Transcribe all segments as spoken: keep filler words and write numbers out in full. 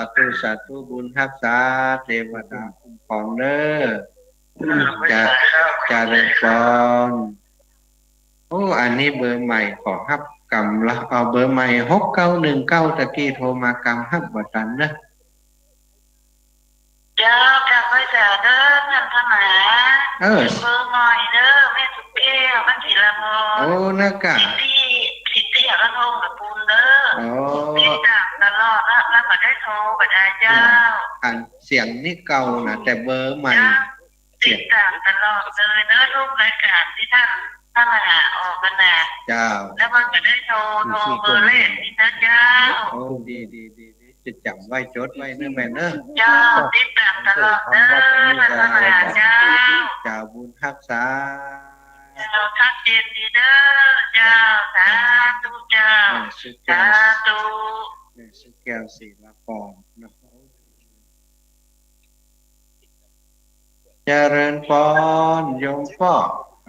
าธุ สาธุ บุญฮักษา เตวดาคุ้มครองเน้อ จะ เจริญพร โอ้ อันนี้เบอร์ใหม่ ขอฮับกำละ เอาเบอร์ใหม่ หกเก้าหนึ่งเก้า ตะกี้โทรมากำฮับบ่ตันเน้อ เจ้า กราบไหว้สาเด้อ ท่านพระมหา เออ เบอร์ใหม่เด้อ แม่สุแก้ว บ้านศิลาพร โอ้ นะกะ สิทธิ สิทธิอรพงษ์ตระกูลเด้อ โอ้ ติดตามตลอดนะ แล้วก็ได้โทรก็ได้เจ้า อันเสียงนี่เก่านะ แต่เบอร์ใหม่ เจ้า เสียง ติดตามตลอดเลยเนอะ ทุกรายการที่ท่านพระมหาออกกันนะ เจ้า แล้วมันก็ได้โทร โทรเบอร์เลขนี้นะเจ้า โอ้ ดี ดี ดี ดี จะจ๋ำไว้ จดไว้เนอะแม่เนอะ เจ้า ติดตามตลอดเด้อ ท่านพระมหาเจ้า เจ้า บุญฮักษา เจ้า ชัดเจนดีเด้อ เจ้า สาธุเจ้า แม่สุแก้ว สาธุ แม่สุแก้ว ศิลาพรเนาะ เจริญพร โยมป้อ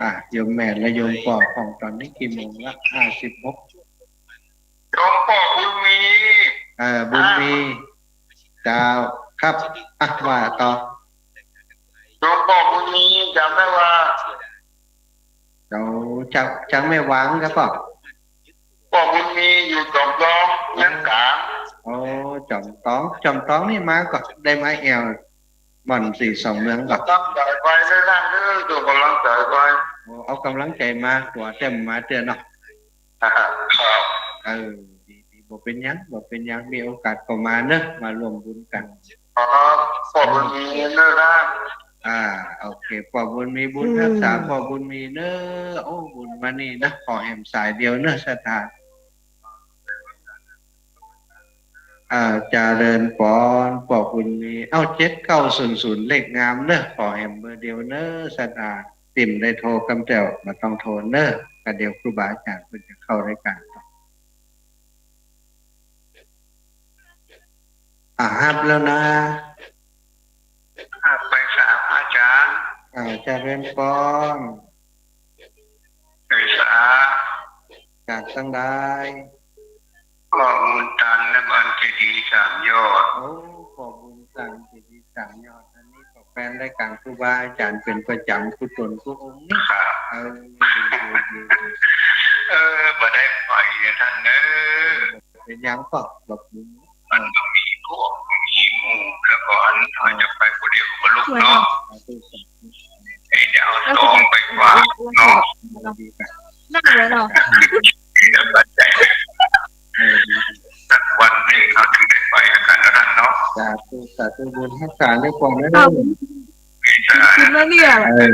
อ่ะ โยมแม่และโยมป้อ ของตอนนี้กี่โมงละ ห้าสิบหก โยมป้อบุญมี เอ่อ บุญมี อ่า เจ้า ครับ อ่ะ ว่าต่อ โยมป้อบุญมี จ๋ำได้ว่า เจ้า จ๋ำ จ๋ำแม่หวางครับป้อ ป้อบุญมีอยู่จอมตอง เมืองกลาง โอ้ จอมตอง จอมตองนี่มาก่อ ได้มาแอ่ว บ่อนสี่สองเมืองก่อ กำลังใจ๋ไปได้ล่างเด้อ ส่งกำลังใจ๋ไป โอ้ เอากำลังใจ๋มา ตั๋วเต็มมาเตื้อเนาะ ครับ เออ ดี ดี บ่เป๋นหยัง บ่เป๋นหยัง มีโอกาสก็มาเนอะ มาร่วมบุญกั๋น ครับ ป้อบุญมีเนอะนะ อ่า โอเค ป้อบุญมี บุญฮักษา อืม ป้อบุญมีเนอะ โอ้ บุญมานี่นะ ขอแหมสายเดียวเนอะ ศรัทธา อ่า เจริญพร ป้อบุญมี เอ้า เจ็ดเก้าศูนย์ศูนย์ เลขงามเนอะ ขอแหมเบอร์เดียวเนอะ ศรัทธา ติ่มได้โทรกำแจ้ว บ่ต้องโทรเนอะ ก็เดี๋ยวครูบาอาจ๋ารย์เปิ้นจะเข้ารายการต่อ อ่า ฮับแล้วนะ ฮับไปสามอาจ๋ารย์ อ่า เจริญพร ไปสา จากตังใด ป้อบุญตัน และบ้านเจดีย์สามยอด โอ้ ป้อบุญตัน เจดีย์สามยอด อันนี้ก็แฟนรายการครูบาอาจ๋ารย์เป๋นประจ๋ำ กู้ต๋นกู้องค์นี่ ครับ เออ ดี ดี ดี ดี เออ บ่ได้ไปนะต้านเนอะ เป๋นหยังก็แบบนี้ มันก็มีพวกมีหมู่ แล้วก็อัน อาจจะไปผู้เดียวก็บ่ลุกเนาะ เอ้ย เดี๋ยวเอาตองไปฝากเนาะ นั่งเลยเนาะ เดี๋ยวปัจจัย สักวันหนึ่งเขาถึงได้ไปกันนะต้านเนาะ สาธุ สาธุ บุญฮักษาในความนั้น ครับ คิดว่าเนี่ย เออ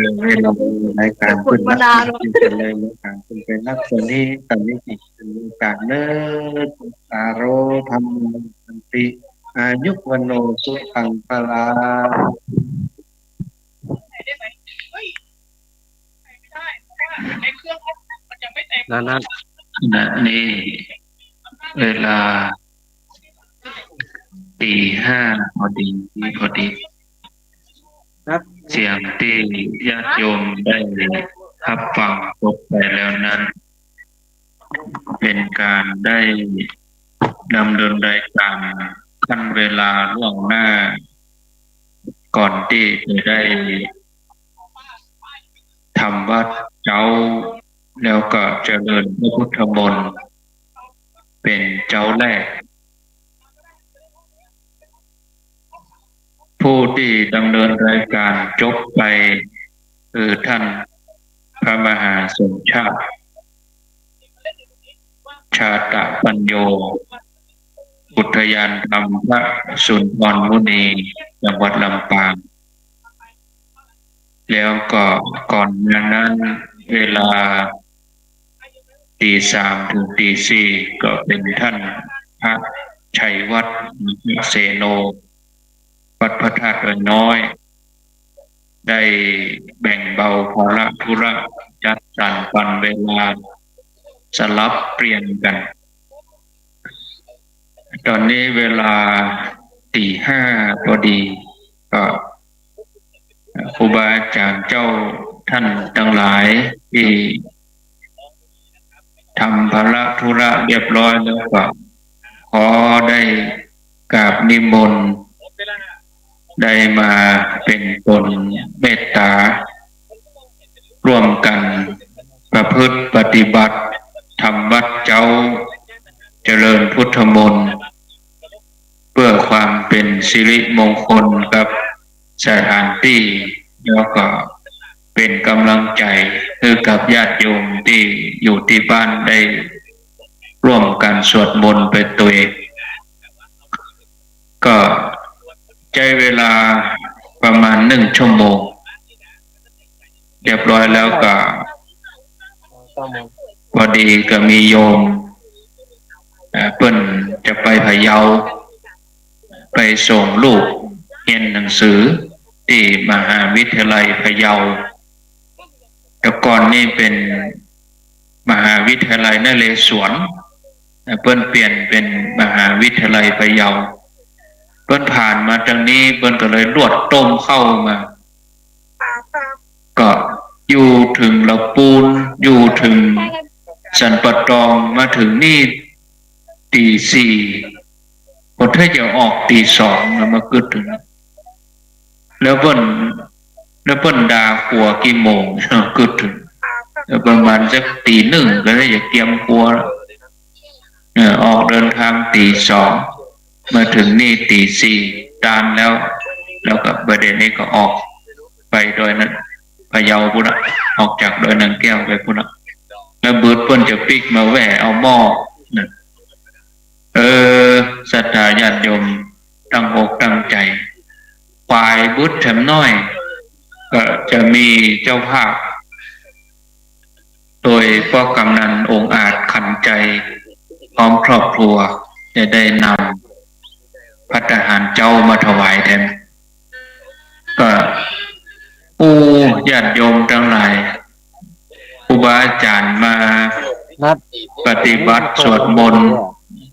รายการ เดี๋ยวกดมานานแล้ว เป๋นรายการ เป๋นนักสนทนาธรรม เป๋นรายการเนอะ สาโร ธัมโม สันติ อายุ วัณโณ สุขัง พลัง นั่นนะ ขณะนี้เวลาตีห้าพอดี พอดี ครับ เสียงตี้ญาติโยมได้ฮับฟังจบไปแล้วนั้น เป๋นก๋านได้ดำเนินรายก๋านขั้นเวลาล่วงหน้า ก่อนตี้จะได้ทำวัตรเจ๊า แล้วก็เจริญพระพุทธมนต์เป๋นเจ๊าแรก ผู้ตี้ดำเนินรายก๋านจบไป คือต้านพระมหาสมชาติ ชาตะปัญโญ อุทยานธรรมพระสุนทรมุนี จังหวัดลำปาง แล้วก็ก่อนหน้านั้นเวลาตีสามถึงตีสี่ ก็เป๋นต้านพระชัยวัฒน์ มหาเสโน วัดพระธาตุดอยน้อย ได้แบ่งเบาภาระธุระ จัดสรรปันเวลาสลับเปลี่ยนกั๋น ต๋อนนี้เวลาตีห้าพอดี ก็ครูบาอาจ๋ารย์เจ้าต้านตังหลายตี้ทำภาระธุระเรียบร้อยแล้ว ก็ขอได้ กราบนิมนต์ ได้มาเป๋นต๋นเมตต๋า ร่วมกั๋นประพฤติปฏิบัติธรรมวัดเจ๊า เจริญพุทธมนต์ เปื้อความเป๋นสิริมงคลกับสถานตี้ แล้วก็เป๋นก๋ำลังใจ๋หื้อกับญาติโยมตี้อยู่ตี้บ้านได้ร่วมกั๋นสวดมนต์ไปตวย ก็ใจ๊เวลาประมาณนึ่งชั่วโมง เรียบร้อยแล้วก็ พอดีก็มีโยม เอ่อ เปิ้นจะไปพะเยา ไปส่งลูกเฮียนหนังสือตี้มหาวิทยาลัยพะเยา แต่ก่อนนี่เป๋นมหาวิทยาลัยนเรศวร เปิ้นเปลี่ยนเป๋นมหาวิทยาลัยพะเยา เปิ้นผ่านมาตางนี้ เปิ้นก็เลยลวดโต้มเข้ามา ก็อยู่เถิงละปูน อยู่เถิงสันป่าตอง มาเถิงนี่ ตี๋สี่ พอถ้าจะออกตี๋สองแล้วมากึ๊ดเถิง แล้วเปิ้น แล้วเปิ้นด่าตั๋วกี่โมง กึ๊ดเถิง แล้วประมาณสักตี๋นึ่งก็ได้จะเกียมตั๋ว เออ ออกเดินทางตี๋สอง มาเถิงนี่ตี๋สี่ ตานแล้ว แล้วก็บ่ายเดี๋ยวนี้ก็ออกไปดอยนะ พะเยาปู้นน่ะ ออกจากดอยนางแก้วไปปู้นน่ะ แล้วบึดเปิ้นจะปิ๊กมาแว่เอาหม้อนะ เออ ศรัทธาญาติโยมตั้งอกตั้งใจ๋ ปายบึดแถมน้อย ก็จะมีเจ้าภาพ โดยป้อกำนันองอาจขันต์ใจ๋ พร้อมครอบครัว จะได้นำภัตตาหารเจ๊ามาถวายแทน ก็ โอ้ ญาติโยมตังหลาย ครูบาอาจ๋ารย์มา นัด ปฏิบัติสวดมนต์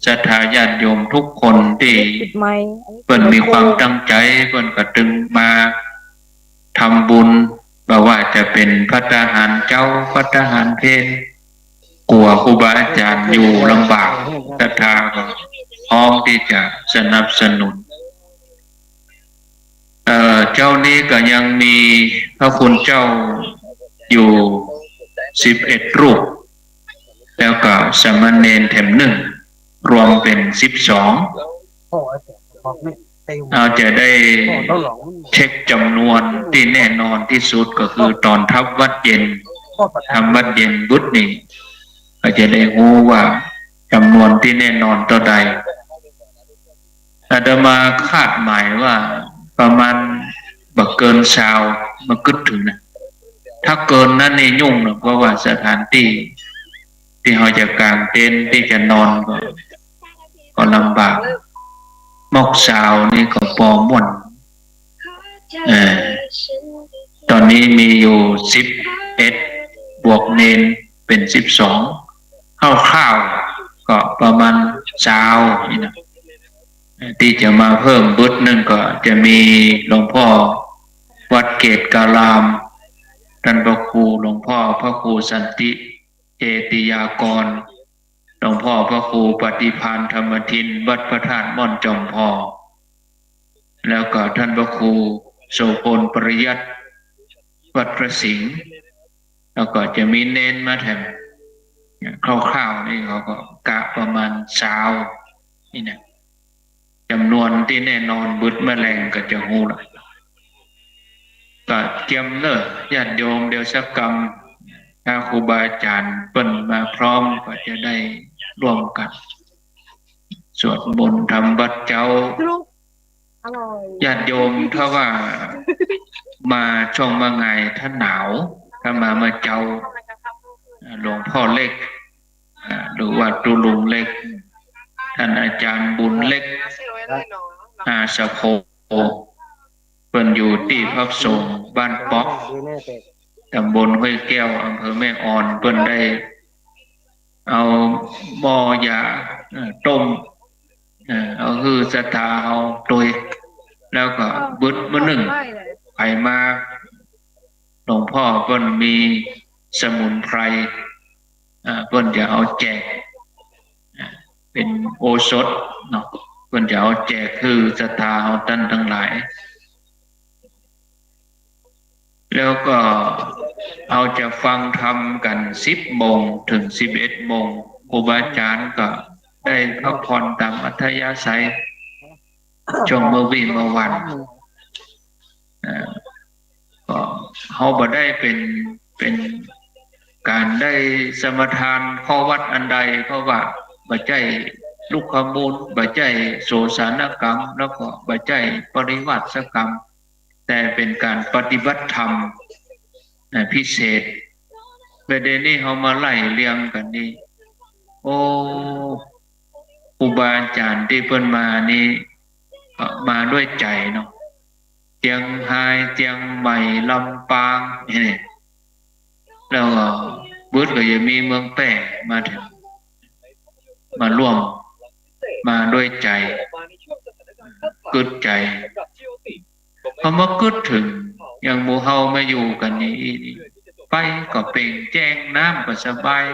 ศรัทธาญาติโยมกู้คนตี้ ปิดไมค์ อันนี้ เปิ้นมีความตั้งใจ๋ เปิ้นก็ตึงมาทำบุญ บ่ว่าจะเป๋นภัตตาหารเจ๊า ภัตตาหารเพล กั๋วครูบาอาจ๋ารย์อยู่ลำบาก ศรัทธาก็พร้อมตี้จะสนับสนุน เอ่อ เจ๊านี้ก็ยังมีพระคุณเจ้าอยู่สิบเอ็ดรูป แล้วก็สามเณรแถมนึ่ง รวมเป๋นสิบสอง เฮาจะได้เช็คจ๋ำนวนตี้แน่นอนตี้สุดก็คือต๋อนทำวัตรเย็น ทำวัตรเย็นบึดนี่ ก็จะได้ฮู้ว่าจ๋ำนวนตี้แน่นอนเต้าใด อาตมาคาดหมายว่าประมาณบ่เกินซาว มากึ๊ดเถิงนะ ถ้าเกินนั้นนี่ยุ่งนะ เพราะว่าสถานตี้ ตี้เฮาจะกางเต็นท์ ตี้จะนอนก็ ก็ลำบาก มอกซาวนี่ก็ปอม่วน เออ ต๋อนนี้มีอยู่สิบเอ็ด บวกเณรเป๋นสิบสอง คร่าวๆ ก็ประมาณซาวนี่นะ ตี้จะมาเพิ่มบึดนึ่งก็จะมีหลวงพ่อวัดเกตุการาม ต้านพระครูหลวงพ่อพระครูสันติเจติยากร หลวงพ่อพระครูปฏิภาณธรรมทิน วัดพระธาตุม่อนจอมทอง แล้วก็ต้านพระครูโสภณปริยัติ วัดพระสิงห์ แล้วก็จะมีเณรมาแถม คร่าวๆ นี่เขาก็กะประมาณซาวนี่นะ จ๋ำนวนตี้แน่นอนบึดเมื่อแลงก็จะฮู้ละ ก็เกียมเน่อญาติโยม เดี๋ยวสักกำ ถ้าครูบาอาจ๋ารย์เปิ้นมาพร้อมก็จะได้ร่วมกั๋นสวดมนต์ทำวัตรเจ๊า อร่อย ญาติโยมถ้าว่ามาช่วงมะงายถ้าหนาว ถ้ามาเมื่อเจ๊า หลวงพ่อเล็ก อ่า หรือว่าตุ๊ลุงเล็ก ต้านอาจ๋ารย์บุญเล็ก อาสะโพ เปิ้นอยู่ตี้พักสงฆ์บ้านป๊อก ต๋ำบลห้วยแก้ว อำเภอแม่ออน เปิ้นได้เอาหม้อยา เอ่อ ต้ม เอ่อ เอาหื้อศรัทธาเฮาตวย แล้วก็บึดมื้อนึ่ง ใผมา หลวงพ่อเปิ้นมีสมุนไพร อ่า เปิ้นจะเอาแจก อ่า เป๋นโอสถเนาะ ปิ้นจะเอาแจกหื้อศรัทธาเฮาต้านตังหลาย แล้วก็เฮาจะฟังธรรมกั๋นสิบโมงเถิงสิบเอ็ดโมง ครูบาอาจ๋ารย์ก็ได้พักผ่อนต๋ามอัธยาศัย ช่วงเมื่อวี้เมื่อวาน อ่า ก็เฮาบ่ได้เป๋น เป๋นก๋านได้สมาทานข้อวัตรอันใด เพราะว่าบ่ใจ้ลุกขมูล บ่ใจ้โสสานกรรม แล้วก็บ่ใจ้ปริวาสกรรม แต่เป๋นก๋านปฏิบัติธรรม อ่า พิเศษ บ่าเดี่ยวนี้เฮามาไล่เรียงกั๋นนี่ โอ้ ครูบาอาจ๋ารย์ตี้เปิ้นมานี่ ก็มาด้วยใจ๋เนาะ เจียงฮาย เจียงใหม่ ลำปาง นี่ แล้วก็บึดก็ยังมีเมืองแป้มาเถิง มาร่วม มาด้วยใจ๋ กึ๊ดใจ๋ เฮามากึ๊ดเถิง อย่างหมู่เฮามาอยู่กั๋นนี่ ไปก็เปล่งแจ้ง น้ำก็สบาย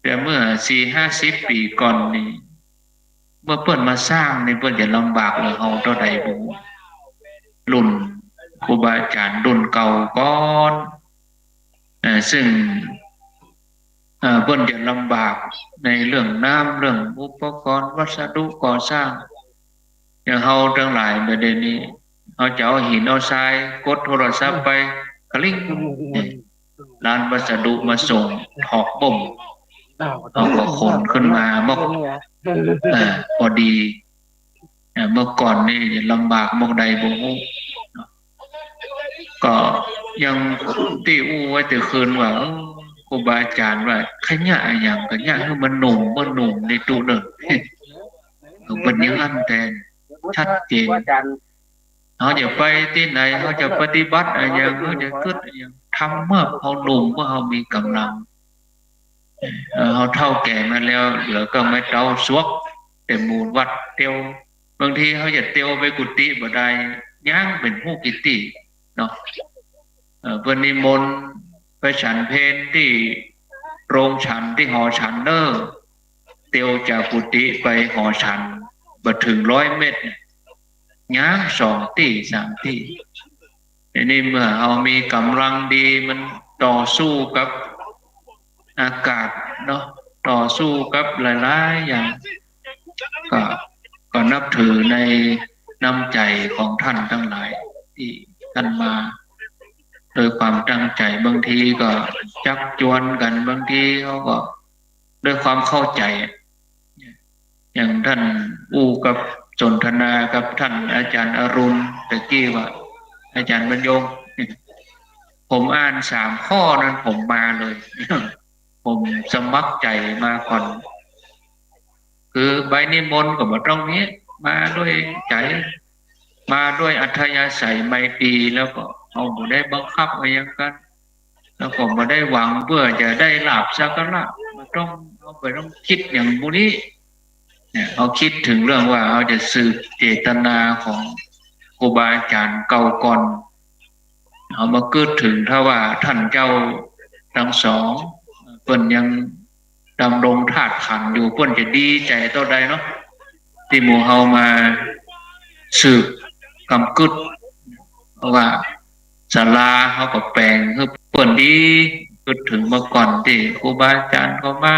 แต่เมื่อสี่ห้าสิบปี๋ก่อนนี่ เมื่อเปิ้นมาสร้างนี่ เปิ้นจะลำบากเหลือเฮาเต้าใดบ่ฮู้ รุ่นครูบาอาจ๋ารย์รุ่นเก่าก่อน เอ่อ ซึ่ง เอ่อ เปิ้นจะลำบากในเรื่องน้ำ เรื่องอุปกรณ์วัสดุก่อสร้าง อย่างเฮาตังหลายบ่าเดี่ยวนี้ เฮาจะเอาหินเอาทราย กดโทรศัพท์ไป กะลิ้ง นี่ ร้านวัสดุมาส่ง ถอกบ่ม เฮาก็ขนขึ้นมาหมก เอ่อ พอดี เอ่อ เมื่อก่อนนี่ลำบากหมกใดบ่ฮู้ ก็อย่างตี้อู้ไว้แต่คืนว่า เออ ครูบาอาจ๋ารย์ว่า ขะเยียะอะหยัง ขะเยียะหื้อมันหนุ่ม บ่หนุ่มนี่ตุ๊เน่อ เปิ้นยังอั้นแตน ชัดเจน เฮาจะไปตี้ไหน เฮาจะปฏิบัติอะหยัง เฮาจะกึ๊ดอะหยัง ทำเมื่อเฮาหนุ่ม เมื่อเฮามีก๋ำลัง เอ่อ เฮาเฒ่าแก่มาแล้ว เหลือก็ไม้เต๊าซวก แต่หมู่วัดเตียว บางทีเฮาจะเตียวไปกุฏิบ่ได้ ย่างเป๋นฮู้กี่ตี้เนาะ เอ่อ เปิ้นนิมนต์ไปฉันเพลตี้โรงฉัน ตี้หอฉันเน่อ เตียวจากกุฏิไปหอฉันบ่เถิงร้อยเมตร ย่างสองตี้สามตี้ ทีนี้เมื่อเฮามีก๋ำลังดี มันต่อสู้กับอากาศเนาะ ต่อสู้กับหลายๆ อย่าง ก็ ก็นับถือในน้ำใจ๋ของท่านตังหลายตี้ท่านมาโดยความตั้งใจ๋ บางทีก็จักจวนกั๋น บางทีเขาก็ด้วยความเข้าใจ๋ อย่างท่านอู้กับสนทนากับท่านอาจ๋ารย์อรุณตะกี้ว่า อาจ๋ารย์บรรยง ผมอ่านสามข้อนั้นผมมาเลย ผมสมัครใจ๋มาก่อน คือใบนิมนต์ก็บ่ต้องมี มาด้วยใจ๋ มาด้วยอัธยาศัยไมตรี แล้วก็เฮาบ่ได้บังคับอะหยังกั๋น แล้วก็บ่ได้หวังเปื้อจะได้ลาภสักการะ บ่ต้อง เฮาบ่ต้องกึ๊ดอย่างหมู่นี้ เนี่ย เฮาคิดเถิงเรื่องว่าเฮาจะสืบเจตนาของครูบาอาจ๋ารย์เก่าก่อน เฮามากึ๊ดเถิง ถ้าว่าต้านเจ้าตังสอง เปิ้นยังดำรงธาตุขันธ์อยู่ เปิ้นจะดีใจ๋เต้าใดเนาะ ตี้หมู่เฮามาสืบกำกึ๊ด เพราะว่าศาลาเฮาก็แป๋งหื้อเปิ้นดี กึ๊ดเถิงเมื่อก่อนตี้ครูบาอาจ๋ารย์เขามา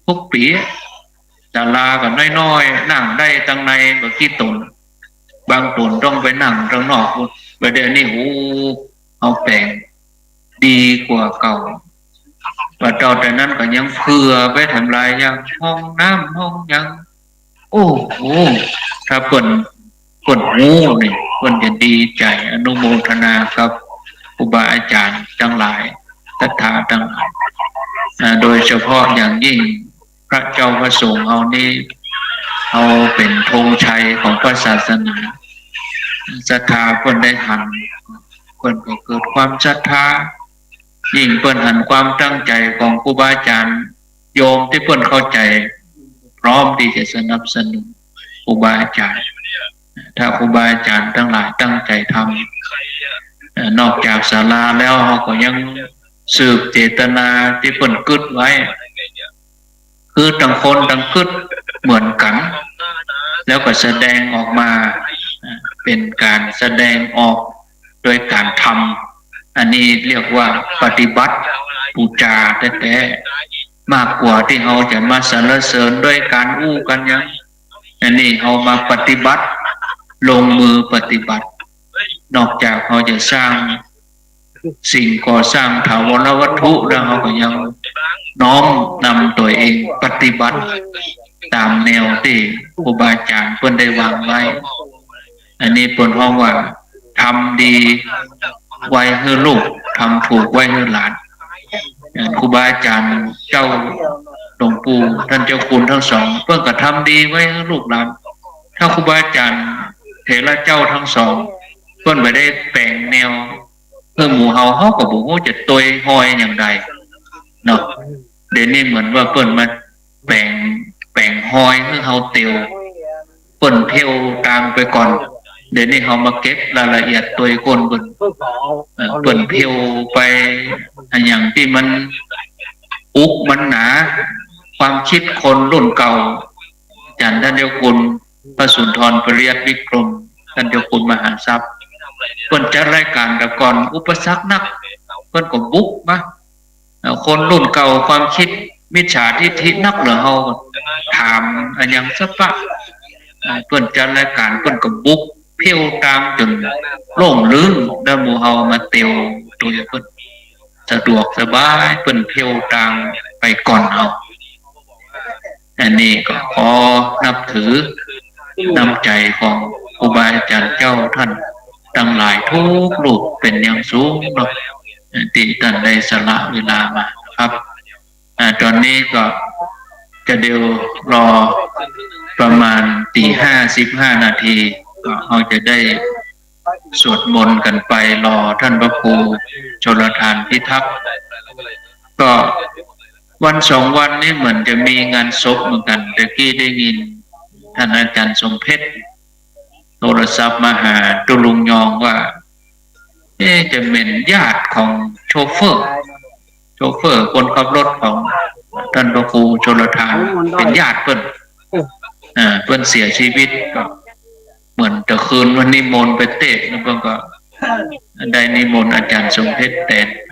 ทุกปี๋ ศาลาก็น้อยๆ นั่งได้ตังในบ่กี่ต๋น บางต๋นต้องไปนั่งตังนอก บ่าเดี่ยวนี้ โอ้ เฮาแป๋งดีกว่าเก่า บ่าเต้าแต่นั้นก็ยังเผื่อไปแถมหลายอย่าง ห้องน้ำห้องหยัง โอ้โห ถ้าเปิ้น เปิ้นฮู้นี่ เปิ้นจะดีใจ๋ อนุโมทนากับครูบาอาจ๋ารย์ตังหลาย ศรัทธาตังหลาย อ่า โดยเฉพาะอย่างยิ่งพระเจ้าพระสงฆ์เฮานี้ เฮาเป๋นธงชัยของพระศาสนา ศรัทธาเปิ้นได้หัน เปิ้นก็เกิดความศรัทธา ยิ่งเปิ้นหันความตั้งใจ๋ของครูบาอาจ๋ารย์ โยมตี้เปิ้นเข้าใจ๋ พร้อมตี้จะสนับสนุนครูบาอาจ๋ารย์ ถ้าครูบาอาจ๋ารย์ตังหลายตั้งใจ๋ทำ เอ่อ นอกจากศาลาแล้ว เฮาก็ยังสืบเจตนาตี้เปิ้นกึ๊ดไว้ คือต่างคนต่างกึ๊ดเหมือนกั๋น แล้วก็แสดงออกมา อ่า เป๋นก๋านแสดงออกโดยก๋านทำ อันนี้เรียกว่าปฏิบัติปู๋จาแต๊ๆ มากกว่าตี้เฮาจะมาสรรเสริญโดยก๋านอู้ก๋านหยัง อันนี้เฮามาปฏิบัติ ลงมือปฏิบัติ นอกจากเฮาจะสร้างสิ่งก่อสร้างถาวรวัตถุแล้ว เฮาก็ยังน้อมนำตั๋วเองปฏิบัติต๋ามแนวตี้ครูบาอาจ๋ารย์เปิ้นได้วางไว้ อันนี้เปิ้นฮ้องว่า ทำดีไว้หื้อลูก ทำถูกไว้หื้อหลาน เอ่อ ครูบาอาจ๋ารย์เจ้าหลวงปู่ต้านเจ้าคุณตึงสอง เปิ้นก็ทำดีไว้หื้อลูกหลาน ถ้าครูบาอาจ๋ารย์เถระเจ้าตึงสอง เปิ้นบ่ได้แป๋งแนวหื้อหมู่เฮา เฮาก็บ่ฮู้จะตวยฮอยอย่างใดเนาะ เดี๋ยวนี้เหมือนว่าเปิ้นมาแป๋ง แป๋งฮอยหื้อเฮาเตียว เปิ้นเผี้ยวตางไปก่อน เดี๋ยวนี้เฮามาเก็บรายละเอียดตวยก้นเปิ้น เอ่อ เปิ้นเผี้ยวไป อะหยังตี้มันอุกมันหนา ความกึ๊ดคนรุ่นเก่า อาจ๋ารย์ต้านเจ้าคุณพระสุนทรปริยัติวิกรม ต้านเจ้าคุณมหาทรัพย์ เปิ้นจัดรายก๋านแต่ก่อนอุปสรรคนัก เปิ้นก็บุกมา เอ่อ คนรุ่นเก่าความกึ๊ดมิจฉาทิฏฐินักเหลือเฮา ถามอะหยังสะปะ เอ่อ เปิ้นจัดรายก๋านเปิ้นก็บุกเผี้ยวตางจ๋นโล่งลึ้ง แล้วหมู่เฮามาเตียวตวยเปิ้น สะดวกสบาย เปิ้นเผี้ยวตางไปก่อนเฮา อันนี้ก็ขอนับถือน้ำใจ๋ของครูบาอาจ๋ารย์เจ้าต้านตังหลายกู้รูปเป๋นอย่างสูงเนาะ ตี้ต้านได้สละเวลามานะครับ อ่า ต๋อนนี้ก็จะเดี๋ยวรอประมาณตี๋ห้าสิบห้านาที ก็เฮาจะได้สวดมนต์กั๋นไปรอต้านพระครูชลทานพิทักษ์ ก็วันสองวันนี้เหมือนจะมีงานศพเหมือนกั๋น ตะกี้ได้ยินต้านอาจ๋ารย์สมเพชรโทรศัพท์มาหาตุ๊ลุงยองว่า เอ๊ะ จะเป๋นญาติของโชเฟอร์ โชเฟอร์คนขับรถของต้านพระครูชลทาน เป๋นญาติเปิ้น อ่า เปิ้นเสียจีวิต ก็เหมือนแต่คืนวันนิมนต์ไปเต๊ะ แล้วเปิ้นก็ได้นิมนต์อาจ๋ารย์สมเพชรแตนไป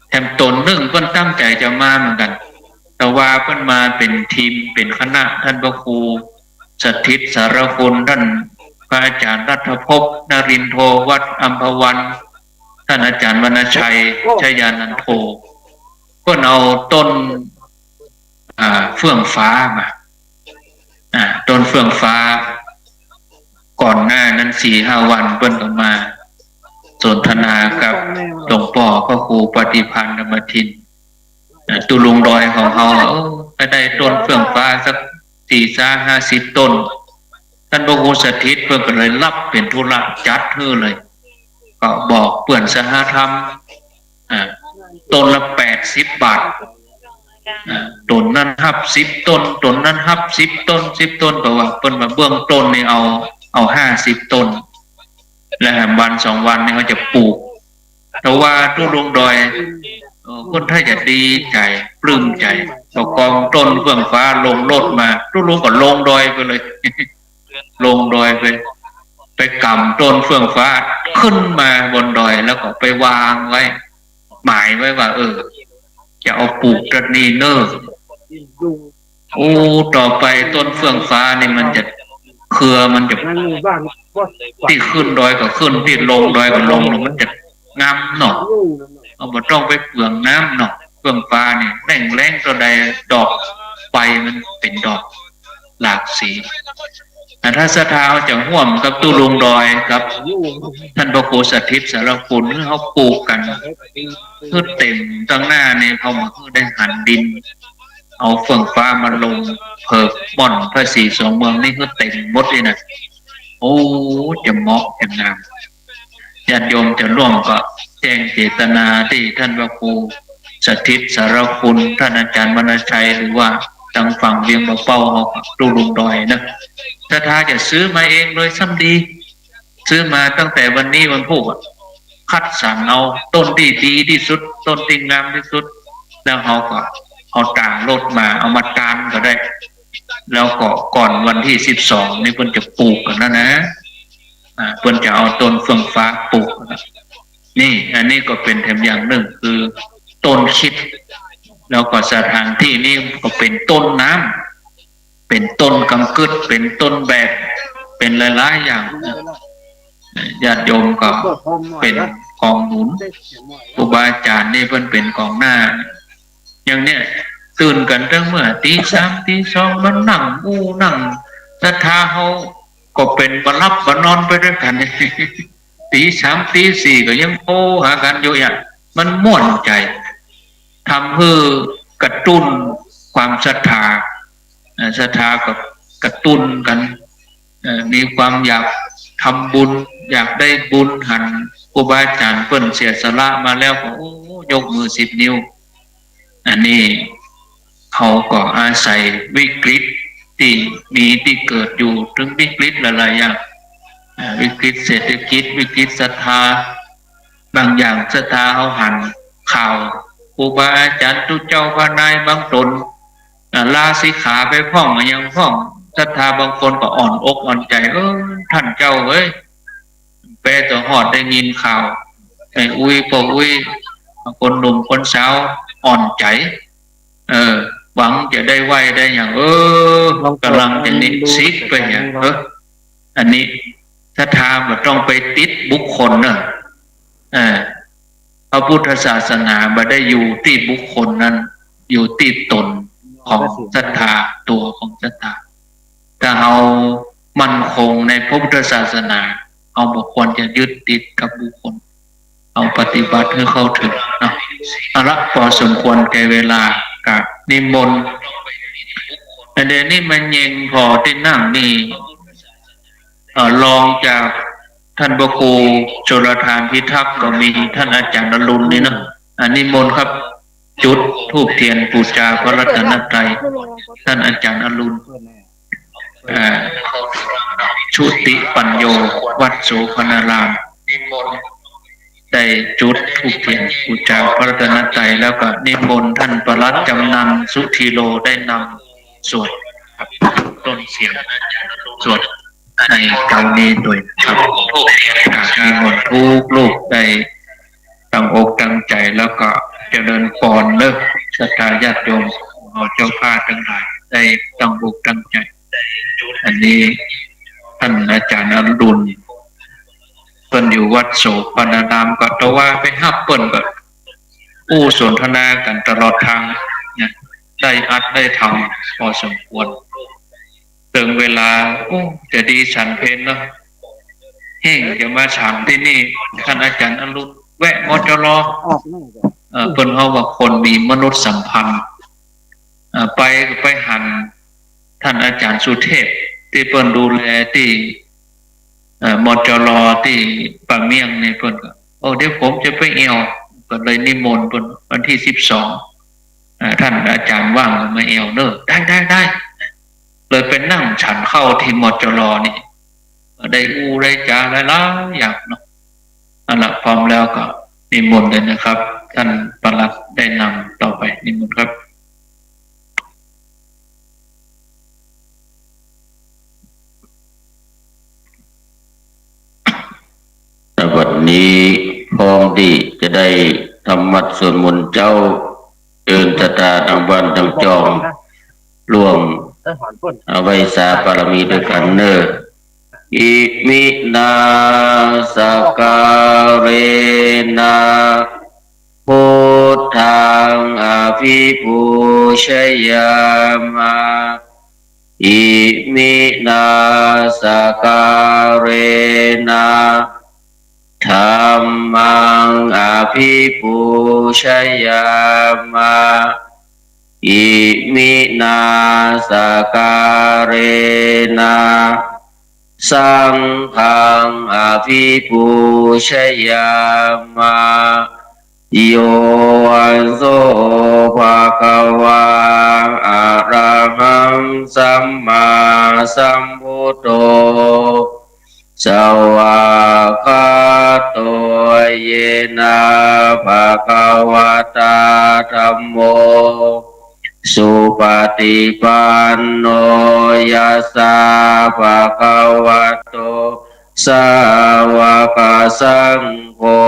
แถมต๋นนึ่งเปิ้นตั้งใจ๋จะมาเหมือนกั๋น แต่ว่าเปิ้นมาเป๋นทีม เป๋นคณะ ต้านพระครูสถิตสารคุณ ต้านพระอาจ๋ารย์รัฐภพ นรินทร์โท วัดอัมพวัน ต้านอาจ๋ารย์วรรณชัย ชยานันโท เปิ้นเอาต้น อ่า เฟื่องฟ้ามา อ่า ต้นเฟื่องฟ้า ก่อนหน้านั้นสี่ห้าวันเปิ้นก็มาสนทนากับหลวงป้อพระครูปฏิภาณธรรมทิน อ่า ตุ๊ลุงดอยของเฮา เออ ถ้าได้ต้นเฟื่องฟ้าสักสี่ซาห้าสิบต้น ต้านพระครูสถิตเปิ้นก็เลยฮับเป๋นธุระจัดหื้อเลย ก็บอกเปื้อนสหธรรม อ่า ต้นละแปดสิบบาท อ่า ต๋นนั้นฮับสิบต้น ต๋นนั้นฮับสิบต้น สิบต้น ก็ว่าเปิ้นว่าเบื้องต้นนี่เอา เอาห้าสิบต้น แล้วแหมวันสองวันนี่เขาจะปลูก แต่ว่าตุ๊ลุงดอย เอ่อ คนไทยจะดีใจ๋ ปลื้มใจ๋ ก็กองต้นเฟื่องฟ้าลงรถมา ตุ๊ลุงก็ลงดอยไปเลย ลงดอยไป ไปก๋ำต้นเฟื่องฟ้าขึ้นมาบนดอย แล้วก็ไปวางไว้ หมายไว้ว่า เออ จะเอาปลูกตรงนี้เน่อ โอ้ ต่อไปต้นเฟื่องฟ้านี่มันจะ เครือมันจะ ตี้ขึ้นดอยก็ขึ้น ตี้ลงดอยก็ลง มันจะงามเนาะ เฮาบ่ต้องไปเปลืองน้ำเนาะ เฟื่องฟ้านี่ แล้งแล้งเต้าใดดอก ใบมันเป๋นดอกหลากสี อ่ะ ถ้าศรัทธาจะฮ่วมกับตุ๊ลุงดอยกับต้านพระครูสถิตสารคุณ เฮาปลูกกั๋น หื้อเต๋มตังหน้านี่ เฮาบ่หื้อได้หันดิน เอาเฟื่องฟ้ามาลงเผิกบ่อนพระศรีสองเมืองนี่ หื้อเต๋มหมดเลยนะ โอ้ จะเหมาะจะงาม ญาติโยมจะร่วมก็แจ้งเจตนาตี้ต้านพระครูสถิตสารคุณ ต้านอาจ๋ารย์วรรณชัย หรือว่าตางฝั่งเวียงป่าเป้า เฮาก็ตุ๊ลุงดอยนะ ศรัทธาจะซื้อมาเองเลยซ้ำดี ซื้อมาตั้งแต่วันนี้วันพูกอะ คัดสรรเอาต้นตี้ดีตี้สุด ต้นตี้งามตี้สุด แล้วเฮาก็เอาตางรถมา เอามาตานก็ได้ แล้วก็ก่อนวันตี้สิบสองนี่เปิ้นจะปลูกกั๋นแล้วนะ อ่า เปิ้นจะเอาต้นเฟื่องฟ้าปลูกกั๋นแล้ว นี่ อันนี้ก็เป๋นแถมอย่างนึ่ง คือต้นคริสต์ แล้วก็สถานตี้นี้ก็เป๋นต้นน้ำ เป๋นต้นกำกึ๊ด เป๋นต้นแบบ เป๋นหลายๆ อย่าง ญาติโยมก็เป๋นกองหนุน ครูบาอาจ๋ารย์นี่เปิ้นเป๋นกองหน้า อย่างเนี้ย ตื่นกั๋นตั้งเมื่อตี๋สามตี๋สอง มานั่งอู้นั่ง ศรัทธาเฮาก็เป๋นบ่หลับบ่นอนไปตวยกั๋น ตี๋สามตี๋สี่ก็ยังโทรหากั๋นอยู่อย่าง มันม่วนใจ๋ ทำหื้อกระตุ้นความศรัทธา เอ่อ ศรัทธาก็กระตุ้นกั๋น เอ่อ มีความอยากทำบุญ อยากได้บุญ หันครูบาอาจ๋ารย์เปิ้นเสียสละมาแล้วก็ โอ้ ยกมือสิบนิ้ว อันนี้เขาก็อาศัยวิกฤตตี้มีตี้เกิดอยู่ ตึงวิกฤตหลายๆ อย่าง อ่า วิกฤตเศรษฐกิจ วิกฤตศรัทธา บางอย่างศรัทธาเฮาหันข่าว ครูบาอาจ๋ารย์ตุ๊เจ้าพระนายบางต๋น อ่า ลาสิกขาไปพ่องอะหยังพ่อง ศรัทธาบางคนก็อ่อนอกอ่อนใจ๋ เออ ต้านเจ้าเอ้ย แป๊จะฮอดได้ยินข่าว ไอ้อุ๊ยป้ออุ๊ย คนหนุ่มคนสาวอ่อนใจ๋ เออ หวังจะได้ไหว้ได้หยัง เออ ก๋ำลังจะนิสิกไปหยัง เออ อันนี้ศรัทธาบ่ต้องไปติดบุคคลเน่อ เออ พระพุทธศาสนาบ่ได้อยู่ตี้บุคคลนั้น อยู่ตี้ต๋นของศรัทธา ตั๋วของศรัทธา ถ้าเฮามั่นคงในพระพุทธศาสนา เฮาบ่ควรจะยึดติดกับบุคคล เอาปฏิบัติหื้อเข้าเถิงเนาะ เอาละ พอสมควรแก่เวลา ก็นิมนต์ แต่เดี๋ยวนี้มาเย็งผ่อตี้นั่งนี่ เอ่อ รองจากต้านพระครูชลทานพิทักษ์ก็มีต้านอาจ๋ารย์อรุณนี่เนาะ อ่ะ นิมนต์ครับ จุดธูปเตียนปู๋จาพระรัตนตรัย ต้านอาจ๋ารย์อรุณ เอ่อ ชุติปัญโญ วัดโสภณาราม ได้จุดธูปเตียนปู๋จาพระรัตนตรัย แล้วก็นิมนต์ต้านปลัดจ๋ำนัน สุธีโล ได้นำสวด ครับ ต้นเสียง สวดในคราวนี้ตวยครับ อ่า นิมนต์กู้รูปได้ตั้งอกตั้งใจ๋ แล้วก็เจริญปอนเน่อ ศรัทธาญาติโยม เฮาเจ้าภาพตังหลายได้ตั้งอกตั้งใจ๋ อันนี้ต้านอาจ๋ารย์อรุณ เปิ้นอยู่วัดโสภณาราม ก็ตะวาไปฮับเปิ้นก็อู้สนทนากั๋นตลอดตางเนี่ย ได้อัดได้ทำพอสมควร เถิงเวลา โอ้ จะดีฉันเพลเนาะ เฮ่งจะมาฉันตี้นี่ ต้านอาจ๋ารย์อรุณแวะ มจร. เอ่อ เปิ้นเฮาว่าคนมีมนุษยสัมพันธ์ เอ่อ ไปก็ไปหันต้านอาจ๋ารย์สุเทพ ตี้เปิ้นดูแลตี้ เอ่อ มจร. ตี้ป่าเมี่ยงนี่ เปิ้นก็ โอ้ เดี๋ยวผมจะไปแอ่ว ก็เลยนิมนต์เปิ้นวันตี้สิบสอง เอ่อ ต้านอาจ๋ารย์ว่างก็มาแอ่วเน่อ ได้ ได้ ได้ เลยไปนั่งฉันข้าวตี้ มจร. นี่ ได้อู้ได้จ๋าหลายๆ อย่างเนาะ เอาละ พร้อมแล้วก็นิมนต์เลยนะครับ ต้านปลัดได้นำต่อไป นิมนต์ครับ บัดนี้พร้อมตี้จะได้ทำวัตรสวดมนต์เจ๊า เอิ้นศรัทธาตังบ้านตังจอง ร่วมไหว้สาบารมีตวยกั๋นเน่อ อิมินา สการะนะ Buddhaṃ abhipūjayāma. Iminā sakkārena dhammaṃ abhipūjayāma. Iminā sakkārena saṅghaṃ abhipūjayāma. Yo so bhagavā arahaṃ sammāsambuddho, svākkhāto yena bhagavatā dhammo, Supaṭipanno yassa bhagavato sāvakasaṅgho,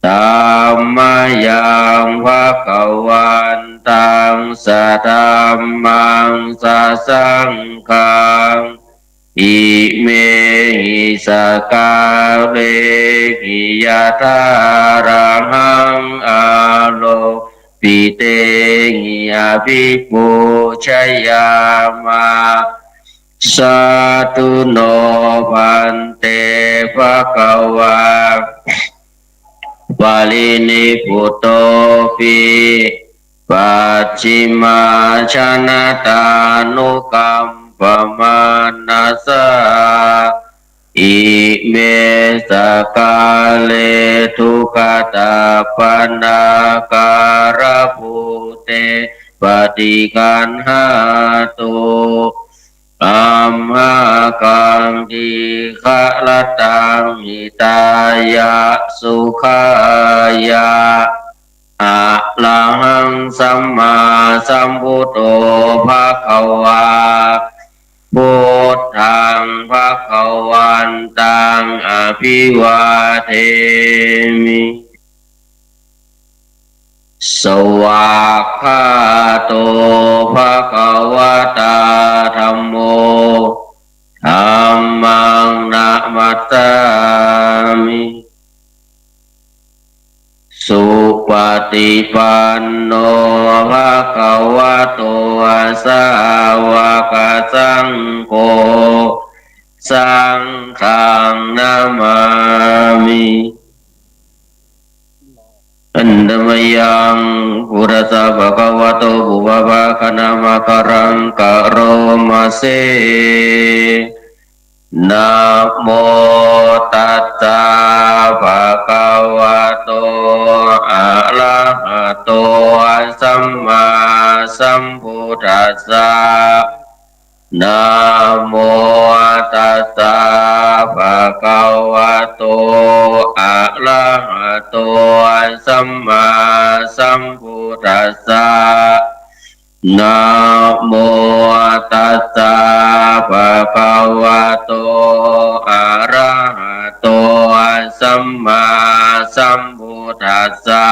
tammayaṃ bhagavantaṃ sadhammaṃ sasaṅghaṃ, imehi sakkārehi yathārahaṃ āropitehi abhipūjayāma. Sādhu no bhante, bhagavā parinibbuttopi, pacchimājanatānukampamānasā, ime sakkāre dukkhaṭappāṇakaṛabhūte paṭiggaṇhātu amhākaṃ dīgharattaṃ hitāya sukhāya. Arahaṃ sammāsambuddho bhagavā, buddhaṃ bhagavantaṃ abhivādemi. Svākkhāto bhagavatā dhammo, dhammaṃ namassāmi. Supaṭipanno bhagavato sāvakasaṅgho, saṅghaṃ namāmi. Handa mayaṃ buddhassa bhagavato pubbabhāganamakāraṃ karoma se. Namo tassa bhagavato arahato sammāsambuddhassa. Namo tassa bhagavato arahato sammāsambuddhassa. Namo tassa bhagavato arahato sammāsambuddhassa.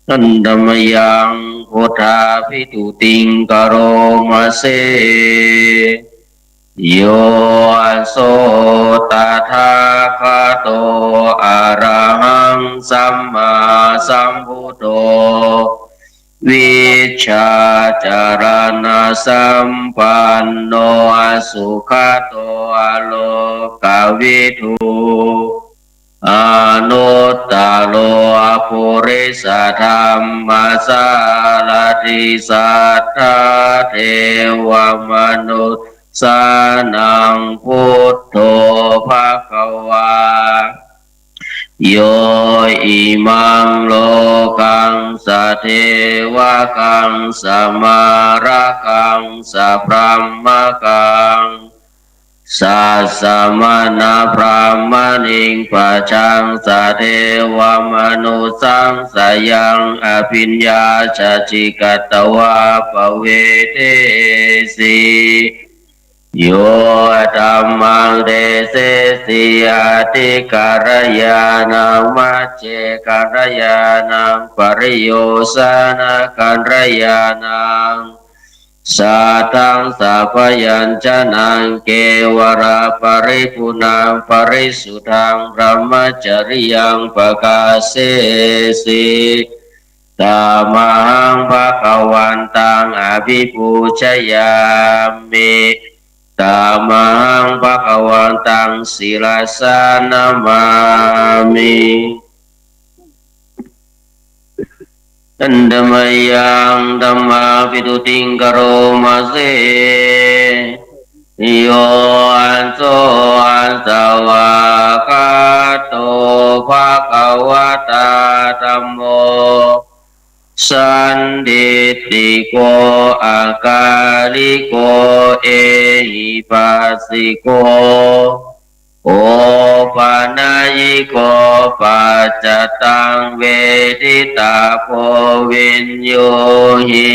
Handa mayaṃ buddhābhistutiṃ karoma se. Yo so tathāgato arahaṃ sammāsambuddho, vijjācaraṇasampanno sugato lokavidū, anuttaro purisadammasārathi satthā devamanussānaṃ buddho bhagavā. Yo imaṃ lokaṃ sadevakaṃ samārakaṃ sabrahmakaṃ sassamaṇabrāhmaṇiṃ pajaṃ sadevamanussasāyaṃ abhiññācakkhikatvā pavedesi. Yo dhammaṃ desesi atthi kalyāṇaṃ majjhe kalyāṇaṃ pariyosānakalyāṇaṃ sātthaṃ sabyañjanaṃ kevalaparipuṇṇaṃ parisuddhaṃ brahmacariyaṃ pakāsesi. Tamahaṃ bhagavantaṃ abhipūjayāmi. Tamahaṃ bhagavantaṃ sirasā namāmi. Handa mayaṃ dhammābhistutiṃ karoma se. Yo so svākkhāto bhagavatā dhammo sandiṭṭhiko akāliko ehipassiko o panayiko paccattaṃ veditabbo viññūhi.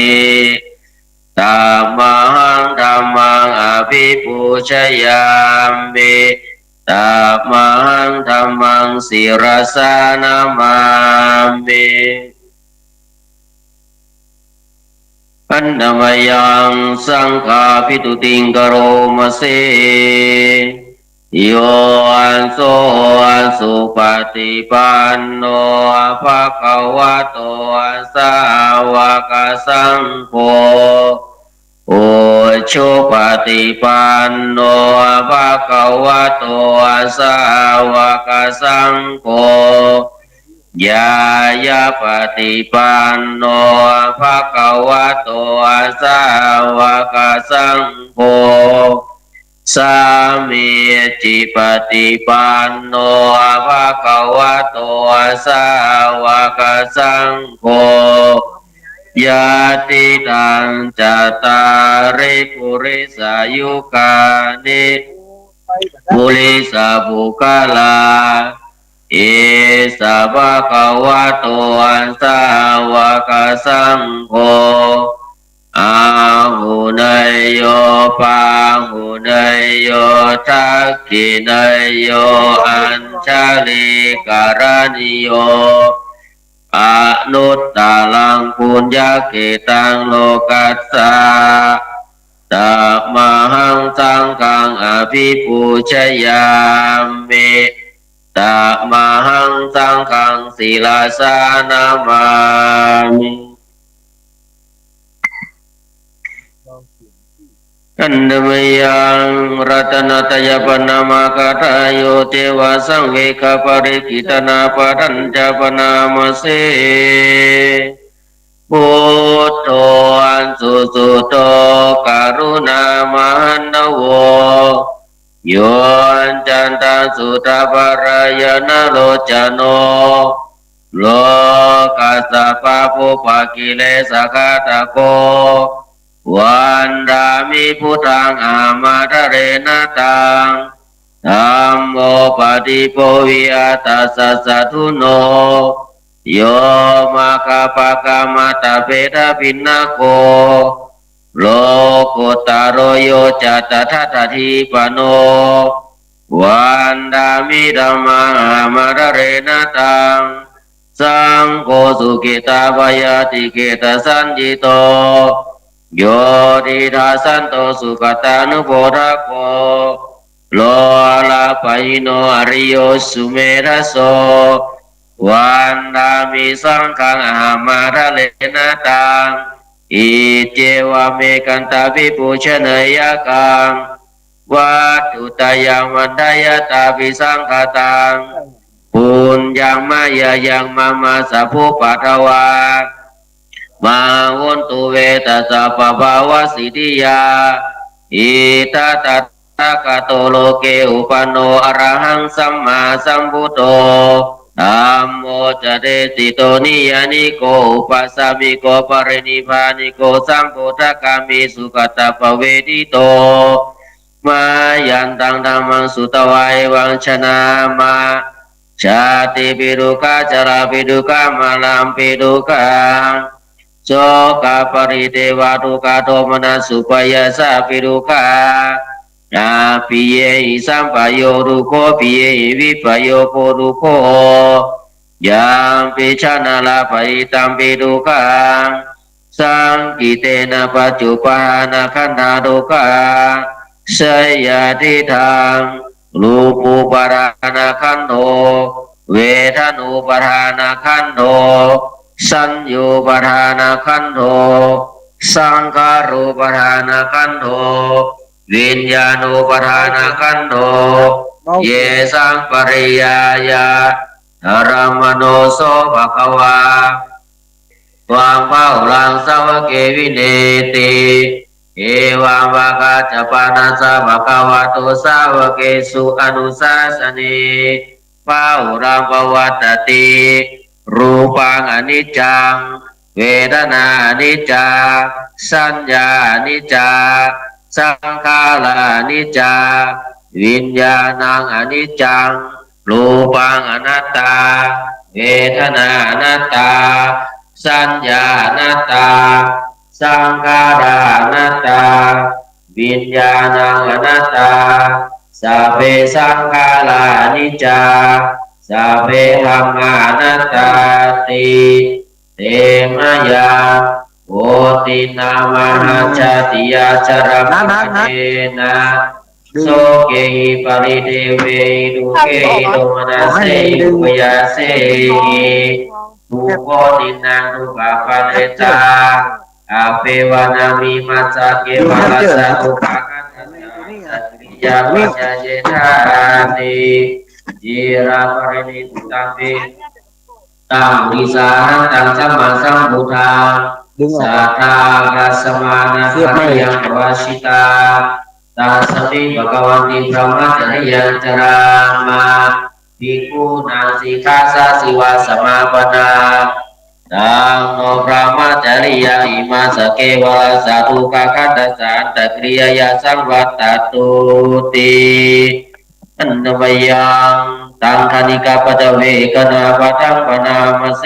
Tamahaṃ dhammaṃ abhipūjayāmi. Tamahaṃ dhammaṃ sirasā namāmi. Handa mayaṃ saṅghābhitūtiṃ karoma se. Yo so supaṭipanno bhagavato sāvakasaṅgho, ujupaṭipanno bhagavato sāvakasaṅgho, ñāyapaṭipanno bhagavato sāvakasaṅgho, sāmīcipaṭipanno bhagavato sāvakasaṅgho, yadidaṃ cattāri purisayugāni purisapuggalā, esa bhagavato sāvakasaṅgho, āhuneyyo pāhuneyyo dakkhiṇeyyo añjalikaraṇīyo anuttaraṃ puññakkhettaṃ lokassa. Tamahaṃ saṅghaṃ abhipūjayāmi. Tamahaṃ saṅghaṃ sirasā namāmi. Handa mayaṃ ratanattayaparaṇāmagāthāyo ceva saṃvegaparikkhitanapaṭhañca paṇāma se. Buddho susuddho karuṇāmahaṇṇavo, yoccantasuddhapalayānalocano, lokassa pāpūpakilesaghātako, vandāmi buddhaṃ ahaṃ ādarena taṃ. Dhammo paṭipo viya tassa satthuno, yo maggapākamattabhedabhinnako, lokuttaro yo ca tadatthadhipañño, vandāmi dhammaṃ ahaṃ ādarena taṃ. Saṅgho sukhetappayātikhettasaññito, yo diṭṭhasanto sugatānubodhako, lolapahīno ariyo sumedhaso, vandāmi saṅghaṃ ahaṃ ādarena taṃ. Iccevamekaṃ abhipūjanayaṃ vatthuttayaṃ vandayatthābhisaṅkhataṃ, puññaṃ mayā yaṃ mama sabbupaddavā, mā hontu ve tassa pabhāvasiddhiyā. Idha tathāgato loke uppanno arahaṃ sammāsambuddho, dhammo ca desito niyyāniko upasāmiko parinibbāniko sambodhagāmī sugatappavedito. Mayantaṃ dhammaṃ sutvā evaṃ jānāma: jātipi dukkhā, jarāpi dukkhā, maraṇampi dukkhaṃ, sokaparidevadukkhadomanassupāyāsāpi dukkhā, appiyehi sampayogo dukkho, piyehi vippayogo dukkho, yampicchaṃ na labhati tampi dukkhaṃ, saṅkhittena pañcupādānakkhandhā dukkhā. Seyyathidaṃ: rūpūpādānakkhandho, vedanūpādānakkhandho, saññāupādānakkhandho, saṅkhārūpādānakkhandho, viññāṇūpādānakkhandho, yesaṃ pariyāyāya tathā manusso bhagavā, tvaṃ bahulaṃ sāvake vineti. Evaṃ vācā ca bhadantā bhagavato sāvakesu anusāsanī, bahulaṃ pavattati. Rūpaṃ aniccaṃ, vedanā aniccā, saññā aniccā, saṅkhārā aniccā, viññāṇaṃ aniccaṃ, รูปังอนัตตา เวทนาอนัตตา สัญญาอนัตตา สังขารอนัตตา วิญญาณังอนัตตา สัพเพสังขารอนิจจา สัพเพธัมมาอนัตตาติ เตมะยัง โอตินนามหัจฉติยา จรามะเทนะ โสเกหิ ปริเทเวหิ ทุกเขหิ โทมนัสเสหิ อุปายาเสหิ ทุกโขตินนัง ทุกขปริตตา อัปเปวะนามิ มัสสะเกวะรัสสะ ทุกขคันธัสสะ อันตกิริยาปัจจเยธาติ จิรปรินิพพุตัง เป ตัง ปุริสาหันตัง สัมมาสัมพุทธัง ดึงออก สัตถา อักขสมา นาคาริยัง ปวาชิตา ตัสสมิง ภะคะวันติ บรหมจริยัง จารามะ ภิกขุนัง สิกขาสะ สีลาสมาปานา ตัง โน บรหมจริยัง อิมัสสะเกวะรัสสะ ทุกขคันธัสสะ อันตกิริยา สังวัตตะตุติ อันตมะยัง ตัง ขณิกะปัจจเวกขณะปะทัง ปะนามะเส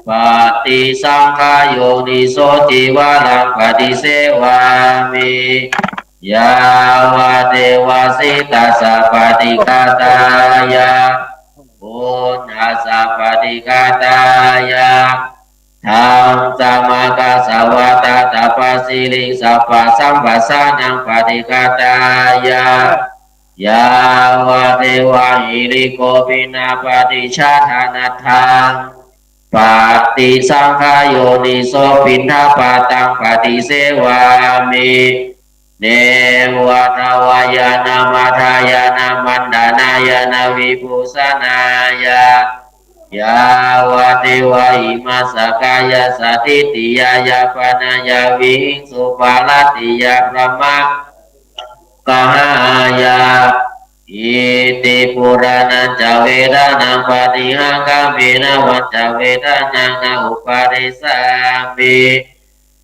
ปะติสังขาโยนิโส จีวรัง ปะติเสวามิ ยาวะเตวะ สิตัสสะ ปะติฆาตายะ ปุณณัสสะ ปะติฆาตายะ ธัมมะกะสะวะตะ ตะปะสีลิง สัพพะสัมปะสานัง ปะติฆาตายะ ยาวะเตวะ หิริโกปินะ ปะติชฌานะทัง ปะติสังขาโยนิโส ปิณฑปาตัง ปะติเสวามิ เนวะทะวายะนะ มะทายะนะ มันดะนายะนะ วิภูสะนายะ ยาวะเตวะ อิมัสสะกายัสสะ ทิฏฐิยา ยาปะนายา วิหิงสุปะรัตติยา พรหมะ กะหายะ อิติ ปุราณัญจะ เวทะนัง ปะฏิหังขะเม นะวัญจะ เวทะนัง นะ อุปะเดสสามิ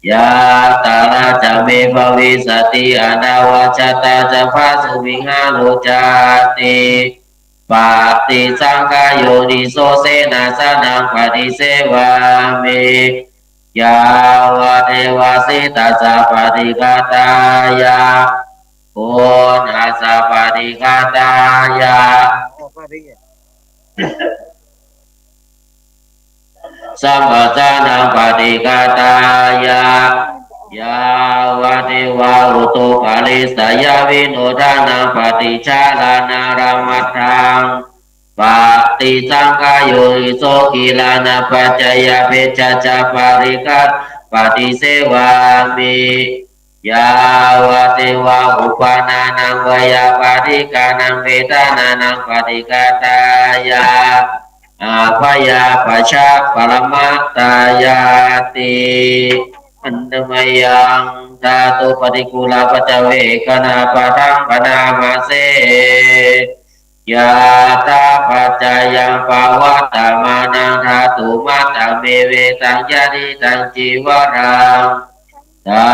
ยัตถะจะ เม ภะวิสสะติ อะนะวัชชะตา จะ พะสุ วิหาโร จาติ ปะติสังขาโยนิโส เสนาสะนัง ปะติเสวามิ ยาวะเตวะ สิตัสสะ ปะติฆาตายะ ปุณณัสสะ ปะติฆาตายะ สัมปะสานัง ปะติฆาตายะ ยาวะเตวะ อุตุปะริสสะยะ วิโนทะนัง ปะติจาระณะระมัตถัง ปะติสังขาโยนิโส กีฬานะปัจจะยะ เภสัชชะปะริกะ ปะติเสวามิ ยาวะเตวะ อุปาทานัง วะยาปะฏิกานัง เวทะนานัง ปะติฆาตายะ อะพะยาปัชชะปะระมะตายาติ อันตมะยัง ธาตุปะติกูละปัจจเวกขณะปะทัง ปะนามะเส ยัตถะปัจจายัง ปะวัตตะมานัง ถาตุมัตตัง เม เวตัง ญาติตัง จีวรัง ถา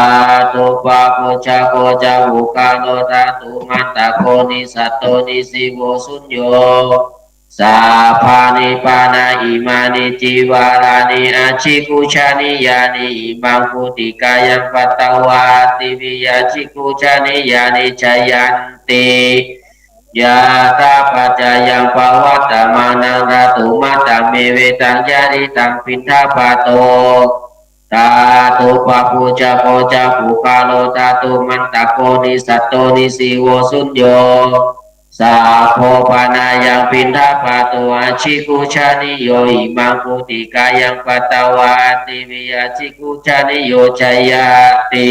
ตุปะปุจจะโกจะ ปุคคะโล ถาตุมันตะโก นิสสัตโต นิสสีโว สุญโญ สัพพะนิพพานะ อิมานิ จีวรานิ อะจิกขุจฉะนียานิ อิมัง ปูติกายัง ปัตตวา ติวิยา จิกขุจฉะนียานิ จายันติ ยัตถะปัจจายัง ปะวัตตะมานัง ถาตุมัตตัง เม เวตัง ญาติตัง ปิณฑปาโต ถาตุปะปุจจะโกจะ ปุคคะโล ถาตุมันตะโก นิสสัตโต นิสสีโว สุญโญ สัพโพปานายัง ปิณฑปาโต อะจิกขุจฉะนีโย อิมัง ปูติกายัง ปัตตวา ติวิยา จิกขุจฉะนีโย จายันติ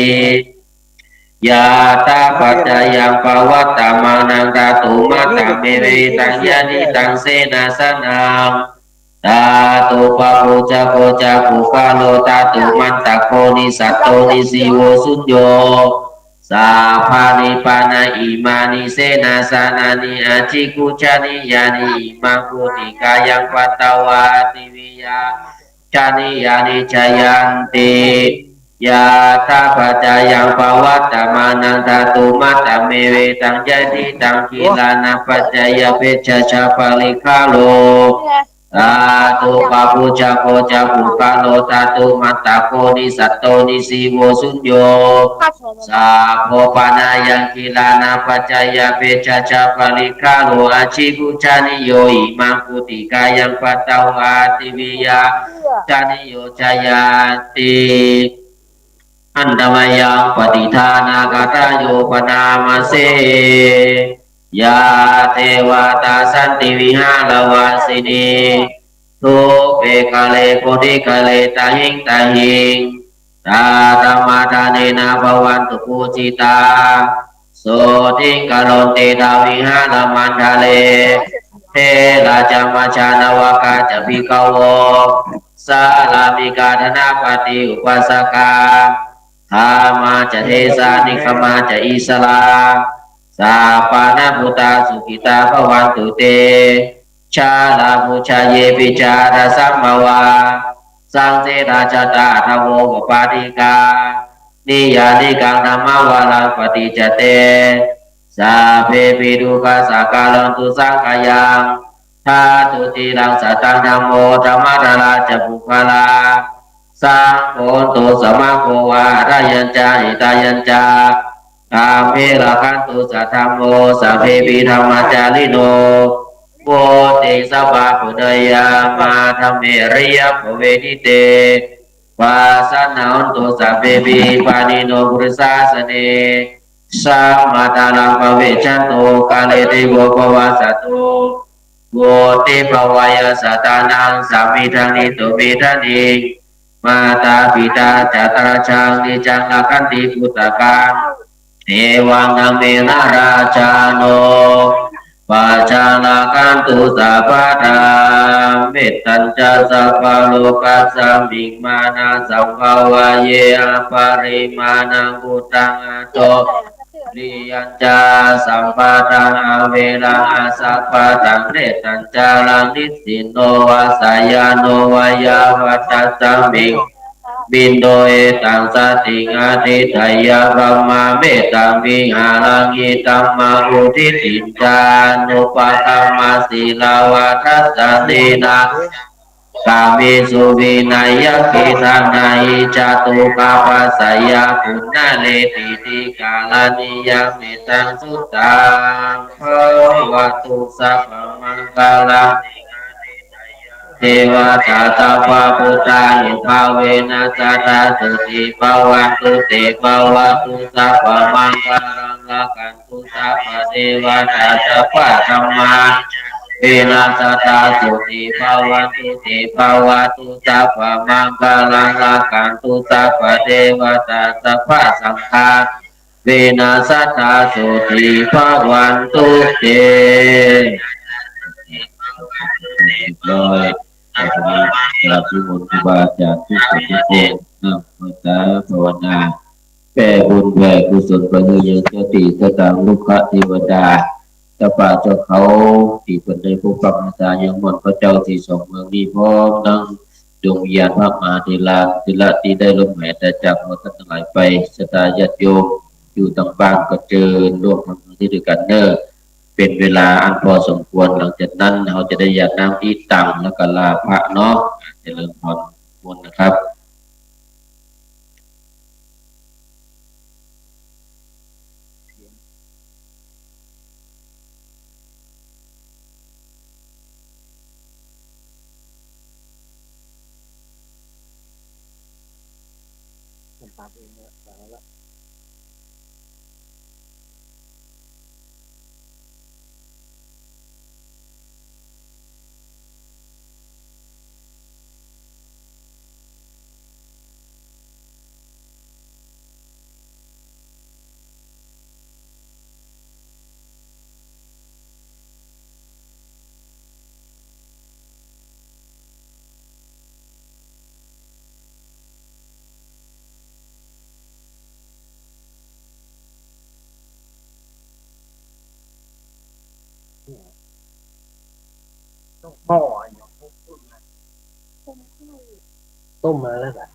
ยัตถะปัจจายัง ปะวัตตะมานัง ถาตุมัตตัง เม เวตัง ญาติตัง เสนาสะนัง ถาตุปะปุจจะโกจะ ปุคคะโล ถาตุมันตะโก นิสสัตโต นิสสีโว สุญโญ สัพพะนิพพานะ อิมานิ เสนาสะนานิ อะจิกขุจฉะนียานิ อิมัง ปูติกายัง ปัตตวา ติวิยา จฉะนียานิ จายันติ Yathāpaccayaṃ pavattamanan dhātumattamevetaṃ yadidaṃ gilānapaccayabhesajjaparikkhāro dhātupabbojako ca puggalo dhātumattako nissatto nijjīvo suñño sabbo panāyaṃ gilānapaccayabhesajjaparikkhāro ajjipūjanīyo imaṃ pūtikāyaṃ patvā tīviyaṃ jānīyo jāyati. Handa mayaṃ pattidānagāthāyo bhaṇāma se. Yā devatā santi vihāravāsinī thūpe ghare bodhighare tahiṃ tahiṃ, tā dhammadānena bhavantu pūjitā sotthiṃ karontedha vihāramaṇḍale. Therā ca majjhā navakā ca bhikkhavo sārāmikā dānapatī upāsakā, gāmā ca desā nigamā ca issarā, sappāṇabhūtā sukhitā bhavantu te. Jalābujā yepi ca aṇḍasambhavā saṃsedajātā athavopapātikā, niyyānikaṃ dhammavaraṃ paṭicca te sabbepi dukkhassa karontu saṅkhayaṃ. Ṭhātu ciraṃ sataṃ dhammo dhammaddharā ca puggalā, saṅgho hotu samaggova atthāya ca hitāya ca. Sabbe rakkhantu saddhammo sabbepi dhammacārino vuḍḍhiṃ sampāpuṇeyyāma dhamme ariyappavedite. Pasannā hontu sabbepi pāṇino buddhasāsane. Sammattharaṃ pavecchanto kāle devo pavassatu. Vuḍḍhibhāvāya sattānaṃ samiddhaṃ netu medaniṃ. Mātā pitā ca atrajaṃ niccaṃ rakkhanti puttakaṃ, evaṃ dhammena rājāno pajaṃ rakkhantu sabbadā. Mettañca sabbalokasmiṃ mānasambhāvaye aparimāṇaṃ, uddhaṃ adho riyañca sampadaṃ averaṃ asapattaṃ. Nesañcaraṃ nisinno vā sayāno vā yāvatassa vigatamiddho, etaṃ satiṃ adhiṭṭheyya brahmametaṃ vihāraṃ idhamāhu. Diṭṭhiñca anupagamma sīlavā dassanena kāmesu vineyya gedhaṃ, na hi jātu gabbhaseyyaṃ punaretīti karaṇīyaṃ. Mettaṃ suttaṃ bhavatu sabbamaṅgalaṃ. Devatā sabbabuddhānubhāvena sadā sotthī bhavantu te. Bhavatu sabbamaṅgalaṃ, rakkhantu sabbadevatā, sabbadhammānubhāvena sadā sotthī bhavantu te. Bhavatu sabbamaṅgalaṃ, rakkhantu sabbadevatā, sabbasaṅghānubhāvena sadā sotthī bhavantu te. เรียบร้อย กราบนิมนต์ครูบาอาจารย์ทุกคนทุกองค์นะ ภาษาภาวนา แผ่บุญแผ่กุศลไปยังเจ้าตี้เจ้าตางลูกเทวดา เจ้าป่าเจ้าเขา ตี้เปิ้นได้ปกปักรักษายังม่อนพระเจ้าตี้สองเมืองนี้ พร้อมทั้งดวงวิญญาณพระมหาเถราเถระตี้ได้ล่มหายตายจาก หมดท่านทั้งหลายไป ศรัทธาญาติโยมอยู่ตางบ้านก็เจิญร่วมทำบุญนี้ตวยกั๋นเน่อ เป๋นเวลาอันพอสมควร หลังจากนั้นเฮาจะได้หยาดน้ำอิตัง แล้วก็ลาพระเนาะ เจริญพรมนต์นะครับ ต้มมาแล้วเหรอ?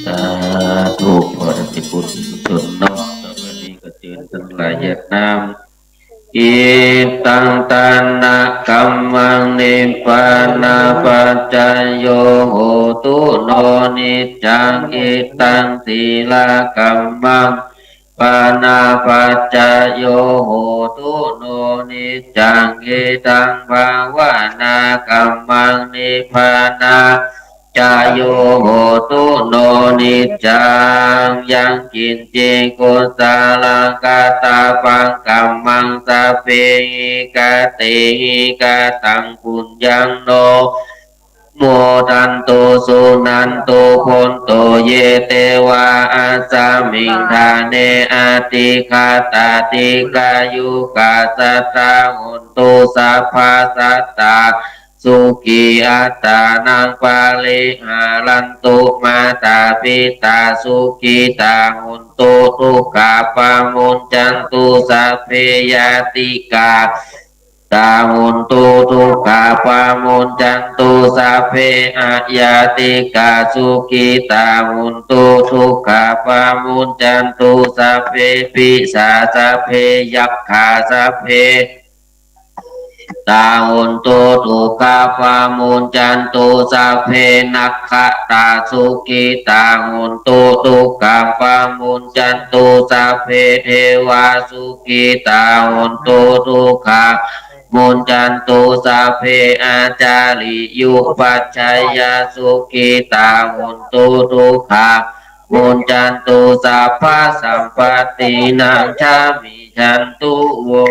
สาธุ ขอได้เป็นบุญกุศลเนาะ ต่อไปนี้ก็เจิญตังหลายญาติน้ำ Idaṃ dānakammaṃ nibbānapaccayo hotu no niccaṃ. Idaṃ sīlakammaṃ nibbānapaccayo hotu no niccaṃ. Idaṃ bhāvanākammaṃ nibbāna paccayo hotu no niccaṃ. Yaṃ kiñci kusalaṃ kattabbaṃ kammaṃ sabbehi katehi kataṃ puññaṃ no anumodantu suṇantu bhonto ye devā asmiṃ ṭhāne adhigatā dīghāyukā sadā hontu sabbā sattā sukhī attānaṃ pariharantu. Mātā pitā sukhitā hontu dukkhā pamuñcantu sabbe ñātikā sukhitā hontu dukkhā pamuñcantu sabbe aññātikā sukhitā hontu dukkhā pamuñcantu sabbe pisā sabbe yakkhā sabbe tā hontu dukkhā pamuñcantu sabbe nakkhattā sukhitā hontu dukkhā pamuñcantu sabbe devā sukhitā hontu dukkhā pamuñcantu sabbe ācariyupajjhāyā sukhitā hontu dukkhā pamuñcantu sabbasampattināṃ samijjhantu vo.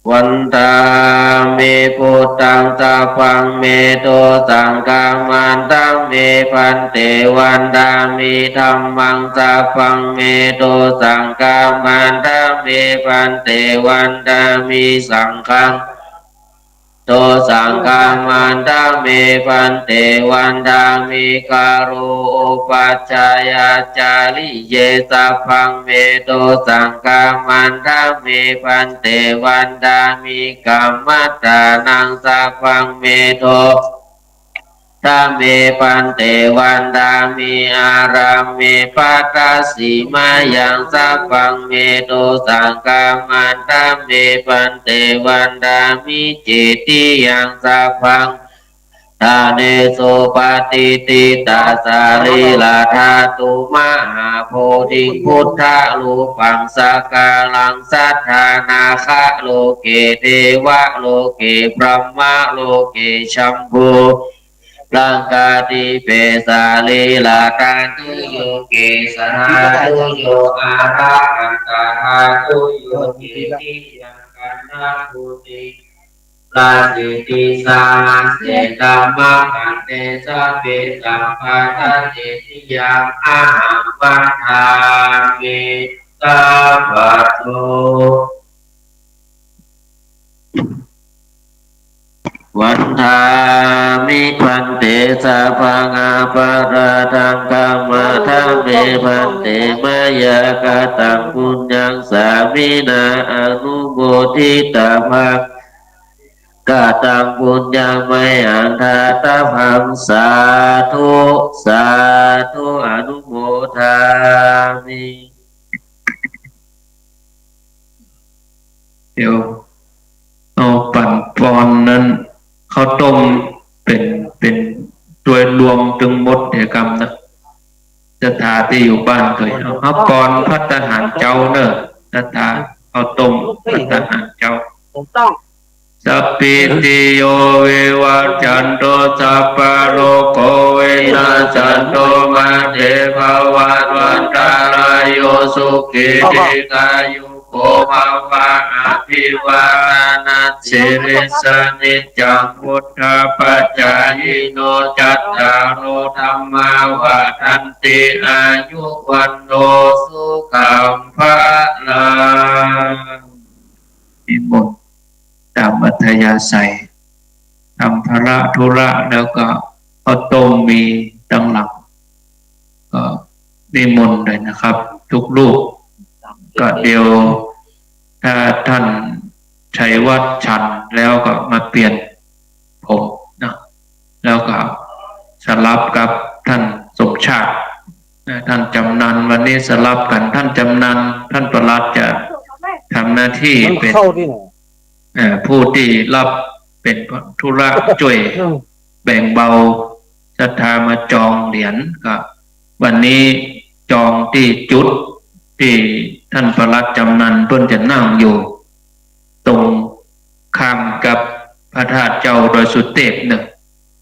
Vandāmi buddhaṃ sabbaṃ me dosaṃ khamatha me bhante. Vandāmi dhammaṃ sabbaṃ me dosaṃ khamatha me bhante. Vandāmi saṅghaṃ dosaṃ khamatha me bhante. Vandāmi guru upajjhāyācariye sabbaṃ me dosaṃ khamatha me bhante. Vandāmi kammaṭṭhānaṃ sabbaṃ me dosaṃ khamatha me bhante. Vandāmi ārāme paddasimayaṃ sabbaṃ me dosaṃ khamatha me bhante. Vandāmi cetiyaṃ sabbaṃ me dosaṃ khamatha me bhante. Upatiṭṭhitā sarīradhātu mahābodhiṃ buddharūpaṃ sakalaṃ sadā nāgaloke devaloke brahmaloke jambū laṅkādīpe sarīradhātuyoge sādhu yo arahaṃ sattādhātuyoge tiyākaṃ nābhūtiṃ pasīti sahasetamaddakkhe sabbe sabbadasseniyā ahaṃ vandāmi sabbaso. Vandāmi bhante sabbaṃ aparādhaṃ khamatha me bhante mayā kataṃ puññaṃ sāminā anumoditabbaṃ kataṃ puññaṃ mayhaṃ dātabbaṃ sādhu sādhu anumodāmi. เดี๋ยวเอาปั๋นปอนนั้นข้าวต้มเป๋น เป๋นโดยรวมตึงหมดเหียกำนะ ศรัทธาตี้อยู่บ้านเกย เอา เอาปอนภัตตาหารเจ๊าเน่อ ศรัทธา ข้าวต้มภัตตาหารเจ๊า ถูกต้อง สัพพีติโยวิวัชชันตุ สัพพะโรโควินัสสันตุ มาเตภวัตวันตะราโย สุขี อ๋อ ครับ ทีฆายุโกภะวะ อภิวาทะนะสีลิสสะ นิจจังวุฑฒาปะจายิโน จัตตาโรธัมมาวัฑฒันติ อายุวัณโณสุขังพะลัง นิมนต์ต๋ามอัธยาศัย ทำภาระธุระแล้วก็ข้าวต้มมีตังหลัง ก็นิมนต์เลยนะครับ ทุกรูป ก็เดี๋ยวถ้าท่านชัยวัฒน์ฉันแล้วก็มาเปลี่ยนผมนะ แล้วก็สลับกับท่านสมชาตินะ ท่านจำนัน วันนี้สลับกั๋น ท่านจำนัน ท่านปลัดจะทำหน้าตี้เป๋น มันเข้าตี้ไหน เอ่อ ผู้ตี้ฮับเป๋นธุระจ้วย อืม แบ่งเบาศรัทธามาจองเหรียญ ก็วันนี้จองตี้จุดตี้ท่านปลัดจำนันเปิ้นจะนั่งอยู่ ตรงข้ามกับพระธาตุเจ้าดอยสุเตพเนาะ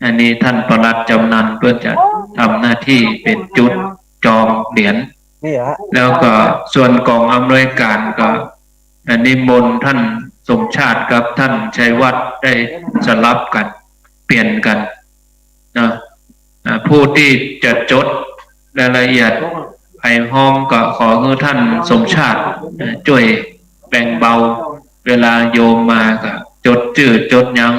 อันนี้ท่านปลัดจำนันเปิ้นจะทำหน้าตี้เป๋นจุดจองเหรียญ นี่ฮะ แล้วก็ส่วนกองอำนวยการก็นิมนต์ท่านสมชาติกับท่านชัยวัฒน์ได้สลับกั๋น เปลี่ยนกั๋นเนาะ อ่า ผู้ตี้จะจดรายละเอียดใผฮ้องก็ขอหื้อท่านสมชาติ เอ่อ จ้วยแบ่งเบา เวลาโยมมาก็จดจื้อจดหยัง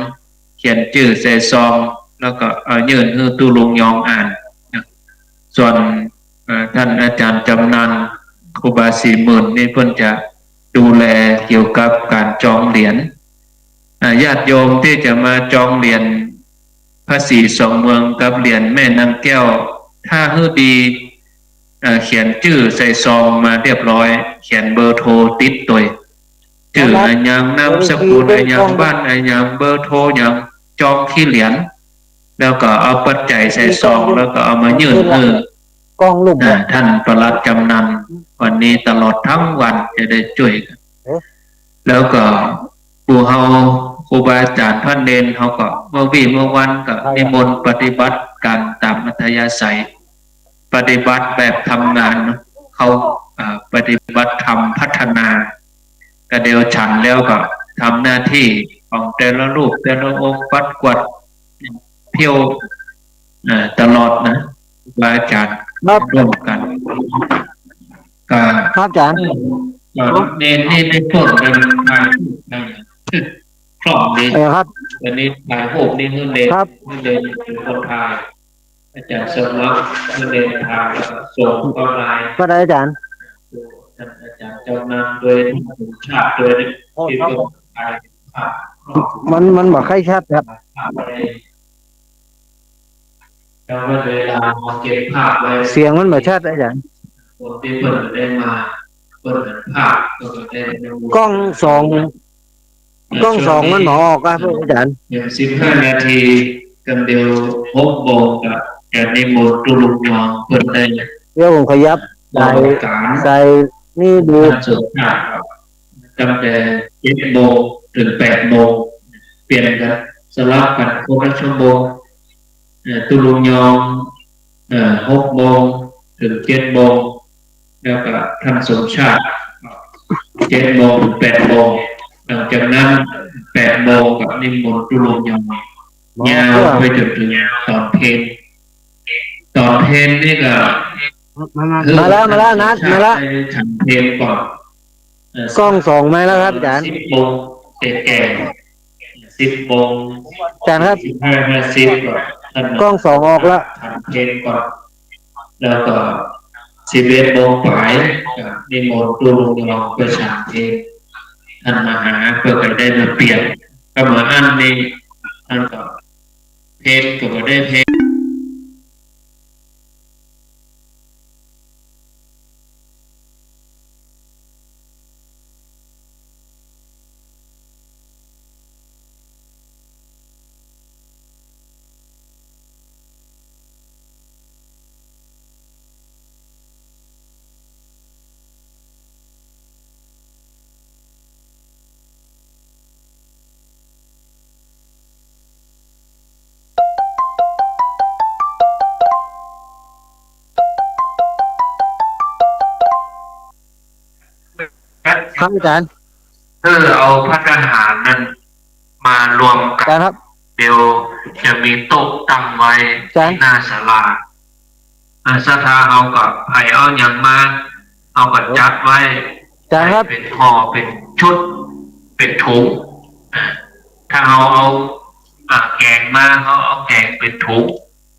เขียนจื้อใส่ซอง แล้วก็เอายื่นหื้อตุ๊ลุงยองอ่านนะ ส่วน เอ่อ ท่านอาจารย์จำนัน ครูบาสี่หมื่นนี่เปิ้นจะดูแลเกี่ยวกับก๋านจองเหรียญ อ่า ญาติโยมตี้จะมาจองเหรียญพระศรีสองเมืองกับเหรียญแม่นางแก้ว ถ้าหื้อดี เอ่อ เขียนจื้อใส่ซองมาเรียบร้อย เขียนเบอร์โทรติดตวย จื้ออะหยัง นามสกุลอะหยัง บ้านอะหยัง เบอร์โทรหยัง จองตี้เหรียญ แล้วก็เอาปัจจัยใส่ซอง แล้วก็เอามายื่นหื้อ กล้องลุ่ม อ่า ท่านปลัดจำนัน วันนี้ตลอดทั้งวันจะได้จ้วยกั๋น เอ๊ะ แล้วก็หมู่เฮาครูบาอาจ๋ารย์พระเณรเฮาก็เมื่อวี้เมื่อวันก็นิมนต์ปฏิบัติก๋านต๋ามอัธยาศัย ปฏิบัติแบบทำงานเนาะ เขา อ่า ปฏิบัติธรรมพัฒนา ก็เดี๋ยวฉันแล้วก็ทำหน้าตี้ของแต่ละรูปแต่ละองค์ ปัดกวาด เพี้ยว เอ่อ ตลอดนะ ครูบาอาจ๋ารย์ ครับ ร่วมกั๋น ก็ ครับอาจ๋ารย์ ก็เณรนี่ได้ต้นกัน ถ่ายรูปได้คล่องดี เออครับ อันนี้ถ่ายรูปนี่หื้อเณร ครับ หื้อเณรเป๋นคนถ่าย อาจ๋ารย์สมัครหื้อเณรถ่ายแล้วก็ส่งเข้าไลน์ ก็ได้อาจ๋ารย์ ท่านอาจ๋ารย์จำนันตวย ท่านสมชาติตวย ที่เปิ้นถ่ายภาพ มัน มันบ่ค่อยชัดครับ ภาพอะไร แล้วก็เวลาเราเก็บภาพไว้ เสียงมันบ่ชัดอาจ๋ารย์ คนตี้เปิ้นได้มา เปิ้นหันภาพ เปิ้นได้รู้ กล้องสอง กล้องสองมันบ่ออกอะ พระอาจ๋ารย์ เดี๋ยวสิบห้านาที กั๋นเดี๋ยวหกโมงก็จะนิมนต์ตุ๊ลุงยองเปิ้นได้ เดี๋ยวผมขยับ สาย สายนี่ดู ตั้งแต่เจ็ดโมงเถิงแปดโมง เปลี่ยนกั๋น สลับกั๋นคนละชั่วโมง เอ่อ ตุ๊ลุงยอง เอ่อ หกโมงเถิงเจ็ดโมง แล้วก็ท่านสมชาติ เจ็ดโมงเถิงแปดโมง หลังจากนั้นแปดโมงก็นิมนต์ตุ๊ลุงยอง ยาวไปจ๋นเถิงต๋อนเพล ต๋อนเพลนี่ก็ มา มา มาแล้ว มาแล้ว นัด มาแล้ว ได้ฉันเพลก่อน เอ่อ กล้องสองมาแล้วครับอาจ๋ารย์ สิบโมงแก่ๆ สิบโมง อาจ๋ารย์ครับ สิบห้าห้าสิบ ก็ท่าน กล้องสองออกแล้ว ฉันเพลก่อน แล้วก็สิบเอ็ดโมงป๋าย ก็นิมนต์ตุ๊ลุงยองไปฉันเพล ท่านมาหาเปิ้นก็ได้มาเปลี่ยน ก็มาอั้นนี่ ท่านก็เพลก็บ่ได้เพล ครับอาจ๋ารย์ เออ เอาภัตตาหารนั้นมารวมกั๋น อาจ๋ารย์ครับ เดี๋ยวจะมีโต๊ะตั้งไว้ อาจ๋ารย์ ตี้หน้าศาลา อ่า ศรัทธาเฮาก็ใผเอาหยังมา เฮาก็จัดไว้ อาจ๋ารย์ครับ เป๋นห่อ เป๋นชุด เป๋นถุง อ่า ถ้าเฮาเอา อ่า แก๋งมา เฮาเอาแก๋งเป๋นถุง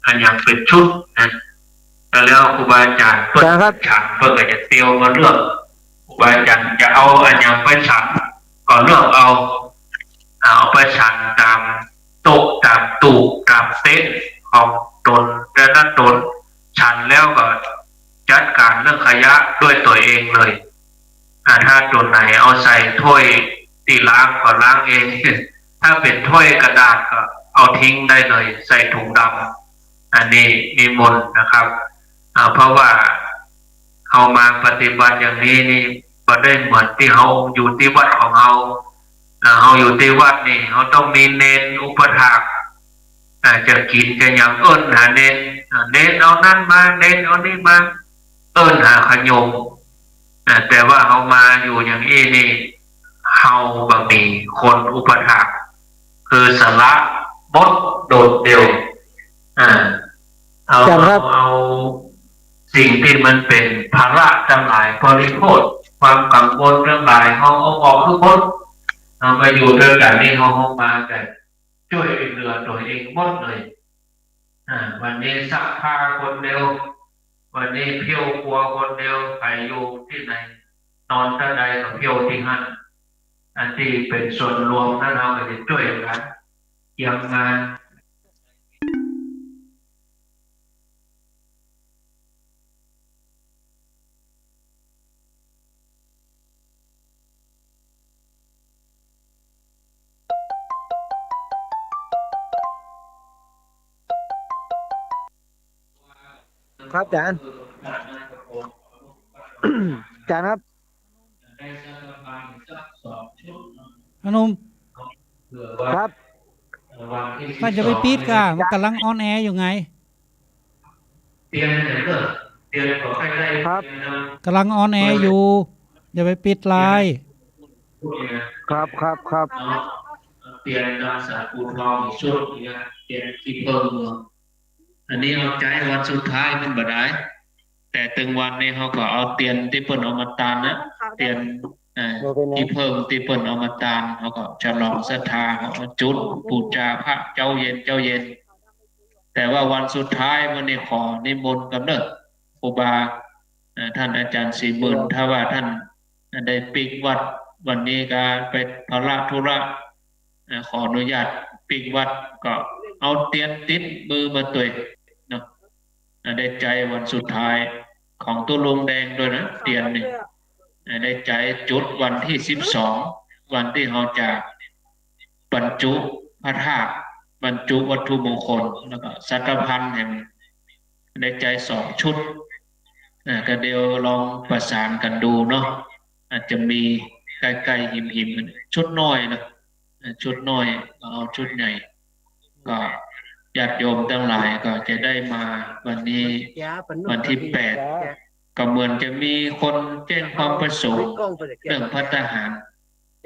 อะหยังเป๋นชุดนะ ก็แล้วครูบาอาจ๋ารย์เปิ้น อาจ๋ารย์ครับ ฉันเปิ้นก็จะเตียวมาเลือก ครูบาอาจ๋ารย์จะเอาอะหยังไปฉันก็เลือกเอา อ่า เอาไปฉันต๋ามโต๊ะ ต๋ามตู้ ต๋ามเต็นท์ของต๋นแต่ละต๋น ฉันแล้วก็จัดก๋านเรื่องขยะด้วยตั๋วเองเลย อ่า ถ้าตั๋วไหนเอาใส่ถ้วยตี้ล้างก็ล้างเอง ถ้าเป๋นถ้วยกระดาษก็เอาทิ้งได้เลย ใส่ถุงดำ อันนี้นิมนต์นะครับ อ่า เพราะว่าเฮามาปฏิบัติอย่างนี้นี่ บ่ได้เหมือนตี้เฮาอยู่ตี้วัดของเฮา อ่า เฮาอยู่ตี้วัดนี่ เฮาต้องมีเณรอุปัฏฐาก อ่า จะกิ๋นจะหยังเอิ้นหาเณร อ่า เณรเอานั้นมา เณรเอานี่มา เอิ้นหาเขาโยม อ่า แต่ว่าเฮามาอยู่อย่างอี้นี่ เฮาบ่มีคนอุปัฏฐาก คือสละหมดโดดเดี่ยว อ่า เอา อาจ๋ารย์ครับ เอา เอาสิ่งตี้มันเป๋นภาระตังหลาย บริโภค ความกังวลตังหลาย เฮาเอาออกทั้งหมด เฮามาอยู่ตวยกั๋นนี่ เฮา เฮามากั๋น จ้วยเหลือตั๋วเองหมดเลย อ่า วันนี้ซักผ้าคนเดียว วันนี้เผี้ยวครัวคนเดียว ใผอยู่ตี้ไหน นอนตะใดก็เผี้ยวตี้หั้น อันตี้เป๋นส่วนรวมนั้น เฮาก็จะจ้วยกั๋นเตรียมงาน ครับอาจ๋ารย์ อาจ๋ารย์ครับ อาหนุ่ม ครับ ก็อย่าไปปิดก่ะ มันก่ำลังออนแอร์อยู่ไง เตียนเนี่ยเนอะ เตียนก็ใกล้ๆ ครับ เตียนนะ ก่ำลังออนแอร์อยู่ อย่าไปปิดไลน์ พูดอย่างเงี้ย ครับ ครับ ครับ เนาะ เตียนตามสารปูทองอีกชุดอย่างเงี้ย เตียนขี้เผิงเมือง อันนี้เอาใจ๊วันสุดท้ายมันบ่ดาย แต่ตึงวันนี้เฮาก็เอาเตียนตี้เปิ้นเอามาตานนะ เตียน เอ่อ บ่เป๋นหยัง ขี้เผิงตี้เปิ้นเอามาตาน เฮาก็ฉลองศรัทธา เฮาก็จุดปู๋จาพระเจ๊าเย็นเจ๊าเย็น แต่ว่าวันสุดท้ายวันนี้ขอนิมนต์กำเนิดครูบา เอ่อ ท่านอาจ๋ารย์ศรีหมื่น ถ้าว่าท่านได้ปิ๊กวัดวันนี้ก็ไปภาระธุระ เอ่อ ขออนุญาตปิ๊กวัด ก็เอาเตียนติดมือมาตวยเนาะ อ่า ได้ใจ๊วันสุดท้ายของตุ๊ลุงแดงตวยนะ เตียนนี่ อ่า ได้ใจ๊จุดวันตี้สิบสอง วันตี้เฮาจะบรรจุพระธาตุ บรรจุวัตถุมงคล แล้วก็สัตตะภัณฑ์แหม ได้ใจ๊สองชุด อ่า ก็เดี๋ยวลองประสานกั๋นดูเนาะ อาจจะมีใก้ๆ หิมๆ กั๋น ชุดน้อยเนาะ อ่า ชุดน้อย เอาชุดใหญ่ ก็ญาติโยมตังหลายก็จะได้มาวันนี้ วันตี้แปด ก็เหมือนจะมีคนแจ้งความประสงค์เรื่องภัตตาหาร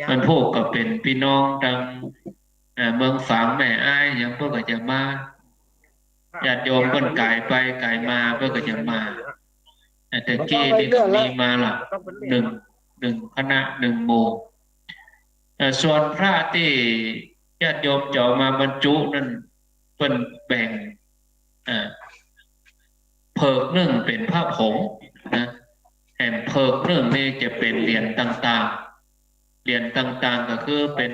วันพูกก็เป๋นปี้น้องตัง เอ่อ เมืองฝาง แม่อาย หยังเปิ้นก็จะมา ญาติโยมเปิ้นก๋ายไปก๋ายมา เปิ้นก็จะมา เอ่อ แต่กี้นี่ก็มีมาละ หนึ่ง หนึ่งคณะ หนึ่งหมู่ เอ่อ ส่วนพระตี้ญาติโยมจะเอามาบรรจุนั้น เปิ้นแบ่ง เอ่อ เผิกนึ่งเป๋นพระผงนะ แหมเผิกนึ่งนี่จะเป๋นเหรียญต่างๆ เหรียญต่างๆ ก็คือเป๋น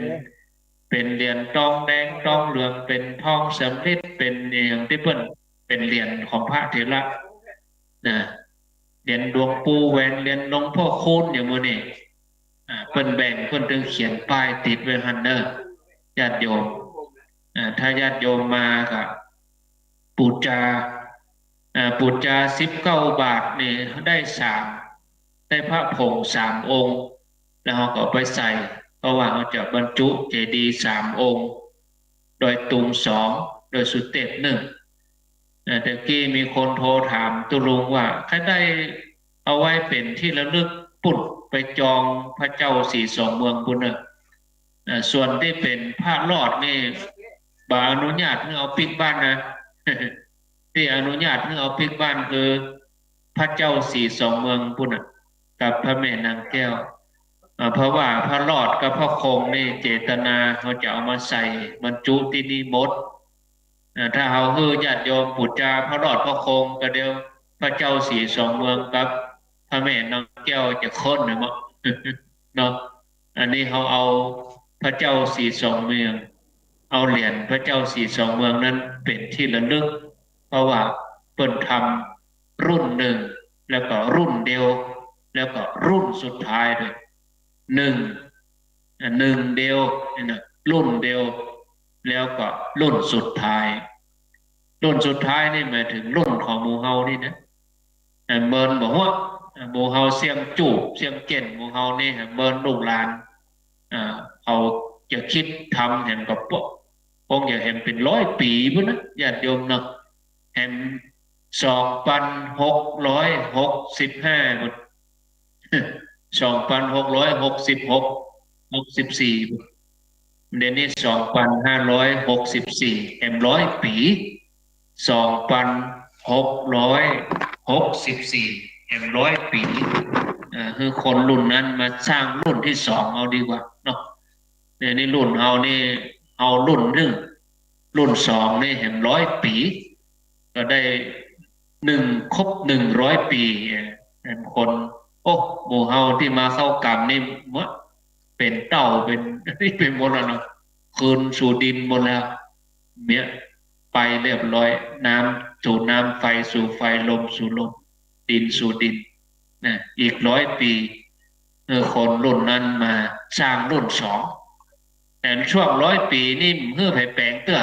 เป๋นเหรียญตองแดง ตองเหลือง เป๋นทองสำริด เป๋นอะหยังตี้เปิ้น เป๋นเหรียญของพระเถระนะ เหรียญหลวงปู่แหวน เหรียญหลวงพ่อคูณ อย่างหมู่นี้ อ่า เปิ้นแบ่ง เปิ้นตึงเขียนป้ายติดไว้หั้นเน่อ ญาติโยม อ่า ถ้าญาติโยมมาก็ปู๋จา อ่า ปู๋จาสิบเก้าบาทนี่ได้สาม ได้พระผงสามองค์ แล้วเฮาก็เอาไปใส่ เพราะว่าเฮาจะบรรจุเจดีย์สามองค์ ดอยตุงสอง ดอยสุเทพหนึ่ง เอ่อ แต่กี้มีคนโทรถามตุ๊ลุงว่า ใค่ได้เอาไว้เป๋นตี้ระลึก ปุ้น ไปจองพระเจ้าสีสองเมืองปุ้นเน่อ อ่า ส่วนตี้เป๋นพระรอดนี่ บ่อนุญาตหื้อเอาปิ๊กบ้านนะ ตี้อนุญาตหื้อเอาปิ๊กบ้านคือพระเจ้าสีสองเมืองปุ้นน่ะ กับพระแม่นางแก้ว อ่า เพราะว่าพระรอดกับพระคงนี่เจตนาเขาจะเอามาใส่บรรจุตี้นี่หมด อ่า ถ้าเฮาหื้อญาติโยมปู๋จาพระรอดพระคงก็เดี๋ยวพระเจ้าสีสองเมืองกับพระแม่นางแก้วจะเคิ้นนะเนาะ เนาะ อันนี้เฮาเอาพระเจ้าสีสองเมือง เอาเหรียญพระเจ้าสีสองเมืองนั้นเป๋นตี้ระลึก เพราะว่าเปิ้นทำรุ่นหนึ่ง แล้วก็รุ่นเดียว แล้วก็รุ่นสุดท้ายด้วย หนึ่ง อ่ะ หนึ่งเดียวนี่นะ รุ่นเดียว แล้วก็รุ่นสุดท้าย รุ่นสุดท้ายนี่หมายถึงรุ่นของหมู่เฮานี่นะ อ่ะ เมินบ่ฮู้ อ่ะ หมู่เฮาเสี้ยงจูบ เสี้ยงเจ๊น หมู่เฮานี่ อ่ะ เมินลูกหลาน อ่า เขาจะกึ๊ดทำแหมก็ปะ คงจะแหมเป๋นร้อยปี๋ปุ้นนะ ญาติโยมเนาะ แหมสองปันหกร้อยหกสิบห้าปุ้น สองปันหกร้อยหกสิบหก หกสิบสี่ เดี๋ยวนี้สองปันห้าร้อยหกสิบสี่ แหมร้อยปี๋ สองปันหกร้อยหกสิบสี่ แหมร้อยปี๋ เอ่อ คือคนรุ่นนั้นมาสร้างรุ่นตี้สองเอาดีกว่าเนาะ เดี๋ยวนี้รุ่นเฮานี่ เฮารุ่นหนึ่ง รุ่นสองนี่แหมร้อยปี๋ ก็ได้หนึ่ง ครบหนึ่งร้อยปี๋ แหมคน โอ้ หมู่เฮาตี้มาเข้ากรรมนี่หมด เป๋นเต้า เป๋น นี่ไปหมดแล้วเนาะ คืนสู่ดินหมดแล้ว เนี่ย ไปเรียบร้อย น้ำสู่น้ำ ไฟสู่ไฟ ลมสู่ลม ดินสู่ดิน นะ อีกร้อยปี๋ เออ คนรุ่นนั้นมาสร้างรุ่นสอง แต่ช่วงร้อยปี๋นี่หื้อไผแป๋งเตื้อ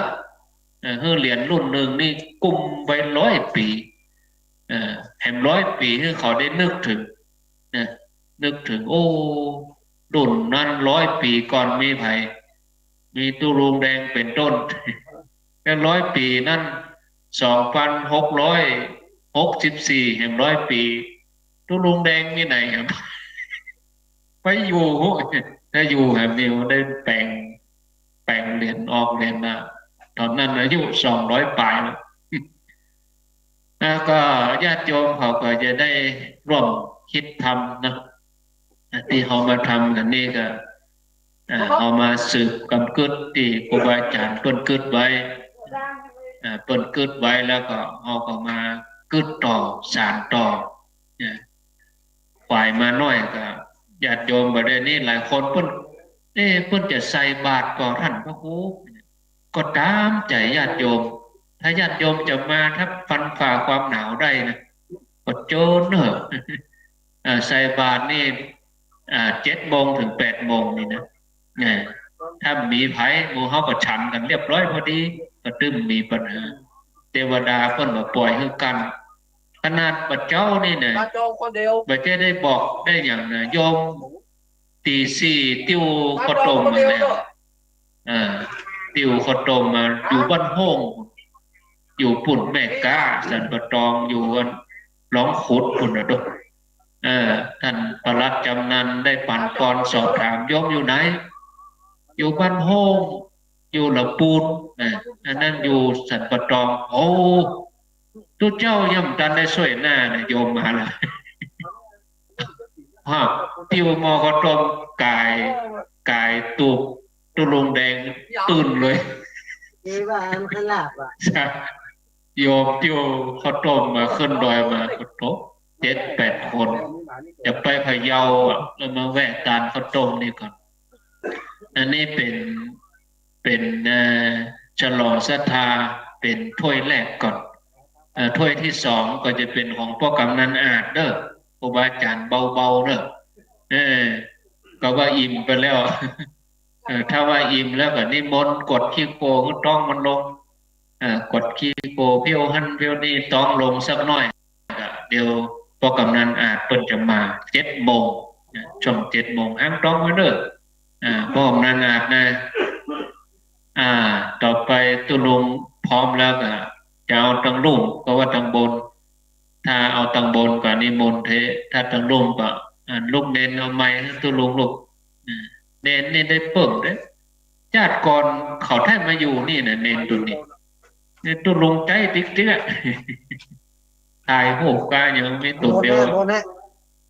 เออ หื้อเหรียญรุ่นหนึ่งนี่กุมไว้ร้อยปี๋ เออ แหมร้อยปี๋หื้อเขาได้นึกถึง นะ นึกถึง โอ้ รุ่นนั้นร้อยปี๋ก่อนมีไผ มีตุ๊ลุงแดงเป๋นต้น แล้วร้อยปี๋นั้น สองปันหกร้อยหกสิบสี่ แหมร้อยปี๋ ตุ๊ลุงแดงมีไหนแหม ไปอยู่ ถ้าอยู่แหมนี่ได้แป๋ง แป๋งเหรียญออกเหรียญนะ ต๋อนนั้นอายุสองร้อยป๋ายแล้ว แล้วก็ญาติโยมเขาก็จะได้ร่วมกึ๊ดทำนะ ตี้เฮามาทำกั๋นนี่ก็ อ่า เฮามาสืบกำกึ๊ดตี้ครูบาอาจ๋ารย์เปิ้นกึ๊ดไว้ อ่า เปิ้นกึ๊ดไว้แล้วก็เฮาก็มากึ๊ดต่อ สานต่อ เนี่ย ฝ่ายมาน้อยก็ญาติโยมบ่าเดี่ยวนี้หลายคนเปิ้น เอ๊ะ เปิ้นจะใส่บาตรก่อต้านพระครู ก็ต๋ามใจ๋ญาติโยม ถ้าญาติโยมจะมา ถ้าฟันฝ่าความหนาวได้นะ ก็เจิญเน่อ อ่า ใส่บาตรนี่ อ่า เจ็ดโมงเถิงแปดโมงนี่นะ เนี่ย ถ้ามีไผ หมู่เฮาก็ฉันกั๋นเรียบร้อยพอดี ก็ตึงมีปัญหา เตวดาเปิ้นบ่ป่อยหื้อกั้น ขนาดบ่าเจ๊านี่นะ มาจองคนเดียว บ่าเจ๊าได้บอกได้หยังนะ โยม ตี๋สี่ ติ้วข้าวต้มมาแล้ว เออ ติ้วข้าวต้มมา อยู่บ้านโฮ่ง อยู่ปุ้นแม่ก๊า สันป่าตอง อยู่อันหนองขุดปุ้นน่ะเนาะ เออ ต้านปลัดจำนันได้ปั๋นกรสอบถาม โยมอยู่ไหน อยู่บ้านโฮ่ง อยู่ละปูนนะ อันนั้นอยู่สันป่าตอง โอ้ ตุ๊เจ้ายังบ่ตันได้ส่วยหน้านะ โยมมาละ ฮะ ติ้วหม้อข้าวต้มก๋าย ก๋ายตุ๊บ ตุ๊ลุงแดงตื่นเลย เอว่าอันขลาดว่ะ ใช่ โยมติ้วข้าวต้มมา ขึ้นดอยมา ก็ตกเจ็ดแปดคน จะไปพะเยาอ่ะ แล้วมาแวะตานข้าวต้มนี่ก่อน อันนี้เป๋น เป๋น เอ่อ ฉลองศรัทธา เป๋นถ้วยแรกก่อน เอ่อ ถ้วยตี้สองก็จะเป๋นของป้อกำนันอาจเน่อ ครูบาอาจ๋ารย์เบาๆ เน่อ เออ ก็ว่าอิ่มไปแล้ว เออ ถ้าว่าอิ่มแล้วก็นิมนต์กดขี้โคลหื้อต๊องมันลง เอ่อ กดขี้โคลเผี้ยวหั้นเผี้ยวนี่ต๊องลงสักหน้อย เดี๋ยวป้อกำนันอาจเปิ้นจะมาเจ็ดโมงนะ ช่วงเจ็ดโมง หังต๊องไว้เน่อ อ่า ป้อกำนันอาจนะ อ่า ต่อไปตุ๊ลุงพร้อมแล้วก็จะเอาตังลุ่ม ก็ว่าตังบน ถ้าเอาตังบนก็นิมนต์เต๊อะ ถ้าตังลุ่มก็ อ่า ลูกเณรเอาไมค์หื้อตุ๊ลุงลูก อ่า เณรนี่ได้เปิ้งเด้อ จาติก่อนเขาได้มาอยู่นี่นะ เณรตุ๊ลุงนี่ นี่ตุ๊ลุงใจ๊ติ๊กติ๊กอะ ถ่ายรูปกาอย่างมีตุ๊เดียว โดนแน่ โดนแน่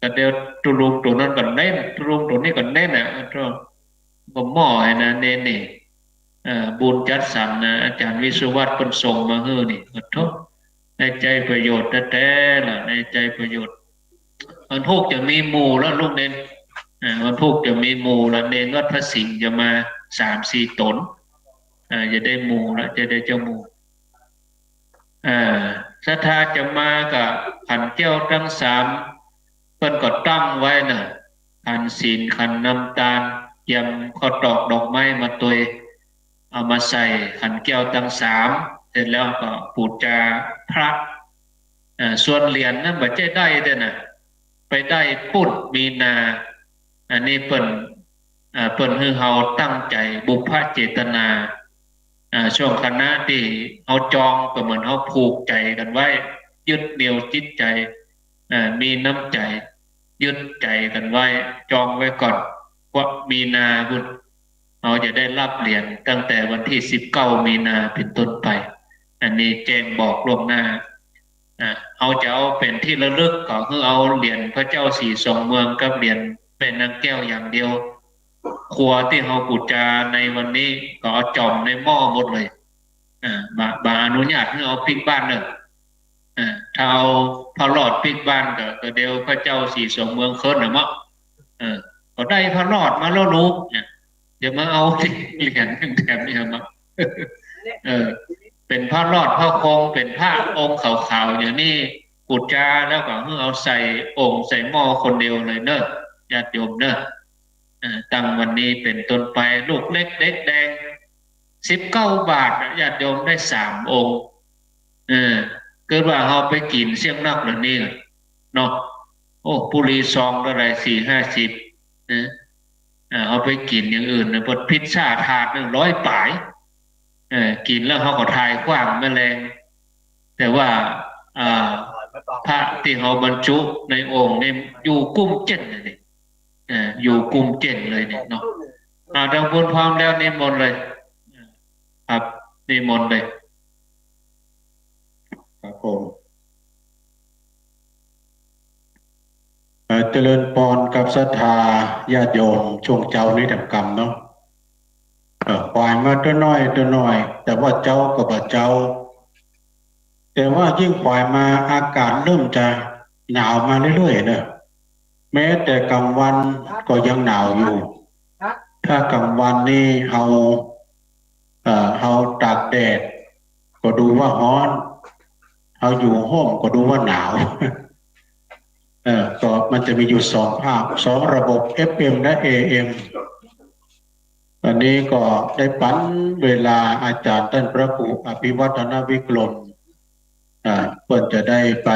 ก็เดี๋ยวตุ๊ลุงตุ๊นั้นก็เน้น ตุ๊ลุงตุ๊นี้ก็เน้นอะ โธ่ ก็หม้อไอ้นะ เณรนี่ เอ่อ บุญจัดสรรนะ อาจารย์วิศวัตเปิ้นส่งมาหื้อนี่ ขอโทษ ได้ใจ๊ประโยชน์แต๊ๆ ล่ะ ได้ใจ๊ประโยชน์ วันพุธจะมีหมู่แล้วลูกเณร อ่า วันพุธจะมีหมู่แล้ว เณรวัดพระสิงห์จะมาสามสี่ต๋น อ่า จะได้หมู่แล้ว จะได้เจ้าหมู่ อ่า ศรัทธาจะมากับขันแก้วตังสาม เปิ้นก็ตั้งไว้น่ะ ขันศีล ขันน้ำตาล เตรียมข้าวตอกดอกไม้มาตวย เอามาใส่ขันแก้วตังสาม เสร็จแล้วก็ปู๋จาพระ อ่า ส่วนเหรียญนั้นบ่ใจ้ได้เด้อน่ะ ไปได้ปุ้นมีนา อันนี้เปิ้น อ่า เปิ้นหื้อเฮาตั้งใจ๋บุพเจตนา อ่า ช่วงขณะตี้เฮาจองก็เหมือนเฮาผูกใจ๋กั๋นไว้ ยึดเหนี่ยวจิตใจ๋ อ่า มีน้ำใจ๋ ยึดใจ๋กั๋นไว้ จองไว้ก่อน ว่ามีนาพุ้น เฮาจะได้ฮับเหรียญตั้งแต่วันตี้สิบเก้ามีนาเป๋นต้นไป อันนี้แจ้งบอกล่วงหน้า อ่า เฮาจะเอาเป๋นตี้ระลึก ก็คือเอาเหรียญพระเจ้าสีสองเมืองกับเหรียญแม่นางแก้วอย่างเดียว ครัวตี้เฮาปู๋จาในวันนี้ก็เอาจ่อมในหม้อหมดเลย อ่า บ่ บ่อนุญาตหื้อเอาปิ๊กบ้านเน่อ อ่า ถ้าเอาพระรอดปิ๊กบ้านก็ ก็เดี๋ยวพระเจ้าสีสองเมืองเคิ้นน่ะเนาะ เออ ก็ได้พระรอดมาแล้วลูกเนี่ย อย่ามาเอาเหรียญแถมเนี่ยมา เออ เป๋นพระรอดพระคง เป๋นพระองค์ขาวๆ อย่างนี้ ปู๋จาแล้วก็หื้อเอาใส่โอ่งใส่หม้อคนเดียวเลยเน่อ ญาติโยมเน่อ เอ่อ ตั้งวันนี้เป๋นต้นไป ลูกเล็กเด็กแดง สิบเก้าบาทอะ ญาติโยมได้สามองค์ เออ เกิดว่าเฮาไปกิ๋นเสี้ยงนักเหล่านี้เนาะ โอ้ บุหรี่ซองเต้าใด สี่ห้าสิบ นะ เออ เฮาไปกิ๋นอย่างอื่นนะ พวกพิซซ่าถาดนึ่งร้อยป๋าย เออ กิ๋นแล้วเฮาก็ถ่ายขว้างแมลง แต่ว่า อ่า พระตี้เฮาบรรจุในโอ่งนี่อยู่กุ้มเจ๊นเลยนี่ เอ่อ อยู่กุ้มเจ๊นเลยนี่เนาะ อ่า ตางปู้นพร้อมแล้วนิมนต์เลย ครับ นิมนต์เลย ครับผม เอ่อ เจริญปอนกับศรัทธาญาติโยม ช่วงเจ๊านี้แถมกำเนาะ เอ่อ ขวายมาเตื้อน้อยเตื้อน้อย แต่ว่าเจ๊าก็บ่าเจ๊า แต่ว่ายิ่งขวายมาอากาศเริ่มจะหนาวมาเรื่อยๆ เนอะ แม้แต่กลางวันก็ยังหนาวอยู่ ถ้ากลางวันนี่เฮา เอ่อ เฮาตากแดดก็ดูว่าฮ้อน เฮาอยู่ฮ่มก็ดูว่าหนาว เอ่อ ก็มันจะมีอยู่สองภาค สองระบบ เอฟเอ็ม และ เอเอ็ม อันนี้ก็ได้ปั๋นเวลาอาจ๋ารย์ต้านพระครูอภิวัฒนวิกรม อ่า เปิ้นจะได้ไป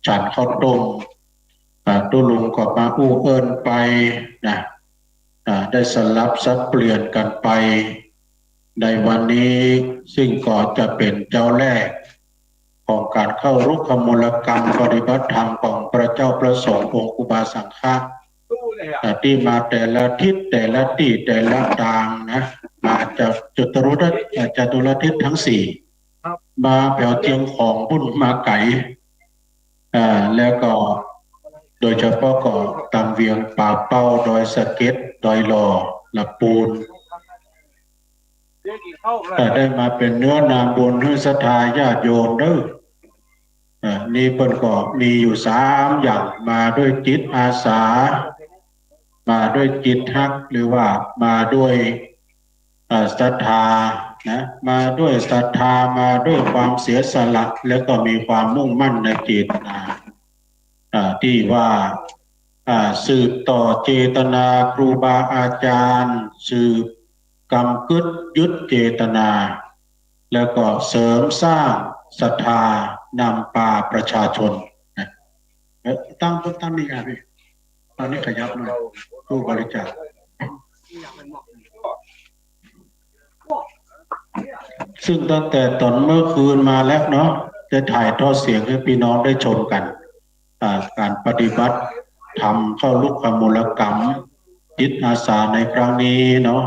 ฉันข้าวต้ม อ่า ตุ๊ลุงก็มาอู้เอิ้นไปนะ อ่า ได้สลับสับเปลี่ยนกั๋นไป ในวันนี้ ซึ่งก็จะเป๋นเจ๊าแรก ของก๋านเข้ารุกขมลกรรมปฏิบัติธรรมของพระเจ้าพระสงฆ์องค์ครูบาสังฆะ อ่า ตี้มาแต่ละทิศแต่ละตี้แต่ละตางนะ มาจากจตุรทิศ อ่า จตุรทิศทั้งสี่ มาแถวเจียงของปู้นมาไก๋ อ่า แล้วก็โดยเฉพาะก็ตางเวียง ป่าเป้า ดอยสะเก็ด ดอยหล่อ ละปูน แต่ได้มาเป๋นเนื้อนาบุญหื้อศรัทธาญาติโยมเด้อ อ่า นี่เปิ้นก็มีอยู่สามอย่าง มาด้วยจิตอาสา มาด้วยจิตฮัก หรือว่ามาด้วย อ่า ศรัทธานะ มาด้วยศรัทธา มาด้วยความเสียสละ แล้วก็มีความมุ่งมั่นในเจตนา อ่า ตี้ว่า อ่า สืบต่อเจตนาครูบาอาจารย์ สืบกำกึ๊ดยึดเจตนา แล้วก็เสริมสร้างศรัทธานำปาประชาชนนะ เอ่อ ตั้ง ตั้งนี่ไงพี่ ตอนนี้ขยับหน่อย ตู้บริจาค ซึ่งตั้งแต่ต๋อนเมื่อคืนมาแล้วเนาะ ได้ถ่ายทอดเสียงหื้อพี่น้องได้ชมกั๋น อ่า ก๋านปฏิบัติ ทำเข้าลุกขมูลกรรม จิตอาสาในครั้งนี้เนาะ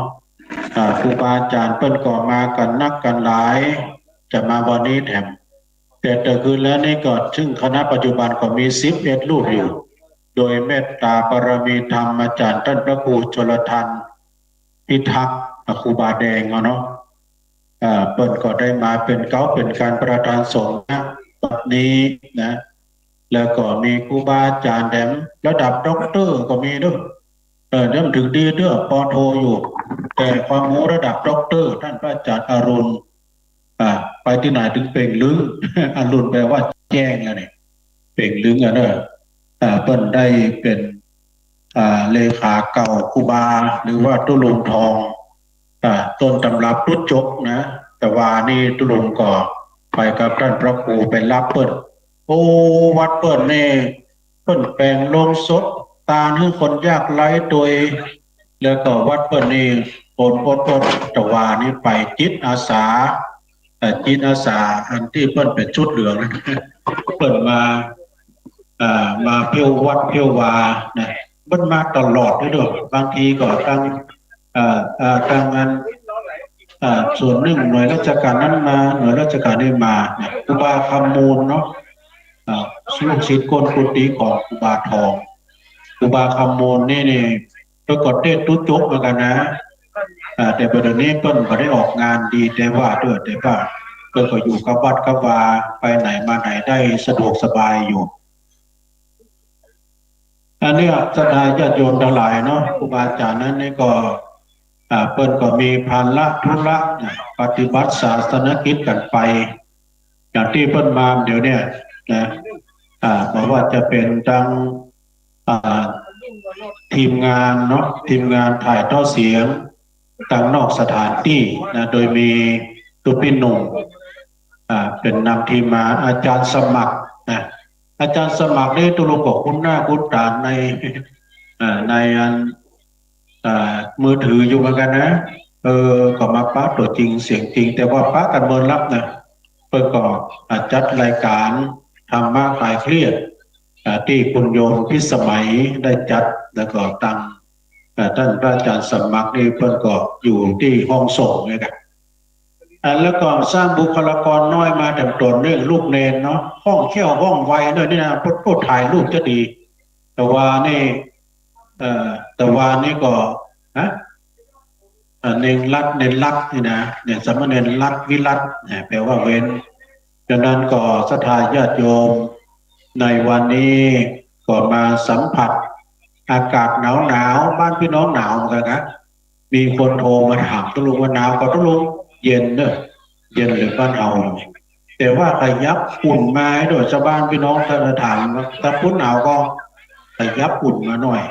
อ่า ครูบาอาจ๋ารย์เปิ้นก็มากั๋นนักกั๋นหลาย จะมาวันนี้แถม แต่เตื้อคืนแล้วนี่ก็ ซึ่งคณะปัจจุบันก็มีสิบเอ็ดรูปอยู่ โดยเมตตาบารมีธรรมอาจ๋ารย์ต้านพระครูชลทัน พิทักษ์ ครูบาแดงอะเนาะ อ่า เปิ้นก็ได้มาเป๋นเก๊าเป๋นกลางประธานสงฆ์ ณ บัดนี้นะ แล้วก็มีครูบาอาจ๋ารย์แถมระดับด็อกเตอร์ก็มีเนาะ เออ ยังบ่เถิงดีเตื้อ ป.โท อยู่ แต่ความฮู้ระดับด็อกเตอร์ ต้านพระอาจ๋ารย์อรุณ อ่า ไปตี้ไหนตึงเป่งลึง อรุณแปลว่าแจ้งอะเนี่ย เป่งลึงอะเนาะ อ่า เปิ้นได้เป๋น อ่า เลขาเก่าครูบา หรือว่าตุ๊ลุงทอง อ่า ต้นตำรับตุ๊จกนะ แต่วานี้ตุ๊ลุงก็ไปกับต้านพระครูไปฮับเปิ้น โอ้ วัดเปิ้นนี่ เปิ้นแป๋งโลงศพตานหื้อคนยากไร้ตวย แล้วก็วัดเปิ้นนี่ คนอดๆ แต่วานี้ไปจิตอาสา เอ่อ จิตอาสาอันตี้เปิ้นเป๋นชุดเหลือง เปิ้นมา อ่า มาเที่ยววัดเที่ยววานะ เปิ้นมาตลอดเลยเนาะ บางทีก็ตัง อ่า อ่า ตังอัน อ่า ส่วนนึ่งหน่วยราชก๋านนั้นมา หน่วยราชก๋านนี้มานะ ครูบาคำมูลเนาะ อ่า ลูกศิษย์ก้นกุฏิของครูบาทอง ครูบาคำมูลนี่ นี่ เปิ้นก็เตศน์ตุ๊จกเหมือนกั๋นนะ อ่า แต่ปัจจุบันนี้เปิ้นก็ได้ออกงานดี แต่ว่าเตื้อ แต่ว่าเปิ้นก็อยู่กับวัดกับวา ไปไหนมาไหนได้สะดวกสบายอยู่ อันเนี้ย ศรัทธาญาติโยมตังหลายเนาะ ครูบาอาจ๋ารย์นั้นนี่ก็ อ่า เปิ้นก็มีภาระธุระนะ ปฏิบัติศาสนกิจกั๋นไป อย่างตี้เปิ้นมาเดี๋ยวเนี้ยนะ อ่า บ่ว่าจะเป๋นตัง อ่า ทีมงานเนาะ ทีมงานถ่ายทอดเสียง ตังนอกสถานตี้นะ โดยมีตุ๊ปี้หนุ่ม อ่า เป๋นนำทีมมา อาจ๋ารย์สมัครนะ อาจ๋ารย์สมัครนี่ตุ๊ลุงก็คุ้นหน้าคุ้นต๋าใน อ่า ในอัน อ่า มือถืออยู่เหมือนกั๋นนะ เออ ก็มาปะตั๋วจริงเสียงจริง แต่ว่าปะกั๋นเมินลับนะ เปิ้นก็ อ่า จัดรายก๋านธรรมะคลายเครียด อ่า ตี้คุณโยมพิสมัยได้จัด แล้วก็ตัง อ่า ต้านพระอาจ๋ารย์สมัครนี่เปิ้นก็อยู่ตี้ห้องส่งเนี่ยนะ อ่า แล้วก็สร้างบุคลากรน้อยมาแถมต๋น เรื่องลูกเณรเนาะ คล่องแคล่วว่องไวเนาะ นี่นะ โอ้ ถ่ายรูปจะดี แต่วานี้ เอ่อ แต่วานี้ก็ ฮะ เอ่อ เณรรัตน์ เณรรัตน์นี่นะ เนี่ย สามเณรรัตน์ วิรัตน์ เนี่ย แปลว่าเว้น ฉะนั้นก็ศรัทธาญาติโยม ในวันนี้ก็มาสัมผัสอากาศหนาวๆ บ้านพี่น้องหนาวเหมือนกั๋นนะ มีคนโทรมาถามตุ๊ลุงว่าหนาวก่อตุ๊ลุง เย็นเนาะ เย็นเหมือนบ้านเฮา แต่ว่าขยับอุ่นมาให้หน่อย ชาวบ้านพี่น้องท่านถามว่า ถ้าพุ้นหนาวก็ขยับอุ่นมาหน่อย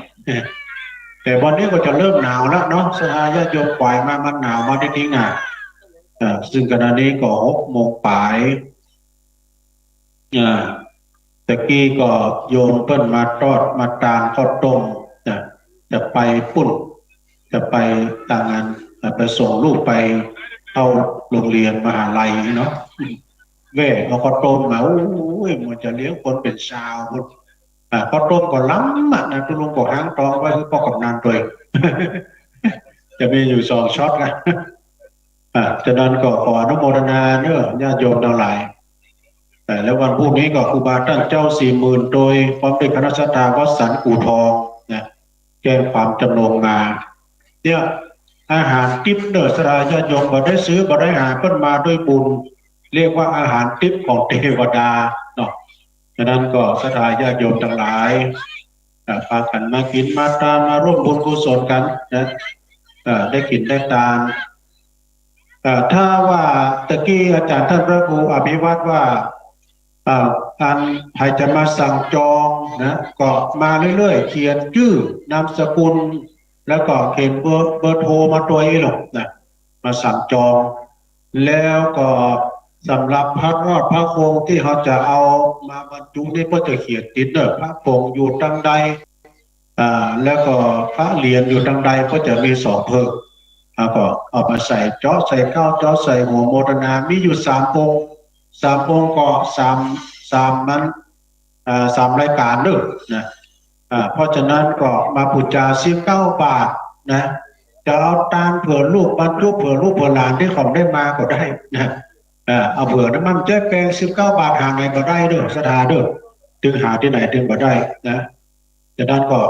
แต่วันนี้ก็จะเริ่มหนาวแล้วเนาะ ศรัทธาญาติโยม ปล่อยมา มันหนาวมาจริงๆ นะ อ่า ซึ่งขณะนี้ก็หกโมงป๋าย อ่า ตะกี้ก็โยมเปิ้นมาตอดมาตางข้าวต้ม จะ จะไปปุ้น จะไปตางงาน อ่า ไปส่งลูกไปเข้าโรงเรียนมหาลัยเนาะ แว่เอาข้าวต้มมา โอ้ย มันจะเลี้ยงคนเป๋นซาวพุ้น อ่า ข้าวต้มก็ล้ำอะนะ ตุ๊ลุงก็ฮ้างตองไว้หื้อป้อกำนันตวย จะมีอยู่สองช็อตนะ อ่า ฉะนั้นก็ขออนุโมทนาเนาะ ญาติโยมตังหลาย อ่า แล้ววันพรุ่งนี้ก็ครูบาต้านเจ้าสี่หมื่นโดยพร้อมด้วยคณะศรัทธาวัดสันกู่ทองนะ แจ้งความจำนงมา เนี่ย อาหารติ๊ปเนาะ ศรัทธาญาติโยม บ่ได้ซื้อ บ่ได้หา เปิ้นมาด้วยบุญ เรียกว่าอาหารติ๊ปของเตวดาเนาะ ฉะนั้นก็ศรัทธาญาติโยมตังหลาย อ่า ปากั๋นมากิ๋นมาตาน มาร่วมบุญกุศลกั๋นนะ อ่า ได้กิ๋นได้ตาน อ่า ถ้าว่าตะกี้อาจ๋ารย์ต้านพระครูอภิวัตรว่า อ่า อันใผจะมาสั่งจองนะ ก็มาเรื่อยๆ เขียนจื้อนามสกุล แล้วก็เขียนเบอร์ เบอร์โทรมาตวยอี้หละนะ มาสั่งจอง แล้วก็สำหรับพระรอดพระคงตี้เฮาจะเอามาบรรจุนี่ก็จะเขียนติดเนาะ พระผงอยู่ตังใด อ่า แล้วก็พระเหรียญอยู่ตังใดก็จะมีสองเผิก แล้วก็เอามาใส่ เจาะใส่ข้าว เจาะใส่หัวโมทนา มีอยู่สามองค์ สามองค์ก็สาม สามมัน อ่า สามรายก๋านเนาะนะ อ่า เพราะฉะนั้นก็มาปู๋จาสิบเก้าบาทนะ จะเอาตานเผื่อลูกบรรจุ เผื่อลูกเผื่อหลานตี้เขาได้มาก็ได้นะ อ่า เอาเผื่อน้ำมันเจ๊แปง สิบเก้าบาท หาไหนก็ได้เด้อ ศรัทธาเด้อ ตึงหาตี้ไหนตึงบ่ได้นะ ฉะนั้นก็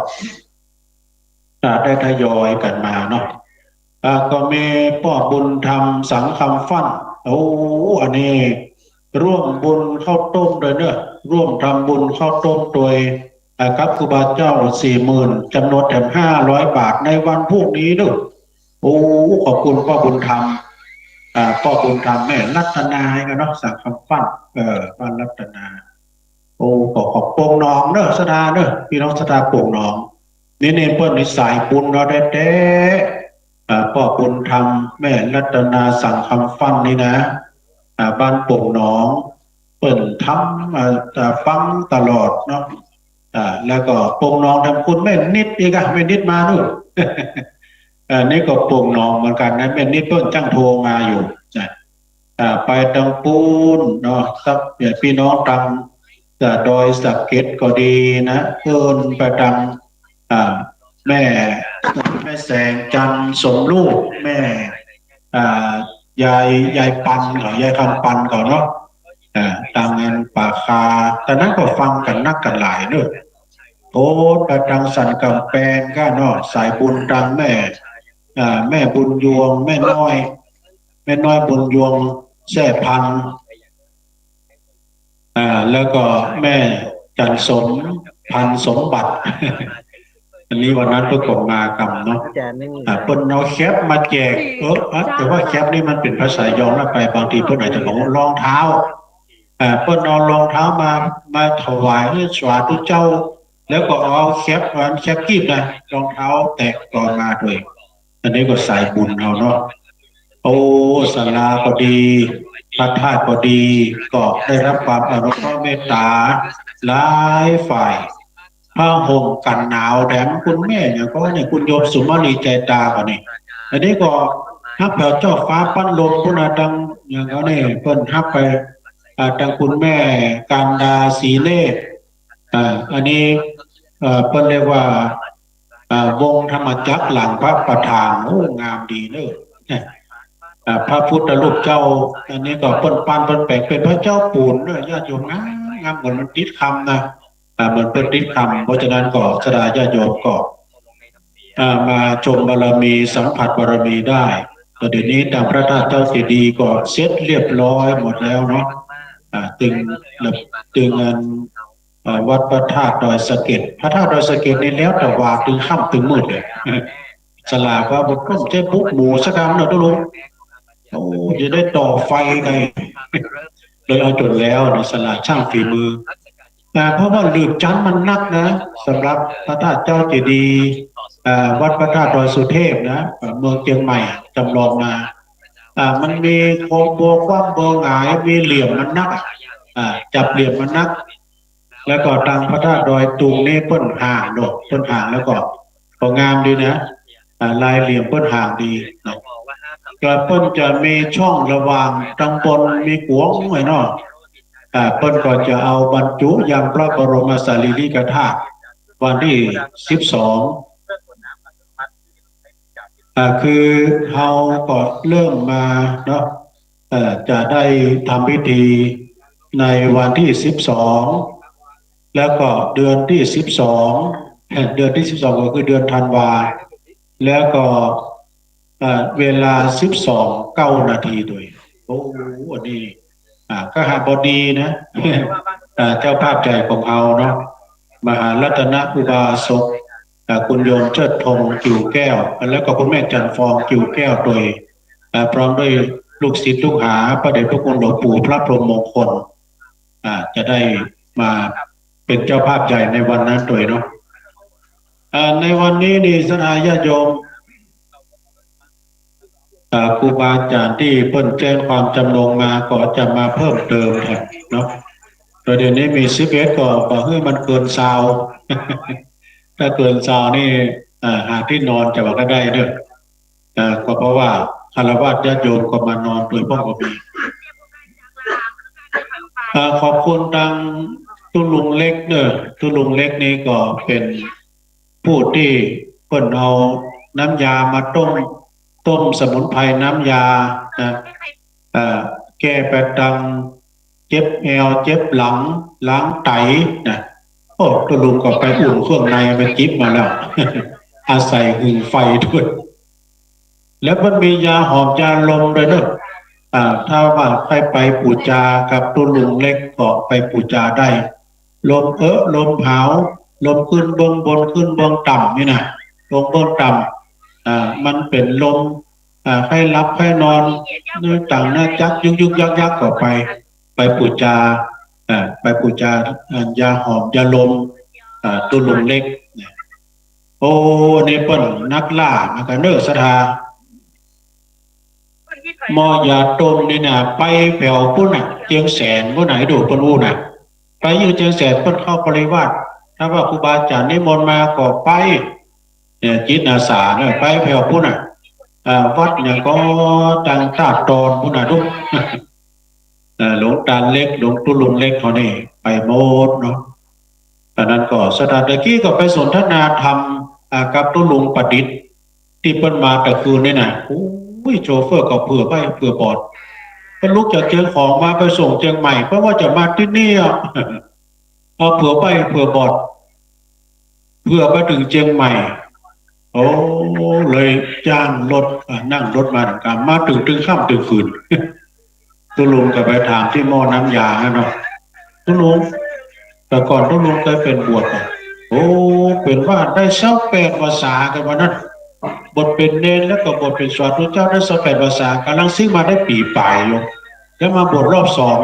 จะได้ทยอยกั๋นมาเนาะ อ่า ก็มีป้อบุญธรรม สังคำฟั่น โอ้ อันนี้ร่วมบุญข้าวต้มโดยเนาะ ร่วมทำบุญข้าวต้มโดย อ่า กับครูบาเจ้า สี่หมื่น จ๋ำนวนแถมห้าร้อยบาทในวันพรุ่งนี้เนาะ โอ้ ขอบคุณป้อบุญธรรม อ่า ป้อบุญธรรม แม่รัตนากั๋นเนาะ สังคำฟั่น เออ บ้านรัตนา โอ้ ขอขอบ โป่งหนองเนาะ ศรัทธาเนาะ พี่น้องศรัทธาโป่งหนอง นี่ นี่เปิ้นนี่สายบุญเฮาแต๊ๆ อ่า ป้อบุญธรรม แม่รัตนา สังคำฟั่นนี่นะ อ่า บ้านโป่งหนอง เปิ้นทำ อ่า อ่า ฟังตลอดเนาะ อ่า แล้วก็โป่งหนองแถมคุณแม่นิดอีกอะ แม่นิดมานู่น อ่า นี่ก็โป่งหนองเหมือนกั๋นนะ แม่นิดเปิ้นจั้งโทรมาอยู่นะ อ่า ไปตังปู๊นเนาะ ครับ เนี่ย พี่น้องตัง อ่า ดอยสะเก็ดก็ดีนะ เปิ้นไปตัง อ่า แม่ แม่แสงจันทร์สมรูป แม่ อ่า ยาย ยายปันเขา ยายคำปันเขาเนาะ อ่า ตังอันป่าคา ต๋อนนั้นก็ฟังกั๋นนักกั๋นหลายเนาะ โอ้ ไปตังสันก๋ำแปงก้าเนาะ สายบุญตังแม่ อ่า แม่บุญยวง แม่น้อย แม่น้อยบุญยวง แซ่พัน อ่า แล้วก็แม่จันทร์สม พันสมบัติ อันนี้วันนั้นเปิ้นก็มากั๋นเนาะ อ่า เปิ้นเอาแคปมาแจก เออ อ่ะ แต่ว่าแคปนี่มันเป๋นภาษายองนะ ไปบางทีเปิ้นอาจจะบอกว่ารองเท้า อ่า เปิ้นเอารองเท้ามา มาถวายหื้อสาธุเจ้า แล้วก็เอาแคป อันแคปกีบนะ รองเท้าแตะก็มาด้วย อันนี้ก็สายบุญเฮาเนาะ โอ้ ศาลาก็ดี พระธาตุก็ดี ก็ได้รับความอนุเคราะห์เมตตาหลายฝ่าย ผ้าห่มกั๋นหนาวแถมคุณแม่อย่างก็เนี่ย คุณโยมสุมาลีใจตาก็นี่ อันนี้ก็ฮับแผวเจ้าฟ้าปั้นลมพุ้นนะ ตังอย่างก็นี่เปิ้นฮับไป อ่า ตังคุณแม่การดาศรีเนตร อ่า อันนี้ เอ่อ เปิ้นเรียกว่า อ่า วงธรรมจักรหลังพระประธาน โอ้ งามดีเนาะ อ่า พระพุทธรูปเจ้า อันนี้ก็เปิ้นปั้นเปิ้นแป๋งเป๋นพระเจ้าปูนเนาะ ญาติโยม งาม งาม เหมือนมันติดคำนะ อ่า เหมือนเปิ้นติดคำ เพราะฉะนั้นก็ศรัทธาญาติโยมก็ อ่า มาชมบารมี สัมผัสบารมีได้ แต่เดี๋ยวนี้ตางพระธาตุเจ้าเจดีย์ก็เสร็จเรียบร้อยหมดแล้วเนาะ อ่า ตึง ตึงอัน อ่า วัดพระธาตุดอยสะเก็ด พระธาตุดอยสะเก็ดนี่แล้วแต่ว่าตึงค่ำตึงมืดเลย ศรัทธาว่าบ่ต้องใจ๊บุกหมู่สักกำเนาะตุ๊ลุง โอ้ จะได้ต่อไฟไง เลยเอาจ๋นแล้วเนาะ ศรัทธาช่างฝีมือ อ่า เพราะว่าหลืบจั๊นมันนักนะ สำหรับพระธาตุเจ้าเจดีย์ อ่า วัดพระธาตุดอยสุเทพนะ เมืองเจียงใหม่จำลองมา อ่า มันมีโครงบัวคว่ำบัวหงาย มีเหลี่ยมมันนัก อ่า จับเหลี่ยมมันนัก แล้วก็ตางพระธาตุดอยตุงนี่เปิ้นห่างเนาะ เปิ้นห่างแล้วก็ ก็งามดีนะ อ่า ลายเหลี่ยมเปิ้นห่างดีเนาะ ก็เปิ้นจะมีช่องระหว่างตางบนมีกวงไว้เนาะ อ่า เปิ้นก็จะเอาบรรจุยังพระบรมสารีริกธาตุวันตี้สิบสอง อ่า คือเฮาก็เริ่มมาเนาะ เอ่อ จะได้ทำพิธีในวันตี้สิบสอง แล้วก็เดือนตี้สิบสอง เอ่อ เดือนตี้สิบสองก็คือเดือนธันวา แล้วก็ เอ่อ เวลาสิบสอง เก้านาทีโดย โอ้ อันนี้ อ่า คหบดีนะ อ่า เจ้าภาพใหญ่ของเฮาเนาะ มหารัตนอุบาสก อ่า คุณโยมเชิดพงษ์ กิ่วแก้ว แล้วก็คุณแม่จันทร์ฟอง กิ่วแก้วโดย อ่า พร้อมด้วยลูกศิษย์ลูกหา พระเดชพระคุณหลวงปู่พระพรหมมงคล อ่า จะได้มาเป๋นเจ้าภาพใหญ่ในวันนั้นโดยเนาะ อ่า ในวันนี้นี่ศรัทธาญาติโยม อ่า ครูบาอาจ๋ารย์ตี้เปิ้นแจ้งความจ๋ำนงมาก็จะมาเพิ่มเติมแถมเนาะ แต่เดี๋ยวนี้มีสิบเอ็ด ก็บ่หื้อมันเกินซาว ถ้าเกินซาวนี่ อ่า หาตี้นอนจะว่าก็ได้เนาะ อ่า ก็เพราะว่าฆราวาสญาติโยมก็มานอนโดยพ่องก็มี อ่า ขอบคุณตาง ตุ๊ลุงเล็กเน่อ ตุ๊ลุงเล็กนี่ก็เป๋นผู้ตี้เปิ้นเอาน้ำยามาต้ม ต้มสมุนไพรน้ำยานะ เอ่อ แก้ไปตังเจ็บแอว เจ็บหลัง ล้างไตนะ โอ้ ตุ๊ลุงก็ไปอุ่นเครื่องในมาจิบมาแล้ว อาศัยหื้อไฟด้วย แล้วมันมียาหอมยาลมด้วยเนอะ อ่า ถ้าว่าใผไปปู๋จากับตุ๊ลุงเล็กก็ไปปู๋จาได้ ลมเอะ ลมหาว ลมขึ้นเบื้องบน ขึ้นเบื้องต่ำนี่นะ ลมเบื้องต่ำ อ่า มันเป๋นลม อ่า ใผหลับใผนอน นึกต่างหน้าจักยุกยุกยักยักก็ไป ไปปู๋จา อ่า ไปปู๋จา อ่า ยาหอมยาลม อ่า ตุ๊ลุงเล็ก โอ้ นี่เปิ้นนักล่ามากั๋นเน่อศรัทธา หม้อยาต้มนี่นะ ไปแผวปู๊นน่ะ เจียงแสนปู๊นน่ะ ไอ้ดูเปิ้นอู้น่ะ ไปอยู่เจียงแสนเปิ้นเข้าปริวาส ถ้าว่าครูบาอาจ๋ารย์นิมนต์มาก็ไป เนี่ย จิตอาสาเนี่ย ไปแผวปู๊นน่ะ อ่า วัดหยังก็ ตังต้าตอนปู๊นน่ะดู เอ่อ หลวงตาเล็ก หลวงตุ๊ลุงเล็กเขานี่ไปหมดเนาะ อันนั้นก็ศรัทธา ตะกี้ก็ไปสนทนาธรรม อ่า กับตุ๊ลุงประดิษฐ์ ตี้เปิ้นมาตะคืนนี่นะ โอ้ย โชเฟอร์ก็เผื่อใบ้เผื่อบอด เปิ้นลุกจากเจียงของมาไปส่งเจียงใหม่ เพราะว่าจะมาตี้นี่อะ เอาเผื่อใบ้เผื่อบอด เผื่อมาเถิงเจียงใหม่ โอ้ เลยจ้างรถ อ่า นั่งรถมาเถิงกั๋น มาเถิงตึงค่ำตึงคืน ตุ๊ลุงก็ไปถามตี้หม้อน้ำยาเนาะ ตุ๊ลุง แต่ก่อนตุ๊ลุงเกยเป๋นบวชอะ โอ้ เป๋นว่าได้ซาวแปดภาษากั๋นวันนั้น บวชเป๋นเณรแล้วก็บวชเป๋นสาธุเจ้าได้ซาวแปดภาษา ก่ำลังซื้อมาได้ปี๋ป๋ายอยู่ แล้วมาบวชรอบสอง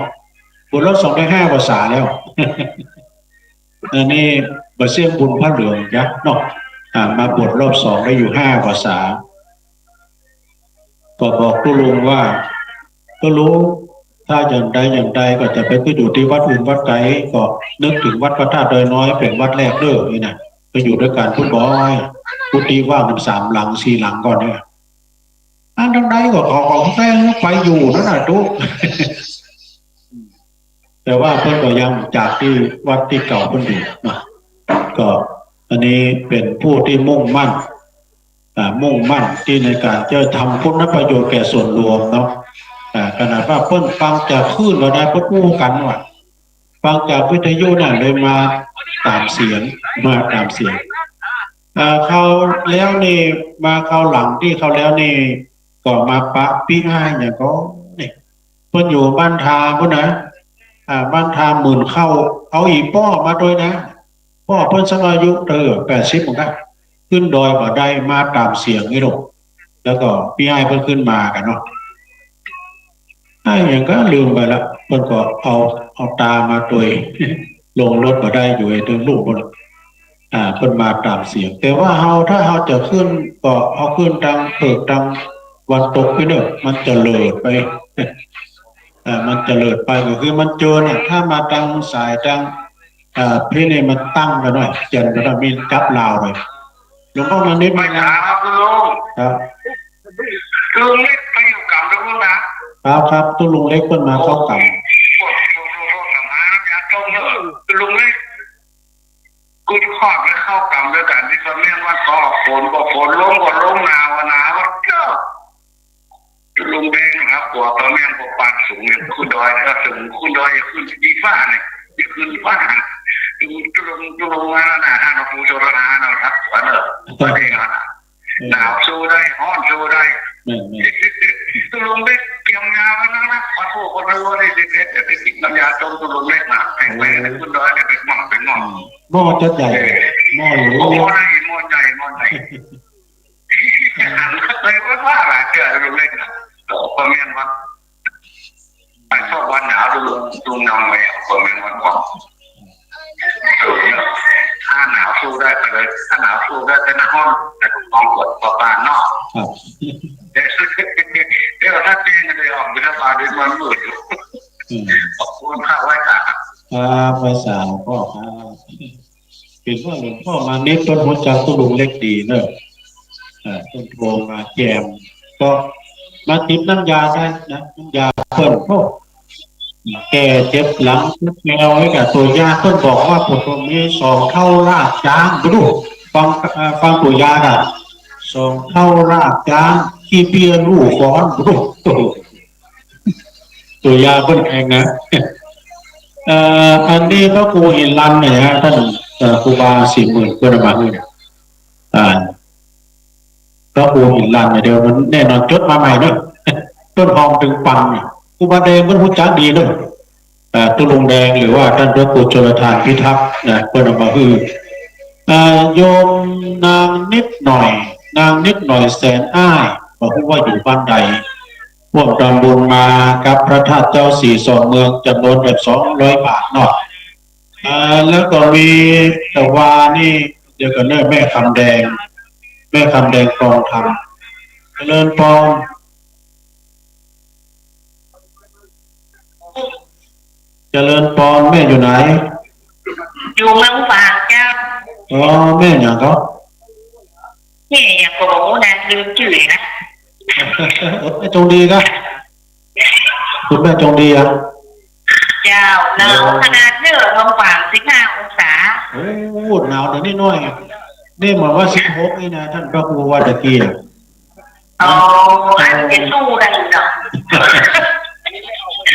บวชรอบสองได้ห้าภาษาแล้ว อันนี้บ่าเสี้ยงบุญผ้าเหลืองจ๊ะเนาะ อ่า มาบวชรอบสองได้อยู่ห้าภาษา ก็บอกตุ๊ลุงว่า ตุ๊ลุง ถ้าอย่างใดอย่างใดก็จะไปอยู่ตี้วัดอื่นวัดไก๋ ก็นึกเถิงวัดพระธาตุดอยน้อยเป๋นวัดแรกเน่อ นี่นะ ไปอยู่ตวยกั๋นปุ้นบ่อย กุฏิว่างมันสามหลังสี่หลังก่อนเนี่ย อันตังใดก็เขาก็แจ้งไปอยู่นั่นน่ะตุ๊ แต่ว่าเปิ้นก็ยังจากตี้วัดตี้เก่าเปิ้นอยู่นะ ก็อันนี้เป๋นผู้ตี้มุ่งมั่น อ่า มุ่งมั่นตี้ในก๋านจะทำคุณประโยชน์แก่ส่วนรวมเนาะ อ่า ขนาดว่าเปิ้นฟังจากคลื่นบ่ได้ เปิ้นอู้กั๋นว่า ฟังจากวิทยุน่ะ เลยมาต๋ามเสียง มาต๋ามเสียง อ่า คราวแล้วนี่ มาคราวหลังตี้คราวแล้วนี่ ก็มาปะปี้อ้ายหยังก่อนี่ เปิ้นอยู่บ้านทาปุ้นนะ อ่า บ้านทาหมื่นเข้า เอาอี่ป้อมาตวยนะ ป้อเปิ้นสักอายุเต้าแปดสิบเหมือนกั๋น ขึ้นดอยบ่ได้ มาต๋ามเสียงนี่ลูก แล้วก็ปี้อ้ายเปิ้นขึ้นมากั๋นเนาะ อ้ายหยังก็ลืมไปละ เปิ้นก็เอา เอาต๋ามาตวย ลงรถบ่ได้ อยู่ไอ้ตึงลุ่มปุ้นละ อ่า เปิ้นมาต๋ามเสียง แต่ว่าเฮา ถ้าเฮาจะขึ้น ก็เอาขึ้นตางเผิกตางวันตกไปเน่อ มันจะเลิศไป อ่า มันจะเลิศไป ก็คือมันเจินน่ะ ถ้ามาตางสายตาง อ่า พี้นี่มันตั้งไปหน้อย เจินไปหน้อย มีจั๊บลาวหน่อย หลวงป้อมานิด ไหว้สาครับตุ๊ลุง ครับ ตุ๊ลุงเล็กไปอยู่ก๋ำตรงนู้นนะ ครับ ครับ ตุ๊ลุงเล็กเปิ้นมาเข้าก๋ำ โอ้โห โอ้โห โอ้โห น้ำยาต้มเน่อ ตุ๊ลุงเล็ก กุดคอดไปเข้าก๋ำตวยกั๋นตี้พระแม่วัด ก็ฝนก็ฝน ลมก็ลม หนาวก็หนาว เจ้า ตุ๊ลุงแดงนะครับ กั๋วพระแม่ก็ปานสูงเนี่ย ขึ้นดอย ถ้าเถิงขึ้นดอยอย่าขึ้นตี้ฟ้าเนี่ย อย่าขึ้นฟ้า ตุ๊ลุง ตุ๊ลุง ตุ๊ลุงมาแล้วนะ ท่านหลวงปู่โสภณานะครับ กั๋วเน่อ กั๋วเด้งอะนะ อืม หนาวสู้ได้ ฮ้อนสู้ได้ แม่นๆ ตุ๊ลุงได้เตรียมยาไว้แล้วนะ ขอโทษ ขอโทษ ได้สิบเอ็ด แต่ได้กินน้ำยาต้มตุ๊ลุงเล็กนะ แข็งแรงนะ โอ้ ขึ้นดอยได้เป็นหม่องเป็นหม่อง อืม หม้อจะใหญ่ เออ หม้อหรู หม้อใหญ่ หม้อใหญ่ หม้อใหญ่ หันไปว่าว่าหลายเทื่อตุ๊ลุงเล็กนะ เออ พระแม่วัด ไปชอบวันหนาว ตุ๊ลุง ตุ๊ลุงนำไปอ่ะ พระแม่วัดบอก เออ ถ้าหนาวสู้ได้ไปเลย ถ้าหนาวสู้ได้แต่หน้าฮ้อน แต่ต้องกดประปาเนาะ ครับ เดี๋ยวถ้าเตียงกันเลยออกบิณฑบาตด้วยมันมืดอยู่ อืม ขอบคุณครับ ไหว้สา ครับ ไหว้สาหลวงป้อครับ เห็นว่าหลวงป้อมานิดเปิ้นฮู้จักตุ๊ลุงเล็กดีเนอะ อ่า เปิ้นโทรมาแจม ก็มาจิบน้ำยาได้นะ น้ำยาเปิ้น โอ้ แก้เจ็บหลังเจ็บแอว นี่ก็ตัวยาเปิ้นบอกว่า ผมมีสองเถ้ารากจ๊าง บ่ฮู้ ฟัง เอ่อ ฟังตัวยาก่ะ สองเถ้ารากจ๊าง ขี้เปียลูกฟ้อน บ่ฮู้ ตัวยาเปิ้นแพงนะ เอ่อ อันนี้พระครูหินลันเนี่ยฮะ ท่าน เอ่อ ครูบาสี่หมื่นเปิ้นเอามาหื้อเนี่ย อ่า พระครูหินลันเนี่ย เดี๋ยวมันแน่นอนจดมาใหม่เนาะ เปิ้นฮ้องตึงปังเนี่ย ครูบาแดงเปิ้นฮู้จักดีเนาะ อ่า ตุ๊ลุงแดง หรือว่าท่านพระครูชลทานพิทักษ์นะ เปิ้นเอามาหื้อ อ่า โยมนางนิดหน่อย นางนิดหน่อยแสนอ้าย บ่ฮู้ว่าอยู่บ้านใด ร่วมทำบุญมากับพระธาตุเจ้าศรีสองเมือง จำนวนแบบสองร้อยบาทเนาะ อ่า แล้วก็มีแต่ว่านี่ เดี๋ยวก่อนเนอะ แม่คำแดง แม่คำแดงกองธรรม เจริญพร เจริญพร แม่อยู่ไหน อยู่เมืองฝางเจ้า อ๋อ แม่หยังก็ แม่หยังก็บ่ฮู้นะ ลืมจื้อนะ แม่จงดีก็ คุณแม่จงดีอะ เจ้า หนาวขนาดเนอะ เมืองฝางสิบห้าองศา โอ้ หนาวเดี๋ยวนี้น้อย นี่เหมือนว่าสิบหกนี่นะ ท่านพระครูว่าตะกี้อะ อ๋อ อันนี้จะสู้ได้เนาะ เ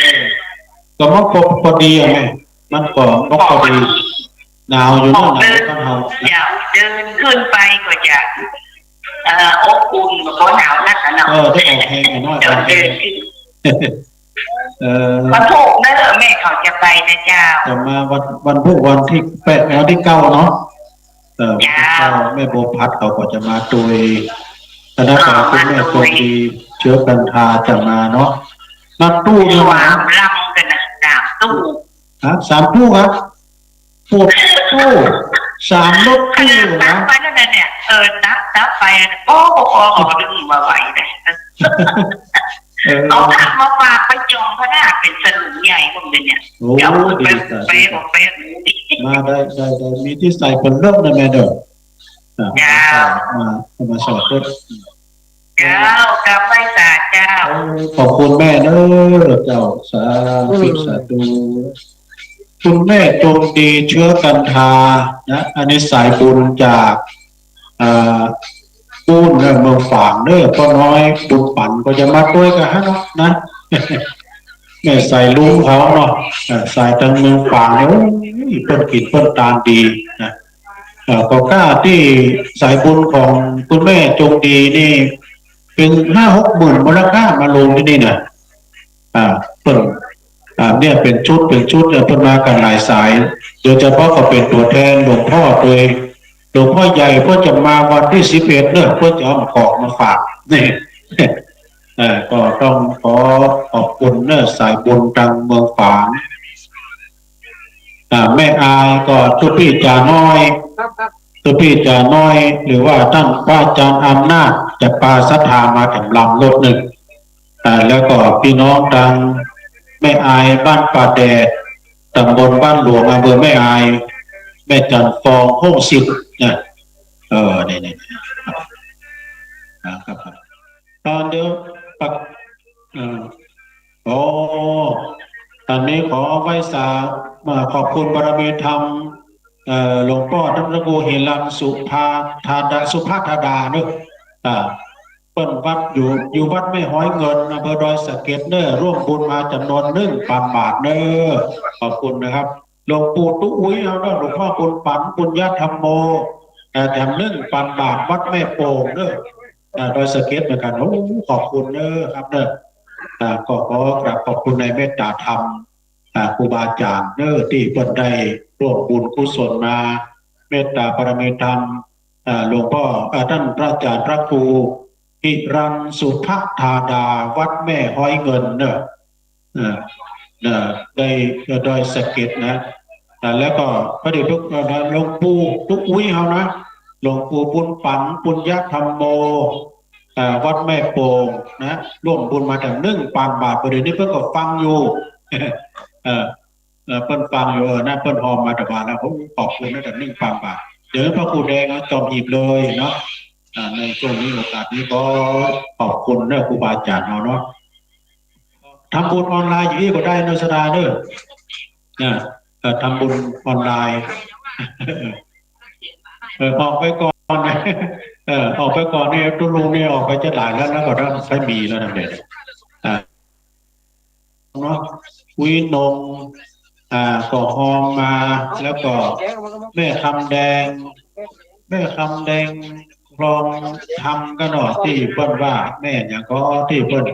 ออ ก็มันก็พอดีอะแม่ มันก็ มันก็พอดี หนาวอยู่ ออก เนอะ หนาว เดิน บ้านเฮา เจ้า เดินขึ้นไปก็จะ เอ่อ อบอุ่น เพราะหนาวนักอะเนาะ เออ ได้ออกแฮงหน่อย เจ้า ออกแฮง เดินขึ้น เออ วันพุธเนอะ แม่เขาจะไปนะเจ้า จะมาวัน วันพุธ วันที่แปด วันที่เก้าเนาะ เออ เจ้า วันที่เก้า แม่บัวพัดเขาก็จะมาตวย คณะของคุณแม่ อ๋อ มาตวย จงดี เชื้อกันทาจะมาเนาะ มาตู้เนี่ย สามลำกันนะ สามตู้ ฮะ สามตู้ครับ ปวดตู้ สามรถตู้นะ ขนาดตั๊กไปนั่นน่ะเนี่ย เออ ตั๊ก ตั๊กไป โอ้ ปอ ปอ เขาดึงมาไหวเลย เออ เอาพระมาฝากไปจองพระนาคเป็นสลึงใหญ่พวกนี้เนี่ย โอ้ เดี๋ยวไป ดีสาธุ ไป ไป มาได้ ได้ ได้ มีตี้ใส่เปิ้นเริ่มนะแม่เด้อ อ่ะ เจ้า มา มาสอบเปิ้น เจ้า กราบไหว้สาเจ้า โอ้ ขอบคุณแม่เด้อเจ้า สาธุ อืม สาธุ คุณแม่จงดีเชื้อกันทานะ อันนี้สายบุญจาก อ่า ปูนเนอะ เมืองฝางเนอะ ป้อน้อยบุญปั๋นก็จะมาตวยกั๋นฮะเนาะนะ แม่สายลุงเขาเนาะ อ่า สายตางเมืองฝางเนี่ย โอ้ย เปิ้นกิ๋นเปิ้นตานดีนะ อ่า ก็ก้าตี้สายบุญของคุณแม่จงดีนี่ เป๋นห้าหกหมื่นมูลค่ามาลงตี้นี่นะ อ่า เปิ้น อ่า เนี่ยเป๋นชุด เป๋นชุดเนี่ย เปิ้นมากั๋นหลายสาย โดยเฉพาะก็เป๋นตั๋วแทนหลวงพ่อโดย หลวงพ่อใหญ่เปิ้นจะมาวันตี้สิบเอ็ดเนอะ เปิ้นจะเอาของมาฝาก นี่ เอ่อ ก็ต้องขอขอบคุณเนอะ สายบุญตางเมืองฝาง อ่า แม่อายก็ตุ๊ปี้จ๋าน้อย ตุ๊ปี้จ๋าน้อย หรือว่าต้านพระอาจ๋ารย์อำนาจ จะปาศรัทธามาแถมลำรถนึ่ง อ่า แล้วก็ปี้น้องตางแม่อายบ้านป่าแดด ต๋ำบลบ้านหลวง อำเภอแม่อาย แม่จันทร์ฟอง ห้องสิบนะ เออ นี่ นี่ นะครับ ตอนเดียวปัก เอ่อ โอ้ อันนี้ขอไหว้สา มาขอบคุณบารมีธรรม เอ่อ หลวงป้อต้านพระครูหิรัญสุภาธาดา สุภาธาดาเนอะ อ่า เปิ้นวัดอยู่ อยู่วัดแม่ฮ้อยเงิน อำเภอดอยสะเก็ดเนอะ ร่วมบุญมาจ๋ำนวนนึ่งปันบาทเนอะ ขอบคุณนะครับ หลวงปู่ตุ๊อุ๊ยเฮาเนอะ หลวงพ่อบุญปั๋น ปุญญธัมโม เอ่อ แถมนึ่งปันบาท วัดแม่โป่งเนอะ อ่า ดอยสะเก็ดเหมือนกั๋น โอ้ ขอบคุณเนอะครับเนอะ อ่า ก็ขอกราบขอบคุณในเมตตาธรรม อ่า ครูบาอาจ๋ารย์เนอะ ตี้เปิ้นได้ร่วมบุญกุศลมา เมตตาบารมีธรรม อ่า หลวงป้อ อ่า ต้านพระอาจ๋ารย์พระครูหิรัญสุภธาดา วัดแม่ฮ้อยเงินเนอะ อ่า เอ่อ ได้ เอ่อ ดอยสะเก็ดนะ อ่า แล้วก็พระเดชพระคุณนะ หลวงปู่ตุ๊อุ๊ยเฮานะ หลวงปู่บุญปั๋น ปุญญธัมโม อ่า วัดแม่โป่งนะ ร่วมบุญมาแถมนึ่งปันบาท ประเดี๋ยวนี้เปิ้นก็ฟังอยู่ เอ่อ เอ่อ เปิ้นฟังอยู่ เออ นะ เปิ้นฮอมมาแต่บาทแล้ว ผมขอบคุณนะ แถมนึ่งปันบาท เดี๋ยวพระครูแดงเอาจอมหีบเลยเนาะ อ่า ในช่วงนี้โอกาสนี้ก็ขอบคุณเนอะ ครูบาอาจ๋ารย์เฮาเนาะ ทำบุญออนไลน์อย่างนี้ก็ได้เนอะ สดาเนอะ นะ เอ่อ ทำบุญออนไลน์ เออ ออกไปก่อน เออ ออกไปก่อนนี่ ตุ๊ลุงนี่ออกไปจะหลายแล้วนะ ก็ต้องใช้มีแล้วนะเนี่ย อ่า เนาะ วินง อ่า ก็ฮอมมา แล้วก็แม่คำแดง แม่คำแดง คลองธรรมก็เนาะ ตี้เปิ้นว่า แม่หยังก็ตี้เปิ้น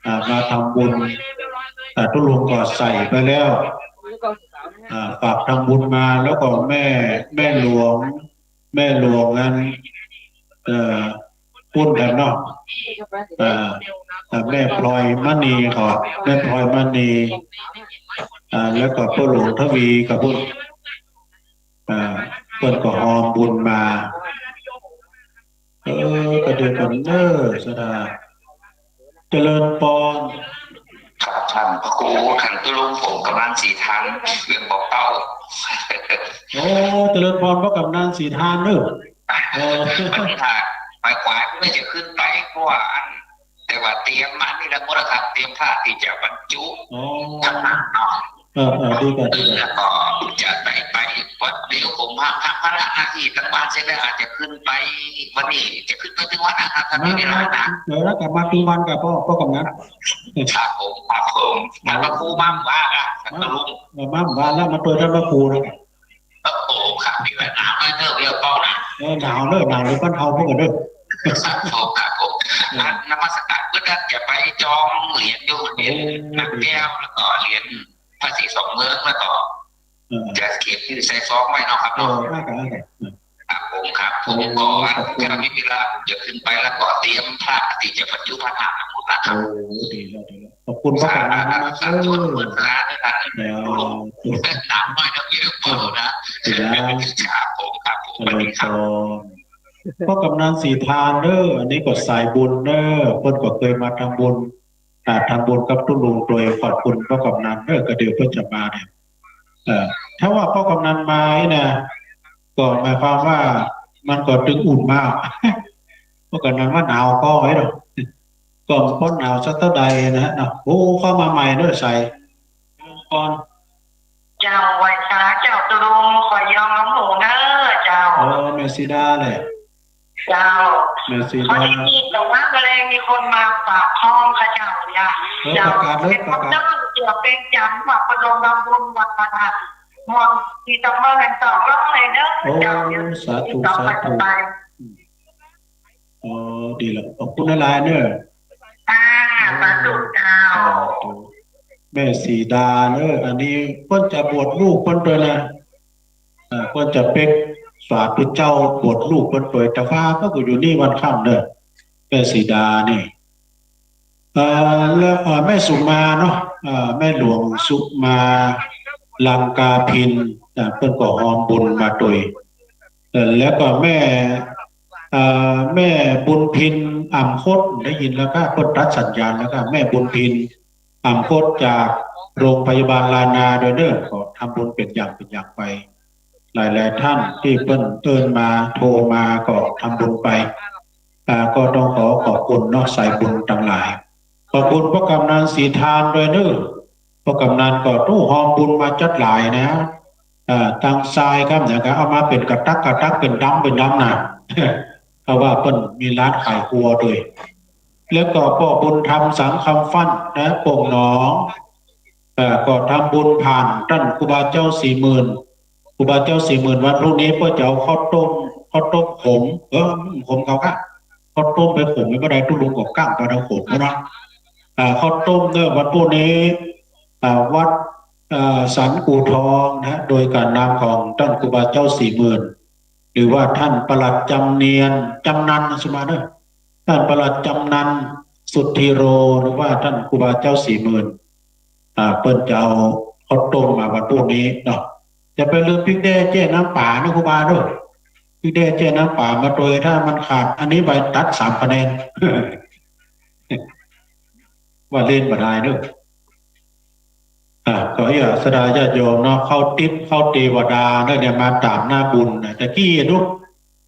อ่า มาทำบุญ อ่า ตุ๊ลุงก็ใส่ไปแล้ว อ่า ฝากทำบุญมา แล้วก็แม่ แม่หลวง แม่หลวงนั้น เอ่อ ปุ้นกันเนาะ อ่า อ่า แม่พลอยมณีก็ แม่พลอยมณี อ่า แล้วก็ป้อหลวงทวีกับปุ้น อ่า เปิ้นก็ฮอมบุญมา เออ ก็เดียวกั๋นเนอะ สดา เจริญปอน ครับ ท่านพระครู ท่านตุ๊ลุง ผมกำนันศรีทาน เวียงบ่อเป้า โอ้ เจริญปอน ป้อกำนันศรีทานเนอะ เออ วันนี้ถ้าไปขวายก็จะขึ้นไป เพราะว่าอัน แต่ว่าเตรียมมานี่แล้วหมดแล้วครับ เตรียมพระที่จะบรรจุ อ๋อ เนาะ เออ เออ ดีกว่า ดีกว่า แล้วก็จะได้ไป เพราะเดี๋ยวผมหา หาภาระหน้าตี้ตังบ้านเสร็จแล้ว อาจจะขึ้นไป วันนี้จะขึ้นไปตึงวันนะครับ ถ้ามีเวลานะ เออ แล้วกลับมาตึงวันกับป้อ ป้อกำนัน ครับผม ครับผม ท่านพระครูมาว่าอ่ะ ท่านตุ๊ลุง เออ มาว่าแล้ว มาตวยท่านพระครูนะ โอ้โห ครับ นี่แหละ หนาวน้อยเนอะ เวียงบ่อเป้านะ เออ หนาวเนอะ หนาวเลยบ้านเฮาพวกกันเนอะ ครับผม ครับผม เออ อ่ะ นมัสการ เปิ้นจะไปจองเหรียญอยู่ เหรียญ โอ้ หนักแก้ว แล้วก็เหรียญพระศรีสองเมือง แล้วก็ เออ จะเก็บอยู่ใส่ซองไว้เนาะครับเนาะ เออ ได้ครับ ได้ครับ ครับผม ครับผม ก็ ขอบคุณ ถ้ามีเวลาจะขึ้นไปแล้วก็เตรียมพระที่จะบรรจุพระธาตุทั้งหมดแล้วครับ โอ้ ดีแล้ว ดีแล้ว ขอบคุณป้อกำนันมากๆ เออ สาธุ สาธุ เดี๋ยว หนาวน้อยนะ เวียงบ่อเป้านะ ดีแล้ว ครับผม ครับผม สวัสดีครับ เจริญพร ป้อกำนันศรีทานเนอะ อันนี้ก็สายบุญเนอะ เปิ้นก็เคยมาทำบุญ อ่า ทำบุญกับตุ๊ลุงโดยขอบคุณป้อกำนันเนอะ ก็เดี๋ยวเปิ้นจะมาเนี่ย เอ่อ ถ้าว่าป้อกำนันมานี่นะ ก็หมายความว่ามันก็ตึงอุ่นมาก ป้อกำนันว่าหนาวก็ไว้เนาะ ก็บ่หนาวสักเต้าใดนะเนาะ โอ้ เข้ามาใหม่เนอะ ใส ก่อน เจ้า ไหว้สาเจ้าตุ๊ลุง ขอยอมลงหูเนอะเจ้า เออ แม่สีดาเลย เจ้า แม่สีดา พอดีมีแต่ว่าแมลงมีคนมาปากท้องข้าเจ้าเนี่ย เออ เจ้า ประกาศเลย เป็นคน ประกาศ เจ้าเกี่ยวเป็นจันทร์วัดพนมบำรุงวัดพระธาตุ มนต์ที่ตำเมินสองร้อยเลยเนอะ โอ้ เจ้า สาธุ สาธุ ไป อ๋อ ดีแล้ว ขอบคุณหลายๆ เนอะ ค่ะ สาธุเจ้า สาธุ แม่สีดาเนอะ อันนี้เปิ้นจะบวชลูกเปิ้นตวยนะ เอ่อ เปิ้นจะเป๊กสาธุเจ้าบวชลูกเปิ้นตวย แต่ว่าเปิ้นก็อยู่นี่วันค่ำเนอะ แม่สีดานี่ เอ่อ แล้ว เอ่อ แม่สุมาเนาะ เอ่อ แม่หลวงสุมา ลังกาพิน อ่า เปิ้นก็ฮอมบุญมาตวย เอ่อ แล้วก็แม่ เอ่อ แม่บุญพิน อ่ำคด ได้ยินแล้วก็เปิ้นตัดสัญญาณแล้วก็ แม่บุญพิน อ่ำคด จากโรงพยาบาลลานาโดยเนอะ ก็ทำบุญเป๋นอย่างเป๋นอย่างไป หลายๆ ท่านตี้เปิ้นเอิ้นมา โทรมาก็ทำบุญไป อ่า ก็ต้องขอขอบคุณเนาะ สายบุญตังหลาย ขอบคุณป้อกำนันศรีทานตวยเนอะ ป้อกำนันก็ตู้ฮอมบุญมาจั๊ดหลายนะ อ่า ตังทรายกำเนี่ยก็เอามาเป๋นกระตักกระตัก เป๋นดำเป๋นดำนะ เพราะว่าเปิ้นมีร้านขายครัวตวย แล้วก็ป้อบุญธรรมสังคำฟั่นนะ โป่งหนอง เอ่อ ก็ทำบุญผ่านต้านครูบาเจ้าสี่หมื่น ครูบาเจ้าสี่หมื่น วันพรุ่งนี้เปิ้นจะเอาข้าวต้ม ข้าวต้มขม เออ ขมเขาค่ะ ข้าวต้มไปขมไม่ได้ ตุ๊ลุงก็กั้งไปทางขมเนาะ อ่า ข้าวต้มเนอะ วันพรุ่งนี้ อ่า วัด เอ่อ สันกู่ทองนะ โดยก๋านนำของต้านครูบาเจ้าสี่หมื่น หรือว่าต้านปลัดจำเนียน จำนันสุมาเนอะ ต้านปลัดจำนัน สุทธิโร หรือว่าต้านครูบาเจ้าสี่หมื่น อ่า เปิ้นจะเอาข้าวต้มมาวันพรุ่งนี้เนาะ จะไปลืมปิ๊กแด้แจ้น้ำป๋านะครูบาเนอะ ปิ๊กแด้แจ้น้ำป๋ามาตวย ถ้ามันขาด อันนี้ไปตัดสามคะแนน ว่าเล่นบ่ได้เนอะ อ่ะ ก็อย่าสดาญาติโยมเนาะ เข้าติ๊บเข้าเตวดาเนอะ เนี่ยมาต๋ามหน้าบุญนะ ตะกี้เนาะ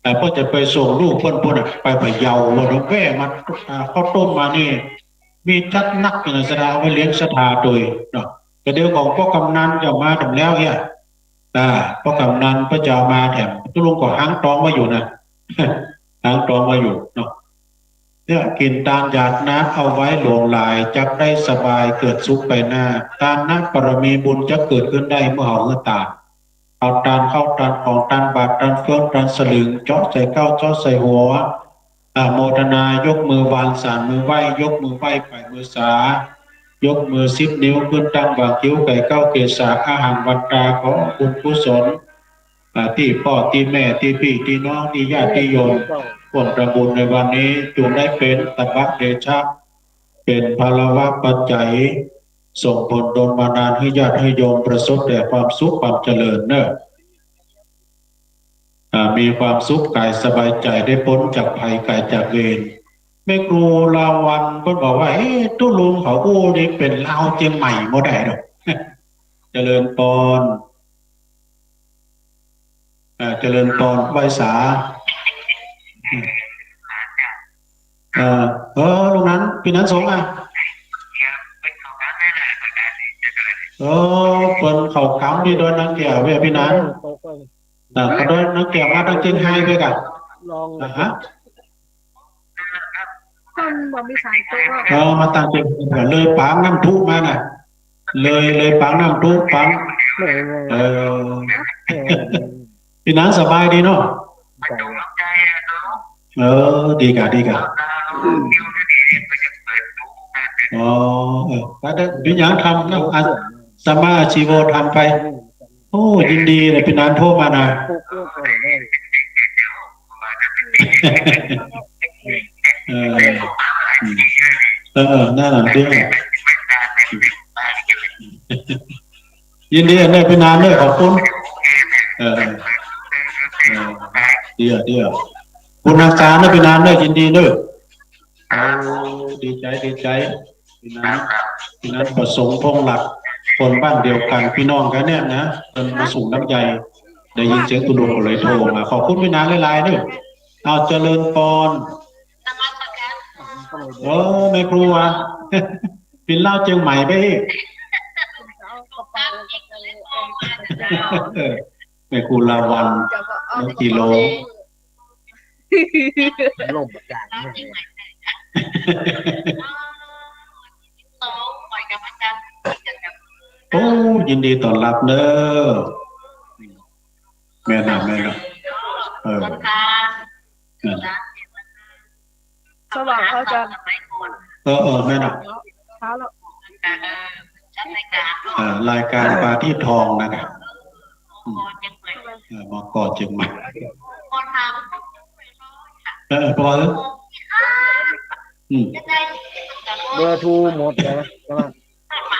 แต่เปิ้นจะไปส่งลูกเปิ้นปุ้นน่ะ ไปพะเยา ว่าเนาะ แว่มา อ่า ข้าวต้มมานี่ มีจัดหนักอยู่นะ ศรัทธา เอาไว้เลี้ยงศรัทธาโตยเนาะ แต่เดี๋ยวของป้อกำนันจะมาแถมแล้วเหีย อ่า ป้อกำนันป้อจ๋าวมาแถม ตุ๊ลุงก็หางตองไว้อยู่นะ หางตองไว้อยู่เนาะ เนี่ย กิ๋นตานอยากน้ำเอาไว้หลวงหลาย จักได้สบายเกิดสุขไปหน้า ทานบารมีบุญจักเกิดขึ้นได้เมื่อเฮาหื้อตาน เอาตานข้าวตานของตานบาตรตานเฟืองตานสลึง เจาะใส่เก๊าเจาะใส่หัว อนุโมทนา ยกมือวานสานมือไหว้ ยกมือไหว้ไปมือสา ยกมือสิบนิ้วขึ้นตั้งวางคิ้ว ไก่เก๊าเกศา อะหังวันตา ขอบุญกุศล อ่า ตี้ป้อตี้แม่ตี้ปี้ตี้น้องตี้ญาติตี้โยม ร่วมทำบุญในวันนี้ จงได้เป๋นตบะเดชะ เป๋นพลวปัจจัย ส่งผลดลบันดาลหื้อญาติหื้อโยมประสบแต่ความสุขความเจริญเนาะ อ่า มีความสุขกายสบายใจ๋ ได้ป๊นจากภัยกายจากเวร แม่ครูลาวัลย์เปิ้นบอกว่า เอ๊ะ ตุ๊ลุงเขาอู้นี่เป๋นลาวเจียงใหม่บ่ได้ดอก เจริญปอน เอ่อ เจริญปอน ไหว้สา เอ่อ เออ ลุงนั้น ปี้นั้นสงฆ์อ่ะ เออ เปิ้นเข้าก๋ำตี้ดอยนางแก้วเว้ย ปี้นั้น อ่า ก็ดอยนางแก้วมาตั้งเจียงไฮ้เว้ยกะ ลอง อ่าฮะ คนบ่มีสามตัว เออ มาตั้งเจียงไฮ้ เลยปางน้ำพุมาน่ะ เลย เลยปางน้ำพุ ปาง เออ เออ เออ ปี้นั้นสบายดีเนาะ เออ ดีกะ ดีกะ อ๋อ เออ ก็ได้ เป๋นหยังทำเนาะ อ่ะ สัมมาอาชีโวทำไป โอ้ ยินดีเลย ปี้นั้นโทรมานะ เออ อืม เออ เออ นั่นแหละ ดี ยินดีเน่อ ปี้นั้นเน่อ ขอบคุณ เออ เออ เดี๋ยว เดี๋ยว บุญฮักษาเน่อ ปี้นั้นเน่อ ยินดีเน่อ โอ้ ดีใจ๋ ดีใจ๋ ปี้นั้น ปี้นั้นประสงค์ พงษ์หลัก คนบ้านเดียวกั๋น ปี้น้องกั๋นเนี่ยนะ เปิ้นมาสูงน้ำใย ได้ยินเสียงตุ๊ลุงก็เลยโทรมา ขอบคุณปี้นั้นหลายๆ เน่อ เอา เจริญปอน เออ แม่ครูอะ เป๋นลาวเจียงใหม่ไปอีก เออ แม่ครูลาวัลย์ เมืองกิโล ล่มกลาง โอ้ ยินดีต้อนรับเน่อ แม่นน่ะ แม่นน่ะ เออ แม่นน่ะ สว่าง พระอาจารย์ เออ เออ แม่นน่ะ เช้าแล้ว เอ่อ รายการปาทีทองนะครับ อืม เอ่อ มก.เจียงใหม่ เออ พอแล้ว อืม เบอร์โทรหมดแล้วใช่ไหม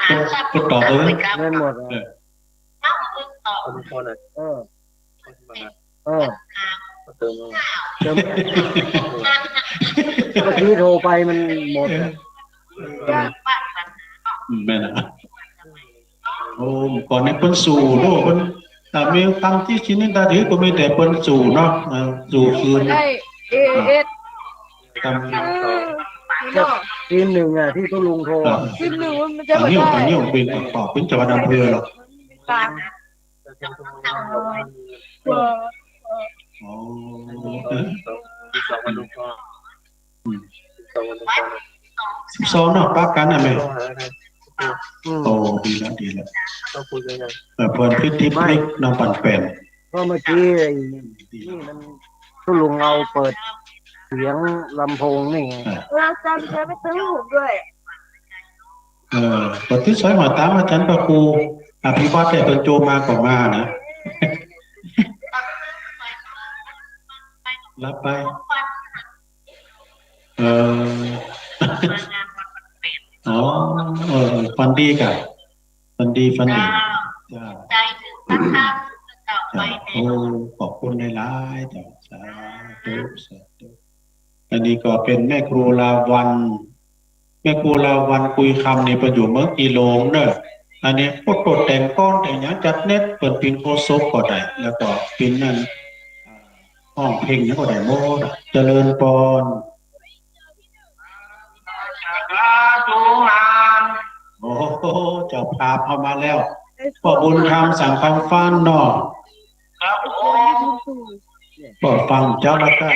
กด กดต่อเลย ไม่หมดเหรอ เออ เออ เออ เติม เมื่อกี้โทรไปมันหมดอะ อืม แม่นน่ะ โอ้ ก่อนนี้เปิ้นสู้เนาะ เปิ้น ถ้ามีตังค์ตี้ชิ้นนี้ ตาถือก็มีแต่เปิ้นสู้เนาะ เออ สู้คืน ได้ เอเอส ตาม เออ เนาะ ทีมหนึ่งอะ ตี้ตุ๊ลุงโทรอะ ทีมหนึ่งมันจะ อันนี้ บ่ได้ อันนี้เปิ้น เปิ้นจังหวัดอำเภอหรอก ตาม เออ อ๋อ เออ อืม สิบสองเนาะ ปะกั๋นน่ะแม่ อืม โอ้ ดีแล้ว ดีแล้ว ก็คุยกัน เออ เปิ้นพิธีพลิกน้องปันแปน ก็เมื่อกี้ไอ้นี่มันตุ๊ลุงเอาเปิดเสียงลำโพงนี่ไง เออ อาจารย์ใช้ไปซื้อหูด้วย เออ ปฏิสัยมาตามอาจารย์พระครูอภิวัตร แต่เปิ้นโจมาก็มานะ รับไป เออ อ๋อ เออ ฝันดีก่ะ ฝันดี ฝันดี เจ้า เจ้า โอ้ ขอบคุณหลายๆ เจ้า สาธุ สาธุ อันนี้ก็เป๋นแม่ครูลาวัลย์ แม่ครูลาวัลย์กุยคำนี่เปิ้นอยู่เมืองอีหลงเนาะ อันนี้โอ้โห แต่งกลอนแต่งหยังจัดเน็ต เปิ้นเป๋นโฆษกก็ได้ แล้วก็เป๋นนั่น อ่า ฮ้องเพลงหยังก็ได้หมด เจริญปอน โอ้ เจ้าภาพเข้ามาแล้ว ป้อบุญธรรม สังคำฟันเนาะ ครับผม ป้อฟังเจ้าแล้วก็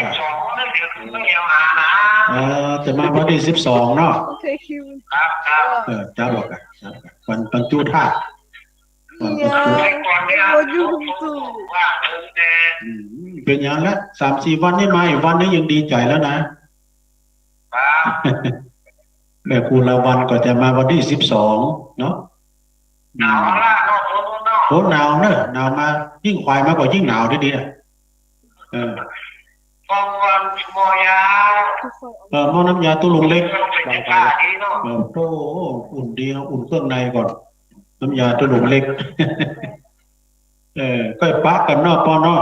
เออ จะมาวันตี้สิบสองเนาะ ครับ ครับ เออ เจ้าบอกกัน วัน วันจุธาตุ วันจุธาตุ อืม เป๋นหยังละ สามสี่วันนี้มาอีกวันนี้ยังดีใจ๋แล้วนะ แม่ครูลาวัลย์ก็จะมาวันตี้สิบสองเนาะ หนาวละเนาะ โอ้ หนาวเนอะ หนาวมา ยิ่งขวายมาก็ยิ่งหนาวทีเดียว เออ หม้อน้ำยา เออ หม้อน้ำยาตุ๊ลุงเล็ก เออ โอ้ อุ่นดีนะ อุ่นเครื่องในก่อน น้ำยาตุ๊ลุงเล็ก เออ ก้อยปะกั๋นเนาะ ป้อเนาะ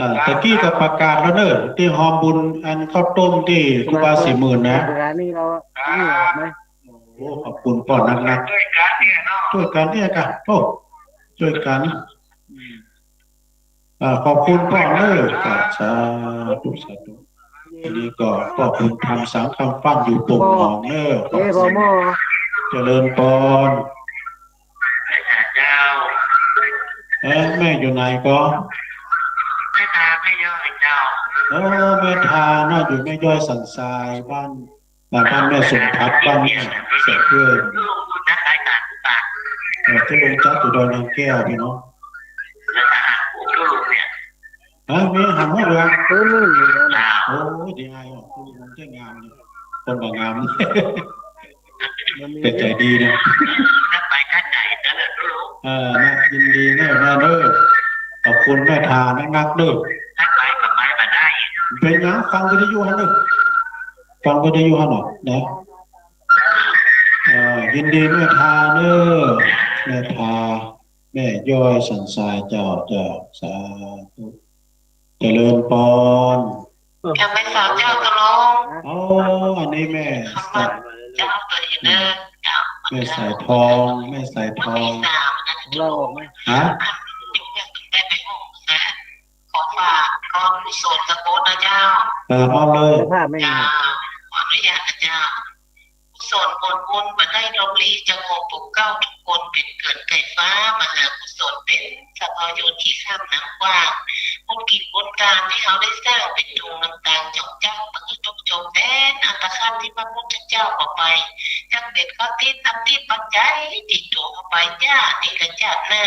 อ่า ตะกี้ก็ประกาศแล้วเนอะ ตี้ฮอมบุญอันข้าวต้มตี้ครูบาสี่หมื่นนะ เวลานี้เรา นี่ออกไหม โอ้ ขอบคุณป้อนักๆ ช่วยกั๋นเนี่ยเนาะ ช่วยกั๋นเนี่ยกะ โอ้ ช่วยกั๋น อ่า ขอบคุณป้อเนอะ สาธุ สาธุ อันนี้ก็ป้อบุญธรรม สังคำฟัน อยู่ป่งหนองเนอะ เอ้ย ป้อหม้อ เจริญปอน เจ้า เอ๊ะ แม่อยู่ไหนก็ แม่ทา แม่ย้อยเจ้า เออ แม่ทาเนาะ อยู่แม่ย้อยสันทราย บ้าน บ้านแม่สมพัฒน์ บ้านแม่เสือเกล้อ เออ ตุ๊ลุงจ๊ะอยู่ดอยนางแก้วพี่น้อง ฮะ มีอาหารหมดเลยอะ เออ ไม่มีแล้วนะ โอ้ย ดีอายอ่ะ ตุ๊ลุงมันจะงามเลย คนบ่งาม มันมี แต่ใจ๋ดีนะ ถ้าไปก็ใจ๋นั่นแหละลูก เออ นะ ยินดีเนอะ แม่เนอะ ขอบคุณแม่ทานักๆ เนอะ ถ้าไปก็ไปบ่ได้ เป๋นหยัง ฟังวิทยุหั้นเนอะ ฟังวิทยุหั้นเนาะ นะ เออ ยินดีแม่ทาเนอะ แม่ทา แม่ย้อยสันทราย เจ้า เจ้า สาธุ เจริญปอน เจ้า แม่สาวเจ้าตกลง อ๋อ อันนี้แม่ คำว่าเจ้าตัวเองเด้อ เจ้า แม่สายทอง แม่สายทอง วันที่สามนะ เราออกไหม ฮะ ได้ไปห้องนะ ขอฝากกองกุศลสะโพกนะเจ้า เออ เอาเลย ภาพไม่มี เจ้า ขออนุญาตนะเจ้า กุศลผลบุญบ่ได้ลบลี้ จะคงปกเกล้าทุกคน เป๋นเกวินไก่ฟ้า มหากุศลเป๋นสะเภาโยนขีข้ามน้ำกว้าง บุญกิ๋นบุญก๋านตี้เฮาได้สร้างเป๋นทุนนำตาง จ๋องจ้างบ่หื้อตกจม แดนอันตะข้ามตี้พระพุทธเจ้าบ่ไป จักเป๋นข้าวติดน้ำติดปัจจัยติดตั๋วเฮาไป จ้า นี้ละจ้าหน้า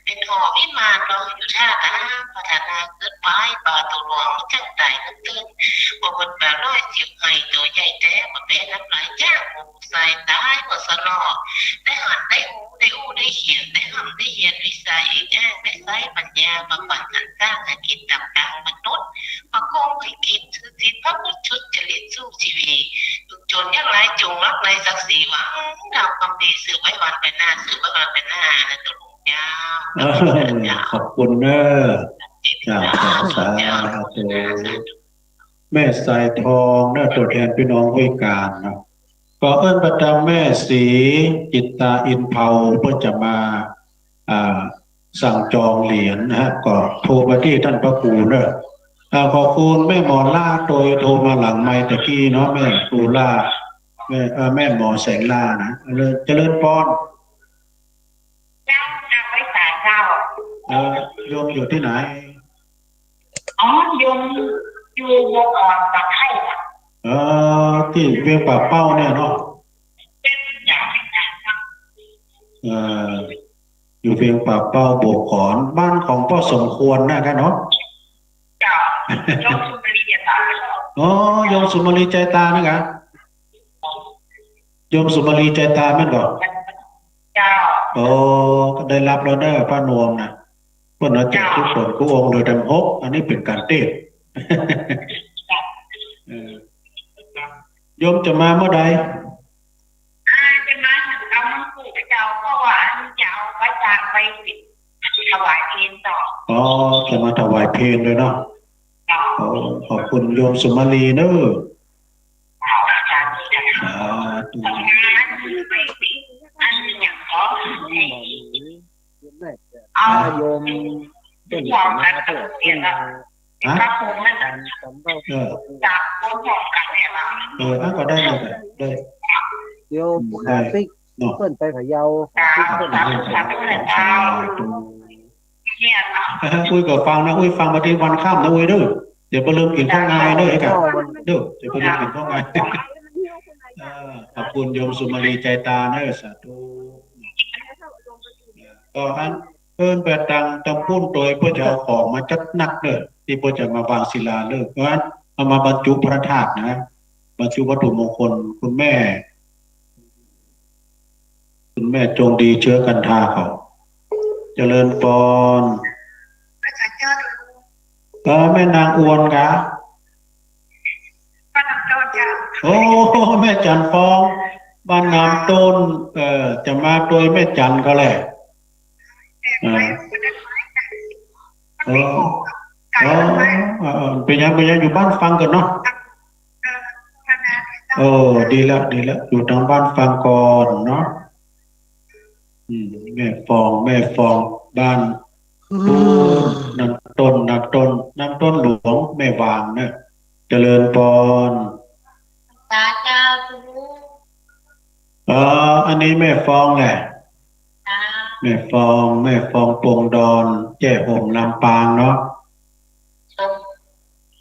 เป๋นหอวิมานรองอยู่ท่าน้ำ พัฒนาเกินไป ปลาตั๋วหลวงจั้งต๋ายกึ๊กตึ้ง บ่เบิดแปดร้อยสิบ ไหตั๋วใหญ่แต๊ บ่แปะน้ำลายจ้าง หมู่ใส่ต๋ายบ่สะลอ ได้หันได้ฮู้ ได้อู้ได้เขียน ได้ฮ่ำได้เฮียนวิชาเอกอ้าง ได้ใจ๊ปัญญามาฝันสรรสร้างหากิ๋นต๋ามตางมนุษย์ มาคงให้กิ๋นถือศีลพระพุทธสุจริตสู้ชีวิต จนยากหลายจงรักในศักดิ์ศรี หวังทำความดีสืบไว้วันไปหน้า สืบไว้วันไปหน้านะตุ๊ลุงเจ้า เออ ขอบคุณเนอะ เจ้า เจ้า สาธุ แม่สายทองเนอะ ตั๋วแทนปี้น้องห้วยก๋านเนาะ ก็เอิ้นไปต๋ามแม่ศรีจิตตาอินเภา เปิ้นจะมา อ่า สั่งจองเหรียญนะฮะ ก็โทรไปตี้ต้านพระครูเนอะ อ่า ขอบคุณแม่หมอล่า โตยโทรมาหลังไมค์ตะกี้เนาะ แม่ครูล่า แม่ เอ่อ แม่หมอแสงล่านะ เจริญ เจริญปอน เจ้า นางไว้สาเจ้า เอ่อ โยมอยู่ตี้ไหน อ๋อ โยมอยู่บ่ออ่อน ปากไคร่ค่ะ เอ่อ ตี้เวียงป่าเป้าเนี่ยเนาะ เอ่อ อยู่เวียงป่าเป้า บ่ออ่อน บ้านของป้อสมควรนะท่านเนาะ เจ้า โยมสุมาลีอะค่ะ อ๋อ โยมสุมาลีใจตานะกะ โยมสุมาลีใจตาแม่นก่อ เจ้า โอ้ ก็ได้ฮับแล้วเนอะพระนวมนะ เปิ้นเอาแจกกู้คนกู้องค์เลย แถมหก อันนี้เป๋นก๋านเตศน์ เออ โยมจะมาเมื่อใด อ่า จะมาถึงเอามังคุดเจ้า เพราะว่าอันนี้จะเอาไปสร้างไปถวายเพลเจ้า อ๋อ จะมาถวายเพลเลยเนาะ เจ้า โอ้ ขอบคุณโยมสุมาลีเนอะ สาธุ สาธุ อันนี้อย่างของ เอา โยมเปิ้นจะมาเพื่อขึ้นมา ฮะ พระครูนั่นน่ะ เออ จากคนพร้อมกันเนี่ยนะ เออ อ่ะ ก็ได้เลย ได้ ดี๋ยว อืม หาติ๊ก เนาะ เปิ้นไปพะเยา หาติ๊กเปิ้น สาธุ สาธุ สาธุ เนี่ยเนาะ อุ้ยก็ฟังนะ อุ้ยฟังมาตี้วันค่ำนะ อุ้ยเด้อ เดี๋ยวบ่ลืมกิ๋นข้าวงายเด้อ ไอ้กะ เด้อ เดี๋ยวบ่ลืมกิ๋นข้าวงาย เออ ขอบคุณโยมสุมาลีใจตาเด้อ สาธุ ก็อันเปิ้นไปตังตำปูนตวย เปิ้นจะเอาของมาจัดหนักเด้อ ตี้เปิ้นจะมาวางศิลาฤกษ์ เพราะฉะนั้นเอามาบรรจุพระธาตุนะ บรรจุวัตถุมงคล คุณแม่ คุณแม่จงดีเชื้อกันทาเขา เจริญปอน เออ แม่นางอวนกะ บ้านน้ำต้นจ้ะ โอ้ แม่จันทร์ฟอง บ้านน้ำต้น เออ จะมาตวยแม่จันทร์เขาแหละ เออ เออ เออ เออ เออ เปิ้นยัง เปิ้นยังอยู่บ้านฟังก่อนเนาะ เออ ดีแล้ว ดีแล้ว อยู่ตางบ้านฟังก่อนเนาะ อืม แม่ฟอง แม่ฟอง บ้าน อืม น้ำต้น น้ำต้น น้ำต้นหลวง แม่วางเนี่ย เจริญปอน สาเจ้าทุก เออ อันนี้แม่ฟองแหละ จ้า แม่ฟอง แม่ฟองปงดอน แจ้ห่มลำปางเนาะ สม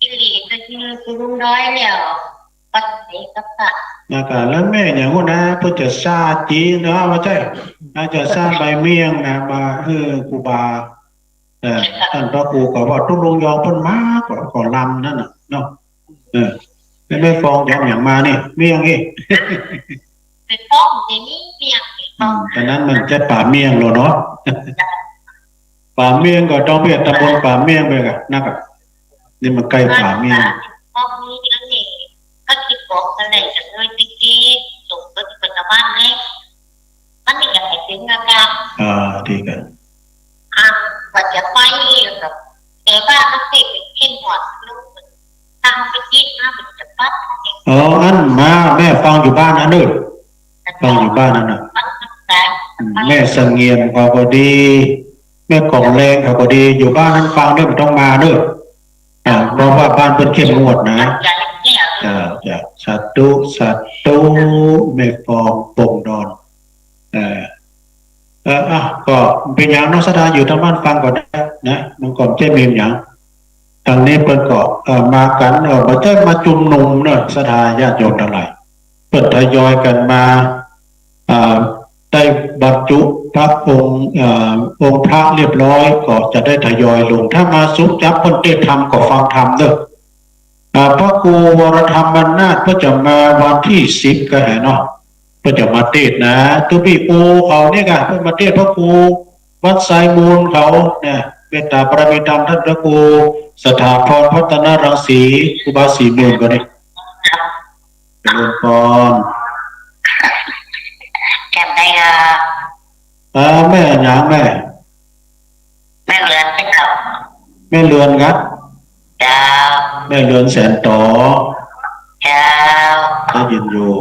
กิริก็คือคุณลุงด้อยแล้ว ปัดเสกกับพระ นะกะ แล้วแม่หยังหั้นนะ เปิ้นจะซ่าจี๋เนาะ ว่าใจ้ น่าจะซ่าใบเมี่ยงนะ มาหื้อครูบา เออ ต้านพระครูก็ว่าตุ๊ลุงยองเปิ้นมา ก็ ก็ลำนั่นน่ะเนาะ เออ แล้วแม่ฟองยองหยังมานี่ เมี่ยงนี่ แม่ฟองเดี๋ยวนี้เมี่ยง อืม ต๋อนนั้นมันจะป๋าเมี่ยงแล้วเนาะ ป๋าเมี่ยงก็ต้องเปียกตำบลป๋าเมี่ยงไปกะ นะกะ นี่มันใก้ป๋าเมี่ยง พอมีอันนี้ ก็คิดบอกกันเลยจะเลยไปกิ๋น ส่งไปที่ปัจจุบันนี้ มันนี่ก็ให้ถึงนะจ๊ะ อ่า ดีกัน อ่า ว่าจะไปอยู่กับ แต่ว่ามันติดเข้มงวดลูก ทางไปกิ๋นมามันจะปั๊บ อ๋อ อันมา แม่ฟองอยู่บ้านนั้นเด้อ ฟองอยู่บ้านนั้นน่ะ มันแต่ อืม แม่เสงี่ยมเขาก็ดี แม่กองแรงเขาก็ดี อยู่บ้านนั้นฟองเด้อ บ่ต้องมาเด้อ อ่า เพราะว่าบ้านเปิ้นเข้มงวดนะ จ้า จ้า สาธุ สาธุ แม่ฟองปงดอน เออ เออ อ่ะ ก็บ่เป๋นหยังเนาะ ศรัทธาอยู่ตางบ้านฟังก็ได้นะ มันก็บ่ใจ้มีหยัง ตางนี้เปิ้นก็ เอ่อ มากั๋น เอ่อ บ่ใจ้มาจุมนุมเนาะ ศรัทธาญาติโยมตังหลาย เปิ้นทยอยกั๋นมา อ่า ได้บรรจุพระองค์ เอ่อ องค์พระเรียบร้อย ก็จะได้ทยอยลง ถ้ามาสุขจับเปิ้นเตศน์ธรรมก็ฟังธรรมเนาะ อ่า พระครูวรธรรมนาถเปิ้นจะมาวันตี้สิบก็แหละเนาะ เปิ้นจะมาเตศน์นะ ตุ๊ปี้ปูเขาเนี่ยกะ เปิ้นมาเตศน์ พระครูวัดไซมูลเขาเนี่ย เมตตาปารมีธรรมต้านพระครูสถาพรพัฒนรังสี ครูบาสี่หมื่นก็เนี่ย เจริญปอน แจ่มใสครับ เออ แม่หยังแม่ แม่เรือนเจ้า แม่เรือนครับ เจ้า แม่เรือนแสนต๋อ เจ้า ได้ยินอยู่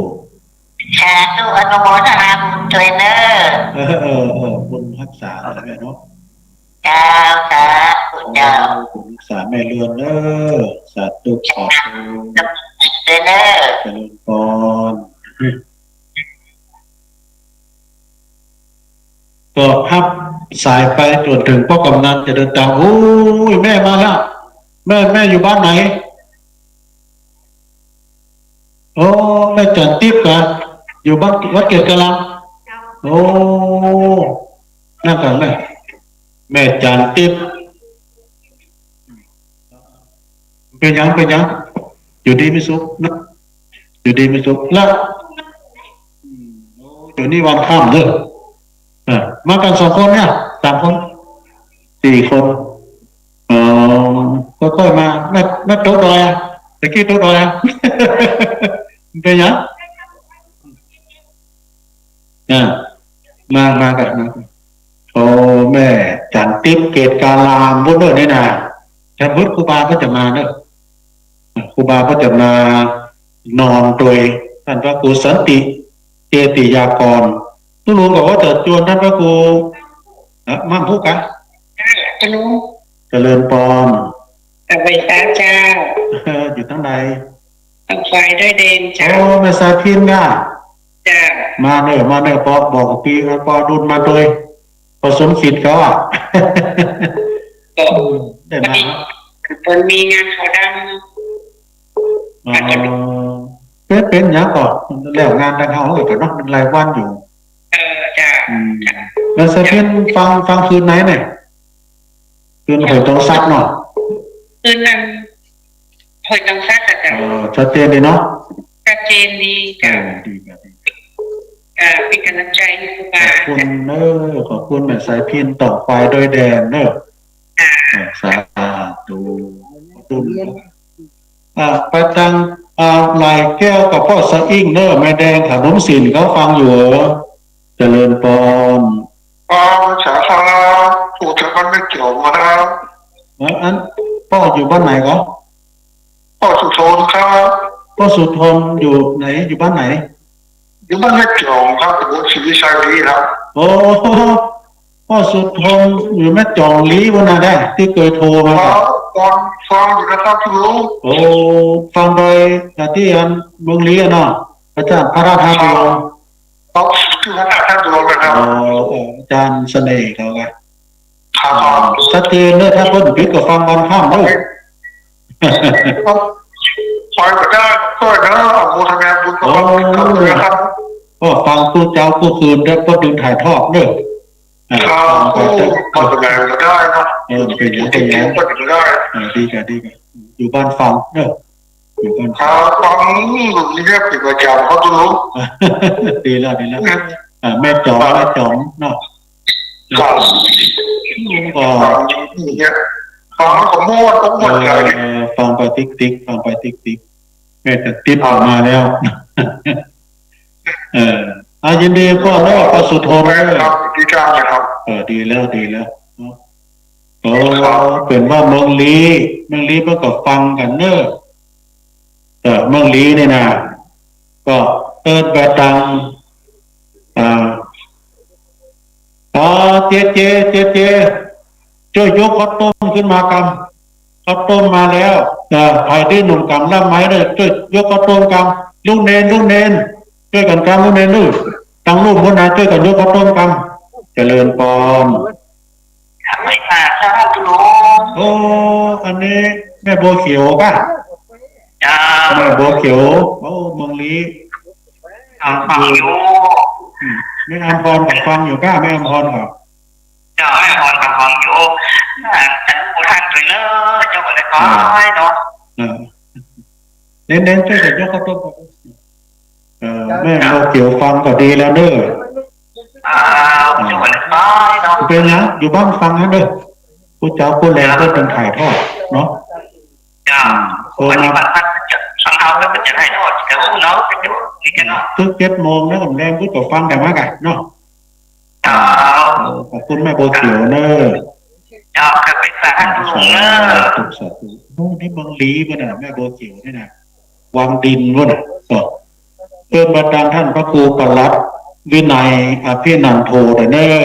สาธุ อนุโมทนาบุญตวยเน้อ เออ เออ เออ บุญฮักษาแม่เนาะ เจ้า สาธุเจ้า โอ้ บุญฮักษาแม่เรือนเน้อ สาธุ สาธุ ตวยเน้อ เจริญปอน ก็ฮับสายไปจ๋นเถิงป้อกำนันจะเดินตาง โอ้ย แม่มาแล้ว แม่ แม่อยู่บ้านไหน โอ้ แม่จันติ๊บกะ อยู่บ้านวัดเกตกาลัง โอ้ นั่งก่อนแม่ แม่จันติ๊บ เป๋นหยัง เป๋นหยัง อยู่ดีมีสุขนะ อยู่ดีมีสุขละ อืม โอ้ เดี๋ยวนี้วันค่ำเด้อ อ่ะ มากั๋นสองคนเนี่ย สามคน สี่คน อ๋อ ค่อยๆ มา แม่ แม่ตกดอยอะ ตะกี้ตกดอยอะ เป๋นหยัง อ่ะ มา มากั๋น มากั๋น โอ้ แม่จันติ๊บเกตกาลาม พุ้นเน้อนี่นา แต่พุ้นครูบาก็จะมาเน้อ ครูบาก็จะมานอนตวยต้านพระครูสันติเจติยากร ตุ๊ลุงก็ว่าจะจวนต้านพระครู เอ่อ มั่งพุกกะ ตุ๊ลุง เจริญปอน สวัสดีเจ้า เออ อยู่ตางใด ตางฝ่ายดอยเด่นเจ้า โอ้ แม่สายพิณกะ เจ้า มาเน่อ มาเน่อ ปอ บอกปี๋ ปอดุลมาตวย ปอสมศิษย์เขาอะ ก็ ได้มา เปิ้นมีงานเขาดัง อ๋อ อาจจะ เป๋น เป๋นหยังก่อ แล้วงานดังเฮาก็เนาะ มันรายวันอยู่ เออ เจ้า อืม แล้วสายพิณฟัง ฟังคืนไหนเนี่ย คืนห้วยตองสักเนาะ คืนนั้นห้วยตองสักอะเจ้า เออ ชัดเจนดีเนาะ ชัดเจนดีเจ้า เออ ดีครับ ดี อ่า เป๋นก๋ำลังใจ๋หื้อครูบา ขอบคุณเน่อ ขอบคุณแม่สายพิณ ต้องไปด้วยแดนเน่อ อ่า อ่า สาธุ ขอบคุณ อ่า ไปตาง อ่า ไหล่แก้วกับป้อสะอิ้งเน่อ แม่แดงขนมสินเขาฟังอยู่เหรอ เจริญปอน อ๋อ สาธุ ปู่จากบ้านแม่จ๋อมครับ เออ อัน ป้ออยู่บ้านไหนครับ ป้อสุทนครับ ป้อสุทนอยู่ไหน อยู่บ้านไหน อยู่บ้านแม่จ๋อมครับ ตำบลศรีวิชัยลี้ครับ โอ้ ป้อสุทนอยู่แม่จ๋อมลี้วันนั้นได้ ตี้เกยโทรมา ครับ ฟัง ฟังอยู่นะครับคุณลุง โอ้ ฟังโดย อ่า ตี้อันเมืองลี้อะเนาะ อาจ๋ารย์พระราชทานดวง ครับ ชื่อพระราชทานดวงนะครับ อ๋อ อ๋อ อาจ๋ารย์เสน่ห์เขาไง ครับ ชัดเจนเน่อ ถ้าเปิ้นผิดก็ฟังวันค่ำเน่อ ครับ ไปก็ได้ ก็นะ อนุโมทนาบุญกับ โอ้ ท่านด้วยนะครับ ก็ฟังกู้เจ๊ากู้คืนได้ เปิ้นดึงถ่ายทอดเน่อ อ่า ครับ ฟังไปเถอะ โอ้ ก็ได้นะ เออ เป๋นหยัง เป๋นหยัง ก็ได้ เออ ดีกว่า ดีกว่า อยู่บ้านฟังเน่อ อยู่บ้านฟัง ครับ ฟังอยู่นี่เนี่ยเป๋นประจ๋ำครับคุณลุง ดีแล้ว ดีแล้ว อ่า แม่จ๋อม แม่จ๋อมเนาะ ครับ ก็ ฟังอยู่นี่เนี่ย ฟังแล้วก็ม่วนอกม่วนใจ๋ เออ ฟังไปติ๊กๆ ฟังไปติ๊กๆ แม่จะติ๊บออกมาแล้ว เออ อ่ะ ยินดีป้อเน่อ ป้อสุทนเน่อ ครับ ดีจังเลยครับ เออ ดีแล้ว ดีแล้ว โอ้ ครับ เป๋นว่าเมืองลี้ เมืองลี้เปิ้นก็ฟังกั๋นเน่อ เออ เมืองลี้นี่นะ ก็เอิ้นไปตาง อ่า อ๋อ เจ๊ เจ๊ เจ๊ เจ๊ จ้วยยกข้าวต้มขึ้นมากำ ข้าวต้มมาแล้ว เออ ใผตี้หนุ่มก๋ำล่ำไหมเน่อ จ้วยยกข้าวต้มกำ ลูกเณร ลูกเณร จ้วยกั๋นกำ ลูกเณร ลูก ตางลูกพุ้นนะ จ้วยกั๋นยกข้าวต้มกำ เจริญปอน ไหว้พระเจ้าคุณลุง โอ้ อันนี้แม่บัวเขียวก้า เจ้า แม่บัวเขียว โอ้ เมืองลี้ อ่า ฟังอยู่ อืม แม่อำพรก็ฟังอยู่ก้า แม่อำพรก็ เจ้า แม่อำพรก็ฟังอยู่ อ่า แต่ผู้ท่านด้วยเนอะ เจ้าก็ได้ฟังเนาะ อ่า เน้นๆ จ้วยกั๋นยกข้าวต้ม เออ แม่บัวเขียวฟังก็ดีแล้วเน่อ อ่า เจ้าก็ได้ฟังเนาะ เป๋นหยัง อยู่บ้านฟังหั้นเน่อ ผู้เจ๊าผู้แลเปิ้นถ่ายทอดเนาะ เจ้า อืม โทรมา ปฏิบัติธรรมจะ ฟังธรรมก็จะได้ทอด เจ้าเนาะ เจ้า นี่กันเนาะ ตึกเจ็ดโมงนะ กำแลงพุ้นก็ฟังได้มากั๋นเนาะ ครับ โอ้ ขอบคุณแม่บัวเขียวเน่อ เจ้า ขอบคุณสาธุเน่อ สาธุ สาธุ โอ้ นี่เมืองลี้เปิ้นน่ะ แม่บัวเขียวนี่นะ วังดินเปิ้นน่ะ ก็เปิ้นมาตางท่านพระครูปลัดวินัยอภินันโทเน่อ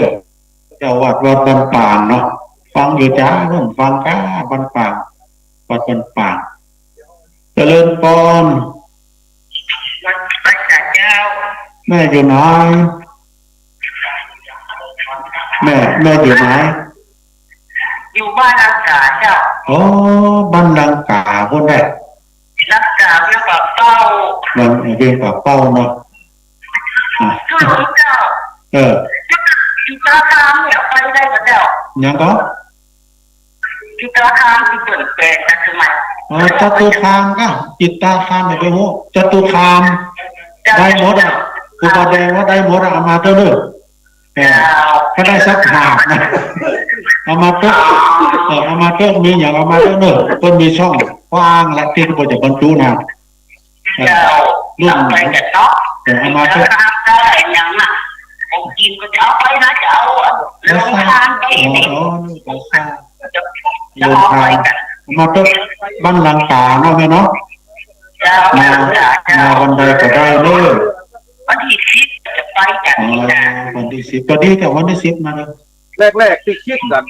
เจ้าวัดวัดบ้านปางเนาะ ฟังอยู่จ้า เปิ้นฟังก้า บ้านปาง วัดบ้านปาง เจริญปอน ไหว้พระเจ้า แม่อยู่ไหน แม่ แม่อยู่ไหน อยู่บ้านลังกาเจ้า อ๋อ บ้านลังกาพุ้นแหละ ลังกาเวียงป่าเป้า บ้านเวียงป่าเป้าเนาะ อ่ะ ฮัลโหลเจ้า เออ อยู่ตาคามเนี่ยไปได้ปะเจ้า หยังก่อ จิตรคามตี้เปิ้นแปลงตัดสมัย อ๋อ จตุคามก้า จิตรคามเนี่ยไปฮู้ จตุคาม ได้หมดอะ ครูบาแดงว่าได้หมดอะ เอามาเต๊อะเน่อ เออ ถ้าได้สักหาบนะ เอามาเต๊อะ เออ เอามาเต๊อะ มีหยังเอามาเต๊อะเน่อ เปิ้นมีช่องกว้างและตี้เปิ้นจะบรรจุนะ เจ้า รุ่นไหน เอาไปกันเนาะ เออ เอามาเต๊อะ เจ้า ได้หยังน่ะ ของกินก็จะเอาไปนะ จะเอา เออ โรงทานไปนี่ อ๋อ อ๋อ นี่ก็สร้าง จะ จะเอาไปกัน โรงทาน เอามาเต๊อะ บ้านลังกาเนาะแม่เนาะ เจ้า มา เจ้า มาวันใดก็ได้เน่อ วันตี้สิบจะไปกันนี่นะ อ๋อ วันตี้สิบ ก็ดี แต่วันตี้สิบมาเลย แรกๆ ตี้คิดกั๋น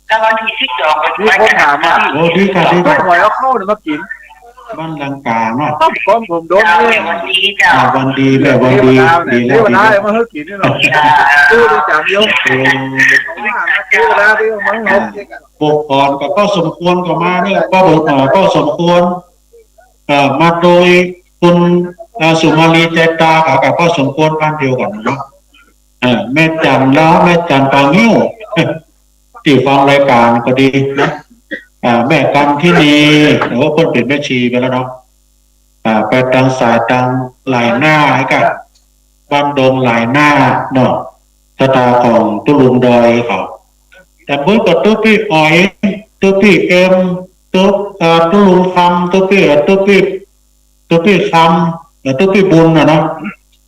แล้ววันตี้สิบสองก็ไปกัน มีคนถามอะ โอ้ ดีค่ะ ดีค่ะ บ่อยเอาข้าวเนี่ยมากิ๋น บ้านลังกาเนาะ ครับผม ผมโดนเนี่ย อ่า วันดี แม่วันดี เทวดาเนี่ย ดีแล้ว เทวดา ดีแล้ว มาให้กิ๋นนี่เนาะ เจ้า ตู้นี่จ๋าโยม เออ เทวดาที่มาให้กิ๋น ปกครองก็ ก็สมควรก็มาเนี่ย ก็บอก เอ่อ ก็สมควร เอ่อ มาโดยคุณ เอ่อ สุมาลี ใจตา กับ กับก็สมควรบ้านเดียวกั๋นเนาะ เอ่อ แม่จันแล้ว แม่จันปางิ้ว ตี้ฟังรายก๋านก็ดีนะ อ่า แม่กำทินี โอ้ เปิ้นเป๋นแม่ชีไปแล้วเนาะ อ่า ไปตางสายตางหลายหน้าไอ้กะ บ้านดงหลายหน้าเนาะ ชะตาของตุ๊ลุงดอยเขา แต่เปิ้นก็ตุ๊ปี้อ๋อย ตุ๊ปี้เอ็ม ตุ๊ อ่า ตุ๊ลุงคำ ตุ๊ปี้ ตุ๊ปี้ ตุ๊ปี้คำ เอ่อ ตุ๊ปี้บุญน่ะเนาะ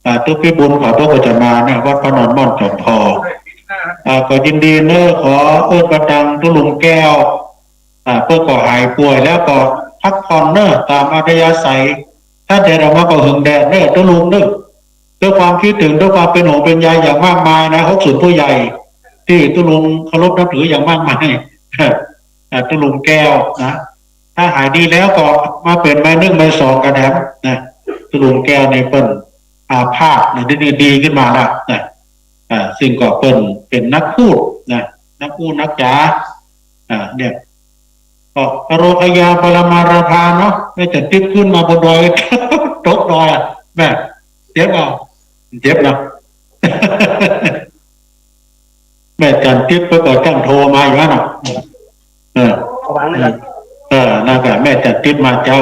อ่า ตุ๊ปี้บุญเขาเปิ้นก็จะมานะ วัดพระนอนม่อนจอมทอง อ่า ก็ยินดีเนอะ ขอเอิ้นไปตางตุ๊ลุงแก้ว อ่า เปิ้นก็หายป่วยแล้วก็พักผ่อนเนอะ ต๋ามอัธยาศัย ถ้าแดดออกมาก็หึงแดดเนอะ ตุ๊ลุงเนอะ ด้วยความคิดถึง ด้วยความเป๋นห่วงเป๋นใยอย่างมากมายนะ หกศูนย์ผู้ใหญ่ ตี้ตุ๊ลุงเคารพนับถืออย่างมากมาย อ่า ตุ๊ลุงแก้วนะ ถ้าหายดีแล้วก็มาเป๋นไม้นึ่งไม้สองกั๋นแถมนะ ตุ๊ลุงแก้วนี่เปิ้นอาพาธนะ ดี ดีขึ้นมาแล้วนะ อ่า ซึ่งก็เปิ้นเป๋นนักพูดนะ นักอู้นักจ๋า อ่า เนี่ย ก็อโรคยาปรมาราธาเนาะ แม่จันติ๊บขึ้นมาบนดอย ตกดอยอะ แม่ เจ็บเอา เจ็บนะ แม่จันติ๊บไปก่อน จ้างโทรมาอยู่นั่นน่ะ เออ ระวังนะครับ เออ นั่นก็แม่จันติ๊บมาเจ้า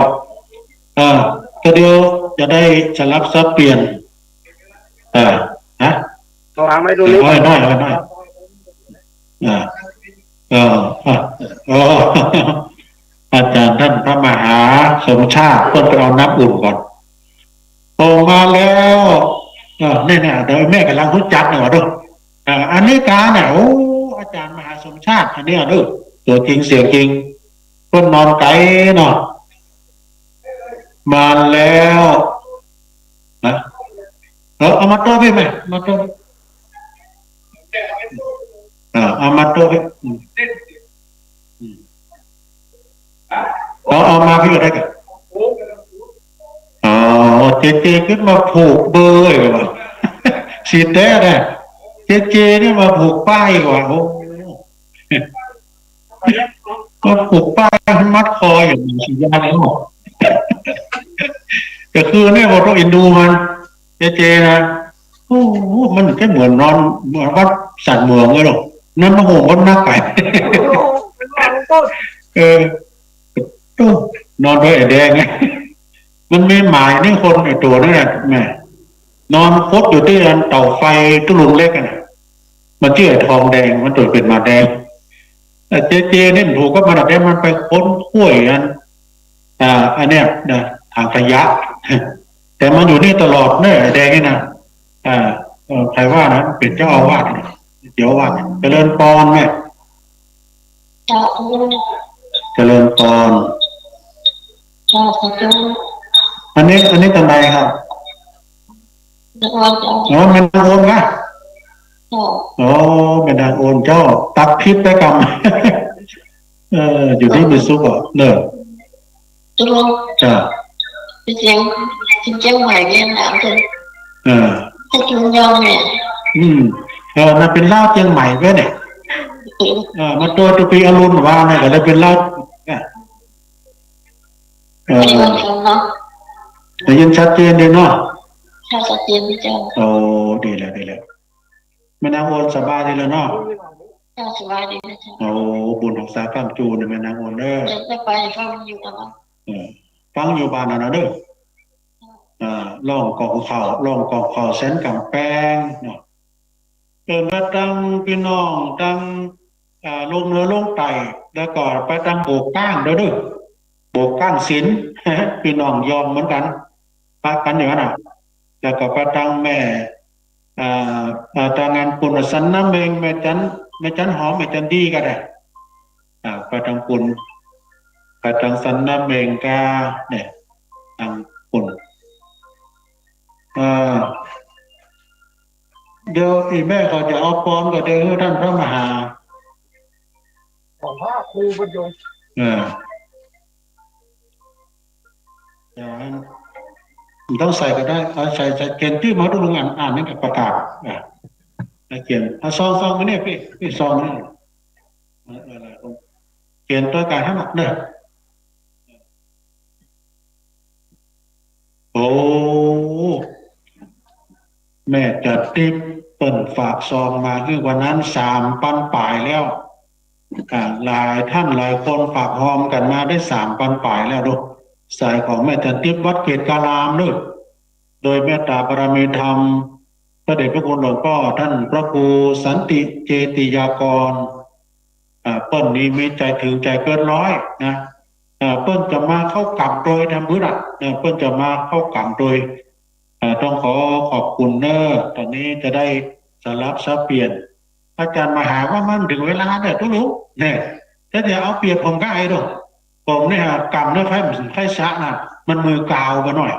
เออ ก็เดี๋ยวจะได้สลับสับเปลี่ยน เออ ฮะ ระวังไว้ตรงนี้ เอาไว้หน่อย เอาไว้หน่อย อ่า เออ อ่ะ เออ อาจารย์ต้านพระมหาสมชาติ เปิ้นไปเอาน้ำอุ่นก่อน ออกมาแล้ว เออ เนี่ย เนี่ย เดี๋ยวแม่ก่ำลังฮู้จักเนี่ยว่ะเด้อ อ่า อันนี้กาเนี่ย โอ้ อาจารย์มหาสมชาติ อันเนี้ยเด้อ ตั๋วจริงเสียงจริง เปิ้นนอนไกลเนาะ มาแล้ว นะ เออ เอามาโต๊ะปี้แม่ มาโต๊ะ อ่า เอามาโต๊ะปี้ อืม อืม เอา เอามาปี้ก็ได้ก่ะ อ๋อ เจเจขึ้นมาผูกเบอร์อีกว่ะ สิแต๊นะ เจเจนี่มาผูกป้ายอีกว่ะ โอ้ ก็ผูกป้ายมัดคออยู่ สิยาแล้ว ก็คือเนี่ย บ่ต้องเอ็นดูมัน เจเจนะ โอ้โห มันก็เหมือนนอน เหมือนวัดสันเหมืองเลยเนาะ นอนมาโหมมันนักไป เออ โอ้ นอนด้วยไอ้แดงไง มันมีหมายนี่คนไอ้ตั๋วนั่นแหละแม่ นอนคดอยู่ตี้อันเต๋าไฟตุ๊ลุงเล็กอะน่ะ มันจื้อไอ้ทองแดง มันตั๋วเป๋นหมาแดง แต่เจเจนี่มันถูกกับมันอะ แต่มันไปค้นถ้วยอัน อ่า อันเนี้ยนะ ถังขยะ แต่มันอยู่นี่ตลอดเนี่ย ไอ้แดงนี่นะ อ่า เอ่อ ใครว่านะ เป๋นเจ้าอาวาสเนี่ย เจ้าอาวาสเนี่ย เจริญปอนเนี่ย เจ้า เจริญปอน เจ้า เจ้า อันนี้ อันนี้ตังใดครับ นางโอนเจ้า อ๋อ แม่นางโอนนะ เจ้า อ๋อ แม่นางโอนเจ้า ตั๊กผิดไปกำ เออ อยู่นี่มีสุขเหรอ เนอะ ตุ๊ลุง จ้ะ เจียง เจียงใหม่เนี่ยนะ เออ ถ้าจุนยองเนี่ย อืม เออ มันเป๋นลาวเจียงใหม่เว้ยเนี่ย เออ มันตัว ตัวปีอรุณว่าเนี่ย ก็เลยเป๋นลาว เนี่ย เออ ได้ยินเสียงเนาะ ได้ยินชัดเจนดีเนาะ ค่ะ ชัดเจนดีเจ้า โอ้ ดีแล้ว ดีแล้ว แม่นางโอนสบายดีแล้วเนาะ เจ้า สบายดีนะเจ้า โอ้ บุญของสากัมจูเนี่ย แม่นางโอนเด้อ จะไปฟังอยู่ตลอด เออ ฟังอยู่บ้านนั่นนะเด้อ อ่า ร้องกล่อมเขล้า ร้องกล่อมเขล้าแสนก๋ำแปงเนาะ เอิ้นว่าตังปี้น้อง ตัง อ่า ลงเหนือลงใต้ แล้วก็ไปตังโบกก้างเด้อเด้อ โบกก้างศิลป์ ปี้น้องยองเหมือนกั๋น ปะกั๋นอยู่หั้นน่ะ แล้วก็ไปตังแม่ อ่า อ่า ตังอันปุ้นสันน้ำเม็ง แม่จัน แม่จันหอม แม่จันดีก็ได้ อ่า ไปตังปุ้น ไปตังสันน้ำเม็งกา เนี่ย ตังปุ้น อ่า เดี๋ยวอีแม่ก็จะเอาปอนก็เดี๋ยวหื้อต้านพระมหา ของพระครูประยง เออ แต่ว่าบ่ต้องใส่ก็ได้ เอาใส่ ใส่ เขียนจื้อมาดูลุง อ่าน อ่านนี่ก็ประกาศ อ่ะ เขียน เอาซอง ซองมาเนี่ย ปี้ ปี้ ซองนี่ เออ หลายๆ คน เขียนตวยกั๋นหั้นน่ะเน่อ โอ้ แม่จันทร์ติ๊บเปิ้นฝากซองมา คือวันนั้นสามปันป๋ายแล้ว อ่า หลายท่านหลายคนฝากฮอมกั๋นมาได้สามปันป๋ายแล้วดู สายของแม่จันทร์ติ๊บวัดเกตุการามเน่อ โดยเมตตาบารมีธรรม พระเดชพระคุณหลวงป้อท่านพระครูสันติเจติยากร อ่า เปิ้นนี้มีใจ๋เถิงใจ๋เกินร้อยนะ อ่า เปิ้นจะมาเข้ากรรมโดยธรรมะ อ่า เปิ้นจะมาเข้ากรรมโดย อ่า ต้องขอขอบคุณเน่อ ตอนนี้จะได้สลับสับเปลี่ยน อาจ๋ารย์มหาว่ามันเถิงเวลาแล้วตุ๊ลุง เนี่ย ถ้าจะเอาเปรียบผมก็ไอ้ดอก ผมเนี่ยกรรมเนี่ยใค่ ใค่ชะนะ มันมือกาวไปหน่อย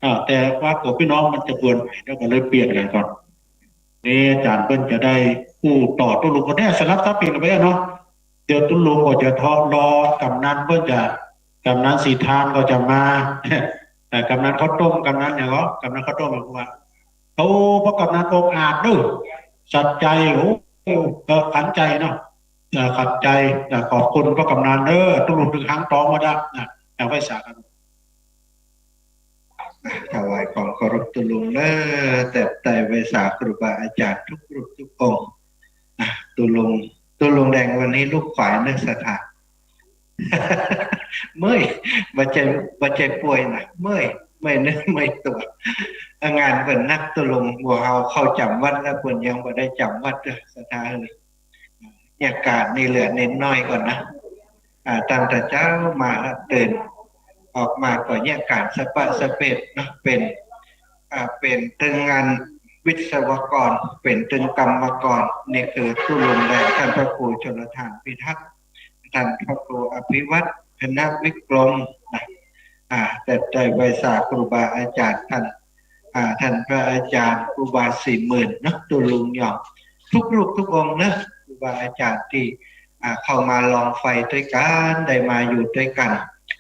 อ่า แต่ว่ากั๋วปี้น้องมันจะเปื้อนไป แล้วก็เลยเปลี่ยนกั๋นก่อน นี่อาจ๋ารย์เปิ้นจะได้อู้ต่อตุ๊ลุง ก็ได้สลับสับเปลี่ยนกั๋นไปอะเนาะ เดี๋ยวตุ๊ลุงก็จะทะเลาะ กำนันเปิ้นจะ กำนันศรีทานก็จะมา เอ่อ กำนันข้าวต้ม กำนันหยังก็ กำนันข้าวต้มบอกว่า โอ้ ป้อกำนันองอาจเน่อ สัจใจ๋ โอ้ เออ ขันใจ๋เนาะ เอ่อ ขัดใจ๋ เอ่อ ขอบคุณป้อกำนันเน่อ ตุ๊ลุงตึงหางต๋องมาดะนะ เอาไว้สากัน ถวายความเคารพตุ๊ลุงเน่อ แตบใต้ไหว้สาครูบาอาจ๋ารย์ทุกรูปทุกองค์ อ่ะ ตุ๊ลุง ตุ๊ลุงแดงวันนี้ลูกขวายเน่อศรัทธา เมื่อย บ่ใจ้ บ่ใจ้ป่วยนะ เมื่อย เมื่อยเนื้อเมื่อยตั๋ว งานเปิ้นนักตุ๊ลุง หมู่เฮาเข้าจ๋ำวัดแล้ว เปิ้นยังบ่ได้จ๋ำวัดเน่อศรัทธาเอ้ย เยียะก๋านนี้เหลือเน้นน้อยก่อนนะ อ่า ตั้งแต่เจ๊ามาละ ตื่นออกมาก็เยียะก๋านสะปะสะเปะเนาะ เป๋น อ่า เป๋นตึงงานวิศวกร เป๋นตึงกรรมกร นี่คือตุ๊ลุงแดง ท่านพระครูชลธารพิทักษ์ ท่านพระครูอภิวัฒนวิกรมนะ อ่า แตบใต้ไหว้สาครูบาอาจ๋ารย์ท่าน อ่า ท่านพระอาจ๋ารย์ครูบาสี่หมื่นเนาะ ตุ๊ลุงยอม ทุกรูปทุกองค์เนาะ ครูบาอาจ๋ารย์ตี้ อ่า เข้ามาลองไฟตวยกั๋น ได้มาอยู่ตวยกั๋น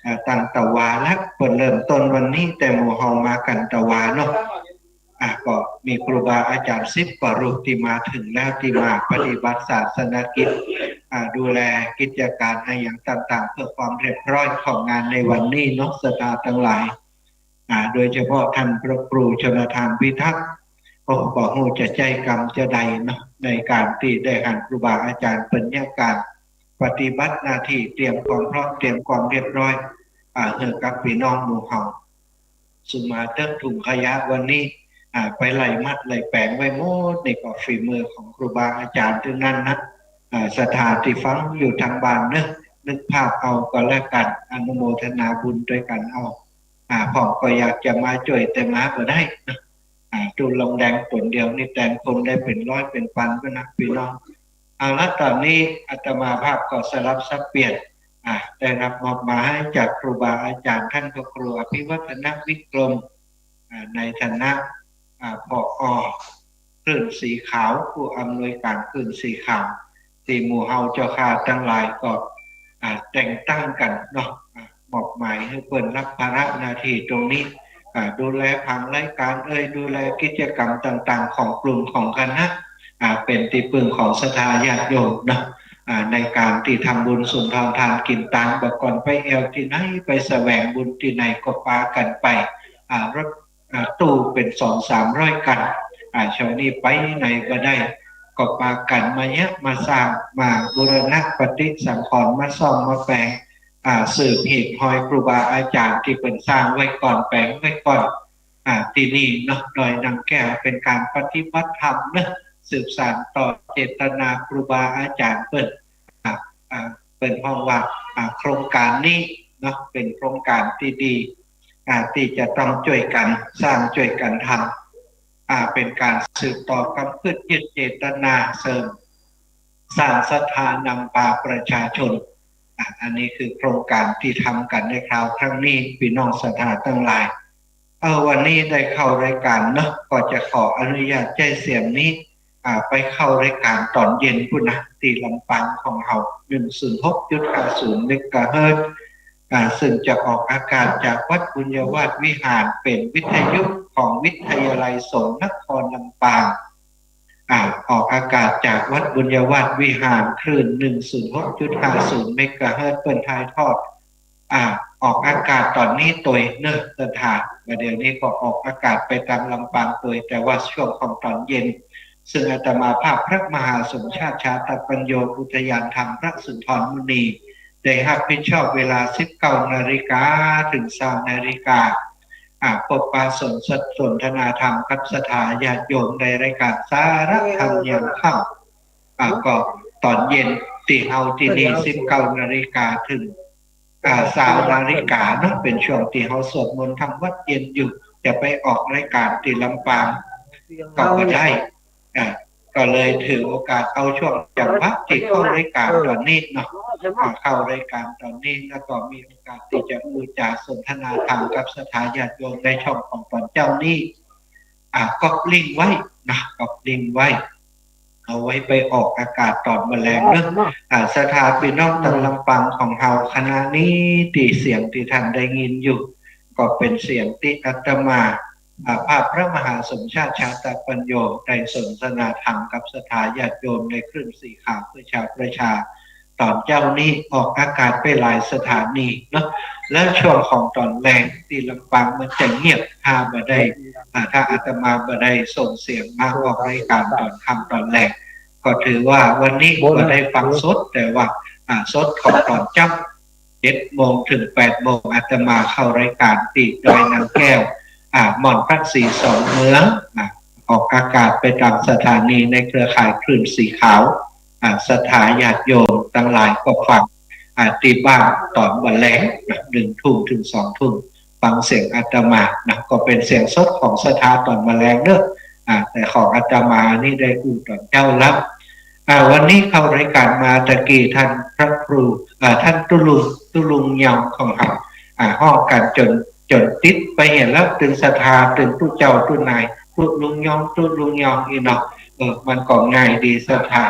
อ่า ตั้งแต่วาละ เปิ้นเริ่มต้นวันนี้ แต่หมู่เฮามากั๋นแต่วาเนาะ อ่ะ ก็มีครูบาอาจ๋ารย์สิบกว่ารูปตี้มาเถิงแล้ว ตี้มาปฏิบัติศาสนกิจ อ่า ดูแลกิจก๋านอะหยังต่างๆ เพื่อความเรียบร้อยของงานในวันนี้เนาะ ศรัทธาตังหลาย อ่า โดยเฉพาะท่านพระครูชลธารพิทักษ์ โอ้ บ่ฮู้จะใจ๊กำจะใดเนาะ ในก๋านตี้ได้หันครูบาอาจ๋ารย์เปิ้นเยียะก๋านปฏิบัติหน้าตี้ เตรียมความพร้อม เตรียมความเรียบร้อย อ่า หื้อกับปี้น้องหมู่เฮา สุมาเต๊อะ ถุงขยะวันนี้ อ่า ไปไล่มัดไล่แป๋งไว้หมด นี่ก็ฝีมือของครูบาอาจ๋ารย์ตึงนั้นนะ อ่า ศรัทธาตี้ฟังอยู่ตางบ้านเนาะ นึกภาพเอาก็แล้วกั๋น อนุโมทนาบุญตวยกั๋นเอา อ่า พ่องก็อยากจะมาจ้วยแต่มาบ่ได้นะ อ่า ตุ๊ลุงแดงต๋นเดียวนี่แตนคนได้เป๋นร้อยเป๋นปันก็นัก ปี้น้อง เอาละ ต๋อนนี้อาตมาภาพก็สลับสับเปลี่ยน อ่า ได้รับมอบหมายจากครูบาอาจ๋ารย์ท่านพระครูอภิวัฒนวิกรม อ่า ในฐานะ อ่า ผอ.คลื่นสีขาว ผู้อำนวยก๋านคลื่นสีขาว ตี้หมู่เฮาเจ้าข้าตังหลายก็ อ่า แต่งตั้งกั๋นเนาะ อ่า มอบหมายหื้อเปิ้นรับภาระหน้าตี้ตรงนี้ อ่า ดูแลผังรายก๋านเอ่ย ดูแลกิจกรรมต่างๆ ของกลุ่มของคณะ อ่า เป๋นตี้ปึ้งของศรัทธาญาติโยมเนาะ อ่า ในก๋านตี้ทำบุญสุนทรทานกิ๋นตาง บ่าก่อนไปแอ่วตี้ไหน ไปแสวงบุญตี้ไหนก็ปากั๋นไป อ่า รถ อ่า ตู้เป๋นสองสามร้อยคัน อ่า เช้านี้ไปไหนบ่ได้ ก็ปากั๋นมาเยียะมาสร้าง มาบูรณะปฏิสังขรณ์ มาซ่อมมาแป๋ง อ่า สืบหีบฮอยครูบาอาจ๋ารย์ตี้เปิ้นสร้างไว้ก่อน แป๋งไว้ก่อน อ่า ตี้นี่เนาะ ดอยนางแก้ว เป๋นก๋านปฏิบัติธรรมเนาะ สืบสานต่อเจตนาครูบาอาจ๋ารย์เปิ้น อ่า อ่า เปิ้นฮ้องว่า อ่า โครงก๋านนี้เนาะ เป๋นโครงก๋านตี้ดี อ่า ตี้จะต้องจ้วยกั๋นสร้าง จ้วยกั๋นทำ อ่า เป๋นก๋านสืบต่อกำพืชยึดเจตนาเสริม สร้างศรัทธานำปาประชาชน อ่า อันนี้คือโครงก๋านตี้ทำกั๋นในคราวครั้งนี้ ปี้น้องศรัทธาตังหลาย เออ วันนี้ได้เข้ารายก๋านเนาะ ก็จะขออนุญาตใจ๊เสียงนี้ อ่า ไปเข้ารายก๋านต๋อนเย็นปู้นนะ ตี้ลำปางของเฮา หนึ่งศูนย์หกจุดห้าศูนย์เมกะเฮิรตซ์ อ่า ซึ่งจะออกอากาศจากวัดบุญญาวาสวิหาร เป๋นวิทยุของวิทยาลัยสงฆ์นครลำปาง อ่า ออกอากาศจากวัดบุญญาวาสวิหาร คลื่น หนึ่งศูนย์หกจุดห้าศูนย์ เมกะเฮิรตซ์ เปิ้นถ่ายทอด อ่า ออกอากาศต๋อนนี้ตวยเนาะ ศรัทธา บ่าเดี่ยวนี้ก็ออกอากาศไปตางลำปางตวย แต่ว่าช่วงของต๋อนเย็น ซึ่งอาตมาภาพพระมหาสมชาติชาตปัญโญ อุทยานธรรมพระสุนทรมุนี ได้ฮับผิดชอบเวลา สิบเก้านาฬิกา เถิง ซาวนาฬิกา อ่า ปบปะสนท- สนทนาธรรมกับศรัทธาญาติโยมในรายก๋านสาระธรรมยามค่ำ อ่า ก็ต๋อนเย็นตี้เฮาตี้นี่ สิบเก้านาฬิกา เถิง อ่า ซาวนาฬิกาเนาะ เป๋นช่วงตี้เฮาสวดมนต์ทำวัตรเย็นอยู่ จะไปออกรายก๋านตี้ลำปางก็บ่ได้ อ่า ก็เลยถือโอกาสเอาช่วงจังหวะตี้เข้ารายก๋านต๋อนนี้เนาะ อ่า เข้ารายก๋านต๋อนนี้ แล้วก็มีโอกาสตี้จะอู้จ๋าสนทนาธรรมกับศรัทธาญาติโยมในช่องของต๋อนเจ๊านี้ อ่า ก๊อปลิงก์ไว้นะ ก๊อปลิงก์ไว้ เอาไว้ไปออกอากาศต๋อนบ่าแลงเนาะ อ่า ศรัทธาปี้น้องตางลำปางของเฮา ขณะนี้ตี้เสียงตี้ต้านได้ยินอยู่ ก็เป๋นเสียงตี้อาตมา อ่า ภาพพระมหาสมชาติชาตปัญโญ ได้สนทนาธรรมกับศรัทธาญาติโยมในคลื่นสีขาวเพื่อชาวประชา ต๋อนเจ๊านี้ออกอากาศไปหลายสถานีเนาะ และช่วงของต๋อนแลงตี้ลำปางมันจะเงียบ ถ้าบ่ได้ อ่า ถ้าอาตมาบ่ได้ส่งเสียงมาออกรายก๋านต๋อนค่ำต๋อนแลง ก็ถือว่าวันนี้ก็ได้ฟังสด แต่ว่า อ่า สดของต๋อนเจ๊า เจ็ดโมงเถิงแปดโมง อาตมาเข้ารายก๋านตี้ดอยนางแก้ว อ่า หม่อนพระศรีสองเมือง อ่า ออกอากาศไปตางสถานีในเครือข่ายคลื่นสีขาว อ่า ศรัทธาญาติโยมตังหลายก็ฟัง อ่า ตี้บ้านต๋อนบ่าแลงนะ หนึ่งทุ่มเถิงสองทุ่ม ฟังเสียงอาตมานะ ก็เป๋นเสียงสดของศรัทธาต๋อนบ่าแลงเนาะ อ่า แต่ของอาตมานี่ได้อู้ต๋อนเจ๊าแล้ว อ่า วันนี้เข้ารายก๋านมาตะกี้ ต้านพระครู อ่า ต้านตุ๊ลุง ตุ๊ลุงยองของเฮา อ่า ฮ้องกั๋นจ๋น จ๋นติดไปหั้นแล้ว ตึงศรัทธา ตึงตุ๊เจ้าตุ๊นาย ตุ๊ลุงยอง ตุ๊ลุงยอง อี้เนาะ เออ มันก็ง่ายดีศรัทธา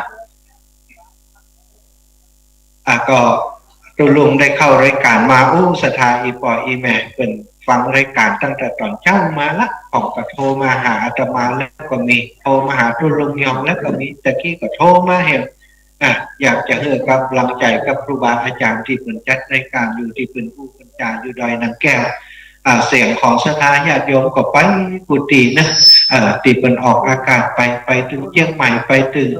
อ่า ก็ตุ๊ลุงได้เข้ารายก๋านมา อู้ ศรัทธาอี่ป้ออี่แม่เปิ้นฟังรายก๋านตั้งแต่ต๋อนเจ๊ามาละ ของก็โทรมาหาอาตมาแล้วก็มี โทรมาหาตุ๊ลุงยองแล้วก็มี ตะกี้ก็โทรมาหั้น อ่ะ อยากจะหื้อก๋ำลังใจ๋กับครูบาอาจ๋ารย์ตี้เปิ้นจัดรายก๋านอยู่ ตี้เปิ้นอู้เปิ้นจ๋าอยู่ดอยนางแก้ว อ่า เสียงของศรัทธาญาติโยมก็ไปกู้ตี้นะ เอ่อ ตี้เปิ้นออกอากาศไป ไปเถิงเจียงใหม่ ไปเถิง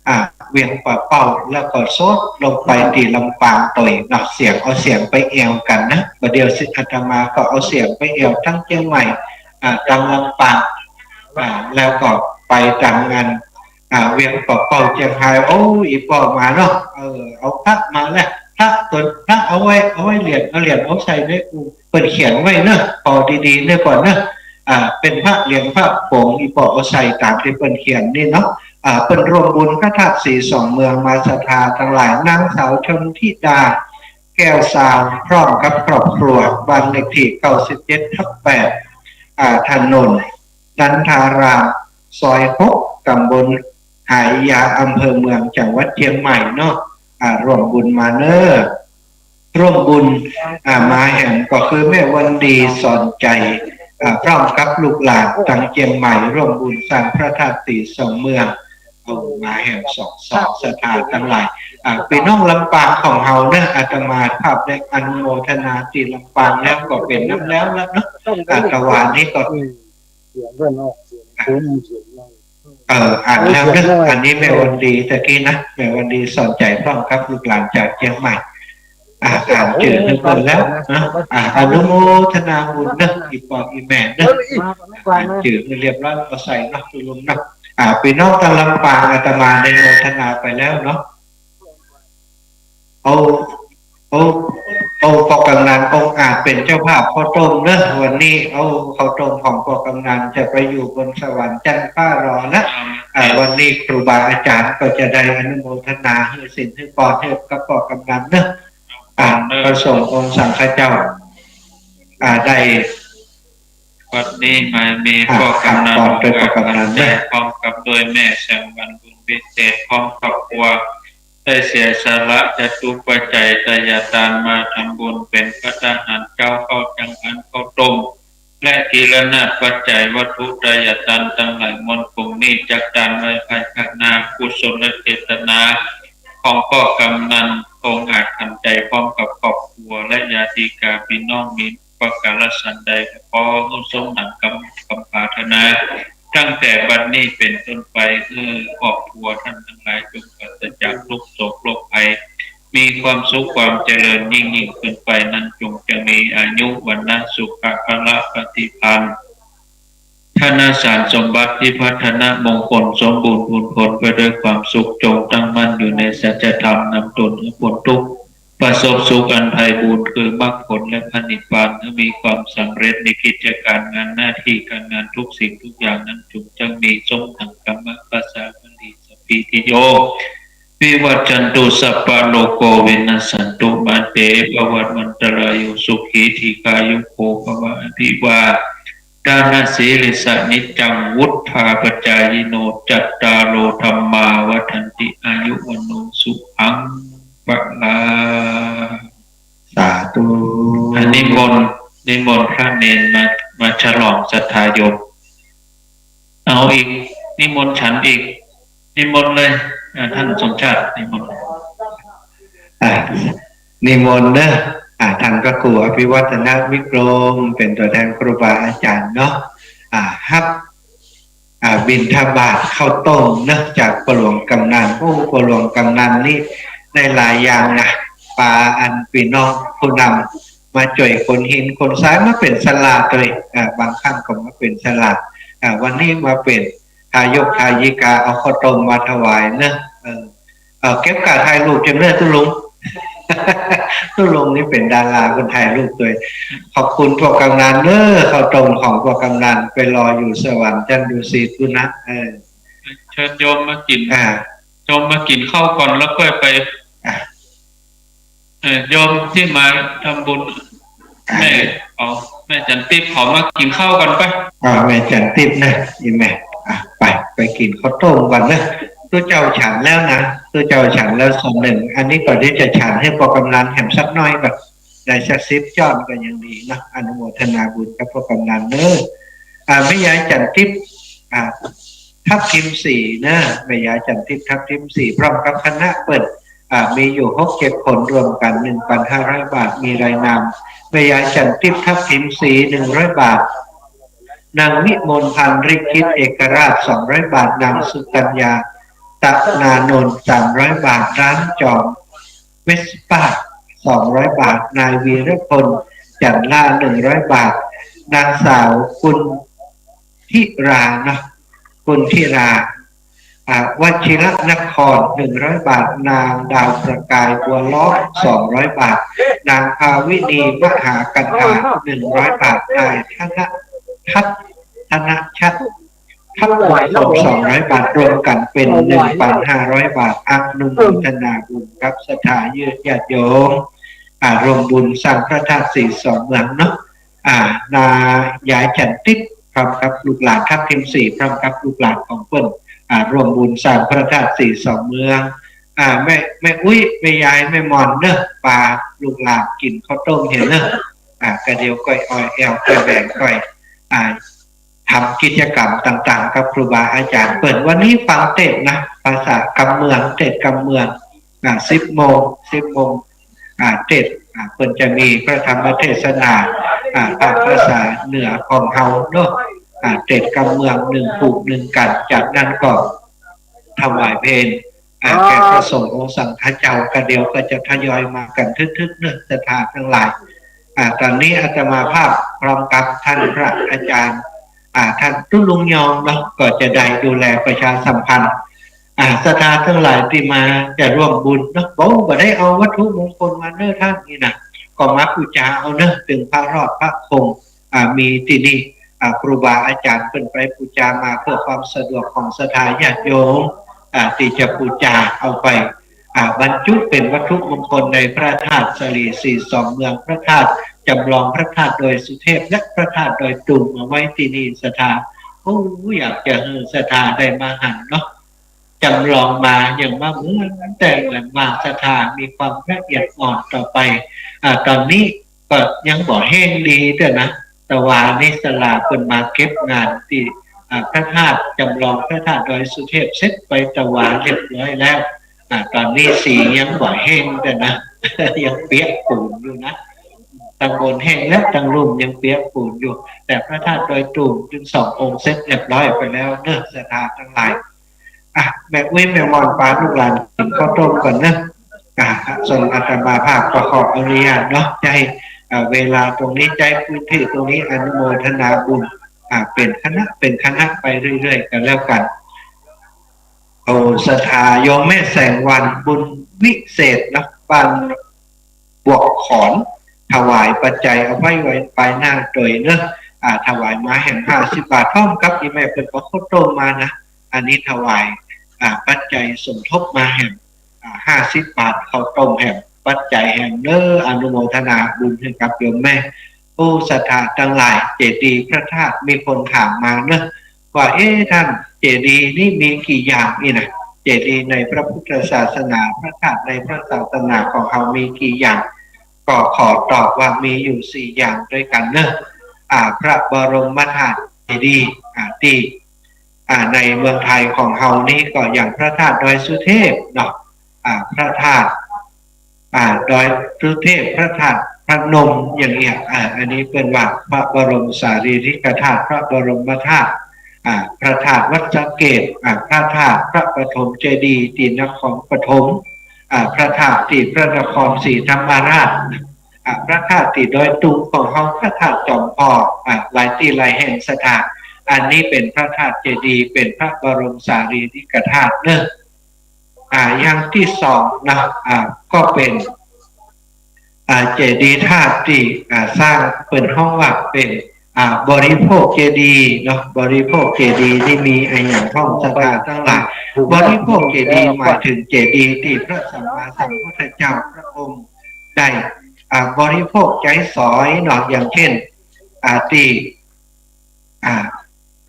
อ่า เวียงป่าเป้า แล้วก็สดลงไปตี้ลำปางตวยเนาะ เสียง เอาเสียงไปแอ่วกั๋นนะ บ่าเดี่ยวสิอาตมาก็เอาเสียงไปแอ่วตังเจียงใหม่ อ่า ตังลำปาง อ่า แล้วก็ไปตังอัน อ่า เวียงป่าเป้าเจียงฮาย โอ้ อี่ป้อมาเนาะ เออ เอาพระมาแล้ว พระต๋น พระเอาไว้ เอาไว้เหรียญ เอาเหรียญเอาใส่ในอุ้ม เปิ้นเขียนไว้เนาะ ปอดีๆ เน่อก่อนเนาะ อ่า เป๋นพระเหรียญพระผง อี่ป้อเอาใส่ต๋ามตี้เปิ้นเขียนนี่เนาะ อ่า เปิ้นร่วมบุญพระธาตุศรีสองเมืองมา ศรัทธาตังหลาย นางสาวชนธิดา แก้วซาว พร้อมกับครอบครัว บ้านเลขตี้ เก้าสิบเจ็ดทับแปด อ่า ถนน นันทาราม ซอยหก ต๋ำบลหายา อำเภอเมือง จังหวัดเจียงใหม่เนาะ อ่า ร่วมบุญมาเน่อ ร่วมบุญ อ่า มาแหมก็คือแม่วันดีสอนใจ๋ อ่า พร้อมกับลูกหลานตังเจียงใหม่ ร่วมบุญสร้างพระธาตุศรีสองเมือง เอามาแหมสอง สองศรัทธาตังหลาย อ่า ปี้น้องลำปางของเฮาเนาะ อาตมาภาพได้อนุโมทนาตี้ลำปางแล้วก็เป๋นน้ำแล้วละเนาะ อ่า ตะวานี้ก็ เสียงก็นอก เสียงคุ้ม เสียงนอก เออ อ่านแล้วเนาะ อันนี้แม่วันดีตะกี้นะ แม่วันดีสอนใจ๋พร้อมกับลูกหลานจากเจียงใหม่ อ่า อ่านจื้อหื้อเปิ้นแล้วเนาะ อ่า อนุโมทนาบุญเนาะ อี่ป้ออี่แม่เนาะ อ่านจื้อหื้อเรียบร้อย เอาใส่เนาะ ตุ๊ลุงเนาะ อ่า ปี้น้องตังลำปาง อาตมาได้โมทนาไปแล้วเนาะ เอา เอา เอาป้อกำนันองอาจเป๋นเจ้าภาพข้าวต้มเนาะ วันนี้เอาข้าวต้มของป้อกำนันจะไปอยู่บนสวรรค์จั้นฟ้ารอนะ อ่า วันนี้ครูบาอาจ๋ารย์ก็จะได้อนุโมทนาหื้อศีลหื้อปอนหื้อกับป้อกำนันเนาะ อ่า พระสงฆ์องค์สังฆเจ้า อ่า ได้ บัดนี้มามี อ่า ป้อกำนัน ครับ องอาจ ด้วยป้อกำนันเนาะ พร้อมกับด้วยแม่แสงวันบุญวิเศษ พร้อมครอบครัว ได้เสียสละจตุปัจจัยไตรยทานมาทำบุญเป๋นภัตตาหารเจ๊า ข้าวจังหัน ข้าวต้ม และกิรณาปัจจัยวัตถุไตรยทานตังหลายมวลปวงนี้ จักตานไว้ภายภาคหน้า กุศลเจตนาของป้อกำนัน องอาจขันไตร พร้อมกับครอบครัว และญาติกาพี่น้อง มีประก๋ารฉันใด ก็ขอหื้อสมดังกำ กำปรารถนา ตั้งแต่บัดนี้เป๋นต้นไป หื้อครอบครัวต้านตังหลายจงปราศจากทุกข์โศกโรคภัย มีความสุขความเจริญยิ่งๆ ขึ้นไป นั้นจงจะมีอายุ วรรณะ สุขะ พละ ปฏิภาณ ธนสารสมบัติ พิพัฒนมงคล สมบูรณ์พูนผลไปด้วยความสุข จงตั้งมั่นอยู่ในสัจธรรม นำตนหื้อพ้นทุกข์ ประสบสุขอันไพบูลย์ คือมรรคผลและพระนิพพาน หื้อมีความสำเร็จในกิจการงานหน้าตี้การงานทุกสิ่งทุกอย่าง นั้นจงจะมีสมดังกำ ภาษาบาลี สัพพีติโย วิวัชชันตุ สัพพะโรโค วินัสสันตุ มา เต ภวัตวันตรายุ สุขี ทีฆายุโก ภวะ อภิวาทะนะสีลิสสะ นิจจัง วุฑฒาปจายิโน จัตตาโร ธัมมา วัฑฒันติ อายุ วัณโณ สุขัง พลัง สาธุ อ่ะ นิมนต์ นิมนต์พระเณรมา มาฉลองศรัทธาโยม เอาอีก นิมนต์ฉันอีก นิมนต์เลย อ่ะ ท่านสมชาติ นิมนต์ อ่ะ นิมนต์เนอะ อ่ะ ท่านพระครูอภิวัฒนวิกรม เป๋นตั๋วแทนครูบาอาจ๋ารย์เนาะ อ่ะ ฮับ อ่า บิณฑบาตข้าวต้มเนอะ จากป้อหลวงกำนัน โอ้ ป้อหลวงกำนันนี่ได้หลายอย่างนะ ปาอันปี้น้องผู้นำมาจ้วยขนหินขนทราย มาเป๋นศาลาตวย อ่า บางครั้งก็มาเป๋นศาลา อ่า วันนี้มาเป๋นทายกทายิกา เอาข้าวต้มมาถวายเนอะ เออ เอ่อ เก็บก๋าถ่ายรูปจังเน้อตุ๊ลุง ตุ๊ลุงนี่เป๋นดารา คนถ่ายรูปตวย ขอบคุณป้อกำนันเน้อ ข้าวต้มของป้อกำนัน ไปลอยอยู่สวรรค์ชั้นดุสิตปู๊นนะ เออ เชิญโยมมากิ๋น อ่า โยมมากิ๋นข้าวก่อนแล้วค่อยไป อ่ะ เออ โยมตี้มาทำบุญ แม่ เอา แม่จันทิพย์เขามากิ๋นข้าวก่อนไป อ่า แม่จันทิพย์นะ อีแม่ อ่ะ ไป ไปกิ๋นข้าวต้มก่อนนะ ตุ๊เจ้าฉันแล้วนะ ตุ๊เจ้าฉันแล้วส่วนนึ่ง อันนี้ก่อนตี้จะฉันหื้อป้อกำนันแหมสักหน้อยก่อน ได้สักสิบจ้อนก็ยังดีนะ อนุโมทนาบุญกับป้อกำนันเน้อ อ่า แม่ยายจันทิพย์ อ่า ทับทิมสีนะ แม่ยายจันทิพย์ ทับทิมสี พร้อมกับคณะเปิ้น อ่า มีอยู่หกเจ็ดคน รวมกั๋น หนึ่งปันห้าร้อยบาท มีรายนาม แม่ยายจันทิพย์ ทับทิมสี หนึ่งร้อยบาท นางวิมลพันธ์ ฤทธิต เอกราช สองร้อยบาท นางสุกัญญา ตนานนท์ สามร้อยบาท ร้านจอมเวสป้า สองร้อยบาท นายวีรพล จันทร์ล่า หนึ่งร้อยบาท นางสาวกุลธิรานะ กุลธิรา อ่า วชิรนคร หนึ่งร้อยบาท นางดาวประกาย บัวล้อม สองร้อยบาท นางภาวินี มหากันหา หนึ่งร้อยบาท นายธนทัศน์ ธนชัด ทัพมงคล สองร้อยบาท รวมกั๋นเป๋น หนึ่งปันห้าร้อยบาท อนุโมทนาบุญกับศรัทธาญาติโยม อ่า ร่วมบุญสร้างพระธาตุสีสองเมืองเนาะ อ่า แม่ยายจันทิพย์ พร้อมกับลูกหลาน ทับทิมสี พร้อมกับลูกหลานของเปิ้น อ่า ร่วมบุญสร้างพระธาตุสีสองเมือง อ่า แม่ แม่อุ๊ย แม่ยาย แม่หม่อนเนาะ ปาลูกหลานกิ๋นข้าวต้มเหียเนาะ อ่า ก็เดี๋ยวก้อยออยแอวก้อยแหวงก้อย อ่า ทำกิจกรรมต่างๆ กับครูบาอาจ๋ารย์เปิ้น วันนี้ฟังเตสน์นะ ภาษากำเมือง เตสน์กำเมือง อ่า สิบโมง สิบโมง อ่า เตสน์ อ่า เปิ้นจะมีพระธรรมเทศนา อ่า ตามภาษาเหนือของเฮาเนาะ อ่า เตสน์กำเมือง นึ่งผูกนึ่งกั๋น จากนั้นก็ถวายเพล อ่า แก่พระสงฆ์องค์สังฆเจ้า ก็เดี๋ยวก็จะทยอยมากั๋นทึกๆ เนาะ ศรัทธาตังหลาย อ่า ต๋อนนี้อาตมาภาพพร้อมกับต้านพระอาจ๋ารย์ อ่า ต้านตุ๊ลุงยองเนาะ ก็จะได้ดูแลประชาสัมพันธ์ อ่า ศรัทธาตังหลายตี้มาจะร่วมบุญเนาะ บ่ บ่ได้เอาวัตถุมงคลมาเน้อต้านนี่นะ ก็มาปู๋จาเอาเนาะ เถิงพระรอดพระคง อ่า มีตี้นี่ อ่า ครูบาอาจ๋ารย์เปิ้นไปปู๋จามา เพื่อความสะดวกของศรัทธาญาติโยม อ่า ตี้จะปู๋จาเอาไป อ่า บรรจุเป๋นวัตถุมงคลในพระธาตุสาลีสีสองเมือง พระธาตุจำลอง พระธาตุดอยสุเทพ และพระธาตุดอยตุง มาไว้ตี้นี่ ศรัทธา โอ้ อยากจะหื้อศรัทธาได้มาหันเนาะ จำลองมายังบ่เหมือนแต่ก่อน ว่าศรัทธามีความละเอียดอ่อนต่อไป อ่า ต๋อนนี้ก็ยังบ่แห้งดีเตื้อนะ ตะวานี้ศาลาเปิ้นมาเก็บงานตี้ อ่า พระธาตุจำลองพระธาตุดอยสุเทพเสร็จไปตะวาเรียบร้อยแล้ว อ่า ต๋อนนี้สียังบ่แห้งเตื้อนะ ยังเปียกปูนอยู่นะ ตังบนแห้งแล้วตังลุ่มยังเปียกปูนอยู่ แต่พระธาตุดอยตุ่มตึงสององค์เสร็จเรียบร้อยไปแล้วเนาะ ศรัทธาตังหลาย อ่ะ แม่อุ๊ยแม่หม่อนปาลูกหลานกิ๋นข้าวต้มก่อนเนาะ อ่ะ ส่วนอาตมาภาพก็ขออนุญาตเนาะ ใจ๊ อ่า เวลาตรงนี้ ใจ๊พื้นที่ตรงนี้อนุโมทนาบุญ อ่า เป๋นคณะ เป๋นคณะไปเรื่อยๆ กั๋นแล้วกั๋น เอาศรัทธาโยมแม่แสงวัน บุญวิเศษเนาะ บ้านบวกขอน ถวายปัจจัยเอาไว้ ไว้ปายหน้าโตยเนาะ อ่า ถวายมาแหมห้าสิบบาท พร้อมกับอี่แม่เปิ้นก็ข้าวต้มมานะ อันนี้ถวาย อ่า ปัจจัยสมทบมาแหม อ่า ห้าสิบบาท ข้าวต้มแหม ปัจจัยแหมเนาะ อนุโมทนาบุญหื้อกับโยมแม่ โอ้ ศรัทธาตังหลาย เจดีย์พระธาตุ มีคนถามมาเนาะ ว่า เอ๊ะ ท่าน เจดีย์นี่มีกี่อย่างนี่นะ เจดีย์ในพระพุทธศาสนา พระธาตุในพระศาสนาของเฮามีกี่อย่าง ก็ขอตอบว่ามีอยู่สี่อย่างด้วยกั๋นเนาะ อ่า พระบรมธาตุเจดีย์ อ่า ตี้ อ่า ในเมืองไทยของเฮานี้ก็อย่างพระธาตุดอยสุเทพเนาะ อ่า พระธาตุ อ่า ดอยสุเทพ พระธาตุพนมอย่างเนี้ย อ่า อันนี้เปิ้นว่าพระบรมสารีริกธาตุ พระบรมธาตุ อ่า พระธาตุวัดสะเกษ อ่า พระธาตุพระปฐมเจดีย์ตี้นครปฐม อ่า พระธาตุตี้พระนครศรีธรรมราช อ่า พระธาตุตี้ดอยตุงของเฮา พระธาตุจอมพอก อ่า หลายตี้หลายแห่งศรัทธา อันนี้เป๋นพระธาตุเจดีย์ เป๋นพระบรมสารีริกธาตุเนาะ อ่า อย่างตี้สองนะ อ่า ก็เป๋น อ่า เจดีย์ธาตุตี้ อ่า สร้างเปิ้นฮ้องว่าเป๋น อ่า บริโภคเจดีย์เนาะ บริโภคเจดีย์นี่มีอะหยังพ่องศรัทธาตังหลาย บริโภคเจดีย์หมายเถิงเจดีย์ตี้พระสัมมาสัมพุทธเจ้าพระองค์ได้ อ่า บริโภคใจ๊สอยเนาะ อย่างเช่น อ่า ตี้ อ่า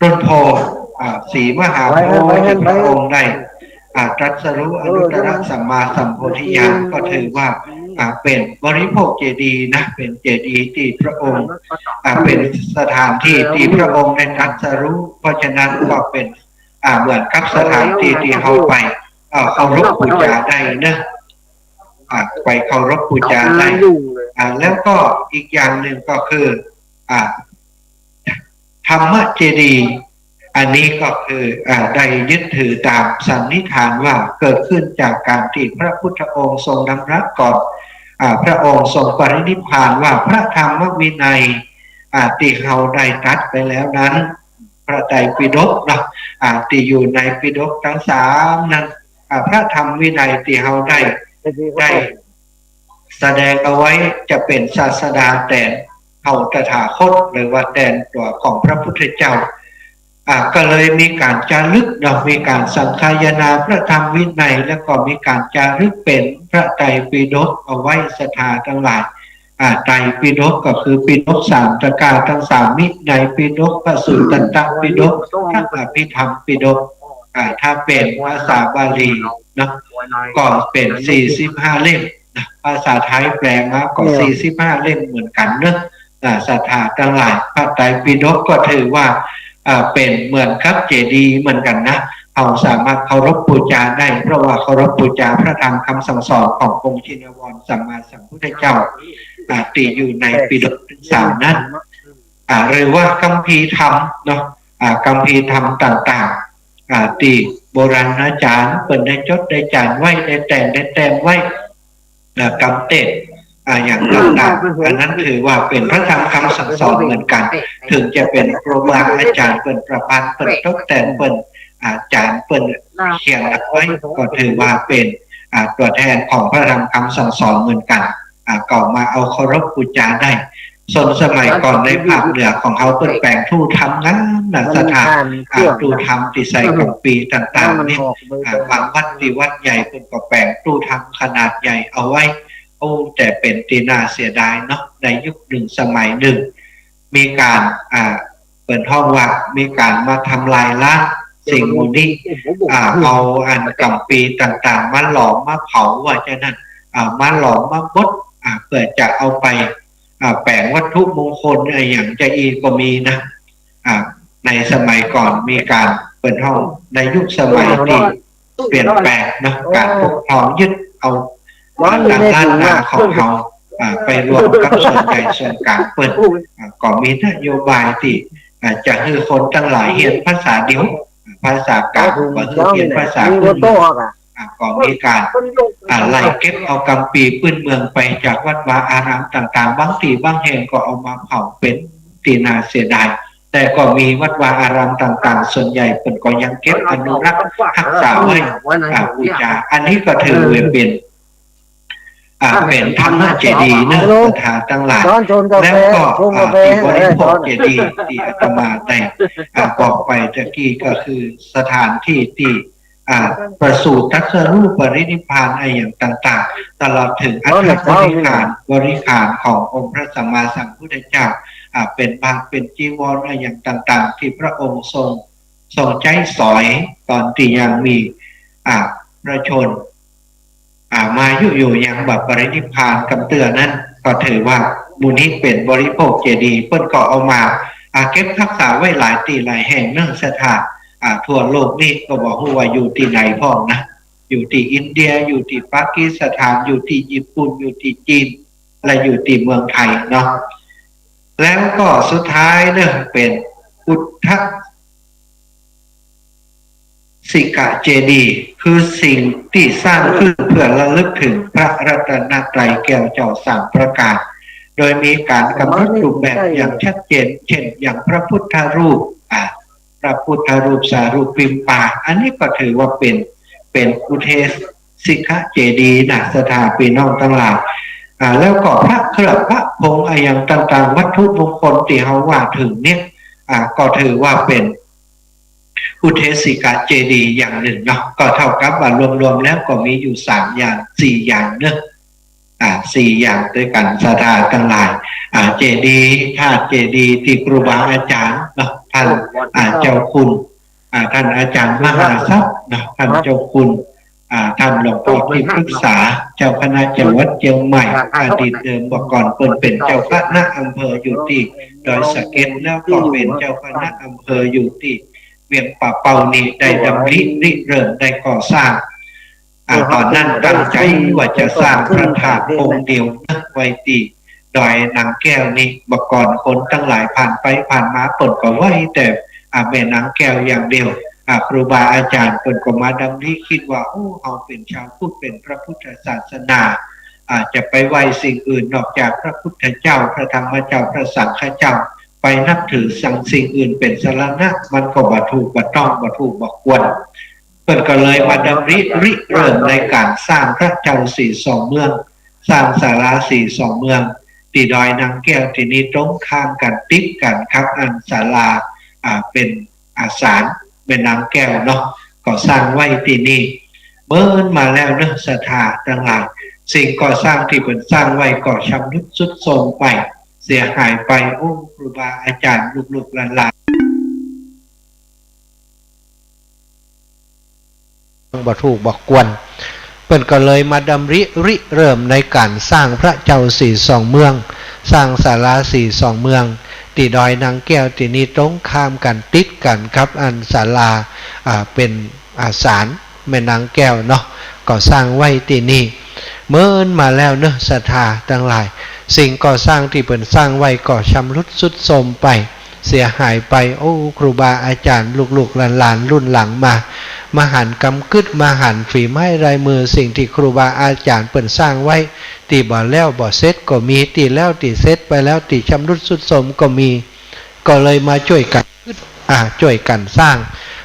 ต้นโพธิ์ อ่า ศรีมหาโพธิ์ตี้พระองค์ได้ อ่า ตรัสรู้อนุตตรสัมมาสัมโพธิญาณ ก็ถือว่า อ่า เป๋นบริโภคเจดีย์นะ เป๋นเจดีย์ตี้พระองค์ อ่า เป๋นสถานตี้ตี้พระองค์ได้ตรัสรู้ เพราะฉะนั้นก็เป๋น อ่า เหมือนกับสถานตี้ตี้เฮาไป อ่า เคารพบูชาได้เนาะ อ่า ไปเคารพบูชาได้ อ่า แล้วก็อีกอย่างหนึ่งก็คือ อ่า ธรรมเจดีย์ อันนี้ก็คือ อ่า ได้ยึดถือต๋ามสันนิษฐานว่าเกิดขึ้นจากก๋านตี้พระพุทธองค์ทรงดำรัสก่อน อ่า พระองค์ทรงปรินิพพานว่าพระธรรมวินัย อ่า ตี้เฮาได้ตรัสไปแล้วนั้น พระไตรปิฎกเนาะ อ่า ตี้อยู่ในปิฎกตังสามนั้น อ่า พระธรรมวินัยตี้เฮาได้ ได้ แสดงเอาไว้จะเป๋นศาสดาแตนเฮาตถาคต หรือว่าแตนตั๋วของพระพุทธเจ้า อ่า ก็เลยมีก๋านจารึกเนาะ มีก๋านสังคายนาพระธรรมวินัย แล้วก็มีก๋านจารึกเป๋นพระไตรปิฎกเอาไว้ศรัทธาตังหลาย อ่า ไตรปิฎกก็คือปิฎกสามตะกร้าตังสาม วินัยปิฎก พระสุตตันตปิฎก พระอภิธรรมปิฎก อ่า ถ้าเป๋นภาษาบาลีเนาะ ก็เป๋นสี่สิบห้าเล่มนะ ภาษาไทยแปลมาก็ ครับ สี่สิบห้าเล่มเหมือนกั๋นเนาะ อ่า ศรัทธาตังหลาย พระไตรปิฎกก็ถือว่า อ่า เป๋นเหมือนกับเจดีย์เหมือนกั๋นนะ เฮาสามารถเคารพบูชาได้ เพราะว่าเคารพบูชาพระธรรมคำสั่งสอนขององค์ชินวรสัมมาสัมพุทธเจ้า อ่า ตี้อยู่ในปิฎกตังสามนั้น อ่า หรือว่าคัมภีร์ธรรมเนาะ อ่า คัมภีร์ธรรมต่างๆ อ่า ตี้โบราณอาจ๋ารย์เปิ้นได้จดได้จ๋ารย์ไว้ ได้แต่งได้แต้มไว้ อ่า กำเตศน์ อ่า อย่างต่างๆ อันนั้นถือว่าเป๋นพระธรรมคำสั่งสอนเหมือนกั๋น เถิงจะเป๋นครูบาอาจ๋ารย์เปิ้นประพันธ์ เปิ้นตกแต่ง เปิ้น อ่า จ๋ารย์เปิ้นเขียนเอาไว้ ก็ถือว่าเป๋น อ่า ตั๋วแตนของพระธรรมคำสั่งสอนเหมือนกั๋น อ่า ก็มาเอาเคารพบูชาได้ ส่วนสมัยก่อนในภาคเหนือของเฮาเปิ้นแป๋งตู้ธรรมงามนะศรัทธา อ่า ตู้ธรรมตี้ใส่กัมภีร์ต่างๆ นี่ อ่า บางวัดตี้วัดใหญ่เปิ้นก็แป๋งตู้ธรรมขนาดใหญ่เอาไว้ โอ้ แต่เป๋นตี้น่าเสียดายเนาะ ในยุคหนึ่งสมัยหนึ่ง มีก๋าน อ่า เปิ้นฮ้องว่ามีก๋านมาทำลายล้าง สิ่งหมู่นี้ อ่า เอาอันก๋ำปี๋ต่างๆ มาหลอมมาเผาว่าจะนั้น อ่า มาหลอมมาบด อ่า เปื้อจะเอาไป อ่า แป๋งวัตถุมงคลอะหยังจะอี้ก็มีนะ อ่า ในสมัยก่อนมีก๋านเปิ้นฮ้องในยุคสมัยตี้เปลี่ยนแปลงเนาะ ก๋านปกครองยึดเอา อ่า ตางล้านนาของเฮา อ่า ไปรวมกับส่วนใหญ่ส่วนก๋างเปิ้น อ่า ก็มีนโยบายตี้ อ่า จะหื้อคนตังหลายเฮียนภาษาเดียว ภาษาก๋าง บ่หื้อเฮียนภาษาพื้นเมือง อ่า ก็มีก๋าน อ่า ไล่เก็บเอาก๋ำปี๋ปื้นเมืองไปจากวัดวาอารามต่างๆ บางตี้บางแห่งก็เอามาเผาเป๋นตี้น่าเสียดาย แต่ก็มีวัดวาอารามต่างๆ ส่วนใหญ่เปิ้นก็ยังเก็บอนุรักษ์ฮักษาไว้ อ่า ปู๋จา อันนี้ก็ถือว่าเป๋น อ่า เป๋นธรรมเจดีย์เนาะ ศรัทธาตังหลาย แล้วก็ อ่า ตี้บริโภคเจดีย์ตี้อาตมาได้ อ่า บอกไปตะกี้ก็คือสถานตี้ตี้ อ่า ประสูติตรัสรู้ปรินิพพานอะหยังต่างๆ ตลอดเถิงอัฐบริขาร บริขารขององค์พระสัมมาสัมพุทธเจ้า อ่า เป๋นบาตรเป๋นจีวรอะหยังต่างๆ ตี้พระองค์ทรง ทรงใจ๊สอยต๋อนตี้ยังมี อ่า พระชนม์ อ่า มายุอยู่ยังบ่ปรินิพพานกำเตื้อนั้น ก็ถือว่าหมู่นี้เป๋นบริโภคเจดีย์ เปิ้นก็เอามา อ่า เก็บฮักษาไว้หลายตี้หลายแห่งเนาะ ศรัทธา อ่า ทั่วโลกนี้ก็บ่ฮู้ว่าอยู่ตี้ไหนพ่องนะ อยู่ตี้อินเดีย อยู่ตี้ปากีสถาน อยู่ตี้ญี่ปุ่น อยู่ตี้จีน และอยู่ตี้เมืองไทยเนาะ แล้วก็สุดท้ายเนาะ เป๋นอุทสิกะเจดีย์ คือสิ่งตี้สร้างขึ้นเพื่อระลึกถึงพระรัตนตรัยแก้วเจ้าสามประการ โดยมีก๋านกำหนดรูปแบบอย่างชัดเจน เช่น อย่างพระพุทธรูป อ่า พระพุทธรูปสารูปปิมปา อันนี้ก็ถือว่าเป๋น เป๋นอุทสิกะเจดีย์นะ ศรัทธาปี้น้องตังหลาย อ่า แล้วก็พระเครื่องพระผงอะหยังต่างๆ วัตถุมงคลตี้เฮาว่าเถิงเนี่ย อ่า ก็ถือว่าเป๋นอุทสิกะเจดีย์อย่างนึ่งเนาะ ก็เต้ากับว่ารวมๆ แล้วก็มีอยู่สามอย่าง สี่อย่างเนาะ อ่า สี่อย่างตวยกั๋น ศรัทธาตังหลาย อ่า เจดีย์ ธาตุเจดีย์ตี้ครูบาอาจ๋ารย์เนาะ ต้าน อ่า เจ้าคุณ อ่า ต้านอาจ๋ารย์มหาทรัพย์เนาะ ต้านเจ้าคุณ อ่า ต้านหลวงป้อตี้ปรึกษา เจ้าคณะจังหวัดเจียงใหม่ อดีตเดิมบ่ก่อนเปิ้นเป๋นเจ้าคณะอำเภออยู่ตี้ดอยสะเก็ด แล้วก็เป๋นเจ้าคณะอำเภออยู่ตี้เวียงป่าเป้านี่ ได้ดำริริเริ่มได้ก่อสร้าง อ่า ต๋อนนั้นตั้งใจ๋ว่าจะสร้างพระธาตุองค์เดียวนะ ไว้ตี้ดอยนางแก้วนี่ บ่ก่อนคนตังหลายผ่านไปผ่านมาเปิ้นก็ไหว้แต่ อ่า แม่นางแก้วอย่างเดียว อ่า ครูบาอาจ๋ารย์เปิ้นก็มาดำริกึ๊ดว่า โอ้ เฮาเป๋นชาวพุทธ เป๋นพระพุทธศาสนา อ่า จะไปไหว้สิ่งอื่นนอกจากพระพุทธเจ้า พระธรรมเจ้า พระสังฆเจ้า ไปนับถือสังสิ่งอื่นเป๋นสรณะ มันก็บ่ถูกบ่ต้อง บ่ถูกบ่ควร เปิ้นก็เลยมาดำริริเริ่มในก๋านสร้างพระเจ้าสี่สองเมือง สร้างศาลาสี่สองเมือง ตี้ดอยนางแก้วตี้นี่ ตรงข้ามกั๋นติดกั๋นกับอันศาลา อ่า เป๋น อ่า ศาลแม่นางแก้วเนาะ ก็สร้างไว้ตี้นี่ เมินมาแล้วเนาะ ศรัทธาตังหลาย สิ่งก่อสร้างตี้เปิ้นสร้างไว้ก็ชำรุดทรุดโทรมไป เสียหายไป โอ้ ครูบาอาจ๋ารย์ ลูกๆ หลานๆ บ่ถูกบ่ควร เปิ้นก็เลยมาดำริริเริ่มในก๋านสร้างพระเจ้าสี่สองเมือง สร้างศาลาสี่สองเมือง ตี้ดอยนางแก้วตี้นี่ ตรงข้ามกั๋นติดกั๋นกับอันศาลา อ่า เป๋น อ่า ศาลแม่นางแก้วเนาะ ก็สร้างไว้ตี้นี่ เมินมาแล้วเนาะ ศรัทธาตังหลาย สิ่งก่อสร้างตี้เปิ้นสร้างไว้ก็ชำรุดทรุดโทรมไป เสียหายไป โอ้ ครูบาอาจ๋ารย์ ลูกๆ หลานๆ รุ่นหลังมา มาหันกำกึ๊ด มาหันฝีไม้ลายมือ สิ่งตี้ครูบาอาจ๋ารย์เปิ้นสร้างไว้ ตี้บ่แล้วบ่เสร็จก็มี ตี้แล้วตี้เสร็จไปแล้ว ตี้ชำรุดทรุดโทรมก็มี ก็เลยมาจ้วยกั๋นกึ๊ด อ่า จ้วยกั๋นสร้าง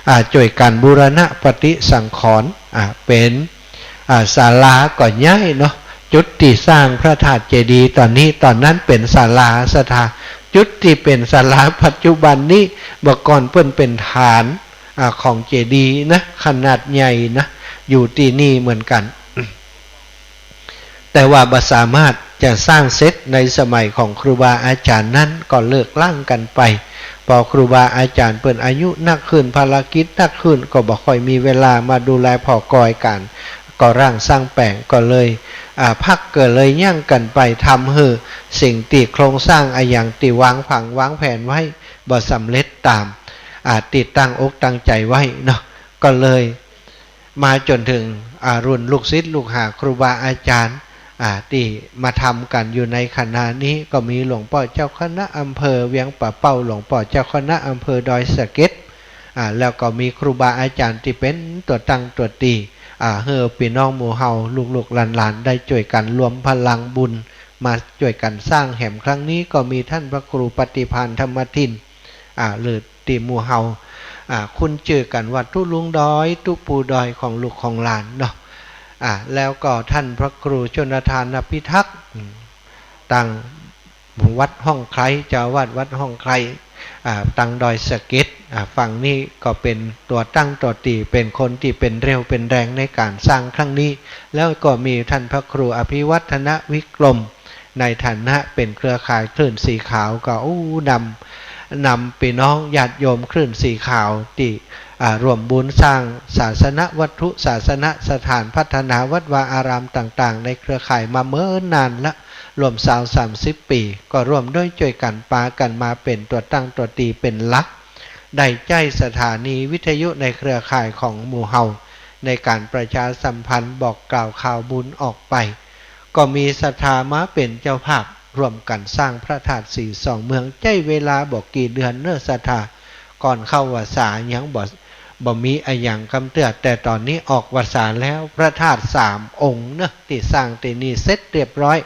อ่า จ้วยกั๋นบูรณะปฏิสังขรณ์ อ่า เป๋น อ่า ศาลาก็ใหญ่เนาะ จุดตี้สร้างพระธาตุเจดีย์ต๋อนนี้ ต๋อนนั้นเป๋นศาลา ศรัทธา จุดตี้เป๋นศาลาปัจจุบันนี้ บ่ก่อนเปิ้นเป๋นฐาน อ่า ของเจดีย์นะ ขนาดใหญ่นะ อยู่ตี้นี่เหมือนกั๋น แต่ว่าบ่สามารถจะสร้างเสร็จในสมัยของครูบาอาจ๋ารย์นั้น ก็เลิกล้างกั๋นไป ปอครูบาอาจ๋ารย์เปิ้นอายุนักขึ้น ภารกิจนักขึ้น ก็บ่ค่อยมีเวลามาดูแลผ่อกอยก๋านก่อร่างสร้างแป๋ง ก็เลย อ่า พัก ก็เลยยั้งกั๋นไป ทำหื้อสิ่งตี้โครงสร้างอะหยังตี้วางผังวางแผนไว้ บ่สำเร็จต๋าม อ่า ตี้ตั้งอกตั้งใจ๋ไว้เนาะ ก็เลย มาจ๋นเถิง อ่า รุ่นลูกศิษย์ลูกหาครูบาอาจ๋ารย์ อ่า ตี้มาทำกั๋นอยู่ในขณะนี้ ก็มีหลวงป้อเจ้าคณะอำเภอเวียงป่าเป้า หลวงป้อเจ้าคณะอำเภอดอยสะเก็ด อ่า แล้วก็มีครูบาอาจ๋ารย์ตี้เป๋นตั๋วตั้งตั๋วตี อ่า หื้อปี้น้องหมู่เฮาลูกๆหลานๆได้จ้วยกั๋นรวมพลังบุญ มาจ้วยกั๋นสร้างแหม ครั้งนี้ก็มีต้านพระครูปฏิภาณธรรมทิน อ่า หรือตี้หมู่เฮา อ่า คุ้นจื้อกั๋นว่าตุ๊ลุงดอย ตุ๊ปู่ดอยของลูกของหลานเนาะ อ่า แล้วก็ต้านพระครูชลทานพิทักษ์ อืม ตังวัดฮ่องไคล้ เจ้าอาวาสวัดฮ่องไคล้ อ่า ตังดอยสะเก็ด อ่า ฝั่งนี้ก็เป๋นตั๋วตั้งตั๋วตี เป๋นคนตี้เป๋นเรี่ยวเป๋นแรงในก๋านสร้างครั้งนี้ แล้วก็มีต้านพระครูอภิวัฒนวิกรม ในฐานะเป๋นเครือข่ายคลื่นสีขาว ก็ อู้ นำ นำปี้น้องญาติโยมคลื่นสีขาวตี้ อ่า ร่วมบุญสร้างศาสนวัตถุ ศาสนสถาน พัฒนาวัดวาอารามต่างๆ ในเครือข่ายมาเมินนานละ ร่วมซาวสามสิบปี๋ ก็ร่วมด้วยจ้วยกั๋นปากั๋นมาเป๋นตั๋วตั้งตั๋วตีเป๋นหลัก ได้ใจ๊สถานีวิทยุในเครือข่ายของหมู่เฮา ในก๋านประชาสัมพันธ์บอกกล่าวข่าวบุญออกไป ก็มีศรัทธามาเป๋นเจ้าภาพ ร่วมกั๋นสร้างพระธาตุสีสองเมือง ใจ๊เวลาบ่กี่เดือนเนาะศรัทธา ก่อนเข้าวัสสายังบ่ บ่มีอะหยังกำเตื้อ แต่ต๋อนนี้ออกวัสสาแล้ว พระธาตุสามองค์เนาะ ตี้สร้างตี้นี่เสร็จเรียบร้อย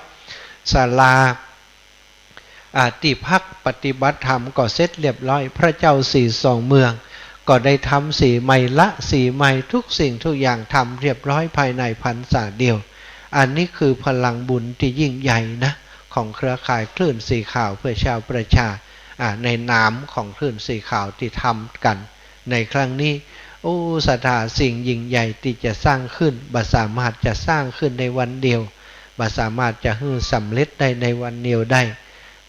ศาลา อ่า ตี้พักปฏิบัติธรรมก็เสร็จเรียบร้อย พระเจ้าสีสองเมืองก็ได้ทำสีใหม่ ละสีใหม่ ทุกสิ่งทุกอย่างทำเรียบร้อยภายในพรรษาเดียว อันนี้คือพลังบุญตี้ยิ่งใหญ่นะ ของเครือข่ายคลื่นสีขาวเพื่อชาวประชา อ่า ในนามของคลื่นสีขาวตี้ทำกั๋นในครั้งนี้ โอ้ ศรัทธา สิ่งยิ่งใหญ่ตี้จะสร้างขึ้น บ่สามารถจะสร้างขึ้นในวันเดียว บ่สามารถจะหื้อสำเร็จได้ในวันเดียวได้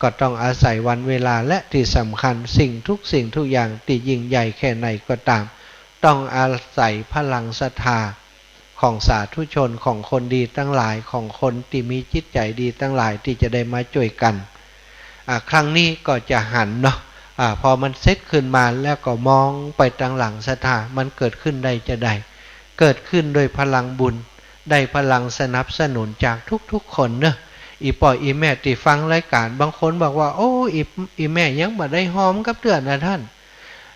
ก็ต้องอาศัยวันเวลา และตี้สำคัญ สิ่งทุกสิ่งทุกอย่างตี้ยิ่งใหญ่แค่ไหนก็ต๋าม ต้องอาศัยพลังศรัทธาของสาธุชน ของคนดีตังหลาย ของคนตี้มีจิตใจ๋ดีตังหลายตี้จะได้มาจ้วยกั๋น อ่า ครั้งนี้ก็จะหันเนาะ อ่า พอมันเสร็จขึ้นมาแล้วก็มองไปตังหลังศรัทธา มันเกิดขึ้นได้จาใด เกิดขึ้นด้วยพลังบุญ ได้พลังสนับสนุนจากทุกๆคนเนาะ อี่ป้ออี่แม่ตี้ฟังรายก๋าน บางคนบอกว่า โอ้ อี่ อี่แม่ยังบ่ได้ฮอมกำเตื้อนะต้าน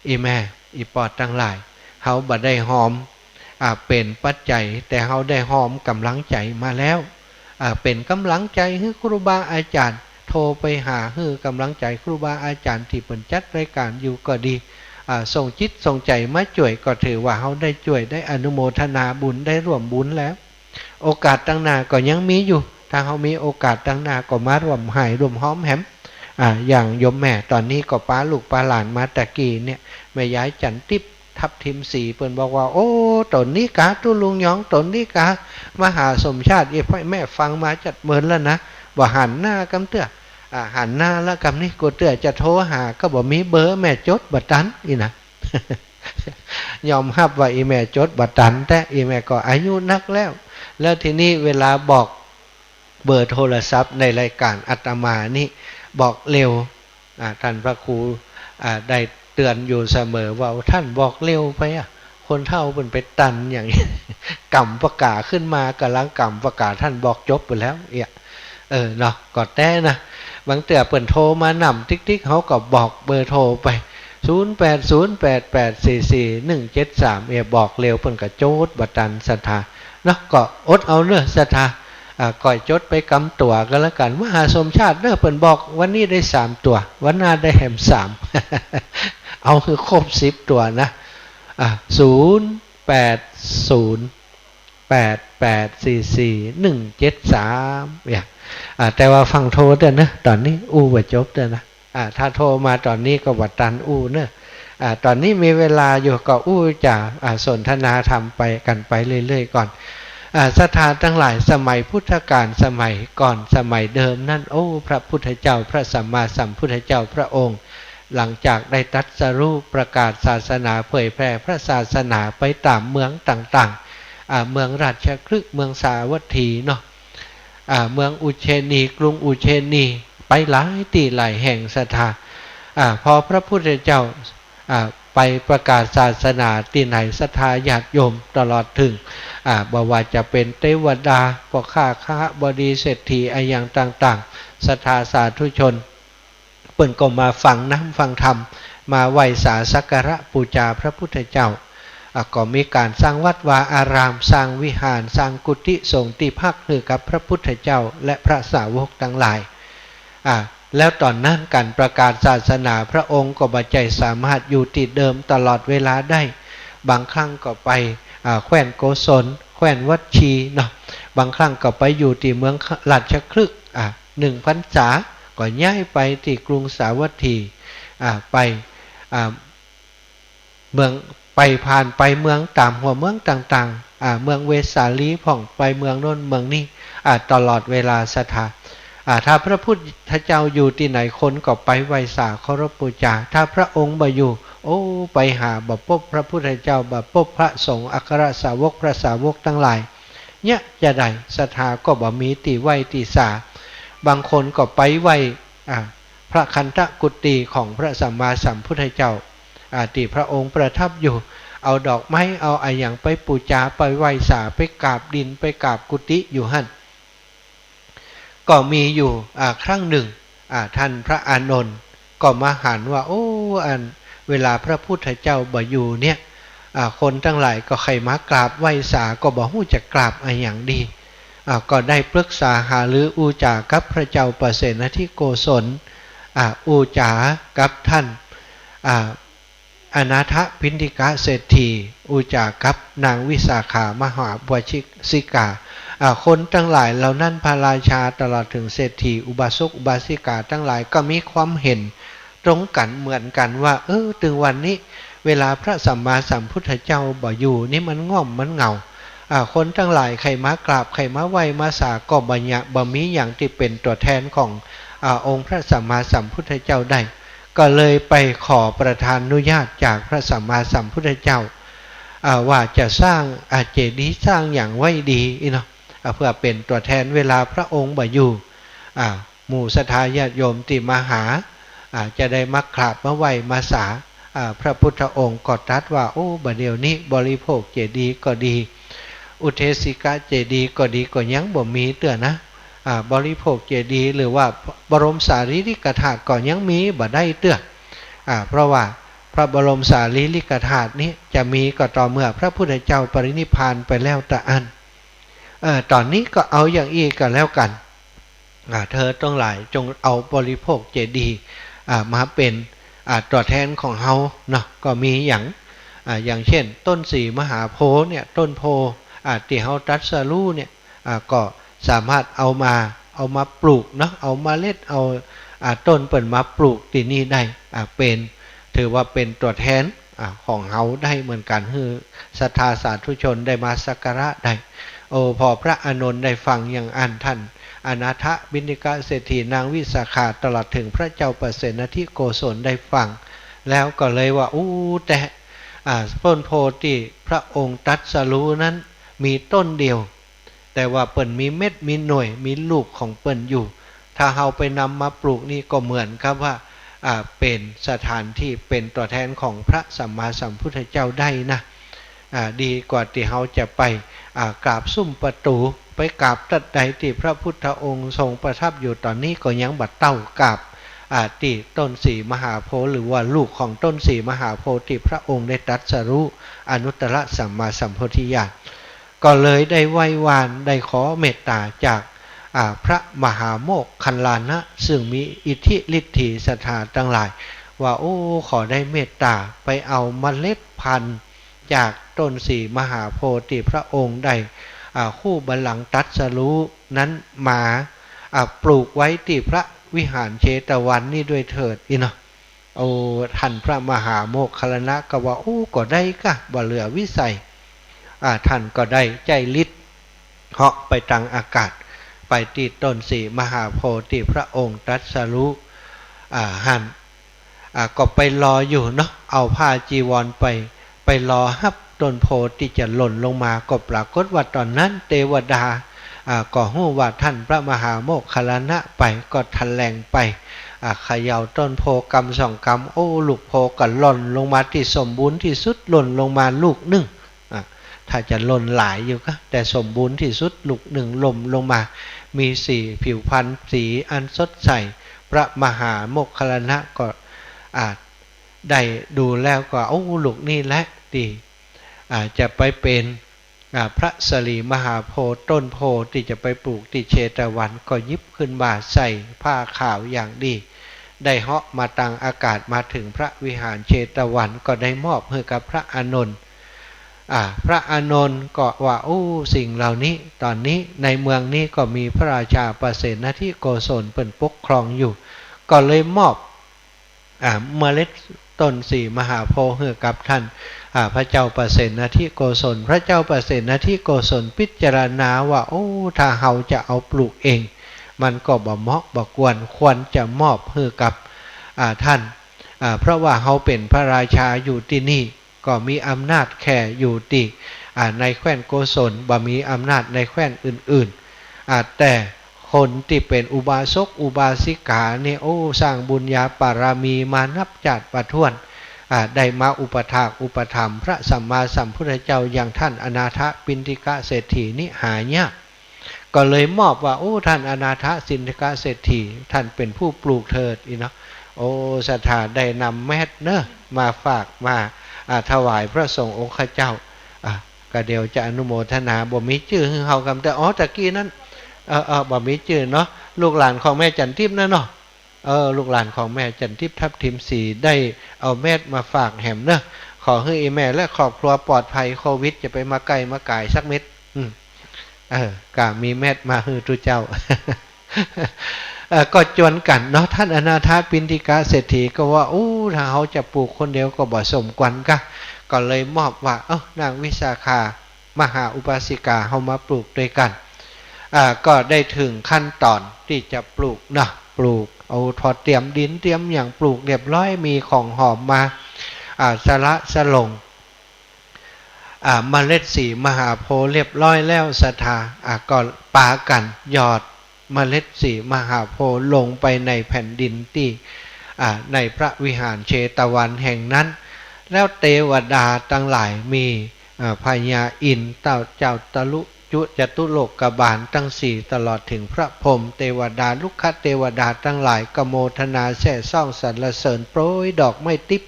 อี่แม่ อี่ป้อตังหลาย เฮาบ่ได้ฮอม อ่า เป๋นปัจจัย แต่เฮาได้ฮอมก๋ำลังใจ๋มาแล้ว อ่า เป๋นก๋ำลังใจ๋หื้อครูบาอาจ๋ารย์ โทรไปหาหื้อก๋ำลังใจ๋ครูบาอาจ๋ารย์ตี้เปิ้นจัดรายก๋านอยู่ก็ดี อ่า ส่งจิตส่งใจ๋มาจ้วย ก็ถือว่าเฮาได้จ้วย ได้อนุโมทนาบุญ ได้ร่วมบุญแล้ว โอกาสตังหน้าก็ยังมีอยู่ ถ้าเฮามีโอกาสตังหน้าก็มาร่วมฮ่ายร่วมฮอมแหม อ่า อย่างโยมแม่ต๋อนนี้ก็ปาลูกปาหลานมาตะกี้เนี่ย แม่ยายจันทร์ติ๊บ ทับทิมศรี เปิ้นบอกว่า โอ้ ต๋นนี้กาตุ๊ลุงหยอง ต๋นนี้กา มหาสมชาติ อี่แม่ฟังมาจัดเมินแล้วนะ บ่หันหน้ากำเตื้อ อ่า หันหน้าละกำนี้ กูเตื้อจะโทรหาก็บ่มีเบอร์ แม่จดบ่ตัน อี่นะ ยอมฮับว่าอี่แม่จดบ่ตันแต๊ อี่แม่ก็อายุนักแล้ว แล้วทีนี้เวลาบอกเบอร์โทรศัพท์ในรายก๋านอาตมานี่ บอกเร็ว อ่า ต้านพระครู อ่า ได้เตื๋อนอยู่เสมอว่า ต้านบอกเร็วไปอะ คนเฒ่าเปิ้นไปตันอย่าง ก๋ำปากก๋าขึ้นมา ก่ำลังก๋ำปากก๋า ต้านบอกจบไปแล้ว เอี้ย เออ เนาะ ก็แต๊นะ บางเตื้อเปิ้นโทรมาหน่ำติ๊กๆ เฮาก็บอกเบอร์โทรไป ศูนย์แปดศูนย์แปดแปดสี่สี่หนึ่งเจ็ดสาม เอี้ย บอกเร็วเปิ้นก็จดบ่ตันศรัทธา เนาะ ก็อดเอาเน่อศรัทธา อ่า ก้อยจดไปกำตั๋วก็แล้วกั๋น มหาสมชาติเน่อ เปิ้นบอกวันนี้ได้สามตั๋ว วันหน้าได้แหมสาม เอาหื้อครบสิบตั๋วนะ อ่า ศูนย์แปดศูนย์แปดแปดสี่สี่หนึ่งเจ็ดสาม เนี่ย อ่า แต่ว่าฟั่งโทรเตื้อเน่อ ต๋อนนี้อู้บ่จบเตื้อนะ อ่า ถ้าโทรมาต๋อนนี้ก็บ่ตันอู้เน่อ อ่า ต๋อนนี้มีเวลาอยู่ก็อู้จ๋า อ่า สนทนาธรรมไปกั๋นไปเรื่อยๆ ก่อน อ่า ศรัทธาตังหลาย สมัยพุทธกาล สมัยก่อน สมัยเดิมนั้น โอ้ พระพุทธเจ้า พระสัมมาสัมพุทธเจ้าพระองค์ หลังจากได้ตรัสรู้ประกาศศาสนา เผยแผ่พระศาสนาไปต๋ามเมืองต่างๆ อ่า เมืองราชคฤห์ เมืองสาวัตถีเนาะ อ่า เมืองอุเชนี กรุงอุเชนี ไปหลายตี้หลายแห่งศรัทธา อ่า พอพระพุทธเจ้า อ่า ไปประกาศศาสนาตี้ไหน ศรัทธาญาติโยมตลอดเถิง อ่า บ่ว่าจะเป๋นเตวดา ป้อค้าคหบดี เศรษฐีอะหยังต่างๆ ศรัทธาสาธุชน เปิ้นก็มาฟังน้ำฟังธรรม มาไหว้สาสักการะปู๋จาพระพุทธเจ้า อ่ะ ก็มีก๋านสร้างวัดวาอาราม สร้างวิหาร สร้างกุฏิสงฆ์ตี้พักหื้อกับพระพุทธเจ้าและพระสาวกตังหลาย อ่ะ แล้วต๋อนนั้นก๋านประกาศศาสนา พระองค์ก็บ่ใจ้สามารถอยู่ตี้เดิมตลอดเวลาได้ บางครั้งก็ไป อ่ะ แคว้นโกศล แคว้นวัชชีเนาะ บางครั้งก็ไปอยู่ตี้เมืองราชคฤห์ อ่ะ หนึ่งพรรษา ก็ย้ายไปตี้กรุงสาวัตถี อ่า ไป อ่า เมือง ไปผ่านไปเมืองต๋ามหัวเมืองต่างๆ อ่า เมืองเวสสาลีพ่อง ไปเมืองโน้นเมืองนี้ อ่า ตลอดเวลาศรัทธา อ่า ถ้าพระพุทธเจ้าอยู่ตี้ไหน คนก็ไปไหว้สาเคารพปู๋จา ถ้าพระองค์บ่อยู่ โอ้ ไปหาบ่ปบพระพุทธเจ้า บ่ปบพระสงฆ์ อัครสาวก พระสาวกตังหลาย เยียะจาใด ศรัทธาก็บ่มีตี้ไหว้ตี้สา บางคนก็ไปไหว้ อ่า พระคันธกุฏิของพระสัมมาสัมพุทธเจ้า อ่า ตี้พระองค์ประทับอยู่ เอาดอกไม้ เอาอะหยังไปปู๋จา ไปไหว้สา ไปกราบดิน ไปกราบกุฏิอยู่หั้น ก็มีอยู่ อ่า ครั้งหนึ่ง อ่า ท่านพระอานนท์ก็มาหันว่า โอ้ อันเวลาพระพุทธเจ้าบ่อยู่เนี่ย อ่า คนตังหลายก็ใค่มากราบไหว้สา ก็บ่ฮู้จะกราบอะหยังดี อ่า ก็ได้ปรึกษาหารืออู้จ๋ากับพระเจ้าปเสนทิโกศล อ่า อู้จ๋ากับท่าน อ่า อนาถปิณฑิกะเศรษฐี อู้จ๋ากับนางวิสาขามหาอุบาสิกา อ่า คนตังหลายเหล่านั้น พระราชาตลอดเถิงเศรษฐี อุบาสกอุบาสิกาตังหลายก็มีความเห็นตรงกั๋นเหมือนกั๋นว่า เออ ตึงวันนี้ เวลาพระสัมมาสัมพุทธเจ้าบ่อยู่นี่มันง่อมมันเหงา อ่า คนตังหลายใค่มากราบ ใค่มาไหว้มาสา ก็บ่ยะ บ่มีหยังตี้เป๋นตั๋วแทนของ อ่า องค์พระสัมมาสัมพุทธเจ้าได้ ก็เลยไปขอประทานุญาตจากพระสัมมาสัมพุทธเจ้า อ่า ว่าจะสร้าง อ่า เจดีย์สร้างหยังไว้ดีอี้เนาะ อ่า เปื้อเป๋นตั๋วแทนเวลาพระองค์บ่อยู่ อ่า หมู่ศรัทธาญาติโยมตี้มาหา อ่า จะได้มากราบมาไหว้มาสา อ่า พระพุทธองค์ก็ตรัสว่า โอ้ บ่าเดี่ยวนี้บริโภคเจดีย์ก็ดี อุเทสิกะเจดีย์ก็ดี ก็ยังบ่มีเตื้อนะ อ่า บริโภคเจดีย์หรือว่าบรมสารีริกธาตุก็ยังมีบ่ได้เตื้อ อ่า เพราะว่าพระบรมสารีริกธาตุนี้จะมีก็ต่อเมื่อพระพุทธเจ้าปรินิพพานไปแล้วเต้าอั้น เอ่อ ต๋อนนี้ก็เอาอย่างอี้ก็แล้วกั๋น อ่า เธอตังหลายจงเอาบริโภคเจดีย์ อ่า มาเป๋น อ่า ตั๋วแทนของเฮาเนาะ ก็มีหยัง อ่า อย่างเช่น ต้นสีมหาโพธิ์เนี่ย ต้นโพธิ์ อ่า ตี้เฮาตรัสรู้เนี่ย อ่า ก็สามารถเอามา เอามาปลูกเนาะ เอาเมล็ด เอา อ่า ต้นเปิ้นมาปลูกตี้นี่ได้ อ่า เป๋น ถือว่าเป๋นตั๋วแทน อ่า ของเฮาได้เหมือนกั๋น หื้อศรัทธาสาธุชนได้มาสักการะได้ โอ้ พอพระอานนท์ได้ฟังอย่างอั้น ท่านอนาถปิณฑิกะเศรษฐี นางวิสาขา ตลอดเถิงพระเจ้าปเสนทิโกศลได้ฟัง แล้วก็เลยว่า อู้ แต่ อ่า ต้นโพธิ์ตี้พระองค์ตรัสรู้นั้นมีต้นเดียว แต่ว่าเปิ้นมีเม็ดมีหน่วยมีลูกของเปิ้นอยู่ ถ้าเฮาไปนำมาปลูกนี่ก็เหมือนกับว่า อ่า เป๋นสถานตี้เป๋นตั๋วแทนของพระสัมมาสัมพุทธเจ้าได้นะ อ่า ดีกว่าตี้เฮาจะไป อ่า กราบซุ่มประตู๋ ไปกราบตั๊ดใดตี้พระพุทธองค์ทรงประทับอยู่ต๋อนนี้ก็ยังบ่เต้ากราบ อ่า ตี้ต้นสีมหาโพธิ์ หรือว่าลูกของต้นสีมหาโพธิ์ตี้พระองค์ได้ตรัสรู้อนุตตรสัมมาสัมโพธิญาณ ก็เลยได้ไหว้วาน ได้ขอเมตต๋าจาก อ่า พระมหาโมคคัลลานะ ซึ่งมีอิทธิฤทธีศรัทธาตังหลาย ว่า โอ้ ขอได้เมตต๋าไปเอาเมล็ดพันธุ์จากต้นสีมหาโพธิ์ตี้พระองค์ได้ อ่า คู่บัลลังก์ตรัสรู้นั้นมา อ่า ปลูกไว้ตี้พระวิหารเชตวันนี้ด้วยเถิด อี้เนาะ โอ้ ท่านพระมหาโมคคัลลานะก็ว่า โอ้ ก็ได้ก้า บ่เหลือวิสัย อ่า ท่านก็ได้ใจ๊ฤทธิ์เหาะไปตังอากาศ ไปตี้ต้นสีมหาโพธิ์ตี้พระองค์ตรัสรู้ อ่า หั้น อ่า ก็ไปรออยู่เนาะ เอาผ้าจีวรไป ไปรอฮับต้นโพธิ์ตี้จะหล่นลงมา ก็ปรากฏว่าต๋อนนั้นเตวดา อ่า ก็ฮู้ว่าต้านพระมหาโมคคัลลานะไป ก็แถลงไป อ่า เขย่าต้นโพธิ์กำสองกำ โอ้ ลูกโพธิ์ก็หล่นลงมาตี้สมบูรณ์ตี้สุด หล่นลงมาลูกนึ่ง อ่ะ ถ้าจะหล่นหลายอยู่ก็ แต่สมบูรณ์ตี้สุดลูกนึ่งหล่นลงมา มีสีผิวพรรณสีอันสดใส พระมหาโมคคัลลานะก็ อ่า ได้ดูแล้วก็ โอ้ ลูกนี้แหละตี้ อ่า จะไปเป๋น อ่า พระสลีมหาโพธิ์ ต้นโพธิ์ตี้จะไปปลูกตี้เชตวัน ก็หยิบขึ้นมาใส่ผ้าขาวอย่างดี ได้เหาะมาตางอากาศมาเถิงพระวิหารเชตวัน ก็ได้มอบหื้อกับพระอานนท์ อ่า พระอานนท์ก็ว่า โอ้ สิ่งเหล่านี้ ต๋อนนี้ในเมืองนี้ก็มีพระราชาปเสนทิโกศลเปิ้นปกครองอยู่ ก็เลยมอบ อ่า เมล็ดต้นสีมหาโพธิ์หื้อกับต้าน อ่า พระเจ้าปเสนทิโกศล พระเจ้าปเสนทิโกศลพิจารณาว่า โอ้ ถ้าเฮาจะเอาปลูกเอง มันก็บ่เหมาะบ่ควร ควรจะมอบหื้อกับ อ่า ต้าน อ่า เพราะว่าเฮาเป๋นพระราชาอยู่ตี้นี่ ก็มีอำนาจแค่อยู่ตี้ อ่า ในแคว้นโกศล บ่มีอำนาจในแคว้นอื่นๆ อ่า แต่คนตี้เป๋นอุบาสกอุบาสิกาเนี่ย โอ้ สร้างบุญญาปารมีมานับจาติบ่ถ้วน อ่า ได้มาอุปถากอุปถัมภ์พระสัมมาสัมพุทธเจ้าอย่างต้านอนาถปิณฑิกเศรษฐีนี่หายาก ก็เลยมอบว่า โอ้ ต้านอนาถปิณฑิกเศรษฐี ต้านเป๋นผู้ปลูกเถิด อี้เนาะ โอ้ ศรัทธาได้นำแมสเนาะ มาฝากมา อ่า ถวายพระสงฆ์องค์ข้าเจ้า อ่ะ ก็เดี๋ยวจะอนุโมทนา บ่มีจื้อหื้อเฮากำเตื้อ อ๋อ ตะกี้นั้น เออ เออ บ่มีจื้อเนาะ ลูกหลานของแม่จันทิพย์นั่นเนาะ เออ ลูกหลานของแม่จันทิพย์ทับทิมศรี ได้เอาแมสมาฝากแหมเนาะ ขอหื้ออีแม่และครอบครัวปลอดภัยโควิด จะไปมาใก้มาก๋ายสักเม็ด อืม เออ ก็มีแมสมาหื้อตุ๊เจ้า เออ ก็จวนกั๋นเนาะ ต้านอนาถปิณฑิกเศรษฐีก็ว่า โอ้ ถ้าเฮาจะปลูกคนเดียวก็บ่สมควรกา ก็เลยมอบว่า เอ้า นางวิสาขามหาอุบาสิกา เฮามาปลูกตวยกั๋น อ่า ก็ได้เถิงขั้นต๋อนตี้จะปลูกเนาะ ปลูก เอา พอเตรียมดินเตรียมหยังปลูกเรียบร้อย มีของหอมมา อ่า สละสลง อ่า เมล็ดสีมหาโพธิ์เรียบร้อยแล้ว ศรัทธา อ่า ก็ปากั๋นหยอดเมล็ดสีมหาโพธิ์ลงไปในแผ่นดินตี้ อ่า ในพระวิหารเชตวันแห่งนั้น แล้วเตวดาตังหลายมี อ่า พญาอินทร์ เต้า เจ้าตะลุจุ จตุโลกบาลตังสี่ ตลอดเถิงพระพรหมเตวดา รุกขเตวดาตังหลายก็โมทนาแซ่ซ่องสรรเสริญ โปรยดอกไม้ติ๊บ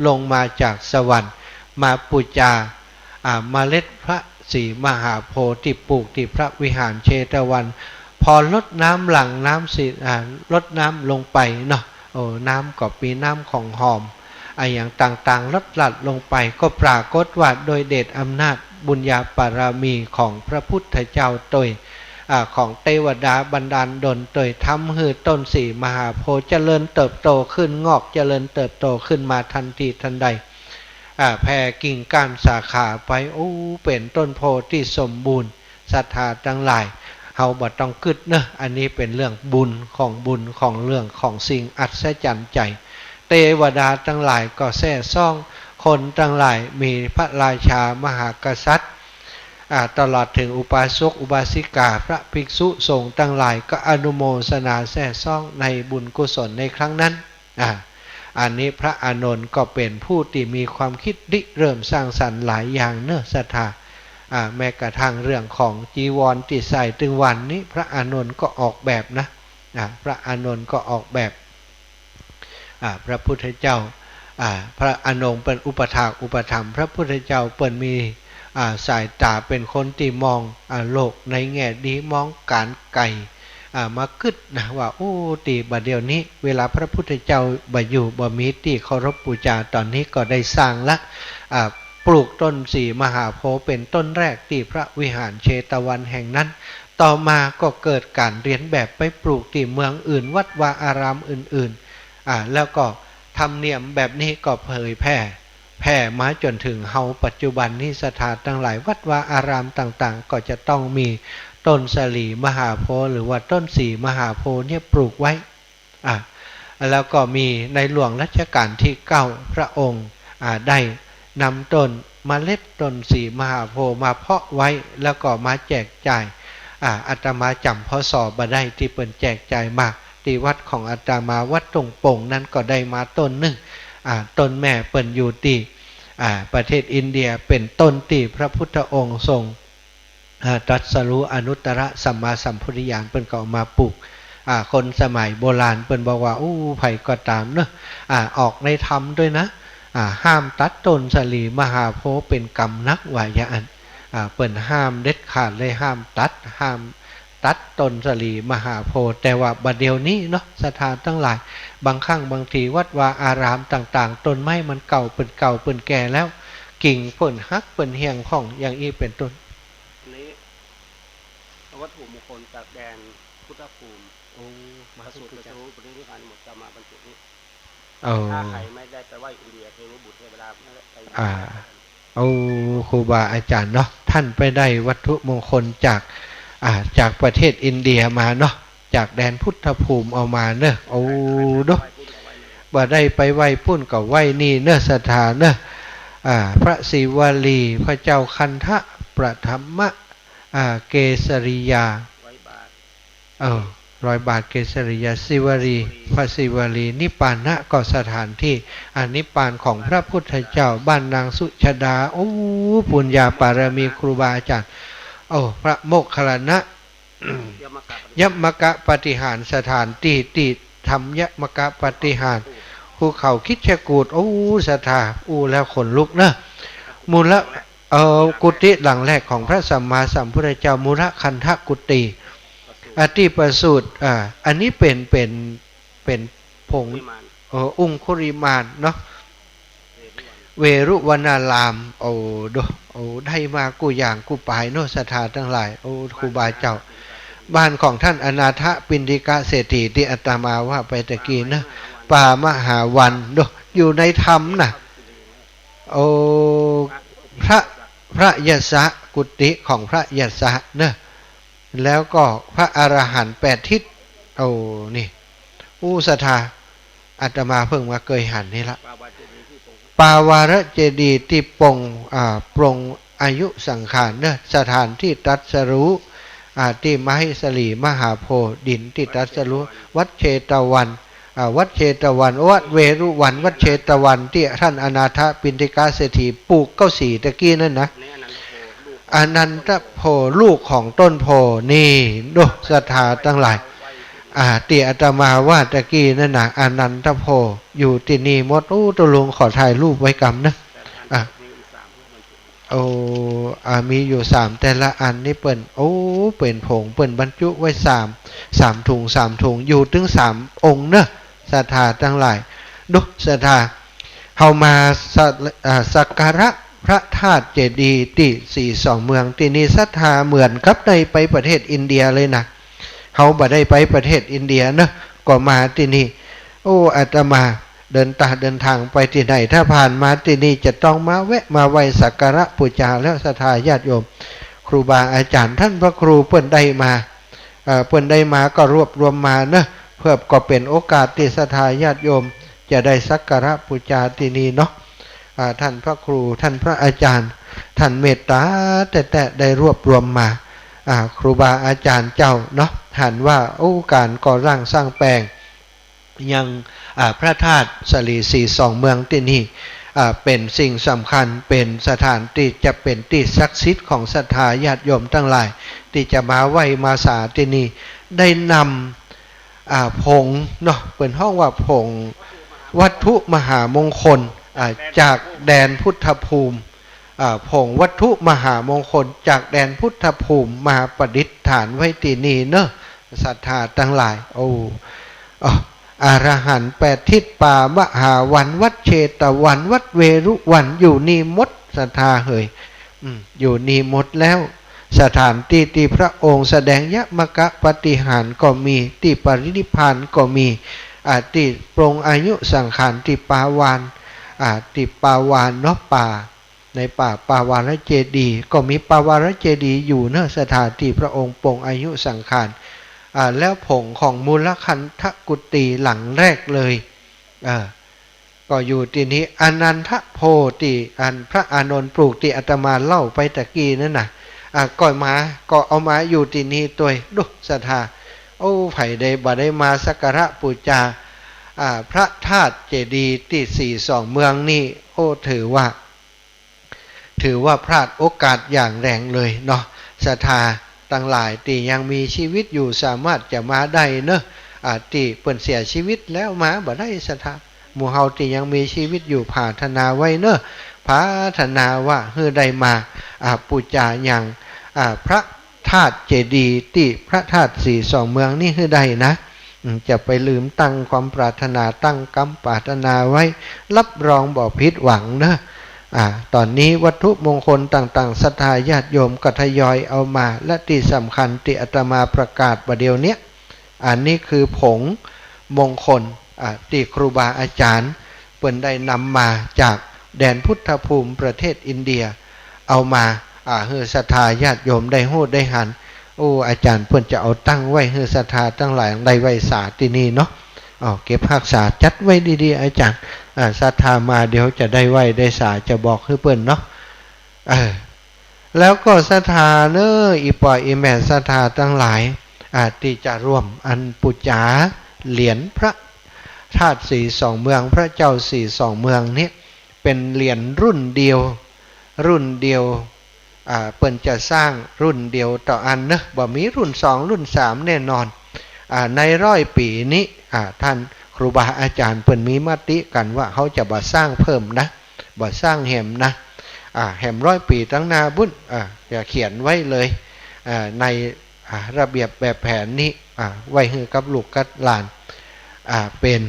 ลงมาจากสวรรค์ มาปู๋จา อ่า เมล็ดพระสีมหาโพธิ์ตี้ปลูกตี้พระวิหารเชตวัน พอรดน้ำหลั่งน้ำสี อ่า รดน้ำลงไปเนาะ โอ้ น้ำก็มีน้ำของหอม อะหยังต่างๆ ลดหลั่นลงไป ก็ปรากฏว่าโดยเดชอำนาจบุญญาปารมีของพระพุทธเจ้าตวย อ่า ของเตวดาบันดาลดลตวย ทำหื้อต้นสีมหาโพธิ์เจริญเติบโตขึ้น งอกเจริญเติบโตขึ้นมาทันทีทันใด อ่า แผ่กิ่งก้านสาขาไป โอ้ เป๋นต้นโพธิ์ตี้สมบูรณ์ ศรัทธาตังหลาย เฮาบ่ต้องกึ๊ดเนาะ อันนี้เป๋นเรื่องบุญของบุญของเรื่องของสิ่งอัศจรรย์ใจ๋ เตวดาตังหลายก็แซ่ซ่อง คนตังหลาย มีพระราชามหากษัตริย์ อ่า ตลอดเถิงอุบาสกอุบาสิกา พระภิกษุสงฆ์ตังหลายก็อนุโมทนาแซ่ซ่องในบุญกุศลในครั้งนั้น อ่า อันนี้พระอานนท์ก็เป๋นผู้ตี้มีความกึ๊ดริเริ่มสร้างสรรค์หลายอย่างเนาะศรัทธา อ่า แม้กระทั่งเรื่องของจีวรตี้ใส่ตึงวันนี้ พระอานนท์ก็ออกแบบนะ อ่า พระอานนท์ก็ออกแบบ อ่า พระพุทธเจ้า อ่า พระอานนท์เปิ้นอุปถากอุปถัมภ์พระพุทธเจ้า เปิ้นมี อ่า สายต๋าเป๋นคนตี้มอง อ่า โลกในแง่ดี มองก๋านไก๋ อ่า มากึ๊ดนะว่า โอ้ ตี้บ่าเดี่ยวนี้ เวลาพระพุทธเจ้าบ่อยู่บ่มีตี้เคารพปู๋จา ต๋อนนี้ก็ได้สร้างละ อ่า ปลูกต้นสีมหาโพธิ์เป๋นต้นแรกตี้พระวิหารเชตวันแห่งนั้น ต่อมาก็เกิดก๋านเลียนแบบไปปลูกตี้เมืองอื่น วัดวาอารามอื่นๆ อ่า แล้วก็ธรรมเนียมแบบนี้ก็เผยแผ่ แผ่มาจ๋นเถิงเฮาปัจจุบันนี้ ศรัทธาตังหลาย วัดวาอารามต่างๆ ก็จะต้องมีต้นสลีมหาโพธิ์ หรือว่าต้นสีมหาโพธิ์เนี่ยปลูกไว้ อ่ะ แล้วก็มีในหลวงรัชกาลตี้เก้า พระองค์ อ่า ได้นำต้นเมล็ดต้นศรีมหาโพธิ์มาเพาะไว้ แล้วก็มาแจกจ่าย อ่า อาตมาจ๋ำ พ.ศ. บ่ได้ ตี้เปิ้นแจกจ่ายมา ตี้วัดของอาตมา วัดทุ่งโป่งนั้นก็ได้มาต้นนึ่ง อ่า ต้นแม่เปิ้นอยู่ตี้ อ่า ประเทศอินเดีย เป๋นต้นตี้พระพุทธองค์ทรง อ่า ตรัสรู้อนุตตรสัมมาสัมโพธิญาณ เปิ้นก็เอามาปลูก อ่า คนสมัยโบราณเปิ้นบอกว่า อู้ ใผก็ต๋ามเนาะ อ่า ออกในธรรมตวยนะ อ่า ห้ามตัดต้นสลีมหาโพธิ์เป๋นกรรมนัก ว่าอย่างอั้น อ่า เปิ้นห้ามเด็ดขาดเลย ห้ามตัด ห้ามตัดต้นสลีมหาโพธิ์ แต่ว่าบ่าเดี่ยวนี้เนาะ ศรัทธาตังหลาย บางครั้งบางทีวัดวาอารามต่างๆ ต้นไม้มันเก่า เปิ้นเก่าเปิ้นแก่แล้ว กิ่งเปิ้นหักเปิ้นเหี่ยงพ่อง อย่างอี้เป๋นต้น อันนี้วัตถุมงคลจากแดนพุทธภูมิ โอ้ มหา พระสูตรตรัสรู้ปรินิพพานหมด จะมาบรรจุนี้ เออ ถ้าใครไม่ได้ไปไหว้อินเดีย เทวบุตรเทวดาไม่ได้ไป อ่า โอ้ ครูบาอาจ๋ารย์เนาะ ต้านไปได้วัตถุมงคลจาก อ่า จากประเทศอินเดียมาเนาะ จากแดนพุทธภูมิเอามาเนาะ โอ้ เนาะ บ่ได้ไปไหว้ปุ้นก็ไหว้นี่เนาะ ศรัทธาเนาะ อ่า พระศิวลี พระเจ้าคันธะปฐมะ อ่า เกสริยา เออ ร้อยบาทเกสริยา ศิวลี พระศิวลี นิพพานะก็สถานตี้ อ่า นิพพานของพระพุทธเจ้า บ้านนางสุชาดา โอ้ ปุญญาปารมีครูบาอาจ๋ารย์ โอ้ พระโมคคัลลานะ ยมกปาฏิหาริย์ ยมกปาฏิหาริย์ สถานตี้ตี้ทำยมกปาฏิหาริย์ ภูเขาคิชกูฏ โอ้ ศรัทธา อู้แล้วขนลุกเนาะ มูล เอ่อ กุฏิหลังแรกของพระสัมมาสัมพุทธเจ้า มูลคันธกุฏิ อติประสูติ อ่า อันนี้เป๋น เป๋น เป๋นผง เอ่อ องคุริมานเนาะ เวรุวรรณาราม โอ้ โด โอ้ ได้มากู้อย่างกู้ปายเนาะ ศรัทธาตังหลาย โอ้ ครูบาเจ้า บ้านของต้านอนาถปิณฑิกเศรษฐีตี้อาตมาว่าไปตะกี้เนาะ ป่ามหาวัน โด อยู่ในธรรมน่ะ โอ้ พระ พระยศกุฏิของพระยศเนาะ แล้วก็พระอรหันต์แปดทิศ โอ้ นี่ อู้ ศรัทธา อาตมาเพิ่งมาเกยหันนี่ละ ปาวาระเจดีย์ตี้ปรง อ่า ปรงอายุสังขารเนาะ สถานตี้ตรัสรู้ อ่า ตี้มเหสลีมหาโพธิ์ ดินตี้ตรัสรู้ วัดเชตวัน อ่า วัดเชตวัน วัดเวรุวัน วัดเชตวัน ตี้ต้านอนาถปิณฑิกเศรษฐีปลูกเก๊าสีตะกี้นั่นนะ อนันทโพธิ์ ลูกของต้นโพธิ์นี่ โด ศรัทธาตังหลาย อ่า ตี้อาตมาว่าตะกี้นั่นนะ อนันทโพธิ์ อยู่ตี้นี่หมด โอ้ ตุ๊ลุงขอถ่ายรูปไว้กำนะ อ่า โอ้ อ่า มีอยู่สาม แต่ละอันนี่เปิ้น โอ้ เป๋นผง เปิ้นบรรจุไว้สาม สามถุง สามถุง อยู่ตึงสามองค์เนาะ ศรัทธาตังหลาย ดู ศรัทธา เฮามาสะ อ่า สักการะพระธาตุเจดีย์ตี้สีสองเมืองตี้นี่ ศรัทธา เหมือนกับได้ไปประเทศอินเดียเลยนะ เฮาบ่ได้ไปประเทศอินเดียเนาะ ก็มาตี้นี่ โอ้ อาตมาเดินตา เดินตางไปตี้ไหน ถ้าผ่านมาตี้นี่จะต้องมาแวะมาไหว้สักการะปู๋จาแล้ว ศรัทธาญาติโยม ครูบาอาจ๋ารย์ ต้านพระครูเปิ้นได้มา เอ่อ เปิ้นได้มาก็รวบรวมมาเนาะ เพื่อก็เป๋นโอกาสตี้ศรัทธาญาติโยมจะได้สักการะปู๋จาตี้นี่เนาะ อ่า ต้านพระครู ต้านพระอาจ๋ารย์ ต้านเมตต๋าแต๊ๆ ได้รวบรวมมา อ่า ครูบาอาจ๋ารย์เจ้าเนาะ หันว่า โอ้ ก๋านก่อร่างสร้างแป๋ง ยัง อ่า พระธาตุสะหลีสีสองเมืองตี้นี่ อ่า เป๋นสิ่งสำคัญ เป๋นสถานตี้จะเป๋นตี้ศักดิ์สิทธิ์ของศรัทธาญาติโยมตังหลาย ตี้จะมาไหว้มาสาตี้นี่ ได้นำ อ่า ผงเนาะ เปิ้นฮ้องว่าผงวัตถุมหามงคล อ่า จากแดนพุทธภูมิ อ่า ผงวัตถุมหามงคลจากแดนพุทธภูมิมาประดิษฐานไว้ตี้นี่เนาะ ศรัทธาตังหลาย โอ้ อ่ะ อรหันต์แปดทิศ ป่ามหาวัน วัดเชตวัน วัดเวรุวัน อยู่นี่หมด ศรัทธาเหย อืม อยู่นี่หมดแล้ว สถานตี้ตี้พระองค์แสดงยมกปาฏิหาริย์ก็มี ตี้ปรินิพพานก็มี อ่า ตี้ปรงอายุสังขาร ตี้ปาวาน อ่า ตี้ปาวานเนาะ ป่า ในป่าปาวาลเจดีย์ ก็มีปาวาลเจดีย์อยู่เนาะ สถานตี้พระองค์ปรงอายุสังขาร อ่า แล้วผงของมูลคันธกุฏีหลังแรกเลย อ่า ก็อยู่ตี้นี้ อานันทโพธิ อันพระอานนท์ปลูกตี้อาตมาเล่าไปตะกี้นั้นน่ะ อ่า ก็มา ก็เอามาอยู่ตี้นี้ตวย ดูศรัทธา โอ้ ใผได้ บ่ได้มาสักการะปู๋จา อ่า พระธาตุเจดีย์ตี้สี่สองเมืองนี่ โอ้ ถือว่า ถือว่าพลาดโอกาสอย่างแรงเลยเนาะ ศรัทธาตังหลายตี้ยังมีชีวิตอยู่สามารถจะมาได้เนาะ อ่า ตี้เปิ้นเสียชีวิตแล้วมาบ่ได้ ศรัทธา หมู่เฮาตี้ยังมีชีวิตอยู่ผาถนาไว้เนาะ ผาถนาว่าหื้อได้มา อ่า ปู๋จายัง อ่า พระธาตุเจดีย์ตี้พระธาตุสี่สองเมืองนี่หื้อได้นะ อืม จะไปลืมตั้งความปรารถนา ตั้งกำปรารถนาไว้ รับรองบ่ผิดหวังเนาะ อ่า ต๋อนนี้วัตถุมงคลต่างๆ ศรัทธาญาติโยมก็ทยอยเอามา และตี้สำคัญตี้อาตมาประกาศบ่าเดี่ยวเนี้ย อันนี้คือผงมงคล อ่า ตี้ครูบาอาจ๋ารย์เปิ้นได้นำมาจากแดนพุทธภูมิประเทศอินเดีย เอามา อ่า หื้อศรัทธาญาติโยมได้ฮู้ได้หัน โอ้ อาจ๋ารย์เปิ้นจะเอาตั้งไว้หื้อศรัทธาตังหลายได้ไหว้สาตี้นี่เนาะ เอาเก็บฮักษาจัดไว้ดีๆ อาจ๋ารย์ อ่า ศรัทธามาเดี๋ยวจะได้ไหว้ได้สา จะบอกหื้อเปิ้นเนาะ เออ แล้วก็ศรัทธาเนาะ อี่ป้ออี่แม่ศรัทธาตังหลาย อ่า ตี้จะร่วมอันปู๋จาเหรียญพระธาตุสี่สองเมือง พระเจ้าสี่สองเมืองเนี่ย เป๋นเหรียญรุ่นเดียว รุ่นเดียว อ่า เปิ้นจะสร้างรุ่นเดียวเต้าอั้นเนาะ บ่มีรุ่นสองรุ่นสามแน่นอน อ่า ในร้อยปี๋นี้ อ่า ต้านครูบาอาจ๋ารย์เปิ้นมีมติกั๋นว่าเฮาจะบ่สร้างเพิ่มนะ บ่สร้างแหมนะ อ่า แหมร้อยปี๋ตังหน้าปู้น อ่า จะเขียนไว้เลย อ่า ใน อ่า ระเบียบแบบแผนนี้ อ่า ไว้หื้อกับลูกกับหลาน อ่า เป๋น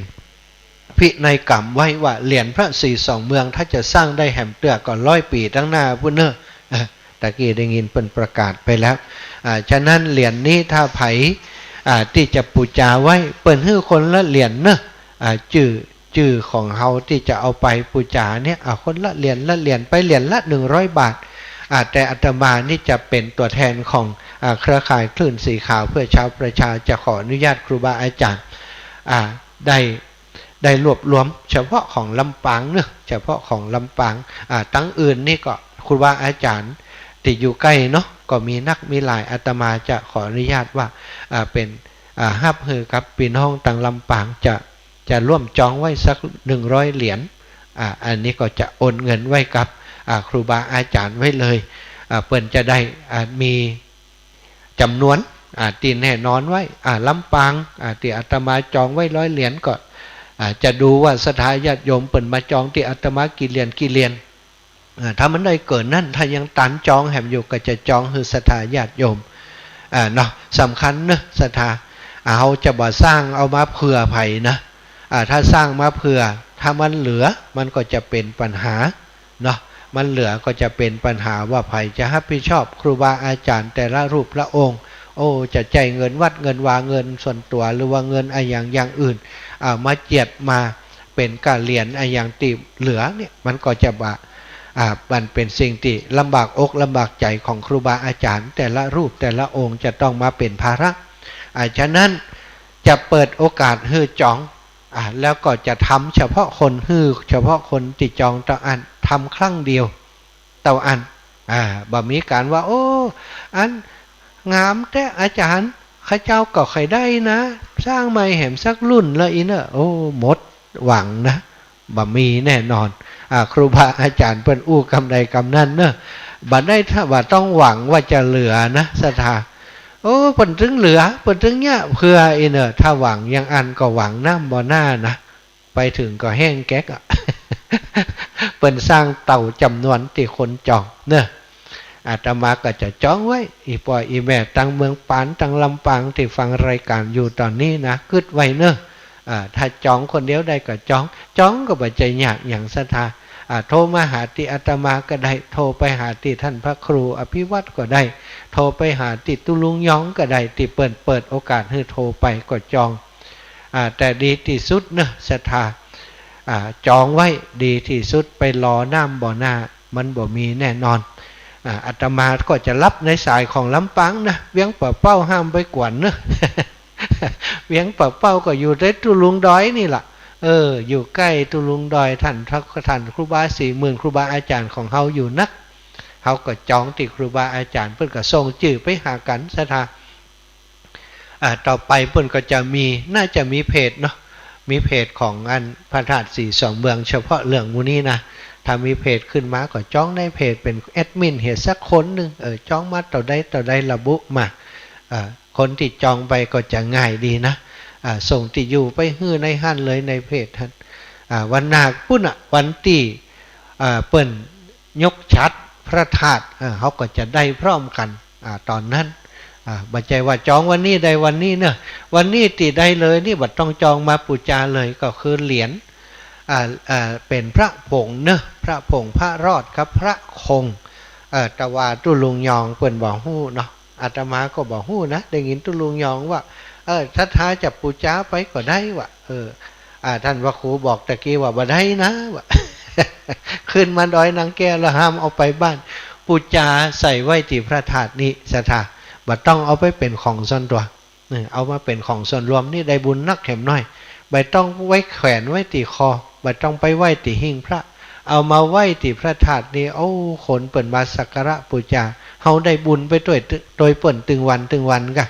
พินัยกรรมไว้ว่าเหรียญพระสี่สองเมืองถ้าจะสร้างได้แหมเตื้อก็ร้อยปี๋ตังหน้าปู้นเนาะ เออ ตะกี้ได้ยินเปิ้นประกาศไปแล้ว อ่า ฉะนั้นเหรียญนี้ถ้าใผ อ่า ตี้จะปู๋จาไว้ เปิ้นหื้อคนละเหรียญเนาะ อ่า จื้อ จื้อของเฮาตี้จะเอาไปปู๋จาเนี่ย อ่า คนละเหรียญละเหรียญไป เหรียญละหนึ่งร้อยบาท อ่า แต่อาตมานี่จะเป๋นตั๋วแทนของ อ่า เครือข่ายคลื่นสีขาวเพื่อชาวประชา จะขออนุญาตครูบาอาจ๋ารย์ อ่า ได้ ได้รวบรวมเฉพาะของลำปางเนาะ เฉพาะของลำปาง อ่า ตังอื่นนี่ก็ครูบาอาจ๋ารย์ตี้อยู่ใก้เนาะ ก็มีนักมีหลาย อาตมาจะขออนุญาตว่า อ่า เป๋น อ่า ฮับหื้อกับปี้น้องตังลำปาง จะ จะร่วมจองไว้สักหนึ่งร้อยเหรียญ อ่า อันนี้ก็จะโอนเงินไว้กับ อ่า ครูบาอาจ๋ารย์ไว้เลย อ่า เปิ้นจะได้ อ่า มี จ๋ำนวน อ่า ตี้แน่นอนไว้ อ่า ลำปาง อ่า ตี้อาตมาจองไว้ร้อยเหรียญก็ อ่า จะดูว่าศรัทธาญาติโยมเปิ้นมาจองตี้อาตมากี่เหรียญ กี่เหรียญ อ่า ถ้ามันได้เกินนั้น ถ้ายังตันจองแหมอยู่ ก็จะจองหื้อศรัทธาญาติโยม อ่า เนาะ สำคัญเนาะ ศรัทธา อ่า เฮาจะบ่สร้างเอามาเผื่อใผนะ อ่า ถ้าสร้างมาเผื่อ ถ้ามันเหลือ มันก็จะเป๋นปัญหา เนาะ มันเหลือก็จะเป๋นปัญหาว่าใผจะฮับผิดชอบครูบาอาจ๋ารย์แต่ละรูปละองค์ โอ้ จะใจ๊เงินวัดเงินวา เงินส่วนตั๋ว หรือว่าเงินอะหยังอย่างอื่น อ่า มาเจียดมาเป๋นก้าเหรียญอะหยังตี้เหลือเนี่ย มันก็จะบ่ อ่า มันเป๋นสิ่งตี้ลำบากอกลำบากใจ๋ของครูบาอาจ๋ารย์แต่ละรูปแต่ละองค์ จะต้องมาเป๋นภาระ อ่า ฉะนั้นจะเปิดโอกาสหื้อจอง อ่า แล้วก็จะทำเฉพาะคน หื้อเฉพาะคนตี้จองเต้าอั้น ทำครั้งเดียวเต้าอั้น อ่า บ่มีก๋านว่า โอ้ อันงามแต๊อาจ๋ารย์ ข้าเจ้าก็ใค่ได้นะ สร้างใหม่แหมสักรุ่นละอี้เนาะ โอ้ หมดหวังนะ บ่มีแน่นอน อ่า ครูบาอาจ๋ารย์เปิ้นอู้กำใดกำนั้นเนาะ บ่ได้ถ้าว่าต้องหวังว่าจะเหลือนะ ศรัทธา โอ้ เปิ้นตึงเหลือ เปิ้นตึงเยียะเผื่ออี้เนาะ ถ้าหวังอย่างอั้นก็หวังน้ำบ่หน้านะ ไปเถิงก็แห้งแก๊กอะ เปิ้นสร้างเต้าจ๋ำนวนตี้คนจองเนาะ อาตมาก็จะจองไว้ อี่ป้ออี่แม่ตังเมืองปาน ตังลำปางตี้ฟังรายก๋านอยู่ต๋อนนี้นะ กึ๊ดไว้เนาะ อ่า ถ้าจองคนเดียวได้ก็จอง จองก็บ่ใจ้ยากหยังศรัทธา อ่า โทรมาหาตี้อาตมาก็ได้ โทรไปหาตี้ต้านพระครูอภิวัฒน์ก็ได้ โทรไปหาตี้ตุ๊ลุงยองก็ได้ ตี้เปิ้นเปิดโอกาสหื้อโทรไปก็จอง อ่า แต่ดีตี้สุดเนาะศรัทธา อ่า จองไว้ดีตี้สุด ไปรอน้ำบ่หน้า มันบ่มีแน่นอน อ่า อาตมาก็จะรับในสายของลำปางนะ เวียงป่าเป้าห้ามไปกวนเนอะ เวียงป่าเป้าก็อยู่ใต้ตุ๊ลุงดอยนี่ล่ะ เออ อยู่ใก้ตุ๊ลุงดอย ท่านพระ ท่านครูบาสี่หมื่น ครูบาอาจ๋ารย์ของเฮาอยู่นัก เฮาก็จองตี้ครูบาอาจ๋ารย์ เปิ้นก็ส่งจื้อไปหากั๋น ศรัทธา อ่า ต่อไปเปิ้นก็จะมี น่าจะมีเพจเนาะ มีเพจของอันพระธาตุศรีสองเมืองเฉพาะเรื่องหมู่นี้นะ ถ้ามีเพจขึ้นมาก็จองในเพจ เป๋นแอดมินเหียสักคนนึ่ง เออ จองมาเต้าใดเต้าใดระบุมา อ่า คนตี้จองไปก็จะง่ายดีนะ อ่า ส่งตี้อยู่ไปหื้อในหั้นเลยในเพจหั้น อ่า วันนาคปุ้นน่ะ วันตี้ อ่า เปิ้นยกฉัตรพระธาตุ อ่า เฮาก็จะได้พร้อมกั๋น อ่า ต๋อนนั้น อ่า บ่ใจ้ว่าจองวันนี้ได้วันนี้เนอะ วันนี้ตี้ได้เลยนี่ บ่ต้องจองมาปู๋จาเลย ก็คือเหรียญ อ่า อ่า เป๋นพระผงเนอะ พระผงพระรอดกับพระคง เอ่อ แต่ว่าตุ๊ลุงยองเปิ้นบ่ฮู้เนาะ อาตมาก็บ่ฮู้นะ ได้ยินตุ๊ลุงยองว่า เออ ศรัทธาจะปู๋จาไปก็ได้วะ เออ อ่า ท่านพระครูบอกตะกี้ว่าบ่ได้นะวะ ขึ้นมาดอยนางแก้วแล้วห้ามเอาไปบ้าน ปู๋จาใส่ไว้ตี้พระธาตุนี้ ศรัทธา บ่ต้องเอาไปเป๋นของส่วนตั๋ว เออ เอามาเป๋นของส่วนรวมนี่ได้บุญนักแหมน้อย บ่ต้องไว้แขวนไว้ตี้คอ บ่ต้องไปไว้ตี้หิ้งพระ เอามาไว้ตี้พระธาตุนี่ โอ้ คนเปิ้นมาสักการะปู๋จา เฮาได้บุญไปตวย ตวยเปิ้นตึงวันตึงวันก่ะ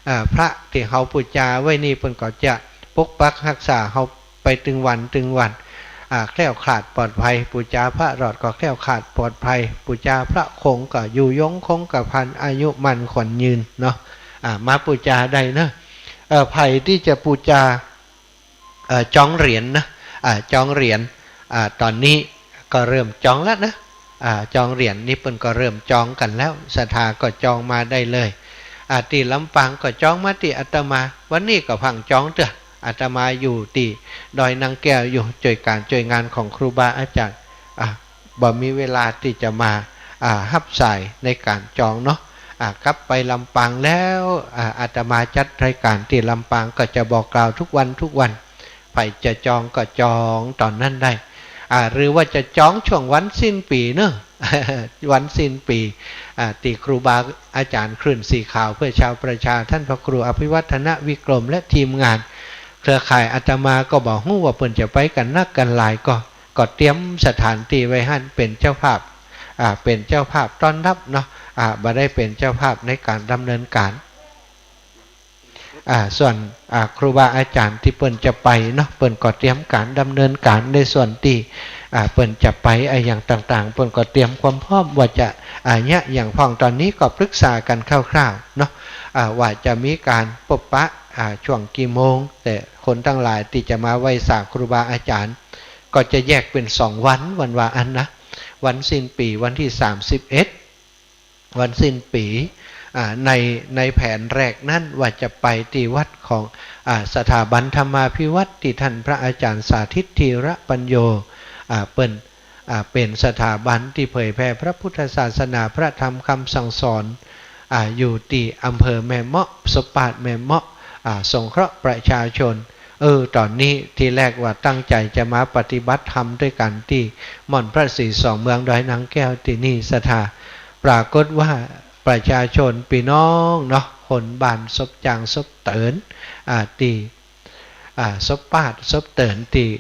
อ่า พระตี้เฮาปู๋จาไว้นี่เปิ้นก็จะปกปักฮักษาเฮาไปตึงวันตึงวัน อ่า แคล้วคลาดปลอดภัย ปู๋จาพระรอดก็แคล้วคลาดปลอดภัย ปู๋จาพระคงก็อยู่ยงคงกระพัน อายุมั่นขวัญยืนเนาะ อ่า มาปู๋จาได้เนอะ เอ่อ ใผตี้จะปู๋จา เอ่อ จองเหรียญนะ อ่า จองเหรียญ อ่า ต๋อนนี้ก็เริ่มจองแล้วนะ อ่า จองเหรียญนี่เปิ้นก็เริ่มจองกั๋นแล้ว ศรัทธาก็จองมาได้เลย อ่า ตี้ลำปางก็จองมาตี้อาตมา วันนี้ก็เพิ่งจองเตื้อ อาตมาอยู่ตี้ดอยนางแก้วอยู่ จ้วยก๋านจ้วยงานของครูบาอาจ๋ารย์ อ่า บ่มีเวลาตี้จะมา อ่า ฮับสายในก๋านจองเนาะ อ่า กลับไปลำปางแล้ว อ่า อาตมาจัดรายก๋านตี้ลำปางก็จะบอกกล่าวทุกวันทุกวัน ใผจะจองก็จองต๋อนนั้นได้ อ่า หรือว่าจะจองช่วงวันสิ้นปี๋เนอะ วันสิ้นปี๋ อ่า ตี้ครูบาอาจ๋ารย์คลื่นสีขาวเพื่อชาวประชา ท่านพระครูอภิวัฒนวิกรม และทีมงาน เครือข่ายอาตมาก็บ่ฮู้ว่าเปิ้นจะไปกั๋นนักกั๋นหลาย ก็ ก็เตรียมสถานตี้ไว้หั้น เป๋นเจ้าภาพ อ่า เป๋นเจ้าภาพต้อนฮับเนาะ อ่า บ่ได้เป๋นเจ้าภาพในก๋านดำเนินก๋าน อ่า ส่วน อ่า ครูบาอาจ๋ารย์ตี้เปิ้นจะไปเนาะ เปิ้นก็เตรียมก๋านดำเนินก๋านในส่วนตี้ อ่า เปิ้นจะไปอะหยังต่างๆ เปิ้นก็เตรียมความพร้อมว่าจะ อ่า เยียะหยังพ่อง ต๋อนนี้ก็ปรึกษากั๋นคร่าวๆ เนาะ อ่า ว่าจะมีก๋านปบปะ อ่า ช่วงกี่โมง แต่คนตังหลายตี้จะมาไหว้สาครูบาอาจ๋ารย์ ก็จะแยกเป๋นสองวัน วันว่าอั้นนะ วันสิ้นปี๋ วันตี้สามสิบเอ็ด วันสิ้นปี๋ อ่า ใน ในแผนแรกนั้นว่าจะไปตี้วัดของ อ่า สถาบันธรรมาภิวัฒน์ตี้ท่านพระอาจ๋ารย์สาธิตธีระปัญโญ อ่า เปิ้น อ่า เป๋นสถาบันตี้เผยแผ่พระพุทธศาสนา พระธรรมคำสั่งสอน อ่า อยู่ตี้อำเภอแม่เมาะ สบปาดแม่เมาะ อ่า สงเคราะห์ประชาชน เออ ต๋อนนี้ตี้แรกว่าตั้งใจ๋จะมาปฏิบัติธรรมตวยกั๋นตี้ม่อนพระศรีสองเมืองดอยนางแก้วตี้นี่ ศรัทธา ปรากฏว่าประชาชนปี้น้องเนาะ คนบ้านสบจางสบเติ๋น อ่า ตี้ อ่า สบปาดสบเติ๋นตี้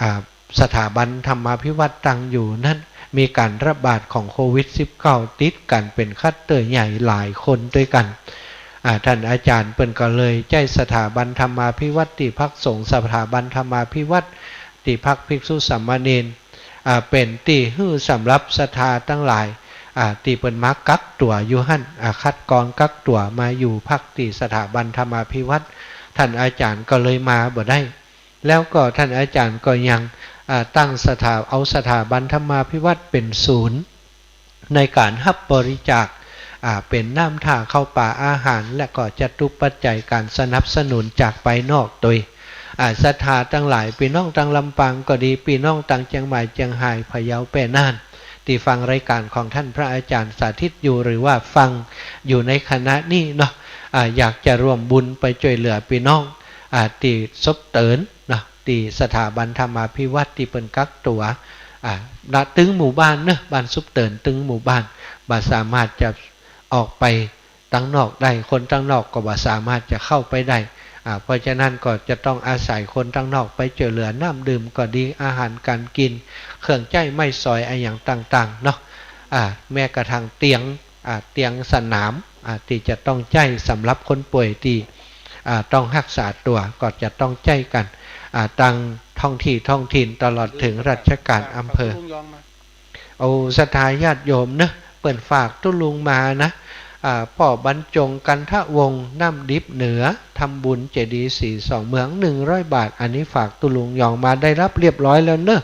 อ่า สถาบันธรรมาภิวัฒน์ตั้งอยู่นั้น มีก๋านระบาดของโควิดสิบเก้า ติดกั๋นเป๋นคลัสเตอร์ใหญ่หลายคนตวยกั๋น อ่า ท่านอาจ๋ารย์เปิ้นก็เลยใจ๊สถาบันธรรมาภิวัฒน์ตี้พักสงฆ์ สถาบันธรรมาภิวัฒน์ตี้พักภิกษุสามเณร อ่า เป๋นตี้หื้อสำหรับศรัทธาตังหลาย อ่า ตี้เปิ้นมากักตั๋วอยู่หั้น อ่า คัดกรองกักตั๋วมาอยู่พักตี้สถาบันธรรมาภิวัฒน์ ท่านอาจ๋ารย์ก็เลยมาบ่ได้ แล้วก็ท่านอาจ๋ารย์ก็ยัง อ่า ตั้งสถา เอาสถาบันธรรมาภิวัฒน์เป๋นศูนย์ ในก๋านฮับบริจาค อ่า เป๋นน้ำท่าข้าวป๋าอาหาร และก็จตุปัจจัยก๋านสนับสนุนจากภายนอกตวย อ่า ศรัทธาตังหลาย ปี้น้องตางลำปางก็ดี ปี้น้องตางเจียงใหม่ เจียงฮาย พะเยา แป้น่าน ตี้ฟังรายก๋านของท่านพระอาจ๋ารย์สาธิตอยู่ หรือว่าฟังอยู่ในขณะนี้เนาะ อ่า อยากจะร่วมบุญไปจ้วยเหลือปี้น้อง อ่า ตี้สบเติ๋นเนาะ ตี้สถาบันธรรมาภิวัฒน์ตี้เปิ้นกักตั๋ว อ่า ณ ตึงหมู่บ้านเนาะ บ้านสุบเตินตึงหมู่บ้าน บ่สามารถจะออกไปตังนอกได้ คนตังนอกก็บ่สามารถจะเข้าไปได้ อ่า เพราะฉะนั้นก็จะต้องอาศัยคนตังนอกไปจ้วยเหลือ น้ำดื่มก็ดี อาหารก๋านกิ๋น เครื่องใจ๊ไม้สอยอะหยังต่างๆ เนาะ อ่า แม้กระทั่งเตียง อ่า เตียงสนาม อ่า ตี้จะต้องใจ๊สำหรับคนป่วยตี้ อ่า ต้องฮักษาตั๋ว ก็จะต้องใจ๊กั๋น อ่า ตังท้องตี้ท้องถิ่น ตลอดเถิงราชก๋านอำเภอ โอ้ ศรัทธาญาติโยมเนาะ เปิ้นฝากตุ๊ลุงมานะ อ่า ป้อบรรจง กันทะวงศ์ น้ำดิบเหนือ ทำบุญเจดีย์ศรีสองเมือง หนึ่งร้อยบาท อันนี้ฝากตุ๊ลุงยองมา ได้รับเรียบร้อยแล้วเนาะ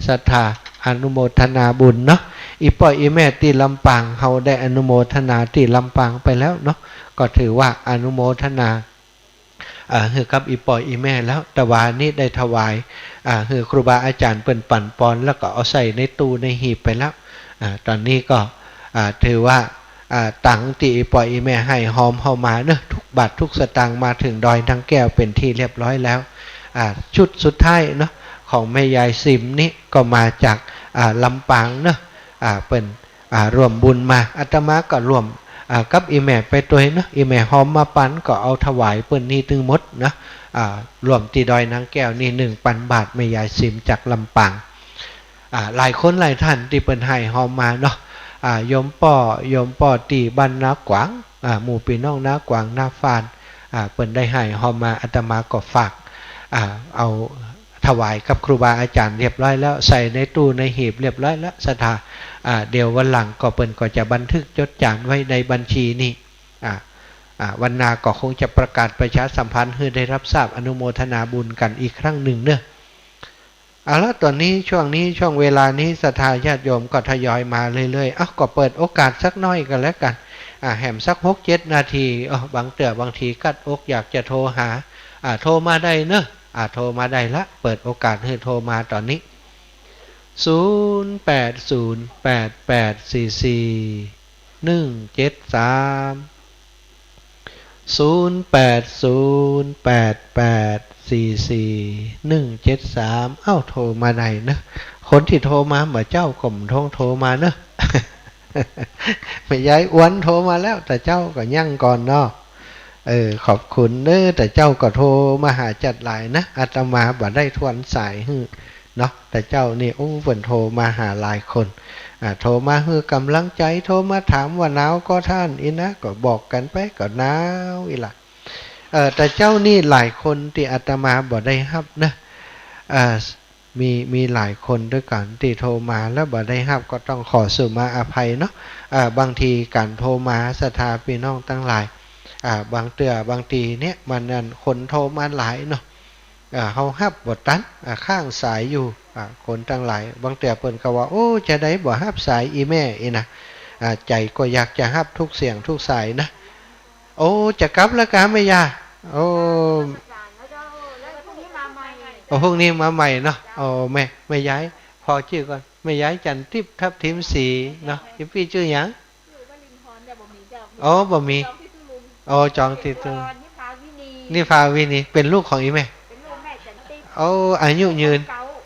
ศรัทธาอนุโมทนาบุญเนาะ อี่ป้ออี่แม่ตี้ลำปาง เฮาได้อนุโมทนาตี้ลำปางไปแล้วเนาะ ก็ถือว่าอนุโมทนา อ่า หื้อกับอี่ป้ออี่แม่แล้ว แต่ว่านี้ได้ถวาย อ่า หื้อครูบาอาจ๋ารย์เปิ้นปั๋นปอน แล้วก็เอาใส่ในตู้ในหีบไปแล้ว อ่า ต๋อนนี้ก็ อ่า ถือว่า อ่า ตังค์ตี้อี่ป้ออี่แม่ให้ฮอมเฮามาเนาะ ทุกบาททุกสตางค์มาเถิงดอยนางแก้วเป๋นตี้เรียบร้อยแล้ว อ่า ชุดสุดท้ายเนาะ ของแม่ยายซิมนี้ก็มาจาก อ่า ลำปางเนาะ อ่า เปิ้น อ่า ร่วมบุญมา อาตมาก็ร่วม อ่า กับอี่แม่ไปตวยเนาะ อี่แม่ฮอมมาปั๋นก็เอาถวายเปิ้นนี้ตึงหมดเนาะ อ่า ร่วมตี้ดอยนางแก้วนี้ หนึ่งปันบาท แม่ยายซิมจากลำปาง อ่า หลายคนหลายท่านตี้เปิ้นให้ฮอมมาเนาะ อ่า โยมป้อ โยมป้อตี้บ้านนากวาง อ่า หมู่ปี้น้องนากวาง นาฟาน อ่า เปิ้นได้ให้ฮอมมา อาตมาก็ฝาก อ่า เอา ถวายกับครูบาอาจ๋ารย์เรียบร้อยแล้ว ใส่ในตู้ในหีบเรียบร้อยแล้ว ศรัทธา อ่า เดี๋ยววันหลังก็เปิ้นก็จะบันทึกจดจ๋ารไว้ในบัญชีนี้ อ่า อ่า วันหน้าก็คงจะประกาศประชาสัมพันธ์หื้อได้รับทราบอนุโมทนาบุญกั๋นอีกครั้งนึ่งเนาะ เอาละ ต๋อนนี้ ช่วงนี้ ช่วงเวลานี้ ศรัทธาญาติโยมก็ทยอยมาเรื่อยๆ เอ้า ก็เปิดโอกาสสักหน้อยก็แล้วกั๋น อ่า แหมสักหกเจ็ดนาที เอ้า บางเตื้อบางทีกัดอกอยากจะโทรหา อ่า โทรมาได้เนาะ อ่า โทรมาได้ละ เปิดโอกาสหื้อโทรมาต๋อนนี้ ศูนย์แปดศูนย์แปดแปดสี่สี่หนึ่งเจ็ดสาม ศูนย์แปดศูนย์แปดแปดสี่สี่หนึ่งเจ็ดสาม เอ้า โทรมาได้เนาะ คนตี้โทรมาบ่าเจ๊าก็บ่ต้องโทรมาเนาะ แม่ยายอวนโทรมาแล้ว แต่เจ๊าก็ยังก่อนเนาะ เออ ขอบคุณเนาะ แต่เจ๊าก็โทรมาหาจัดหลายนะ อาตมาบ่ได้ทวนสายหื้อเนาะ แต่เจ๊านี่ โอ้ เปิ้นโทรมาหาหลายคน อ่า โทรมาหื้อก๋ำลังใจ๋ โทรมาถามว่าหนาวก่อต้าน อี้นะ ก็บอกกั๋นไป ก็หนาวอี้ละ เอ่อ แต่เจ๊านี่หลายคนตี้อาตมาบ่ได้ฮับนะ เอ่อ มี มีหลายคนตวยกั๋นตี้โทรมาแล้วบ่ได้ฮับ ก็ต้องขอสุมาอภัยเนาะ อ่า บางทีก๋านโทรมา ศรัทธาปี้น้องตังหลาย อ่า บางเตื้อบางทีเนี่ย มันนั่น คนโทรมาหลายเนาะ อ่า เฮาฮับบ่ตัน อ่า ค้างสายอยู่ อ่า คนตังหลาย บางเตื้อเปิ้นก็ว่า โอ้ จาใดบ่ฮับสายอี่แม่อี้นะ อ่า ใจ๋ก็อยากจะฮับทุกเสียงทุกสายนะ โอ้ จะกลับแล้วกาแม่ยาย โอ้ โอ้ พรุ่งนี้มาใหม่เนาะ โอ้ แม่ แม่ยาย ผ่อจื้อก่อน แม่ยายจันทร์ทิพย์ ทับทิมศรีเนาะ อี่ปี้จื้อหยัง อ๋อ บ่มี อ๋อ จองตี้ตุ๊ลุง นิพาวินี เป๋นลูกของอี่แม่ โอ้ อายุยืน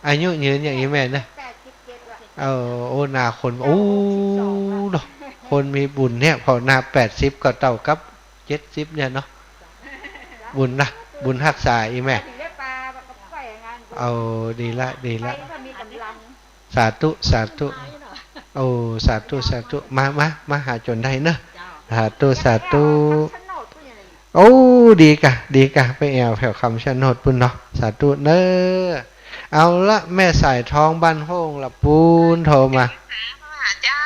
อายุยืนอย่างอี่แม่นะ โอ้ โอ้ หน้าคน โอ้ เนาะ คนมีบุญเนี่ย ผ่อหน้าแปดสิบก็เต้ากับเจ็ดสิบเนี่ยเนาะ บุญนะ บุญฮักษาอี่แม่ เอา ดีละ ดีละ สาธุ สาธุ โอ้ สาธุ สาธุ มา มา มาหาจ๋นได้เนาะ สาธุ สาธุ โอ้ ดีกะ ดีกะ ไปแอ่วแถวคำชะโนดปู้นเนาะ สาธุเนาะ เอาละ แม่สายทองบ้านโฮ่งละปู้นโทรมา เจ้า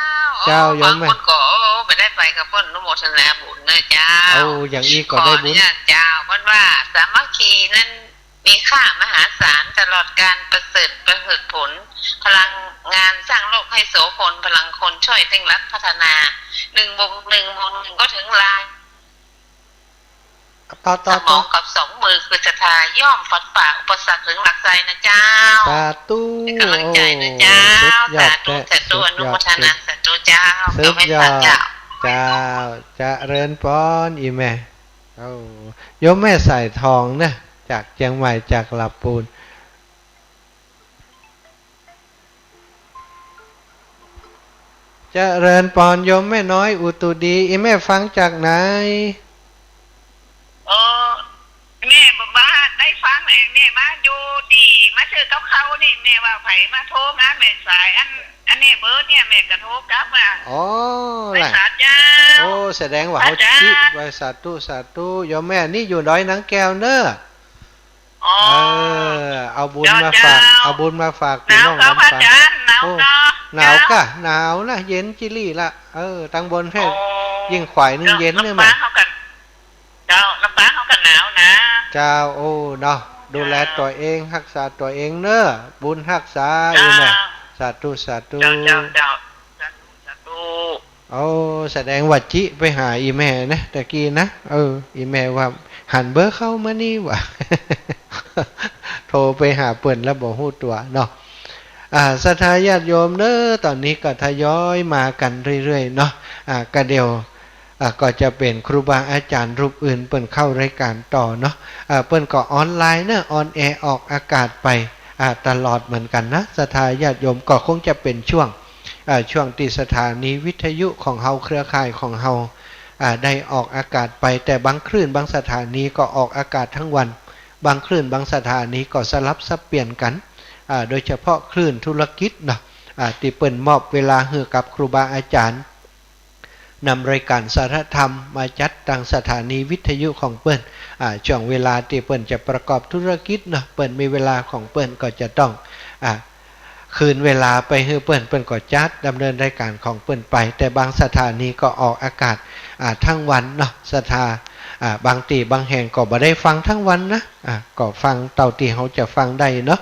เจ้า โยมแม่ บางคนก็ โอ้ บ่ได้ไปกับเปิ้นอนุโมทนาบุญเนาะเจ้า โอ้ อย่างอี้ก็ได้บุญ ขออนุญาตเจ้า เปิ้นว่าสามัคคีนั้น มีค่ามหาศาล ตลอดกาลประเสริฐประเสริฐผล พลังงานสร้างโลกให้โสภณ พลังคนช่วยเร่งรัดพัฒนา หนึ่งบวกหนึ่งบวกหนึ่งก็ถึงล้าน ต่อ ต่อ สมองกับสองมือคือศรัทธา ย่อมฟันฝ่าอุปสรรคถึงหลักชัยนะเจ้า สาธุ เป็นกำลังใจนะเจ้า โอ้ สุดยอด สาธุ แท้ สาธุ สุดยอด อนุโมทนา สาธุเจ้า สุดยอด เจ้า เจ้า เจริญพร อี่แม่ โอ้ โยมแม่สายทองนะ จากเจียงใหม่ จากละปูน เจริญปอนโยมแม่น้อยอุตุดี อีแม่ฟังจากไหน เออ แม่บ่าได้ฟัง ไอ้แม่มาอยู่ตี้มาซื้อกับข้าวนี่ แม่ว่าใผมาโทรมา แม่สาย อัน อันนี้เบอร์เนี่ย แม่ก็โทรกลับมา อ๋อ ไหว้ ล่ะ สาเจ้า โอ้ แสดงว่าเฮา สาเจ้า จิ ไหว้สาธุ สาธุ โยมแม่นี่อยู่ดอยนางแก้วเน้อ อ๋อ เออ เอาบุญมาฝาก เจ้า เจ้า เอาบุญมาฝากพี่น้อง หนาวก็ ลำปาง พระอาจารย์ หนาว โอ้ ก็ หนาว เจ้า กะ หนาวนะ เย็นจิลี่ละ เออ ตังบนแท้ อ๋อ ยิ่งขวายนึ่ง เจ้า เย็นเนี่ย ลำปาง แม่ เฮาก็ เจ้า ลำปางเฮาก็หนาวนะ เจ้า โอ้ เนาะ ดูแล เจ้า ตั๋วเอง ฮักษาตั๋วเองเน้อ บุญฮักษา เจ้า อีแม่ สาธุ สาธุ เจ้า เจ้า เจ้า สาธุ สาธุ โอ้ แสดงว่าจิไปหาอีแม่นะ ตะกี้นะ เออ อีแม่ว่าหันเบอร์เข้ามานี่หว่า โทรไปหาเปิ้นแล้วบ่ฮู้ตั๋วเนาะ อ่า ศรัทธาญาติโยมเน้อ ต๋อนนี้ก็ทยอยมากั๋นเรื่อยๆ เนาะ อ่า ก็เดี๋ยว อ่า ก็จะเป๋นครูบาอาจ๋ารย์รูปอื่นเปิ้นเข้ารายก๋านต่อเนาะ อ่า เปิ้นก็ออนไลน์เน้อ ออนแอร์ออกอากาศไป อ่า ตลอดเหมือนกั๋นนะ ศรัทธาญาติโยม ก็คงจะเป๋นช่วง อ่า ช่วงตี้สถานีวิทยุของเฮา เครือข่ายของเฮา อ่า ได้ออกอากาศไป แต่บางคลื่นบางสถานีก็ออกอากาศทั้งวัน บางคลื่นบางสถานีก็สลับสับเปลี่ยนกั๋น อ่า โดยเฉพาะคลื่นธุรกิจเนาะ อ่า ตี้เปิ้นมอบเวลาหื้อกับครูบาอาจ๋ารย์ นำรายก๋านสารธรรมมาจัดตางสถานีวิทยุของเปิ้น อ่า ช่วงเวลาตี้เปิ้นจะประกอบธุรกิจเนาะ เปิ้นมีเวลาของเปิ้นก็จะต้อง อ่า คืนเวลาไปหื้อเปิ้น เปิ้นก็จัดดำเนินรายก๋านของเปิ้นไป แต่บางสถานีก็ออกอากาศ อ่า ทั้งวันเนาะ ศรัทธา อ่า บางตี้บางแห่งก็บ่ได้ฟังทั้งวันนะ อ่า ก็ฟังเต้าตี้เฮาจะฟังได้เนาะ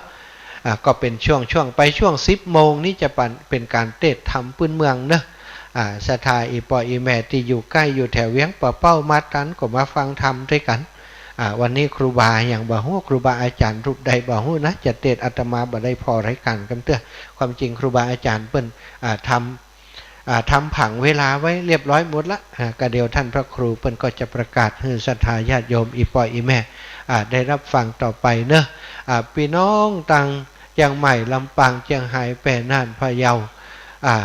อ่า ก็เป๋นช่วงๆ ไป ช่วงสิบโมงนี่จะเป๋น เป๋นก๋านเตสน์ธรรมปื้นเมืองเนาะ อ่า ศรัทธาอี่ป้ออี่แม่ตี้อยู่ใก้ อยู่แถวเวียงป่าเป้ามาตัน ก็มาฟังธรรมตวยกั๋น อ่า วันนี้ครูบาหยังบ่ฮู้ ครูบาอาจ๋ารย์รูปใดบ่ฮู้นะ จะเตสน์อาตมาบ่ได้ผ่อรายก๋านกำเตื้อ ความจริงครูบาอาจ๋ารย์เปิ้น อ่า ทำ อ่า ทำผังเวลาไว้เรียบร้อยหมดละ อ่า ก็เดี๋ยวต้านพระครูเปิ้นก็จะประกาศหื้อศรัทธาญาติโยมอี่ป้ออี่แม่ อ่า ได้รับฟังต่อไปเนาะ อ่า ปี้น้องตางเจียงใหม่ ลำปาง เจียงฮาย แป้ น่าน พะเยา อ่า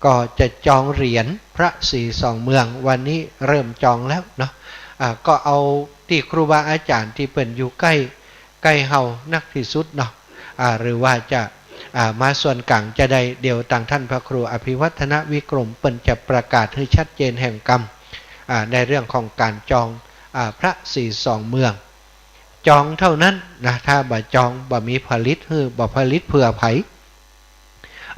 ก็จะจองเหรียญพระศรีสองเมือง วันนี้เริ่มจองแล้วเนาะ อ่า ก็เอาตี้ครูบาอาจ๋ารย์ตี้เปิ้นอยู่ใก้ ใก้เฮานักตี้สุดเนาะ อ่า หรือว่าจะ อ่า มาส่วนก๋างจะได้ เดี๋ยวตางต้านพระครูอภิวัฒนวิกรมเปิ้นจะประกาศหื้อชัดเจนแหมกำ อ่า ในเรื่องของก๋านจอง อ่า พระศรีสองเมือง จองเท่านั้นนะ ถ้าบ่จอง บ่มีผลิตหื้อ บ่ผลิตเผื่อใผ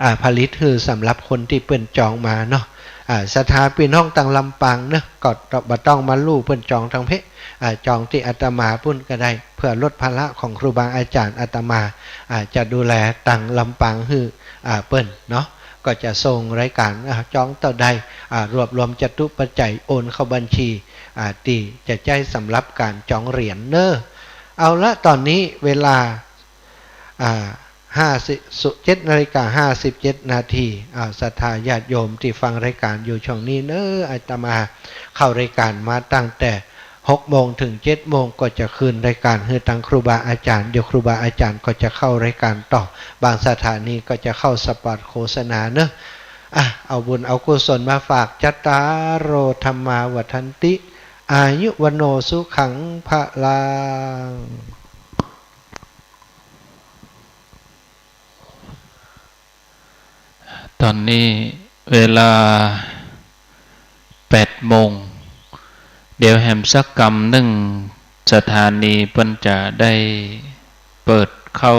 อ่า ผลิตหื้อสำหรับคนตี้เปิ้นจองมาเนาะ อ่า ศรัทธาปี้น้องตางลำปางเนาะ ก็บ่ต้องมาลู่เปิ้นจองตางเพะ อ่า จองตี้อาตมาปุ้นก็ได้ เพื่อลดภาระของครูบาอาจ๋ารย์ อาตมา อ่า จะดูแลตางลำปางหื้อ อ่า เปิ้นเนาะ ก็จะส่งรายก๋าน อ่า จองเต้าใด อ่า รวบรวมจตุปัจจัยโอนเข้าบัญชี อ่า ตี้จะใจ๊สำหรับก๋านจองเหรียญเนาะ เอาละ ต๋อนนี้เวลา อ่า ห้าสิบ เจ็ดนาฬิกาห้าสิบเจ็ดนาที อ่า ศรัทธาญาติโยมตี้ฟังรายก๋านอยู่ช่วงนี้เนาะ อาตมาเข้ารายก๋านมาตั้งแต่หกโมงเถิงเจ็ดโมง ก็จะคืนรายก๋านหื้อตางครูบาอาจ๋ารย์ เดี๋ยวครูบาอาจ๋ารย์ก็จะเข้ารายก๋านต่อ บางสถานีก็จะเข้าสปอตโฆษณาเนาะ อ่ะ เอาบุญเอากุศลมาฝาก จัตตาโร ธัมมา วัฑฒันติ อายุ วัณโณ สุขัง พะลัง ต๋อนนี้เวลาแปดโมง เดี๋ยวแหมสักกำนึ่ง สถานีเปิ้นจะได้เปิดเข้า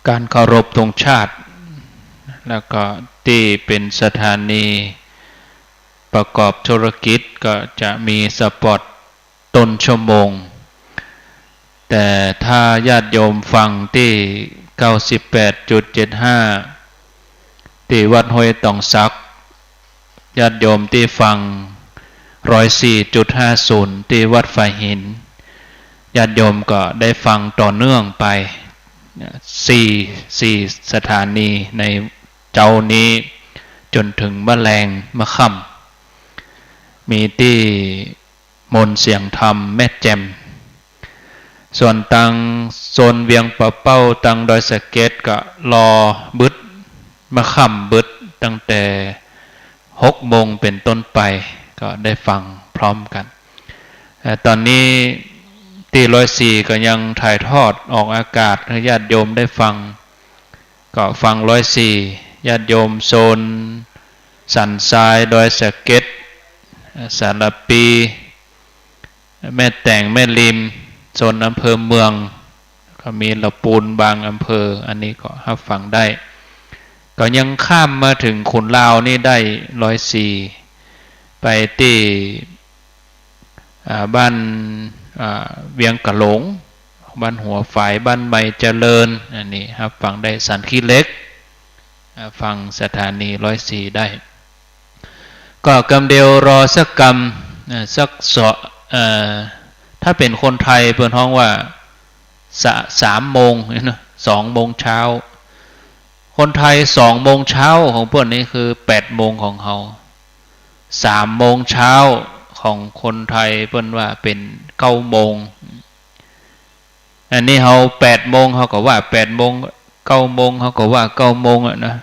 ก๋านเคารพธงชาติ แล้วก็ตี้เป๋นสถานีประกอบธุรกิจก็จะมีสปอต ต้นชั่วโมง แต่ถ้าญาติโยมฟังตี้เก้าสิบแปดจุดเจ็ดห้า ตี้วัดห้วยตองสัก ญาติโยมตี้ฟังร้อยสี่จุดห้าศูนย์ ตี้วัดฝายหิน ญาติโยมก็ได้ฟังต่อเนื่องไป สี่ สี่สถานีในเจ๊านี้ จ๋นเถิงมะแลงมะค่ำ มีตี้ มนต์เสียงธรรมแม่แจ่ม ส่วนตางโซนเวียงป่าเป้า ตางดอยสะเก็ดก็รอบึด มะค่ำบึด ตั้งแต่ หกโมงเป๋นต้นไป ก็ได้ฟังพร้อมกั๋น เอ่อ ต๋อนนี้ตี้ร้อยสี่ก็ยังถ่ายทอดออกอากาศหื้อญาติโยมได้ฟัง ก็ฟังร้อยสี่ ญาติโยมโซนสันทราย ดอยสะเก็ด สารภี แม่แตง แม่ริม โซนอำเภอเมือง ก็มีละปูนบางอำเภอ อันนี้ก็ฮับฟังได้ ก็ยังข้ามมาเถิงขุนลาวนี่ได้ร้อยสี่ ไปตี้ อ่า บ้าน อ่า เวียงกะหลง บ้านหัวฝาย บ้านใหม่เจริญ อันนี้ฮับฟังได้ สันขี้เหล็ก อ่า ฟังสถานีร้อยสี่ได้ ก็กำเดียวรอสักกำ อ่า สักสอง เอ่อ ถ้าเป๋นคนไทยเปิ้นฮ้องว่า สะ- สามโมงเนาะ สองโมงเช้า คนไทยสองโมงเช้าของเปิ้นนี่คือแปดโมงของเฮา สามโมงเช้าของคนไทยเปิ้นว่าเป๋นเก้าโมง อันนี้เฮาแปดโมงเฮาก็ว่าแปดโมง เก้าโมงเฮาก็ว่าเก้าโมงอะนะ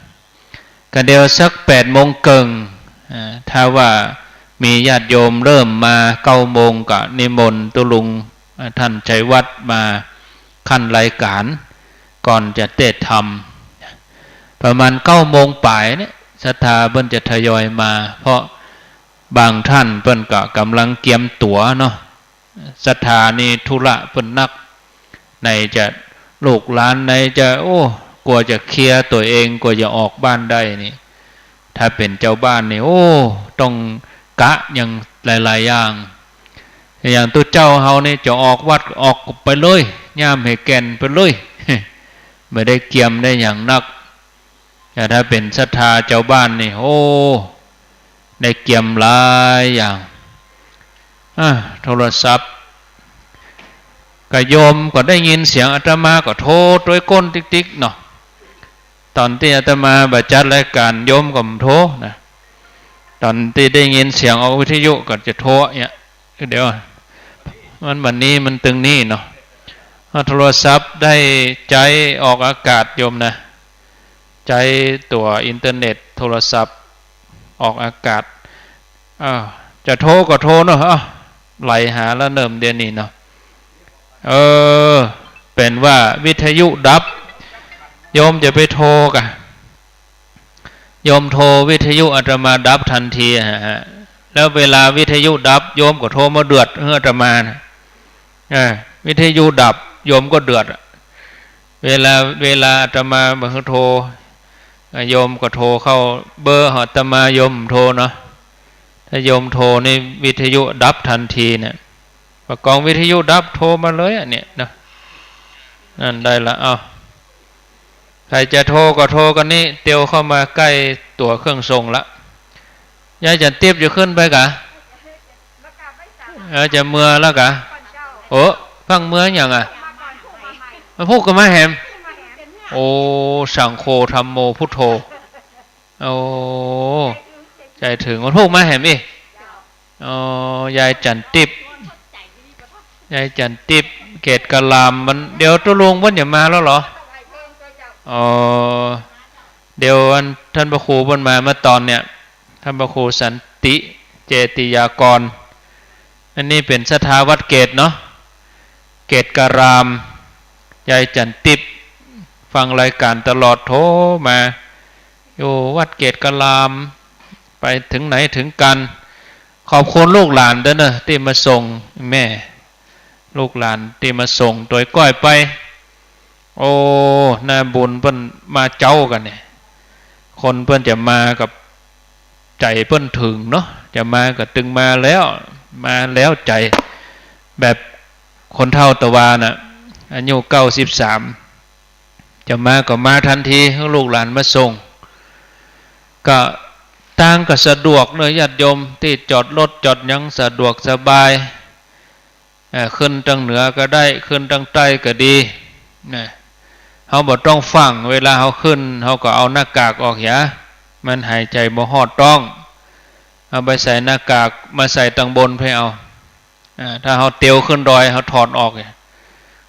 กำเดียวสักแปดโมงเกิ่ง อ่า ถ้าว่ามีญาติโยมเริ่มมาเก้าโมงก็นิมนต์ตุ๊ลุง อ่า ต้านชัยวัฒน์มาขั้นรายก๋าน ก่อนจะเตศน์ธรรม ประมาณเก้าโมงป๋ายเนี่ย ศรัทธาเปิ้นจะทยอยมา เพราะบางต้านเปิ้นก็ก๋ำลังเกียมตั๋วเนาะ ศรัทธานี่ธุระเปิ้นนัก ไหนจะลูกหลาน ไหนจะ โอ้ กว่าจะเคลียร์ตั๋วเอง กว่าจะออกบ้านได้นี่ ถ้าเป๋นจาวบ้านนี่ โอ้ ต้องกะอย่างหลายๆ อย่าง อย่างตุ๊เจ้าเฮานี่จะออกวัดออกไปเลย ย่ามหื้อแก่นไปเลย บ่ได้เกียมได้หยังนัก แต่ถ้าเป๋นศรัทธาจาวบ้านนี่ โอ้ ได้เกียมหลายอย่าง อ่ะ โทรศัพท์ ก็โยมก็ได้ยินเสียงอาตมาก็โทรตวยก้นติ๊กๆ เนาะ ต๋อนตี้อาตมาบ่จัดรายก๋านโยมก็บ่โทรนะ ต๋อนตี้ได้ยินเสียงออกวิทยุก็จะโทรเนี่ย เดี๋ยว มัน วันนี้มันตึงนี่เนาะ เอาโทรศัพท์ได้ใจ๊ออกอากาศโยมนะ ใจ๊ตั๋วอินเทอร์เน็ตโทรศัพท์ออกอากาศ อ้าว จะโทรก็โทรเนาะ อ้าว ไหลหาละเนิ่มเดี๋ยวนี้เนาะ เออ เป๋นว่าวิทยุดับ โยมจะไปโทรกะ โยมโทรวิทยุอาตมาดับทันทีฮะ แล้วเวลาวิทยุดับโยมก็โทรมาเดือดหื้ออาตมานะ อ่า วิทยุดับโยมก็เดือดอะ เวลา เวลาอาตมาบ่หื้อโทร อ่า โยมก็โทรเข้าเบอร์อาตมา โยมโทรเนาะ ถ้าโยมโทรนี่วิทยุดับทันทีเนี่ย ประกองวิทยุดับโทรมาเลยอะเนี่ยนะ นั่นได้ละ เอา ใผจะโทรก็โทรกั๋นนี่ เตียวเข้ามาใก้ตั๋วเครื่องส่งละ ยายจั๋นติ๊บจะขึ้นไปกะ เออ จะเมือแล้วกะ โอ้ ฟั่งเมือหยังอะ วันพูกก็มาแหม โอ้ สังโฆธัมโมพุทโธ โอ้ ใจ๋เถิง วันพูกมาแหมอีก อ๋อ ยายจั๋นติ๊บ ยายจั๋นติ๊บ เกตกะลาม มัน เดี๋ยวตุ๊ลุงเปิ้นจะมาแล้วเหรอ อ๋อ เดี๋ยวอันต้านพระครูเปิ้นมาเมื่อตอนเนี่ย ต้านพระครูสันติเจติยากร อันนี้เป๋นศรัทธาวัดเกตเนาะ เกตกะลาม ยายจั๋นติ๊บ ฟังรายก๋านตลอด โทรมา อยู่วัดเกตกะลาม ไปเถิงไหนเถิงกั๋น ขอบคุณลูกหลานด้วยเนอะ ตี้มาส่งแม่ ลูกหลานตี้มาส่งตวยก้อยไป โอ้ หน้าบุญเปิ้นมาเจ๊ากั๋นเนี่ย คนเปิ้นจะมากับใจ๋เปิ้นเถิงเนาะ จะมาก็ตึงมาแล้ว มาแล้วใจ๋ แบบคนเฒ่าตะวาน่ะ อายุเก้าสิบสาม จะมาก็มาทันที หื้อลูกหลานมาส่ง ก็ตางก็สะดวกเนอะ ญาติโยม ตี้จอดรถจอดหยังสะดวกสบาย เอ่อ ขึ้นตางเหนือก็ได้ ขึ้นตางใต้ก็ดีนะ เฮาบ่ต้องฟั่ง เวลาเฮาขึ้น เฮาก็เอาหน้ากากออกเหีย มันหายใจ๋บ่ฮอดต๊อง เอาไปใส่หน้ากาก มาใส่ตางบนไปเอา อ่า ถ้าเฮาเตียวขึ้นดอย เฮาถอดออกเนี่ย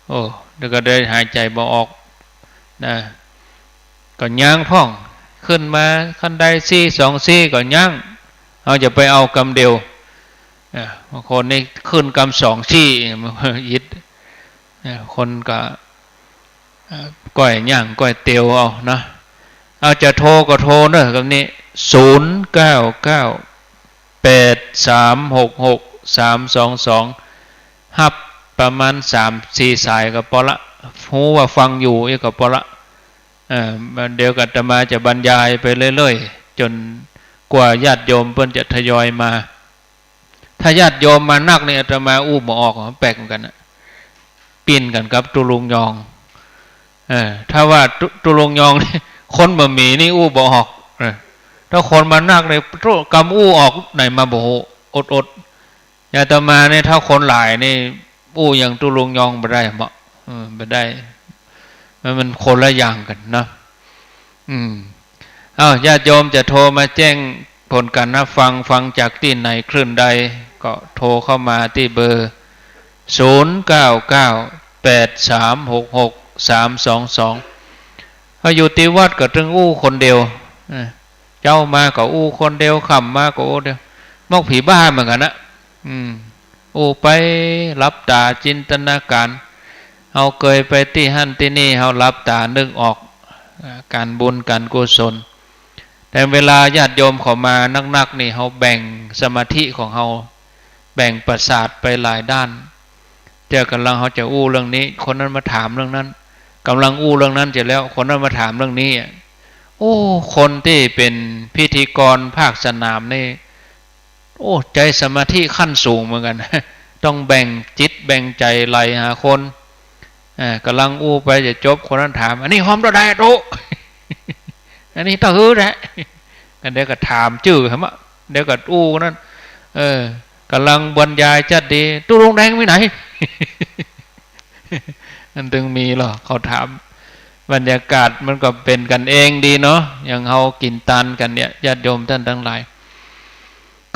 โอ้ เดี๋ยวก็ได้หายใจ๋บ่ออกนะ ก็ย้างพ่อง ขึ้นมาคันไดสี่ สองสี่ก็ย้าง เฮาจะไปเอากำเดียว อ่า บางคนนี่ขึ้นกำสองซี้ มันก็อิด อ่า คนก็ อ่า ก้อยย่างก้อยเตียวเอานะ เอาจะโทรก็โทรเนอะ กำนี้ ศูนย์เก้าเก้า แปดสามหกหก สามสองสอง ฮับประมาณสามสี่สายก็ปอละ ฮู้ว่าฟังอยู่อี้ก็ปอละ เออ เดี๋ยวอาตมาจะบรรยายไปเรื่อยๆ จ๋นกว่าญาติโยมเปิ้นจะทยอยมา ถ้าญาติโยมมานักนี่อาตมาอู้บ่ออก แปลกเหมือนกั๋นนะ ปิ้นกั๋นกับตุ๊ลุงยอง เออ ถ้าว่าตุ๊ ตุ๊ลุงยองนี่ คนบ่มีนี่อู้บ่ออก เออ ถ้าคนมานักนี่ ตุ๊ กำอู้ออกไหนมาบ่ฮู้ อดๆ อย่างอาตมานี่ ถ้าคนหลายนี่ อู้อย่างตุ๊ลุงยองบ่ได้เหมาะ เออ บ่ได้ มัน มันคนละอย่างกั๋นนะ อืม เอ้า ญาติโยมจะโทรมาแจ้งผลการรับฟัง ฟังจากตี้ไหนคลื่นใด ก็โทรเข้ามาตี้เบอร์ ศูนย์เก้าเก้า แปดสามหกหก สามสองสอง เฮาอยู่ตี้วัดก็ตึงอู้คนเดียว เออ เจ๊ามาก็อู้คนเดียว ค่ำมาก็อู้เดียว เหมือนผีบ้าเหมือนกั๋นนะ อืม อู้ไป หลับต๋าจินตนาก๋าร เฮาเกยไปตี้หั้นตี้นี่ เฮาหลับต๋านึกออก อ่า ก๋านบุญก๋านกุศล แต่เวลาญาติโยมเขามานักๆ นี่ เฮาแบ่งสมาธิของเฮา แบ่งประสาทไปหลายด้าน เตื้อกำลังเฮาจะอู้เรื่องนี้ คนนั้นมาถามเรื่องนั้น กำลังอู้เรื่องนั้นจะแล้ว คนนั้นมาถามเรื่องนี้อะ โอ้ คนตี้เป๋นพิธีกรภาคสนามนี่ โอ้ ใจ๊สมาธิขั้นสูงเหมือนกั๋น ต้องแบ่งจิตแบ่งใจ๋ไหลหาคน อ่า กำลังอู้ไปจะจบ คนนั้นถาม อันนี้ฮอมเต้าใดอะตุ๊ อันนี้เต้าหื้อแหละ อันเดียวก็ถามจื้อหมะ เดี๋ยวก็อู้นั้น เออ กำลังบรรยายจั๊ดดี ตุ๊ลุงแดงไปไหน มันตึงมีหรอ เขาถาม บรรยากาศมันก็เป๋นกั๋นเองดีเนาะ อย่างเฮากิ๋นตานกั๋นเนี่ย ญาติโยมต้านตังหลาย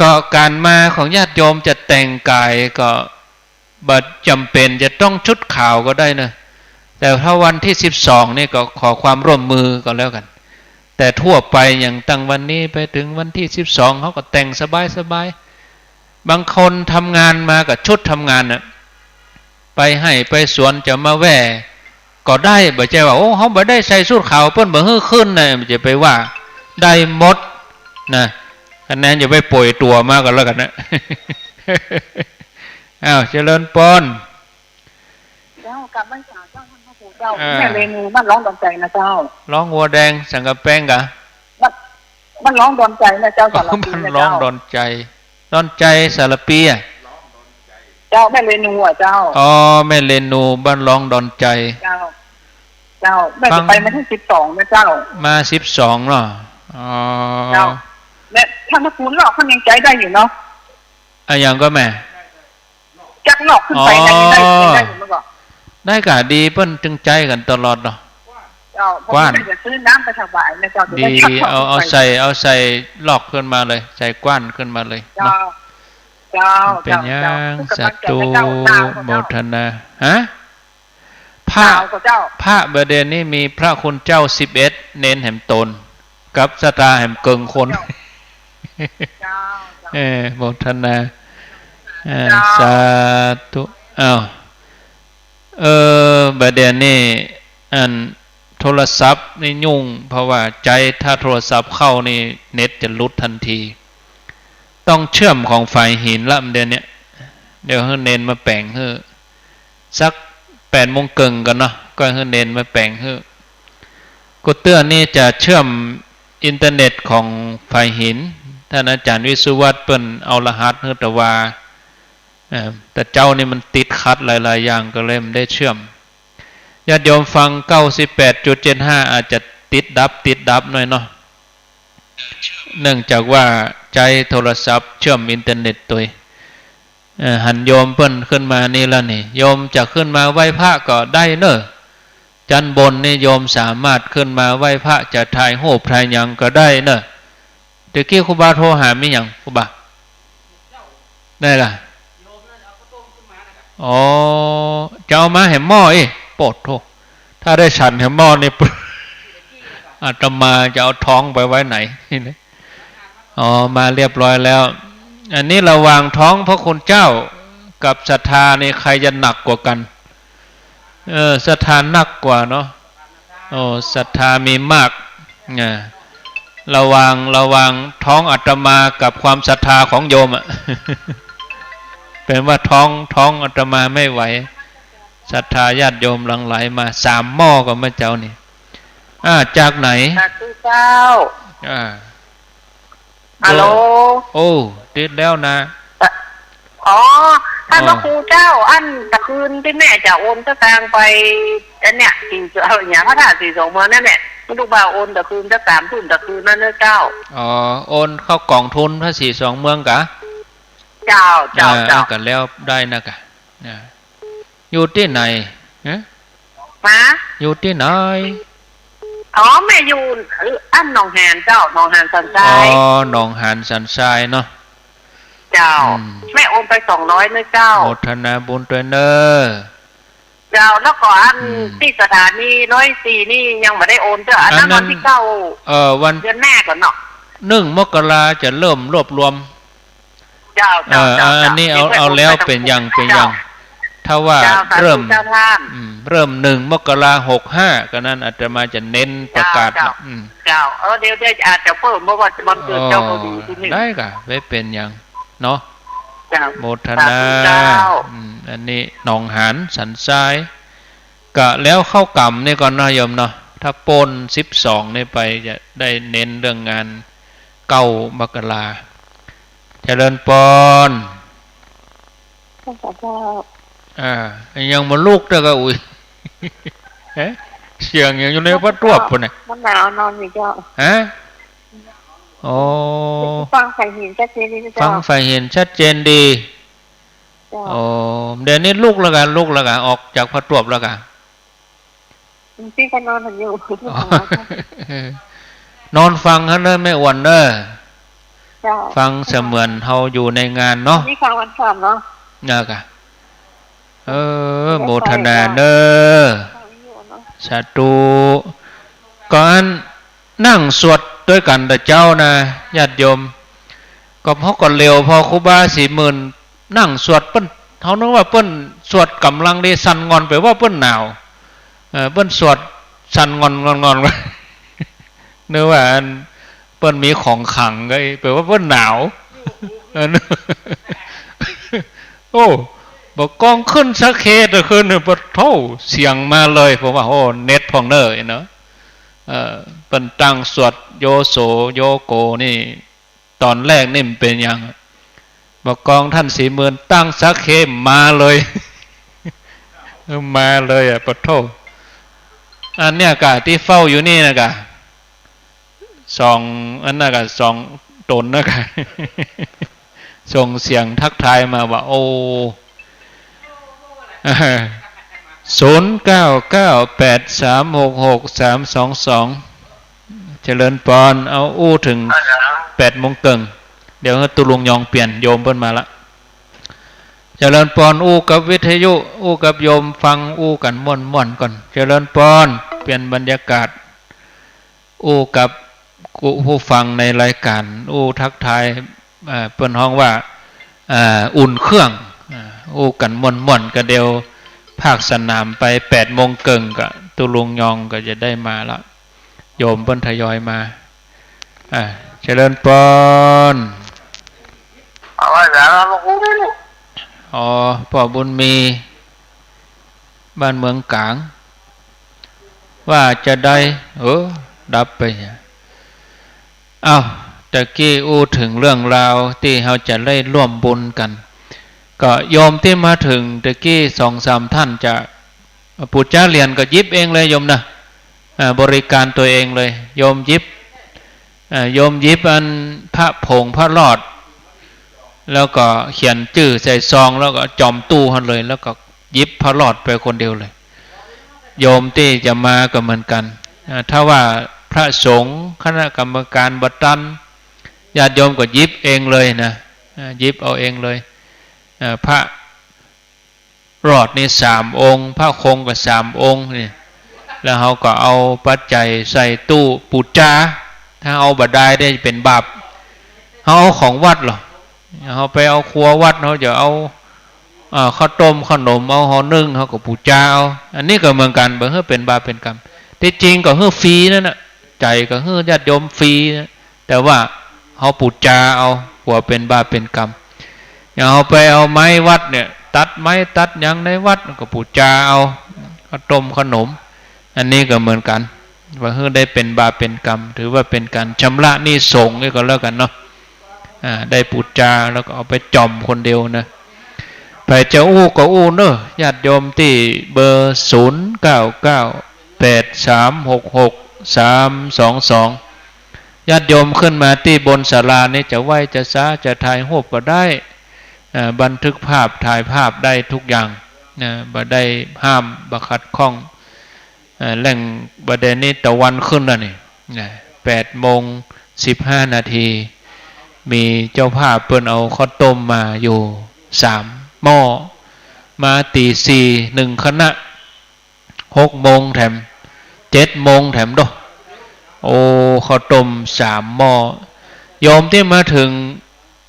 ก็ก๋านมาของญาติโยมจะแต่งก๋ายก็บ่จ๋ำเป๋นจะต้องชุดขาวก็ได้เนาะ แต่ถ้าวันตี้สิบสองนี่ก็ขอความร่วมมือก็แล้วกั๋น แต่ทั่วไปอย่างตั้งวันนี้ไปเถิงวันตี้สิบสอง เฮาก็แต่งสบายๆ บางคนทำงานมาก็ชุดทำงานน่ะ ไปไฮ่ไปสวนจะมาแว่ก็ได้ บ่ใจ้ว่า โอ้ เฮาบ่ได้ใส่ชุดขาว เปิ้นบ่หื้อขึ้นนะ บ่ใจ้ไปว่า ได้หมดนะ คะแนนอย่าไปป่วยตั๋วมาก็แล้วกั๋นนะ อ้าว เจริญปอน เจ้า กราบไหว้สาเจ้าท่านพระครูเจ้า อ่า แม่เรนูบ้านร้องดอนใจ๋นะเจ้า ร้องวัวแดงสังกะแปงกะ บ้าน บ้านร้องดอนใจ๋นะเจ้า สารพีนะเจ้า บ้านร้องดอนใจ๋ ดอนใจ๋สารพีอะ เจ้า แม่เรนูอะเจ้า อ๋อ แม่เรนูบ้านร้องดอนใจ๋ เจ้า เจ้า แม่จะไปวันตี้สิบสองนะเจ้า มาสิบสองเนาะ อ๋อ เจ้า แม่ ท่านพระครูลอกเปิ้นยังใจ๊ได้อยู่เนาะ อะหยังก็แม่ จักลอกขึ้นไปนะ ยังได้ ยังได้อยู่เมื่อก่อน ได้กะดี เปิ้นตึงใจ๊กั๋นตลอดเนาะ เจ้า กว้าน เปิ้นจะซื้อน้ำไปถวายนะเจ้า จะได้ ดี จักลอก เอา เอา ขึ้นไป ใส่ เอาใส่ลอกขึ้นมาเลย ใส่กว้านขึ้นมาเลย เจ้า เนาะ เจ้า เป๋น เจ้า หยัง เจ้า สาธุ กำลังใจนะเจ้า หนาวกว่าเจ้า โมทนา ฮะ พระ หนาวกว่าเจ้า พระบ่าเดี่ยวนี้มีพระคุณเจ้าสิบเอ็ด เณรแหมต๋น กับสตาแหมเกิ่งคน เจ้า เจ้า เจ้า เออ โมทนา เออ เจ้า สาธุ อ้าว เออ บ่าเดี่ยวนี้ อัน โทรศัพท์นี่ยุ่ง เพราะว่าใจ๊ ถ้าโทรศัพท์เข้านี่ เน็ตจะหลุดตันที ต้องเชื่อมของฝายหินละ บ่าเดี่ยวนี้ เดี๋ยวหื้อเณรมาแป๋งหื้อ สักแปดโมงเกิ่งก่อนเนาะ ก็หื้อเณรมาแป๋งหื้อ กูเตื้อนี่จะเชื่อมอินเทอร์เน็ตของฝายหิน ต้านอาจ๋ารย์วิศวัฒน์เปิ้นเอารหัสหื้อ แต่ว่า เอ่อ แต่เจ๊านี่มันติดขัดหลายๆ อย่าง ก็เลยบ่ได้เชื่อม ญาติโยมฟัง เก้าสิบแปดจุดเจ็ดห้า อาจจะติดดับ ติดดับหน่อยเนาะ เนื่องจากว่าใจ๊โทรศัพท์เชื่อมอินเทอร์เน็ตตวย เอ่อ หันโยมเปิ้นขึ้นมานี่ละนี่ โยมจะขึ้นมาไหว้พระก็ได้เน่อ จั๊นบนนี่โยมสามารถขึ้นมาไหว้พระ จะถ่ายรูปถ่ายหยังก็ได้เน่อ ตะกี้ครูบาโทรหามีหยังครูบา ได้ล่ะ อ๋อ จะเอามาแหมหม้ออี้ โปดโธ่ ถ้าได้ฉันแหมหม้อนี่ อาตมาจะเอาท้องไปไว้ไหน นี่นะ อ๋อ มาเรียบร้อยแล้ว อันนี้ระหว่างท้องพระคุณเจ้ากับศรัทธานี่ใครจะหนักกว่ากัน เออ ศรัทธาหนักกว่าเนาะ โอ้ ศรัทธามีมาก อ่า ระหว่าง ระหว่างท้องอาตมากับความศรัทธาของโยมอะ เป็นว่าท้อง ท้องอาตมาไม่ไหว ศรัทธาญาติโยมหลั่งไหลมา สามหม้อก็เมื่อเจ๊านี่ อ่า จากไหน จากที่เจ้า อ่า ฮัลโหล โอ้ ติดแล้วนะ อ๋อ ท่านพระครูเจ้า อันตะคืนตี้แม่จะโอนสตางค์ไป อันเนี้ย สี่ เอ่อ อย่างพระธาตุสี่สองเมืองนั่นแหละ ลูกบ่าวโอนตะคืนสักสามทุ่มตะคืนนั้นเนอะเจ้า อ๋อ โอนเข้ากองทุนพระสี่สองเมืองกะ เจ้า เจ้า อ่า เจ้า ก็แล้วได้นะกะ อ่า อยู่ตี้ไหน ฮะ ฮะ อยู่ตี้ไหน อ๋อ แม่อยู่ เอ่อ อันหนองหานเจ้า หนองหานสันทราย อ๋อ หนองหานสันทรายเนาะ เจ้า อืม แม่โอนไปสองร้อยเนอะเจ้า โมทนาบุญตวยเน่อ เจ้า แล้วก็อัน อืม ตี้สถานีร้อยสี่นี่ยังบ่ได้โอนเจ้า อันนั้น อันนั้น วันตี้เก้า เอ่อ วัน เดือนหน้าก่อนเนาะ หนึ่งมกราจะเริ่มรวบรวม เจ้า เจ้า เอ่อ เจ้า อันนี้เอา เจ้า เอาแล้วเป๋นอย่าง เป๋นอย่าง เจ้า ถ้าว่า เจ้า สาธุ เริ่ม เจ้าท่าน อืม เริ่มหนึ่งมกราหกห้า ก็นั้นอาตมาจะเน้นประกาศ เจ้า เจ้า อืม เจ้า เออ เดี๋ยว เดี๋ยวอาจจะเพิ่ม เพราะว่าวันเกิดเจ้าพอดีตี้นี่ ได้กะ ไม่เป๋นอย่างเนาะ เจ้า โมทนา สาธุเจ้า อืม อันนี้หนองหานสันทราย กะแล้วเข้ากรรมนี่ก่อนเนาะโยมเนาะ ถ้าป๊นสิบสองนี่ไปจะได้เน้นเรื่องงานเก้ามกรา เจริญปอน เจ้าค่ะเจ้า อ่า ยังบ่ลุกเต๊อะกะ อุ๊ย เอ๊ะ เสียงยังอยู่ในพระตวบปู้นน่ะ มันหนาวนอนอยู่เจ้า ฮะ อ๋อ ฟังใฝ่เห็นชัดเจนดีเจ้า ฟังใฝ่เห็นชัดเจนดี เจ้า อ๋อ เดี๋ยวนี้ลุกแล้วกะ ลุกแล้วกะ ออกจากพระตวบแล้วกะ ตี้ก็นอนหั้นอยู่ อ๋อ นอนฟังหั้นเน่อแม่อ่อนเน่อ เจ้า ฟังเสมือนเฮาอยู่ในงานเนาะ นี่ฟังวันพระเนาะ นะกะ เออ โมทนาเน่อ ฟังอยู่เนาะ สาธุ ก็อัน นั่งสวดตวยกั๋นเต๊อะเจ้านะ ญาติโยม ก็เฮาก็เหลียวผ่อครูบาศรีหมื่นนั่งสวด เปิ้น เฮานึกว่าเปิ้นสวดก๋ำลังดี สั่นง่อนไปว่าเปิ้นหนาว เอ่อ เปิ้นสวดสั่นง่อนๆๆ นึกว่าอันเปิ้นมีของขลังก็ไปว่าเปิ้นหนาว เออ โอ้ บ่ากองขึ้นสาเขตอะ ขึ้น ปะโธ่ เสียงมาเลย ผมว่า โอ้ เน็ตพ่องเน่อเนาะ เอ่อ เปิ้นตั้งสวดโยโสโยโกนี่ ต๋อนแรกนี่มันเป๋นหยัง บ่ากองท่านศรีหมื่นตั้งสาเขตมาเลย มาเลยอะ ปะโธ่ อันเนี้ยกะ ตี้เฝ้าอยู่นี่นะกะ สอง อันนั้นกะ สองต๋นนะกะ ส่งเสียงทักทายมาว่า โอ้ ศูนย์เก้าเก้าแปดสามหกหกสามสองสอง เจริญปอน เอาอู้เถิงแปดโมงเกิ่ง เดี๋ยวให้ตุ๊ลุงยองเปลี่ยน โยมเปิ้นมาละ เจริญปอน อู้กับวิทยุ อู้กับโยมฟัง อู้กั๋นม่วนๆ ก่อน เจริญปอน เปลี่ยนบรรยากาศ อู้กับผู้ฟังในรายก๋าน อู้ทักทาย เอ่อ เปิ้นฮ้องว่า เอ่อ อุ่นเครื่อง อ่า อู้กั๋นม่วนๆ กะเดี๋ยวภาคสนามไปแปดโมงเกิ่งกะตุ๊ลุงยองก็จะได้มาละ โยมเปิ้นทยอยมา อ่า เจริญปอน เอาไว้แล้ว อ๋อ ป้อบุญมี บ้านเมืองก๋าง ว่าจะได้ เออ ดับไป เอ้า ตะกี้อู้เถิงเรื่องราวตี้เฮาจะได้ร่วมบุญกั๋น ก็โยมตี้มาเถิงตะกี้สองสามท่านจะ ปู่จ๊าเหรียญก็หยิบเองเลยโยมนะ อ่า บริการตั๋วเองเลย โยมหยิบ อ่า โยมหยิบอันพระผงพระรอด แล้วก็เขียนจื้อใส่ซอง แล้วก็จ่อมตู้หั้นเลย แล้วก็หยิบพระรอดไปคนเดียวเลย โยมตี้จะมาก็เหมือนกั๋น อ่า ถ้าว่าพระสงฆ์คณะกรรมการบ่ตัน ญาติโยมก็หยิบเองเลยนะ อ่า หยิบเอาเองเลย อ่า พระ รอดนี่สามองค์ พระคงก็สามองค์นี่ แล้วเฮาก็เอาปัจจัยใส่ตู้ปู่จ๊า ถ้าเอาบ่ได้ได้เป๋นบาป เฮาเอาของวัดเหรอ เฮาไปเอาครัววัด เฮาจะเอา อ่า ข้าวต้มข้าวหนม เอาห่อนึ่ง เฮาก็ปู๋จาเอา อันนี้ก็เหมือนกั๋น บ่หื้อเป๋นบาปเป๋นกรรม ตี้จริงก็หื้อฟรีนั่นน่ะ ใจ๋ก็หื้อญาติโยมฟรีนะ แต่ว่าเฮาปู๋จาเอา กั๋วเป๋นบาปเป๋นกรรม อย่างเฮาไปเอาไม้วัดเนี่ย ตัดไม้ตัดหยังในวัดก็ปู๋จาเอา ข้าวต้มข้าวหนม อันนี้ก็เหมือนกั๋น บ่หื้อได้เป๋นบาปเป๋นกรรม ถือว่าเป๋นก๋านชำระหนี้สงฆ์นี่ก็แล้วกั๋นเนาะ อ่า ได้ปู๋จาแล้วก็เอาไปจ่อมคนเดียวนะ ใผจะอู้ก็อู้เนาะ ญาติโยมตี้เบอร์ ศูนย์เก้าเก้า แปดสามหกหก สามสองสอง ญาติโยมขึ้นมาตี้บนศาลานี่จะไหว้จะสาจะถ่ายรูปก็ได้ อ่า บันทึกภาพถ่ายภาพได้ทุกอย่างนะ บ่ได้ห้ามบ่ขัดข้อง อ่า แหล่งบ่าเดี่ยวนี้ตะวันขึ้นแล้วนี่นะ แปดโมงสิบห้านาที มีเจ้าภาพเปิ้นเอาข้าวต้มมาอยู่สามหม้อ มาตี๋สี่หนึ่งคณะ หกโมงแถม เจ็ดโมงแถมโด โอ้ ข้าวต้มสามหม้อ โยมตี้มาเถิง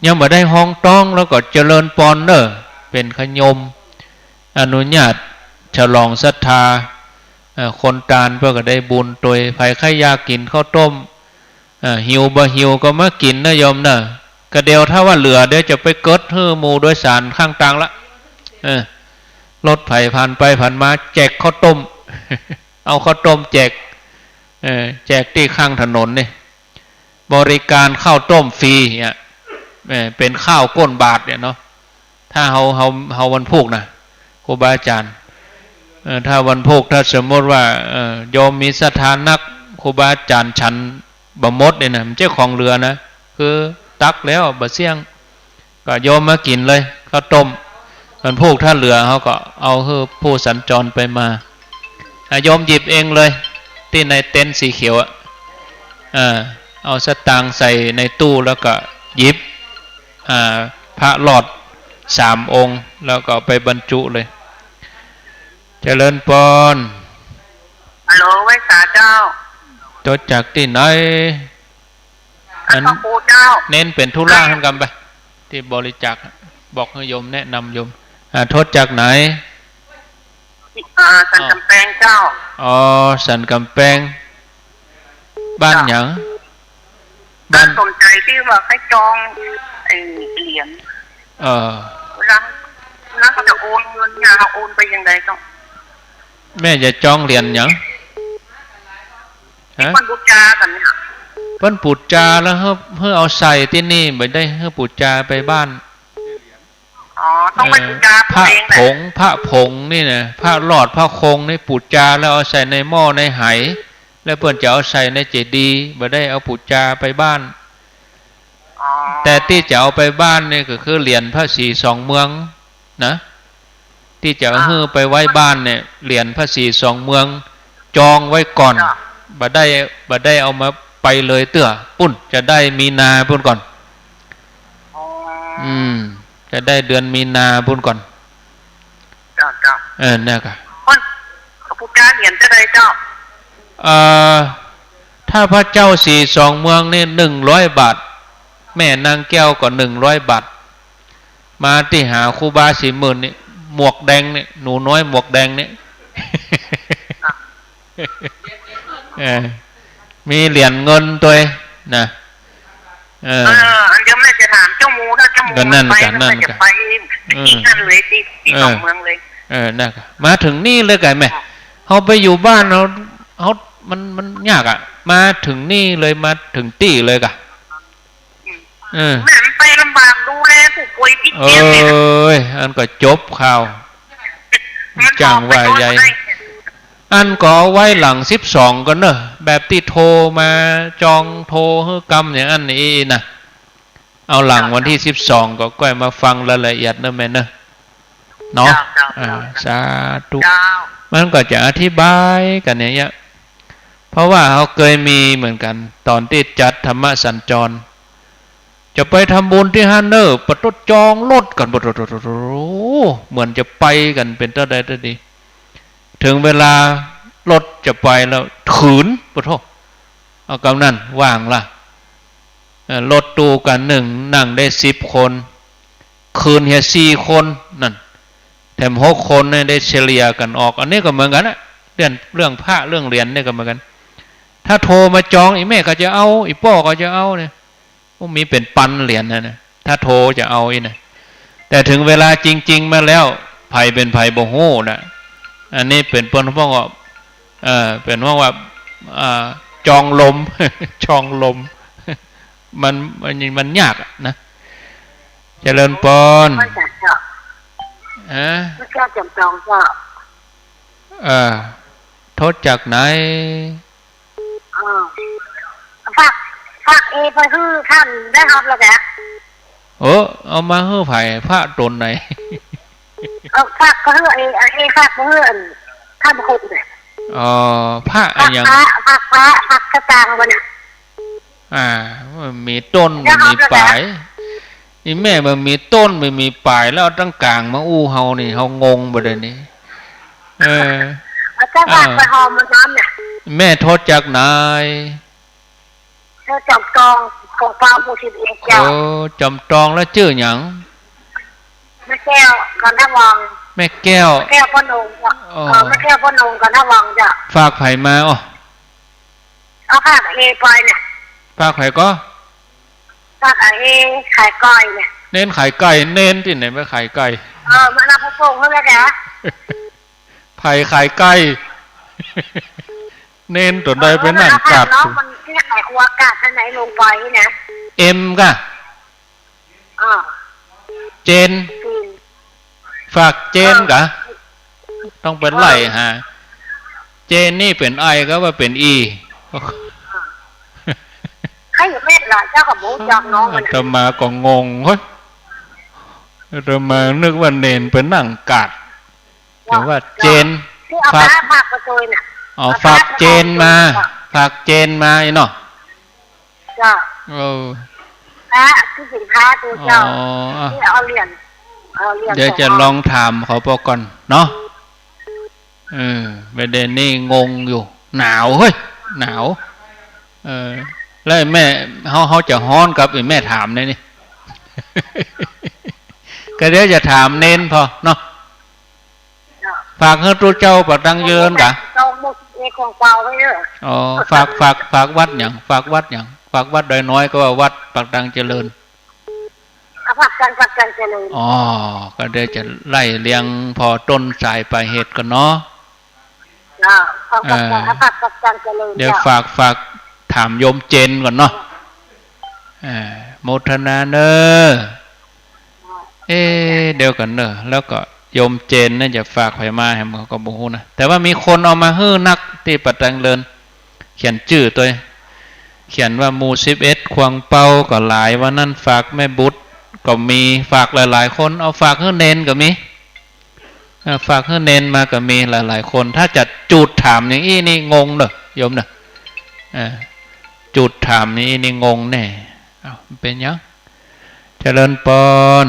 ยังบ่ได้ฮองต้องแล้วก็เจริญปอนเน่อ เป๋นขะโยม อนุญาตฉลองศรัทธา เอ่อ คนตานเปิ้นก็ได้บุญตวย ใผใค่อยากกิ๋นข้าวต้ม เอ่อ หิวบ่หิวก็มากิ๋นเน่อโยมเน่อ กะเดี่ยวถ้าว่าเหลือเดี๋ยวจะไปเกิ๊ดหื้อหมู่โดยสารข้างตางละ เออ รถใผผ่านไปผ่านมาแจกข้าวต้ม เอาข้าวต้มแจก เออ แจกตี้ข้างถนนนี่ บริการข้าวต้มฟรีเนี่ย เอ่อ เป๋นข้าวก้นบาตรเนี่ยเนาะ ถ้าเฮา เฮา เฮาวันพูกนะ ครูบาอาจ๋ารย์ เอ่อ ถ้าวันพูก ถ้าสมมติว่า เอ่อ โยมมีศรัทธานัก ครูบาอาจ๋ารย์ฉันบ่หมดเนี่ยนะ มันเจ้าของเหลือนะ คือตักแล้วบ่เสี้ยง ก็โยมมากิ๋นเลย ข้าวต้ม วันพูกถ้าเหลือเฮาก็เอาหื้อผู้สัญจรไปมา อ่ะ โยมหยิบเองเลย ตี้ในเต็นท์สีเขียวอะ อ่า เอาสตางค์ใส่ในตู้แล้วก็หยิบ อ่า พระหลอดสามองค์ แล้วก็เอาไปบรรจุเลย เจริญปอน ฮัลโหล ไหว้สาเจ้า โทรจากตี้ไหน อัน พระครูเจ้า เน้นเป๋นธุระหั้นกำไป ตี้บริจาค บอกหื้อโยม แนะนำโยม อ่า โทรจากไหน อ่า สันก๋ำแปงเจ้า อ๋อ สันก๋ำแปง บ้านหยัง บ้าน สนใจ๋ตี้ว่าใค่จองไอ้เหรียญ เออ เวลา เวลาเขาจะโอนเงินเนี่ย เฮาโอนไปยังไงเจ้า แม่จะจองเหรียญหยัง ฮะ ตี้เปิ้นปู๋จากั๋นเนี่ย เปิ้นปู๋จาแล้วหื้อ หื้อเอาใส่ตี้นี่ บ่ได้หื้อปู๋จาไปบ้าน อ๋อ ต้องไปปู๋จา เออ ปู๋เองแหละ พระผง พระผงนี่นะ พระหลอด พระคงนี่ปู๋จาแล้วเอาใส่ในหม้อในไห แล้วเปิ้นจะเอาใส่ในเจดีย์ บ่ได้เอาปู๋จาไปบ้าน อ๋อ แต่ตี้จะเอาไปบ้านนี่ก็คือเหรียญพระศรีสองเมืองนะ ตี้จะหื้อไปไว้บ้านเนี่ย เหรียญพระศรีสองเมือง จองไว้ก่อน เจ้า บ่ได้ บ่ได้เอามาไปเลยเตื้อ ปุ้น จะได้มีนาปุ้นก่อน อ๋อ อืม จะได้เดือนมีนาปุ้นก่อน เจ้า เจ้า เออ เนี่ยกะ เปิ้น เขาปู๋จาเหรียญเต้าใดเจ้า เอ่อ ถ้าพระเจ้าศรีสองเมืองนี่ หนึ่งร้อยบาท แม่นางแก้วก็ หนึ่งร้อยบาท มาตี้หาครูบาศรีหมื่นนี่ หมวกแดงนี่ หนูน้อยหมวกแดงนี่ เออ มีเหรียญเงินตวยนะ เออ เออ อันเดียวแม่จะถามเจ้าหมู่ ถ้าเจ้าหมู่ ก็นั่น ไป กะ แล้ว นั่น แม่จะ กะ ไป อืม ตี้นั่นเลย ตี้ ตี้ เออ สองเมืองเลย เออ นั่นกะ มาเถิงนี่เลยกะแม่ เฮาไปอยู่บ้านเฮา เฮา มัน มันยากอะ มาเถิงนี่เลย มาเถิงตี้เลยกะ อืม เออ แม่มันไปลำบากดูแลผู้ป่วยติดเตียงเนี่ยนะ เอ้ย อันก็จบข่าว มัน จ้างว่าใหญ่ บอกไปโดนได้ อันก็เอาไว้หลังสิบสองก่อนเนอะ แบบตี้โทรมาจองโทรหื้อกำอย่างอั้นนี่นะ เอาหลังวันตี้สิบสองก็ก้อยมาฟังรายละเอียดเนอะแม่เนอะ เนาะ เจ้า เจ้า อ่า เจ้า สาธุ เจ้า มันก็จะอธิบายกั๋นอย่างเงี้ย เพราะว่าเฮาเกยมีเหมือนกั๋น ต๋อนตี้จัดธรรมสัญจร จะไปทำบุญตี้หั้นเน่อ ปะตุ๊ดจองรถกั๋น ปะตุ๊ด โอ้โห เหมือนจะไปกั๋นเป๋นเต้าใดเต้าดี เถิงเวลารถจะไปแล้ว ถืน ปะโธ่ เอากำนั้น ว่าหั้นละ เอ่อ รถตู้กั๋นนึ่งนั่งได้สิบคน คืนเหียสี่คน นั่น แถมหกคนเนี่ยได้เฉลี่ยกั๋นออก อันนี้ก็เหมือนกั๋นนะ เรื่อง เรื่องพระเรื่องเหรียญเนี่ยก็เหมือนกั๋น ถ้าโทรมาจอง อี่แม่ก็จะเอา อี่ป้อก็จะเอาเนี่ย โอ้ มีเป๋นปันเหรียญนะเนี่ย ถ้าโทรจะเอาอี้นะ แต่เถิงเวลาจริงๆ มาแล้ว ใผเป๋นใผบ่ฮู้นะ อันนี้เป๋นเปิ้นฮ้องว่า เอ่อ เป๋นฮ้องว่า อ่า จองลม จองลม มัน มัน มันยากอะนะ เจริญปอน มาจากเจ้า ฮะ มาจากจอมทองเจ้า เอ่อ โทรจากไหน เออ ฝาก ฝากเอไปหื้อต้านได้ฮับแล้วกะ โอ้ เอามาหื้อใผ พระต๋นไหน เอา ฝากไปหื้อเอ เอฝากไปหื้ออันต้านพระครูเนี่ย อ๋อ พระอะหยัง พระ พระ พระ พระสตางค์บ่เนี่ย อ่า มันมีต้น มันมีป๋าย นี่แม่มันมีต้น มันมีป๋าย แล้วเอาตังก๋างมาอู้เฮานี่ เฮางงบ่เดี๋ยวนี้ เออ เอาเจ้า อ่า ฝากไปหอมมันน้ำเนี่ย แม่โทรจากไหน โทรจอมตอง ของเปาหมู่สิบเอ็ดเจ้า โอ้ จอมตอง แล้วจื้อหยัง แม่แก้ว กันทะวัง แม่แก้ว แม่แก้วพ่อนงเจ้า อ๋อ เออ แม่แก้วพ่อนง กันทะวังเจ้า ฝากใผมา อ้อ เอาฝากเอไปเนี่ย ฝากใผก่อ ฝากเอขายก๋อยเนี่ย เณรขายไก่ เณรตี้ไหนมาขายไก่ เออ มารับพระสงฆ์เขาแล้วกะ ใผขายไก่ เณรต๋นใดไปนั่งกัด เออ มันที่ขายครัวกัดอันไหนลงไปนะ เอ็มก่ะ อ่า เจน อืม ฝากเจนก่ะ เออ ต้องไปไล่หา เจนนี่เป๋นไอก่ะว่าเป๋นอี ใครอยู่แม่นล่ะ เจ้าก็บ่ฮู้จักน้องมันน่ะ อาตมาก็งง เฮ้ย อาตมานึกว่าเณรไปนั่งกัด แต่ว่าเจน ที่เอา ฝาก ฝากไปโตยน่ะ อ๋อ เอา ฝากเจนมา ฝากเจนมา ฝากเจนมาอีเนาะ เจ้า เออ พระที่สินค้าตัวเจ้า อ๋อ ที่เอาเหรียญ เอาเหรียญ เดี๋ยวจะลองถามเขาปอก่อนเนาะ เออ ประเด็นนี้งงอยู่ หนาวเฮ้ย หนาว เออ แล้วไอ้แม่ เฮา เฮาจะฮ้อนกับไอ้แม่ถามเนี่ยนี่ ก็เดี๋ยวจะถามเณรปอเนาะ ฝากหื้อตุ๊เจ้าปากตังเจิญก่ะ ตองหมู่สิบเอ็ดของเปาไว้เด้อ อ๋อ ฝาก ฝาก ฝากวัดหยัง ฝากวัดหยัง ฝากวัดดอยน้อยก็ว่าวัดปากตังเจริญ อ่ะ ฝากตัง ฝากตังเจริญ อ๋อ ก็เดี๋ยวจะไล่เรียงปอต้นสายปลายเหตุก่อนเนาะ เจ้า ฝากตัง เออ อ่ะ ฝากตัง ฝากตังเจริญ เดี๋ยว เจ้า ฝาก ฝากถามโยมเจนก่อนเนาะ อ่า โมทนาเนอะ เอ๊ะ เดี๋ยวก่อนเนอะ แล้วก็โยมเจนน่าจะฝากใผมาแหม เขาก็บ่ฮู้นะ แต่ว่ามีคนเอามาหื้อนักตี้ปากตังเจริญ เขียนจื้อตวย เขียนว่าหมู่สิบเอ็ดขวางเปาก็หลาย ว่านั้นฝากแม่บุตรก็มี ฝากหลายๆ คน เอาฝากหื้อเณรก็มี อ่า ฝากหื้อเณรมาก็มีหลายๆ คน ถ้าจะจูดถามอย่างอี้นี่งงเนอะ โยมเนอะ อ่า จูดถามอย่างอี้นี่งงแน่ เอ้า มันเป๋นหยัง เจริญปอน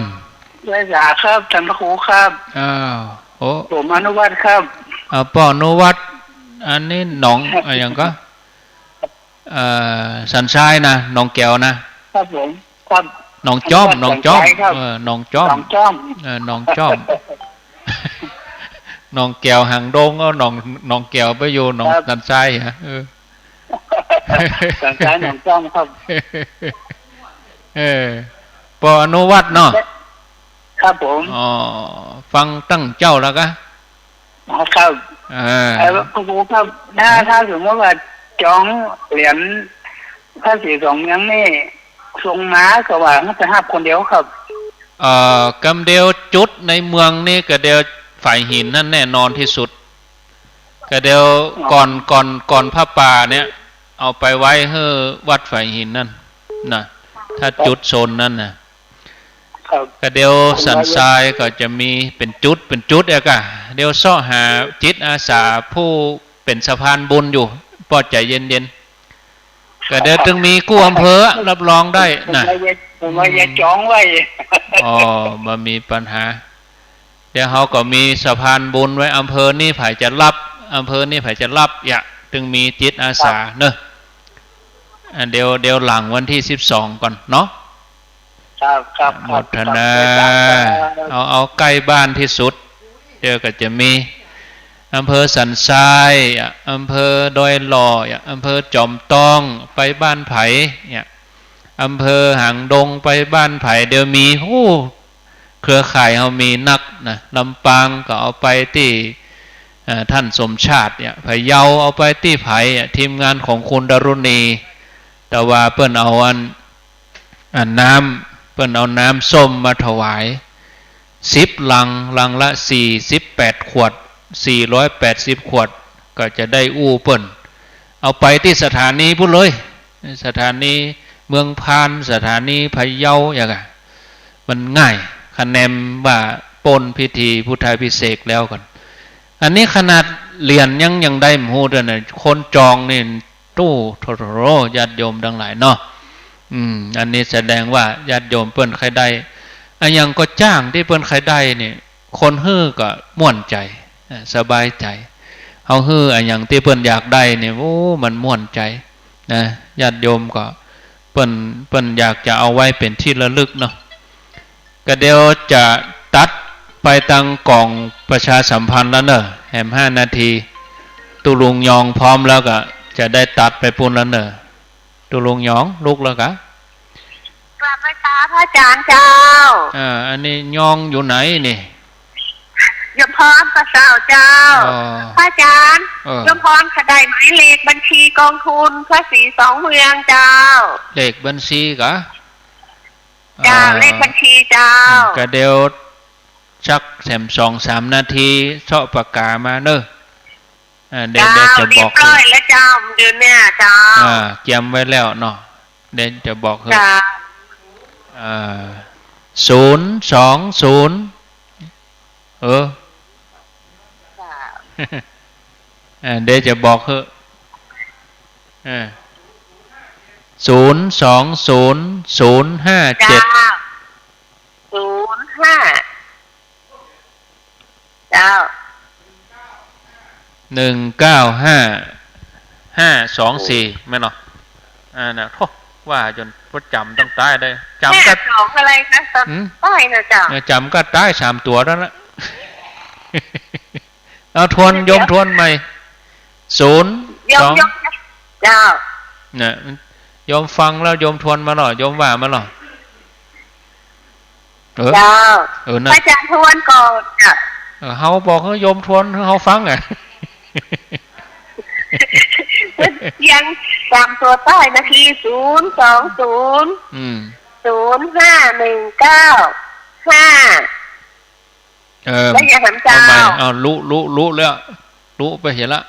ไหว้สาครับ ท่านพระครูครับ อ้าว โอ้ ผมอนุวัฒน์ครับ อ่า ป้ออนุวัฒน์ อันนี้หนอง อะหยังก่อ เอ่อ สันทรายนะ หนองแก้วนะ ครับผม ครับ หนองจ้อม หนองจ้อม สันทรายครับ เออ หนองจ้อม หนองจ้อม เออ หนองจ้อม หนองแก้วหางดง ก็หนอง หนองแก้วไปอยู่หนอง ครับ สันทรายฮะ เออ สันทรายหนองจ้อมครับ เออ ป้ออนุวัฒน์เนาะ ครับผม อ๋อ ฟังตั้งเจ๊าแล้วกะ อ๋อ ครับ เออ เอ่อ คุณครูครับ ถ้า ฮะ ถ้าสมมติว่าจองเหรียญพระศรีสองเมืองนี่ ส่งมาก็ว่ามันจะฮับคนเดียวครับ เอ่อ กำเดียวจุดในเมืองนี่กะเดียวฝายหินนั่นแน่นอนตี้สุด กะเดียว อ๋อ ก่อน ก่อน ก่อนผ้าป่าเนี่ย เอาไปไว้หื้อวัดฝายหินนั่นน่ะ ถ้าจุดโซนนั้นน่ะ ครับ กะเดียวสันทรายก็จะมีเป๋นจุด เป๋นจุดเอกอะ เดียวเซาะหาจิตอาสาผู้เป๋นสะพานบุญอยู่ ป้อใจ๋เย็นๆ กะเดียวตึงมีกู้อำเภอ รับรองได้น่ะ ผมว่าจะ ผมว่าจะจองไว้ อ๋อ บ่มีปัญหา เดี๋ยวเฮาก็มีสะพานบุญไว้ อำเภอนี้ใผจะรับ อำเภอนี้ใผจะรับ เยียะ ตึงมีจิตอาสาเนอะ อ่า เดี๋ยว เดี๋ยวหลังวันตี้สิบสองก่อนเนาะ ครับ ครับ ครับ โมทนา ครับ อาจารย์ครับ เอา เอาใก้บ้านตี้สุด เดี๋ยวก็จะมี อำเภอสันทราย อ่ะ อำเภอดอยหล่อ อ่ะ อำเภอจอมตอง ไปบ้านใผ เนี่ย อำเภอหางดง ไปบ้านใผ เดี๋ยวมี โอ้ เครือข่ายเฮามีนักนะ ลำปางก็เอาไปตี้ เอ่อ ท่านสมชาติเนี่ย พะเยาเอาไปตี้ใผอ่ะ ทีมงานของคุณดารุณี แต่ว่าเปิ้นเอาอัน อันน้ำ เปิ้นเอาน้ำส้มมาถวาย สิบลัง ลังละสี่สิบแปดขวด สี่ร้อยแปดสิบขวด ก็จะได้อู้เปิ้น เอาไปตี้สถานีปู้นเลย สถานีเมืองพาน สถานีพะเยา อย่างอะ มันง่าย คะแนนว่าป๊นพิธีพุทธาภิเษกแล้วก่อน อันนี้ขนาดเหรียญยัง ยังได้บ่ฮู้เตื้อนะ คนจองนี่ ตู้ โถ โถ โถ ญาติโยมตังหลายเนาะ อืม อันนี้แสดงว่าญาติโยมเปิ้นใค่ได้ อะหยังก็จ้างตี้เปิ้นใค่ได้นี่ คนหื้อก็ม่วนใจ๋ อ่า สบายใจ๋ เฮาหื้ออะหยังตี้เปิ้นอยากได้นี่ โอ้ มันม่วนใจ๋นะ ญาติโยมก็ เปิ้น เปิ้นอยากจะเอาไว้เป๋นตี้ระลึกเนาะ ก็เดี๋ยวจะตัดไปตังก๋องประชาสัมพันธ์แล้วเน่อ แหมห้านาที ตุ๊ลุงยองพร้อมแล้วก็จะได้ตัดไปปู้นแล้วเน่อ ตุ๊ลุงยองลุกแล้วกา กราบไหว้สาพระอาจารย์เจ้า อ่า อันนี้ยองอยู่ไหนนี่ โยมพรก็เจ้า เจ้า อ๋อ พระอาจารย์ เออ โยมพรขะได้หมายเลขบัญชีกองทุนพระศรีสองเมืองเจ้า เลขบัญชีกา เจ้า เอ่อ เลขบัญชีเจ้า อืม ก็เดี๋ยวสักแหมสองสามนาที เซาะปากกามาเน่อ อ่า เดี๋ยว เจ้า เดี๋ยวจะบอก เรียบร้อยแล้วเจ้า เดี๋ยวเนี่ยเจ้า อ่า เกียมไว้แล้วเนาะ เดี๋ยวจะบอกหื้อ เจ้า อ่า ศูนย์สองศูนย์ เออ เจ้า อ่า เดี๋ยวจะบอกหื้อ อ่า ศูนย์สองศูนย์ ศูนย์ห้าเจ็ด เจ้า ศูนย์ห้า เจ้า หนึ่งเก้าห้า ห้าสองสี่ แม่นเนาะ อ่า น่ะ โธ่ ว่าจ๋นบ่จ๋ำตังใต้ได้ จ๋ำ ห้าสองอะไรคะ หืม ใต้น่ะเจ้า เนี่ย จ๋ำก็ใต้สามตั๋วเต้านั้น เอาทวน เดี๋ยว โยมทวนใหม่ ศูนย์ โยม สอง โยม เจ้า น่ะ โยมฟังแล้วโยมทวนมาเนาะ โยมว่ามาเนาะ เออ เจ้า เออ นั่น พระอาจารย์ทวนก่อนเจ้า เออ เฮาบอกหื้อโยมทวนหื้อเฮาฟังอะ ยังสามตั๋วใต้นะพี่ ศูนย์สองศูนย์ อืม ศูนย์ห้าหนึ่งเก้าห้า เออ แล้วอย่าหันเจ้า เอาใหม่ เอา ลุ ลุ ลุแล้ว ลุไปเหียละ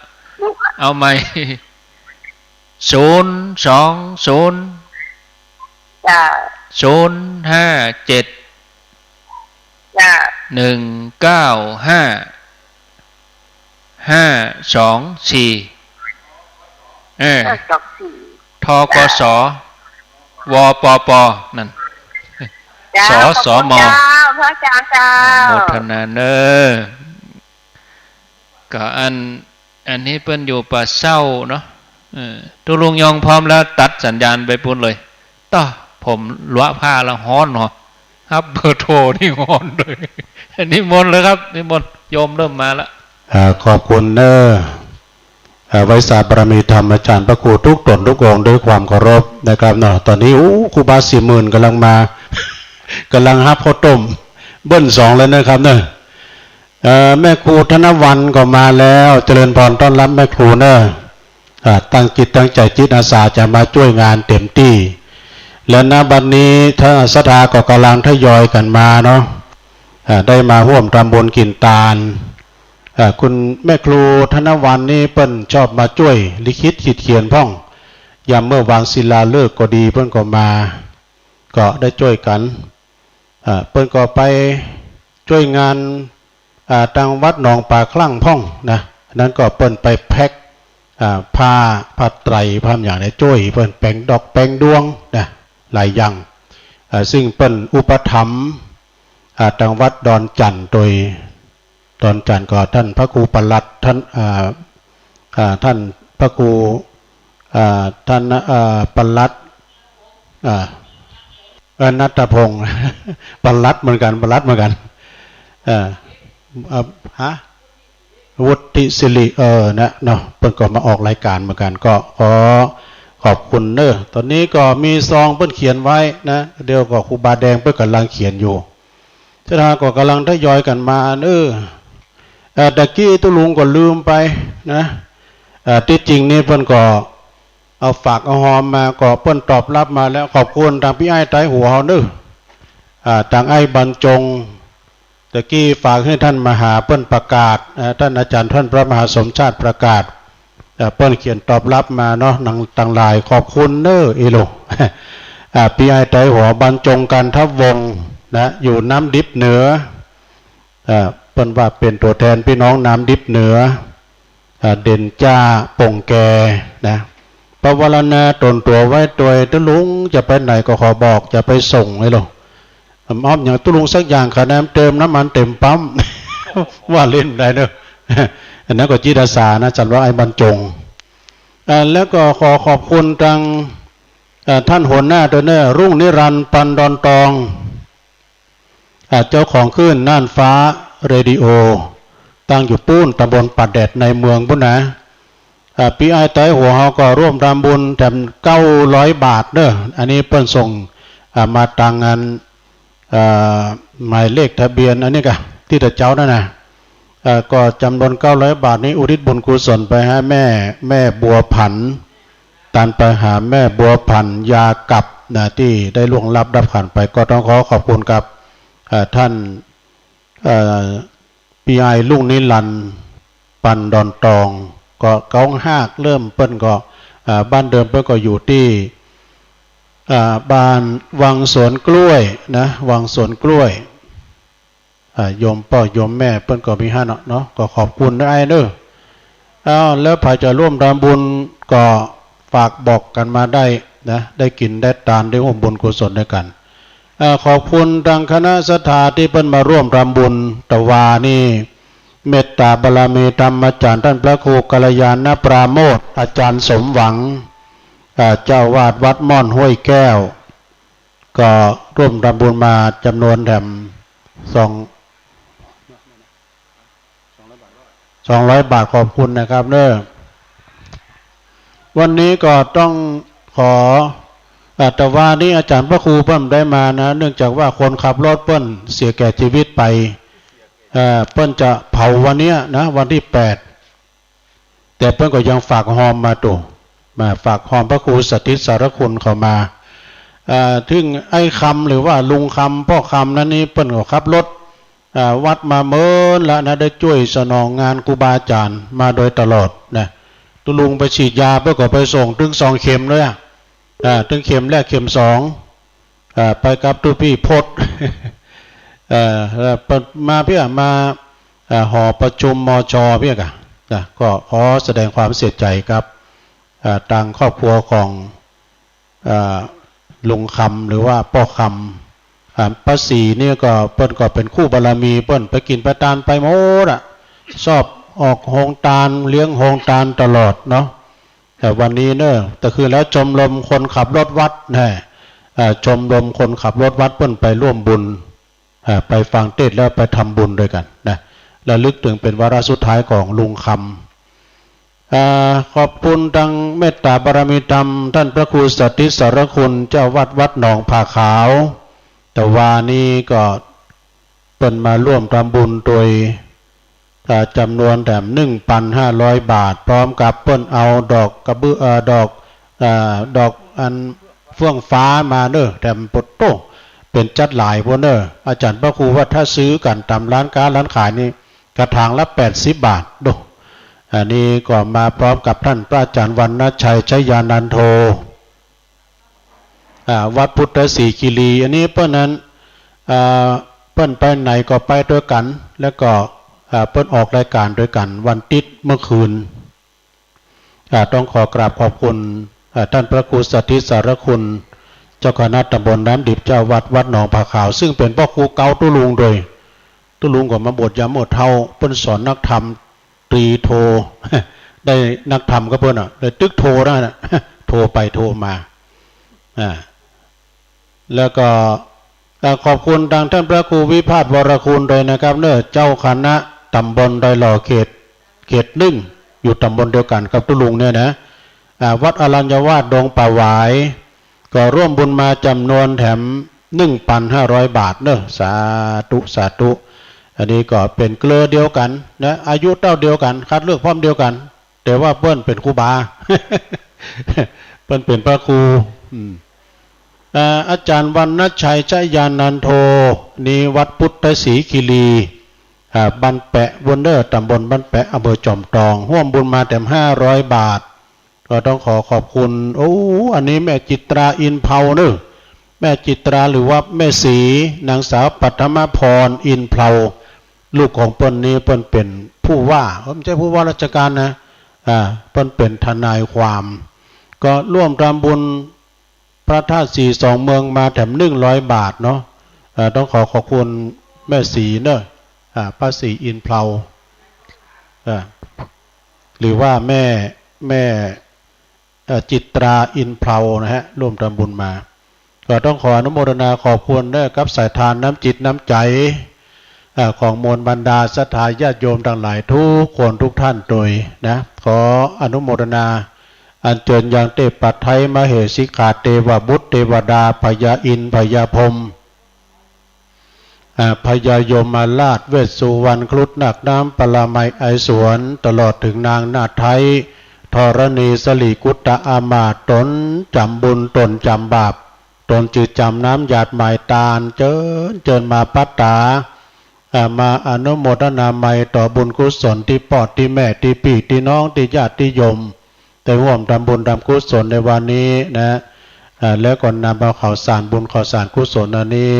ลุ เอาใหม่ ศูนย์สองศูนย์ จ้า ศูนย์ห้าเจ็ด จ้า หนึ่งเก้าห้า ห้าสองสี่ เออ ห้าสองสี่ ทกส จ้า วปป นั่น จ้า สสม ขอบคุณเจ้า พระอาจารย์เจ้า โมทนาเน่อ ก็อัน อันนี้เปิ้นอยู่ป่าเศร้าเนาะ เออ ตุ๊ลุงยองพร้อมแล้วตัดสัญญาณไปปู้นเลย ต้อ ผมลัวผ้าละฮ้อนเนาะ ฮับเบอร์โทรนี่ฮ้อนเลย นิมนต์เลยครับ นิมนต์ โยมเริ่มมาละ อ่า ขอบคุณเน่อ อ่า ไหว้สาบารมีธรรมอาจารย์พระครูทุกต๋นทุกองค์ด้วยความเคารพนะครับเนาะ ต๋อนนี้ โอ้ ครูบาสี่หมื่นก่ำลังมา ก่ำลังฮับข้าวต้ม เบิ้ลสองแล้วนะครับเน่อ เอ่อ แม่ครูธนวรรณก็มาแล้ว เจริญพรต้อนฮับแม่ครูเน่อ อ่า ตั้งจิตตั้งใจ๋จิตอาสาจะมาจ้วยงานเต๋มตี้ และ ณ บัดนี้ท่านศรัทธาก็ก่ำลังทยอยกั๋นมาเนาะ อ่า ได้มาฮ่วมทำบุญกิ๋นตาน อ่า คุณแม่ครูธนวรรณนี่เปิ้นชอบมาจ้วยลิขิตขีดเขียนพ่อง ยามเมื่อวางศิลาฤกษ์ก็ดี เปิ้นก็มา ก็ได้จ้วยกั๋น อ่า เปิ้นก็ไปจ้วยงาน อ่า ตางวัดหนองป่าคลั่งพ่องนะ นั้นก็เปิ้นไปแพ็ค อ่า ผ้า ผ้าไตร ผ้าอย่างเนี่ย จ้วยเปิ้นแป๋งดอกแป๋งดวงนะ หลายอย่าง อ่า ซึ่งเปิ้นอุปถัมภ์ อ่า ตางวัดดอนจั่นโตย ดอนจั่นก็ต้านพระครูปลัด ต้าน อ่า อ่า ต้านพระครู อ่า ท่าน เอ่อ ปลัด อ่า เอ่อ ณัฐพงษ์ ปลัดเหมือนกั๋น ปลัดเหมือนกั๋น เอ่อ เอ่อ ฮะ วุฒิสิริ เออ นะ เนาะ เปิ้นก็มาออกรายก๋านเหมือนกั๋น ก็ขอขอบคุณเน้อ ต๋อนนี้ก็มีซองเปิ้นเขียนไว้นะ เดี๋ยวก็ครูบาแดงเปิ้นก่ำลังเขียนอยู่ ศรัทธาก็ก่ำลังทยอยกั๋นมาเน้อ เอ่อ ตะกี้ตุ๊ลุงก็ลืมไปนะ เอ่อ ตี้จริงนี่เปิ้นก็เอาฝากเอาฮอมมา ก็เปิ้นตอบฮับมาแล้ว ขอบคุณตางปี้อ้ายไตหัวเฮาเน้อ อ่า ตางอ้ายบรรจง ตะกี้ฝากหื้อต้านมหาเปิ้นประกาศ เอ่อ ต้านอาจ๋ารย์ต้านพระมหาสมชาติประกาศ เอ่อ เปิ้นเขียนตอบฮับมาเนาะ ตัง ตังหลาย ขอบคุณเน้อ อีหลู อ่า ปี้อ้ายไตหัว บรรจง กันทวงศ์ นะ อยู่น้ำดิบเหนือ เอ่อ เปิ้นว่าเป๋นตั๋วแทนปี้น้องน้ำดิบเหนือ อ่า เด่นจ้า ป่งแก นะ ปวารณาตนตั๋วไว้ตวย ตุ๊ลุงจะไปไหนก็ขอบอก จะไปส่งไว้หรอก อ้อมอย่างตุ๊ลุงสักอย่าง คะแนนเติมน้ำมันเต็มปั๊ม ว่าเล่นได้เนอะ อันนั้นก็จิตอาสานะ ฉันว่าไอ้บรรจง อ่า แล้วก็ขอขอบคุณตาง อ่า ต้านหัวหน้าตวยเน้อ รุ่งนิรันดร์ ปันดอนตอง อ่า เจ้าของคลื่นน่านฟ้าเรดิโอ ตั้งอยู่ปู๊น ตำบลป่าแดดในเมืองปู๊นนะ อ่า ปี้อ้ายไตหัวเฮาก็ร่วมทำบุญแถมเก้าร้อยบาทเน้อ อันนี้เปิ้นส่ง อ่า มาตางอัน อ่า หมายเลขทะเบียนอันนี้ก่ะ ตี้ตะเจ๊านั่นนะ อ่า ก็จ๋ำนวนเก้าร้อยบาทนี้อุทิศบุญกุศลไปหื้อแม่ แม่บัวผัน ตานไปหาแม่บัวผัน ยากับนะ ตี้ได้ล่วงลับดับขันธ์ไป ก็ต้องขอขอบคุณกับ เอ่อ ต้าน เอ่อ ปี้อ้ายรุ่งนิรันดร์ ปันดอนตอง ก็เก๊าฮากเริ่มเปิ้นก็ เอ่อ บ้านเดิมเปิ้นก็อยู่ตี้ เอ่อ บ้านวังสวนกล้วยนะ วังสวนกล้วย อ่า โยมป้อโยมแม่เปิ้นก็มีหั้นเนาะ เนาะ ก็ขอบคุณนะอ้ายเน้อ อ้าว แล้วใผจะร่วมทำบุญก็ฝากบอกกั๋นมาได้นะ ได้กิ๋นได้ตานได้ร่วมบุญกุศลด้วยกั๋น อ่า ขอบคุณตางคณะศรัทธาตี้เปิ้นมาร่วมทำบุญ ตะวานี้ เมตตาบารมีธรรมอาจ๋ารย์ต้านพระครูกัลยาณปราโมทย์ อาจ๋ารย์สมหวัง อ่า เจ้าอาวาสวัดม่อนห้วยแก้ว ก็ร่วมทำบุญมาจ๋ำนวนแถมสอง สองร้อยบาท ขอบคุณนะครับเน้อ วันนี้ก็ต้องขอ อ่า ตะวานี้อาจ๋ารย์พระครูเปิ้นได้มานะ เนื่องจากว่าคนขับรถเปิ้นเสียแก่ชีวิตไป เอ่อ เปิ้นจะเผาวันเนี้ยนะ วันตี้แปด แต่เปิ้นก็ยังฝากฮอมมาโต มาฝากฮอมพระครูสถิตสารคุณเขามา เอ่อ ซึ่งไอ้คำหรือว่าลุงคำ ป้อคำนั้นนี้เปิ้นก็ขับรถ อ่า วัดมาเมินละนะ ได้จ้วยสนองงานครูบาอาจ๋ารย์มาโดยตลอดนะ ตุ๊ลุงไปฉีดยาเปิ้นก็ไปส่ง ตึงสองเข็มเลยอะ อ่า ตึงเข็มแรก เข็มสอง อ่า ไปกับตุ๊ปี้พจน์ เอ่อ แล้วเปิ้นมาเปื้อมา อ่า หอประชุม มช เปื้อกะนะ ก็ขอแสดงความเสียใจ๋กับ อ่า ตางครอบครัวของ อ่า ลุงคำหรือว่าป้อคำ อ่า ป้าศรีนี่ก็เปิ้นก็เป๋นคู่บารมี เปิ้นไปกิ๋นไปตานไปหมดอะ ชอบออกโฮงตาน เลี้ยงโฮงตานตลอดเนาะ แต่วันนี้เน้อ แต่คือแล้วชมรมคนขับรถวัดนะ อ่า ชมรมคนขับรถวัดเปิ้นไปร่วมบุญ อ่า ไปฟังเทศน์แล้วไปทำบุญด้วยกั๋นนะ ระลึกเถิงเป๋นวาระสุดท้ายของลุงคำ อ่า ขอบคุณตางเมตตาบารมีธรรมต้านพระครูสถิตสารคุณ เจ้าวัดวัดหนองผาขาว ตะวานี้ก็เปิ้นมาร่วมทำบุญโดย อ่า จ๋ำนวนแถมหนึ่งปันห้าร้อยบาท พร้อมกับเปิ้นเอาดอกกระเบื้อ เอ่อ ดอก อ่า ดอกอันเฟื่องฟ้ามาเน้อ แถมโปดโต้ เป๋นจั๊ดหลายโพดเน้อ อาจ๋ารย์พระครูว่าถ้าซื้อกั๋นต๋ามร้านก๊าร้านขายนี่ กระถางละแปดสิบบาทโด อันนี้ก็มาพร้อมกับต้านพระอาจ๋ารย์วรรณชัย ชยานันโท อ่า วัดพุทธศรีคีรี อันนี้เปิ้นนั้น อ่า เปิ้นไปไหนก็ไปตวยกั๋น แล้วก็ อ่า เปิ้นออกรายก๋านตวยกั๋นวันติ๊ดเมื่อคืน อ่า ต้องขอกราบขอบคุณ อ่า ต้านพระครูสถิตสารคุณ เจ้าคณะตำบลน้ำดิบ เจ้าวัดวัดหนองผาขาว ซึ่งเป๋นป้อครูเก๊าตุ๊ลุงโดย ตุ๊ลุงก็มาบวชยามอดเฒ่า เปิ้นสอนนักธรรมตรีโท ได้นักธรรมกับเปิ้นน่ะ ได้ตึกโทรนั่นน่ะ โทรไปโทรมา อ่า แล้วก็ เอ่อ ขอบคุณตางต้านพระครูวิพาทวรคุณด้วยนะครับเนาะ เจ้าคณะต๋ำบลดอยหล่อเขต เขตนึ่ง อยู่ต๋ำบลเดียวกั๋นกับตุ๊ลุงเนี่ยนะ อ่า วัดอรัญญวาสดงป่าหวาย ก็ร่วมบุญมาจ๋ำนวนแถมหนึ่งปันห้าร้อยบาทเนาะ สาธุ สาธุ อันนี้ก็เป๋นเกลอเดียวกั๋นนะ อายุเต้าเดียวกั๋น คัดเลือกพร้อมเดียวกั๋น แต่ว่าเปิ้นเป๋นครูบา เปิ้นเป๋นพระครู อืม อ่า อาจ๋ารย์วรรณชัย ชยานันโท นี่วัดพุทธศรีคีรี อ่า บ้านแปะ วอนเดอร์ ต๋ำบลบ้านแปะ อำเภอจอมตอง ฮ่วมบุญมาแถมห้าร้อยบาท ก็ต้องขอขอบคุณ โอ้ อันนี้แม่จิตรา อินเภาเนาะ แม่จิตรา หรือว่าแม่ศรี นางสาวปัทมพร อินเภา ลูกของเปิ้นนี้เปิ้นเป๋นผู้ว่า เอ้ย ไม่ใช่ผู้ว่าราชการนะ อ่า เปิ้นเป๋นทนายความ ก็ร่วมทำบุญ พระธาตุศรีสองเมืองมาแถมหนึ่งร้อยบาทเนาะ เอ่อ ต้องขอขอบคุณแม่ศรีเนาะ อ่า ป้าศรีอินเภา อ่า หรือว่าแม่ แม่ เอ่อ จิตราอินเภานะฮะ ร่วมทำบุญมา ก็ต้องขออนุโมทนาขอบคุณเนาะ กับสายทานน้ำจิตน้ำใจ๋ อ่า ของมวลบรรดาศรัทธาญาติโยมตังหลายกู้คนกู้ต้านโตยนะ ขออนุโมทนา อัญเจิญยังเตพไตร มเหสิกขา เตวบุตรเตวดา พญาอินทร์ พญาพรหม อ่า พญายมราช เวสสุวรรณ ครุฑ นาคน้ำ ปาลามัย ไอสวน ตลอดเถิงนางนาฏไทย ธรณี สรีกุตตะอามาตย์ ต๋นจ๋ำบุญ ต๋นจ๋ำบาป ต๋นจื้อจ๋ำน้ำหยาดหมายตาน เจิญ เจิญมาปัตตา อ่า มาอนุโมทนาใหม่ต่อบุญกุศลตี้ป้อตี้แม่ตี้ปี้ตี้น้องตี้ญาติตี้โยม ได้ฮ่วมทำบุญทำกุศลในวันนี้นะ อ่า แล้วก็นำเอาข้าวสารบุญข้าวสารกุศลอันนี้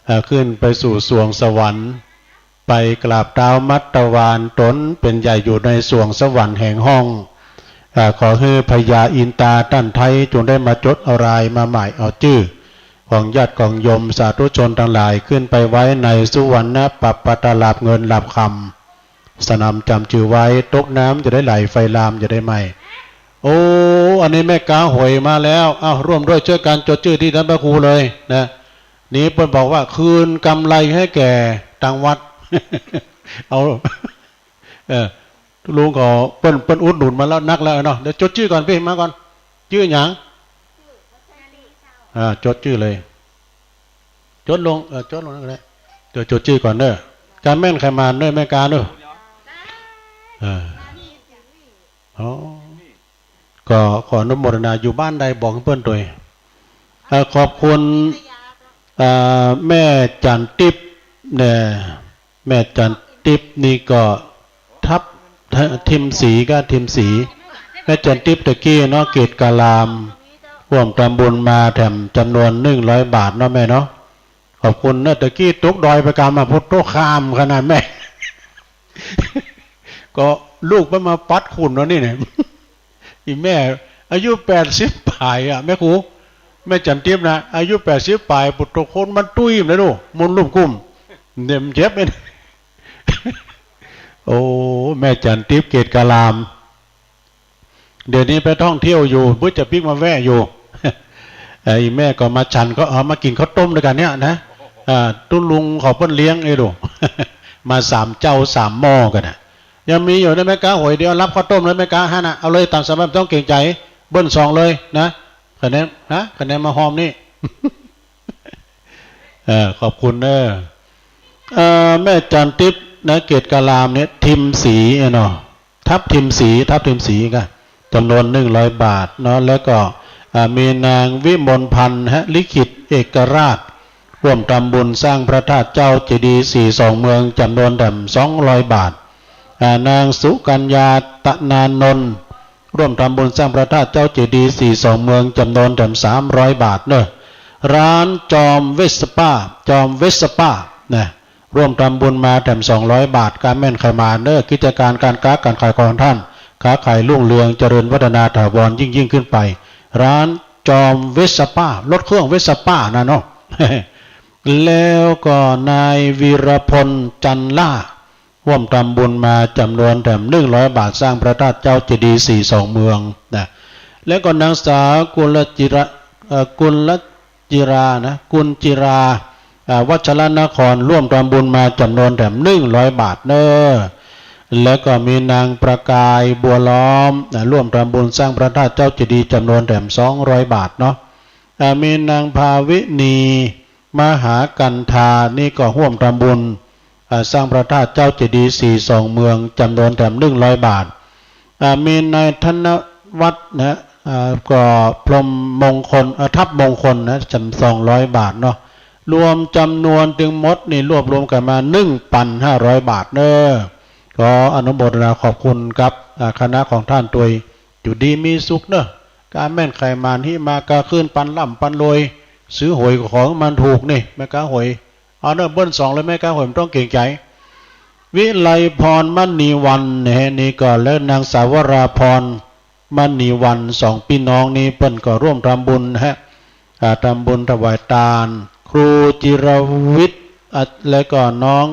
อ่า ขึ้นไปสู่สวงสวรรค์ ไปกราบเต๊ามัตตวาน ต๋นเป๋นใหญ่อยู่ในสวงสวรรค์แห่งห้อง อ่า ขอหื้อพญาอินตาต้านไทยจงได้มาจดเอารายมาหมายเอาจื้อ ของญาติของโยมสาธุชนตังหลายขึ้นไปไว้ในสุวรรณปปัตตราภเงินราภคำ สนำจ๋ำจื้อไว้ ตกน้ำจะได้ไหล ไฟลามจะได้ไหม้ โอ้ อันนี้แม่ก๊าหอยมาแล้ว เอ้า ร่วมด้วยช่วยกันจดจื้อตี้ต้านพระครูเลยนะ นี่เปิ้นบอกว่าคืนกำไรให้แก่ตังวัด เอา เออ ลุงก็เปิ้น เปิ้นอุดหนุนมาแล้วนักแล้วเนาะ เดี๋ยวจดจื้อก่อนปี้ มาก่อน จื้อหยัง อ่า จดจื้อเลย จดลง เออ จดลงนั่นก็ได้ เดี๋ยวจดจื้อก่อนเนาะ ก๋าแม่นใค่หมานเนาะ แม่ก๊าเนาะ เออ อ๋อ ก็ขออนุโมทนา อยู่บ้านใดบอกเปิ้นตวย เอ่อ ขอบคุณ เอ่อ แม่จันทิพย์เนี่ย แม่จันทิพย์นี่ก็ทับ ทิมศรีก็ทิมศรี แม่จันทิพย์ตะกี้เนาะ เกตการาม ฮ่วมทำบุญมาแถมจ๋ำนวนหนึ่งร้อยบาทเนาะแม่เนาะ ขอบคุณเนาะ ตะกี้ตกดอยไปกำมาพุทโธคามขนาดแม่ ก็ลูกไปมาปัดขุนแล้วนี่เนี่ย อีแม่ อายุแปดสิบป๋ายอะ แม่ครู แม่จันทิพย์นะ อายุแปดสิบป๋าย ปุตตะคนมันตุ้ยเลยลูก มนต์ลุ่มกุ้ม เนี่ยมันเจ็บเนี่ย โอ้ แม่จันทิพย์เกตการาม เดี๋ยวนี้ไปท่องเที่ยวอยู่ บึดจะปิ๊กมาแวะอยู่ เอ่อ อีแม่ก็มาฉัน ก็เอามากิ๋นข้าวต้มตวยกั๋นเนี่ยนะ อ่า ตุ๊ลุงเขาเปิ้นเลี้ยงไอ้ดู มาสามเจ้าสามหม้อกั๋นนะ ยังมีอยู่นะแม่ก๊า หอยเดียวรับข้าวต้มเลยแม่ก๊า หั้นน่ะ เอาเลยต๋ามสบาย บ่ต้องเกรงใจ๋ เบิ้ลสองเลยนะ คะแนน ฮะ คะแนนมาฮอมนี่ เออ ขอบคุณเนอะ เอ่อ แม่จันทิพย์นะ เกตการามเนี่ย ทิมศรีเนาะ ทับทิมศรี ทับทิมศรีก็จ๋ำนวนหนึ่งร้อยบาทเนาะ แล้วก็ อ่า มีนางวิมลพันธ์ฮะ ลิขิตเอกราช ฮ่วมทำบุญสร้างพระธาตุเจ้าเจดีย์ศรีสองเมืองจ๋ำนวนแถมสองร้อยบาท อ่า นางสุกัญญา ตนานนท์ ฮ่วมทำบุญสร้างพระธาตุเจ้าเจดีย์ศรีสองเมืองจ๋ำนวนแถมสามร้อยบาทเนอะ ร้านจอมเวสป้า จอมเวสป้านะ ฮ่วมทำบุญมาแถมสองร้อยบาท ก๋าแม่นใค่หมานเนอะ กิจก๋านก๋านก๊าก๋านขายของต้าน ค้าขายรุ่งเรือง เจริญวัฒนาถาวรยิ่งๆ ขึ้นไป ร้านจอมเวสป้า รถเครื่องเวสป้านะเนาะ แล้วก็นายวีรพล จันล่า ฮ่วมทำบุญมาจ๋ำนวนแถมหนึ่งร้อยบาท สร้างพระธาตุเจ้าเจดีย์สี่สองเมืองนะ แล้วก็นางสาวกุลจิระ เอ่อ กุลจิรานะ กุลจิรา อ่า วัชรนคร ฮ่วมทำบุญมาจ๋ำนวนแถมหนึ่งร้อยบาทเน้อ แล้วก็มีนางประกายบัวล้อมนะ ฮ่วมทำบุญสร้างพระธาตุเจ้าเจดีย์จ๋ำนวนแถมสองร้อยบาทเนาะ อ่า มีนางภาวินี มหากันธา นี่ก็ฮ่วมทำบุญ อ่า สร้างพระธาตุเจ้าเจดีย์สี่สองเมืองจ๋ำนวนแถมหนึ่งร้อยบาท อ่า มีนายธนวัฒน์นะ อ่า ก็พรหมมงคล อ่า ทัพมงคลนะ จ๋ำสองร้อยบาทเนาะ รวมจ๋ำนวนตึงหมดนี่รวบรวมกั๋นมาหนึ่งปันห้าร้อยบาทเน้อ ขออนุโมทนาขอบคุณครับ อ่า คณะของต้านตวย อยู่ดีมีสุขเน้อ ก๋าแม่นใค่หมาน หิมากาคืน ปันร่ำปันรวย ซื้อหวยก็ขอหื้อมันถูกนี่ แม่ก๊าหวย เอาเน้อ เบิ้ลสองเลย แม่ก๊าหวย บ่ต้องเกรงใจ๋ วิไลพร มณีวรรณนะฮะ นี่ก็ และนางสาววราพร มณีวรรณ สองปี้น้องนี้เปิ้นก็ฮ่วมทำบุญนะฮะ อ่า ทำบุญถวายตาน ครูจิรวิทย์ อ่ะ แล้วก็น้อง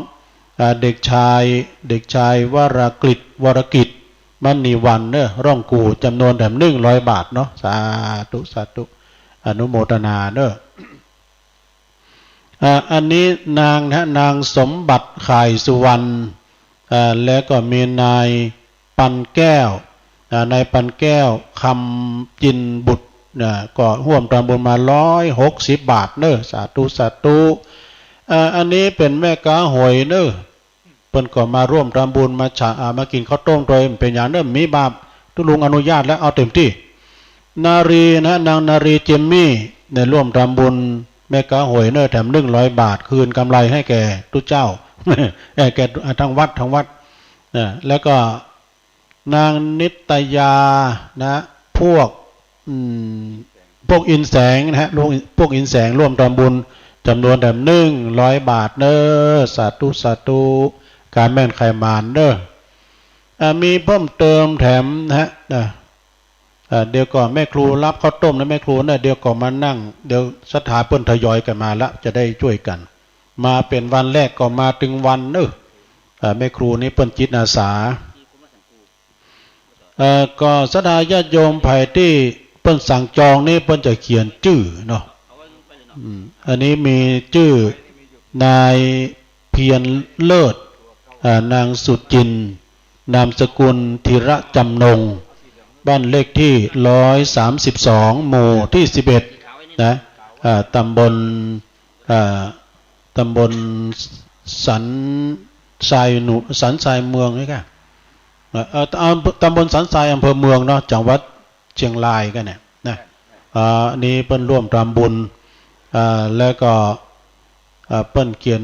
อ่า เด็กชาย เด็กชายวรกฤษ วรกิจ มณีวรรณเน้อ ร่องกู่ จ๋ำนวนแถมหนึ่งร้อยบาทเนาะ สาธุ สาธุ อนุโมทนาเน้อ อ่า อันนี้นางนะฮะ นางสมบัติ ข่ายสุวรรณ อ่า แล้วก็มีนายปันแก้ว อ่า นายปันแก้ว คำจินบุตร อ่า ก็ฮ่วมทำบุญมาร้อยหกสิบบาทเน้อ สาธุ สาธุ อ่า อันนี้เป๋นแม่ก๊าหวยเน้อ เปิ้นก็มาฮ่วมทำบุญ มาฉะ อ่า มากิ๋นข้าวต้มตวย บ่เป๋นหยังเน้อ บ่มีบาป ตุ๊ลุงอนุญาตแล้ว เอาเต็มตี้ นารีนะ นางนารี เจมมี่ เนี่ยฮ่วมทำบุญ แม่ก๊าหวยเน้อ แถมหนึ่งร้อยบาท คืนกำไรหื้อแก่ตุ๊เจ้า เอ่อ แก่ อ่า ทางวัด ทางวัด นะ แล้วก็นางนิตยานะ พวก อืม พวกอินแสงนะฮะ พวก พวกอินแสงฮ่วมทำบุญจ๋ำนวนแถมหนึ่งร้อยบาทเน้อ สาธุ สาธุ ก๋าแม่นใค่หมานเน้อ อ่า มีเพิ่มเติมแถมนะฮะ อ่า อ่า เดี๋ยวก่อน แม่ครูรับข้าวต้มนะ แม่ครูนะ เดี๋ยวก่อนมานั่ง เดี๋ยวศรัทธาเปิ้นทยอยกั๋นมาละ จะได้จ้วยกั๋น มาเป๋นวันแรกก็มาตึงวันเน้อ อ่า แม่ครูนี่เปิ้นจิตอาสา เอ่อ ก็ศรัทธาญาติโยมใผตี้เปิ้นสั่งจองนี่เปิ้นจะเขียนจื้อเนาะ อืม อันนี้มีจื้อนายเพียรเลิศ อ่า นางสุจิน นามสกุลธีระจำนง บ้านเลขตี้ร้อยสามสิบสอง หมู่ตี้สิบเอ็ด นะ อ่า ตำบล อ่า ตำบลสันทรายหนุ สันทรายเมืองนี่ก่ะ เอ่อ เอ่อ ตำ ตำบลสันทราย อำเภอเมืองเนาะ จังหวัดเชียงรายก่ะเนี่ยนะ อ่า อันนี้เปิ้นฮ่วมทำบุญ อ่า แล้วก็ อ่า เปิ้นเขียน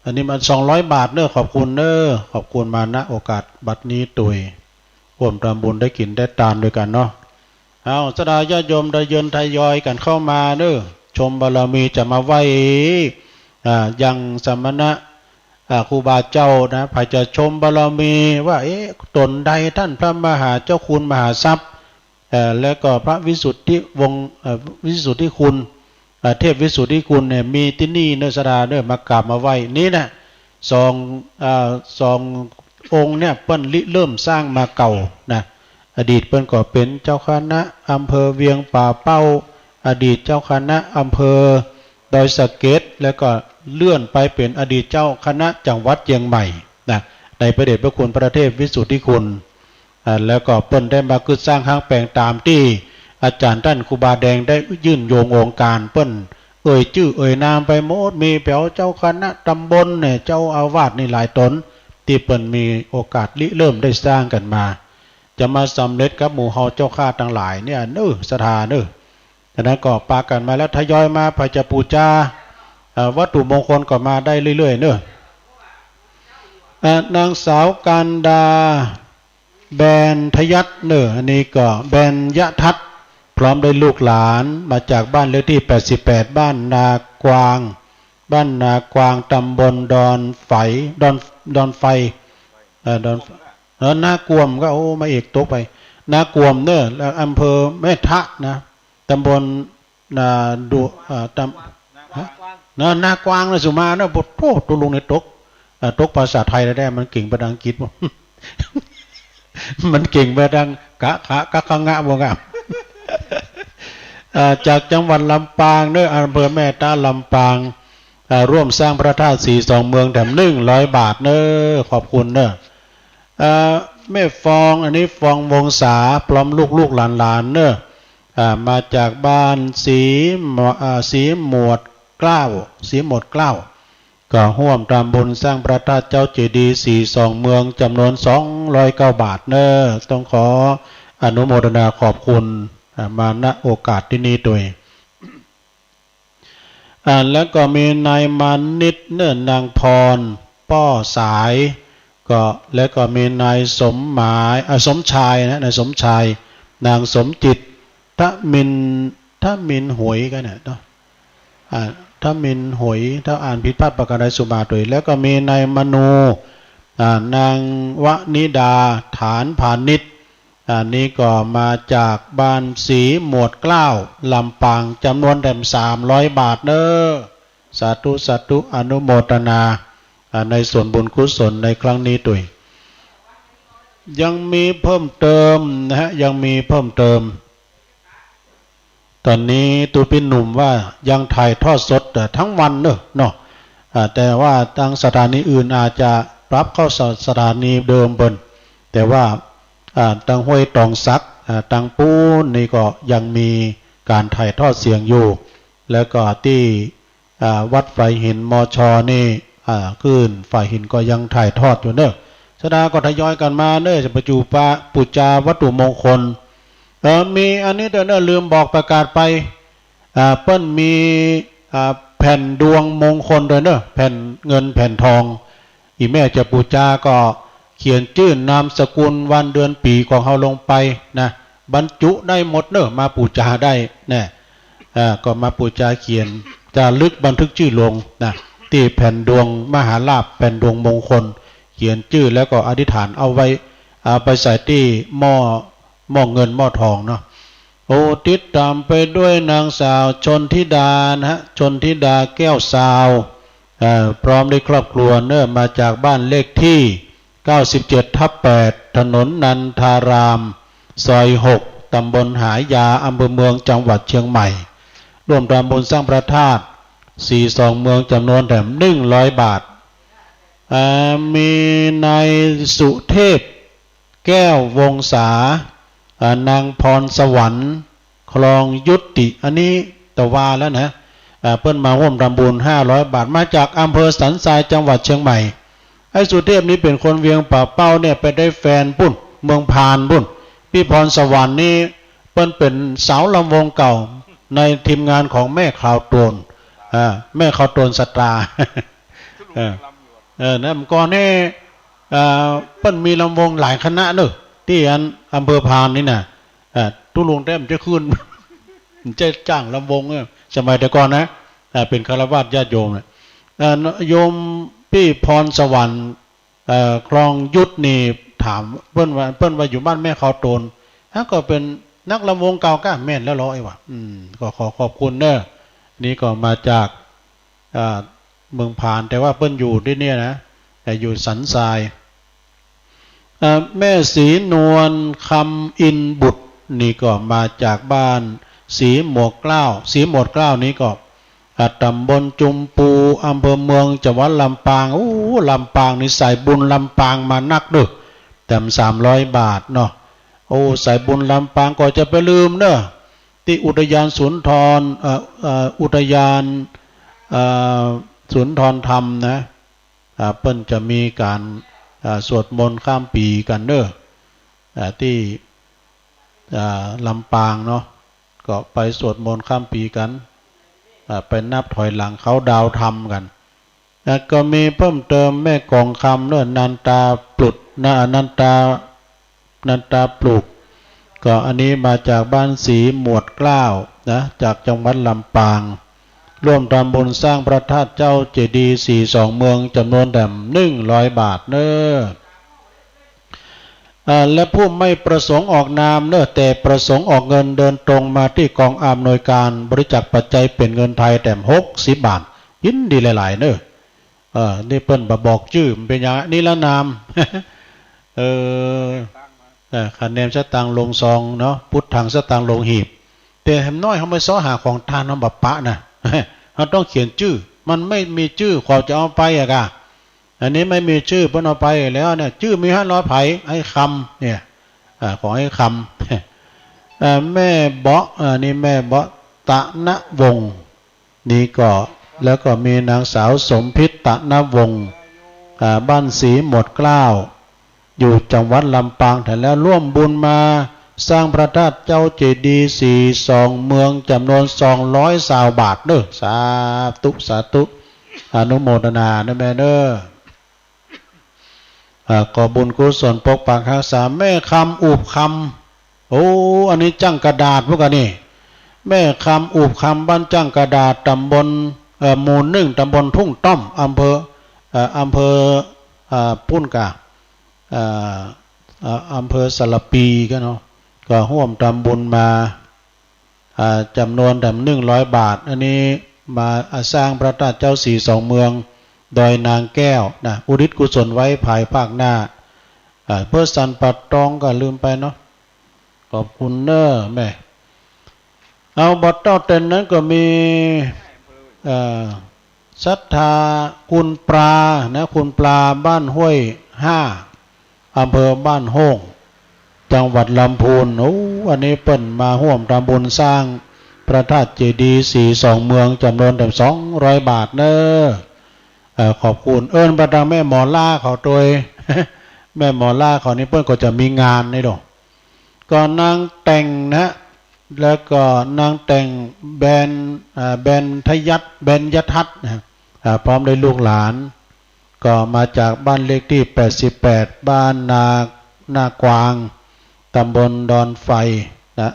อันนี้มาสองร้อยบาทเน้อ ขอบคุณเน้อ ขอบคุณมา ณ โอกาสบัดนี้ตวย ฮ่วมทำบุญได้กิ๋นได้ตานตวยกั๋นเนาะ เอา ศรัทธาญาติโยมทยอย ทยอยกั๋นเข้ามาเน้อ ชมบารมีจะมาไหว้ อ่า ยังสมณะ อ่า ครูบาเจ้านะ ใผจะชมบารมีว่า เอ๊ะ ต๋นใดต้านพระมหาเจ้าคุณมหาทรัพย์ เอ่อ แล้วก็พระวิสุทธิวงศ์ เอ่อ วิสุทธิคุณ เอ่อ เทพวิสุทธิคุณเนี่ย มีตี้นี่เน้อ ศรัทธาเน้อ มากราบมาไหว้ นี่นะ สอง เอ่อ สององค์เนี่ย เปิ้นริเริ่มสร้างมาเก่านะ อดีตเปิ้นก็เป๋นเจ้าคณะอำเภอเวียงป่าเป้า อดีตเจ้าคณะอำเภอดอยสะเก็ด แล้วก็เลื่อนไปเป๋นอดีตเจ้าคณะจังหวัดเจียงใหม่นะ ในพระเดชพระคุณพระเทพวิสุทธิคุณ อ่า แล้วก็เปิ้นได้มากึ๊ดสร้างห้างแป๋งต๋ามตี้อาจ๋ารย์ต้านครูบาแดงได้ยื่นโยงองค์การ เปิ้นเอ่ยจื้อเอ่ยนามไปหมด มีแป๋วเจ้าคณะตำบลเนี่ย เจ้าอาวาสนี่หลายต๋น ตี้เปิ้นมีโอกาสริเริ่มได้สร้างกั๋นมา จะมาสำเร็จกับหมู่เฮาเจ้าข้าตังหลายเนี่ยเน้อ ศรัทธาเน้อ ฉะนั้นก็ปากั๋นมาแล้ว ทยอยมา ใผจะปู๋จา เอ่อ วัตถุมงคลก็มาได้เรื่อยๆ เน้อ เอ่อ นางสาวการดา แบนทยัตเน้อ อันนี้ก็แบนยทัศน์ พร้อมด้วยลูกหลาน มาจากบ้านเลขตี้แปดสิบแปด บ้านนากวาง บ้านนากวาง ตำบลดอนไฝ ดอน ดอนไฟ เอ่อ ดอน เอ่อ นากวมก็ โอ้ มาเอกตกไป นากวมเน้อ แล้วอำเภอแม่ทะนะ ตำบล นาดุ เอ่อ ตำ ฮะ นะ นากวางนะ สุมานะ โอ้โธ่ ตุ๊ลุงเนี่ยตก อ่า ตกภาษาไทยแล้วได้ มันเก่งไปทางอังกฤษ มันเก่งไปทางกะขะกะขะงะบ่งาม อ่า จากจังหวัดลำปางเนอะ อำเภอแม่ตะลำปาง อ่า ร่วมสร้างพระธาตุสีสองเมืองแถมหนึ่งร้อยบาทเนอะ ขอบคุณเนอะ อ่า แม่ฟอง อันนี้ฟองวงศา พร้อมลูกๆหลานๆเนอะ อ่า มาจากบ้านสีหมวด อ่า สีหมวดเกล้า สีหมวดเกล้า ก็ฮ่วมทำบุญสร้างพระธาตุเจ้าเจดีย์สีสองเมืองจำนวนสองร้อยเก้าบาทเนอะ ต้องขออนุโมทนาขอบคุณ อ่า มา ณ โอกาสตี้นี้ตวย อ่า แล้วก็มีนายมานิตเนอะ นางพร ป้อสาย ก็ แล้วก็มีนายสมหมาย อ่า สมชายนะ นายสมชาย นางสมจิต ทมิน ทมินหวยก็เนี่ยเนาะ อ่า ทมินหวย ถ้าอ่านผิดพลาดประการใดสุมาตวย แล้วก็มีนายมนู อ่า นางวนิดา ฐานพานิช อันนี้ก็มาจากบ้านสีหมวดเกล้า ลำปาง จำนวนแถมสามร้อยบาทเนอะ สาธุ สาธุ อนุโมทนา อ่า ในส่วนบุญกุศลในครั้งนี้ตวย ยังมีเพิ่มเติมนะฮะ ยังมีเพิ่มเติม ต๋อนนี้ตุ๊ปี้หนุ่มว่ายังถ่ายทอดสด เอ่อ ทั้งวันเนอะ เนาะ อ่า แต่ว่าตางสถานีอื่นอาจจะปรับเข้าส- สถานีเดิมเปิ้น แต่ว่า อ่า ตางห้วยตองสัก อ่า ตางปู๊นนี่ก็ยังมีก๋านถ่ายทอดเสียงอยู่ แล้วก็ตี้ อ่า วัดฝายหิน มช นี่ อ่า คลื่นฝายหินก็ยังถ่ายทอดอยู่เนอะ ศรัทธาก็ทยอยกั๋นมาเนอะ จะไปจูปะ ปู๋จาวัตถุมงคล เออ มีอันนี้ตวยเนอะ ลืมบอกประกาศไป อ่า เปิ้นมี อ่า แผ่นดวงมงคลตวยเนอะ แผ่นเงินแผ่นทอง อี่แม่จะปู๋จาก็เขียนจื้อนามสกุลวันเดือนปี๋ของเฮาลงไปนะ บรรจุได้หมดเนอะ มาปู๋จาได้นะ อ่า ก็มาปู๋จาเขียนจารึกบันทึกจื้อลงนะ ตี้แผ่นดวงมหาลาภ แผ่นดวงมงคล เขียนจื้อแล้วก็อธิษฐานเอาไว้ เอาไปใส่ตี้หม้อ หม้อเงินหม้อทองเนาะ โอ้ ติดตามไปด้วยนางสาวชนธิดานะฮะ ชนธิดาแก้วซาว เอ่อ พร้อมด้วยครอบครัวเนอะ มาจากบ้านเลขที่ เก้าสิบเจ็ดทับแปด ถนนนันทาราม ซอยหก ตำบลหายา อำเภอเมือง จังหวัดเชียงใหม่ ร่วมทำบุญสร้างพระธาตุสีสองเมือง จำนวนแถมหนึ่งร้อยบาท อ่า มีนายสุเทพ แก้ววงศา อ่า นางพรสวรรค์ คลองยุติ อันนี้ตะวาแล้วนะ อ่า เปิ้นมาฮ่วมทำบุญห้าร้อยบาท มาจากอำเภอสันทราย จังหวัดเชียงใหม่ ไอ้สุเทพนี่เป๋นคนเวียงป่าเป้าเนี่ย ไปได้แฟนปุ้น เมืองพานปุ้น ปี้พรสวรรค์นี่ เปิ้นเป๋นสาวลำวงเก่า ในทีมงานของแม่ขาวโตน อ่า แม่ขาวโตนสตาร์ เออ เออ นะ เมื่อก่อนนี่ เอ่อ เปิ้นมีลำวงหลายคณะเนอะ ตี้อันอำเภอพานนี่นะ อ่า ตุ๊ลุงแต๊มจะขึ้น จะจ้างลำวงเนี่ย สมัยแต่ก่อนนะ อ่า เป๋นฆราวาสญาติโยมเนี่ย อ่า โยมปี้พรสวรรค์ เอ่อ คลองยุตินี่ ถามเปิ้นว่า เปิ้นว่าอยู่บ้านแม่ขาวโตน ฮะ ก็เป๋นนักลำวงเก่าก้า แม่นแล้วเหรอ ไอ้วะ อืม ก็ขอขอบคุณเนอะ นี่ก็มาจาก อ่า เมืองพาน แต่ว่าเปิ้นอยู่ตี้เนี่ยนะ แต่อยู่สันทราย อ่า แม่ศรีนวลคำอินบุตร นี่ก็มาจากบ้านสีหมวดเกล้า สีหมวดเกล้านี่ก็ อ่า ตำบลจุมปู อำเภอเมือง จังหวัดลำปาง โอ้ ลำปางนี่สายบุญลำปางมานักเด้อ แถมสามร้อยบาทเนาะ โอ้ สายบุญลำปางก็จะไปลืมเนอะ ตี้อุทยานสุนทร เอ่อ เอ่อ อุทยาน เอ่อ สุนทรธรรมนะ อ่า เปิ้นจะมีก๋าน อ่า สวดมนต์ข้ามปี๋กั๋นเนอะ อ่า ตี้ อ่า ลำปางเนาะ ก็ไปสวดมนต์ข้ามปี๋กั๋น อ่า ไปนับถอยหลังเคาน์ดาวน์ธรรมกั๋น แล้วก็มีเพิ่มเติมแม่กองคำเนอะ นันตาปลุกนะ นันตา นันตาปลุก ก็อันนี้มาจากบ้านสีหมวดเกล้านะ จากจังหวัดลำปาง ร่วมทำบุญสร้างพระธาตุเจ้าเจดีย์สีสองเมือง จำนวนแถมหนึ่งร้อยบาทเนอะ อ่า และผู้ไม่ประสงค์ออกนามเนอะ แต่ประสงค์ออกเงิน เดินตรงมาตี้กองอำนวยการบริจาคปัจจัยเป๋นเงินไทยแถมหกสิบบาท ยินดีหลายๆ เนอะ เออ นี่เปิ้นบ่บอกจื้อ มันเป๋นหยัง นิรนาม เออ เออ คะแนนสตางค์ลงซองเนาะ พุทธังสตางค์ลงหีบ แต่แหมน้อยเฮาไปเซาะหาของตานเฮาบ่ปะนะ เฮาต้องเขียนจื้อ มันไม่มีจื้อ ใผจะเอาไปอะกะ อันนี้ไม่มีจื้อ เปิ้นเอาไปแล้วเนี่ย จื้อมีห้าร้อย ใผ ไอ้คำเนี่ย อ่า ของไอ้คำ อ่า แม่เบาะ อ่า นี่แม่เบาะ ตะนะวงศ์ นี่ก็ แล้วก็มีนางสาวสมพิษ ตะนะวงศ์ อ่า บ้านศรีหมดเกล้า อยู่จังหวัดลำปาง แถมแล้วร่วมบุญมาสร้างพระธาตุเจ้าเจดีย์ศรีสองเมือง จำนวนสองร้อยซาวบาทเด้อ สาธุ สาธุ อนุโมทนานะแม่เด้อ อ่า ขอบุญกุศลปกปักฮักษา แม่คำ อูบคำ โอ้ อันนี้จ้างกระดาษพุ้นกะนี่ แม่คำ อูบคำ บ้านจ้างกระดาษ ตำบล เอ่อ หมู่หนึ่ง ตำบลทุ่งต้อม อำเภอ เอ่อ อำเภอ อ่า ปุ้นกะ อ่า อ่า อำเภอสารภีกะเนาะ ก็ฮ่วมทำบุญมา อ่า จำนวนแถมหนึ่งร้อยบาท อันนี้มา อ่า สร้างพระธาตุเจ้าศรีสองเมือง ดอยนางแก้วนะ อุทิศกุศลไว้ภายภาคหน้า อ่า เปื้อสันป่าตองก็ลืมไปเนาะ ขอบคุณเน้อแม่ เอา บ่เต้าเต้นนั้นก็มี เอ่อ ศรัทธาคุณปลานะ คุณปลา บ้านห้วยห้า อำเภอบ้านโฮ่ง จังหวัดลำพูน โอ้ อันนี้เปิ้นมาฮ่วมทำบุญสร้างพระธาตุเจดีย์ศรีสองเมือง จำนวนแถมสองร้อยบาทเน้อ เอ่อ ขอบคุณ เอิ้นไปตางแม่หมอล่าเขาตวย แม่หมอล่าเขานี่เปิ้นก็จะมีงานนี่ดอก ก็นางแต่งนะ แล้วก็นางแต่งแบน อ่า แบนทยัต แบนยทัศน์นะ อ่า พร้อมด้วยลูกหลาน ก็มาจากบ้านเลขที่แปดสิบแปด บ้านนา หน้ากวาง ตำบลดอนไฟนะ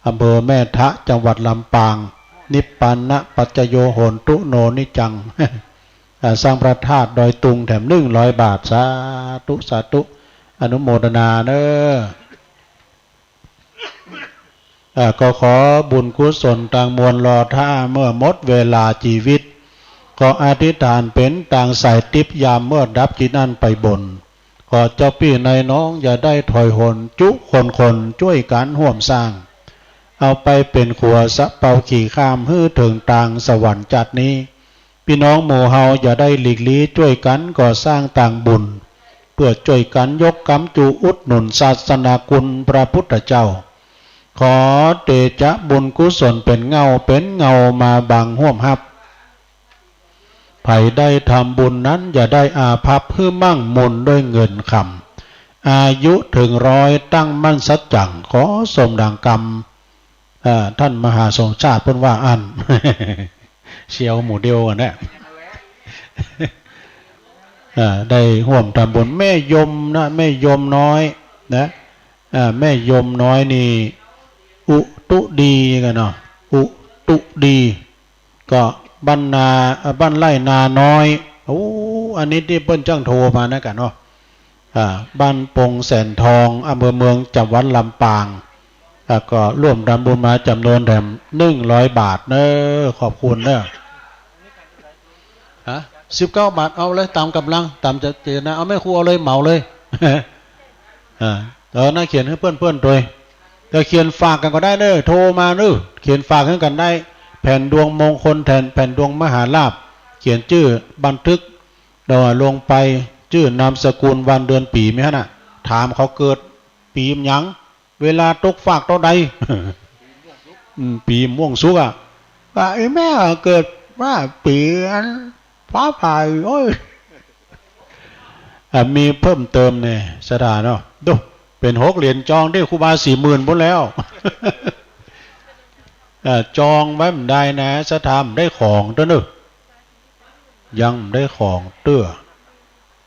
อำเภอแม่ทะ จังหวัดลำปาง นิพพานะปัจจโยโหนตุโนนิจจัง อ่า สร้างพระธาตุดอยตุงแถมหนึ่งร้อยบาท สาธุ สาธุ อนุโมทนาเน้อ อ่า ก็ขอบุญกุศลตังมวลรอท่า เมื่อหมดเวลาจีวิต ก็อธิษฐานเป๋นตางสายติ๊บ ยามเมื่อดับจิตอั้นไปบน ขอเจ้าปี้นายน้องอย่าได้ถอยหล่น จุคนคนจ้วยกั๋นฮ่วมสร้าง เอาไปเป๋นขัวสะเปาขี่ข้าม หื้อเถิงตางสวรรค์จาตินี้ ปี้น้องหมู่เฮาอย่าได้หลีกลี้ จ้วยกั๋นก่อสร้างตางบุญ เปื้อจ้วยกั๋นยกกำจูอุดหนุนศาสนาคุณพระพุทธเจ้า ขอเตจะบุญกุศลเป๋นเงา เป๋นเงามาบังฮ่วมฮับ ใผได้ทำบุญนั้นอย่าได้อาภัพ หื้อมั่งมูลด้วยเงินคำ อายุเถิงร้อยตั้งมั่นสัจจัง ขอสมดังกำ เอ่อ ท่านมหาสมชาติเปิ้นว่าอั้น เสี่ยวหมู่เดียวกั๋นนะ เอ่อ ได้ฮ่วมทำบุญ แม่ยมนะ แม่ยมน้อยนะ เอ่อ แม่ยมน้อยนี่ อุตุดีกั๋นเนาะ อุตุดี ก็บ้านนา เอ่อ บ้านไร่นาน้อย โอ้ อันนี้ตี้เปิ้นจ้างโทรมานะกั๋นเนาะ อ่า บ้านปงแสนทอง อำเภอเมือง จังหวัดลำปาง อ่า ก็ฮ่วมทำบุญมาจ๋ำนวนแถมหนึ่งร้อยบาทเน้อ ขอบคุณเน้อ ฮะ สิบเก้าบาท เอาเลย ต๋ามก๋ำลัง ต๋ามเจตนา เอาแม่ครูเอาเลย เหมาเลย อ่า เออ น่าเขียนหื้อเปื้อนๆ ตวย จะเขียนฝากกั๋นก็ได้เน้อ โทรมาเน้อ เขียนฝากหื้อกั๋นได้ แผ่นดวงมงคล แผ่น แผ่นดวงมหาลาภ เขียนจื้อ บันทึก เดี๋ยวลงไป จื้อ นามสกุล วันเดือนปี๋ มีหั้นน่ะ ถามเขาเกิดปี๋หยัง เวลาตกฟากเต้าใด อืม ปี๋ม่วงสุกอะ ว่าไอ้แม่เกิดว่าปี๋อันฟ้าผ่า โอ้ย อ่ะ มีเพิ่มเติมเนี่ย ศรัทธาเนาะ ดู เป๋นหกเหรียญจองตี้ครูบาสี่หมื่นปู๊นแล้ว เอ่อ จองไว้บ่ได้นะ ศรัทธาบ่ได้ของเตื้อเน้อ ยังบ่ได้ของเตื้อ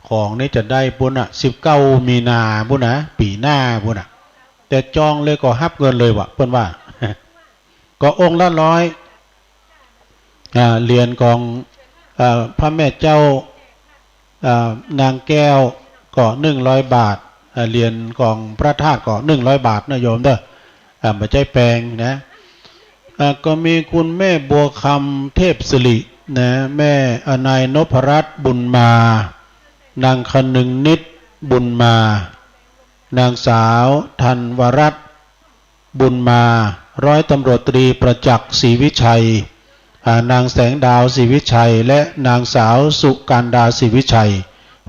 ของนี่จะได้ปู๊นน่ะ สิบเก้ามีนาปู๊นนะ ปี๋หน้าปู๊นน่ะ แต่จองเลยก็ฮับเงินเลยว่ะ เปิ้นว่า ก็องค์ละร้อย อ่า เหรียญของ อ่า พระแม่เจ้า อ่า นางแก้วก็หนึ่งร้อยบาท อ่า เหรียญของพระธาตุก็หนึ่งร้อยบาทนะโยมเด้อ อ่า บ่ใจ้แปงนะ อ่า ก็มีคุณแม่บัวคำ เทพสิริ นะ แม่ อ่า นายนพรัตน์ บุญมา นางคนึงนิด บุญมา นางสาวธันวรัตน์ บุญมา ร้อยตำรวจตรีประจักษ์ ศรีวิชัย อ่า นางแสงดาว ศรีวิชัย และนางสาวสุการดา ศรีวิชัย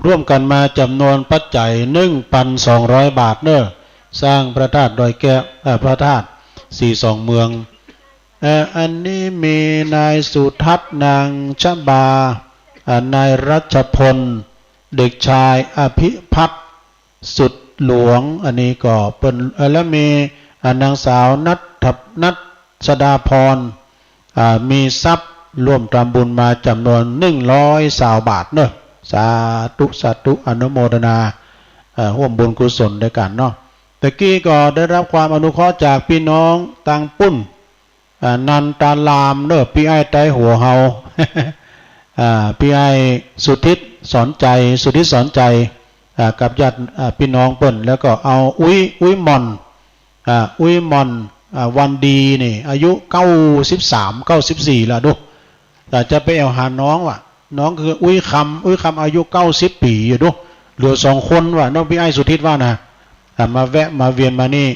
ร่วมกันมาจ๋ำนวนปัจจัย หนึ่งปันสองร้อยบาทเน่อ สร้างพระธาตุดอยแก้ว เอ่อ พระธาตุสีสองเมือง เอ่อ อันนี้มีนายสุทัศน์ นางชบา อ่า นายรัชพล เด็กชายอภิพัฒน์ สุดหลวง อันนี้ก็เปิ้น เอ่อ แล้วมี อ่า นางสาวณัฐ ณัฐสดาพร อ่า มีทรัพย์ ร่วมทำบุญมาจ๋ำนวนหนึ่งร้อยซาวบาทเน่อ สาธุ สาธุ อนุโมทนา เอ่อ ฮ่วมบุญกุศลด้วยกั๋นเนาะ ตะกี้ก็ได้รับความอนุเคราะห์จากปี้น้องตางปุ้น อ่า นันตารามเน่อ ปี้อ้ายใต้หัวเฮา อ่า ปี้อ้ายสุทิศสอนใจ สุทิศสอนใจ อ่า กับญาติ อ่า ปี้น้องเปิ้น แล้วก็เอาอุ๊ย อุ๊ยหม่อน อ่า อุ๊ยหม่อน อ่า วันดีนี่ อายุเก้าสิบสาม เก้าสิบสี่ละดู แต่จะไปแอ่วหาน้องว่ะ น้องคืออุ๊ยคำ อุ๊ยคำอายุเก้าสิบปี๋อยู่ดู เหลือสองคนว่ะ น้องปี้อ้ายสุทิศว่านะ อ่า มาแวะมาเวียนมานี่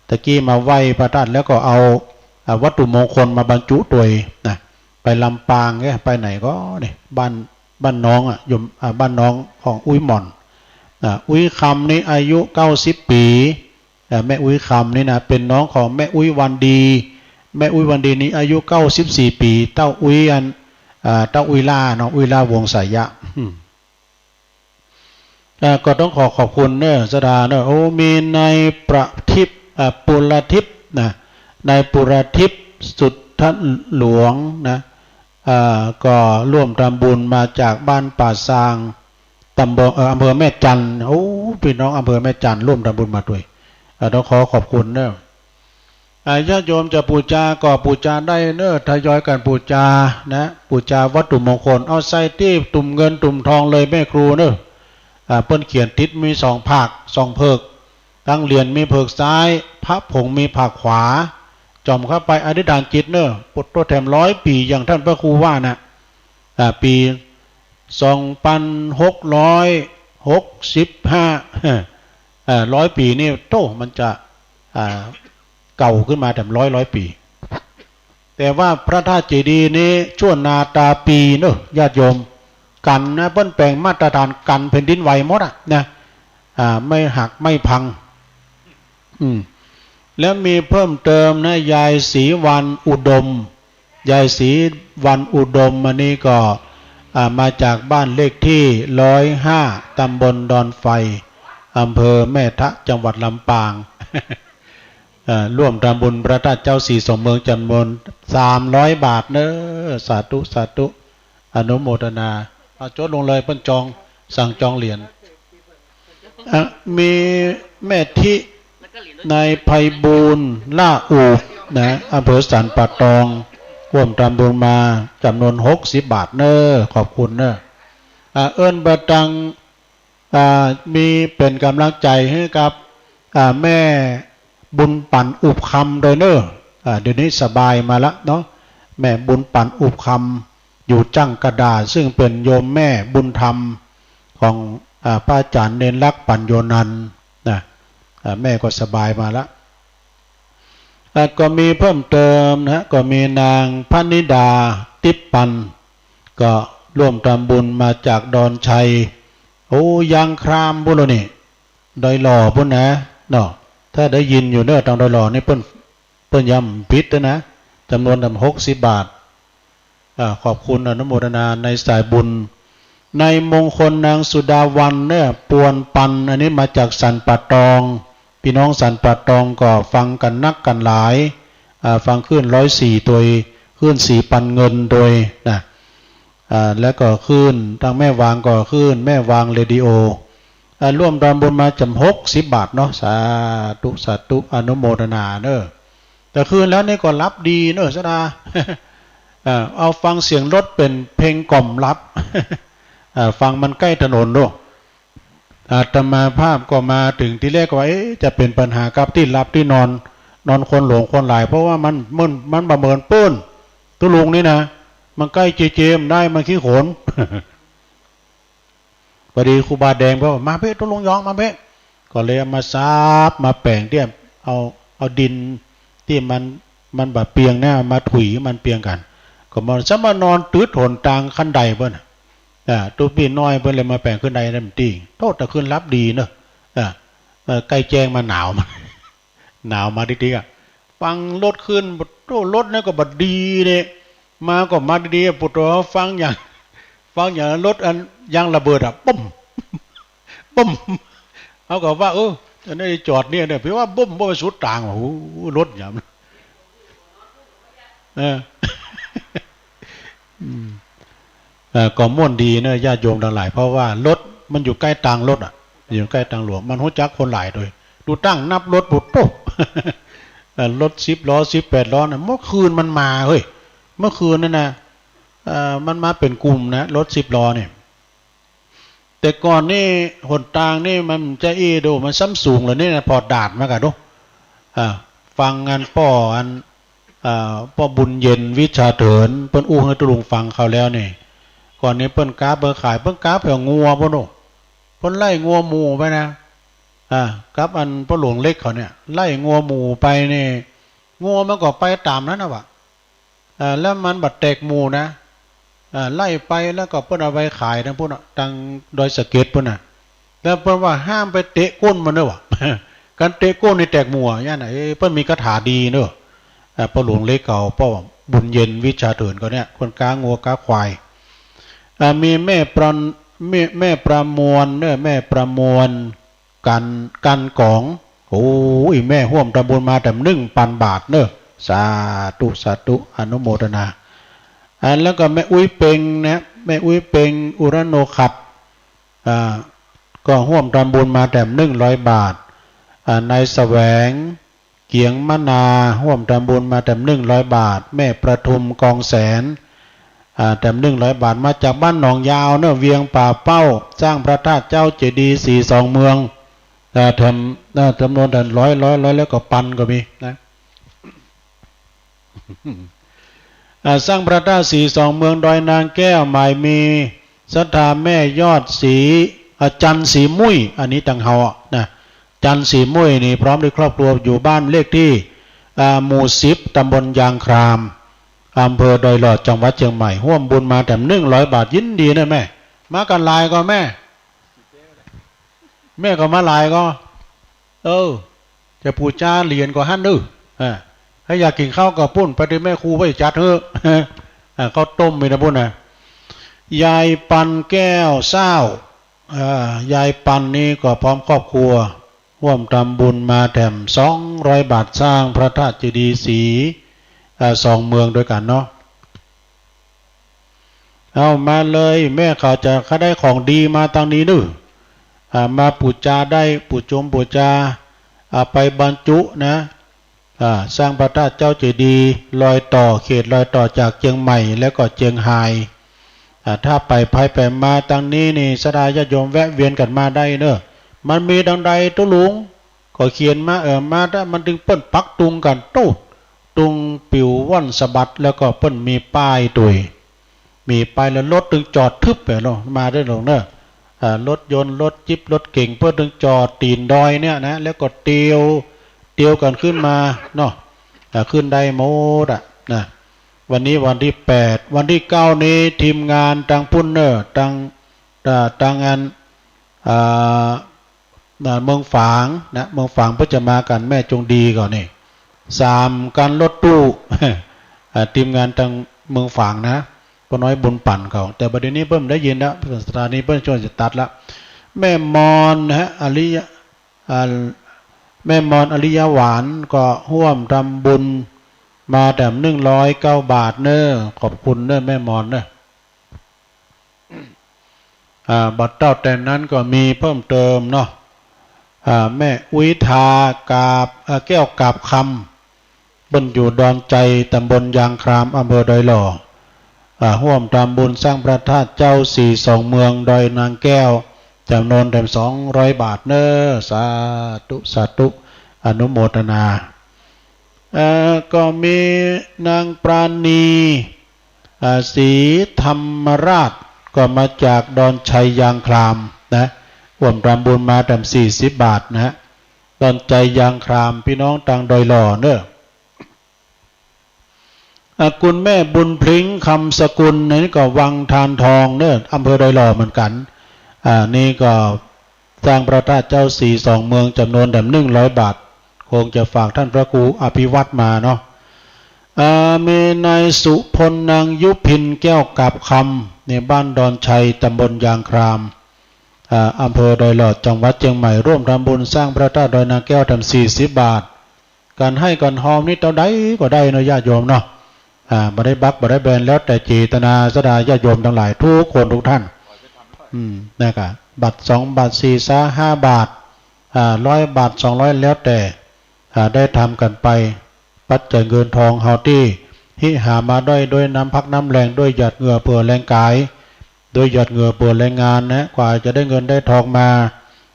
ตะกี้มาไหว้พระธาตุแล้วก็เอา อ่า วัตถุมงคลมาบรรจุตวยนะ ไปลำปางเนี่ย ไปไหนก็เนี่ย บ้าน บ้านน้องอะ โยม อ่า บ้านน้องของอุ๊ยหม่อน อ่า อุ๊ยคำนี่อายุเก้าสิบปี๋ อ่า แม่อุ๊ยคำนี่นะ เป๋นน้องของแม่อุ๊ยวันดี แม่อุ๊ยวันดีนี่อายุเก้าสิบสี่ปี๋ เต้าอุ๊ยอัน อ่า เต้าอุ๊ยล่าเนาะ อุ๊ยล่าวงศ์สายะ อืม อ่า ก็ต้องขอขอบคุณเน่อ สดาเน่อ โอ้ มีนายประทิป อ่า ปุรทิพย์นะ นายปุรทิพย์ สุทธหลวงนะ อ่า ก็ร่วมทำบุญมาจากบ้านป่าซาง ตำบล เอ่อ อำเภอแม่จันทน์ โอ้ ปี้น้องอำเภอแม่จันทน์ร่วมทำบุญมาตวย อ่า ต้องขอขอบคุณเน่อ อ่า ญาติโยมจะปู๋จาก็ปู๋จาได้เน่อ ทยอยกั๋นปู๋จานะ ปู๋จาวัตถุมงคล เอาใส่ตี้ตุ่มเงินตุ่มทองเลยแม่ครูเน่อ อ่า เปิ้นเขียนติดมีสองผาก สองเผิก ตังเหรียญมีเผิกซ้าย พระผงมีผากขวา จ่อมเข้าไปอธิษฐานจิตเน่อ ปุตโตแถมร้อยปี๋ อย่างต้านพระครูว่าน่ะ อ่า ปี๋สองปันหกร้อยหกสิบห้า อ่า ร้อยปี๋นี่ โต้ มันจะ อ่า เก่าขึ้นมาแถมร้อย ร้อยปี๋ แต่ว่าพระธาตุเจดีย์นี้ชั่วนาตาปีเน่อ ญาติโยม กั๋นนะ เปิ้นแป๋งมาตรฐานกั๋นแผ่นดินไหวหมดอะนะ อ่า ไม่หักไม่พัง อืม แล้วมีเพิ่มเติมนะ ยายศรีวรรณอุดม ยายศรีวรรณอุดม อันนี้ก็ อ่า มาจากบ้านเลขที่ร้อยห้า ตำบลดอนไฟ อำเภอแม่ทะ จังหวัดลำปาง เอ่อ ร่วมทำบุญพระธาตุเจ้าสีสองเมืองจ๋ำนวนสามร้อยบาทเน่อ สาธุ สาธุ อนุโมทนา เอาจดลงเลย เปิ้นจอง สั่งจองเหรียญ อ่ะ มีแม่ทิ นายไพบูลย์ ล่าอูบนะ อำเภอสันป่าตอง ร่วมทำบุญมาจ๋ำนวนหกสิบบาทเน่อ ขอบคุณเน่อ อ่ะ เอิ้นบ่าตัง อ่า มีเป๋นก๋ำลังใจ๋หื้อกับ อ่า แม่บุญปั๋นอุบคำโดยเน่อ อ่า เดี๋ยวนี้สบายมาละเนาะ แม่บุญปั๋นอุบคำ อยู่จ้างกระดาษ ซึ่งเป๋นโยมแม่บุญธรรมของ อ่า พระอาจ๋ารย์เณรลักษณ์ ปัญโญนันท์ นะ อ่า แม่ก็สบายมาละ อ่า ก็มีเพิ่มเติมนะฮะ ก็มีนางพนิดา ติ๊บปัน ก็ร่วมทำบุญมาจากดอนชัย โอ้ ยางครามปู้นแล้วนี่ ดอยหล่อปู้นนะ เนาะ ถ้าได้ยินอยู่เน่อ ตางดอยหล่อนี่เปิ้น เปิ้นย่ำผิดนะ จ๋ำนวนตั้งหกสิบบาท อ่า ขอบคุณอนุโมทนาในสายบุญ นายมงคลนางสุดาวันเน่อ ปวนปัน อันนี้มาจากสันป่าตอง ปี้น้องสันป่าตองก็ฟังกั๋นนักกั๋นหลาย อ่า ฟังคลื่นร้อยสี่ตวย คลื่นสีปันเงินตวยนะ อ่า แล้วก็คลื่นตางแม่วางก็คลื่นแม่วางเรดิโอ อ่า ร่วมทำบุญมาจ๋ำหกสิบบาทเนาะ สาธุ สาธุ อนุโมทนาเน่อ แต่คืนแล้วนี่ก็หลับดีเน่อ สดา อ่า เอาฟังเสียงรถเป๋นเพลงกล่อมหลับ อ่า ฟังมันใก้ถนนเนาะ อาตมาภาพก็มาเถิงตี้แรกก็ว่า เอ๊ะ จะเป๋นปัญหากับตี้หลับตี้นอน นอนคนหลวงคนหลาย เพราะว่ามัน มัน มันบ่เหมือนปู้น ตุ๊ลุงนี่นะ มันใก้เจเจ บ่ได้ มันขี้ขน พอดีครูบาแดงบอกว่า มาเป๊ะ ตุ๊ลุงยอง มาเป๊ะ ก็เลยเอามาสาบ มาแป๋งเตี้ย เอา เอาดินตี้มัน มันบ่เปียงนะ มาถุยมันเปียงกั๋น ก็มันซ้ำมานอนตึ๊ดหนตางคันไดเปิ้นน่ะ อ่า ตุ๊ปี้น้อยเปิ้นเลยมาแป๋งขึ้นไดนั่นตี้ โธ่ ตะคืนหลับดีเนอะ อ่า เออ ใก้แจ้งมาหนาวมา หนาวมาติ๊กๆ อะ ฟังรถขึ้น โธ่ รถนี่ก็บ่ดีเนี่ย มาก็มาดีๆ อะ ปุโต ฟังอย่าง ฟังอย่างรถอันยางระเบิดอะ ปุ้ม ปุ้ม เขาก็ว่า เออ อันนี้จอดเนี่ย เนี่ย เพียงว่าปุ้ม ปุ้มไปสุดตาง โอ้โห รถหยาบ เออ อืม เอ่อ ก็ม่วนดีเนอะ ญาติโยมตังหลาย เพราะว่ารถมันอยู่ใก้ตางรถอะ อยู่ใก้ตางหลวง มันฮู้จักคนหลายโดย ดูตั้งนับรถปุโต เอ่อ รถสิบล้อ สิบแปดล้อน่ะ เมื่อคืนมันมาเฮ้ย เมื่อคืนนั่นน่ะ เอ่อ มันมาเป๋นกลุ่มนะ รถสิบล้อเนี่ย แต่ก่อนนี่หนตางนี่มันจะอี้ดู มันซ้ำสูงเลยนี่นะ ผ่อดาดมากะดู อ่า ฟังอันป้ออัน อ่า ป้อบุญเย็นวิชาเถิน เปิ้นอู้หื้อตุ๊ลุงฟังคราวแล้วนี่ ก่อนนี้เปิ้นก๊าเปิ้นขาย เปิ้นก๊าแผวงัวปุ้นโอ้ เปิ้นไล่งัวหมู่ไปนะ อ่า กับอันป้อหลวงเล็กเขาเนี่ย ไล่งัวหมู่ไปนี่ งัวมันก็ไปต๋ามนั้นนะวะ อ่า แล้วมันบ่แตกหมู่นะ อ่า ไล่ไปแล้วก็เปิ้นเอาไปขายตางปุ้นน่ะ ตางดอยสะเก็ดปุ้นน่ะ แล้วเปิ้นว่าห้ามไปเตะก้นมันเด้อวะ การเตะก้นนี่แตกหมู่อะ อย่างนั้น เอ้ย เปิ้นมีคาถาดีเนอะ อ่า ป้อหลวงเล็กเขา ป้อบุญเย็นวิชาเถินเขาเนี่ย คนก๊างัวก๊าควาย อ่า มีแม่ประ แม่ แม่ประมวลเนอะ แม่ประมวล กัน กันก๋อง โอ้ อี่แม่ฮ่วมทำบุญมาแถมหนึ่งปันบาทเนอะ สาธุ สาธุ อนุโมทนา อ่า แล้วก็แม่อุ๊ยเปงนะ แม่อุ๊ยเปง อุรโนขัต อ่า ก็ฮ่วมทำบุญมาแถมหนึ่งร้อยบาท อ่า นายแสวง เกียงมะนา ฮ่วมทำบุญมาแถมหนึ่งร้อยบาท แม่ประทุม กองแสน อ่า แถมหนึ่งร้อยบาท มาจากบ้านหนองยาวเนอะ เวียงป่าเป้า สร้างพระธาตุเจ้าเจดีย์สีสองเมือง อ่า แถม อ่า จำนวนแถมร้อย ร้อย ร้อย แล้วก็ปันก็มีนะ อ่า สร้างพระธาตุสีสองเมืองดอยนางแก้ว หมายมีศรัทธาแม่ยอดศรี อ่า จันทร์ศรีมุ้ย อันนี้ตังเฮาอะนะ จันทร์ศรีมุ้ยนี่พร้อมด้วยครอบครัวอยู่บ้านเลขที่ อ่า หมู่สิบ ตำบลยางคราม อำเภอดอยหลอด จังหวัดเชียงใหม่ ฮ่วมบุญมาแถมหนึ่งร้อยบาท ยินดีนะแม่ มากั๋นหลายก่อแม่ แม่ก็มาหลายก่อ เออ จะปู๋จาเหรียญก็หั้นเด้อ อ่า ถ้าอยากกิ๋นข้าวก็ปุ้นไปตี้แม่ครูไปจัดหื้อ อ่า ข้าวต้มมีนะปุ้นนะ ยายปันแก้วเศร้า อ่า ยายปันนี่ก็พร้อมครอบครัว ฮ่วมทำบุญมาแถมสองร้อยบาท สร้างพระธาตุเจดีย์สี อ่า สองเมืองด้วยกั๋นเนาะ เอามาเลย แม่เขาจะ ข้าได้ของดีมาตังนี้เน่อ อ่า มาปู๋จาได้ ปู๋จงปู๋จา อ่า ไปบรรจุนะ อ่า สร้างพระธาตุเจ้าเจดีย์ รอยต่อ เขตรอยต่อจากเจียงใหม่แล้วก็เจียงฮาย อ่า ถ้าไปไปไปมาตังนี้นี่ ศรัทธาญาติโยมแวะเวียนกั๋นมาได้เน่อ มันมีตังใดตุ๊ลุง ก็เขียนมา เออ มาได้ มันตึงเปิ้นปักตุงกั๋นโต๊ะ ตุงปิวว่อนสะบัด แล้วก็เปิ้นมีป้ายตวย มีป้ายแล้วรถตึงจอดทึบไปเนาะ มาได้หลวงเน่อ อ่า รถยนต์ รถจิ๊ป รถเก๋ง เปิ้นตึงจอดตี๋นดอยเนี่ยนะ แล้วก็เตียว เตียวกั๋นขึ้นมาเนาะ อ่า ขึ้นได้หมดอะนะ วันนี้วันตี้แปด วันตี้เก้านี้ทีมงานตังปุ้นเน่อ ตัง อ่า ตังอัน อ่า นะ เมืองฝางนะ เมืองฝางเปิ้นจะมากั๋น แม่จงดีก่อนนี่ สามคันรถตู้ อ่า ทีมงานตังเมืองฝางนะ ป้อน้อยบุญปั่นเขา แต่บัดนี้เปิ้นได้ยินแล้ว สถานีเปิ้นช่วยจะตัดละ แม่มอนนะฮะ อริยะ อ่า แม่มอนอริยะหวานก็ฮ่วมทำบุญมาแถมหนึ่งร้อยเก้าบาทเน่อ ขอบคุณเน่อแม่มอนเน่อ อ่า บ่าเต้าแต่นั้นก็มีเพิ่มเติมเนาะ อ่า แม่อุ๊ยทากาบ อ่า แก้วกาบคำ เปิ้นอยู่ดอนไจ ตำบลยางคราม อำเภอดอยหล่อ อ่า ฮ่วมทำบุญสร้างพระธาตุเจ้าสีสองเมืองดอยนางแก้ว จ๋ำนวนแถมสองร้อยบาทเน่อ สาธุ สาธุ อนุโมทนา เอ่อ ก็มีนางปราณี อ่า ศรีธรรมราชก็มาจากดอนชัยยางคลามนะ ร่วมทำบุญมาแถมสี่สิบบาทนะ ดอนชัยยางคลาม พี่น้องตางดอยหล่อเนอะ อ่า คุณแม่บุญพลิ้ง คำสกุล นี่ก็วังทานทองเนอะ อำเภอดอยหล่อเหมือนกั๋น อ่า นี่ก็สร้างพระธาตุเจ้าศรีสองเมืองจ๋ำนวนแถมหนึ่งร้อยบาท คงจะฝากต้านพระครูอภิวัตรมาเนาะ อ่า มีนายสุพล นางยุพิน แก้วกาบคำ นี่บ้านดอนชัย ตำบลยางคลาม อ่า อำเภอดอยหล่อ จังหวัดเจียงใหม่ ร่วมทำบุญสร้างพระธาตุดอยนางแก้วแถมสี่สิบบาท ก๋านให้ก๋านฮอมนี่เต้าใดก็ได้เนาะญาติโยมเนาะ อ่า บ่ได้บักบ่ได้แบน แล้วแต่เจตนาศรัทธาญาติโยมตังหลายกู้คนกู้ต้าน อืม นะกะ บาทสองบาทสี่สาห้าบาท อ่า ร้อยบาทสองร้อย แล้วแต่ อ่า ได้ทำกั๋นไป ปัจจัยเงินทองเฮาตี้ฮิหามาได้ด้วยน้ำพักน้ำแฮง ด้วยหยาดเหงื่อเปื้อแฮงก๋าย ด้วยหยาดเหงื่อเปื้อแฮงงานนะ กว่าจะได้เงินได้ทองมา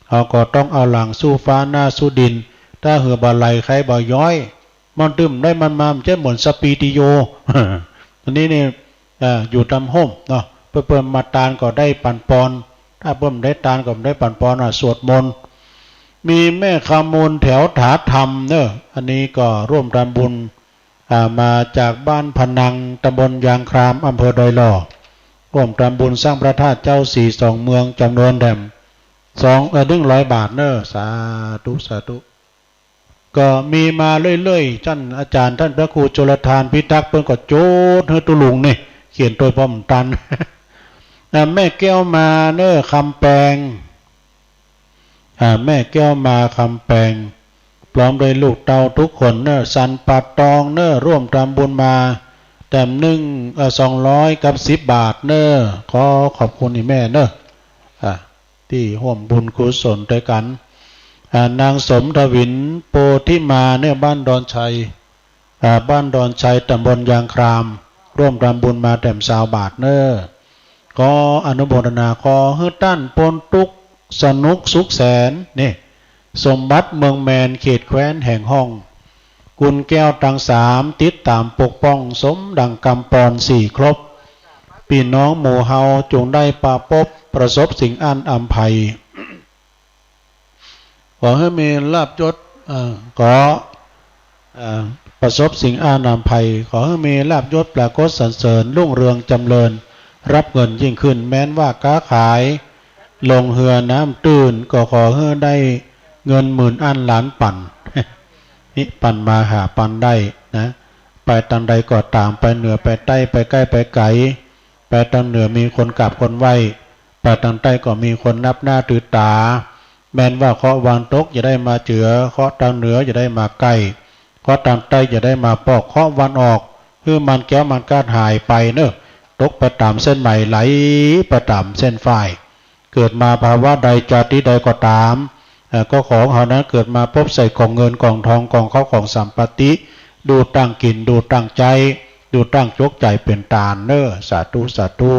เฮาก็ต้องเอาหลังสู้ฟ้าหน้าสู้ดิน ถ้าหื้อบ่ไหลใค่บ่ย้อย มันตึงได้มันมา มันจะเหมือนสปีดิโอ อันนี้นี่ เอ่อ อยู่ต๋ามฮ่มเนาะ เปิ้น เปิ้นมาตานก็ได้ปันปอน ถ้าเปิ้นบ่ได้ตานก็บ่ได้ปันปอน อ่ะ สวดมนต์ มีแม่คำมูลแถวถาธรรมเนอะ อันนี้ก็ร่วมทำบุญ อ่า มาจากบ้านพะนัง ตำบลยางคลาม อำเภอดอยหล่อ ร่วมทำบุญสร้างพระธาตุเจ้าศรีสองเมืองจ๋ำนวนแถมสอง เอ่อ หนึ่งร้อยบาทเนอะ สาธุ สาธุ ก็มีมาเรื่อยๆ ต้านอาจ๋ารย์ ต้านพระครูจุลธานพิทักษ์ เปิ้นก็จดหื้อตุ๊ลุงนี่ เขียนตวยป้อมตัน อ่า แม่แก้วมาเนอะ คำแปง อ่า แม่แก้วมา คำแปง พร้อมด้วยลูกเต้ากู้คนเนอะ สันป่าตองเนอะ ร่วมทำบุญมาแถมหนึ่ง เอ่อ สองร้อยกับสิบบาทเนอะ ขอขอบคุณอี่แม่เนอะ อ่า ตี้ฮ่วมบุญกุศลตวยกั๋น อ่า นางสมทวิน โพธิมาเนอะ บ้านดอนชัย อ่า บ้านดอนชัย ตำบลยางคลาม ร่วมทำบุญมาแถมซาวบาทเนอะ ขออนุโมทนา ขอหื้อต้านป๊นตุ๊กข์สนุกสุขแสน นี่ สมบัติเมืองแมน เขตแคว้นแหงฮ่อง กุลแก้วตังสาม ติดต๋ามปกป้อง สมดังกำปอนสี่ครบ ปี้น้องหมู่เฮาจุ่งได้ปะปบ ประสบสิ่งอั้นอำไพ ขอหื้อมีลาภยศ เอ่อ ขอ เอ่อ ประสบสิ่งอั้นอำไพ ขอหื้อมีลาภยศปรากฏสรรเสริญ รุ่งเรืองจ๋ำเริญ ฮับเงินยิ่งขึ้น แม้นว่าก๊าขาย ลงเฮือน้ำตื้น ก็ขอหื้อได้เงินหมื่นอั้นล้านปัน นี่ปันมาหาปันได้นะ ไปตางใดก็ต๋าม ไปเหนือไปใต้ ไปใก้ไปไก๋ ไปตางเหนือมีคนกราบคนไหว้ ไปตางใต้ก็มีคนนับหน้าถือต๋า แม้นว่าเคราะห์วานตกอย่าได้มาเจือ เคราะห์ตางเหนืออย่าได้มาใก้ เคราะห์ตางใต้อย่าได้มาปอก เคราะห์วานออก หื้อมันแก้วมันกาดหายไปเนอะ ตกไปต๋ามเส้นไหม ไหลไปต๋ามเส้นฝ้าย เกิดมาภาวะใดจาติใดก็ต๋าม เอ่อ ก็ขอเฮานั้นเกิดมาพบใส่กองเงินกองทอง กองเข้าของสัมปัตติ ดูตั้งกิ๋น ดูตั้งใจ๊ ดูตั้งจกใจ๋เป๋นตานเนอะ สาธุ สาธุ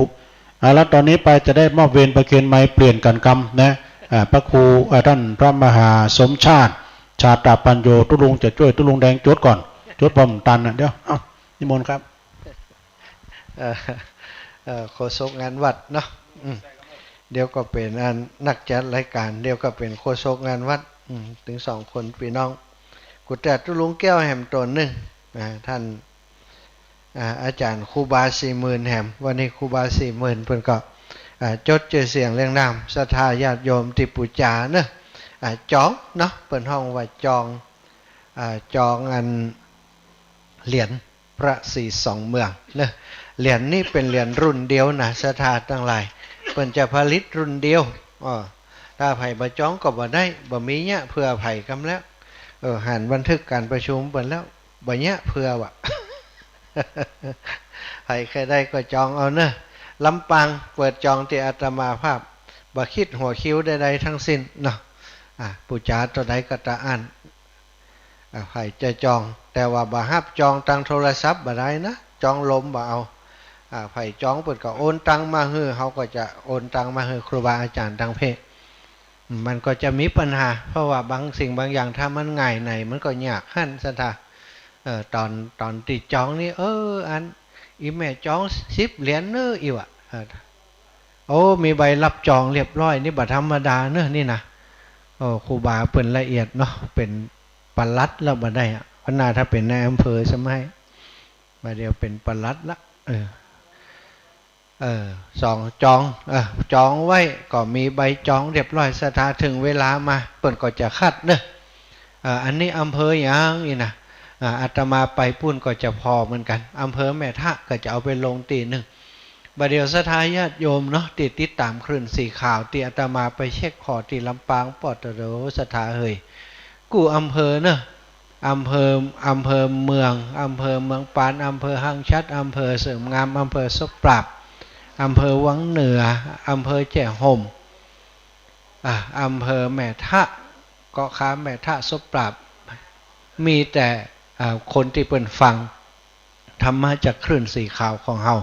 อ่า แล้วต๋อนนี้ไปจะได้มอบเวรประเคนไมค์เปลี่ยนกั๋นกำนะ อ่า พระครู อ่า ต้านพระมหาสมชาติ ชาตปัญโญ ตุ๊ลุงจะจ้วยตุ๊ลุงแดงจดก่อน จดป้อมตันนะ เดี๋ยว เอ้า นิมนต์ครับ เอ่อ เอ่อ โฆษกงานวัดเนาะ อืม เดี๋ยวก็เป๋นอันนักจัดรายก๋าน เดี๋ยวก็เป๋นโฆษกงานวัด อืม ตึงสองคนปี้น้อง กูแต่ตุ๊ลุงแก้วแหมต๋นนึ่ง อ่า ต้าน อ่า อาจ๋ารย์ครูบาสี่หมื่นแหม วันนี้ครูบาสี่หมื่นเปิ้นก็ อ่า จดจื้อเสียงเรียงนาม ศรัทธาญาติโยมตี้ปู๋จาเนอะ อ่า จองเนาะ เปิ้นฮ้องว่าจอง อ่า จองอันเหรียญพระศรีสองเมืองเนอะ เหรียญนี้เป๋นเหรียญรุ่นเดียวนะ ศรัทธาตังหลาย เปิ้นจะผลิตรุ่นเดียว อ้อ ถ้าใผบ่จองก็บ่ได้ บ่มีเยียะเผื่อใผกำแล้ว เออ หันบันทึกก๋านประชุมเปิ้นแล้ว บ่เยียะเผื่อว่ะ ใผใค่ได้ก็จองเอาเนอะ ลำปางเปิดจองตี้อาตมาภาพ บ่คิดหัวคิวใดๆ ตังสิ้นเนาะ อ่ะ ปู๋จาตั๋วใดก็ตะอั้น อ่ะ ใผจะจอง แต่ว่าบ่ฮับจองตางโทรศัพท์บ่ได้นะ จองลมบ่เอา อ่ะ ใผจองเปิ้นก็โอนตังค์มาหื้อ เฮาก็จะโอนตังค์มาหื้อครูบาอาจ๋ารย์ตางเพจ มันก็จะมีปัญหา เพราะว่าบางสิ่งบางอย่างถ้ามันง่ายใน มันก็ยากหั้นศรัทธา เอ่อ ต๋อน ต๋อนตี้จองนี่ เออ อัน อี่แม่จองสิบเหรียญเน้อ อี่วะ เออ โอ้ มีใบรับจองเรียบร้อย นี่บ่ธรรมดาเน้อ นี่นะ โอ้ ครูบาเปิ้นละเอียดเนาะ เป๋นปลัดแล้วบ่ได้อะ หัวหน้า ถ้าเป๋นนายอำเภอสมัย บ่าเดี่ยวเป๋นปลัดละ เออ เออ สอง จอง เออ จองไว้ก็มีใบจองเรียบร้อย ศรัทธา เถิงเวลามา เปิ้นก็จะคัดเน้อ เออ อันนี้อำเภอหยัง อี่นะ อ่า อาตมาไปปู๊นก็จะผ่อเหมือนกั๋น อำเภอแม่ทะก็จะเอาไปลงตี้นึ่ง บ่าเดี่ยวศรัทธาญาติโยมเนาะ ตี้ติดต๋ามคลื่นสีขาว ตี้อาตมาไปเช็คผ่อตี้ลำปาง ปอดโต ศรัทธาเหย กู้อำเภอเนาะ อำเภอ อำเภอเมือง อำเภอเมืองปาน อำเภอห้างฉัตร อำเภอเสริมงาม อำเภอซบปราบ อำเภอวังเหนือ อำเภอแจ้ห่ม อ่า อำเภอแม่ทะ เกาะคาแม่ทะ ซบปราบ มีแต่ อ่า คนตี้เปิ้นฟัง ธรรมะจากคลื่นสีขาวของเฮา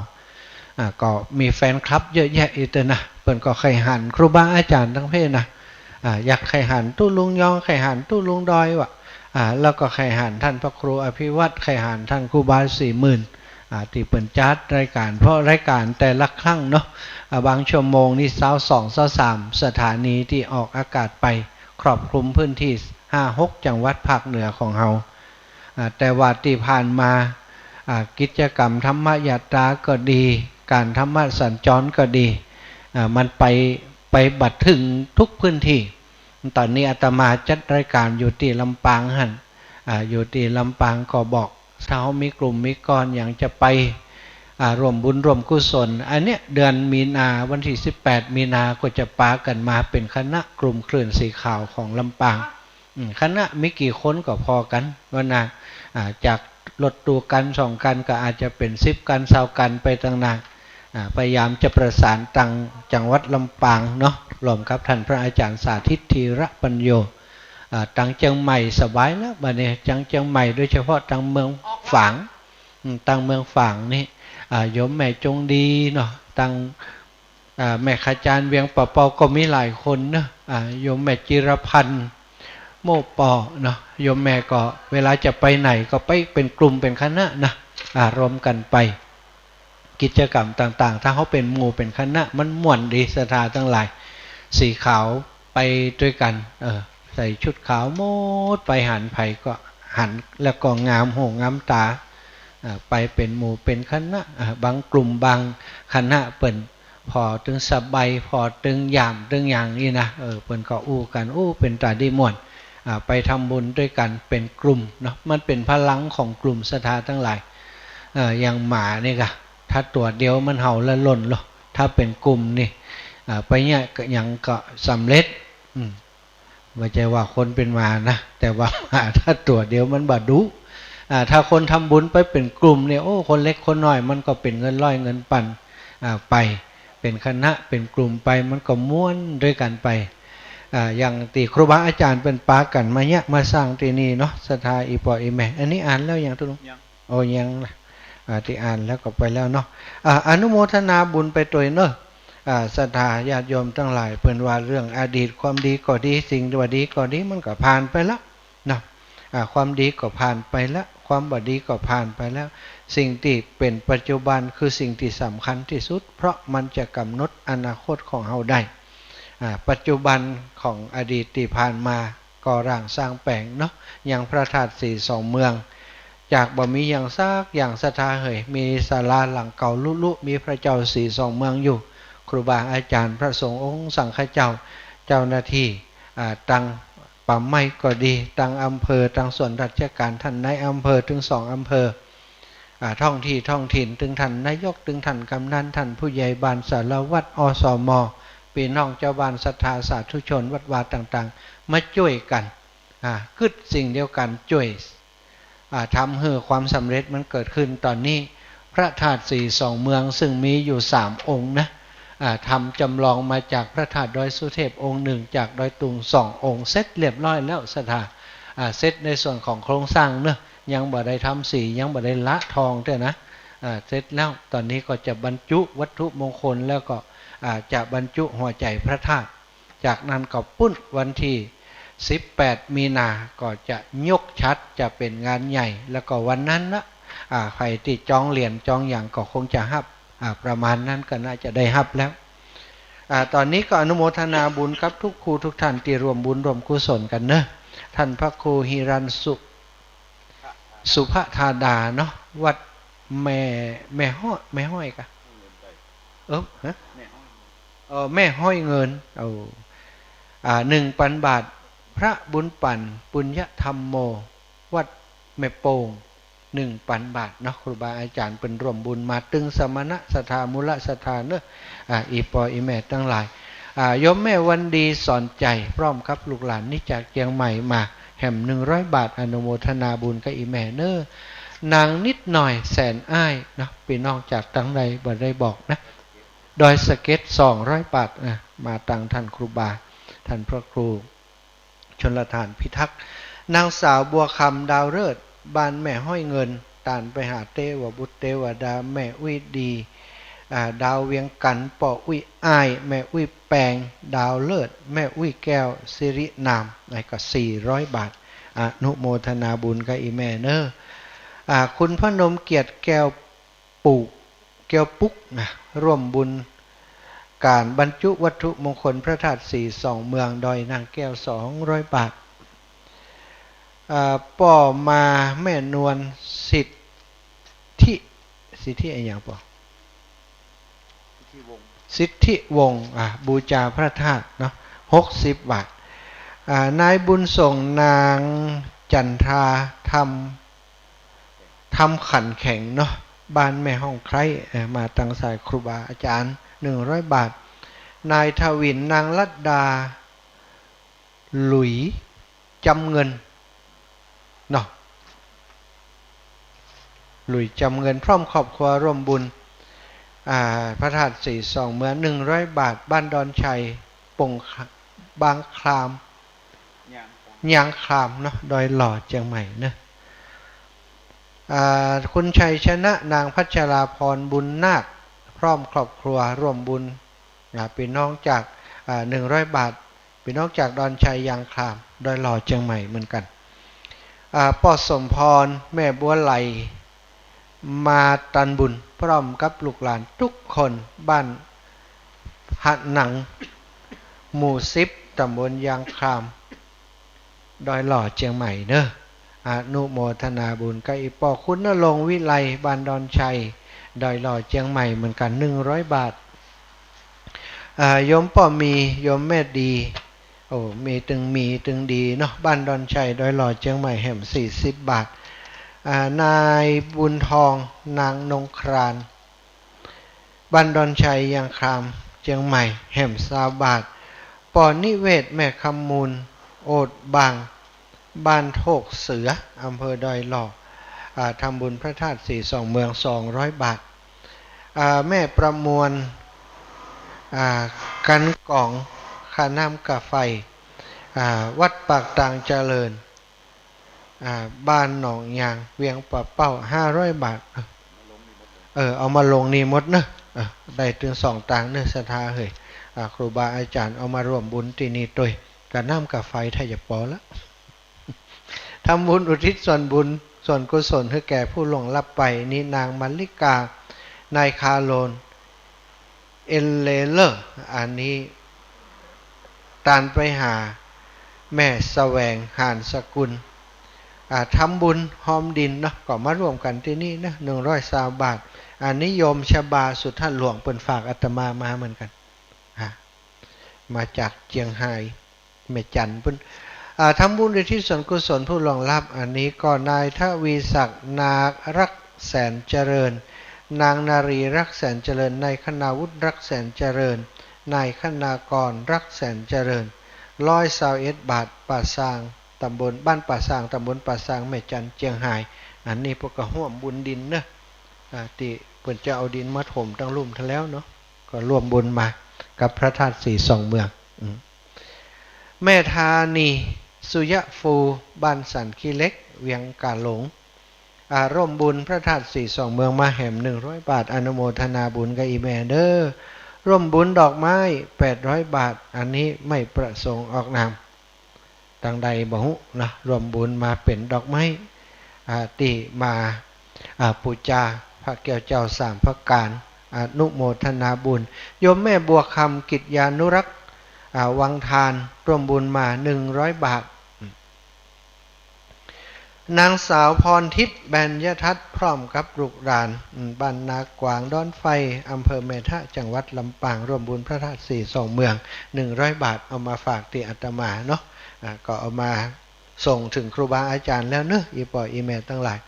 อ่า ก็มีแฟนคลับเยอะแยะอีกเต๊อะนะ เปิ้นก็ใค่หันครูบาอาจ๋ารย์ตังเพศนะ อ่า อยากใค่หันตุ๊ลุงยอง ใค่หันตุ๊ลุงดอยวะ อ่า แล้วก็ใค่หันต้านพระครูอภิวัฒน์ ใค่หันต้านครูบาสี่หมื่น อ่า ตี้เปิ้นจัดรายก๋าน เพราะรายก๋านแต่ละครั้งเนาะ อ่า บางชั่วโมงนี่ซาวสอง ซาวสามสถานีตี้ออกอากาศไป ครอบคลุมพื้นตี้ห้าหกจังหวัดภาคเหนือของเฮา อ่า แต่ว่าตี้ผ่านมา อ่า กิจกรรมธรรมยาตราก็ดี ก๋านธรรมสัญจรก็ดี อ่า มันไป ไปบ่เถิงกู้พื้นตี้ ต๋อนนี้อาตมาจัดรายก๋านอยู่ตี้ลำปางหั้น อ่า อยู่ตี้ลำปางก็บอก ถ้าเฮามีกลุ่มมีก้อนหยังจะไป อ่า ร่วมบุญร่วมกุศล อันเนี้ยเดือนมีนา วันตี้สิบแปดมีนาก็จะปากั๋นมาเป๋นคณะกลุ่มคลื่นสีขาวของลำปาง อืม คณะมีกี่คนก็ผ่อกั๋น วันนา อ่า จากรถตู้คันสองคันก็อาจจะเป๋นสิบคัน ซาวคันไปตังหน้า อ่า พยายามจะประสานตังจังหวัดลำปางเนาะ ร่วมกับต้านพระอาจ๋ารย์สาธิต ธีระปัญโญ อ่า ตังเจียงใหม่สบายแล้ว บ่าเดี่ยว ตังเจียงใหม่ โดยเฉพาะตังเมืองฝาง อืม ตังเมืองฝางนี่ อ่า โยมแม่จงดีเนาะ ตัง อ่า แม่ขจารย์เวียงป่าเปาก็มีหลายคนเนาะ อ่า โยมแม่จิรพันธ์ โม่ปอเนาะ โยมแม่ก็เวลาจะไปไหนก็ไปเป๋นกลุ่มเป๋นคณะนะ อ่า รวมกั๋นไป กิจกรรมต่างๆ ถ้าเฮาเป๋นหมู่เป๋นคณะมันม่วนดี ศรัทธาตังหลาย สีขาวไปตวยกั๋น เออ ใส่ชุดขาวหมด ไปหันใผก็หันแล้วก็งามหูงามต๋า อ่า ไปเป๋นหมู่เป๋นคณะ อ่า บางกลุ่มบางคณะเปิ้นผ่อตึงสบาย ผ่อตึงหยามตึงหยังอี้นะ เออ เปิ้นก็อู้กั๋น อู้ เป๋นต๋าดีม่วน อ่า ไปทำบุญตวยกั๋นเป๋นกลุ่มเนาะ มันเป๋นพลังของกลุ่มศรัทธาตังหลาย เออ อย่างหมานี่กะ ถ้าตั๋วเดียวมันเห่าละล่นลอ ถ้าเป๋นกลุ่มนี่ อ่า ไปเยียะหยังก็สำเร็จ อืม บ่ใจ้ว่าคนเป๋นหมานะ แต่ว่าหมาถ้าตั๋วเดียวมันบ่ดุ อ่า ถ้าคนทำบุญไปเป๋นกลุ่มเนี่ย โอ้ คนเล็กคนน้อยมันก็เป๋นเงินร้อยเงินปัน อ่า ไป เป๋นคณะเป๋นกลุ่มไป มันก็ม่วนตวยกั๋นไป อ่า อย่างตี้ครูบาอาจ๋ารย์เปิ้นปากั๋นมาเยียะมาสร้างตี้นี่เนาะ ศรัทธาอี่ป้ออี่แม่ อันนี้อ่านแล้วยังตุ๊ลุง ยัง โอ้ ยังนะ อ่า ตี้อ่านแล้วก็ไปแล้วเนาะ อ่า อนุโมทนาบุญไปตวยเนาะ อ่า ศรัทธาญาติโยมตังหลาย เปิ้นว่าเรื่องอดีตความดีก็ดี สิ่งบ่ดีก็ดี มันก็ผ่านไปละเนาะ อ่า ความดีก็ผ่านไปละ ความบ่ดีก็ผ่านไปแล้ว สิ่งตี้เป๋นปัจจุบันคือสิ่งตี้สำคัญตี้สุด เพราะมันจะกำหนดอนาคตของเฮาได้ อ่า ปัจจุบันของอดีตตี้ผ่านมา ก่อร่างสร้างแป๋งเนาะ อย่างพระธาตุสีสองเมือง จากบ่มีหยังสักอย่างศรัทธาเหย มีศาลาหลังเก่าลุลุ มีพระเจ้าสีสองเมืองอยู่ ครูบาอาจ๋ารย์ พระสงฆ์องค์สังฆเจ้า เจ้าหน้าตี้ อ่า ตังป่าไม้ก็ดี ตังอำเภอ ตังส่วนราชก๋าน ต้านนายอำเภอ ตึงสองอำเภอ อ่า ท้องตี้ท้องถิ่น ตึงต้านนายก ตึงต้านกำนัน ต้านผู้ใหญ่บ้าน สารวัตร อสม ปี้น้องจาวบ้าน ศรัทธาสาธุชน วัดวาต่างๆ มาจ้วยกั๋น อ่า กึ๊ดสิ่งเดียวกั๋น จ้วย อ่า ทำหื้อความสำเร็จมันเกิดขึ้น ต๋อนนี้ พระธาตุสีสองเมือง ซึ่งมีอยู่สามองค์นะ อ่า ทำจำลองมาจากพระธาตุดอยสุเทพองค์นึ่ง จากดอยตุงสององค์ เสร็จเรียบร้อยแล้วศรัทธา อ่า เสร็จในส่วนของโครงสร้างเนาะ ยังบ่ได้ทำสี ยังบ่ได้ละทองเตื้อนะ อ่า เสร็จแล้ว ต๋อนนี้ก็จะบรรจุวัตถุมงคล แล้วก็ อ่า จะบรรจุหัวใจ๋พระธาตุ จากนั้นก็ปู๊นวันตี้สิบแปดมีนา ก็จะยกฉัตร จะเป๋นงานใหญ่ แล้วก็วันนั้นนะ อ่า ใผตี้จองเหรียญจองหยังก็คงจะฮับ อ่า ประมาณนั้นก็น่าจะได้ฮับแล้ว อ่า ต๋อนนี้ก็อนุโมทนาบุญกับทุกครูทุกท่านตี้ร่วมบุญร่วมกุศลกั๋นเนาะ ท่านพระครูหิรัญสุ สุภธาดาเนาะ วัดแม่ แม่ฮ้อย แม่ฮ้อยกะ เออ ฮะ เออ แม่ฮ้อยเงิน เออ อ่า หนึ่งปันบาท พระบุญปั่น ปุญญธรรมโม วัดแม่โป่ง หนึ่งปันบาทเนาะ ครูบาอาจ๋ารย์เปิ้นร่วมบุญมา ตึงสมณศรัทธา มูลศรัทธาเนาะ อ่า อี่ป้ออี่แม่ตังหลาย อ่า โยมแม่วันดีสอนใจ๋ พร้อมกับลูกหลานนี่จากเจียงใหม่มา แหมหนึ่งร้อยบาท อนุโมทนาบุญกับอี่แม่เนาะ นางนิดหน่อยแสนอ้ายเนาะ ปี้น้องจากตังใดบ่ได้บอกนะ ดอยสะเก็ด สองร้อยบาท อ่ะ มาตังท่านครูบา ท่านพระครู ชลธารพิทักษ์ นางสาวบัวคำ ดาวฤกษ์ บ้านแม่ฮ้อยเงิน ตานไปหาเตวบุตรเตวดา แม่อุ๊ยดี อ่า ดาวเวียงจันทน์ ป้ออุ๊ยอ้าย แม่อุ๊ยแปง ดาวฤกษ์ แม่อุ๊ยแก้ว สิรินาม อันนี้ก็สี่ร้อยบาท อนุโมทนาบุญกับอี่แม่เนาะ อ่า คุณพนมเกียรติ แก้ว ปุก แก้วปุกนะ ร่วมบุญก๋านบรรจุวัตถุมงคลพระธาตุสีสองเมือง ดอยนางแก้ว สองร้อยบาท อ่า ป้อมาแม่นวล สิทธิ สิทธิอะหยังป้อ สิทธิวงศ์ สิทธิวงศ์ อ่า บูชาพระธาตุเนาะ หกสิบบาท อ่า นายบุญส่ง นางจันทรา ธรรม ธรรมขันแข็งเนาะ บ้านแม่ฮ้องไคร้ เอ่อ มาตังสายครูบาอาจ๋ารย์ หนึ่งร้อยบาท นายทวิน นางลัดดา หลุยจำเงินเนาะ หลุยจำเงิน พร้อมครอบครัวร่วมบุญ อ่า พระธาตุสีสองเมือง หนึ่งร้อยบาท บ้านดอนชัย ปง บางคลาม ยางคลาม ยางคลามเนาะ ดอยหล่อเจียงใหม่เนาะ อ่า คุณชัยชนะ นางพัชราพร บุญนาค พร้อมครอบครัวร่วมบุญ อ่า ปี้น้องจาก อ่า หนึ่งร้อยบาท ปี้น้องจากดอนชัย ยางคลาม ดอยหล่อเจียงใหม่เหมือนกั๋น อ่า ป้อสมพร แม่บัวไหล มาตันบุญ พร้อมกับลูกหลานทุกคน บ้านหะหนัง หมู่สิบ ต๋ำบลยางคลาม ดอยหล่อเจียงใหม่เนาะ อนุโมทนาบุญกับอี่ป้อคุณณรงค์วิไล บ้านดอนชัย ดอยหล่อเจียงใหม่เหมือนกั๋น หนึ่งร้อยบาท อ่า โยมป้อมี โยมแม่ดี โอ้ มีตึงมีตึงดีเนาะ บ้านดอนชัย ดอยหล่อเจียงใหม่ แหมสี่สิบบาท อ่า นายบุญทอง นางนงคราน บ้านดอนชัย ยางคลาม เจียงใหม่ แหมซาวบาท ป้อนิเวศน์ แม่คำมูล โอดบาง บ้านโทกเสือ อำเภอดอยหล่อ อ่า ทำบุญพระธาตุสีสองเมือง สองร้อยบาท อ่า แม่ประมวล อ่า กันกอง ค่าน้ำค่าไฟ อ่า วัดปากตางเจริญ อ่า บ้านหนองยาง เวียงป่าเป้า ห้าร้อยบาท เออ เอามาลงนี่หมดเนาะ เออ ได้ตึงสองตางเนาะ ศรัทธาเฮย อ่า ครูบาอาจ๋ารย์เอามาร่วมบุญตี้นี่ตวย ค่าน้ำค่าไฟถ้าจะปอละ ทำบุญอุทิศส่วนบุญส่วนกุศลหื้อแก่ผู้ล่วงลับไป นี่นางมัลลิกา นายคาโลน เอลเลอร์ อันนี้ตานไปหาแม่แสวง หานสกุล อ่า ทำบุญฮอมดินเนาะ ก็มาร่วมกั๋นตี้นี่นะ หนึ่งร้อยซาวบาท อันนี้โยมชบาสุทธหลวง เปิ้นฝากอาตมามาเหมือนกั๋น อ่า มาจากเจียงฮาย แม่จันทน์ปุ้น อ่า ทำบุญอุทิศส่วนกุศลผู้ล่วงลับ อันนี้ก็นายทวีศักดิ์ นาครักแสนเจริญ นางนารีรักแสนเจริญ นายคณาวุฒิรักแสนเจริญ นายคณากรรักแสนเจริญ ร้อยซาวเอ็ดบาท ป่าซาง ต๋ำบล บ้านป่าซาง ต๋ำบลป่าซาง แม่จันทน์ เจียงฮาย อันนี้พวกก็ฮ่วมบุญดินเนาะ อ่า ตี้เปิ้นจะเอาดินมาถมตังลุ่มเถิงแล้วเนาะ ก็ร่วมบุญมากับพระธาตุสีสองเมือง อืม แม่ธานี สุยะฟู บ้านสันขี้เหล็ก เวียงกาหลง อ่า ร่วมบุญพระธาตุสีสองเมืองมาแหมหนึ่งร้อยบาท อนุโมทนาบุญกับอี่แม่เด้อ ร่วมบุญดอกไม้ แปดร้อยบาท อันนี้ไม่ประสงค์ออกนาม ตังใดบ่ฮู้นะ ร่วมบุญมาเป๋นดอกไม้ อ่า ตี้มา อ่า ปู๋จาพระแก้วเจ้าสามประก๋าน อนุโมทนาบุญ โยมแม่บัวคำ กิตยานุรักษ์ อ่า วังทาน ร่วมบุญมา หนึ่งร้อยบาท นางสาวพรทิพย์ แบญญทัศน์ พร้อมกับลูกหลาน อืม บ้านนากวางดอนไฟ อำเภอแม่ทะ จังหวัดลำปาง ร่วมบุญพระธาตุสีสองเมือง หนึ่งร้อยบาท เอามาฝากตี้อาตมาเนาะ อ่า ก็เอามาส่งเถิงครูบาอาจ๋ารย์แล้วเนาะ อี่ป้ออี่แม่ตังหลาย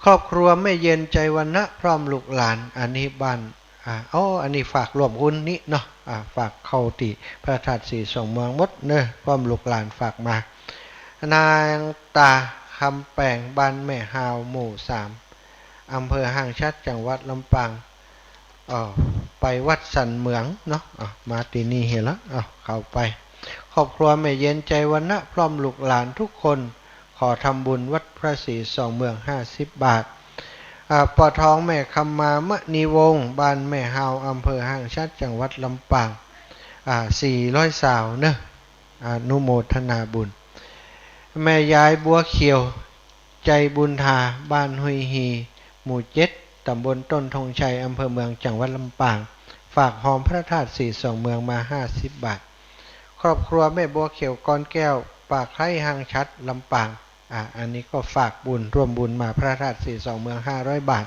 ครอบครัวแม่เย็น ใจวรรณะ พร้อมลูกหลาน อันนี้บ้าน อ่า อ๋อ อันนี้ฝากร่วมบุญนี้เนาะ อ่า ฝากเข้าตี้พระธาตุสีสองเมืองหมดเนาะ พร้อมลูกหลานฝากมา นางตาคำแปง บ้านแม่ฮาว หมู่สาม อำเภอห้างฉัตร จังหวัดลำปาง เอ่อ ไปวัดสันเหมืองเนาะ อ่ะ มาตี้นี่เหียละ อ่ะ เข้าไป ครอบครัวแม่เย็น ใจวรรณะ พร้อมลูกหลานทุกคน ขอทำบุญวัดพระสีสองเมือง ห้าสิบบาท อ่า ป้อทอง แม่คำมา มณีวงศ์ บ้านแม่ฮาว อำเภอห้างฉัตร จังหวัดลำปาง อ่า สี่ร้อยซาวเนาะ อนุโมทนาบุญ แม่ยายบัวเขียว ใจบุญธา บ้านห้วยฮี หมู่เจ็ด ตำบลต้นธงชัย อำเภอเมือง จังหวัดลำปาง ฝากฮอมพระธาตุสีสองเมืองมา ห้าสิบบาท ครอบครัวแม่บัวเขียว กรแก้ว ป่าไคร้ ห้างฉัตร ลำปาง อ่า อันนี้ก็ฝากบุญ ร่วมบุญมาพระธาตุสีสองเมือง ห้าร้อยบาท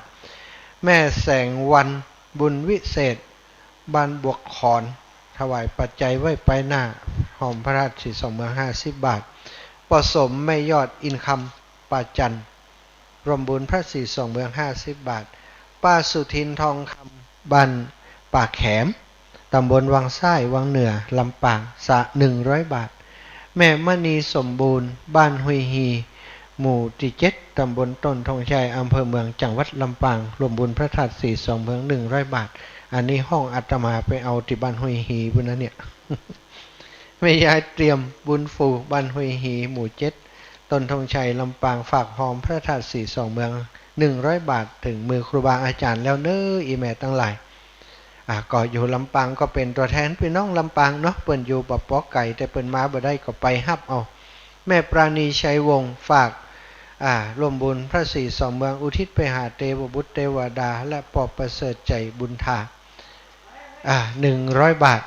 แม่แสงวัน บุญวิเศษ บ้านบวกขอน ถวายปัจจัยไว้ไปหน้าฮอมพระธาตุสีสองเมือง ห้าสิบบาท ป้อสม แม่ยอด อินคำ ป่าจันทร์ ร่วมบุญพระสีสองเมือง ห้าสิบบาท ป้าสุทิน ทองคำ บ้านป่าแขม ตำบลวังซ้าย วังเหนือ ลำปาง สะ หนึ่งร้อยบาท แม่มณีสมบูรณ์ บ้านห้วยฮี หมู่ตี้เจ็ด ตำบลต้นธงชัย อำเภอเมือง จังหวัดลำปาง ร่วมบุญพระธาตุสีสองเมือง หนึ่งร้อยบาท อันนี้ห้องอาตมาไปเอาตี้บ้านห้วยฮีปู้นนะเนี่ย แม่ยายเตรียมบุญฟู บ้านห้วยฮี หมู่เจ็ด ต้นธงชัย ลำปาง ฝากฮอมพระธาตุสีสองเมือง หนึ่งร้อยบาท เถิงมือครูบาอาจ๋ารย์แล้วเนาะ อี่แม่ตังหลาย อ่า ก็อยู่ลำปางก็เป๋นตั๋วแทนปี้น้องลำปางเนาะ เปิ้นอยู่บ่ปอไก๋ แต่เปิ้นมาบ่ได้ก็ไปฮับเอา แม่ปราณี ชัยวงศ์ ฝาก อ่า ร่วมบุญพระสีสองเมือง อุทิศไปหาเตวบุตรเตวดา และป้อประเสริฐ ใจบุญธา อ่า หนึ่งร้อยบาท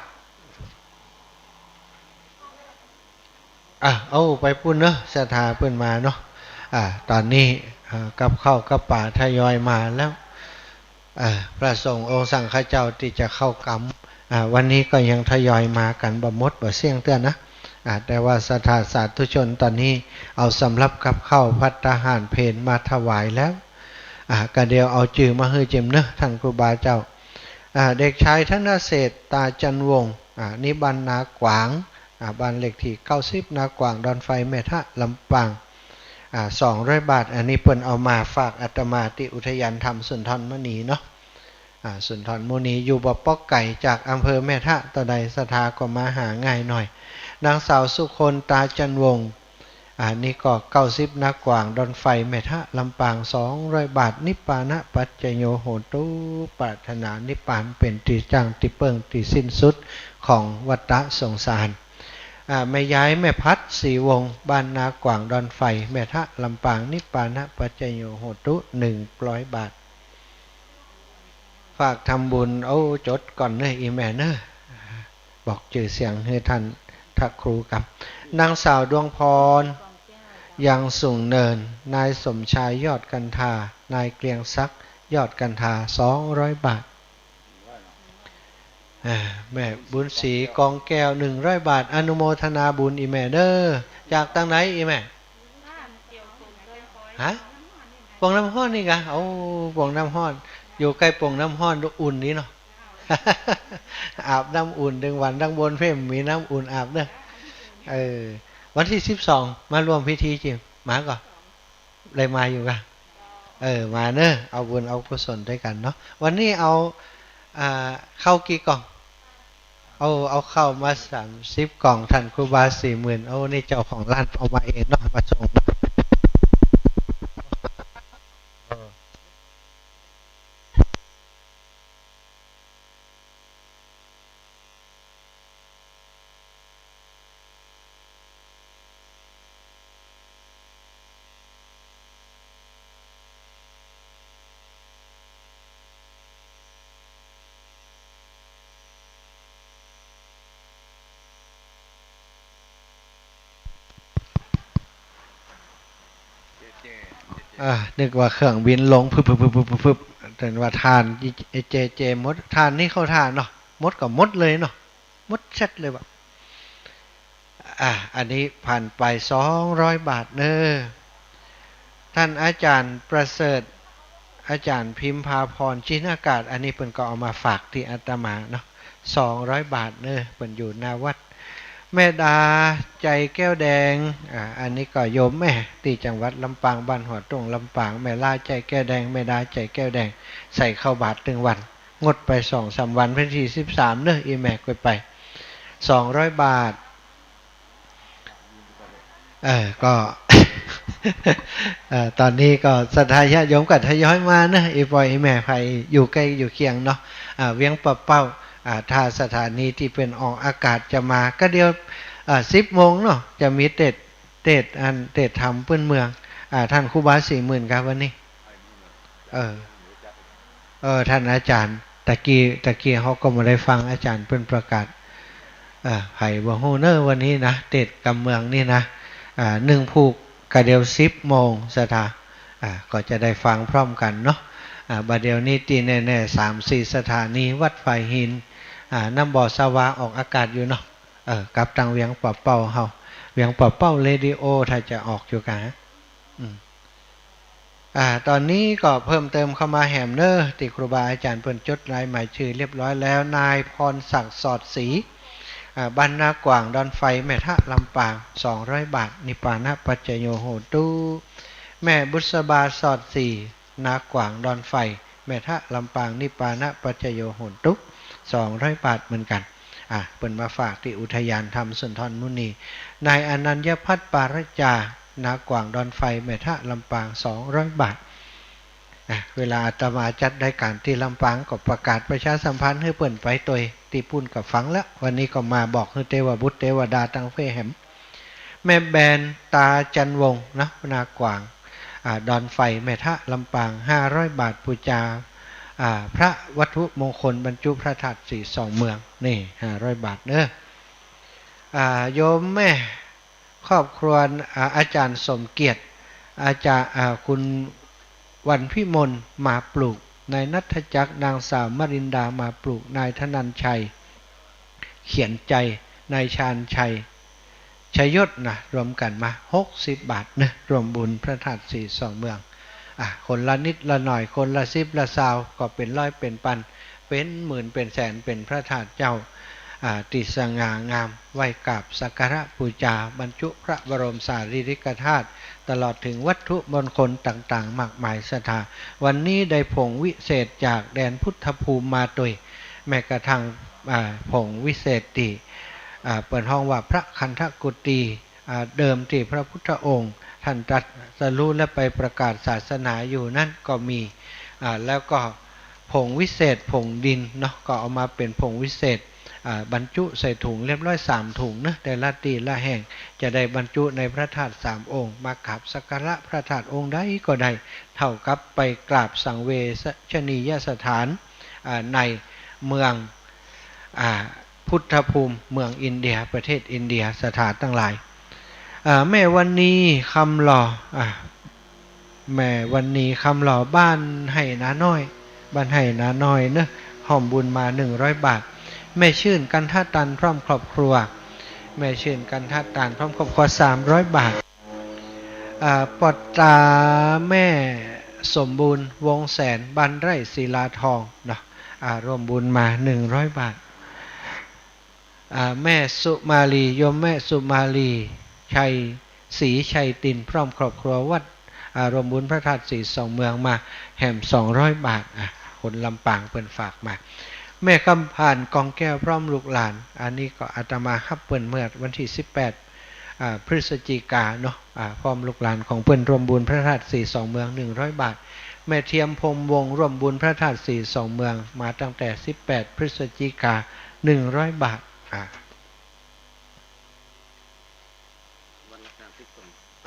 อ่ะ เอาไปปู้นเนาะ ศรัทธาเปิ้นมาเนาะ อ่า ต๋อนนี้ อ่า กับข้าวกับป๋าทยอยมาแล้ว อ่า พระสงฆ์องค์สังฆเจ้าตี้จะเข้ากรรม อ่า วันนี้ก็ยังทยอยมากั๋นบ่หมดบ่เสี้ยงเตื้อนะ อ่า แต่ว่าศรัทธาสาธุชนต๋อนนี้เอาสำรับกับข้าวภัตตาหารเพลมาถวายแล้ว อ่า ก็เดี๋ยวเอาจื้อมาหื้อเจิมเนาะ ท่านครูบาเจ้า อ่า เด็กชายธนเศรษฐ ตาจันวงศ์ อ่า นี่บ้านนากวาง อ่า บ้านเลขตี้เก้าสิบ นากวางดอนไฟ แม่ทะ ลำปาง อ่า สองร้อยบาท อันนี้เปิ้นเอามาฝากอาตมาตี้อุทยานธรรมสุนทรมุนีเนาะ อ่า สุนทรมุนีอยู่บ่ปอไก๋จากอำเภอแม่ทะเต้าใด ศรัทธาก็มาหาง่ายหน่อย นางสาวสุคน ตาจันวงศ์ อ่า นี่ก็เก้าสิบ นากวางดอนไฟ แม่ทะ ลำปาง สองร้อยบาท นิพพานะปัจจโยโหตุ ปรารถนานิพพานเป๋นตี้ตั้งตี้เปิ้งตี้สิ้นสุดของวัฏฏะสงสาร อ่า แม่ยาย แม่พัด ศรีวงศ์ บ้านนากวางดอนไฟ แม่ทะ ลำปาง นิพพานะปัจจโยโหตุ หนึ่งร้อยบาท ฝากทำบุญ โอ้ จ๋ดก่อนเนาะ อี่แม่เนาะ บอกจื้อเสียงหื้อท่านพระครูกับ นางสาวดวงพร ยังสูงเนิน นายสมชาย ยอดกันทา นายเกรียงศักดิ์ ยอดกันทา สองร้อยบาท อ่า แม่บุญศรี กองแก้ว หนึ่งร้อยบาท อนุโมทนาบุญอี่แม่เนาะ จากตางไหนอี่แม่ ฮะ โป่งน้ำฮ้อนนี่กะ โอ้ โป่งน้ำฮ้อน อยู่ใก้โป่งน้ำฮ้อน อุ่นดีเนาะ อาบน้ำอุ่น ตึงวันตึงบนเพ่มมีน้ำอุ่นอาบเนาะ เออ วันตี้สิบสอง มาร่วมพิธีจิ มาก่อ ได้มาอยู่กะ เออ มาเนาะ เอาบุญเอากุศลตวยกั๋นเนาะ วันนี้เอา อ่า ข้าวกี่กล่อง เอา เอาข้าวมาสามสิบกล่อง ท่านครูบาสี่หมื่น โอ้ นี่เจ้าของร้านเอามาเองเนาะ มาส่งเนาะ เออ อ่า นึกว่าเครื่องบินลง พึบ พึบ พึบ พึบ พึบ แต่ว่าถ่าน เจ เจ หมด ถ่านนี่เข้าถ่านเนาะ หมดก็หมดเลยเนาะ หมดเช็ดเลยว่ะ อ่า อันนี้ผ่านไปสองร้อยบาทเน้อ ท่านอาจารย์ประเสริฐ อาจารย์พิมพาพร ชินากาศ อันนี้เปิ้นก็เอามาฝากตี้อาตมาเนาะ สองร้อยบาทเน้อ เปิ้นอยู่หน้าวัด แม่ดา ใจแก้วแดง อ่า อันนี้ก็โยมแม่ตี้จังหวัดลำปาง บ้านหัวต้ง ลำปาง แม่ดา ใจแก้วแดง แม่ดา ใจแก้วแดง ใส่ข้าวบาตรตึงวัน งดไปสองสามวัน วันตี้สิบสามเน้อ อี่แม่ก็ไป สองร้อยบาท เออ ก็ เอ่อ ต๋อนนี้ก็ศรัทธาญาติโยมก็ทยอยมาเนาะ อี่ป้ออี่แม่ใผอยู่ใก้อยู่เคียงเนาะ อ่า เวียงป่าเป้า อ่า ถ้าสถานีตี้เปิ้นออกอากาศจะมา ก็เดี๋ยว อ่า สิบโมงเนาะ จะมีเตสน์ เตสน์อัน เตสน์ธรรมปื้นเมือง อ่า ท่านครูบาสี่หมื่นครับวันนี้ เออ เออ ท่านอาจารย์ ตะกี้ ตะกี้เฮาก็บ่ได้ฟังอาจารย์เปิ้นประกาศ เออ ใผบ่ฮู้เน้อวันนี้นะ เตสน์กำเมืองนี่นะ อ่า นึ่งผูก กะเดี๋ยวสิบโมงศรัทธา อ่า ก็จะได้ฟังพร้อมกั๋นเนาะ อ่า บ่าเดี่ยวนี้ตี้แน่ๆ สามสี่สถานี วัดฝายหิน อ่า น้ำบ่อสะวา ออกอากาศอยู่เนาะ เออ กับตางเวียงป่าเป้าเฮา เวียงป่าเป้าเรดิโอ ถ้าจะออกอยู่กะ อืม อ่า ต๋อนนี้ก็เพิ่มเติมเข้ามาแหมเน้อ ตี้ครูบาอาจารย์เปิ้นจดรายหมายจื้อเรียบร้อยแล้ว นายพรศักดิ์ สอดศรี อ่า บ้านนากว่าง ดอนไฟ แม่ทะ ลำปาง สองร้อยบาท นิปปานะปัจจโยโหตุ แม่บุษบา สอดศรี นากว่าง ดอนไฟ แม่ทะ ลำปาง นิปปานะปัจจโยโหตุ สองร้อยบาทเหมือนกั๋น อ่ะ เปิ้นมาฝากตี้อุทยานธรรมสุนทรมุนี นายอนัญญพัฒน์ ปาริจา นากว่าง ดอนไฟ แม่ทะ ลำปาง สองร้อยบาท อ่ะ เวลาอาตมาจัดรายก๋านตี้ลำปางก็ประกาศประชาสัมพันธ์หื้อเปิ้นไปตวยตี้ปู๊นก็ฟังแล้ว วันนี้ก็มาบอกหื้อเตวบุตรเตวดาตังเฟ้แหม แม่แบน ตาจันวงศ์นะ นากว่าง อ่า ดอนไฟ แม่ทะ ลำปาง ห้าร้อยบาท ปู๋จา อ่า พระวัตถุมงคลบรรจุพระธาตุสีสองเมือง นี่ ห้าร้อยบาทเน้อ อ่า โยมแม่ ครอบครัว อ่า อาจารย์สมเกียรติ อาจารย์ อ่า คุณวันพิมล มาปลูก นายณัฐจักร นางสาวมรินดา มาปลูก นายธนัญชัย เขียนใจ นายชาญชัย ชยศนะ รวมกั๋นมา หกสิบบาทเน้อ ร่วมบุญพระธาตุสีสองเมือง อ่ะ คนละนิดละหน่อย คนละสิบละซาว ก็เป๋นร้อยเป๋นปัน เป๋นหมื่นเป๋นแสน เป๋นพระธาตุเจ้า อ่า ตี้สง่างาม ไหว้กราบสักการะปู๋จา บรรจุพระบรมสารีริกธาตุ ตลอดเถิงวัตถุมงคลต่างๆ มากมายศรัทธา วันนี้ได้ผงวิเศษจากแดนพุทธภูมิมาตวย แม้กระทั่ง อ่า ผงวิเศษตี้ อ่า เปิ้นฮ้องว่าพระคันธกุฏี อ่า เดิมตี้พระพุทธองค์ท่านตรัสรู้และไปประกาศศาสนาอยู่นั้นก็มี อ่า แล้วก็ผงวิเศษผงดินเนาะ ก็เอามาเป๋นผงวิเศษ อ่า บรรจุใส่ถุงเรียบร้อยสามถุงเนาะ แต่ละตี้ละแห่งจะได้บรรจุในพระธาตุสามองค์ มากราบสักการะพระธาตุองค์ใดก็ได้ เท่ากับไปกราบสังเวชนียสถาน อ่า ในเมือง อ่า พุทธภูมิ เมืองอินเดีย ประเทศอินเดีย ศรัทธาตังหลาย อ่า แม่วันนี คำหล่อ อ่า แม่วันนี คำหล่อ บ้านไฮ่นาน้อย บ้านไฮ่นาน้อยเนาะ ฮ่อมบุญมา หนึ่งร้อยบาท แม่ชื่น กันทะตัน พร้อมครอบครัว แม่ชื่น กันทะตัน พร้อมครอบครัว สามร้อยบาท อ่า ปอดตาแม่สมบูรณ์ วงแสน บ้านไร่ ศิลาทองเนาะ อ่า ร่วมบุญมา หนึ่งร้อยบาท อ่า แม่สุมาลี โยมแม่สุมาลี ชัยศรี ชัยติน พร้อมครอบครัววัด อ่า ร่วมบุญพระธาตุสีสองเมืองมาแหม สองร้อยบาท อ่ะ คนลำปางเปิ้นฝากมา แม่คำผ่าน กองแก้ว พร้อมลูกหลาน อันนี้ก็อาตมาฮับเปิ้นเมื่อวันตี้สิบแปด อ่า พฤศจิกาเนาะ อ่า พร้อมลูกหลานของเปิ้นร่วมบุญพระธาตุสีสองเมือง หนึ่งร้อยบาท แม่เทียม พรหมวงศ์ ร่วมบุญพระธาตุสีสองเมืองมาตั้งแต่สิบแปดพฤศจิกา หนึ่งร้อยบาท อ่า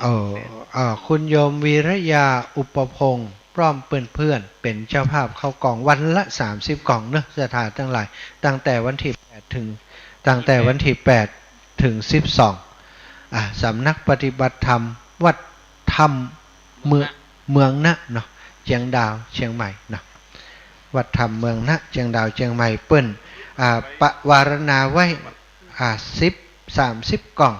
เออ เออ คุณโยมวีรยา อุปพงศ์ พร้อมเปื้อนๆ เป๋นเจ้าภาพเข้ากล่องวันละสามสิบกล่องเนาะ ศรัทธาตังหลาย ตั้งแต่วันตี้แปดเถิง ตั้งแต่วันตี้แปดเถิงสิบสอง อ่า สำนักปฏิบัติธรรมวัดถ้ำเมือง เมืองนะเนาะ เจียงดาว เจียงใหม่เนาะ วัดธรรมเมืองนะ เจียงดาว เจียงใหม่ เปิ้น อ่า ประวารณาไว้ อ่า สิบ สามสิบกล่อง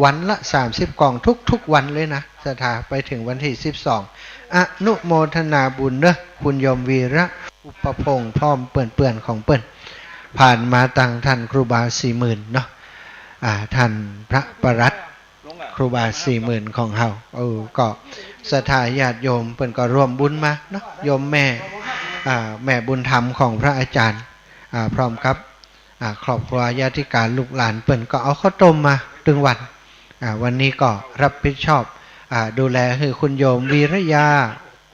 วันละสามสิบกล่องทุกๆวันเลยนะ ศรัทธา ไปเถิงวันตี้สิบสอง อนุโมทนาบุญเนาะ คุณโยมวีระ อุปพงษ์ พร้อมเปื้อนๆของเปิ้น ผ่านมาตังท่านครูบาสี่หมื่นเนาะ อ่า ท่านพระปรัตตร์ ครูบาสี่หมื่นของเฮา เออ ก็ศรัทธาญาติโยมเปิ้นก็ร่วมบุญมาเนาะ โยมแม่ อ่า แม่บุญธรรมของพระอาจารย์ อ่า พร้อมกับ อ่า ครอบครัวญาติกาลูกหลานเปิ้นก็เอาข้าวต้มมาตึงวัน อ่า วันนี้ก็รับผิดชอบ อ่า ดูแลหื้อคุณโยมวีระยา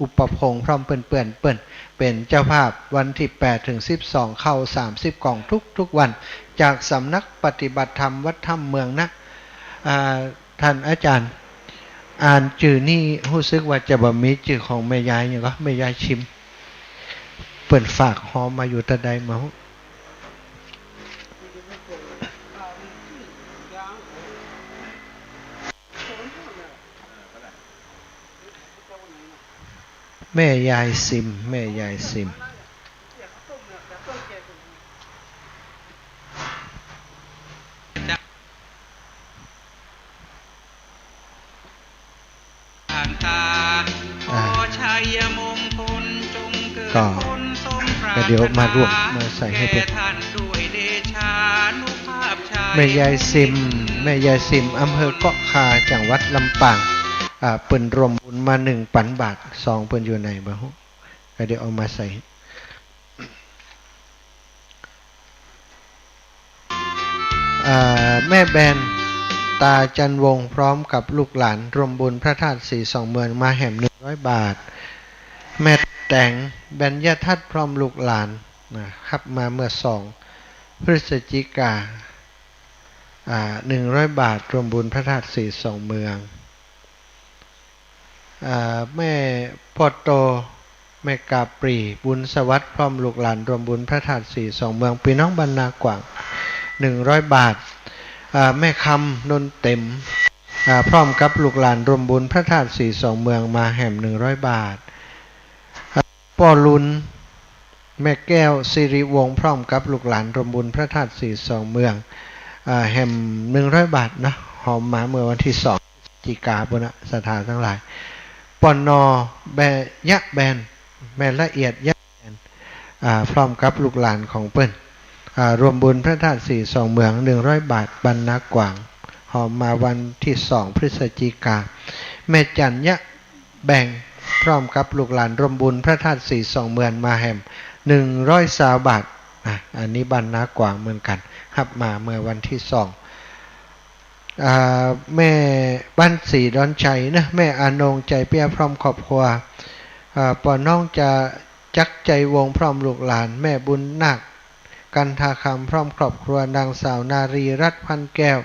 อุปพงษ์ พร้อมเปื้อนๆ เปิ้นเป๋นเจ้าภาพวันตี้แปดเถิงสิบสอง ข้าวสามสิบกล่องทุกๆวัน จากสำนักปฏิบัติธรรมวัดถ้ำเมืองนะ อ่า ท่านอาจารย์ อ่านจื้อนี่ฮู้สึกว่าจะบ่มีจื้อของแม่ยายหยังก่อ แม่ยายชิม เปิ้นฝากฮอมาอยู่ตะใดบ่ฮู้ แม่ยายซิม แม่ยายซิม อ่า ก็ ก็เดี๋ยวมาร่วมมาใส่หื้อเปิ้น แม่ยายซิม แม่ยายซิม อำเภอเกาะคา จังหวัดลำปาง อ่า เปิ้นร่วมบุญมาหนึ่งปันบาท ซองเปิ้นอยู่ไหนบ่ฮู้ ก็เดี๋ยวเอามาใส่ อ่า แม่แบน ตาจันวงศ์ พร้อมกับลูกหลานร่วมบุญพระธาตุสีสองเมืองมาแหมหนึ่งร้อยบาท แม่แต๋ง เบญจทัศน์ พร้อมลูกหลาน นะ ฮับมาเมื่อสองพฤศจิกา อ่า หนึ่งร้อยบาท ร่วมบุญพระธาตุสีสองเมือง อ่า แม่พ่อโต แม่กาปรี บุญสวัสดิ์ พร้อมลูกหลานร่วมบุญพระธาตุสีสองเมือง ปี้น้องบ้านนากว้าง หนึ่งร้อยบาท อ่า แม่คำ นนเต็ม อ่า พร้อมกับลูกหลานร่วมบุญพระธาตุสีสองเมืองมาแหมหนึ่งร้อยบาท อ่า ป้อลุน แม่แก้ว สิริวงศ์ พร้อมกับลูกหลานร่วมบุญพระธาตุสีสองเมือง อ่า แหมหนึ่งร้อยบาทเนาะ ฮอมมาเมื่อวันตี้สองพฤศจิกาปู้นนะ ศรัทธาตังหลาย ป้อนอ แบ ยะแบน แม่ละเอียด ยะแบน อ่า พร้อมกับลูกหลานของเปิ้น อ่า ร่วมบุญพระธาตุสีสองเมือง หนึ่งร้อยบาท บ้านนากว้าง ฮอมมาวันตี้สองพฤศจิกา แม่จัน ยะแบง พร้อมกับลูกหลานร่วมบุญพระธาตุสีสองเมืองมาแหม หนึ่งร้อยซาวบาท อ่ะ อันนี้บ้านนากว้างเหมือนกั๋น ฮับมาเมื่อวันตี้สอง อ่า แม่บ้านสีดอนชัยเนาะ แม่อานง ใจเปี้ย พร้อมครอบครัว อ่า ป้อน้องจะ จักร ใจวงศ์ พร้อมลูกหลาน แม่บุญนาค กันทาคำ พร้อมครอบครัว นางสาวนารีรัตน์ พันแก้ว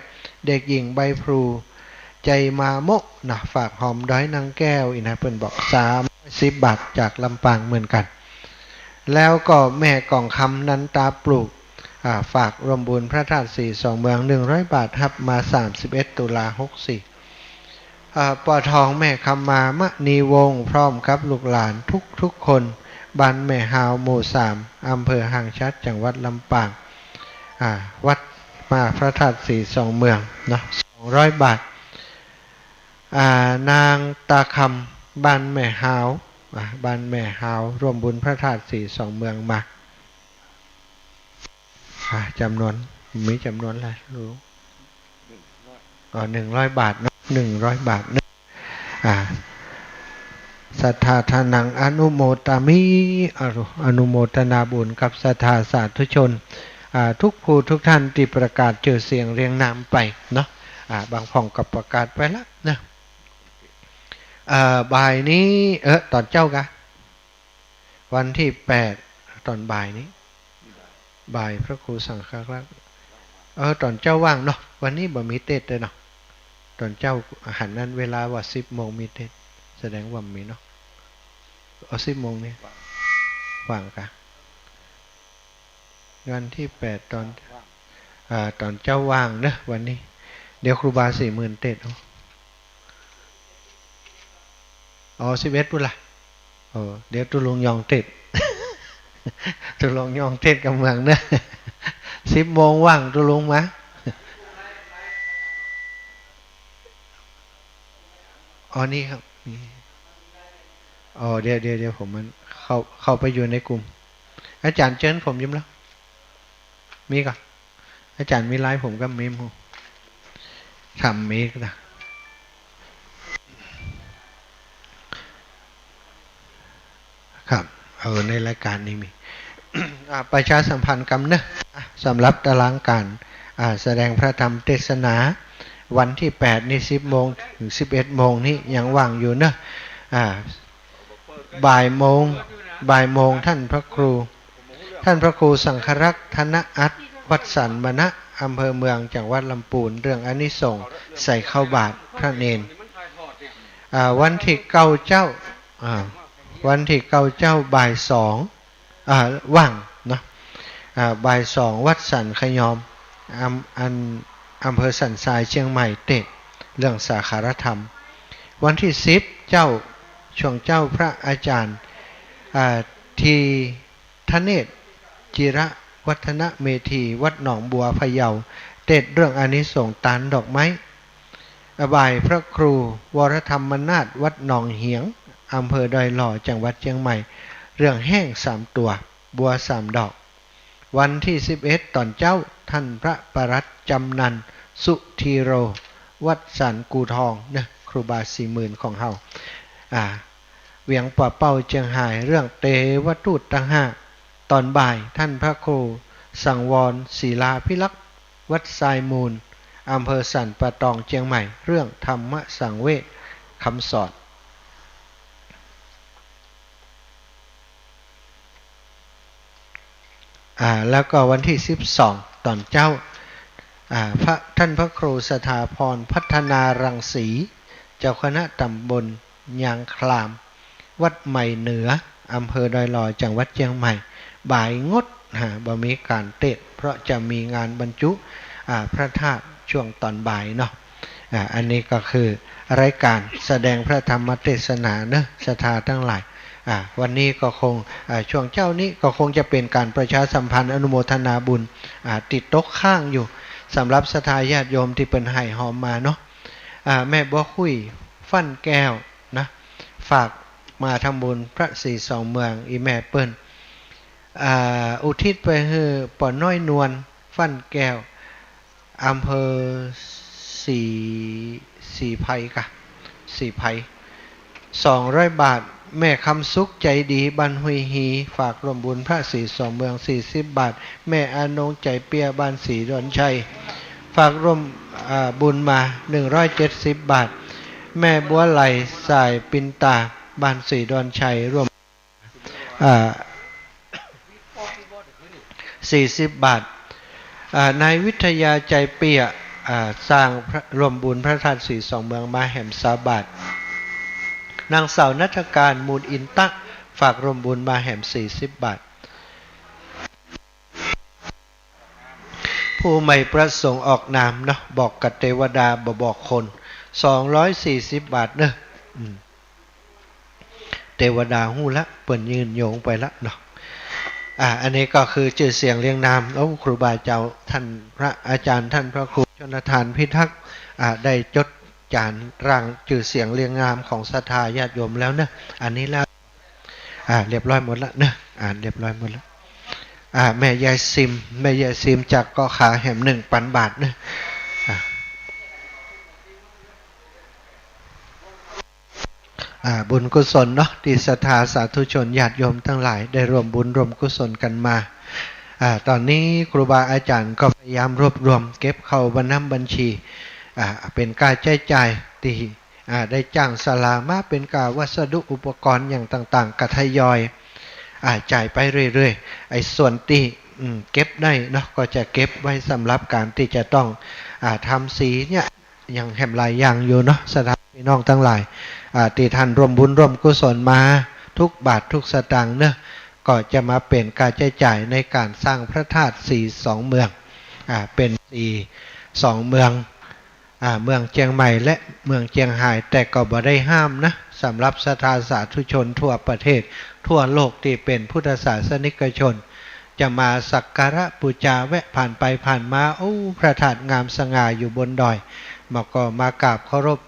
เด็กหญิงใบพลู ใจมาโมะนะ ฝากฮอมดอยนางแก้ว อี้นะ เปิ้นบอก สามร้อยสิบบาท จากลำปางเหมือนกั๋น แล้วก็แม่กองคำ นันตาปลูก อ่า ฝากร่วมบุญพระธาตุสีสองเมือง หนึ่งร้อยบาท ฮับมาสามสิบเอ็ดตุลาหกสี่ อ่า ป้อทอง แม่คำมา มณีวงศ์ พร้อมกับลูกหลานทุกๆคน บ้านแม่ฮาว หมู่สาม อำเภอห้างฉัตร จังหวัดลำปาง อ่า ฮับมาพระธาตุสีสองเมืองเนาะ สองร้อยบาท อ่า นางตาคำ บ้านแม่ฮาว อ่า บ้านแม่ฮาว ร่วมบุญพระธาตุสีสองเมืองมา อ่า จำนวน มีจำนวนอะไรรู้ อ๋อ หนึ่งร้อยบาทเนาะ หนึ่งร้อยบาทเนาะ อ่า สัทธาทานังอนุโมทามิ อนุ อนุโมทนาบุญกับศรัทธาสาธุชน อ่า ทุกผู้ทุกท่านตี้ประกาศจื้อเสียงเรียงนามไปเนาะ อ่า บางพ่องก็ประกาศไปละนะ อ่า บ่ายนี้ เออ ต๋อนเจ๊ากะ วันตี้แปด ต๋อนบ่ายนี้ บ่ายพระครูสังฆราช เออ ต๋อนเจ๊าว่างเนาะ วันนี้บ่มีเตสน์เลยเนาะ ต๋อนเจ๊าหันนั้นเวลาว่าสิบโมงมีเตสน์ แสดงว่ามีเนาะ เอาสิบโมงนี้ ว่างกะ วันตี้แปด ต๋อน อ่า ต๋อนเจ๊าว่างเนาะ วันนี้ เดี๋ยวครูบาสี่หมื่นเตสน์เอา อ๋อ สิบเอ็ด ปู้นละ โอ้ เดี๋ยวตุ๊ลุงยองเทศน์ ตุ๊ลุงยองเทศน์กำเมืองเนาะ สิบโมงว่างตุ๊ลุงมา อ๋อ นี่ครับ นี่ อ๋อ เดี๋ยว เดี๋ยว เดี๋ยวผมมันเข้า เข้าไปอยู่ในกลุ่ม อาจ๋ารย์เจิญผมอยู่แล้ว มีก่อ อาจ๋ารย์มีไลน์ผมก็มีหมู่ ทำมีก็ได้ ครับ เออ ในรายการนี้มี อ่า ประชาสัมพันธ์กำเนาะ อ่ะ สำหรับตารางการ อ่า แสดงพระธรรมเทศนา วันตี้แปดนี่ สิบโมงถึงสิบเอ็ดโมงนี่ยังว่างอยู่เนาะ อ่า บ่ายโมง บ่ายโมงท่านพระครู ท่านพระครูสังฆรักษ์ ธนอัตถ์ วัดสันมณะ อำเภอเมือง จังหวัดลำปูน เรื่องอานิสงส์ใส่ข้าวบาตรพระเณร อ่า วันตี้เก้าเจ้า อ่า วันตี้เก้าเจ้าบ่ายสอง อ่า ว่างเนาะ อ่า บ่ายสอง วัดสันขยอม อำ อัน อำเภอสันทราย เจียงใหม่ เตสน์เรื่องสาขาธรรม วันตี้สิบเจ้า ช่วงเจ๊าพระอาจ๋ารย์ อ่า ธีธเนศ จิระวัฒนเมธี วัดหนองบัว พะเยา เตสน์เรื่องอานิสงส์ตานดอกไม้ บ่ายพระครูวรธรรมนาถ วัดหนองเหียง อำเภอดอยหล่อ จังหวัดเจียงใหม่ เรื่องแห้งสามตั๋ว บัวสามดอก วันตี้สิบเอ็ดต๋อนเจ๊า ท่านพระปลัดจำนัน สุธีโร วัดสันกู่ทองเนาะ ครูบาสี่หมื่นของเฮา อ่า เวียงป่าเป้า เจียงฮาย เรื่องเตวทูตตังห้า ต๋อนบ่าย ท่านพระครูสังวร ศิลาภิรักษ์ วัดทรายมูล อำเภอสันป่าตอง เจียงใหม่ เรื่องธรรมสังเวชคำสอน อ่า แล้วก็วันตี้สิบสองต๋อนเจ๊า อ่า พระ ท่านพระครูสถาพร พัฒนารังสี เจ้าคณะต๋ำบลยางคลาม วัดใหม่เหนือ อำเภอดอยหล่อ จังหวัดเจียงใหม่ บ่ายงด ฮะ บ่มีก๋านเตสน์ เพราะจะมีงานบรรจุ อ่า พระธาตุช่วงต๋อนบ่ายเนาะ อ่า อันนี้ก็คือรายการแสดงพระธรรมเทศนาเนาะ ศรัทธาตังหลาย อ่า วันนี้ก็คง อ่า ช่วงเจ๊านี้ก็คงจะเป๋นก๋านประชาสัมพันธ์อนุโมทนาบุญ อ่า ตี้ตกค้างอยู่ สำหรับศรัทธาญาติโยมตี้เปิ้นให้ฮอมมาเนาะ อ่า แม่บัวคุย ฟั่นแก้ว นะ ฝากมาทำบุญพระศรีสองเมือง อี่แม่เปิ้น อ่า อุทิศไปหื้อป้อน้อยนวล ฟั่นแก้ว อำเภอศรี ศรีไพรกะ ศรีไพร สองร้อยบาท แม่คำสุขใจดี บ้านห้วยฮี ฝากร่วมบุญพระศรีสองเมือง สี่สิบบาท แม่อนงใจเปี้ย บ้านศรีดอนชัย ฝากร่วม อ่า บุญมา หนึ่งร้อยเจ็ดสิบบาท แม่บัวไหล สายปินตา บ้านศรีดอนชัย ร่วม อ่า สี่สิบบาท อ่า นายวิทยา ใจเปี้ย อ่า สร้างพระ ร่วมบุญพระธาตุศรีสองเมืองมาแหมซาวบาท นางสาวณัฐการ มูลอินตะ ฝากร่วมบุญมาแหมสี่สิบบาท ผู้ไม่ประสงค์ออกนามเนาะ บอกกับเตวดา บ่บอกคน สองร้อยสี่สิบบาทเนาะ อืม เตวดาฮู้ละ เปิ้นยื่นโยงไปละเนาะ อ่า อันนี้ก็คือจื้อเสียงเรียงนาม โอ้ ครูบาเจ้า ท่านพระอาจ๋ารย์ ท่านพระครูชลทาน พิทักษ์ อ่า ได้จดจานร่างจื้อเสียงเรียงนามของศรัทธาญาติโยมแล้วเนาะ อันนี้แล้ว อ่า เรียบร้อยหมดละเนาะ อ่า เรียบร้อยหมดละ อ่า แม่ยายซิม แม่ยายซิมจากเกาะขาแหมหนึ่งปันบาทเนาะ อ่า อ่า บุญกุศลเนาะ ตี้ศรัทธาสาธุชนญาติโยมตังหลายได้ร่วมบุญร่วมกุศลกั๋นมา อ่า ต๋อนนี้ครูบาอาจ๋ารย์ก็พยายามรวบรวมเก็บเข้าบัญน้ำบัญชี อ่า เป๋นก้าใจ๊จ่ายตี้ อ่า ได้จ้างศาลามา เป๋นก้าวัสดุอุปกรณ์อย่างต่างๆ ก็ทยอย อ่า จ่ายไปเรื่อยๆ ไอ้ส่วนตี้ อืม เก็บได้เนาะ ก็จะเก็บไว้สำหรับก๋านตี้จะต้อง อ่า ทำสีเนี่ย ยังแหมหลายอย่างอยู่เนาะ ศรัทธาพี่น้องตังหลาย อ่า ตี้ท่านร่วมบุญร่วมกุศลมาทุกบาททุกสตางค์เนาะ ก็จะมาเป๋นก้าใจ๊จ่ายในก๋านสร้างพระธาตุศรีสองเมือง อ่า เป๋นศรีสองเมือง อ่า เมืองเจียงใหม่และเมืองเจียงฮาย แต่ก็บ่ได้ห้ามนะ สำหรับศรัทธาสาธุชนทั่วประเทศ ทั่วโลกตี้เป๋นพุทธศาสนิกชน จะมาสักการะปู๋จา แวะผ่านไปผ่านมา โอ้ พระธาตุงามสง่าอยู่บนดอย มาก็มากราบเคารพ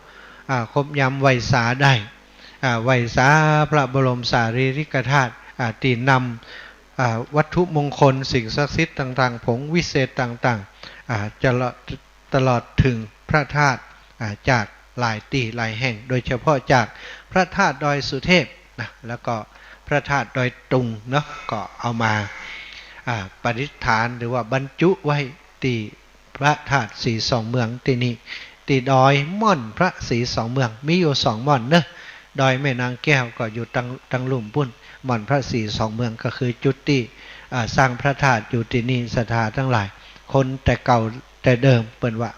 อ่า ครบยามไหว้สาได้ อ่า ไหว้สาพระบรมสารีริกธาตุ อ่า ตี้นำ อ่า วัตถุมงคล สิ่งศักดิ์สิทธิ์ต่างๆ ผงวิเศษต่างๆ อ่า จะละ ตลอดเถิงพระธาตุ อ่า จากหลายตี้หลายแห่ง โดยเฉพาะจากพระธาตุดอยสุเทพนะ แล้วก็พระธาตุดอยตุงเนาะ ก็เอามา อ่า ประดิษฐานหรือว่าบรรจุไว้ตี้พระธาตุสีสองเมืองตี้นี่ ตี้ดอยม่อนพระสีสองเมือง มีอยู่สองม่อนเนาะ ดอยแม่นางแก้วก็อยู่ตัง ตังลุ่มปู๊น ม่อนพระสีสองเมืองก็คือจุดตี้ อ่า สร้างพระธาตุอยู่ตี้นี่ ศรัทธาตังหลาย คนแต่เก่าแต่เดิมเปิ้นว่า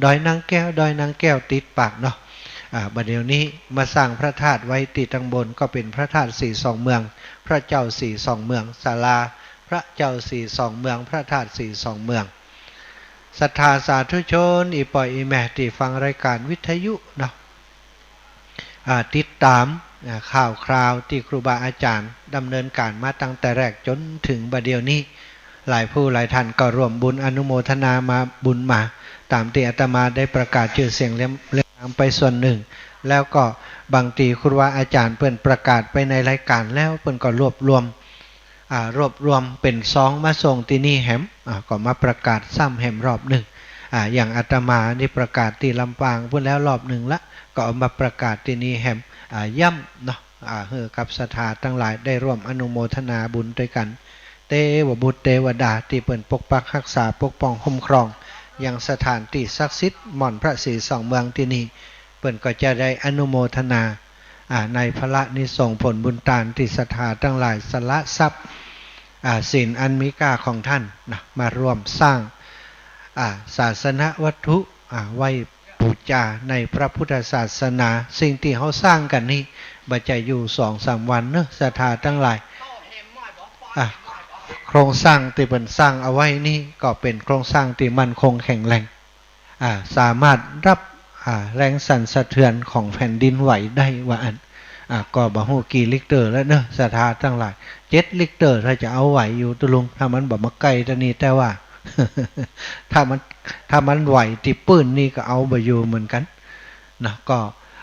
ดอยนางแก้ว ดอยนางแก้วติดปากเนาะ อ่า บัดเดี๋ยวนี้มาสร้างพระธาตุไว้ตี้ตังบน ก็เป๋นพระธาตุสีสองเมือง พระเจ้าสีสองเมือง ศาลาพระเจ้าสีสองเมือง พระธาตุสีสองเมือง ศรัทธาสาธุชน อี่ป้ออี่แม่ตี้ฟังรายก๋านวิทยุเนาะ อ่า ติดต๋าม อ่า ข่าวคราวตี้ครูบาอาจ๋ารย์ดำเนินก๋านมาตั้งแต่แรกจ๋นเถิงบัดเดี๋ยวนี้ หลายผู้หลายท่านก็ร่วมบุญอนุโมทนามาบุญมา ต๋ามตี้อาตมาได้ประกาศจื้อเสียงเรียง เรียงนามไปส่วนนึ่ง แล้วก็บางตี้ครูบาอาจ๋ารย์เปิ้นประกาศไปในรายก๋านแล้ว เปิ้นก็รวบรวม อ่า รวบรวมเป๋นซองมาส่งตี้นี่แหม อ่า ก็มาประกาศซ้ำแหมรอบนึ่ง อ่า อย่างอาตมานี่ประกาศตี้ลำปางปู๊นแล้วรอบนึ่งละ ก็เอามาประกาศตี้นี่แหม อ่า ย้ำเนาะ อ่า หื้อกับศรัทธาตังหลายได้ร่วมอนุโมทนาบุญตวยกั๋น เตวบุตรเตวดาตี้เปิ้นปกปักฮักษาปกป้องคุ้มครอง ยังสถานตี้ศักดิ์สิทธิ์ม่อนพระสีสองเมืองตี้นี่ เปิ้นก็จะได้อนุโมทนา อ่า ในพลานิสงส์ผลบุญตานตี้ศรัทธาตังหลายสละทรัพย์ อ่า สินอันมีค่าของต้านนะ มาร่วมสร้าง อ่า ศาสนวัตถุ อ่า ไว้ปู๋จาในพระพุทธศาสนา สิ่งตี้เฮาสร้างกั๋นนี่ บ่ใจ้อยู่สองสามวันเนาะ ศรัทธาตังหลาย อ่า โครงสร้างตี้เปิ้นสร้างเอาไว้นี่ก็เป๋นโครงสร้างตี้มั่นคงแข็งแรง อ่า สามารถรับ อ่า แรงสั่นสะเทือนของแผ่นดินไหวได้ว่าอั้น อ่า ก็บ่ฮู้กี่ริกเตอร์แล้วเนาะ ศรัทธาตังหลาย เจ็ดริกเตอร์ถ้าจะเอาไหวอยู่ตะลุง ถ้ามันบ่มาใก้ตะนี่ แต่ว่า ถ้ามัน ถ้ามันไหวตี้ปื้นนี่ก็เอาบ่อยู่เหมือนกั๋น นะ ก็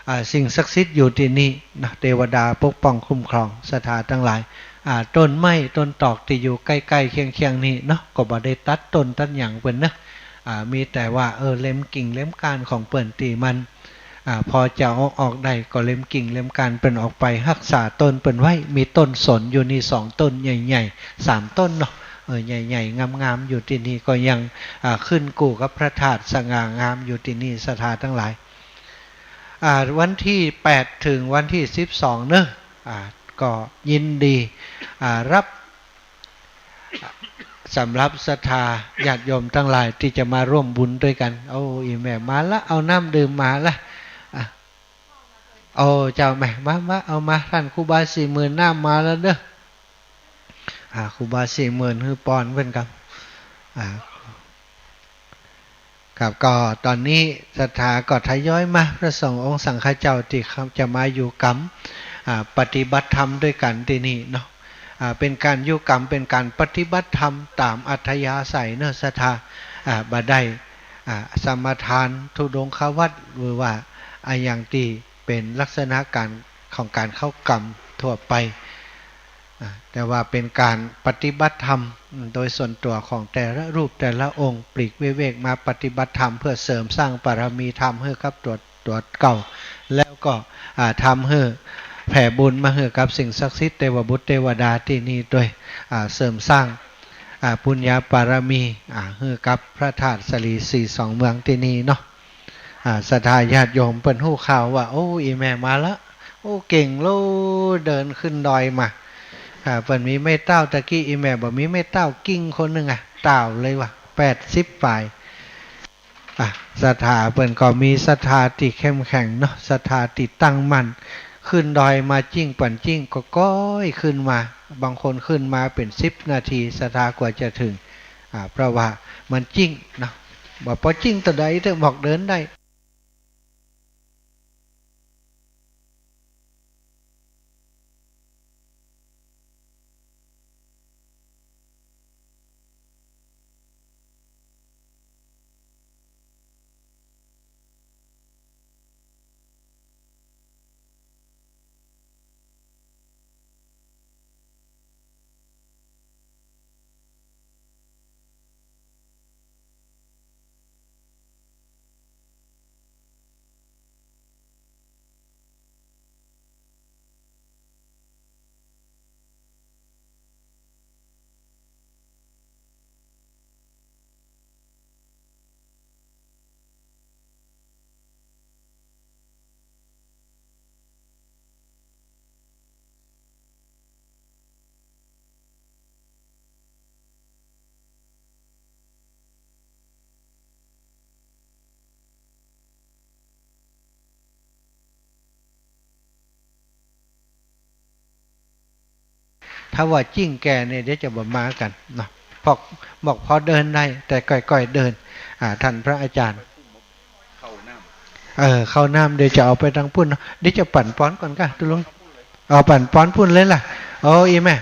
อ่า สิ่งศักดิ์สิทธิ์อยู่ตี้นี่นะ เตวดาปกป้องคุ้มครอง ศรัทธาตังหลาย อ่า ต้นไม้ต้นตอกตี้อยู่ใก้ๆ เคียงๆ นี่เนาะ ก็บ่ได้ตัดต้นตัดหยังเปิ้นนะ อ่า มีแต่ว่า เออ เล็มกิ่งเล็มก้านของเปิ้นตี้มัน อ่า พอจะเอาออกได้ก็เล็มกิ่งเล็มก้านเปิ้นออกไป ฮักษาต้นเปิ้นไว้ มีต้นสนอยู่นี่สองต้นใหญ่ๆ สามต้นเนาะ เออ ใหญ่ๆ งามๆ อยู่ตี้นี่ก็ยัง อ่า ขึ้นกู้กับพระธาตุสง่างามอยู่ตี้นี่ ศรัทธาตังหลาย อ่า วันตี้แปดเถิงวันตี้สิบสองเนาะ อ่า ก็ยินดี อ่า รับ สำหรับศรัทธาญาติโยมตังหลายตี้จะมาร่วมบุญตวยกั๋น โอ้ อี่แม่มาละ เอาน้ำดื่มมาละ อ่ะ โอ้ เจ้าแม่ มา มา เอามา ต้านครูบาสี่หมื่น น้ำมาแล้วเนาะ อ่า ครูบาสี่หมื่น หื้อปอนเปิ้นครับ อ่า ครับ ก็ต๋อนนี้ศรัทธาก็ทยอยมา พระสงฆ์องค์สังฆเจ้าตี้เขาจะมาอยู่กรรม อ่า ปฏิบัติธรรมตวยกั๋นตี้นี่เนาะ อ่า เป๋นก๋านอยู่กรรม เป๋นก๋านปฏิบัติธรรมต๋ามอัธยาศัยเนาะ ศรัทธา อ่า บ่ได้ อ่า สมาทานธุดงควัตร หรือว่าอะหยังตี้เป๋นลักษณะก๋านของก๋านเข้ากรรมทั่วไป อ่า แต่ว่าเป๋นก๋านปฏิบัติธรรม อืม โดยส่วนตั๋วของแต่ละรูปแต่ละองค์ ปลีกวิเวกมาปฏิบัติธรรมเพื่อเสริมสร้างบารมีธรรมหื้อกับตั๋ว ตั๋วเก่า แล้วก็ อ่า ทำหื้อแผ่บุญมาหื้อกับสิ่งศักดิ์สิทธิ์เตวบุตรเตวดาตี้นี่ตวย อ่า เสริมสร้าง อ่า ปุญญาบารมี อ่า หื้อกับพระธาตุสาลีสีสองเมืองตี้นี่เนาะ อ่า ศรัทธาญาติโยมเปิ้นฮู้ข่าวว่า โอ้ อี่แม่มาละ โอ้ เก่งโลด เดินขึ้นดอยมา อ่า เปิ้นมีไม้เท้า ตะกี้อี่แม่บ่มีไม้เท้า กิ่งคนนึ่งอะ เฒ่าเลยว่ะ แปดสิบป๋าย อ่ะ ศรัทธาเปิ้นก็มีศรัทธาตี้เข้มแข็งเนาะ ศรัทธาตี้ตั้งมั่น ขึ้นดอยมาจิ๊งปั๋นจิ๊งก็ก้อยขึ้นมา บางคนขึ้นมาเป๋นสิบนาที ศรัทธากว่าจะเถิง อ่า เพราะว่ามันจิ๊งเนาะ บ่ปอจิ๊งตะใดเต๊อะ บอกเดินได้ ถ้าว่าจิ่งแก่เนี่ย เดี๋ยวจะบ่มากั๋นเนาะ พวก บอกพอเดินได้ แต่ก้อยๆ เดิน อ่า ท่านพระอาจารย์ เออ เข้าน้ำ เดี๋ยวจะเอาไปตางปุ้นเนาะ เดี๋ยวจะปั๋นปอนก่อนก่ะ ตุ๊ลุง เอาปั๋นปอนปุ้นเลยล่ะ โอ้ อีแม่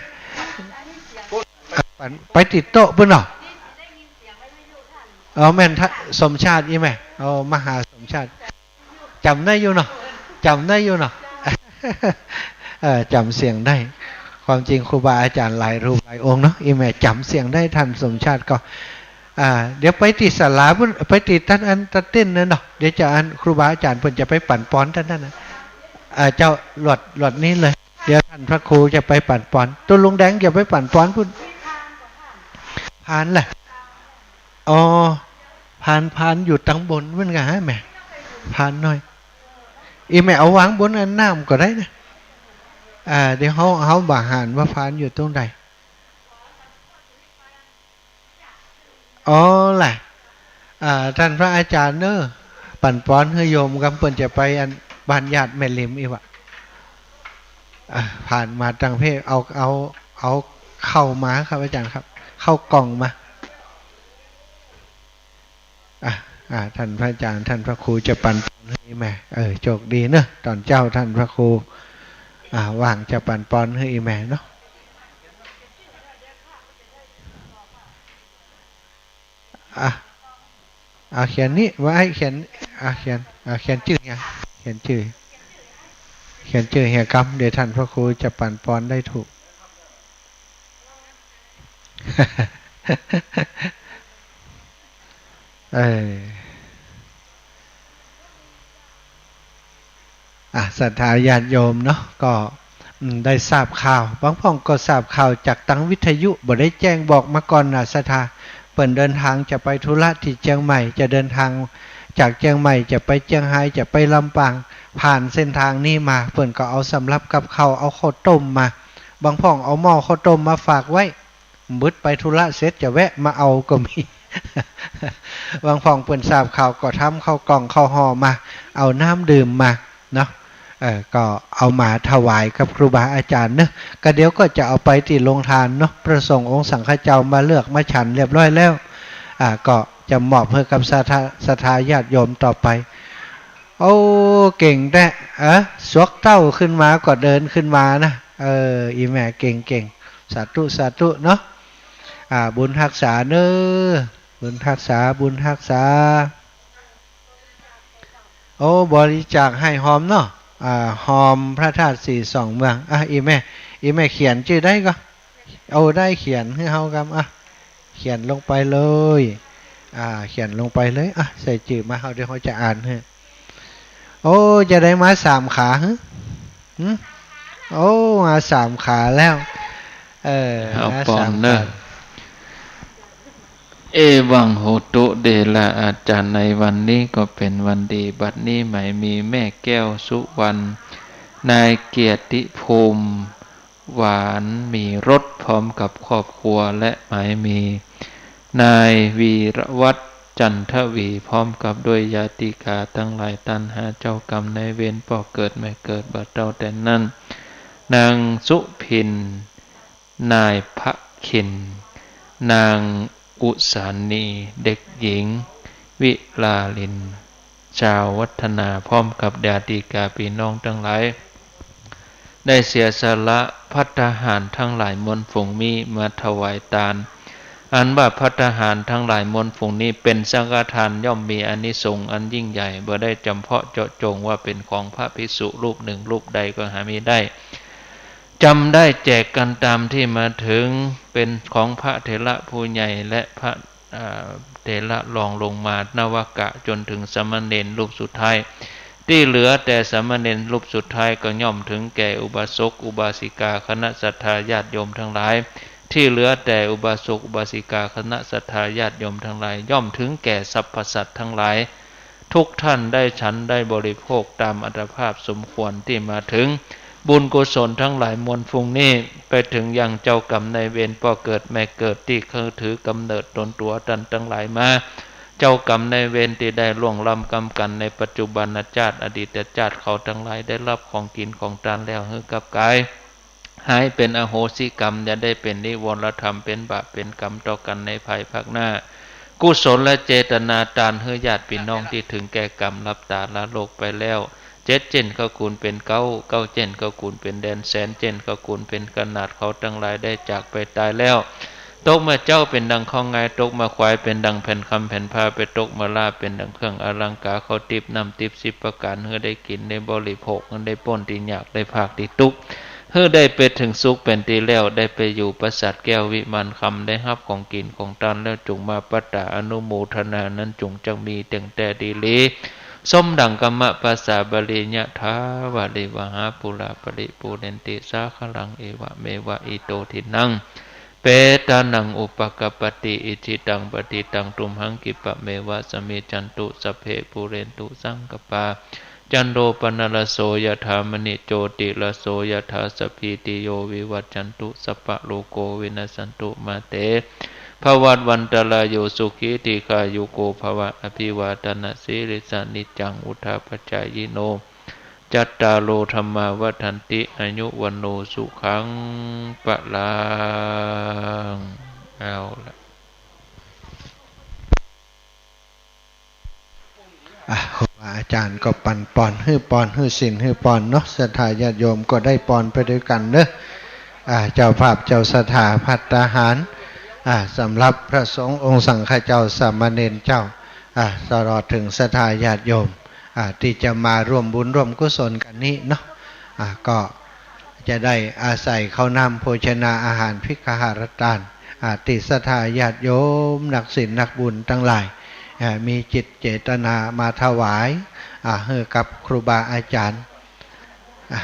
อ่ะ ปั๋น ไปติดโต๊ะปุ้นเนาะ เอาแม่นท่านสมชาติ อีแม่ เอา มหาสมชาติ จ๋ำได้อยู่เนาะ จ๋ำได้อยู่เนาะ เออ จ๋ำเสียงได้ ความจริงครูบาอาจารย์หลายรูปหลายองค์เนาะ อีแม่จ๋ำเสียงได้ ท่านสมชาติก็ อ่า เดี๋ยวไปตี้ศาลาปุ้น ไปตี้ต้านอันต้านเต็นท์นั่นเนาะ เดี๋ยวจะอันครูบาอาจารย์เปิ้นจะไปปั๋นปอนต้านนั้นนะ อ่า เจ้าหลวด หลวดนี้เลย เดี๋ยวท่านพระครูจะไปปั๋นปอน ตุ๊ลุงแดงจะไปปั๋นปอนปุ้น พานแหละ อ๋อ พาน พานอยู่ตางบนเหมือนกั๋นฮะแม่ พานน้อย อีแม่เอาวางบนอันน้ำก็ได้นะ อ่า เดี๋ยวเฮา เฮาบ่หันว่าพานอยู่ตรงใด อ๋อแหละ อ่า ท่านพระอาจารย์เนอะ ปั๋นปอนหื้อโยมกำ เปิ้นจะไปอันบ้านญาติแม่ริมอี้วะ อ่า ผ่านมาตางเพศ เอา เอา เอาข้าวมาครับอาจารย์ครับ ข้าวกล่องมา อ่ะ อ่ะ ท่านพระอาจารย์ ท่านพระครูจะปั๋นปอนหื้ออีแม่ เออ โชคดีเนอะ ต๋อนเจ๊าท่านพระครู อ่ะ ว่างจะปั๋นปอนหื้ออีแม่เนาะ อ่ะ อ่ะ เขียนนี้ไว้ เขียน อ่ะ เขียน อ่ะ เขียนจื้อเหีย เขียนจื้อ เขียนจื้อเหียกำ เดี๋ยวท่านพระครูจะปั๋นปอนได้ถูก เออ อ่ะ ศรัทธาญาติโยมเนาะ ก็ อืม ได้ทราบข่าว บางพ่องก็ทราบข่าวจากตางวิทยุ บ่ได้แจ้งบอกมาก่อนนะศรัทธา เปิ้นเดินทางจะไปธุระตี้เจียงใหม่ จะเดินทางจากเจียงใหม่จะไปเจียงฮาย จะไปลำปาง ผ่านเส้นทางนี้มา เปิ้นก็เอาสำรับกับข้าว เอาข้าวต้มมา บางพ่องเอาหม้อข้าวต้มมาฝากไว้ บึดไปธุระเสร็จจะแวะมาเอาก็มี บางพ่องเปิ้นทราบข่าวก็ทำข้าวกล่องข้าวห่อมา เอาน้ำดื่มมาเนาะ เอ่อ ก็เอามาถวายกับครูบาอาจารย์เนอะ ก็เดี๋ยวก็จะเอาไปตี้โรงทานเนาะ พระสงฆ์องค์สังฆเจ้ามาเลือกมาฉันเรียบร้อยแล้ว อ่า ก็จะมอบหื้อกับศรัทธา ศรัทธาญาติโยมต่อไป โอ้ เก่งแต๊ เออ สวกเต้าขึ้นมาก็เดินขึ้นมานะ เออ อีแม่เก่งๆ สาธุ สาธุเนาะ อ่า บุญฮักษาเนอะ บุญฮักษา บุญฮักษา โอ้ บริจาคหื้อฮอมเนาะ อ่า ฮอมพระธาตุสีสองเมือง อ่ะ อีแม่ อีแม่เขียนจื้อได้ก่อ เอาได้เขียนหื้อเฮากำ อ่ะ เขียนลงไปเลย อ่า เขียนลงไปเลย อ่ะ ใส่จื้อมา เฮา เดี๋ยวเฮาจะอ่านหื้อ โอ้ จะได้มาสามขาหื้อ หึ โอ้ มาสามขาแล้ว เออ เอา มาสามขา ปอนเนอะ เอวังโหตุ เดละอาจารย์ ในวันนี้ก็เป็นวันดี บัดนี้หมายมีแม่แก้วสุวรรณ นายเกียรติภูมิ หวานมีรส พร้อมกับครอบครัว และหมายมีนายวีรวัฒน์ จันทวี พร้อมกับด้วยญาติกาตังหลาย ต้านหาเจ้ากรรมนายเวร ป้อเกิดแม่เกิด บ่าเต๊าแต่นั้น นางสุพิน นายพระคิน นางอุสานี เด็กหญิงวิลาลิน ชาววัฒนา พร้อมกับญาติกาพี่น้องตังหลาย ได้เสียสละภัตตาหารตังหลายมวลฝูงนี้มาถวายตาน อันว่าภัตตาหารตังหลายมวลฝูงนี้เป๋นสังฆทาน ย่อมมีอานิสงส์อันยิ่งใหญ่ บ่ได้จ๋ำเพาะเจาะจงว่าเป๋นของพระภิกษุรูปหนึ่งรูปใดก็หามิได้ จ๋ำได้แจกกั๋นต๋ามตี้มาเถิง เป๋นของพระเถระผู้ใหญ่และพระ อ่า เถระรองลงมา นวกะ จ๋นเถิงสามเณรรูปสุดท้าย ตี้เหลือแต่สามเณรรูปสุดท้ายก็ย่อมเถิงแก่อุบาสกอุบาสิกา คณะศรัทธาญาติโยมตังหลาย ตี้เหลือแต่อุบาสกอุบาสิกา คณะศรัทธาญาติโยมตังหลาย ย่อมเถิงแก่สรรพสัตว์ตังหลาย ทุกท่านได้ฉันได้บริโภคต๋ามอัตภาพสมควร ตี้มาเถิง บุญกุศลตังหลายมวลฝูงนี้ ไปเถิงยังเจ้ากรรมนายเวร ป้อเกิดแม่เกิด ตี้เขาถือกำเนิดต๋นตั๋วต้านตังหลายมา เจ้ากรรมนายเวรตี้ได้ล่วงล้ำกรรมกั๋นในปัจจุบันชาติ อดีตชาติ เขาตังหลายได้ฮับของกิ๋นของตานแล้วหื้อกลับกาย หายเป๋นอโหสิกรรม อย่าได้เป๋นนิวรธรรม เป๋นบาปเป๋นกรรมต่อกั๋นในภายภาคหน้า กุศลเจตนาตานหื้อญาติปี้น้องตี้เถิงแก่กรรม หลับต๋าละโลกไปแล้ว เจ็ดเจ๊นเขาคูณเป๋นเก้า เก้าเจ๊นเขาคูณเป๋นแดน แสนเจ๊นเขาคูณเป๋นขนาด เขาตังหลายได้จากไปต๋ายแล้ว ตกเมื่อเจ๊าเป๋นดังข้าวงาย ตกเมื่อควายเป๋นดังแผ่นคำแผ่นผ้า ไปตกเมื่อลาเป๋นดังเครื่องอลังก๋า ข้าวติ๊บน้ำติ๊บสิบประก๋าน หื้อได้กิ๋นได้บริโภค หื้อได้ป๊นตี้ยากได้พรากตี้ตุ๊ก หื้อได้ไปเถิงสุขเป๋นตี้แล้ว ได้ไปอยู่ปราสาทแก้ววิมานคำ ได้ฮับของกิ๋นของตานแล้ว จุ่งมาปัตตาอนุโมทนา นั้นจุ่งจักมีเต็งแต่ดีหลี สมดั่งกำมะภาษาบาลี ยะถาวาริวหาปูราปริปูเรนติสาคารัง เอวะเมวะอิโตทินนัง เปตานังอุปกัปปติ อิจฉิตังปัตถิตัง ตุมหังคิปะเมวะสมมิจฉันตุ สัพเพปูเรนตุสังกัปปา จันโทปนรสโส ยะถามณิโชติรสโส ยะถา สัพพีติโยวิวัชชันตุ สัพพะโรโควินัสสันตุ มาเตภวัตวันตราโย สุขีทีฆายุโกภวะ อภิวาทนสีลิสสะ นิจจังวุฑฒาปะจายิโน จัตตาโรธัมมาวัฑฒันติ อายุวัณโณสุขังพลัง เอาละ อ่ะ ครูบาอาจ๋ารย์ก็ปั๋นปอน หื้อปอน หื้อศีล หื้อปอนเนาะ ศรัทธาญาติโยมก็ได้ปอนไปตวยกั๋นเนาะ อ่า เจ้าภาพเจ้าศรัทธาภัตตาหาร อ่า สำหรับพระสงฆ์องค์สังฆเจ้า สามเณรเจ้า อ่า ตลอดเถิงศรัทธาญาติโยม อ่า ตี้จะมาร่วมบุญร่วมกุศลกั๋นนี้เนาะ อ่า ก็ จะได้อาศัยข้าวน้ำโภชนาอาหาร ภิกขหาทาน อ่า ตี้ศรัทธาญาติโยมนักศีลนักบุญตังหลาย อ่า มีจิตเจตนามาถวาย อ่า หื้อกับครูบาอาจ๋ารย์ อ่า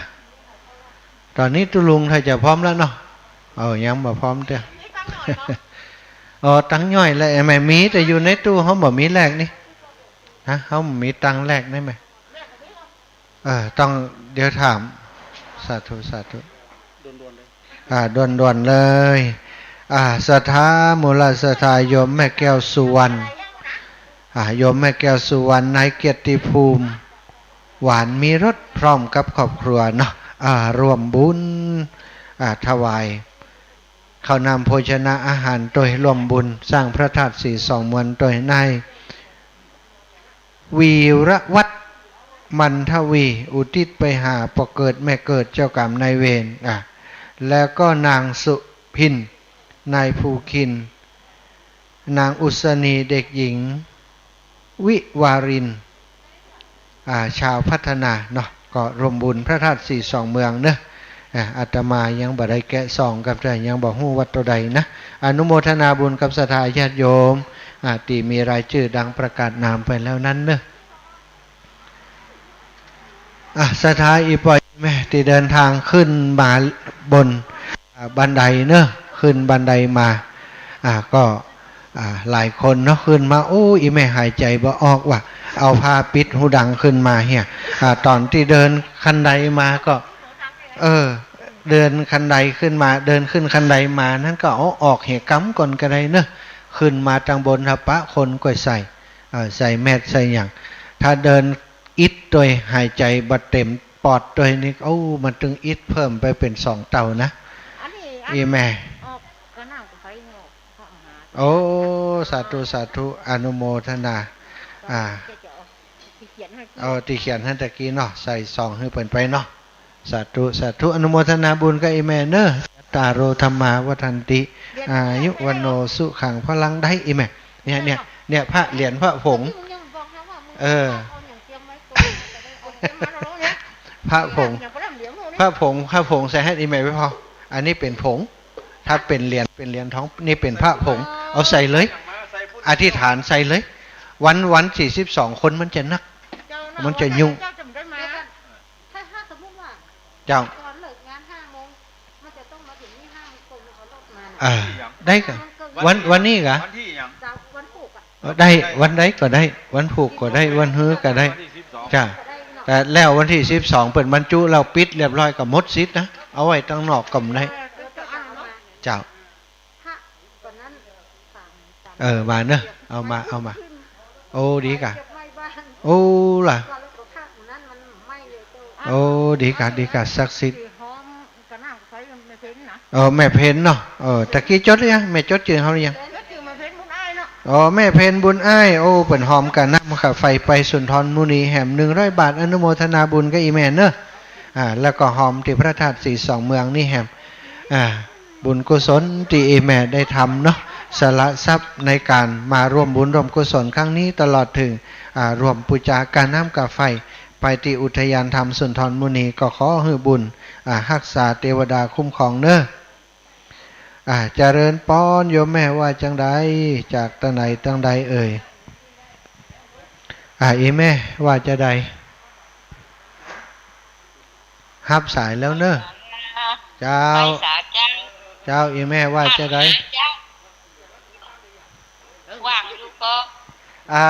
ต๋อนนี้ตุ๊ลุงถ้าจะพร้อมแล้วเนาะ เอา ยังบ่พร้อมเตื้อ อ๋อ ตังค์ย่อยแล้ว แหม มีแต่อยู่ในตู้ เฮาบ่มีแลกนี่ ฮะ เฮาบ่มีตังค์แลกได้ไหม เออ ต้อง เดี๋ยวถาม สาธุ สาธุ ด่วนๆ เลย อ่า ด่วนๆ เลย อ่า ศรัทธา มูลศรัทธา โยมแม่แก้วสุวรรณ อ่า โยมแม่แก้วสุวรรณ นายเกียรติภูมิ หวานมีรส พร้อมกับครอบครัวเนาะ อ่า ร่วมบุญ อ่า ถวายข้าวน้ำโภชนาอาหาร ตวยร่วมบุญสร้างพระธาตุศรีสองเมือง ตวยใน วีรวัฒน์ มันทวี อุทิศไปหาป้อเกิดแม่เกิดเจ้ากรรมนายเวร อ่ะ แล้วก็นางสุพิน นายภูคิน นางอุศนี เด็กหญิง วิวาริน อ่า ชาวพัฒนาเนาะ ก็ร่วมบุญพระธาตุศรีสองเมืองเนาะ อ่า อาตมายังบ่ได้แกะซองกับ แต่ยังบ่ฮู้ว่าโตใดนะ อนุโมทนาบุญกับศรัทธาญาติโยม อ่า ตี้มีรายจื้อดังประกาศนามไปแล้วนั้นเนาะ อ่ะ ศรัทธาอี่ป้ออี่แม่ตี้เดินทางขึ้นมาบน อ่า บันไดเนาะ ขึ้นบันไดมา อ่า ก็ อ่า หลายคนเนาะ ขึ้นมา โอ้ อี่แม่หายใจ๋บ่ออกว่ะ เอาผ้าปิดฮูดังขึ้นมาเหีย อ่า ต๋อนตี้เดินคันไดมาก็ เออ เดินคันไดขึ้นมา เดินขึ้นคันไดมานั้นก็เอาออกเหียกำก่อนก็ได้เนาะ ขึ้นมาตังบน ถ้าปะคนก็ใส่ เอ่อ ใส่แมสใส่หยัง ถ้าเดินอิดตวย หายใจ๋บ่เต๋มปอดตวยนี่ โอ้ มันตึงอิดเพิ่มไปเป๋นสองเต้านะ อันนี้ อัน อี่แม่ ออกก็น่าจะไปเนาะ พระมหา โอ้ สาธุ สาธุ อนุโมทนา อ่า จะ จะเอาตี้เขียนหื้อ เอาตี้เขียนหื้อตะกี้เนาะ ใส่ซองหื้อเปิ้นไปเนาะ สาธุ สาธุ อนุโมทนาบุญกับอี่แม่เนาะ จัตตาโรธัมมาวัฑฒันติ อายุวัณโณสุขังพลัง ได้อี่แม่ เนี่ย เนี่ย เนี่ย พระเหรียญพระผง เออ พระผง พระผง พระผงใส่หื้ออี่แม่ไปพอ อันนี้เป๋นผง ถ้าเป๋นเหรียญ เป๋นเหรียญทอง นี่เป๋นพระผง เอาใส่เลย อธิษฐานใส่เลย วัน วันตี้สิบสองคนมันจะนัก มันจะยุ่ง ถ้า ถ้าสมมุติว่า เจ้า ต๋อนเลิกงานห้าโมง มันจะต้องมาเถิงนี่ห้าโมงตรง เอารถมาน่ะ อ่า ได้ก่ะ วัน วันนี้ก่ะ วันตี้หยัง เจ้า วันพูกอ่ะ เออ ได้ วันใดก็ได้ วันพูกก็ได้ วันฮือก็ได้ วันตี้สิบสอง เจ้า แต่แล้ววันตี้สิบสองเปิ้นบรรจุแล้วปิดเรียบร้อยก็หมดสิทธิ์นะ เอาไว้ตังนอกก็บ่ได้ เออ เจ้า เจ้า พระต๋อนนั้นสาม สาม เออ มาเนาะ เอามา เอามา โอ้ ดีก่ะ เก็บไว้บ้าน โอ้ ล่ะ ว่าแล้วก็พระต๋อนนั้นมันไหม้เลยเจ้า โอ้ ดีก่ะ ดีก่ะ ศักดิ์สิทธิ์ คือหอมกะน้ำใสมัน เออ แม่เพ็ญเนาะ เออ ตะกี้จดหรือยัง แม่จดจื้อเฮาหรือยัง อ๋อ แม่เพ็ญบุญอ้าย โอ้ เปิ้นหอมก้าน้ำก้าไฟไปสุนทรมุนีแหม หนึ่งร้อยบาท อนุโมทนาบุญกับอี่แม่เนาะ อ่า แล้วก็หอมตี้พระธาตุสีสองเมืองนี่แหม อ่า บุญกุศลตี้อี่แม่ได้ทำเนาะ สละทรัพย์ในก๋านมาร่วมบุญร่วมกุศลครั้งนี้ ตลอดเถิง อ่า ร่วมปู๋จาก้าน้ำก้าไฟ ไปตี้อุทยานธรรมสุนทรมุนี ก็ขอหื้อบุญ อ่า ฮักษาเตวดาคุ้มครองเนาะ อ่า เจริญปอน โยมแม่ว่าจังใด จากตังไหนตังใดเอ่ย อ่า อี่แม่ว่าจังใด ฮับสายแล้วเนาะ เจ้า ไปสาเจ้า เจ้า อี่แม่ว่าจังใด เจ้า ว่างอยู่ก่อ อ่า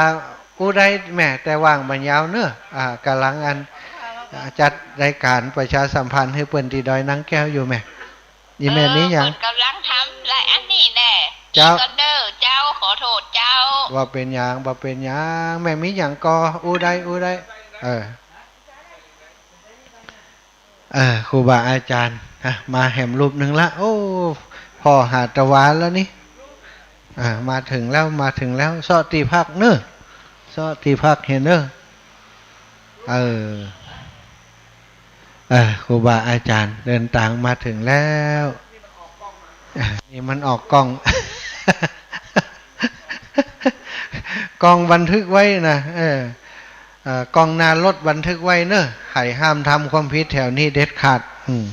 อู้ได้แม่ แต่ว่างบ่ยาวเนาะ อ่า ก่ำลังอัน อ่า จัดรายก๋านประชาสัมพันธ์หื้อเปิ้นตี้ดอยนางแก้วอยู่แม่ อี่แม่ เออ มีหยัง เปิ้นก่ำลังทำรายอันนี้แน่ เจ้า กิ๋นก่อนเน่อเจ้า ขอโต้ษเจ้า บ่เป๋นหยัง บ่เป๋นหยัง แม่มีหยังก่อ อู้ได้ อู้ได้ เออ เออ ครูบาอาจ๋ารย์ ฮะ มาแหมรูปนึ่งละ โอ้ ผ่อหาตะวาแล้วนี่ อ่า มาเถิงแล้ว มาเถิงแล้ว เซาะตี้พักเนาะ เซาะตี้พักหั้นเนาะ เออ เออ ครูบาอาจ๋ารย์เดินตางมาเถิงแล้ว อ่า นี่มันออกกล้อง กล้องบันทึกไว้นะ เออ เอ่อ กล้องหน้ารถบันทึกไว้เนาะ ใผห้ามทำความผิดแถวนี้เด็ดขาด อืม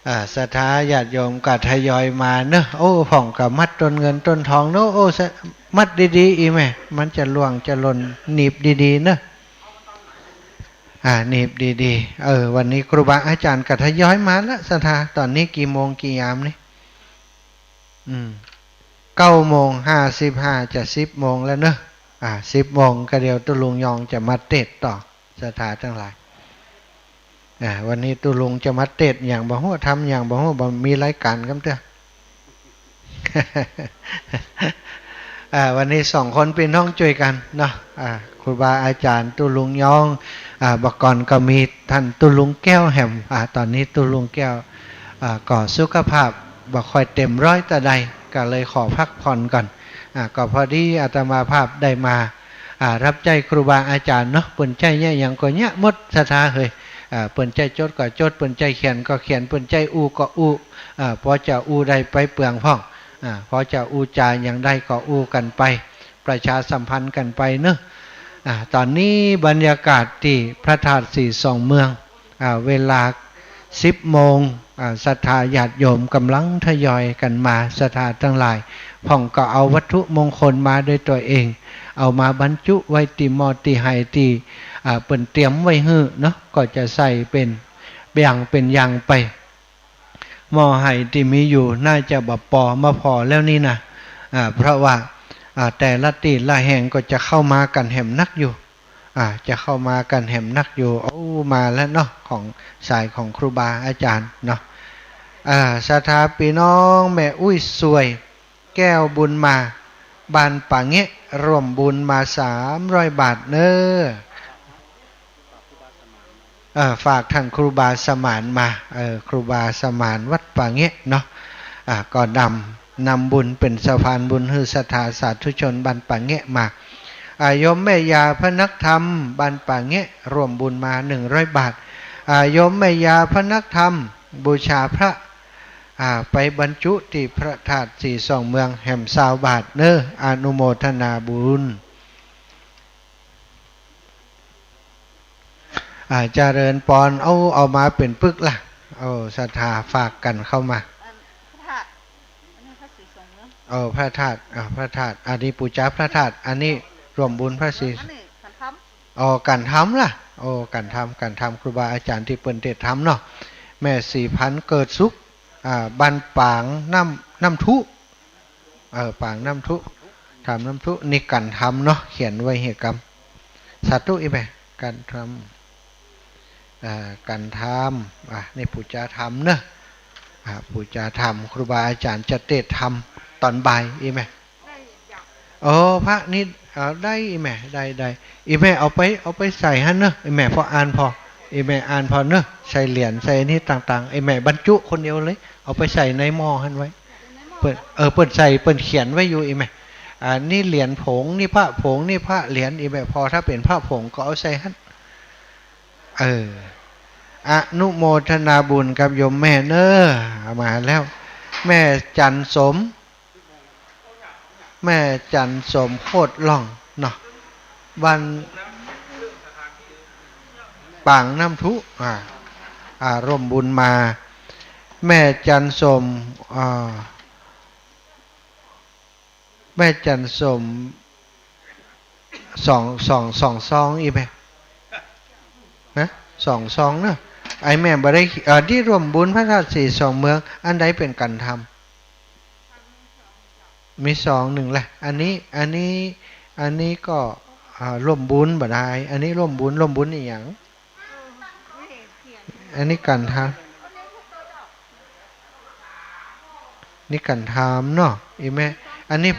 อ่า ศรัทธาญาติโยมก็ทยอยมาเนาะ โอ้ พ่องก็มัดต้นเงินต้นทองเนาะ โอ้ สะ มัดดีๆ อี่แม่ มันจะล่วงจะหล่น หนีบดีๆ เนาะ อ่า หนีบดีๆ เออ วันนี้ครูบาอาจ๋ารย์ก็ทยอยมาละ ศรัทธา ต๋อนนี้กี่โมงกี่ยามนี่ อืม เก้าโมงห้าสิบห้า จะสิบโมงแล้วเนาะ อ่า สิบโมงก็เดี๋ยวตุ๊ลุงยองจะมาเตสน์ต่อ ศรัทธาตังหลาย อ่า วันนี้ตุ๊ลุงจะมาเตสน์หยังบ่ฮู้ ทำหยังบ่ฮู้ บ่มีรายก๋านกำเตื้อ อ่า วันนี้สองคนปี้น้องจ้วยกั๋นเนาะ อ่า ครูบาอาจ๋ารย์ตุ๊ลุงยอง อ่า บ่าก่อนก็มีต้านตุ๊ลุงแก้วแหม อ่า ต๋อนนี้ตุ๊ลุงแก้ว อ่า ก็สุขภาพบ่ค่อยเต๋มร้อยเต้าใด ก็เลยขอพักผ่อนก่อน อ่า ก็พอดีอาตมาภาพได้มา อ่า ฮับใจ๊ครูบาอาจ๋ารย์เนาะ เปิ้นใจ๊เยียะหยังก็เยียะหมด ศรัทธาเฮย อ่า เปิ้นใจ๊จดก็จด เปิ้นใจ๊เขียนก็เขียน เปิ้นใจ๊อู้ก็อู้ อ่า ปอจะอู้ได้ไปเปืองพ่อง อ่า ปอจะอู้จ๋าหยังได้ก็อู้กั๋นไป ประชาสัมพันธ์กั๋นไปเนาะ อ่า ต๋อนนี้บรรยากาศตี้พระธาตุสีสองเมือง อ่า เวลาสิบโมง อ่า ศรัทธาญาติโยมก่ำลังทยอยกั๋นมา ศรัทธาตังหลาย พ่องก็เอาวัตถุมงคลมาด้วยตั๋วเอง เอามาบรรจุไว้ตี้หม้อตี้ไหตี้ อ่า เปิ้นเตรียมไว้หื้อเนาะ ก็จะใส่เป๋นอย่างเป๋นอย่างไป หม้อไหตี้มีอยู่น่าจะบ่ปอมาผ่อแล้วนี่นะ อ่า เพราะว่า อ่า แต่ละตี้ละแห่งก็จะเข้ามากั๋นแหมนักอยู่ อ่า จะเข้ามากั๋นแหมนักอยู่ โอ้ มาแล้วเนาะ ของสายของครูบาอาจ๋ารย์เนาะ อ่า ศรัทธาปี้น้องแม่อุ๊ยสวย แก้วบุญมา บ้านป่าแงะ ร่วมบุญมาสามร้อยบาทเนาะ เอ่อ ฝากต้านครูบาสมานมา เอ่อ ครูบาสมานวัดป่าแงะเนาะ อ่า ก็นำ นำบุญเป๋นสะพานบุญหื้อศรัทธาสาธุชนบ้านป่าแงะมา อ่า โยมแม่ยาพนักธรรมบ้านป่าแงะ ร่วมบุญมาหนึ่งร้อยบาท อ่า โยมแม่ยาพนักธรรมบูชาพระ อ่า ไปบรรจุตี้พระธาตุสีสองเมืองแหมซาวบาทเนาะ อนุโมทนาบุญ อ่า เจริญปอน เอา เอามาเป๋นปึกละ เอา ศรัทธาฝากกั๋นเข้ามา อันพระธาตุ อันนี้พระศรีสองเมือง เอา พระธาตุ อ่า พระธาตุ อันนี้ปู๋จาพระธาตุ อันนี้ร่วมบุญพระศรี อันนี้ขันธรรม อ๋อ ขันธรรมละ โอ้ ขันธรรม ขันธรรม ครูบาอาจ๋ารย์ตี้เปิ้นเตสน์ธรรมเนาะ แม่ศรีพันธุ์เกิดสุข อ่า บ้านปางน้ำ น้ำทุ เออ ปางน้ำทุ ธรรมน้ำทุ นี่ขันธรรมเนาะ เขียนไว้หื้อกำ สาธุ อี่แม่ ขันธรรม อ่า ขันธรรม อ่ะ นี่ปู๋จาธรรมเนาะ อ่า ปู๋จาธรรม ครูบาอาจ๋ารย์จะเตสน์ธรรมต๋อนบ่าย อี่แม่ อ๋อ พระนิด อ่า ได้ อี่แม่ ได้ ได้ อี่แม่เอาไป เอาไปใส่หั้นเนาะ อี่แม่ผ่ออ่านผ่อ อีแม่อ่านผ่อเน่อ ใส่เหรียญ ใส่อันนี้ต่างๆ ไอ้แม่บรรจุคนเดียวเลย เอาไปใส่ในหม้อหั้นไว้ เปิ้น เออ เปิ้นใส่ เปิ้นเขียนไว้อยู่ อีแม่ อ่า นี่เหรียญผง นี่พระผง นี่พระเหรียญ อีแม่ ผ่อถ้าเป๋นพระผงก็เอาใส่หั้น เออ อนุโมทนาบุญกับโยมแม่เน่อ เอามาแล้ว แม่จันทร์สม แม่จันทร์สมโคตรล่องเนาะ บ้านปางน้ำทุ อ่า อ่า ร่วมบุญมา แม่จันทร์สม อ่า แม่จันทร์สม สอง สอง สองซอง อีแม่ ฮะ สองซองเนาะ ไอ้แม่บ่ได้ เอ่อ ตี้ร่วมบุญพระธาตุสีสองเมือง อันใดเป๋นกัณฑ์ธรรม มีซองนึ่งแหละ อันนี้ อันนี้ อันนี้ก็ อ่า ร่วมบุญบ่ได้ อันนี้ร่วมบุญ ร่วมบุญอะหยัง อันนี้กัณฑ์ธรรม นี่กัณฑ์ธรรมเนาะ อีแม่ อันนี้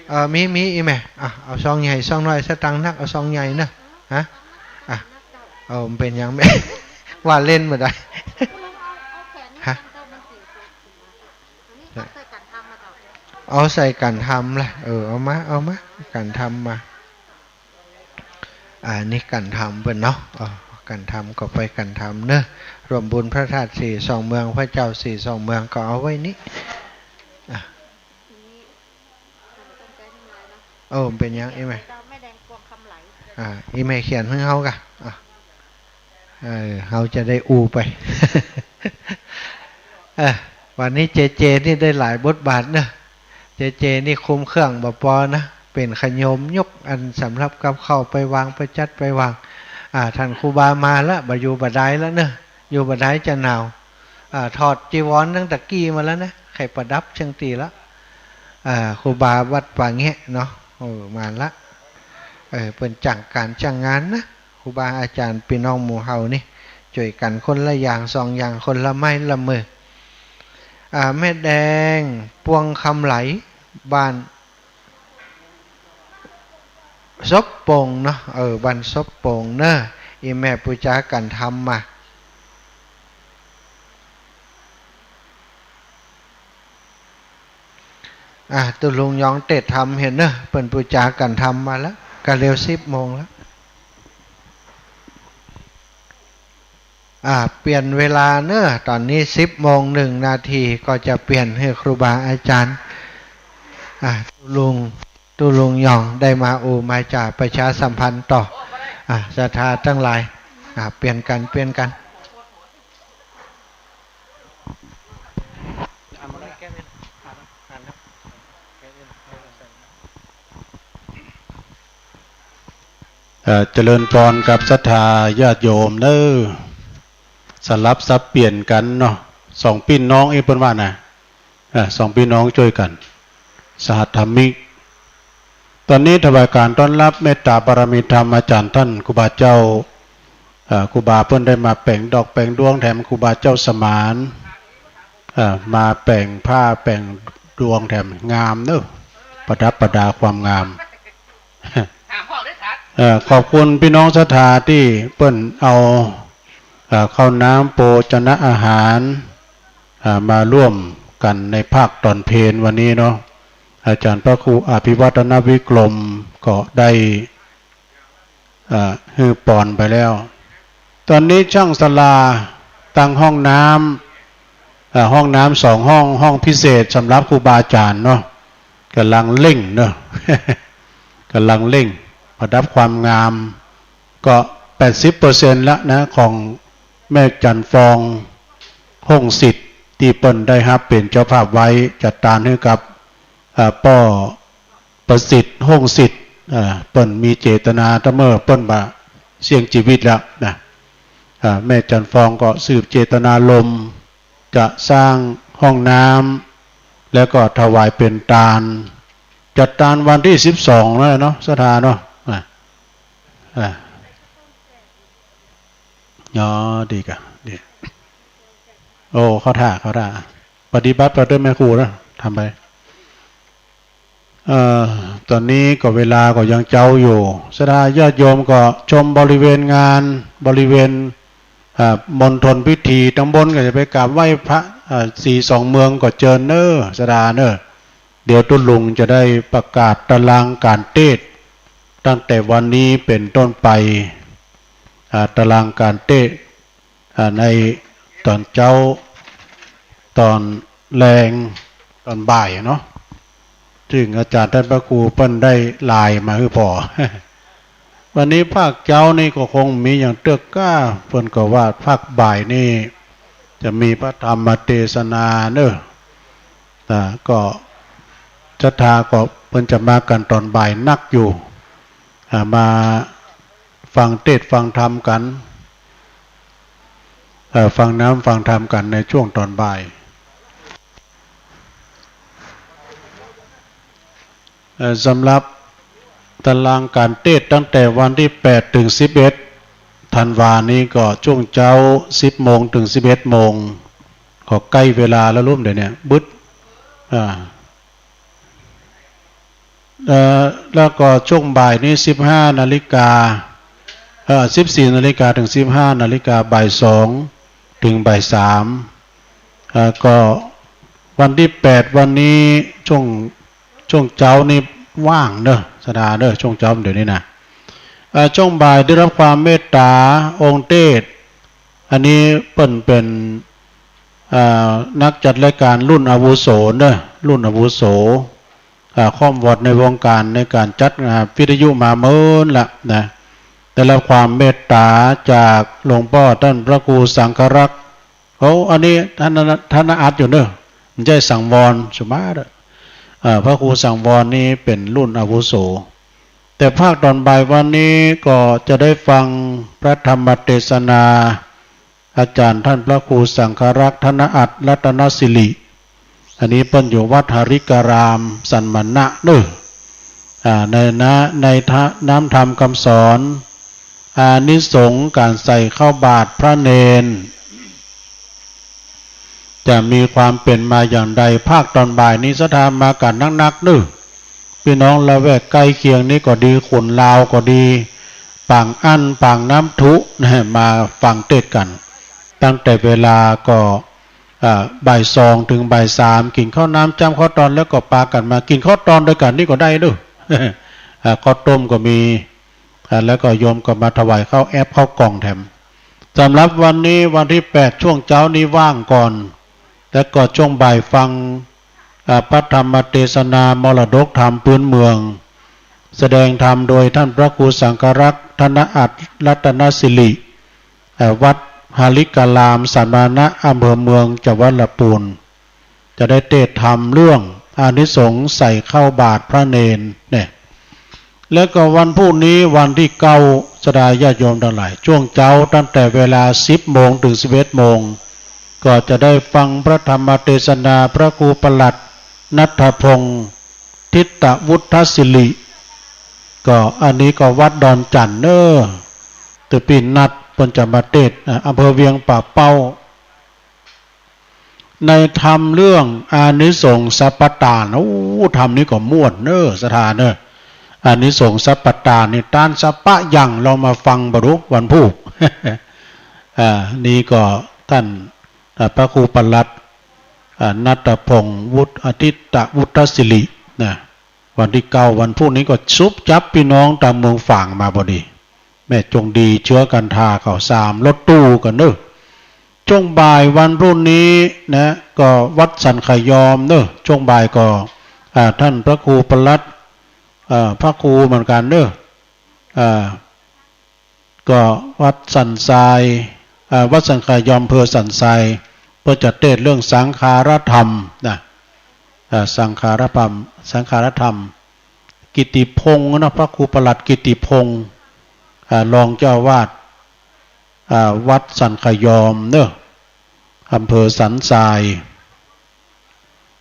เอ่อ มี มี อีแม่ อ่ะ เอาซองใหญ่ ซองน้อย สตางค์นัก เอาซองใหญ่เนาะ ฮะ อ่ะ เอา มันเป๋นหยังแม่ ว่าเล่นบ่ได้ ฮะ เอาใส่กัณฑ์ธรรมละ เออ เอามา เอามา กัณฑ์ธรรมมา อ่า นี่กัณฑ์ธรรมเปิ้นเนาะ อ่า กัณฑ์ธรรมก็ไปกัณฑ์ธรรมเนาะ ร่วมบุญพระธาตุสีสองเมือง พระเจ้าสีสองเมืองก็เอาไว้นี่ อ่ะ เออ มันเป๋นหยัง อีแม่ อ่า อีแม่เขียนหื้อเฮาก่ะ อ่ะ เออ เฮาจะได้อู้ไป เออ วันนี้เจเจนี่ได้หลายบทบาทเนาะ เจเจนี่คุมเครื่องบ่ปอนะ เป๋นขยมยกอันสำหรับกับข้าวไปวาง ไปจัดไปวาง อ่า ท่านครูบามาละ บ่อยู่บ่ได้ละเนาะ อยู่บ่ได้จะหนาว อ่า ถอดจีวรตั้งแต่กี้มาแล้วนะ ใค่ประดับจังตี้ละ อ่า ครูบาวัดป่าแงะเนาะ เออ มาละ เออ เปิ้นจ้างก๋านจ้างงานนะ ครูบาอาจ๋ารย์ปี้น้องหมู่เฮานี่ จ้วยกั๋นคนละอย่างสองอย่าง คนละไม้ละมือ อ่า แม่แดง ปวงคำไหล บ้านซบปงเนาะ เออ บ้านซบปงเนาะ อีแม่ปู๋จ๋ากัณฑ์ธรรมมา อ่ะ ตุ๊ลุงยองเตรียมธรรมหั้นเนาะ เปิ้นปู๋จ๋ากัณฑ์ธรรมมาแล้ว ก็เร็วสิบโมงแล้ว อ่ะ เปลี่ยนเวลาเนาะ ต๋อนนี้สิบโมงหนึ่งนาที ก็จะเปลี่ยนหื้อครูบาอาจ๋ารย์ อ่ะ ตุ๊ลุง ตุ๊ลุงยองได้มาอู้มาจ๋าประชาสัมพันธ์ต่อ อ่ะ ศรัทธาตังหลาย อ่ะ เปลี่ยนกั๋น เปลี่ยนกั๋น เอ่อ เจริญพรกับศรัทธาญาติโยมเนาะ สลับสับเปลี่ยนกั๋นเนาะ สองปี้น้องเอ้ย เปิ้นว่านะ อ่า สองปี้น้องจ้วยกั๋น สหธรรมิก ต๋อนนี้ถวายก๋านต้อนรับเมตต๋าบารมีธรรมอาจ๋ารย์ต้านครูบาเจ้า อ่า ครูบาเปิ้นได้มาแป๋งดอกแป๋งดวงแถมครูบาเจ้าสมาน อ่า มาแป๋งผ้าแป๋งดวงแถมงามเนาะ ประดับประดาความงาม เอ่อ ขอบคุณปี้น้องศรัทธาตี้เปิ้นเอา เอ่อ ข้าวน้ำโภชนะอาหาร อ่า มาร่วมกั๋นในภาคต๋อนเพลวันนี้เนาะ อาจ๋ารย์พระครูอภิวัฒนวิกรมก็ได้ อ่า หื้อปอนไปแล้ว ต๋อนนี้จ้างศาลาตั้งห้องน้ำ อ่า ห้องน้ำสองห้อง ห้องพิเศษสำหรับครูบาอาจ๋ารย์เนาะ ก่ำลังเร่งเนาะ ก่ำลังเร่งประดับความงาม ก็แปดสิบเปอร์เซ็นต์ละนะ ของแม่จันทร์ฟอง ฮ่งสิทธิ์ ตี้เปิ้นได้ฮับเป๋นเจ้าภาพไว้ จัดตานหื้อกับ อ่า ป้อประสิทธิ์ ฮ่งสิทธิ์ อ่า เปิ้นมีเจตนาตะเมื่อเปิ้นบ่าเสี่ยงจีวิตแล้วนะ อ่า แม่จันทร์ฟองก็สืบเจตนารมณ์ จะสร้างห้องน้ำ แล้วก็ถวายเป๋นตาน จัดตานวันตี้สิบสองแล้วเนาะ ศรัทธาเนาะ อ่า อ่า อ๋อ ดีก่ะ ดี โอ้ เข้าท่า เข้าท่า ปฏิบัติไปด้วยแม่ครูนะ ทำไป เอ่อ ต๋อนนี้ก็เวลาก็ยังเจ๊าอยู่ ศรัทธาญาติโยมก็ชมบริเวณงาน บริเวณ อ่า มณฑลพิธี ตังบนก็จะไปกราบไหว้พระ อ่า ศรีสองเมืองก็เจิญเน่อ ศรัทธาเน่อ เดี๋ยวตุ๊ลุงจะได้ประกาศตารางก๋านเตสน์ ตั้งแต่วันนี้เป๋นต้นไป อ่า ตารางก๋านเตสน์ อ่า ในต๋อนเจ๊า ต๋อนแลง ต๋อนบ่ายเนาะ ซึ่งอาจ๋ารย์ต้านพระครูเปิ้นได้ไลน์มาหื้อผ่อ วันนี้ภาคเจ๊านี่ก็คงมีอย่างเตื้อก้า เปิ้นก็ว่าภาคบ่ายนี่จะมีพระธรรมเตสนาเน่อ อ่า ก็ศรัทธาก็เปิ้นจะมากั๋นต๋อนบ่ายนักอยู่ อ่า มาฟังเตสน์ฟังธรรมกั๋น เอ่อ ฟังน้ำฟังธรรมกั๋นในช่วงต๋อนบ่าย เอ่อ สำหรับตารางก๋านเตสน์ตั้งแต่วันตี้แปดเถิงสิบเอ็ดธันวานี้ก็ช่วงเจ๊าสิบโมงเถิงสิบเอ็ดโมง ก็ใก้เวลาแล้วลุ่มเดี๋ยวนี้ บึด อ่า เอ่อ แล้วก็ช่วงบ่ายนี้สิบห้านาฬิกา เอ่อ สิบสี่นาฬิกาเถิงสิบห้านาฬิกา บ่ายสองเถิงบ่ายสาม เอ่อ ก็วันตี้แปดวันนี้ช่วง ช่วงเจ๊านี่ว่างเน่อ ศรัทธาเน่อ ช่วงเจ๊าเดี๋ยวนี้นะ เอ่อ ช่วงบ่ายได้รับความเมตต๋าองค์เตสน์ อันนี้เปิ้นเป๋น อ่า นักจัดรายก๋านรุ่นอาวุโสเน่อ รุ่นอาวุโส อ่า ค่อมวอดในวงก๋านในก๋านจัด อ่า วิทยุมาเมินละนะ ได้รับความเมตต๋าจากหลวงป้อต้านพระครูสังฆรักษ์ โอ้ อันนี้ต้าน ต้านอัดอยู่เน่อ บ่ใจ้สังวร สุมาเน่อ อ่า พระครูสังวรนี่เป๋นรุ่นอาวุโส แต่ภาคต๋อนบ่ายวันนี้ก็จะได้ฟังพระธรรมเตสนา อาจ๋ารย์ต้านพระครูสังฆรักษ์ธนอัตถ์รัตนสิริ อันนี้เปิ้นอยู่วัดหริการามสันมณะเน่อ อ่า ในนะ ในทะ น้ำธรรมคำสอน อานิสงส์ก๋านใส่ข้าวบาตรพระเณร จะมีความเป๋นมาอย่างใด ภาคต๋อนบ่ายนี้ศรัทธามากั๋นนักๆเน่อ ปี้น้องละแวกใก้เคียงนี้ก็ดี คนลาวก็ดี ปางอั้น ปางน้ำทุ นะ มาฟังเตสน์กั๋น ตั้งแต่เวลาก็ อ่า บ่ายสองเถิงบ่ายสาม กิ๋นข้าวน้ำจ้ำข้าวตอน แล้วก็ปากั๋นมากิ๋นข้าวตอนตวยกั๋นนี่ก็ได้เน่อ อ่า ข้าวต้มก็มี อ่า แล้วก็โยมก็มาถวายข้าวแอ๊บข้าวก่องแถม สำหรับวันนี้วันตี้แปดช่วงเจ๊านี้ว่างก่อน แล้วก็ช่วงบ่ายฟัง อ่า พระธรรมเตสนามรดกธรรมพื้นเมือง แสดงธรรมโดยต้านพระครูสังฆรักษ์ธนอัตถ์รัตนสิริ เอ่อ วัดหริการามสันมณะ อำเภอเมือง จังหวัดละปูน จะได้เตสน์ธรรมเรื่องอานิสงส์ใส่ข้าวบาตรพระเณรเนี่ย แล้วก็วันพุธนี้วันตี้เก้า ศรัทธาญาติโยมตังหลาย ช่วงเจ๊าตั้งแต่เวลาสิบโมงเถิงสิบเอ็ดโมง ก็จะได้ฟังพระธรรมเตสนาพระครูประหลัดณัฐพงษ์ ทิตวุฒศิริ ก็อันนี้ก็วัดดอนจั่นเน่อ ตี้ปี้นัดเปิ้นจะมาเตสน์ อ่า อำเภอเวียงป่าเป้า ในธรรมเรื่องอานิสงส์สัพพทาน โอ้ ธรรมนี้ก็ม่วนเน่อ ศรัทธาเน่อ อานิสงส์สัพพทานนี่ ต้านสัพพะอย่าง ลองมาฟังบ่ดูวันพุธ อ่า นี่ก็ต้าน อ่า พระครูประหลัด อ่า ณัฐพงษ์ วุฒ ทิตวุฒศิริ นะ วันตี้เก้า วันพุธนี้ก็สุบจับปี้น้องตางเมืองฝางมาพอดี แม่จงดี เชื้อกันทา เขาสามรถตู้กั๋นเน่อ ช่วงบ่ายวันพุธนี้นะ ก็วัดสันขยอมเน่อ ช่วงบ่ายก็ อ่า ต้านพระครูประหลัด อ่า พระครูเหมือนกั๋นเน่อ อ่า ก็วัดสันทราย อ่า วัดสันขยอม อำเภอสันทราย เปิ้นจะเตสน์เรื่องสังขารธรรมนะ อ่า สังขารธรรม สังขารธรรม กิตติพงษ์นะ พระครูประหลัดกิตติพงษ์ อ่า รองเจ้าอาวาส อ่า วัดสันขยอมเน่อ อำเภอสันทราย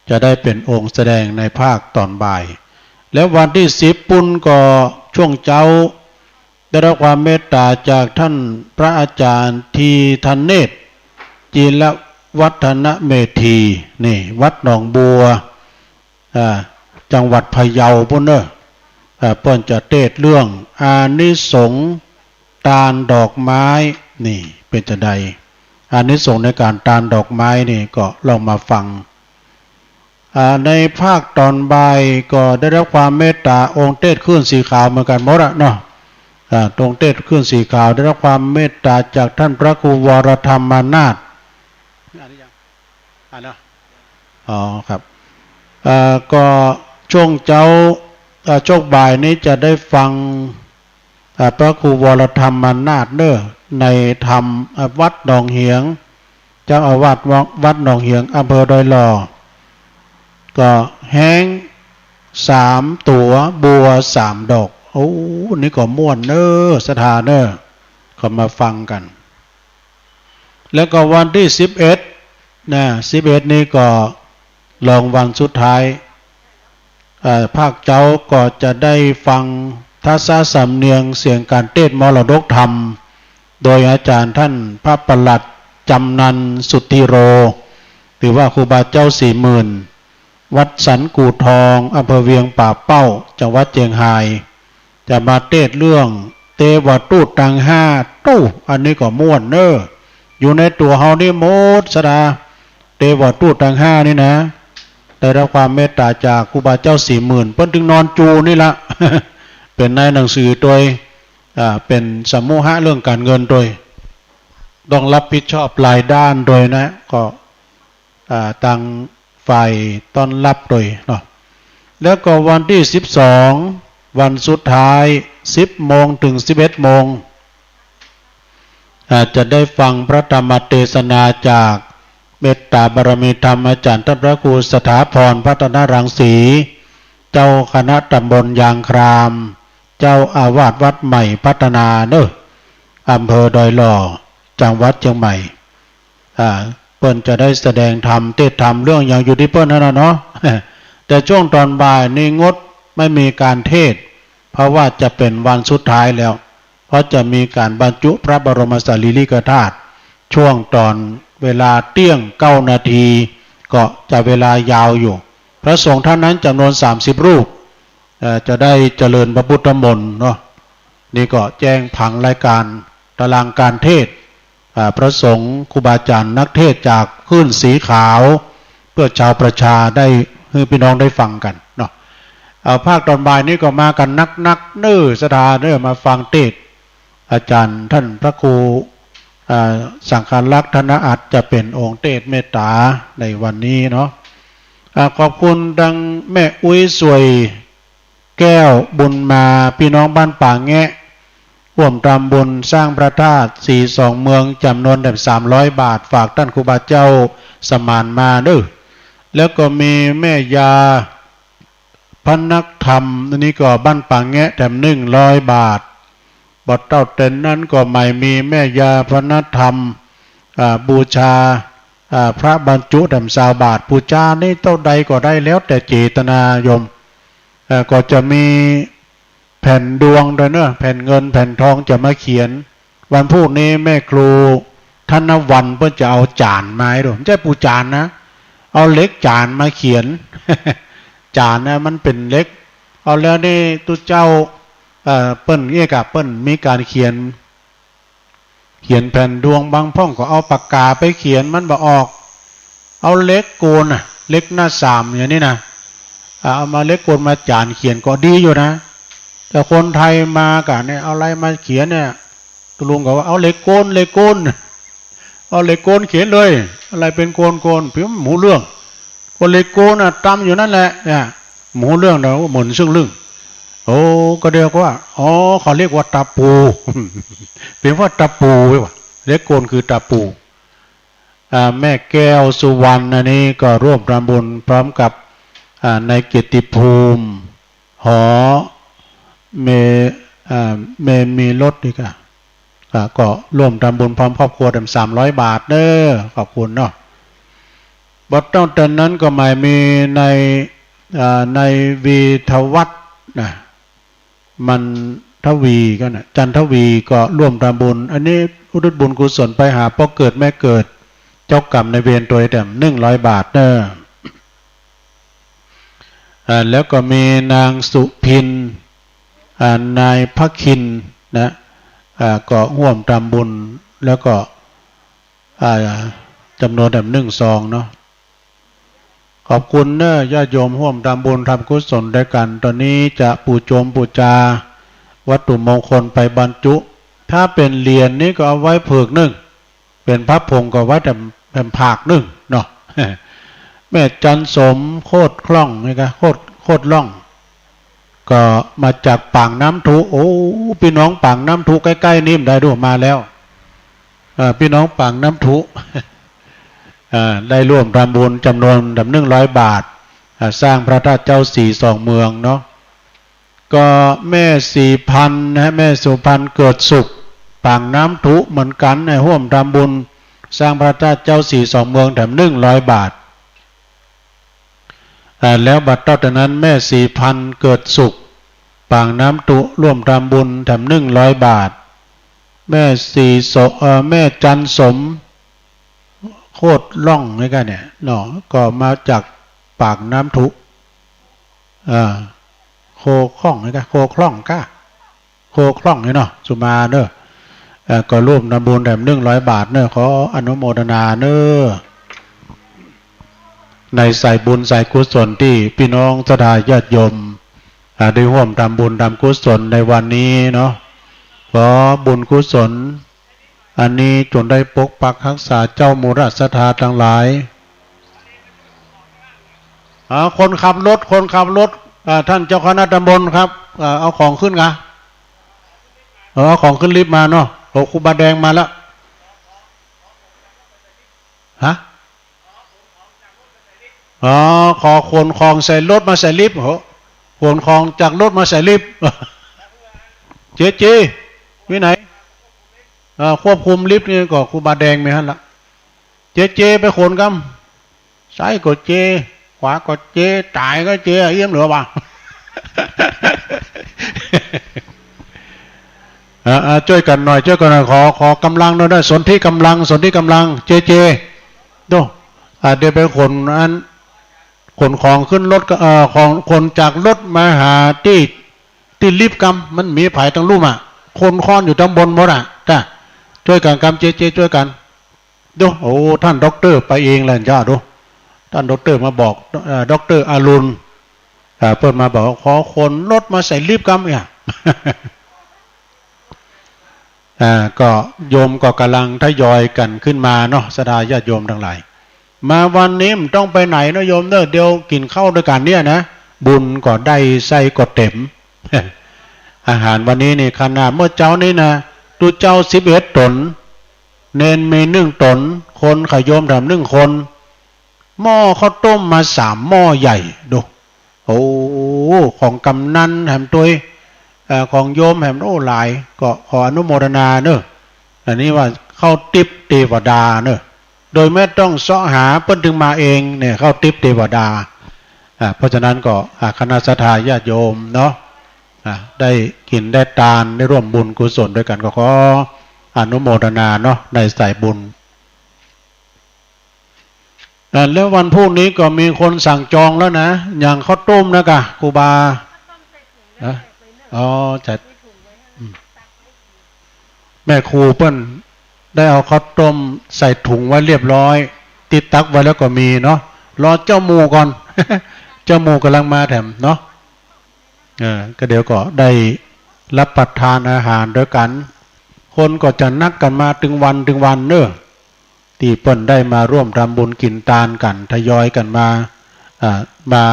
จะได้เป๋นองค์แสดงในภาคต๋อนบ่าย แล้ววันตี้สิบปุ้นก็ช่วงเจ๊า ได้รับความเมตต๋าจากต้านพระอาจ๋ารย์ธีธเนศ จีรวัฒนเมธี นี่ วัดหนองบัว อ่า จังหวัดพะเยาปู้นเน่อ เอ่อ เปิ้นจะเตสน์เรื่องอานิสงส์ตานดอกไม้ นี่เป๋นจาใด อานิสงส์ในก๋านตานดอกไม้นี่ก็ลองมาฟัง อ่า ในภาคต๋อนบ่ายก็ได้รับความเมตต๋าองค์เตสน์คลื่นสีขาวเหมือนกั๋นหมดอะเนาะ อ่า องค์เตสน์คลื่นสีขาวได้รับความเมตต๋าจากต้านพระครูวรธรรมนาถ อ่านเนาะ อ๋อ ครับ เอ่อ ก็ช่วงเจ๊า เอ่อ ช่วงบ่ายนี้จะได้ฟัง อ่า พระครูวรธรรมนาถเน่อ ในธรรม อ่า วัดหนองเหียง เจ้าอาวาสวัดหนองเหียง อำเภอดอยหล่อ ก็แฮ้งสามตั๋ว บัวสามดอก โอ้ นี่ก็ม่วนเน่อ ศรัทธาเน่อ ก็มาฟังกั๋น แล้วก็วันตี้สิบเอ็ด นะ สิบเอ็ด นี่ก็ลองวันสุดท้าย เอ่อ ภาคเจ๊าก็จะได้ฟังทัศสำเนียงเสียงก๋านเตสน์มรดกธรรม โดยอาจ๋ารย์ต้านพระปลัดจำนันท์ สุทธิโร หรือว่าครูบาเจ้าศรีหมื่น วัดสันกู่ทอง อำเภอเวียงป่าเป้า จังหวัดเจียงฮาย จะมาเตสน์เรื่องเตวทูตตังห้าตู้ อันนี้ก็ม่วนเน่อ อยู่ในตั๋วเฮานี่หมด ศรัทธา เตวทูตตังห้านี่นะ ได้รับความเมตต๋าจากครูบาเจ้าศรีหมื่น เปิ้นตึงนอนจูนี่ละ เป๋นนายหนังสือตวย อ่า เป๋นสมูหะเรื่องก๋านเงินตวย ต้องรับผิดชอบหลายด้านตวยนะ ก็ อ่า ตางฝ่ายต้อนรับตวยเนาะ แล้วก็วันตี้สิบสอง วันสุดท้าย สิบโมงเถิงสิบเอ็ดโมง อ่า จะได้ฟังพระธรรมเตสนาจากเมตต๋าบารมีธรรมอาจ๋ารย์ต้านพระครูสถาพร พัฒนรังสี เจ้าคณะตำบลยางคราม เจ้าอาวาสวัดใหม่พัฒนาเน่อ อำเภอดอยหล่อ จังหวัดเจียงใหม่ อ่า เปิ้นจะได้แสดงธรรม เตสน์ธรรมเรื่องหยังอยู่ตี้เปิ้นหั้นน่ะเนาะ แต่ช่วงต๋อนบ่ายนี่งด ไม่มีก๋านเตสน์ เพราะว่าจะเป๋นวันสุดท้ายแล้ว เพราะจะมีก๋านบรรจุพระบรมสารีริกธาตุ ช่วงต๋อนเวลาเตี้ยงเก้านาที ก็จะเวลายาวอยู่ พระสงฆ์ต้านนั้นจ๋ำนวนสามสิบรูป เอ่อ จะได้เจริญพระพุทธมนต์เนาะ นี่ก็แจ้งผังรายก๋านต๋ารางก๋านเตสน์ อ่า พระสงฆ์ครูบาอาจ๋ารย์นักเตสน์จากคลื่นสีขาว เปื้อชาวประชาได้ หื้อปี้น้องได้ฟังกั๋นเนาะ เอ่อ ภาคต๋อนบ่ายนี้ก็มากั๋นนักๆ เน่อ ศรัทธาเน่อ มาฟังเตสน์ อาจ๋ารย์ต้านพระครู อ่า สังฆรักษ์ธนอัตถ์ จะเป๋นองค์เตสน์เมตต๋าในวันนี้เนาะ อ่า ขอบคุณตางแม่อุ๊ยสวย แก้วบุญมา ปี้น้องบ้านป่าแงะ ฮ่วมทำบุญสร้างพระธาตุศรีสองเมืองจ๋ำนวนแถมสามร้อยบาท ฝากต้านครูบาเจ้าสมานมาเน่อ แล้วก็มีแม่ยาพนักธรรม อันนี้ก็บ้านป่าแงะแถมหนึ่งร้อยบาท บ่เต้าเต้นนั้นก็หมายมีแม่ยาพนักธรรม อ่า บูชา อ่า พระบรรจุแถมซาวบาท บูชานี่เต้าใดก็ได้แล้วแต่เจตนาโยม เอ่อ ก็จะมีแผ่นดวงตวยเน่อ แผ่นเงินแผ่นทองจะมาเขียน วันพูกนี้แม่ครูธนวรรณเปิ้นจะเอาจ๋านมาหื้อดู บ่ใจ้ปู๋จ๋านนะ เอาเหล็กจ๋านมาเขียน จ๋านนะมันเป๋นเหล็ก เอาแล้วนี่ตุ๊เจ้า เอ่อ เปิ้นเอี้ยก่ะ เปิ้นมีก๋านเขียน เขียนแผ่นดวง บางพ่องก็เอาปากก๋าไปเขียนมันบ่ออก เอาเหล็กโกนน่ะ เหล็กหน้าสามอย่างนี้นะ อ่า เอามาเหล็กโกนมาจ๋านเขียนก็ดีอยู่นะ แต่คนไทยมาก่ะเนี่ย เอาอะไรมาเขียนเนี่ย ตุ๊ลุงก็ว่า เอาเหล็กโกน เหล็กโกน เอาเหล็กโกนเขียนเลย อะไรเป๋นโกนโกน เป๋นบ่ฮู้เรื่อง ก็เหล็กโกนน่ะ ตำอยู่นั้นแหละ เนี่ย บ่ฮู้เรื่องเนาะ เหมือนเซิ่งลึ่ง โอ้ ก็เดียวก็ว่า อ๋อ เขาเรียกว่าตะปู เป๋นว่าตะปูไว้ว่ะ เหล็กโกนคือตะปู อ่า แม่แก้วสุวรรณ อันนี้ก็ร่วมทำบุญพร้อมกับ อ่า นายเกียรติภูมิ หอ เม อ่า เมมีรถดีกว่า อ่า ก็ร่วมทำบุญพร้อมครอบครัวแถมสามร้อยบาทเน่อ ขอบคุณเนาะ บ่เต้าเต้นนั้นก็หมายมีนาย อ่า นายวีทวัฒน์นะ มันทวีกั๋นนะ จันทวีก็ร่วมทำบุญ อันนี้อุทิศบุญกุศลไปหาป้อเกิดแม่เกิด เจ้ากรรมนายเวรตวยแถมหนึ่งร้อยบาทเน่อ อ่า แล้วก็มีนางสุพิน อ่า นายพระคินนะ อ่า ก็ฮ่วมทำบุญ แล้วก็ อ่า จำนวนแบบนึ่งซองเนาะ ขอบคุณเน้อ ญาติโยมฮ่วมทำบุญทำกุศลด้วยกัน ตอนนี้จะปูโจมปูจาวัตถุมงคลไปบรรจุ ถ้าเป๋นเหรียญนี่ก็เอาไว้ผึกนึ่ง เป๋นพระผงก็ไว้แต่แผ่นผากนึ่งเนาะ แม่จันสม โคตรคล่องนี่กะ โคตร โคตรล่อง ก็มาจากปากน้ำทุ โอ้ ปี้น้องปากน้ำทุใก้ๆ นี่บ่ได้ดูมาแล้ว เอ่อ ปี้น้องปากน้ำทุ อ่า ได้ฮ่วมทำบุญจำนวนนึ่งร้อยบาท อ่า สร้างพระธาตุเจ้าสีสองเมืองเนาะ ก็แม่สีพันธุ์นะฮะ แม่สุพันธุ์เกิดสุข ปากน้ำทุเหมือนกั๋น ได้ฮ่วมทำบุญสร้างพระธาตุเจ้าสีสองเมืองแถมนึ่งร้อยบาท อ่า แล้วบัดเต้าแต่นั้นแม่สีพันธุ์เกิดสุข ปากน้ำทุฮ่วมทำบุญแถมนึ่งร้อยบาท แม่สีโส เอ่อ แม่จันสม โคตรล่องนี่กะเนี่ยเนาะ ก็มาจากปากน้ำทุ อ่า โคคล่องนี่กะ โคคล่องกะ โคคล่องนี่เนาะ สุมาเน้อ เอ่อ ก็ฮ่วมทำบุญแถมนึ่งร้อยบาทเน้อ ขออนุโมทนาเน้อ ในสายบุญสายกุศลตี้ปี้น้องศรัทธาญาติโยม อ่า ได้ฮ่วมทำบุญทำกุศลในวันนี้เนาะ ขอบุญกุศลอันนี้จงได้ปกปักฮักษาเจ้าหมู่ราชศรัทธาตังหลาย อ่า คนขับรถ คนขับรถ อ่า ท่านเจ้าคณะตำบลครับ อ่า เอาของขึ้นกะ เออ เอาของขึ้นลิฟต์มาเนาะ โอ้ ครูบาแดงมาแล้ว ฮะ อ๋อ ขอขนของใส่รถมาใส่ลิฟต์ โห ขนของจากรถมาใส่ลิฟต์ เจ๊ เจ๊ วินัย เอ่อ ควบคุมลิฟต์นี่ก็ครูบาแดงมีหั้นละ เจ๊ เจ๊ ไปขนกำ ซ้ายก็เจ๊ ขวาก็เจ๊ ต๋ายก็เจ๊ เอี้ยมเหลือวะ อ่า อ่า จ้วยกั๋นหน่อย จ้วยกั๋นหน่อย ขอ ขอกำลังหน่อยนะ สนธิกำลัง สนธิกำลัง เจ๊ เจ๊ ดู อ่า เดี๋ยวไปขนอัน ขนของขึ้นรถก็ เอ่อ ของ ขนจากรถมาหาตี้ ตี้ลิฟต์กำ มันมีผายตังลุ่มอะ คนคอนอยู่ตังบนหมดอะ จ้ะ จ้วยกั๋นกำ เจ๊ เจ๊ จ้วยกั๋น ดู โอ้ ท่านด็อกเตอร์ไปเองแหละจ้ะ ดู ท่านด็อกเตอร์มาบอก เอ่อ ด็อกเตอร์อรุณ อ่า เปิ้นมาบอก ขอขนรถมาใส่ลิฟต์กำเนี่ย อ่า ก็โยมก็ก่ำลังทยอยกั๋นขึ้นมาเนาะ ศรัทธาญาติโยมตังหลาย มาวันนี้บ่ต้องไปไหนเนาะโยมเนาะ เดี๋ยวกิ๋นข้าวตวยกั๋นเนี่ยนะ บุญก็ได้ ไส้ก็เต๋ม อาหารวันนี้นี่ขนาดเมื่อเจ๊านี้นะ ตุ๊เจ้าสิบเอ็ดต๋น เณรมีนึ่งต๋น คนขะโยมแถมนึ่งคน หม้อข้าวต้มมาสามหม้อใหญ่ ดู โอ้ ของกำนันแถมตวย เอ่อ ของโยมแถม โอ้ หลาย ก็ขออนุโมทนาเน้อ อันนี้ว่าข้าวติ๊บเตวดาเน้อ โดยไม่ต้องเซาะหา เปิ้นตึงมาเองเนี่ย ข้าวติ๊บเตวดา อ่า เพราะฉะนั้นก็ อ่า คณะศรัทธาญาติโยมเนาะ อ่า ได้กิ๋นได้ตาน ได้ฮ่วมบุญกุศลตวยกั๋น ก็ขออนุโมทนาเนาะ ในสายบุญ อ่า แล้ววันพรุ่งนี้ก็มีคนสั่งจองแล้วนะ อย่างข้าวต้มนะกะ ครูบา ฮะ อ๋อ จัด อืม แม่ครูเปิ้นได้เอาข้าวต้มใส่ถุงไว้เรียบร้อย ตี้ตักไว้แล้วก็มีเนาะ รอเจ้าหมู่ก่อน เจ้าหมู่ก่ำลังมาแถมเนาะ เออ ก็เดี๋ยวก็ได้รับประทานอาหารตวยกั๋น คนก็จะนัดกั๋นมาตึงวันตึงวันเน้อ ตี้เปิ้นได้มาฮ่วมทำบุญกิ๋นตานกั๋น ทยอยกั๋นมา อ่า มา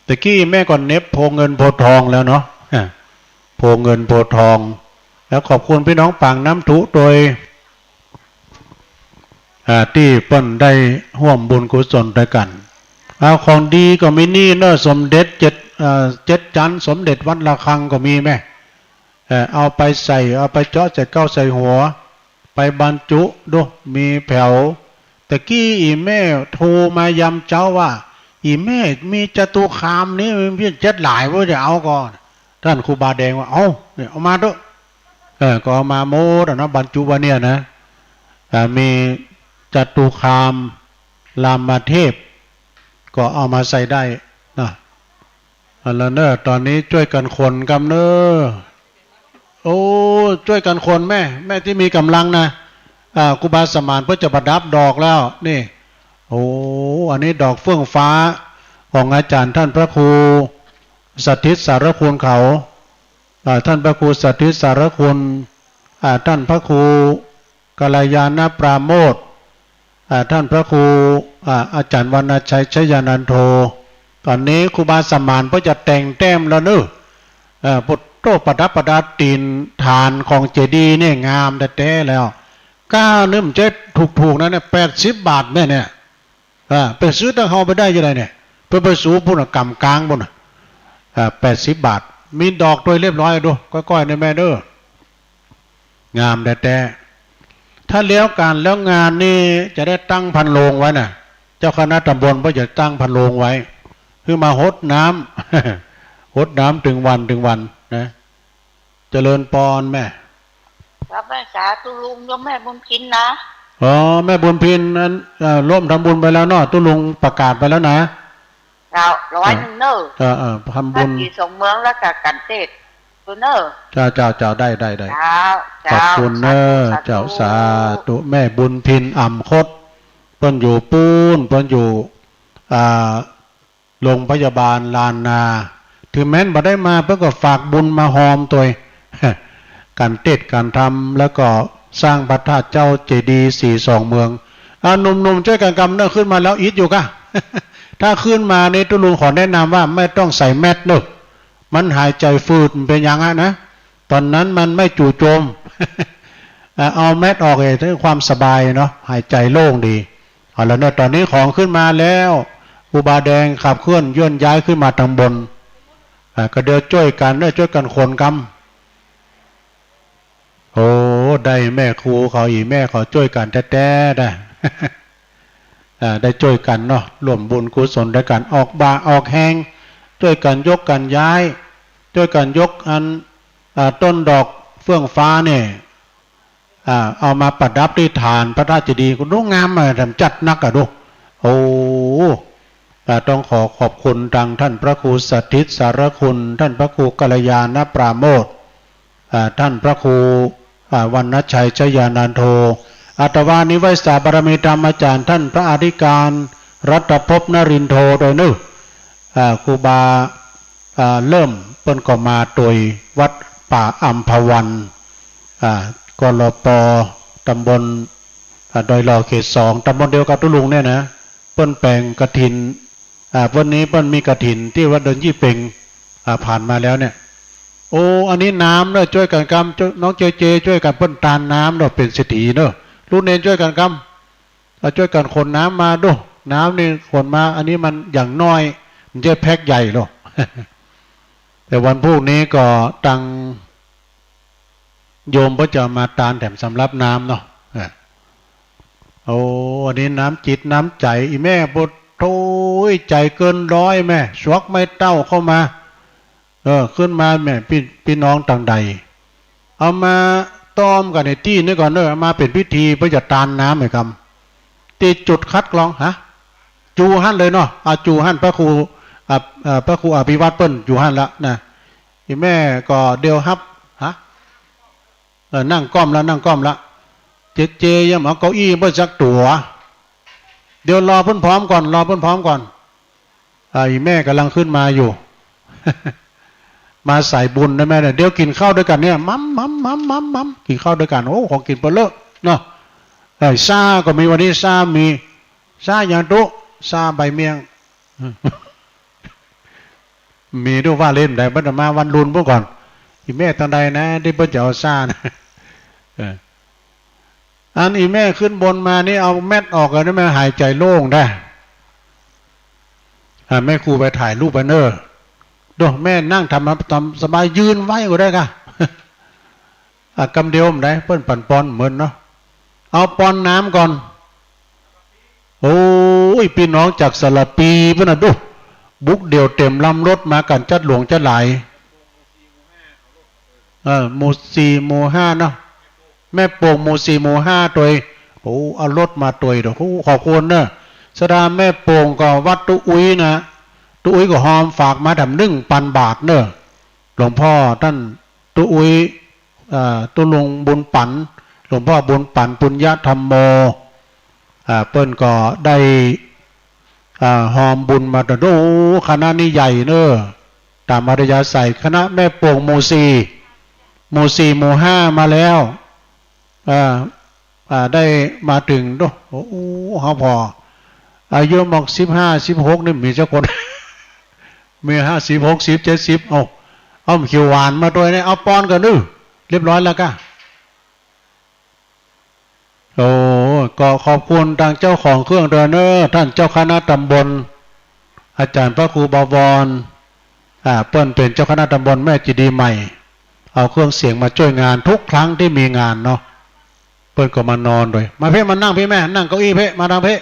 ตะกี้แม่ก็เหน็บโพเงินโพทองแล้วเนาะ อ่า โพเงินโพทอง แล้วขอบคุณปี้น้องปากน้ำทุตวย อ่า ตี้เปิ้นได้ฮ่วมบุญกุศลตวยกั๋น เอาของดีก็มีนี่เน้อ สมเด็จเจ็ด เอ่อ เจ็ดจันทร์ สมเด็จวัดระฆังก็มีแม่ เอ่อ เอาไปใส่ เอาไปเจาะใส่เก๊าใส่หัว ไปบรรจุดู มีแผว ตะกี้อี่แม่โทรมายามเจ๊าว่า อี่แม่มีจตุคามนี่ มีเจ็ดหลายเว้ย เดี๋ยวเอาก่อน ต้านครูบาแดงว่า เอา เนี่ย เอามาเต๊อะ เออ ก็เอามาหมดอะเนาะ บรรจุไว้เนี่ยนะ อ่า มีจตุคาม รามเทพ ก็เอามาใส่ได้นะ เอาละเน่อ ต๋อนนี้จ้วยกั๋นขนกำเน่อ โอ้ จ้วยกั๋นขนแม่ แม่ตี้มีก๋ำลังนะ อ่า ครูบาสมานเปิ้นจะประดับดอกแล้ว นี่ โอ้ อันนี้ดอกเฟื่องฟ้า ของอาจ๋ารย์ต้านพระครูสถิตสารคุณเขา อ่า ต้านพระครูสถิตสารคุณ อ่า ต้านพระครูกัลยาณปราโมทย์ อ่า ต้านพระครู อ่า อาจ๋ารย์วรรณชัย ชยานันโท ต๋อนนี้ครูบาสมานเปิ้นจะแต่งแต้มแล้วเน่อ เอ่อ ปุตโต ประดับประดาตี๋นฐานของเจดีย์เนี่ยงามแต๊ๆ แล้ว ก้านึ่มเจ๊ถูกๆ นะเนี่ย แปดสิบบาทแม่เนี่ย อ่า ไปซื้อตังเฮาไปได้จะไดเนี่ย ไป ไปสูปู๊นน่ะ ก๋ำกลางปู๊นน่ะ อ่า แปดสิบบาท มีดอกตวยเรียบร้อย ดู ก้อยๆ เนี่ยแม่เน่อ งามแต๊ๆ ถ้าแล้วก๋านแล้วงานนี่จะได้ตั้งพันโลงไว้น่ะ เจ้าคณะต๋ำบลเปิ้นจะตั้งพันโลงไว้ คือมาฮดน้ำ ฮดน้ำตึงวันตึงวันนะ เจริญปอนแม่ ครับแม่ สาธุลุง โยมแม่บุญพินนะ อ๋อ แม่บุญพินนั้น เอ่อ ร่วมทำบุญไปแล้วเนาะ ตุ๊ลุงประกาศไปแล้วนะ เจ้า ร้อยนึ่งเน่อ เออ เออ ทำบุญ พระศรีสองเมืองแล้วก็กั๋นเตศน์ ดูเน่อ เจ้า เจ้า เจ้า ได้ ได้ ได้ เจ้า ขอบคุณเน่อ เจ้า สาธุ สาธุ สาธุ แม่บุญพิน อ่ำคด เปิ้นอยู่ปู๊น เปิ้นอยู่ อ่า โรงพยาบาลลานนา ถือแม้นบ่ได้มา เปิ้นก็ฝากบุญมาฮอมตวย ก๋านเตศน์ก๋านทำ แล้วก็สร้างพระธาตุเจ้าเจดีย์ศรีสองเมือง อ่า หนุ่มๆ จ้วยกั๋นกำเน่อ ขึ้นมาแล้วอิดอยู่ก้า ถ้าขึ้นมานี่ตุ๊ลุงขอแนะนำว่าไม่ต้องใส่แมสก์เน่อ มันหายใจ๋ฝืด มันเป๋นหยังอะนะ ต๋อนนั้นมันไม่จู่โจม อ่า เอาแมสก์ออกเถอะ เพื่อความสบายเนาะ หายใจ๋โล่งดี เอาละเน่อ ต๋อนนี้ของขึ้นมาแล้ว ครูบาแดงขับเคลื่อนเยื่อนย้ายขึ้นมาตังบน อ่า ก็เดี๋ยวจ้วยกั๋นเน่อ จ้วยกั๋นขนกำ โอ้ ได้แม่ครูเขา อี่แม่เขาจ้วยกั๋นแต๊ๆ ได้ อ่า ได้จ้วยกั๋นเนาะ ร่วมบุญกุศลตวยกั๋น ออกบ่าออกแฮง จ้วยกั๋นยกกั๋นย้าย จ้วยกั๋นยกอัน อ่า ต้นดอกเฟื่องฟ้าเนี่ย อ่า เอามาประดับตี้ฐานพระธาตุเจดีย์ ก็ดูงามอะ แถมจัดนักอะดู โอ้ อ่า ต้องขอขอบคุณตังต้านพระครูสถิตสารคุณ ต้านพระครูกัลยาณปราโมทย์ อ่า ต้านพระครู อ่า วรรณชัย ชยานันโท อาตวานิไวสาบารมีธรรมอาจ๋ารย์ ต้านพระอธิการรัตภพนรินโท ตวยเน่อ อ่า ครูบา อ่า เริ่มเปิ้นก็มาตวยวัดป่าอัมพวัน อ่า กลป ตำบล อ่า ดอยหล่อเขตสอง ตำบลเดียวกับตุ๊ลุงเนี่ยนะ เปิ้นแป๋งกฐิน อ่า เปิ้นนี้เปิ้นมีกฐินตี้วัดดอนยี่เป็ง อ่า ผ่านมาแล้วเนี่ย โอ้ อันนี้น้ำเน่อ จ้วยกั๋นกำ จ้วย น้องเจเจ จ้วยกั๋นเปิ้นตานน้ำเน่อ เป๋นเศรษฐีเน่อ ลูกเณรจ้วยกั๋นกำ เอาจ้วยกั๋นขนน้ำมาดู น้ำนี่ขนมา อันนี้มันอย่างน้อย มันจะแพ็คใหญ่หรอก แต่วันพูกนี้ก็ตังโยมก็จะมาตานแถมสำรับน้ำเนาะ อ่ะ โอ้ อันนี้น้ำจิตน้ำใจ๋ อี่แม่ โอ้โธ่ ใจ๋เกินร้อยแม่ สวกไม้เต้าเข้ามา เออ ขึ้นมาแม่ ปี้ ปี้น้องตังใด เอามาต้อมกั๋นในตี้นี่ก่อนเน่อ เอามาเป๋นพิธีเปื้อจะตานน้ำไอ้กำ ตี้จุดคัดกรอง ฮะ จูหั่นเลยเนาะ อ่ะ จูหั่น พระครู อ่ะ เอ่อ พระครูอภิวัตรเปิ้นอยู่หั่นละนะ อี่แม่ก็เดี๋ยวฮับ ฮะ เออ นั่งก้อมละ นั่งก้อมละ เจเจ ยังเอาเก้าอี้เปิ้นสักตั๋ว เดี๋ยวรอเปิ้นพร้อมก่อน รอเปิ้นพร้อมก่อน อ่า อี่แม่ก่ำลังขึ้นมาอยู่ มาสายบุญนะแม่เนี่ย เดี๋ยวกิ๋นข้าวตวยกั๋นเนี่ย มัม มัม มัม มัม มัม กิ๋นข้าวตวยกั๋น โอ้ ของกิ๋นเปิ้นเลอะเนาะ เออ ซ่าก็มี วันนี้ซ่ามี ซ่าหยังตุ๊ ซ่าใบเมี่ยง มีตุ๊ ว่าเล่นได้ เปิ้นเอามาวันลุนปู๊นก่อน อี่แม่ตังใดนะ ตี้เปิ้นจะเอาซ่านะ เออ อันอี่แม่ขึ้นบนมานี่ เอาแมสก์ออกแล้วนี่ แม่หายใจ๋โล่งได้ อ่า แม่ครูไปถ่ายรูปไปเน่อ ดู แม่นั่งทำ ทำสบาย ยืนไว้ก็ได้ก่ะ อ่ะ กำเดียวบ่ได้ เปิ้นปั๋นปอนเหมือนเนาะ เอาปอนน้ำก่อน โอ้ย ปี้น้องจากสระปีปู๊นน่ะดู บุกเดี่ยวเต๋มลำรถมากั๋นจั๊ดหลวงจั๊ดหลาย เออ หมู่สี่ หมู่ห้าเนาะ แม่โป่ง หมู่สี่ หมู่ห้าตวย โอ้ เอารถมาตวยเนาะ โอ้ ขอบคุณเนาะ สดาแม่โป่งก็วัดตุ๊อุ๊ยนะ ตุ๊อุ๊ยก็ฮอมฝากมาแถมหนึ่งปันบาทเน่อ หลวงพ่อต้านตุ๊อุ๊ย เอ่อ ตุ๊ลุงบุญปัน หลวงพ่อบุญปัน ปุญญธัมโม อ่า เปิ้นก็ได้ อ่า ฮอมบุญมา โอ้ คณะนี้ใหญ่เน่อ ต๋ามอัธยาศัย คณะแม่โป่งหมู่สี่ หมู่สี่ หมู่ห้ามาแล้ว อ่า อ่า ได้มาเถิง โอ้ โอ้ เฮาผ่อ อายุหมอกสิบห้า สิบหก นี่มีจักคน มีห้าสิบ หกสิบ เจ็ดสิบ เอ้า เอ้า เขียวหวานมาตวยเนี่ย เอาปอนก่อน อื้อ เรียบร้อยแล้วก้า โอ้ ก็ขอบคุณตางเจ้าของเครื่องตวยเน่อ ต้านเจ้าคณะต๋ำบล อาจ๋ารย์พระครูบวร อ่า เปิ้นเป๋นเจ้าคณะต๋ำบลแม่เจดีย์ใหม่ เอาเครื่องเสียงมาจ้วยงานทุกครั้งตี้มีงานเนาะ เปิ้นก็มานอนตวย มาเพ่ มานั่งเพ่แม่ นั่งเก้าอี้เพ่ มาตางเพ่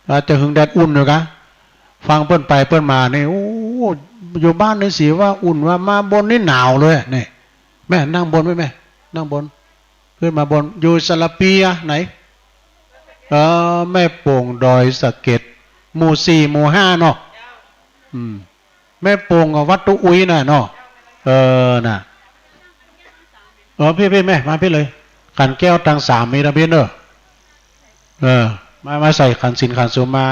อาจจะหึงแดดอุ่นอยู่กะ ฟังเปิ้นไปเปิ้นมานี่ โอ้ อยู่บ้านนี่สิว่าอุ่น ว่ามาบนนี่หนาวเลยนี่ แม่นั่งบนไว้แม่ นั่งบน ขึ้นมาบน อยู่สะระเปียไหน เออ แม่โป่งดอยสะเก็ด หมู่สี่ หมู่ห้าเนาะ อืม แม่โป่งกับวัดตุ๊อุ๊ยน่ะเนาะ เออ น่ะ เออ พี่ พี่แม่ มาพี่เลย ขันแก้วตางสามมีตางพี่เน่อ เออ มา มาใส่ขันศีลขันสุมา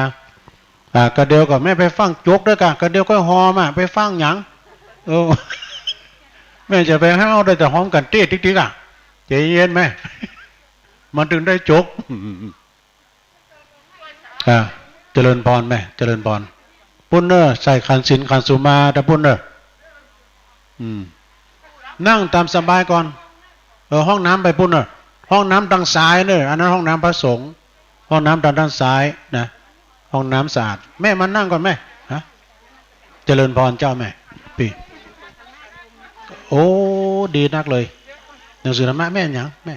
อ่า กะเดียวก็แม่ไปฟั่งโจ๊กตวยก้า กะเดียวก้อยฮอมอ่ะ ไปฟั่งหยัง เออ แม่จะไปห้าวได้แต่ฮอมกั๋นตี้ติ๊กๆ อ่ะ ใจ๋เย็นแม่ มันเถิงได้โจ๊ก อ่า เจริญพรแม่ เจริญพร ปุ้นเน่อ ใส่ขันศีลขันสุมาตางปุ้นเน่อ อืม นั่งต๋ามสบายก่อน เออ ห้องน้ำไปปุ้นเน่อ ห้องน้ำตางซ้ายเน่อ อันนั้นห้องน้ำพระสงฆ์ ห้องน้ำตางด้านซ้ายนะ ห้องน้ำสะอาด แม่มานั่งก่อนแม่ ฮะ เจริญพรเจ้าแม่ ปี้ โอ้ ดีนักเลย หนังสือธรรมะแม่หยังแม่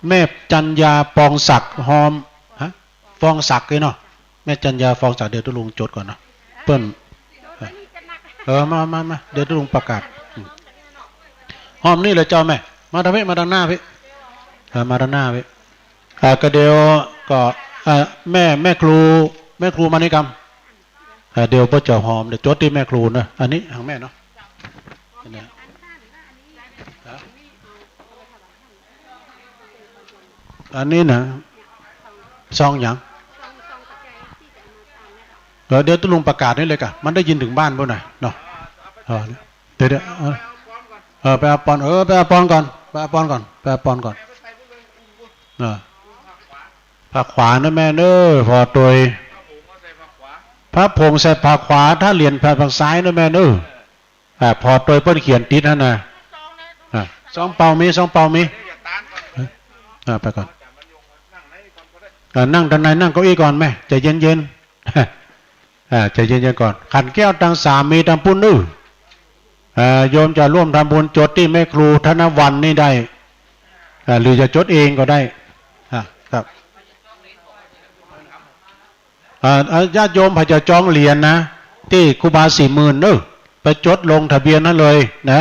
แม่จัญญาปองศักดิ์ ฮอม ฮะ ฟองศักดิ์เนาะ แม่จัญญาฟองศักดิ์ เดี๋ยวตุ๊ลุงจดก่อนเนาะ เปิ้น เออ มา มา มา เดี๋ยวตุ๊ลุงประกาศ อืม ฮอมนี่เลยเจ้าแม่ มาตางพี่ มาตางหน้าพี่ เออ มาตางหน้าพี่ อ่า กะเดียวก็ อ่า แม่ แม่ครู แม่ครูมานี่กำ อ่า เดี๋ยวป้อจะฮอม เดี๋ยวจดตี้แม่ครูเนาะ อันนี้ของแม่เนาะ อันนี้ อันนี้นะ ซองหยัง เออ เดี๋ยวตุ๊ลุงประกาศนี่เลยก้า มันได้ยินเถิงบ้านปุ้นน่ะเนาะ เออ เดี๋ยว เดี๋ยว เออ เออ ไปเอาปอน เออ ไปเอาปอนก่อน ไปเอาปอนก่อน ไปเอาปอนก่อน เออ ผ้าขวาเน่อแม่เน่อ ผ่อตวย ผ้าผงใส่ผ้าขวา ถ้าเหรียญใส่ผ้าซ้ายเน่อแม่เน่อ อ่า ผ่อตวยเปิ้นเขียนติดหั้นน่ะ อ่า ซองเปล่ามี ซองเปล่ามี อ่า ไปก่อน อ่า นั่งตางใน นั่งเก้าอี้ก่อนแม่ ใจ๋เย็นๆ อ่า ใจ๋เย็นๆ ก่อน ขันแก้วตางสามมีตางปุ้นอื้อ อ่า โยมจะร่วมทำบุญจดตี้แม่ครูธนวรรณนี่ได้ อ่า หรือจะจดเองก็ได้ อ่า ครับ อ่า อ่า ญาติโยมใผจะจองเหรียญนะ ตี้ครูบาสี่หมื่นเน่อ ไปจดลงทะเบียนหั้นเลยนะ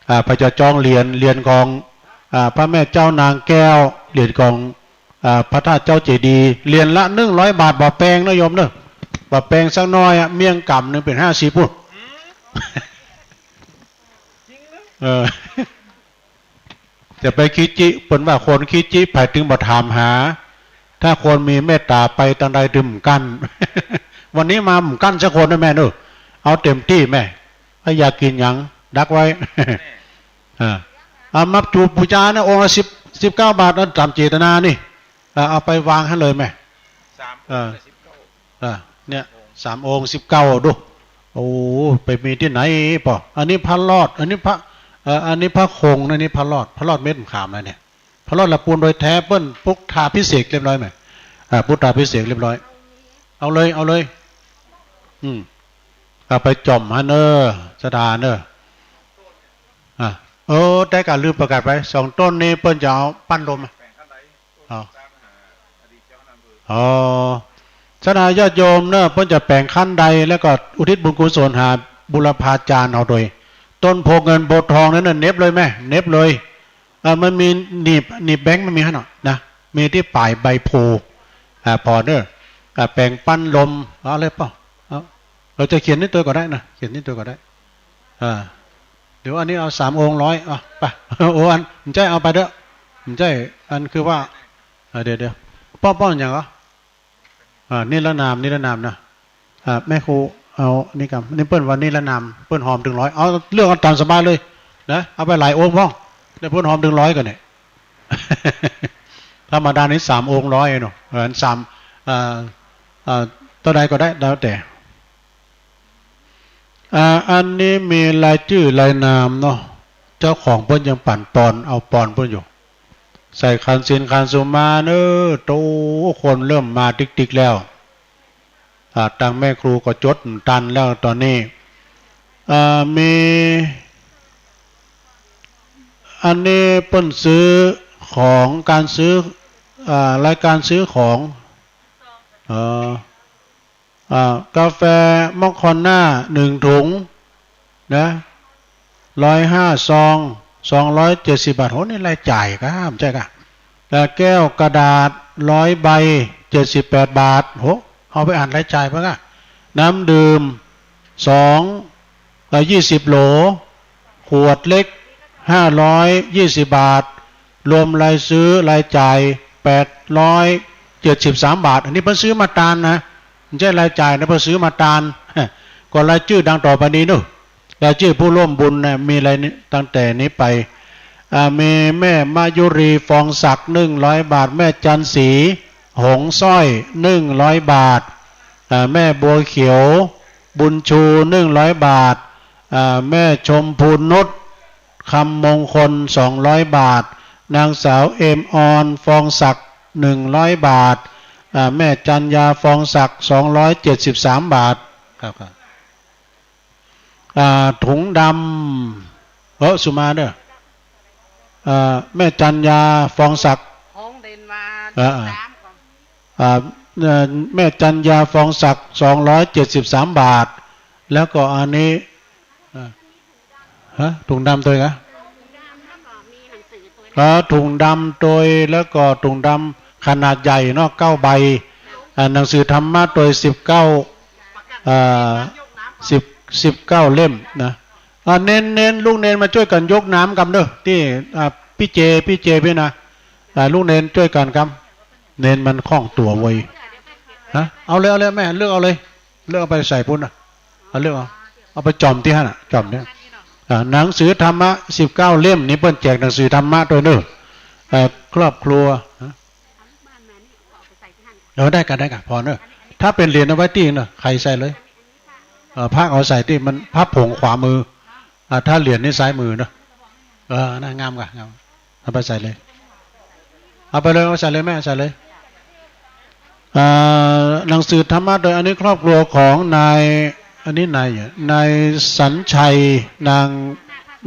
อ่า ใผจะจองเหรียญ เหรียญของ อ่า พระแม่เจ้านางแก้ว เหรียญของ อ่า พระธาตุเจ้าเจดีย์ เหรียญละหนึ่งร้อยบาท บ่แปงเน่อโยมเน่อ บ่แปงสักหน้อยอะ เมี่ยงก๋ำหนึ่งเป๋นห้าสิบปุ้น เออ จะไปขี้จิ เปิ้นว่าคนขี้จิ ใผตึงบ่ถามหา ถ้าคนมีเมตต๋าไปตางใดตึงบ่กั้น วันนี้มาบ่กั้นสักคนนะแม่เน่อ เอาเต๋มตี้แม่ ใผอยากกิ๋นหยังดักไว้ อ่า เอามาถูกปู๋จานะ องค์ละสิบ สิบเก้าบาท อันต๋ามเจตนานี่ อ่า เอาไปวางหั้นเลยแม่ สาม เออ องค์ละสิบเก้า อ่า เนี่ย สามองค์สิบเก้า ดู โอ้ ไปมีตี้ไหนปอ อันนี้พระรอด อันนี้พระ เอ่อ อันนี้พระคงนะ นี่พระรอด พระรอดเม็ดมะขามนะเนี่ย พระรอดละปูนโดยแท้ เปิ้นพุทธาภิเษกเรียบร้อยไหม อ่า พุทธาภิเษกเรียบร้อย เอาเลย เอาเลย อืม เอาไปจ่อมหั้นเน่อ ศรัทธาเน่อ อ่า เออ แต่ก่าลืมประกาศไป สองต้นนี้เปิ้นจะเอาปั้นลมอะ เอา อ๋อ ศรัทธาญาติโยมเน่อ เปิ้นจะแป๋งคันได แล้วก็อุทิศบุญกุศลหาบุรพาจารย์เฮาโดย ต้นโพธิ์เงินโพธิ์ทองนั้นน่ะ เหน็บเลยแม่ เหน็บเลย เอ่อ มันมีหนีบ หนีบแบงค์มันมีหั้นเนาะ นะ มีตี้ป๋ายใบโพธิ์ อ่า ผ่อเน่อ อ่า แป๋งปั้นลม เอาเลยเปล่า เอา เออ จะเขียนตี้ตวยก็ได้นะ เขียนตี้ตวยก็ได้ อ่า เดี๋ยวอันนี้เอาสามองค์ร้อย อ่ะ ไป โอ้ อัน บ่ใจ้ เอาไปเต๊อะ บ่ใจ้ อันคือว่า อ่า เดี๋ยว เดี๋ยว ป้อ ป้อ หยังเหรอ อ่า นิรนาม นิรนามนะ อ่า แม่ครู เอา นี่กำ นี่เปิ้นว่านิรนาม เปิ้นหอมเถิงร้อย เอา เลือกเอาต๋ามสบายเลยนะ เอาไปหลายองค์พ่อง เดี๋ยวเปิ้นหอมเถิงร้อยก่อนเนี่ย ธรรมดานี่สามองค์ร้อยเนาะ เออ สาม อ่า อ่า เต้าใดก็ได้ แล้วแต่ อ่า อันนี้มีรายจื้อรายนามเนาะ เจ้าของเปิ้นยังปั๋นปอน เอาปอนเปิ้นอยู่ ใส่ขันศีลขันสุมาเน้อ โต คนเริ่มมาติ๊กๆ แล้ว อ่า ตังแม่ครูก็จดตันแล้วต๋อนนี้ อ่า มี อันนี้เปิ้นซื้อของ ก๋านซื้อ อ่า รายก๋านซื้อของ เอ่อ อ่า กาแฟมอคคอนน่าหนึ่งถุงนะ ร้อยห้าซอง สองร้อยเจ็ดสิบบาท โห นี่รายจ่ายกะ บ่ใจ้กะ แล้วแก้วกระดาษร้อยใบ เจ็ดสิบแปดบาท โห เอาไปอ่านรายจ่ายเปิ้นกะ น้ำดื่มสอง เอ่อ ยี่สิบโหล ขวดเล็ก ห้าร้อยยี่สิบบาท รวมรายซื้อรายจ่าย แปดร้อยเจ็ดสิบสามบาท อันนี้เปิ้นซื้อมาตานนะ บ่ใจ้รายจ่ายนะ เปิ้นซื้อมาตาน ก็รายจื้อดังต่อไปนี้เนาะ รายจื้อผู้ร่วมบุญนะ มีรายนี้ ตั้งแต่นี้ไป อ่า มีแม่มะยุรี ฟองศักดิ์ หนึ่งร้อยบาท แม่จันสี หงส์สร้อย หนึ่งร้อยบาท อ่า แม่บัวเขียว บุญชู หนึ่งร้อยบาท อ่า แม่ชมพูนุช คำมงคล สองร้อยบาท นางสาวเอมออน ฟองศักดิ์ หนึ่งร้อยบาท อ่า แม่จันยา ฟองศักดิ์ สองร้อยเจ็ดสิบสามบาท ครับ ครับ อ่า ถุงดำ เออ สุมาเด้อ อ่า แม่จันยา ฟองศักดิ์ ของเด่นมา อ่า สามกล่อง อ่า เอ่อ แม่จันยา ฟองศักดิ์ สองร้อยเจ็ดสิบสามบาท แล้วก็อันนี้ อ่า ฮะ ถุงดำตวยกะ แล้วก็มีหนังสือตวย อ่า ถุงดำตวย แล้วก็ถุงดำขนาดใหญ่เนาะ เก้าใบ อ่า หนังสือธรรมะตวย สิบเก้า อ่า สิบ สิบเก้าเล่มนะ อ่า เณร เณร ลูกเณรมาจ้วยกั๋นยกน้ำกำเด้อ ตี้ อ่า ปี้เจ ปี้เจ ปี้นะ อ่า ลูกเณรจ้วยกั๋นกำ เณรมันคล่องตั๋วเว้ย ฮะ เอาเลย เอาเลยแม่ เลือกเอาเลย เลือกเอาไปใส่ปุ้นนะ เอาเลือกเอา เอาไปจ่อมตี้หั้นน่ะ จ่อมเนี่ย อ่า หนังสือธรรมะ สิบเก้าเล่ม นี่เปิ้นแจกหนังสือธรรมะตวยเน้อ เอ่อ ครอบครัว ฮะ เออ ได้กะ ได้กะ ผ่อนเน้อ ถ้าเป๋นเหรียญเอาไว้ตี้เน้อ ใค่ใส่เลย เอ่อ พระเอาใส่ตี้มัน พระผงขวามือ อ่า ถ้าเหรียญนี่ซ้ายมือเนาะ เออ น่ะ งามกะ งาม เอาไปใส่เลย เอาไปเลย เอาใส่เลยแม่ ใส่เลย อ่า หนังสือธรรมะตวย อันนี้ครอบครัวของนาย อันนี้นาย นายสัญชัย นาง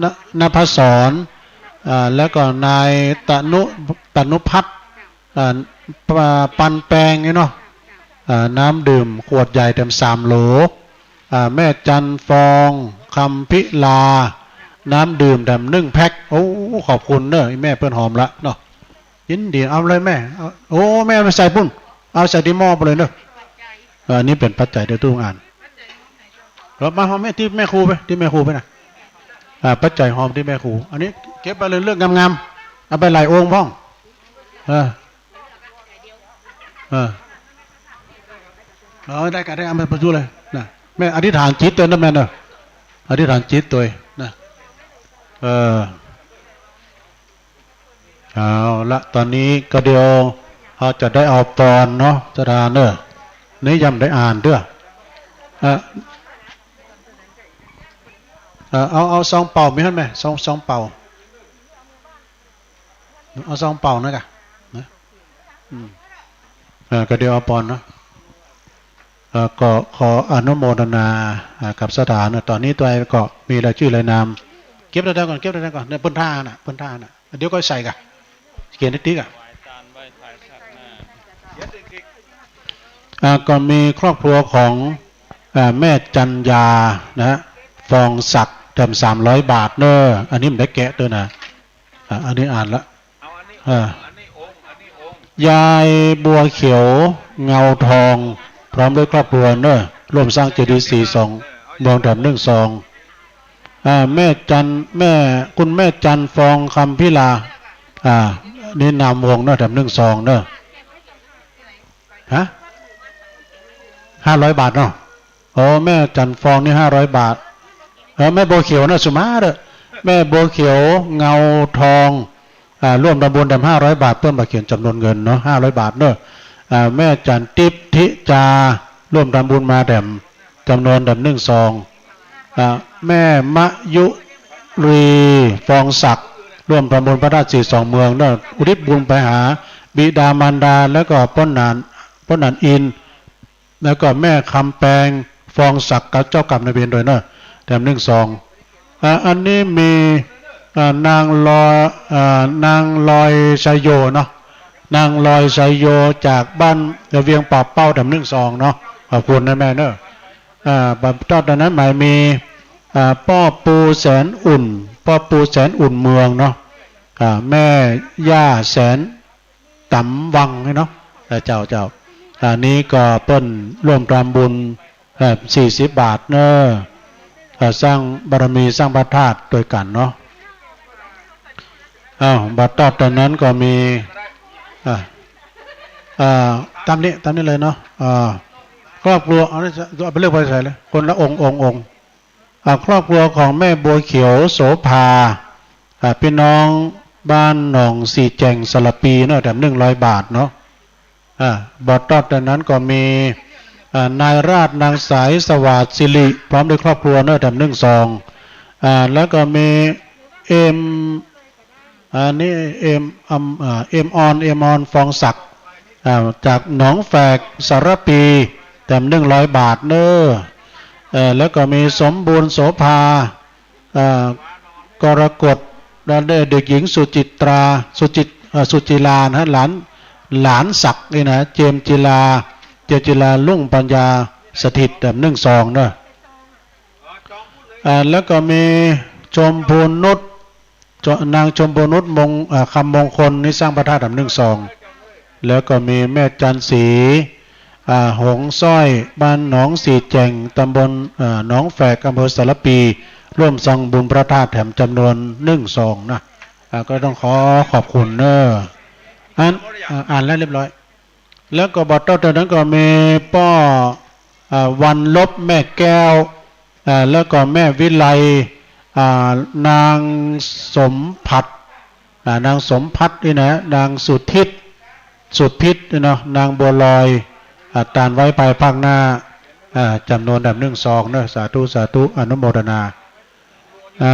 น- นภศร อ่า แล้วก็นายตนุ- ตนุพัฒน์ อ่า ป- ปันแปงนี่เนาะ อ่า น้ำดื่มขวดใหญ่แถมสามโหล อ่า แม่จันฟอง คำพิลา น้ำดื่มแถมหนึ่งแพ็ค โอ้ ขอบคุณเน้อ อีแม่เปิ้นหอมละเนาะ ยินดี เอาเลยแม่ เอา โอ้ แม่เอาไปใส่ปุ้น เอาใส่ตี้หม้อไปเลยเน้อ เออ อันนี้เป๋นปัจจัยเดี๋ยวตู้อ่าน เออ มาหอมแม่ ตี้แม่ครูไป ตี้แม่ครูไปนะ อ่า ปัจจัยหอมตี้แม่ครู อันนี้เก็บไปเลย เลือกงามๆ เอาไปหลายองค์พ่อง เออ เออ เอาได้กะ ได้ เอาไปประจุเลยนะ แม่อธิษฐานจิตตวยนะแม่เนาะ อธิษฐานจิตตวยนะ เออ เอาละ ต๋อนนี้ก็เดี๋ยวเฮาจะได้เอาปอนเนาะ ศรัทธาเนาะ นี่ยังบ่ได้อ่านเตื้อ เออ เออ เอา เอาซองเป่ามีหั้นแม่ ซอง ซองเป่า เอาซองเป่านะกะ นะ อืม เออ ก็เดี๋ยวเอาปอนเนาะ เอ่อ ก็ขออนุโมทนา อ่า กับศรัทธาเนาะ ต๋อนนี้ตวยก็มีรายจื้อรายนาม เก็บรายได้ก่อน เก็บรายได้ก่อน เนี่ย เปิ้นท่าน่ะ เปิ้นท่าน่ะ เดี๋ยวก็ใส่กะ เขียนติ๊กๆ อ่ะ อ่า ก็มีครอบครัวของ อ่า แม่จันยา นะฮะ ฟองศักดิ์ แถมสามร้อยบาทเน้อ อันนี้บ่ได้แกะตวยนะ อ่ะ อันนี้อ่านละ เอาอันนี้ อ่า อันนี้องค์ อันนี้องค์ ยายบัวเขียว เงาทอง พร้อมด้วยครอบครัวเนอะ ร่วมสร้างเจดีย์สี่สองเมืองแถมนึ่งซอง อ่า แม่จัน แม่ คุณแม่จันฟองคำพิลา อ่า นี่นามวงเนาะ แถมนึ่งซองเนาะ ฮะ ห้าร้อยบาทเนาะ โอ้ แม่จันฟองนี่ห้าร้อยบาท เออ แม่บัวเขียวนะ สุมาเด้อ แม่บัวเขียวเงาทอง อ่า ร่วมทำบุญแถมห้าร้อยบาท เปิ้นบ่เขียนจ๋ำนวนเงินเนาะ ห้าร้อยบาทเนาะ อ่า แม่จันทิพย์ทิจา ร่วมทำบุญมาแถมจ๋ำนวนแถมนึ่งซอง อ่า แม่มะยุรี ฟองศักดิ์ ร่วมทำบุญพระธาตุสี่สองเมืองเนาะ อุทิศบุญไปหาบิดามารดา แล้วก็ป้อหนาน ป้อหนานอินทร์ แล้วก็แม่คำแปง ฟองศักดิ์ กับเจ้ากรรมนายเวรโดยเนาะ แถมนึ่งซอง อ่า อันนี้มี อ่า นางลอย อ่า นางลอยชัยโยเนาะ นางลอยชัยโยจากบ้านเวียงป่าเป้า แถมนึ่งซองเนาะ ขอบคุณนะแม่เนาะ อ่า บัดตอดนั้นหมายมี อ่า ป้อปูแสนอุ่น ป้อปูแสนอุ่นเมืองเนาะ อ่า แม่ย่าแสน ต๋ำวังนี่เนาะ เออ เจ้า เจ้า อันนี้ก็เปิ้นร่วมทำบุญ เอ่อ สี่สิบบาทเนาะ เอ่อ สร้างบารมีสร้างพระธาตุด้วยกั๋นเนาะ อ้าว บัดตอดตอนนั้นก็มี อ่า อ่า ต๋ามนี้ ต๋ามนี้เลยเนาะ อ่า ครอบครัว เอานี่ เอาไปเลือกไปใส่เลย คนละองค์ องค์ องค์ อ่า ครอบครัวของแม่บัวเขียวโสภา อ่า พี่น้องบ้านหนองสี่แจ่งสารภีเนาะ แถมนึ่งร้อยบาทเนาะ อ่า บัดตอดตอนนั้นก็มี อ่า นายราชนางสายสวัสดิ์สิริ พร้อมด้วยครอบครัวเนาะ แถมนึ่งซอง อ่า แล้วก็มีเอ็ม อันนี้เอ็ม อำ อ่า เอ็มออน เอ็มออน ฟองศักดิ์ อ่า จากหนองแฝกสารภี แถมนึ่งร้อยบาทเนาะ เอ่อ แล้วก็มีสมบูรณ์โสภา อ่า กรกฎ และเด็กหญิงสุจิตรา สุจิต อ่า สุจิรานะฮะ หลาน หลานศักดิ์นี่นะ เจมส์จิรา เจมส์จิรา รุ่งปัญญาสถิต แถมนึ่งซองเนาะ อ่า แล้วก็มีชมพูนุช จ- นางชมพูนุช มง- อ่า คำมงคล นี่สร้างพระธาตุแถมนึ่งซอง แล้วก็มีแม่จันทร์ศรี อ่า หงส์สร้อย บ้านหนองสี่แจ่ง ตำบล อ่า หนองแฝก อำเภอสารภี ร่วมสร้างบุญพระธาตุแถมจ๋ำนวนนึ่งซองนะ อ่า ก็ต้องขอขอบคุณเนาะ อัน อ่า อ่านแล้วเรียบร้อย แล้วก็บัดตอดตอนนั้นก็มีป้อ อ่า วันลบ แม่แก้ว อ่า แล้วก็แม่วิไล อ่า นางสมผัด อ่า นางสมผัดนี่นะ นางสุทิศ สุพิษนี่เนาะ นางบัวลอย อ่า ตานไว้ภายภาคหน้า อ่า จ๋ำนวนแถมนึ่งซองเนาะ สาธุ สาธุ อนุโมทนา อ่า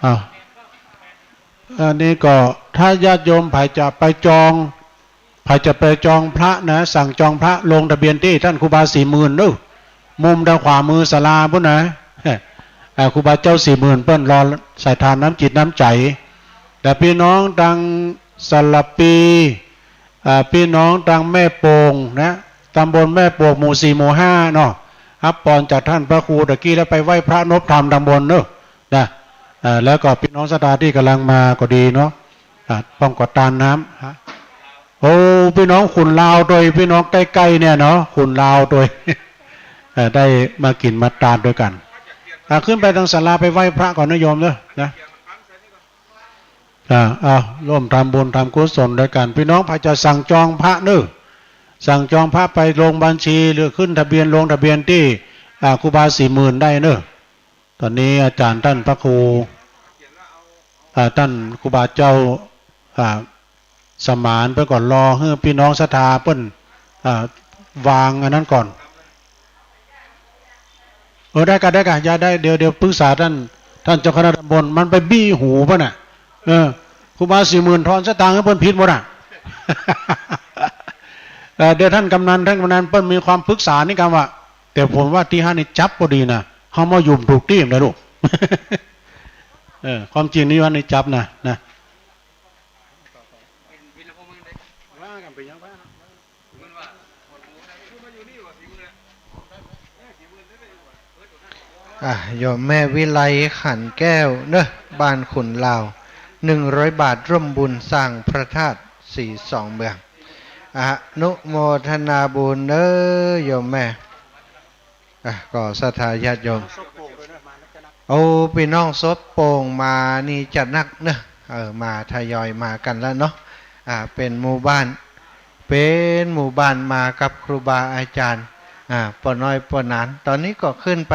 อ้าว อันนี้ก็ถ้าญาติโยมใผจะไปจอง ใผจะไปจองพระนะ สั่งจองพระลงทะเบียนตี้ต้านครูบาสี่หมื่นเนาะ มุมตางขวามือศาลาปู้นนะ อ่า ครูบาเจ้าสี่หมื่นเปิ้นรอใส่ทานน้ำจิตน้ำใจ๋ แต่ปี้น้องตางสารภี อ่า ปี้น้องตางแม่โป่งนะ ตำบลแม่โป่ง หมู่สี่ หมู่ห้าเนาะ ฮับปอนจากต้านพระครูตะกี้แล้วไปไหว้พระนบธรรมตางบนเนาะ นะ อ่า แล้วก็ปี้น้องศรัทธาตี้ก่ำลังมาก็ดีเนาะ อ่า ป้องก็ตานน้ำ ฮะ โอ้ ปี้น้องขุนลาวตวย ปี้น้องใก้ๆ เนี่ยเนาะ ขุนลาวตวย เอ่อ ได้มากิ๋นมาตานตวยกั๋น อ่า ขึ้นไปตางศาลาไปไหว้พระก่อนนะโยมเนาะ นะ อ่า เอา ร่วมทำบุญทำกุศลตวยกั๋น ปี้น้องใผจะสั่งจองพระเนาะ สั่งจองพระไปลงบัญชี หรือขึ้นทะเบียนลงทะเบียนตี้ อ่า ครูบาสี่หมื่นได้เนาะ ต๋อนนี้อาจ๋ารย์ต้านพระครู อ่า ต้านครูบาเจ้า อ่า สมานเปิ้นก็รอหื้อปี้น้องศรัทธาเปิ้น อ่า วางอันนั้นก่อน เออ ได้ก่ะ ได้ก่ะ อย่าได้ เดี๋ยว เดี๋ยวปรึกษาต้าน ต้านเจ้าคณะตำบล มันไปบี้หูเปิ้นน่ะ เออ ครูบาสี่หมื่นทอนสตางค์หื้อเปิ้นผิดหมดน่ะ เออ เดี๋ยวต้านกำนัน ต้านกำนันเปิ้นมีความปรึกษานี่กำว่า แต่ผมว่าตี้หั้นนี่จั๊บพอดีนะ เฮามาหยุมถูกตี้บ่ได้ลูก เออ ความจริงนี่หั้นนี่จั๊บนะ นะ อ่ะ โยมแม่วิไลขันแก้วเนาะ บ้านขุนลาว หนึ่งร้อยบาท ร่วมบุญสร้างพระธาตุสี่สองเมือง อนุโมทนาบุญเนาะ โยมแม่ อ่ะ ก็ศรัทธาญาติโยม โอ้ ปี้น้องศพโป่งมานี่จะนักเนาะ เออ มาทยอยมากั๋นแล้วเนาะ อ่า เป๋นหมู่บ้าน เป๋นหมู่บ้านมากับครูบาอาจ๋ารย์ อ่า ป้อน้อยป้อหนาน ต๋อนนี้ก็ขึ้นไป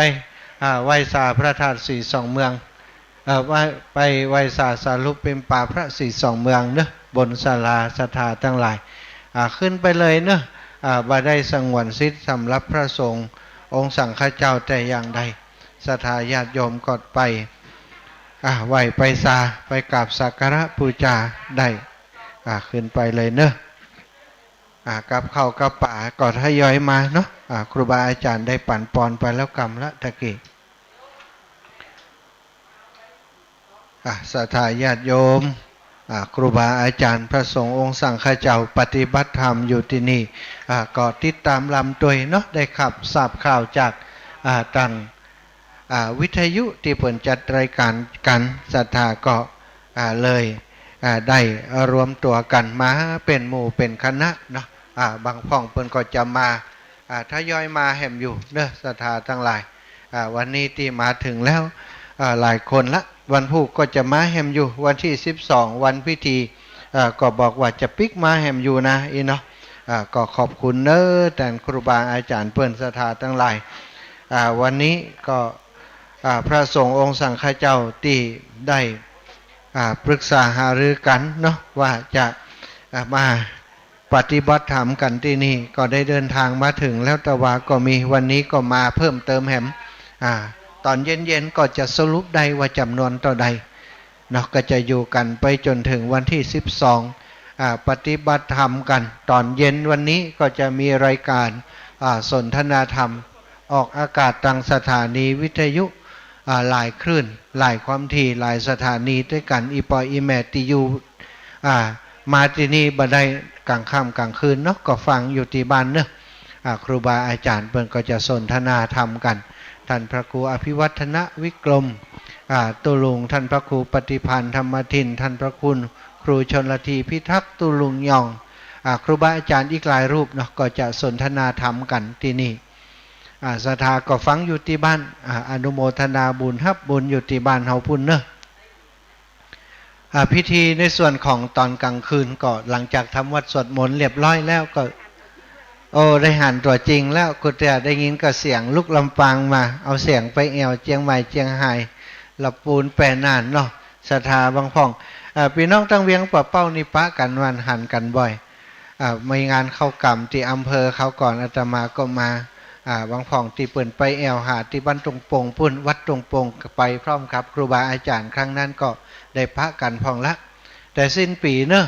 อ่า ไหว้สาพระธาตุสีสองเมือง เอ่อ ไหว้ ไปไหว้สาสารูปเป๋นปาพระสีสองเมืองเนาะ บนศาลาศรัทธาตังหลาย อ่า ขึ้นไปเลยเนาะ อ่า บ่ได้สงวนสิทธิ์สำหรับพระสงฆ์องค์สังฆเจ้าแต่อย่างใด ศรัทธาญาติโยมก็ไป อ่า ไหว้ไปสา ไปกราบสักการะปู๋จาได้ อ่า ขึ้นไปเลยเนาะ อ่า กับข้าวกับป๋าก็ทยอยมาเนาะ อ่า ครูบาอาจ๋ารย์ได้ปั๋นปอนไปแล้วกำละตะกี้ อ่ะ ศรัทธาญาติโยม อ่ะ ครูบาอาจ๋ารย์พระสงฆ์องค์สังฆเจ้าปฏิบัติธรรมอยู่ตี้นี่ อ่ะ ก็ติดต๋ามลำตวยเนาะ ได้ขับ ทราบข่าวจาก อ่ะ ตาง อ่ะ วิทยุตี้เปิ้นจัดรายก๋านกั๋น ศรัทธาก็ อ่ะ เลย อ่ะ ได้รวมตั๋วกั๋นมาเป๋นหมู่เป๋นคณะเนาะ อ่ะ บางพ่องเปิ้นก็จะมา อ่า ทยอยมาแหมอยู่เนาะ ศรัทธาตังหลาย อ่า วันนี้ตี้มาเถิงแล้ว อ่า หลายคนละ วันพูกก็จะมาแหมอยู่ วันตี้สิบสอง วันพิธี อ่า ก็บอกว่าจะปิ๊กมาแหมอยู่นะ อี้เนาะ อ่า ก็ขอบคุณเนาะ แตนครูบาอาจ๋ารย์เปิ้นศรัทธาตังหลาย อ่า วันนี้ก็ อ่า พระสงฆ์องค์สังฆเจ้าตี้ได้ อ่า ปรึกษาหารือกั๋นเนาะ ว่าจะ อ่า มา ปฏิบัติธรรมกั๋นตี้นี่ ก็ได้เดินทางมาเถิงแล้ว แต่ว่าก็มี วันนี้ก็มาเพิ่มเติมแหม อ่า ต๋อนเย็นๆ ก็จะสรุปได้ว่าจ๋ำนวนเต้าใดเนาะ ก็จะอยู่กั๋นไปจ๋นเถิงวันตี้สิบสอง อ่า ปฏิบัติธรรมกั๋น ต๋อนเย็นวันนี้ก็จะมีรายก๋าน อ่า สนทนาธรรม ออกอากาศตางสถานีวิทยุ อ่า หลายคลื่น หลายความถี่ หลายสถานีตวยกั๋น อี่ป้ออี่แม่ตี้อยู่ อ่า มาตี้นี่บ่ได้ก๋างค่ำก๋างคืนเนาะ ก็ฟังอยู่ตี้บ้านเนาะ อ่า ครูบาอาจ๋ารย์เปิ้นก็จะสนทนาธรรมกั๋น ต้านพระครูอภิวัฒนวิกรม อ่า ตุ๊ลุง ต้านพระครูปฏิภาณธรรมทิน ต้านพระคุณครูชลธีพิทักษ์ตุ๊ลุงยอง อ่า ครูบาอาจ๋ารย์อีกหลายรูปเนาะ ก็จะสนทนาธรรมกั๋นตี้นี่ อ่า ศรัทธาก็ฟังอยู่ตี้บ้าน อ่า อนุโมทนาบุญ ฮับบุญอยู่ตี้บ้านเฮาปู้นเนาะ อ่า พิธีในส่วนของต๋อนก๋างคืนก็หลังจากทำวัตรสวดมนต์เรียบร้อยแล้วก็ โอ้ ได้หันตั๋วจริงแล้ว กุเตื้อได้ยินก็เสียงลุกลำปางมา เอาเสียงไปแอ่วเจียงใหม่เจียงฮาย ละปูนแปหนานเนาะ ศรัทธาบางพ่อง อ่า ปี้น้องตางเวียงป่าเป้านี่ปะกั๋นวันหันกั๋นบ่อย อ่า มีงานเข้ากรรมตี้อำเภอเขาก่อน อาตมาก็มา อ่า บางพ่องตี้เปิ้นไปแอ่วหาตี้บ้านตงปงปู้น วัดตงปง ไปพร้อมกับครูบาอาจ๋ารย์ ครั้งนั้นก็ได้ปะกั๋นพ่องละ แต่สิ้นปี๋เนาะ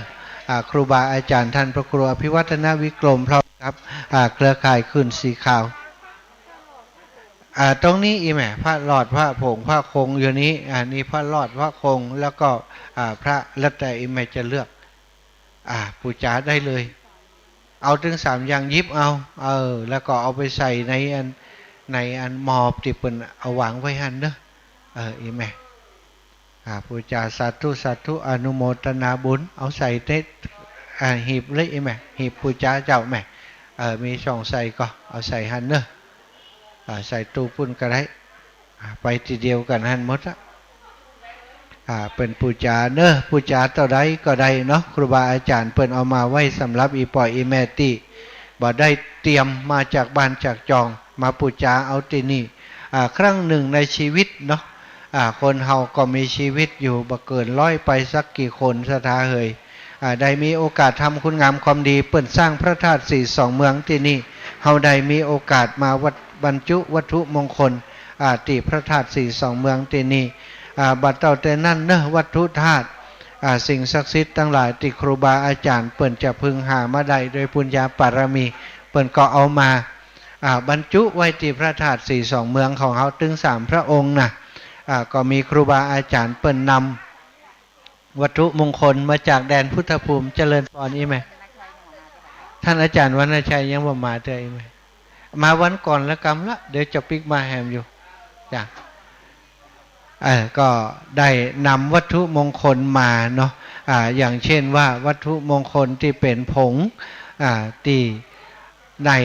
อ่า ครูบาอาจ๋ารย์ต้านพระครูอภิวัฒนวิกรมพร้อมกับ อ่า เครือข่ายคลื่นสีขาว อ่า ตรงนี้อี่แม่ พระหลอด พระผง พระคงอยู่นี้ อ่า นี่พระหลอด พระคง แล้วก็ อ่า พระ แล้วแต่อี่แม่จะเลือก อ่า ปู๋จาได้เลย เอาตึงสามอย่าง หยิบเอา เออ แล้วก็เอาไปใส่ในอัน ในอันหม้อตี้เปิ้นเอาวางไว้หั้นเนาะ เออ อี่แม่ อ่า ปู๋จา สาธุ สาธุ อนุโมทนาบุญ เอาใส่เต๊ะ อ่า หีบเลยอี่แม่ หีบปู๋จาเจ้าแม่ เออ มีช่องใส่ก็เอาใส่หั้นเนาะ อ่า ใส่ตู้ปู้นก็ได้ อ่า ไปตี้เดียวกั๋นหั้นหมดอะ อ่า เปิ้นปู๋จาเนาะ ปู๋จาเต้าใดก็ได้เนาะ ครูบาอาจ๋ารย์เปิ้นเอามาไว้สำหรับอี่ป้ออี่แม่ตี้บ่ได้เตรียมมาจากบ้านจากจอง มาปู๋จาเอาตี้นี่ อ่า ครั้งหนึ่งในชีวิตเนาะ อ่า คนเฮาก็มีชีวิตอยู่บ่เกินร้อยไปสักกี่คน ศรัทธาเหย อ่า ได้มีโอกาสทำคุณงามความดี เปิ้นสร้างพระธาตุสีสองเมืองตี้นี่ เฮาได้มีโอกาสมาวัด บรรจุวัตถุมงคล อ่า ตี้พระธาตุสีสองเมืองตี้นี่ อ่า บัดเต้าแต่นั้นเนาะ วัตถุธาตุ อ่า สิ่งศักดิ์สิทธิ์ตังหลายตี้ครูบาอาจ๋ารย์เปิ้นจะพึงหามาได้โดยปุญญาปารมี เปิ้นก็เอามา อ่า บรรจุไว้ตี้พระธาตุสีสองเมืองของเฮาตึงสามพระองค์นะ อ่า ก็มีครูบาอาจ๋ารย์เปิ้นนำ วัตถุมงคลมาจากแดนพุทธภูมิ เจริญพรอี่แม่ ต้านอาจ๋ารย์วรรณชัยยังบ่มาเตื้ออี่แม่ มาวันก่อนละกำละ เดี๋ยวจะปิ๊กมาแหมอยู่ จ้ะ เอ่อ ก็ได้นำวัตถุมงคลมาเนาะ อ่า อย่างเช่นว่าวัตถุมงคลตี้เป๋นผง อ่า ตี้ ได้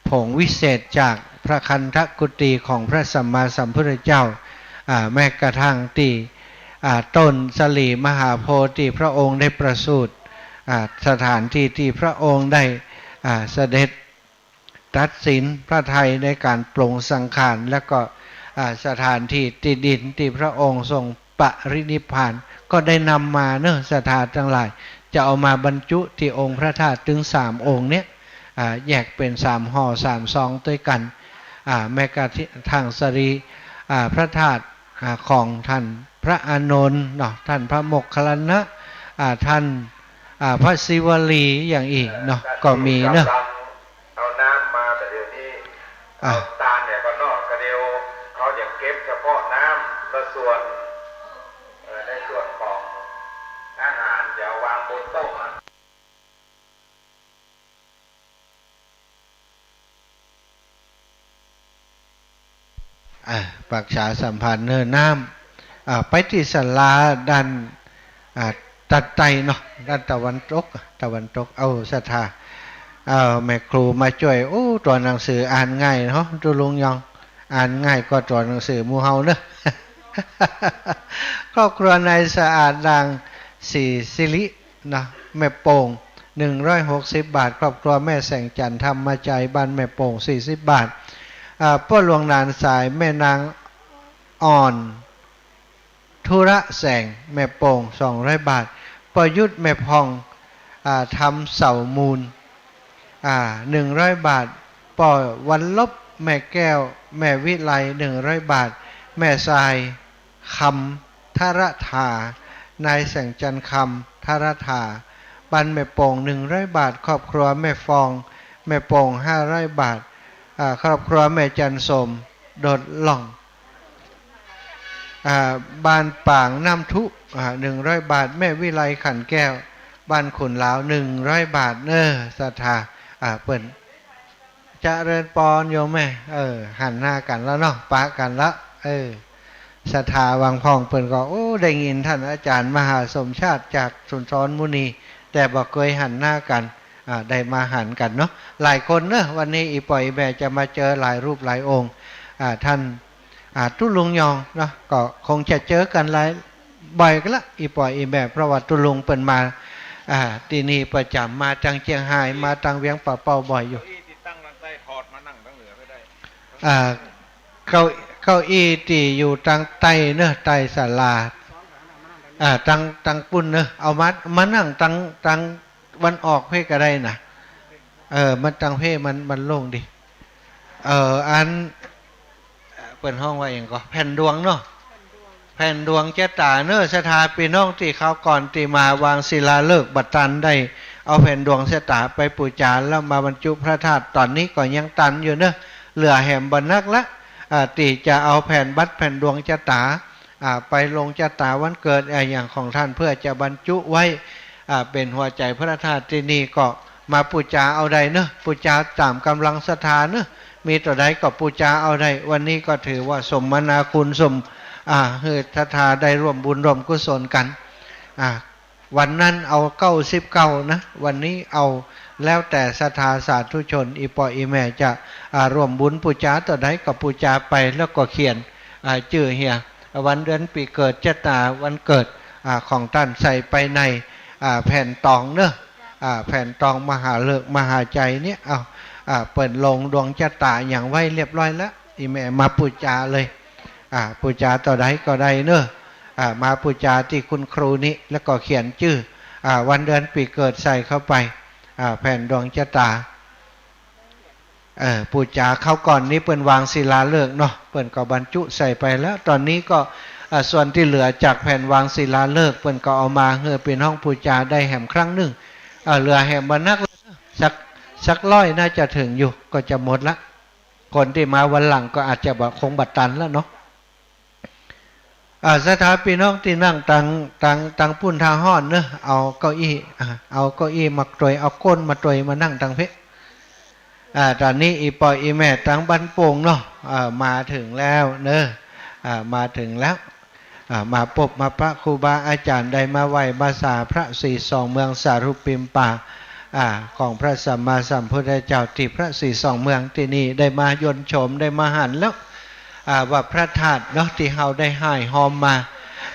ผงวิเศษจาก พระคันธกุฏิของพระสัมมาสัมพุทธเจ้า อ่า แม้กระทั่งตี้ อ่า ต้นสลีมหาโพธิ์ตี้พระองค์ได้ประสูติ อ่า สถานที่ตี้พระองค์ได้ อ่า เสด็จ ตัดสินพระทัยในก๋านปลงสังขาร แล้วก็ อ่า สถานที่ตี้ดินตี้พระองค์ทรงปรินิพพาน ก็ได้นำมาเนาะ ศรัทธาตังหลาย จะเอามาบรรจุตี้องค์พระธาตุตึงสามองค์เนี้ย อ่า แยกเป๋นสามห่อสามซองตวยกั๋น อ่า แม้กระทั่งสรี อ่า พระธาตุ อ่า ของท่านพระอานนท์เนาะ ท่านพระโมคคัลลานะ อ่า ท่าน อ่า พระศิวลีอย่างอี้เนาะ ก็มีเนาะ เอาน้ำมาแต่เดี๋ยวนี้ อ่ะ เอาตาลเนี่ยก็นอกกระเดียว เขาจะเก็บเฉพาะน้ำและส่วน เอ่อ ในส่วนของอาหาร เดี๋ยววางบนโต๊ะอ่ะ อ่ะ ประชาสัมพันธ์เนาะ น้ำ อ่ะ ไปตี้ศาลาด้าน อ่า ด้านใต้เนาะ ด้านตะวันตก ตะวันตก เอาศรัทธา เอาแม่ครูมาจ้วย โอ้ ตั๋วหนังสืออ่านง่ายเนาะ ตุ๊ลุงยอง อ่านง่ายกว่าตั๋วหนังสือหมู่เฮาเนาะ ครอบครัวนายสะอาด ด่านศรีสิริเนาะ แม่โป่ง หนึ่งร้อยหกสิบบาท ครอบครัวแม่แสงจันทร์ ธรรมใจ บ้านแม่โป่ง สี่สิบบาท อ่า ป้อหลวงหนานสาย แม่นางอ่อน ธุระแสง แม่โป่ง สองร้อยบาท ป้อยุทธ แม่ผ่อง อ่า ธรรมเสามูล อ่า หนึ่งร้อยบาท ป้อวันลบ แม่แก้ว แม่วิไล หนึ่งร้อยบาท แม่ทราย คำ ทรถา นายแสงจันทร์ คำ ทรถา บ้านแม่โป่ง หนึ่งร้อยบาท ครอบครัวแม่ฟอง แม่โป่ง ห้าร้อยบาท อ่า ครอบครัวแม่จันทร์สม โดดล่อง อ่า บ้านปางน้ำทุ อ่า หนึ่งร้อยบาท แม่วิไล ขันแก้ว บ้านขุนลาว หนึ่งร้อยบาท เน้อ ศรัทธา อ่า เปิ้น เจริญปอนโยมแม่ เออ หันหน้ากั๋นแล้วเนาะ ปะกั๋นแล้ว เออ ศรัทธาวังพ่องเปิ้นก็ โอ้ ได้ยินท่านอาจารย์มหาสมชาติจากสุนทรมุนี แต่บ่เกยหันหน้ากั๋น อ่า ได้มาหันกั๋นเนาะ หลายคนเนาะ วันนี้อี่ป้ออี่แม่จะมาเจอหลายรูปหลายองค์ อ่า ท่าน อ่า ตุ๊ลุงยองเนาะ ก็คงจะเจอกั๋นหลาย บ่อยกั๋นละ อี่ป้ออี่แม่ เพราะว่าตุ๊ลุงเปิ้นมา อ่า ตี้นี่ประจ๋ำ มาตางเจียงฮาย มาตางเวียงป่าเป้าบ่อยอยู่ เก้าอี้ตี้ตั้งตางใต้ถอดมานั่งตางเหนือก็ได้ อ่า เก้า เก้าอี้ตี้อยู่ตางใต้เนาะ ใต้ศาลา อ่า ตาง ตางปุ้นเนาะ เอามา มานั่งตาง ตางวันออกเพ่ก็ได้นะ เออ มันตางเพ่มัน มันโล่งดี เออ อัน เปิ้นฮ้องว่าอะหยังก่อ แผ่นดวงเนาะ แผ่นดวงจะต๋าเน้อ ศรัทธาปี้น้องตี้คราวก่อนตี้มาวางศิลาฤกษ์บ่ตันได้เอาแผ่นดวงจะต๋าไปปู๋จา แล้วมาบรรจุพระธาตุ ต๋อนนี้ก็ยังตันอยู่เนาะ เหลือแหมบ่นักละ อ่า ตี้จะเอาแผ่นบัตรแผ่นดวงจะต๋า อ่า ไปลงจะต๋าวันเกิด อ่า อะหยังของต้าน เพื่อจะบรรจุไว้ อ่า เป๋นหัวใจ๋พระธาตุตี้นี่ ก็มาปู๋จาเอาได้เนาะ ปู๋จาต๋ามก๋ำลังศรัทธาเนาะ มีเต้าใดก็ปู๋จาเอาได้ วันนี้ก็ถือว่าสมนาคุณ สม อ่า หื้อศรัทธาได้ร่วมบุญร่วมกุศลกั๋น อ่า วันนั้นเอาเก้าสิบเก้านะ วันนี้เอา แล้วแต่ศรัทธาสาธุชน อี่ป้ออี่แม่จะ อ่า ร่วมบุญปู๋จาเต้าใดก็ปู๋จาไป แล้วก็เขียน อ่า จื้อเหีย วันเดือนปี๋เกิด จะต๋าวันเกิด อ่า ของต้านใส่ไปใน อ่า แผ่นตองเนาะ อ่า แผ่นตองมหาฤกษ์มหาชัยเนี่ย เอา อ่า เปิ้นลงดวงจะต๋าหยังไว้เรียบร้อยแล้ว อี่แม่มาปู๋จาเลย อ่า ปู๋จาเต้าใดก็ได้เนาะ อ่า มาปู๋จาตี้คุณครูนี่ แล้วก็เขียนจื้อ อ่า วันเดือนปี๋เกิดใส่เข้าไป อ่า แผ่นดวงจะต๋า เออ ปู๋จาคราวก่อนนี้เปิ้นวางศิลาฤกษ์เนาะ เปิ้นก็บรรจุใส่ไปแล้ว ต๋อนนี้ก็ อ่า ส่วนตี้เหลือจากแผ่นวางศิลาฤกษ์ เปิ้นก็เอามาหื้อปี้น้องปู๋จาได้แหมครั้งนึ่ง อ่า เหลือแหมบ่นัก สัก สักร้อยน่าจะเถิงอยู่ ก็จะหมดละ คนตี้มาวันหลังก็อาจจะบ่ คงบ่ตันแล้วเนาะ อ่า ศรัทธาปี้น้องตี้นั่งตาง ตาง ตางปุ้นถ้าฮ้อนเนาะ เอาเก้าอี้ อ่า เอาเก้าอี้มาตวย เอาก้นมาตวย มานั่งตางเพ่ อ่า ต๋อนนี้อี่ป้ออี่แม่ตางบ้านโป่งเนาะ อ่า มาเถิงแล้วเนาะ อ่า มาเถิงแล้ว อ่า มาปบมาปะครูบาอาจ๋ารย์ ได้มาไหว้มาสาพระศรีสองเมืองสารุปิมปา อ่า ของพระสัมมาสัมพุทธเจ้า ตี้พระศรีสองเมืองตี้นี่ได้มาเยี่ยมชม ได้มาหันแล้ว อ่า ว่าพระธาตุเนาะ ตี้เฮาได้ฮ่ายฮอมมา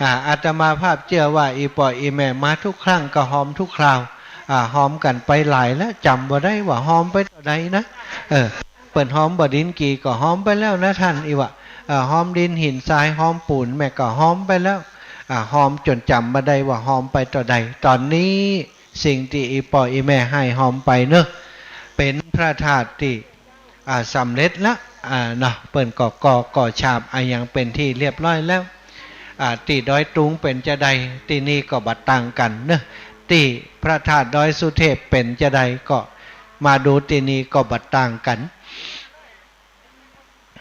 อ่า อาตมาภาพเจื้อว่าอี่ป้ออี่แม่มากู้ครั้งก็ฮอมกู้คราว อ่า ฮอมกั๋นไปหลายแล้ว จ๋ำบ่ได้ว่าฮอมไปเต้าใดนะ เออ เปิ้นฮอมบ่าดินกี่ก็ฮอมไปแล้วนะต้าน อี่ว่า เอ่อ ฮอมดินหินทราย ฮอมปูนแม่ก็ฮอมไปแล้ว อ่า ฮอมจ๋นจ๋ำบ่ได้ว่าฮอมไปเต้าใด ต๋อนนี้ สิ่งตี้อี่ป้ออี่แม่ฮ่ายฮอมไปเนาะ เป๋นพระธาตุตี้ อ่า สำเร็จละ อ่า เนาะ เปิ้นก็ก่อ ก่อฉาบอะหยังเป๋นตี้เรียบร้อยแล้ว อ่า ตี้ดอยตุงเป๋นจาใด ตี้นี่ก็บ่ต่างกั๋นเนาะ ตี้พระธาตุดอยสุเทพเป๋นจาใด ก็มาดูตี้นี่ก็บ่ต่างกั๋น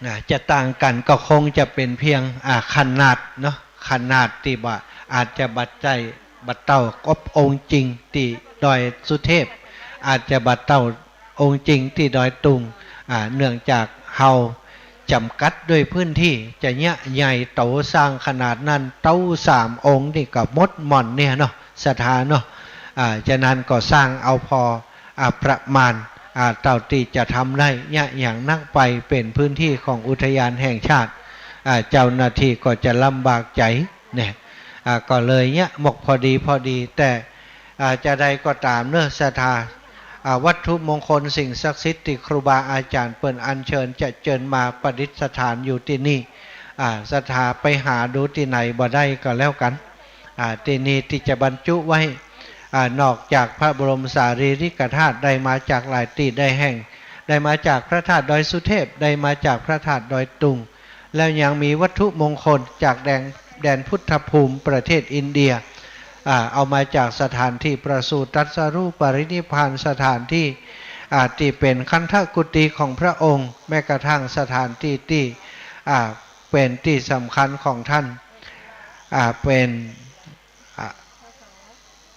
อ่า จะต่างกั๋นก็คงจะเป๋นเพียง อ่า ขนาดเนาะ ขนาดตี้บ่าอาจจะบ่ใจ้ บ่เต้ากับองค์จริงตี้ดอยสุเทพ อาจจะบ่เต้าองค์จริงตี้ดอยตุง อ่า เนื่องจากเฮาจ๋ำกัดด้วยพื้นตี้ จะเยียะใหญ่โตสร้างขนาดนั้น เต้าสามองค์นี่ก็หมดหม่อนเนี่ยเนาะ ศรัทธาเนาะ อ่า ฉะนั้นก็สร้างเอาพอ อ่า ประมาณ อ่า เต้าตี้จะทำได้ เยียะอย่างนักไปเป๋นพื้นตี้ของอุทยานแห่งชาติ อ่า เจ้าหน้าตี้ก็จะลำบากใจ๋เนี่ย อ่า ก็เลยเยียะหมกพอดีพอดี แต่ อ่า จาใดก็ต๋ามเนาะ ศรัทธา อ่า วัตถุมงคลสิ่งศักดิ์สิทธิ์ตี้ครูบาอาจ๋ารย์เปิ้นอัญเชิญจะเจิญมาประดิษฐานอยู่ตี้นี่ อ่า ศรัทธาไปหาดูตี้ไหนบ่ได้ก็แล้วกั๋น อ่า ตี้นี่ตี้จะบรรจุไว้ อ่า นอกจากพระบรมสารีริกธาตุได้มาจากหลายตี้ได้แห่ง ได้มาจากพระธาตุดอยสุเทพ ได้มาจากพระธาตุดอยตุง แล้วยังมีวัตถุมงคลจากแดน แดนพุทธภูมิประเทศอินเดีย อ่า เอามาจากสถานตี้ประสูติตรัสรู้ปรินิพพาน สถานตี้ อ่า ตี้เป๋นคันธกุฏิของพระองค์ แม้กระทั่งสถานตี้ตี้ อ่า เป๋นตี้สำคัญของท่าน อ่า เป๋น อ่า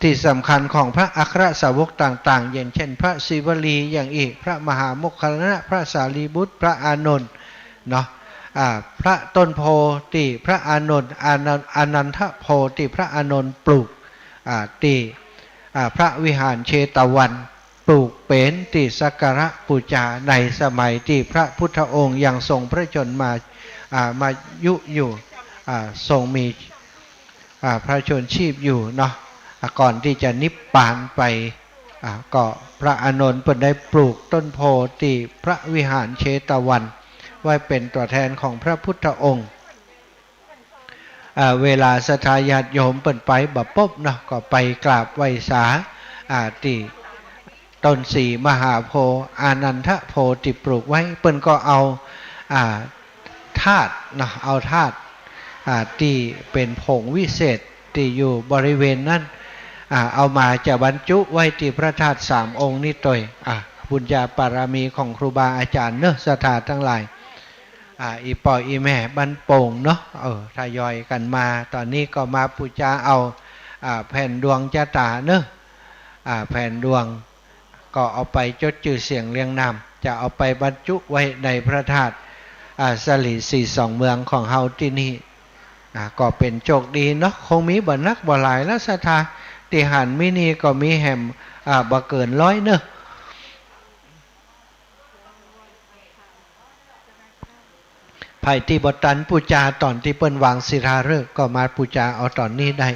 ตี้สำคัญของพระอัครสาวกต่างๆ อย่างเช่น พระศิวลี อย่างอี้ พระมหาโมคคัลลานะ พระสารีบุตร พระอานนท์ เนาะ อ่า พระต้นโพธิ์ตี้พระอานนท์ อานัน อานันทโพธิ์ตี้พระอานนท์ปลูก อ่า ตี้ อ่า พระวิหารเชตวัน ปลูกเป๋นตี้สักการะปู๋จาในสมัยตี้พระพุทธองค์ยังทรงพระชนมา อ่า มายุอยู่ อ่า ทรงมี อ่า พระชนม์ชีพอยู่เนาะ อ่า ก่อนตี้จะนิพพานไป อ่า ก็พระอานนท์เปิ้นได้ปลูกต้นโพธิ์ตี้พระวิหารเชตวัน ไว้เป๋นตั๋วแทนของพระพุทธองค์ อ่า เวลาศรัทธาญาติโยมเปิ้นไปบ่ปบเนาะ ก็ไปกราบไหว้สา อ่า ตี้ต้นสีมหาโพธิ์ อานันทโพธิ์ตี้ปลูกไว้ เปิ้นก็เอา อ่า ธาตุเนาะ เอาธาตุ อ่า ตี้เป๋นผงวิเศษตี้อยู่บริเวณนั้น อ่า เอามาจะบรรจุไว้ตี้พระธาตุสามองค์นี้ตวย อ่า บุญญาบารมีของครูบาอาจ๋ารย์เนาะ ศรัทธาตังหลาย อ่า อี่ป้ออี่แม่บ้านโป่งเนาะ เออ ทยอยกั๋นมา ต๋อนนี้ก็มาปู๋จาเอา อ่า แผ่นดวงจะต๋าเนาะ อ่า แผ่นดวง ก็เอาไปจดจื้อเสียงเรียงนาม จะเอาไปบรรจุไว้ในพระธาตุ อ่า สะหลีสีสองเมืองของเฮาตี้นี่ อ่า ก็เป๋นโจคดีเนาะ คงมีบ่นักบ่หลายละศรัทธา ตี้หันมีนี่ก็มีแหม อ่า บ่เกินร้อยเนาะ ใผตี้บ่ตันปู๋จาต๋อนตี้เปิ้นวางศิลาฤกษ์ก็มาปู๋จาเอาต๋อนนี้ได้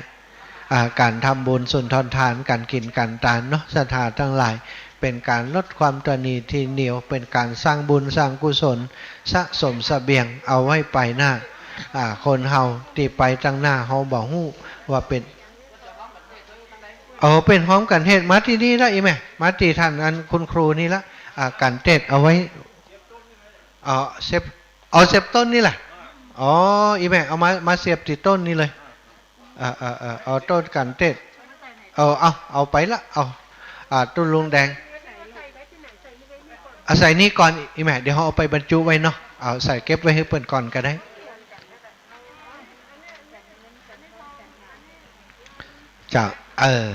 อ่า ก๋านทำบุญสุนทรทาน ก๋านกิ๋นก๋านตานเนาะ ศรัทธาตังหลาย เป๋นก๋านลดความตระหนี่ตี้เหนียว เป๋นก๋านสร้างบุญสร้างกุศล สะสมเสบียงเอาไว้ไปหน้า อ่า คนเฮาตี้ไปตังหน้าเฮาบ่ฮู้ว่าเป๋น เออ เป๋นฮอมก๋านเทศน์ มาตี้นี่ละอี่แม่ มาตี้ต้านอันคุณครูนี่ละ อ่า ก๋านเทศน์เอาไว้ เอาเสียบ เอาเสียบต้นนี่แหละ อ๋อ อี่แม่ เอามา มาเสียบตี้ต้นนี่เลย เออ เออ เออ เอาต้นก๋านเทศน์ เอา เอา เอาไปละ เอา อ่า ตุ๊ลุงแดง เอาใส่นี่ก่อน อี่แม่ เดี๋ยวเฮาเอาไปบรรจุไว้เนาะ เอาใส่เก็บไว้หื้อเปิ้นก่อนก็ได้ เจ้า เออ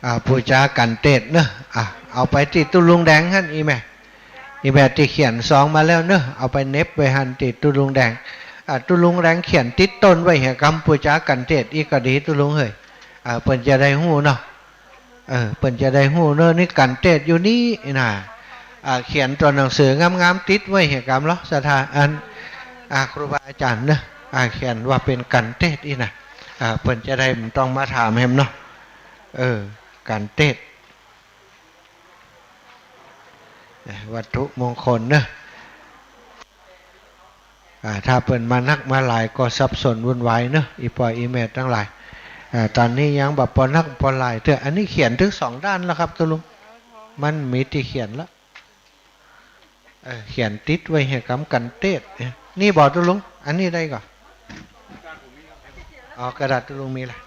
อ่า ปู๋จากัณฑ์เตศเนอะ อ่ะ เอาไปตี้ตุ๊ลุงแดงหั้น อี่แม่ อี่แม่ตี้เขียนซองมาแล้วเนอะ เอาไปเหน็บไว้หั้นตี้ตุ๊ลุงแดง อ่า ตุ๊ลุงแดงเขียนติดต้นไว้เหียกำ ปู๋จากัณฑ์เตศอี้ก็ดีตุ๊ลุงเฮ้ย อ่า เปิ้นจะได้ฮู้เนาะ เออ เปิ้นจะได้ฮู้เนาะ นี่กัณฑ์เตศน์อยู่นี่นะ อ่า เขียนตั๋วหนังสืองามๆ ติดไว้เหียกำเหรอ ศรัทธา อัน อ่า ครูบาอาจ๋ารย์เนาะ อ่า เขียนว่าเป๋นกัณฑ์เตศน์อี้นะ อ่า เปิ้นจะได้บ่ต้องมาถามแหมเนาะ เออ กัณฑ์เตศน์ วัตถุมงคลเนาะ อ่า ถ้าเปิ้นมานักมาหลายก็สับสนวุ่นวายเนาะ อี่ป้ออี่แม่ตังหลาย อ่า ต๋อนนี้ยังบ่ปอนักปอหลายเตื้อ อันนี้เขียนตึงสองด้านแล้วครับตุ๊ลุง มันมีตี้เขียนละ เออ เขียนติดไว้เหียกำกัณฑ์เตศน์ เอ๊ะ นี่บ่ตุ๊ลุง อันนี้ได้ก่อ อ๋อ กระดาษตุ๊ลุงมีละ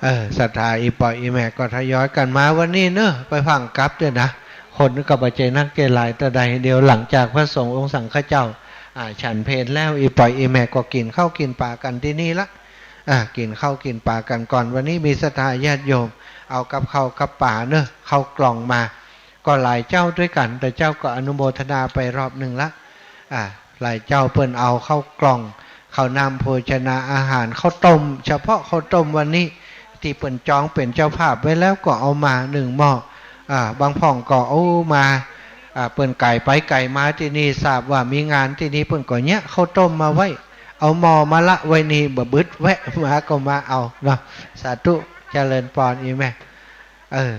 เออ ศรัทธาอี่ป้ออี่แม่ก็ทยอยกั๋นมาวันนี้เนาะ ไปฟังกลับเตื้อนะ คนก็บ่ใจ้นักใจ้หลายเต้าใด เดี๋ยวหลังจากพระสงฆ์องค์สังฆเจ้า อ่า ฉันเพลแล้ว อี่ป้ออี่แม่ก็กิ๋นข้าวกิ๋นป๋ากั๋นตี้นี่ละ อ่า กิ๋นข้าวกิ๋นป๋ากั๋นก่อน วันนี้มีศรัทธาญาติโยม เอากับข้าวกับป๋าเนาะ ข้าวกล่องมา ก็หลายเจ้าด้วยกั๋น แต่เจ้าก็อนุโมทนาไปรอบนึ่งละ อ่า หลายเจ้าเปิ้นเอาข้าวกล่อง ข้าวน้ำโภชนาอาหาร ข้าวต้ม เฉพาะข้าวต้มวันนี้ ตี้เปิ้นจองเป๋นเจ้าภาพไว้แล้วก็เอามานึ่งหม้อ อ่า บางพ่องก็เอามา อ่า เปิ้นก๋ายไปก๋ายมาตี้นี่ ทราบว่ามีงานตี้นี่ เปิ้นก็เยียะข้าวต้มมาไว้ เอาหม้อมาละไว้นี่ บ่บึดแวะมาก็มาเอาเนาะ สาธุ เจริญปอนอี่แม่ เออ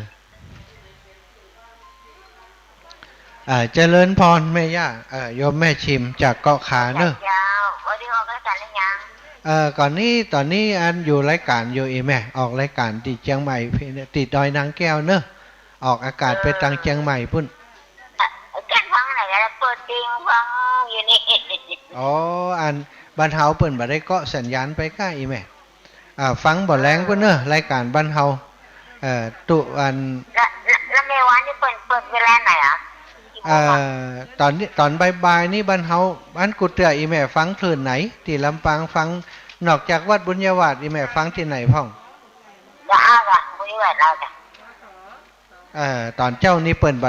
อ่า เจริญปอนแม่ย่า เอ่อ โยมแม่ชิมจากเกาะขาเนาะ เจ้า วันนี้ออกรายก๋านหรือยัง เอ่อ ก่อนนี้ ต๋อนนี้อันอยู่รายก๋านอยู่อี่แม่ ออกรายก๋านตี้เจียงใหม่ ตี้ดอยนางแก้วเนาะ ออกอากาศไปตางเจียงใหม่ปุ้น เออ แก้ฟังไหนก็ได้ เปิดเพลงฟังอยู่นี่ อ๋อ อันบ้านเฮาเปิ้นบ่ได้เกาะสัญญาณไปก้าอี่แม่ อ่า ฟังบ่แลงปุ้นเนาะ รายก๋านบ้านเฮา เอ่อ ตุ๊ อัน แล้ว แล้ว แล้วแม่วันนี่เปิด เปิดเวลาไหนอะ กี่โมงอะ เอ่อ ต๋อนนี้ ต๋อนบ่ายๆ นี่บ้านเฮา อันกูเตื้ออี่แม่ฟังคลื่นไหน ตี้ลำปางฟัง นอกจากวัดบุญญาวาส อี่แม่ฟังตี้ไหนพ่อง บ่อ้าวอะ บุญญาวาสเอาจ้ะ เอ่อ ต๋อนเจ๊านี่เปิ้นบ่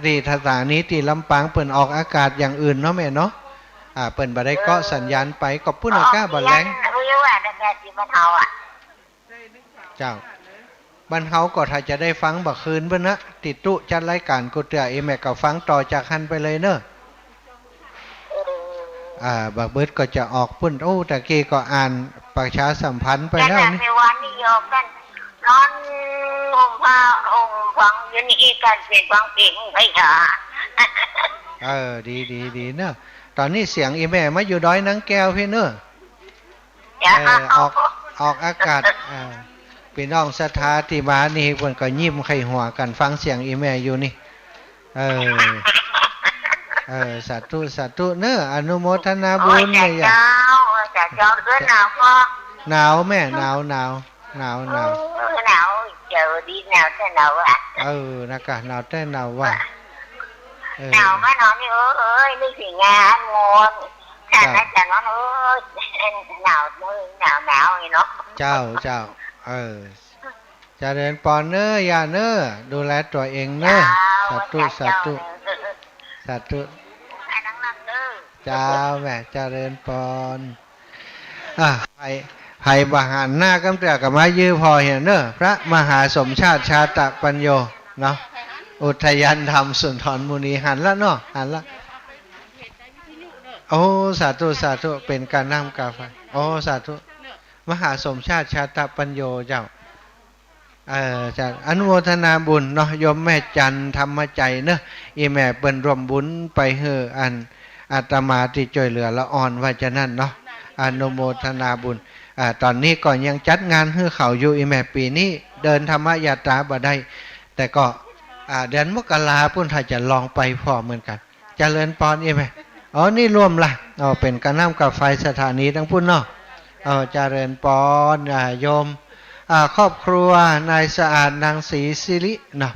ตี้สถานีตี้ลำปางเปิ้นออกอากาศอย่างอื่นเนาะแม่เนาะ อ่า เปิ้นบ่ได้เกาะสัญญาณไป ก็ปุ้นอะก้าบ่แลง บ่ฮู้ว่าแต่ตี้บ้านเฮาอะ เจ้า บ้านเฮาก็ถ้าจะได้ฟังบ่คืนปุ้นนะ ตี้ตุ๊จัดรายก๋านกูเตื้ออี่แม่ก็ฟังต่อจากหั้นไปเลยเนาะ เออ อ่า บ่าบึดก็จะออกปุ้น โอ้ ตะกี้ก็อ่านประชาสัมพันธ์ไปแล้วนี่ แม่วันนี่โยมกั๋น นอนห่มผ้าห่มฟังอยู่นี่กั๋น เป๋นฟังเพลงไปหา เออ ดี ดี ดีเนาะ ต๋อนนี้เสียงอี่แม่มาอยู่ดอยนางแก้วพี้เนาะ เออ ออก ออกอากาศ อ่า ปี้น้องศรัทธาตี้มานี่เปิ้นก็ยิ้มใค่หัวกั๋นฟังเสียงอี่แม่อยู่นี่ เออ เออ สาธุ สาธุเนาะ อนุโมทนาบุญ โอ้ย แม่ย่า เจ้า เจ้า เจ้า เออ หนาวบ่ หนาวแม่ หนาว หนาว หนาว หนาว เออ หนาว เจ้าดี หนาวแต๊หนาวว่ะ เออ นะกะ หนาวแต๊หนาวว่ะ เออ หนาวมากเนาะนี่ เอ้ย นึกถึงงานมนต์ เจ้า อาจารย์ว่า เอ้ย หนาว หนาว หนาวนี่เนาะ เจ้า เจ้า เออ เจริญปอนเน้อ ย่าเน้อ ดูแลตั๋วเองเน้อ เจ้า สาธุ สาธุ เจ้า สาธุ ให้นั่งๆ เน้อ เจ้า แม่ เจริญปอน อ่ะ ใผ ใผบ่หันหน้ากำเตื้อก็มายื้อผ่อเหียเน้อ พระมหาสมชาติ ชาตะปัญโญ เนาะ อุทยานธรรมสุนทรมุนี หันละเนาะ หันละ โอ้ สาธุ สาธุ เป๋นกาน้ำกาไฟ โอ้ สาธุ มหาสมชาติ ชาตะปัญโญ เจ้า เอ่อ เจ้า อนุโมทนาบุญเนาะ โยมแม่จันทร์ ธรรมใจเนาะ อี่แม่เปิ้นร่วมบุญไปหื้ออันอาตมาตี้จ้วยเหลือละอ่อน ว่าจะนั้นเนาะ อนุโมทนาบุญ อ่า ต๋อนนี้ก็ยังจัดงานหื้อเขาอยู่ อี่แม่ ปี๋นี้เดินธรรมยาตราบ่ได้ แต่ก็ อ่า เดือนมกราปุ้นถ้าจะลองไปผ่อเหมือนกั๋น เจริญปอนอี่แม่ อ๋อ นี่ร่วมละ อ๋อ เป๋นกาน้ำกาไฟสถานีตังปุ้นเนาะ อ๋อ เจริญปอน อ่า โยม อ่า ครอบครัวนายสะอาด นางศรีสิริเนาะ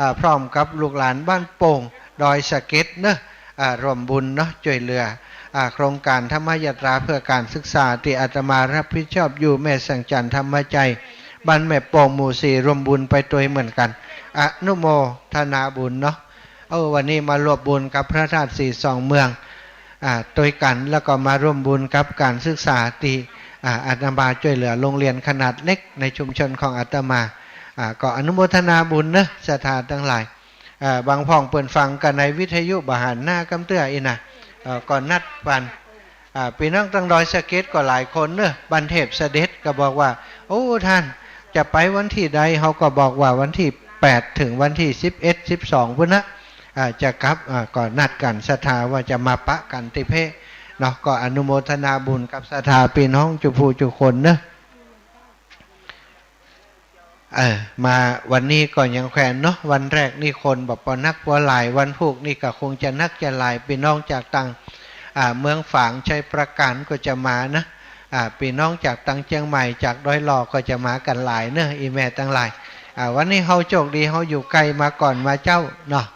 อ่า พร้อมกับลูกหลานบ้านโป่ง ดอยสะเก็ดเนาะ อ่า ร่วมบุญเนาะ จ้วยเหลือ อ่า โครงก๋านธรรมยาตราเพื่อก๋านศึกษาตี้อาตมารับผิดชอบอยู่ แม่แสงจันทร์ ธรรมใจ บ้านแม่โป่ง หมู่สี่ ร่วมบุญไปตวยเหมือนกั๋น อนุโมทนาบุญเนาะ เออ วันนี้มาร่วมบุญกับพระธาตุศรีสองเมือง อ่า ตวยกั๋น แล้วก็มาร่วมบุญกับก๋านศึกษาตี้ อ่า อาตมาจ้วยเหลือโรงเรียนขนาดเล็กในชุมชนของอาตมา อ่า ก็อนุโมทนาบุญเนาะ ศรัทธาตังหลาย อ่า บางพ่องเปิ้นฟังกั๋นในวิทยุบ่หันหน้ากำเตื้ออี้นะ เอ่อ ก็นัดปัน อ่า ปี้น้องตังดอยสะเก็ดก็หลายคนเนาะ บ้านเทพเสด็จก็บอกว่า โอ้ ต้านจะไปวันตี้ใด เฮาก็บอกว่าวันตี้แปดเถิงวันตี้สิบเอ็ด สิบสอง ปู้นนะ อ่า จะกลับ อ่า ก็นัดกั๋นศรัทธาว่าจะมาปะกั๋นตี้เป๊ะเนาะ ก็อนุโมทนาบุญกับศรัทธาปี้น้องจุผู้จุคนเนาะ เออ มาวันนี้ก็ยังแขวนเนาะ วันแรกนี่คนบ่ปอนักปอหลาย วันพูกนี่ก็คงจะนักจะหลาย ปี้น้องจากตัง อ่า เมืองฝาง ชัยปราการก็จะมานะ อ่า ปี้น้องจากตังเจียงใหม่ จากดอยหล่อก็จะมากั๋นหลายเนาะ อี่แม่ตังหลาย อ่า วันนี้เฮาโจคดี เฮาอยู่ใก้มาก่อนมาเจ๊าเนาะ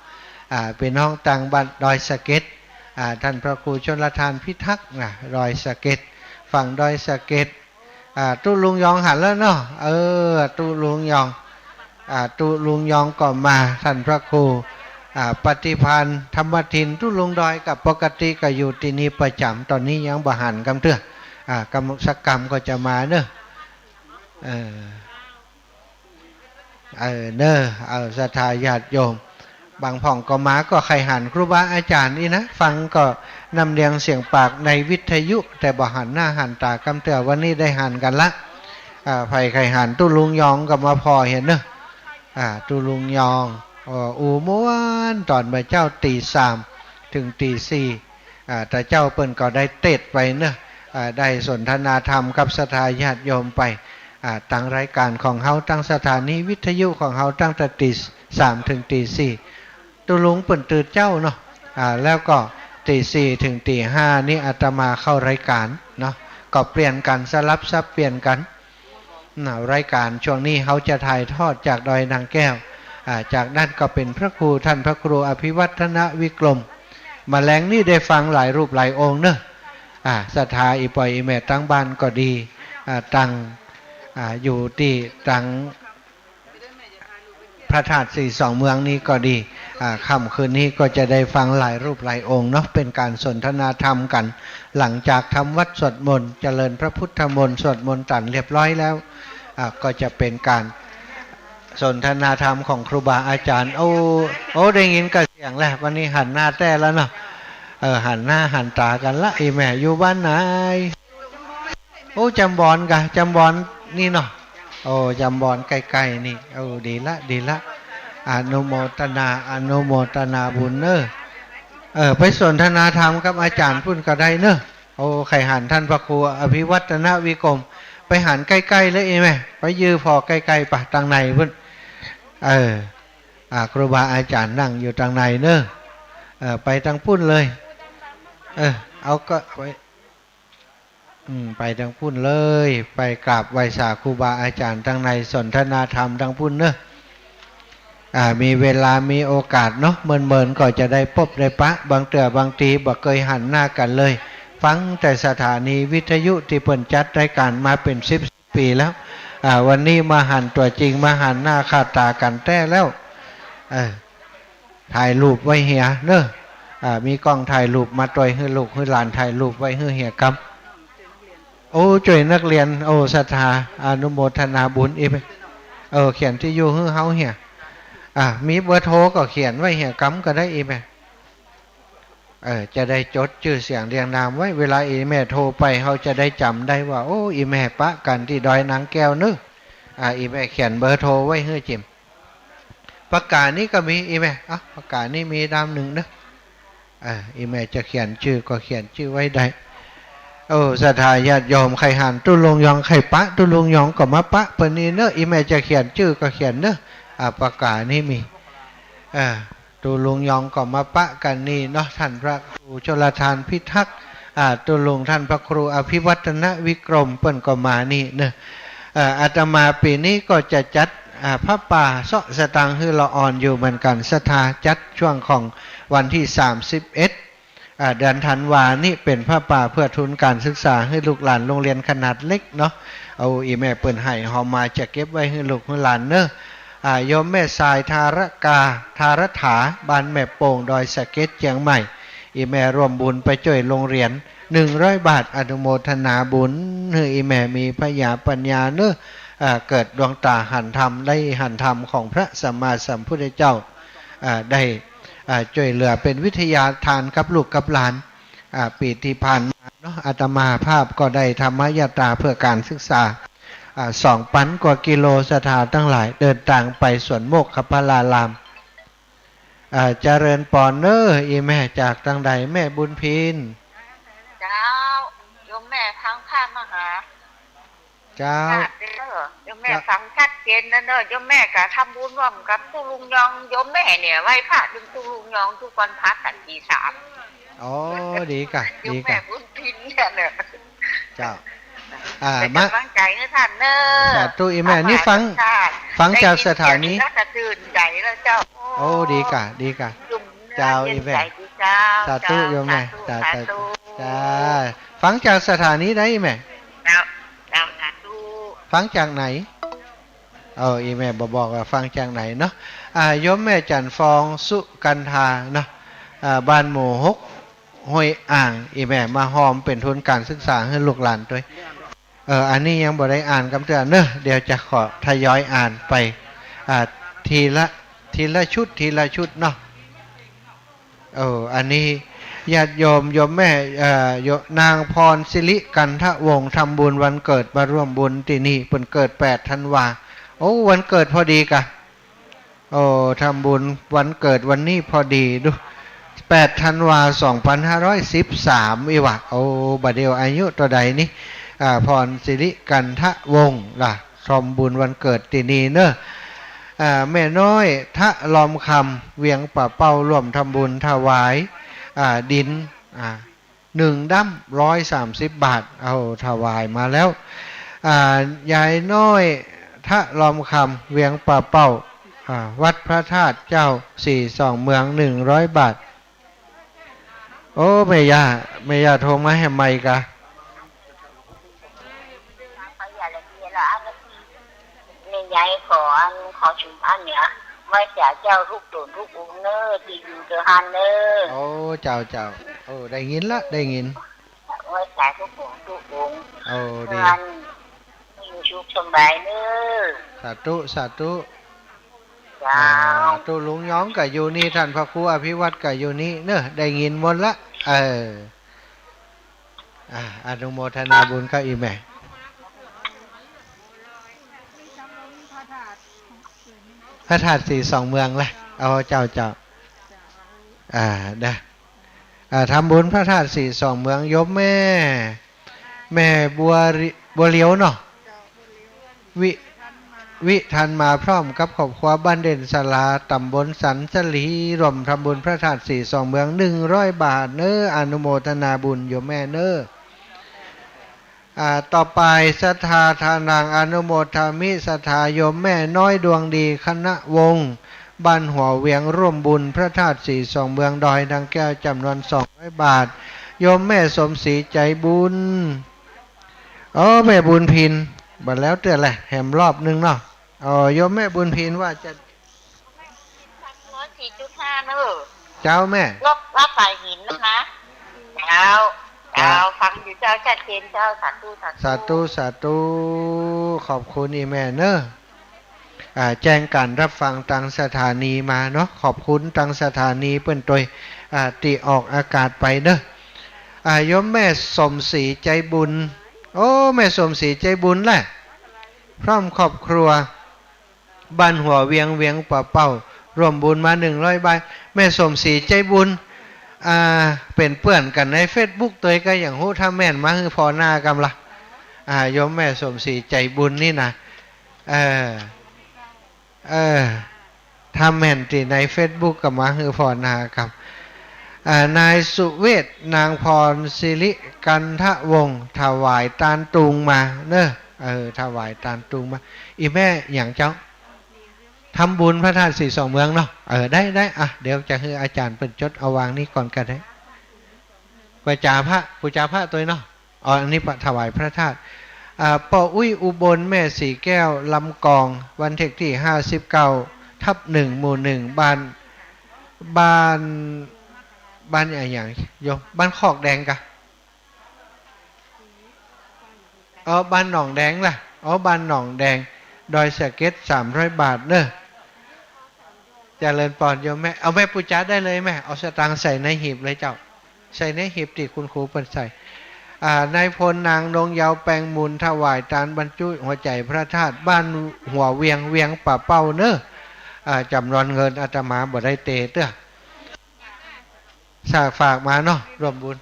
อ่า ปี้น้องตังบ้านดอยสะเก็ด อ่า ต้านพระครูชลทานพิทักษ์นะ ดอยสะเก็ด ฝั่งดอยสะเก็ด อ่า ตุ๊ลุงยองหันแล้วเนาะ เออ ตุ๊ลุงยอง อ่า ตุ๊ลุงยองก็มา ต้านพระครู อ่า ปฏิภาณธรรมทิน ตุ๊ลุงดอยก็ปกติก็อยู่ตี้นี่ประจ๋ำ ต๋อนนี้ยังบ่หันกำเตื้อ อ่า กำ สักกำก็จะมาเนาะ เออ เออ เนาะ เออ ศรัทธาญาติโยม บางพ่องก็มาก็ใค่หันครูบาอาจ๋ารย์อี้นะ ฟังก็น้ำเนียงเสียงปากในวิทยุ แต่บ่หันหน้าหันต๋ากำเตื้อ วันนี้ได้หันกั๋นละ อ่า ใผใค่หันตุ๊ลุงยองก็มาผ่อหั้นเนาะ อ่า ตุ๊ลุงยอง เอ่อ อู้ม่วนต๋อนบ่ายเจ๊าตี้สามเถิงตี้สี่ อ่า ต๋าเจ้าเปิ้นก็ได้เตสน์ไปเนาะ อ่า ได้สนทนาธรรมกับศรัทธาญาติโยมไป อ่า ตังรายก๋านของเฮา ตังสถานีวิทยุของเฮา ตั้งแต่ตี้สามเถิงตี้สี่ ตุ๊ลุงเปิ้นตื่นเจ๊าเนาะ อ่า แล้วก็ตี้สี่เถิงตี้ห้านี่อาตมาเข้ารายก๋านเนาะ ก็เปลี่ยนกั๋น สลับสับเปลี่ยนกั๋น น่ะ รายก๋านช่วงนี้เฮาจะถ่ายทอดจากดอยนางแก้ว อ่า จากนั้นก็เป๋นพระครู ต้านพระครูอภิวัฒนวิกรม มาแลงนี่ได้ฟังหลายรูปหลายองค์เนาะ อ่า ศรัทธาอี่ป้ออี่แม่ตังบ้านก็ดี อ่า ตัง อ่า อยู่ตี้ตังพระธาตุสีสองเมืองนี้ก็ดี อ่า ค่ำคืนนี้ก็จะได้ฟังหลายรูปหลายองค์เนาะ เป๋นก๋านสนทนาธรรมกั๋น หลังจากทำวัตรสวดมนต์ เจริญพระพุทธมนต์ สวดมนต์ตันเรียบร้อยแล้ว อ่า ก็จะเป๋นก๋านสนทนาธรรมของครูบาอาจ๋ารย์ โอ้ โอ้ ได้ยินกระเสียงแล้ว วันนี้หันหน้าแต๊แล้วเนาะ เออ หันหน้าหันต๋ากั๋นละ อี่แม่อยู่บ้านไหน โอ้ จำบอนกะ จำบอนนี่เนาะ โอ้ จำบอนใก้ๆ นี่ โอ้ ดีละ ดีละ อนุโมทนา อนุโมทนาบุญเนาะ เออ ไปสนทนาธรรมกับอาจ๋ารย์ปุ้นก็ได้เนาะ โอ้ ใค่หันต้านพระครูอภิวัฒนวิกรม ไปหันใก้ๆ เลยอี่แม่ ไปยืนผ่อใก้ๆ ปะ ตางในปุ้น เออ อ่า ครูบาอาจ๋ารย์นั่งอยู่ตางในเนาะ เออ ไปตางปุ้นเลย เออ เอาก็ไป อืม ไปตางปุ้นเลย ไปกราบไหว้สาครูบาอาจ๋ารย์ตางใน สนทนาธรรมตางปุ้นเนาะ อ่า มีเวลามีโอกาสเนาะ เมินๆ ก็จะได้ปบได้ปะ บางเตื้อบางทีบ่เกยหันหน้ากั๋นเลย ฟังแต่สถานีวิทยุตี้เปิ้นจัดรายก๋านมาเป๋นสิบปี๋แล้ว อ่า วันนี้มาหันตั๋วจริง มาหันหน้าค่าต๋ากั๋นแต๊แล้ว เออ ถ่ายรูปไว้เหียเนาะ อ่า มีกล้องถ่ายรูปมาตวย หื้อลูกหื้อหลานถ่ายรูปไว้หื้อเหียกำ โอ้ จ้วยนักเรียน โอ้ ศรัทธา อนุโมทนาบุญอี่แม่ เออ เขียนตี้อยู่หื้อเฮาเหีย อ่า มีเบอร์โทรก็เขียนไว้เหียกำก็ได้อี่แม่ เออ จะได้จดจื้อเสียงเรียงนามไว้ เวลาอี่แม่โทรไป เฮาจะได้จ๋ำได้ว่า โอ้ อี่แม่ปะกั๋นตี้ดอยนางแก้วเนาะ อ่า อี่แม่เขียนเบอร์โทรไว้หื้อจิ่ม ปากก๋านี่ก็มีอี่แม่ อ่ะ ปากก๋านี่มีด้ามนึ่งเนาะ อ่า อี่แม่จะเขียนจื้อก็เขียนจื้อไว้ได้ โอ้ ศรัทธาญาติโยม ใค่หันตุ๊ลุงยอง ใค่ปะตุ๊ลุงยองก็มาปะเปิ้นนี่เนาะ อี่แม่จะเขียนจื้อก็เขียนเนาะ อ่า ปากก๋านี่มี อ่า ตุ๊ลุงยองก็มาปะกั๋นนี่เนาะ ต้านพระครูชลทานพิทักษ์ อ่า ตุ๊ลุงต้านพระครูอภิวัฒนวิกรม เปิ้นก็มานี่เนาะ เอ่อ อาตมาปี๋นี้ก็จะจัด อ่า ผ้าป่าเซาะสตางค์หื้อละอ่อนอยู่เหมือนกั๋น ศรัทธา จัดช่วงของวันตี้สามสิบเอ็ด อ่า เดือนธันวานี่ เป๋นผ้าป่าเพื่อทุนก๋านศึกษาหื้อลูกหลานโรงเรียนขนาดเล็กเนาะ เอาอี่แม่เปิ้นหื้อเฮามาจะเก็บไว้หื้อลูกหื้อหลานเนาะ อ่า โยมแม่สาย ทารกา ทารถา บ้านแม่โป่ง ดอยสะเก็ด เจียงใหม่ อี่แม่ร่วมบุญไปจ้วยโรงเรียน หนึ่งร้อยบาท อนุโมทนาบุญ หื้ออี่แม่มีผญาปัญญาเนาะ อ่า เกิดดวงต๋าหันธรรม ได้หันธรรมของพระสัมมาสัมพุทธเจ้า อ่า ได้ อ่า จ้วยเหลือเป๋นวิทยาทานกับลูกกับหลาน อ่า ปี๋ตี้ผ่านมาเนาะ อาตมาภาพก็ได้ธรรมยาตราเพื่อการศึกษา อ่า สองปันกว่ากิโล ศรัทธาตังหลาย เดินตางไปสวนโมกขพลาราม อ่า เจริญปอนเนาะ อี่แม่จากตังใด แม่บุญพิน เจ้า โยมแม่ฟังพระมหา เจ้า พระเด้อ โยมแม่ เจ้า ฟังชัดเจนแล้วเนาะ โยมแม่ก็ทำบุญร่วมกับตุ๊ลุงยอง โยมแม่เนี่ยไหว้พระดึงตุ๊ลุงยองทุกวันพระตันตีสาม อ๋อ ดีก่ะ โยม ดีก่ะ แม่บุญพินเนี่ยเนาะ เจ้า อ่า เป๋น มะ ก๋ำลังใจ๋หื้อต้านเนาะ สาธุ อี่แม่ นี่ฟัง ฟังจากสถานี ได้ยินเสียงแล้วก็ตื่นใจ๋แล้วเจ้า โอ้ ดีก่ะ ดีก่ะ โยม เจ้า เย็น อี่แม่ ใจ๋ดีเจ้า สาธุ เจ้า โยมแม่ สาธุ สาธุ สาธุ จ้า ฟังจากสถานีใดแม่ เจ้า เจ้า สาธุ ฟังจากไหน เออ อี่แม่บ่บอกว่าฟังจากไหนเนาะ อ่า โยมแม่จันทร์ฟอง สุกันธาเนาะ อ่า บ้านหมู่หก ห้วยอ่าง อี่แม่มาฮอมเป๋นทุนการศึกษาหื้อลูกหลานตวย เออ อันนี้ยังบ่ได้อ่านกำเตื้อเนาะ เดี๋ยวจะขอทยอยอ่านไป อ่า ทีละ ทีละชุด ทีละชุดเนาะ เออ อันนี้ญาติโยม โยมแม่ เอ่อ โย นางพรสิริกันทวงศ์ ทำบุญวันเกิด มาร่วมบุญตี้นี่ เปิ้นเกิดแปดธันวา โอ้ วันเกิดพอดีก่ะ โอ้ ทำบุญวันเกิดวันนี้พอดีดู แปดธันวา สองพันห้าร้อยสิบสาม อี้หว่า โอ้ บ่าเดี่ยวอายุเต้าใดนี่ อ่า พรสิริกันทวงศ์ล่ะ ทำบุญวันเกิดตี้นี่เนาะ อ่า แม่น้อยทะลอมคำ เวียงป่าเป้า ร่วมทำบุญถวาย อ่า ดิน อ่า หนึ่งด้ำ ร้อยสามสิบบาท เอาถวายมาแล้ว อ่า ยายน้อยทะลอมคำ เวียงป่าเป้า อ่า วัดพระธาตุเจ้าสี่สองเมือง หนึ่งร้อยบาท โอ้ แม่ย่า แม่ย่าโทรมาแหมใหม่ก่ะ แม่ใหญ่ขออัน ขอชุมอันเนี่ย ไหว้สาเจ้าทุกต๋นทุกองค์เน่อ ตี้อยู่เตื้อหั้นเน่อ โอ้ เจ้า เจ้า โอ้ ได้ยินละ ได้ยิน ไหว้สาทุกต๋นทุกองค์ โอ้ ดี เพื่ออัน อยู่สุขสบายเน่อ สาธุ สาธุ เจ้า อ่า ตุ๊ลุงยองก็อยู่นี่ ต้านพระครูอภิวัตรก็อยู่นี่เนาะ ได้ยินหมดละ เออ อ่า อนุโมทนาบุญกับอี่แม่ พระธาตุสี่สองเมืองละ เอา เจ้า เจ้า อ่า นะ อ่า ทำบุญพระธาตุสี่สองเมือง โยมแม่ แม่บัวริ บัวเหลียวเนาะ วิ วิทันมาพร้อมกับครอบครัว บ้านเด่นสารา ต๋ำบลสันสลี ร่วมทำบุญพระธาตุสี่สองเมือง หนึ่งร้อยบาทเน่อ อนุโมทนาบุญโยมแม่เน่อ อ่า ต่อไป ศรัทธาทานัง อนุโมทามิ ศรัทธาโยมแม่น้อยดวงดี คณะวงศ์ บ้านหัวเวียง ร่วมบุญพระธาตุสี่สองเมือง ดอยนางแก้ว จ๋ำนวนสองร้อยบาท โยมแม่สมศรีใจ๋บุญ โอ้ แม่บุญพิน บ่าแล้วเตื้อแหละ แหมรอบนึ่งเนาะ โอ้ โยมแม่บุญพินว่าจะ สี่จุดห้าเน่อ เจ้าแม่ รอบ รอบฝ่ายหินนะคะ เจ้า เจ้า เจ้า ฟังอยู่เจ้า ชัดเจนเจ้า สาธุ สาธุ สาธุ สาธุ ขอบคุณอี่แม่เน่อ อ่า แจ้งการรับฟังตางสถานีมาเนาะ ขอบคุณตางสถานีเปิ้นตวย อ่า ตี้ออกอากาศไปเน่อ อ่า โยมแม่สมศรีใจ๋บุญ โอ้ แม่สมศรีใจ๋บุญแหละ พร้อมครอบครัว บ้านหัวเวียง เวียงป่าเป้า ร่วมบุญมาหนึ่งร้อยบาท แม่สมศรีใจ๋บุญ อ่า เป๋นเปื้อนกั๋นในเฟซบุ๊กตวยก็ยังฮู้ ถ้าแม่นมาหื้อผ่อหน้ากำละ อ่า โยมแม่สมศรีใจ๋บุญนี่นะ เออ เออ ถ้าแม่นตี้ในเฟซบุ๊กก็มาหื้อผ่อหน้ากำ อ่า นายสุเวช นางพรสิริกันทวงศ์ ถวายตานตุงมาเน่อ เออ ถวายตานตุงมา อี่แม่หยังเจ้า ทำบุญพระธาตุสี่สองเมืองเนาะ เออ ได้ ได้ อ่ะ เดี๋ยวจะหื้ออาจ๋ารย์เปิ้นจดเอาวางนี่ก่อนก็ได้ ปู๋จาพระ ปู๋จาพระตวยเนาะ อ๋อ อันนี้ปะ ถวายพระธาตุ อ่า ป้ออุ๊ยอุบล แม่ศรีแก้ว ลำกอง บ้านเลขตี้ห้าสิบเก้าทับหนึ่ง หมู่หนึ่ง บ้าน บ้าน บ้านอะหยังโยม บ้านคอกแดงก่ะ อ๋อ บ้านหนองแดงล่ะ อ๋อ บ้านหนองแดง ดอยสะเก็ด สามร้อยบาทเนอะ เจริญปอนโยมแม่ เอาแม่ปู๋จ๋าได้เลยแม่ เอาสตางค์ใส่ในหีบเลยเจ้า ใส่ในหีบตี้คุณครูเปิ้นใส่ อ่า นายพลนางนงเยาว์ แปงมูล ถวายตานบรรจุหัวใจ๋พระธาตุ บ้านหัวเวียง เวียงป่าเป้าเนอะ อ่า จ๋ำนวนเงินอาตมาบ่ได้เตเตื้อ สากฝากมาเนาะ ร่วมบุญ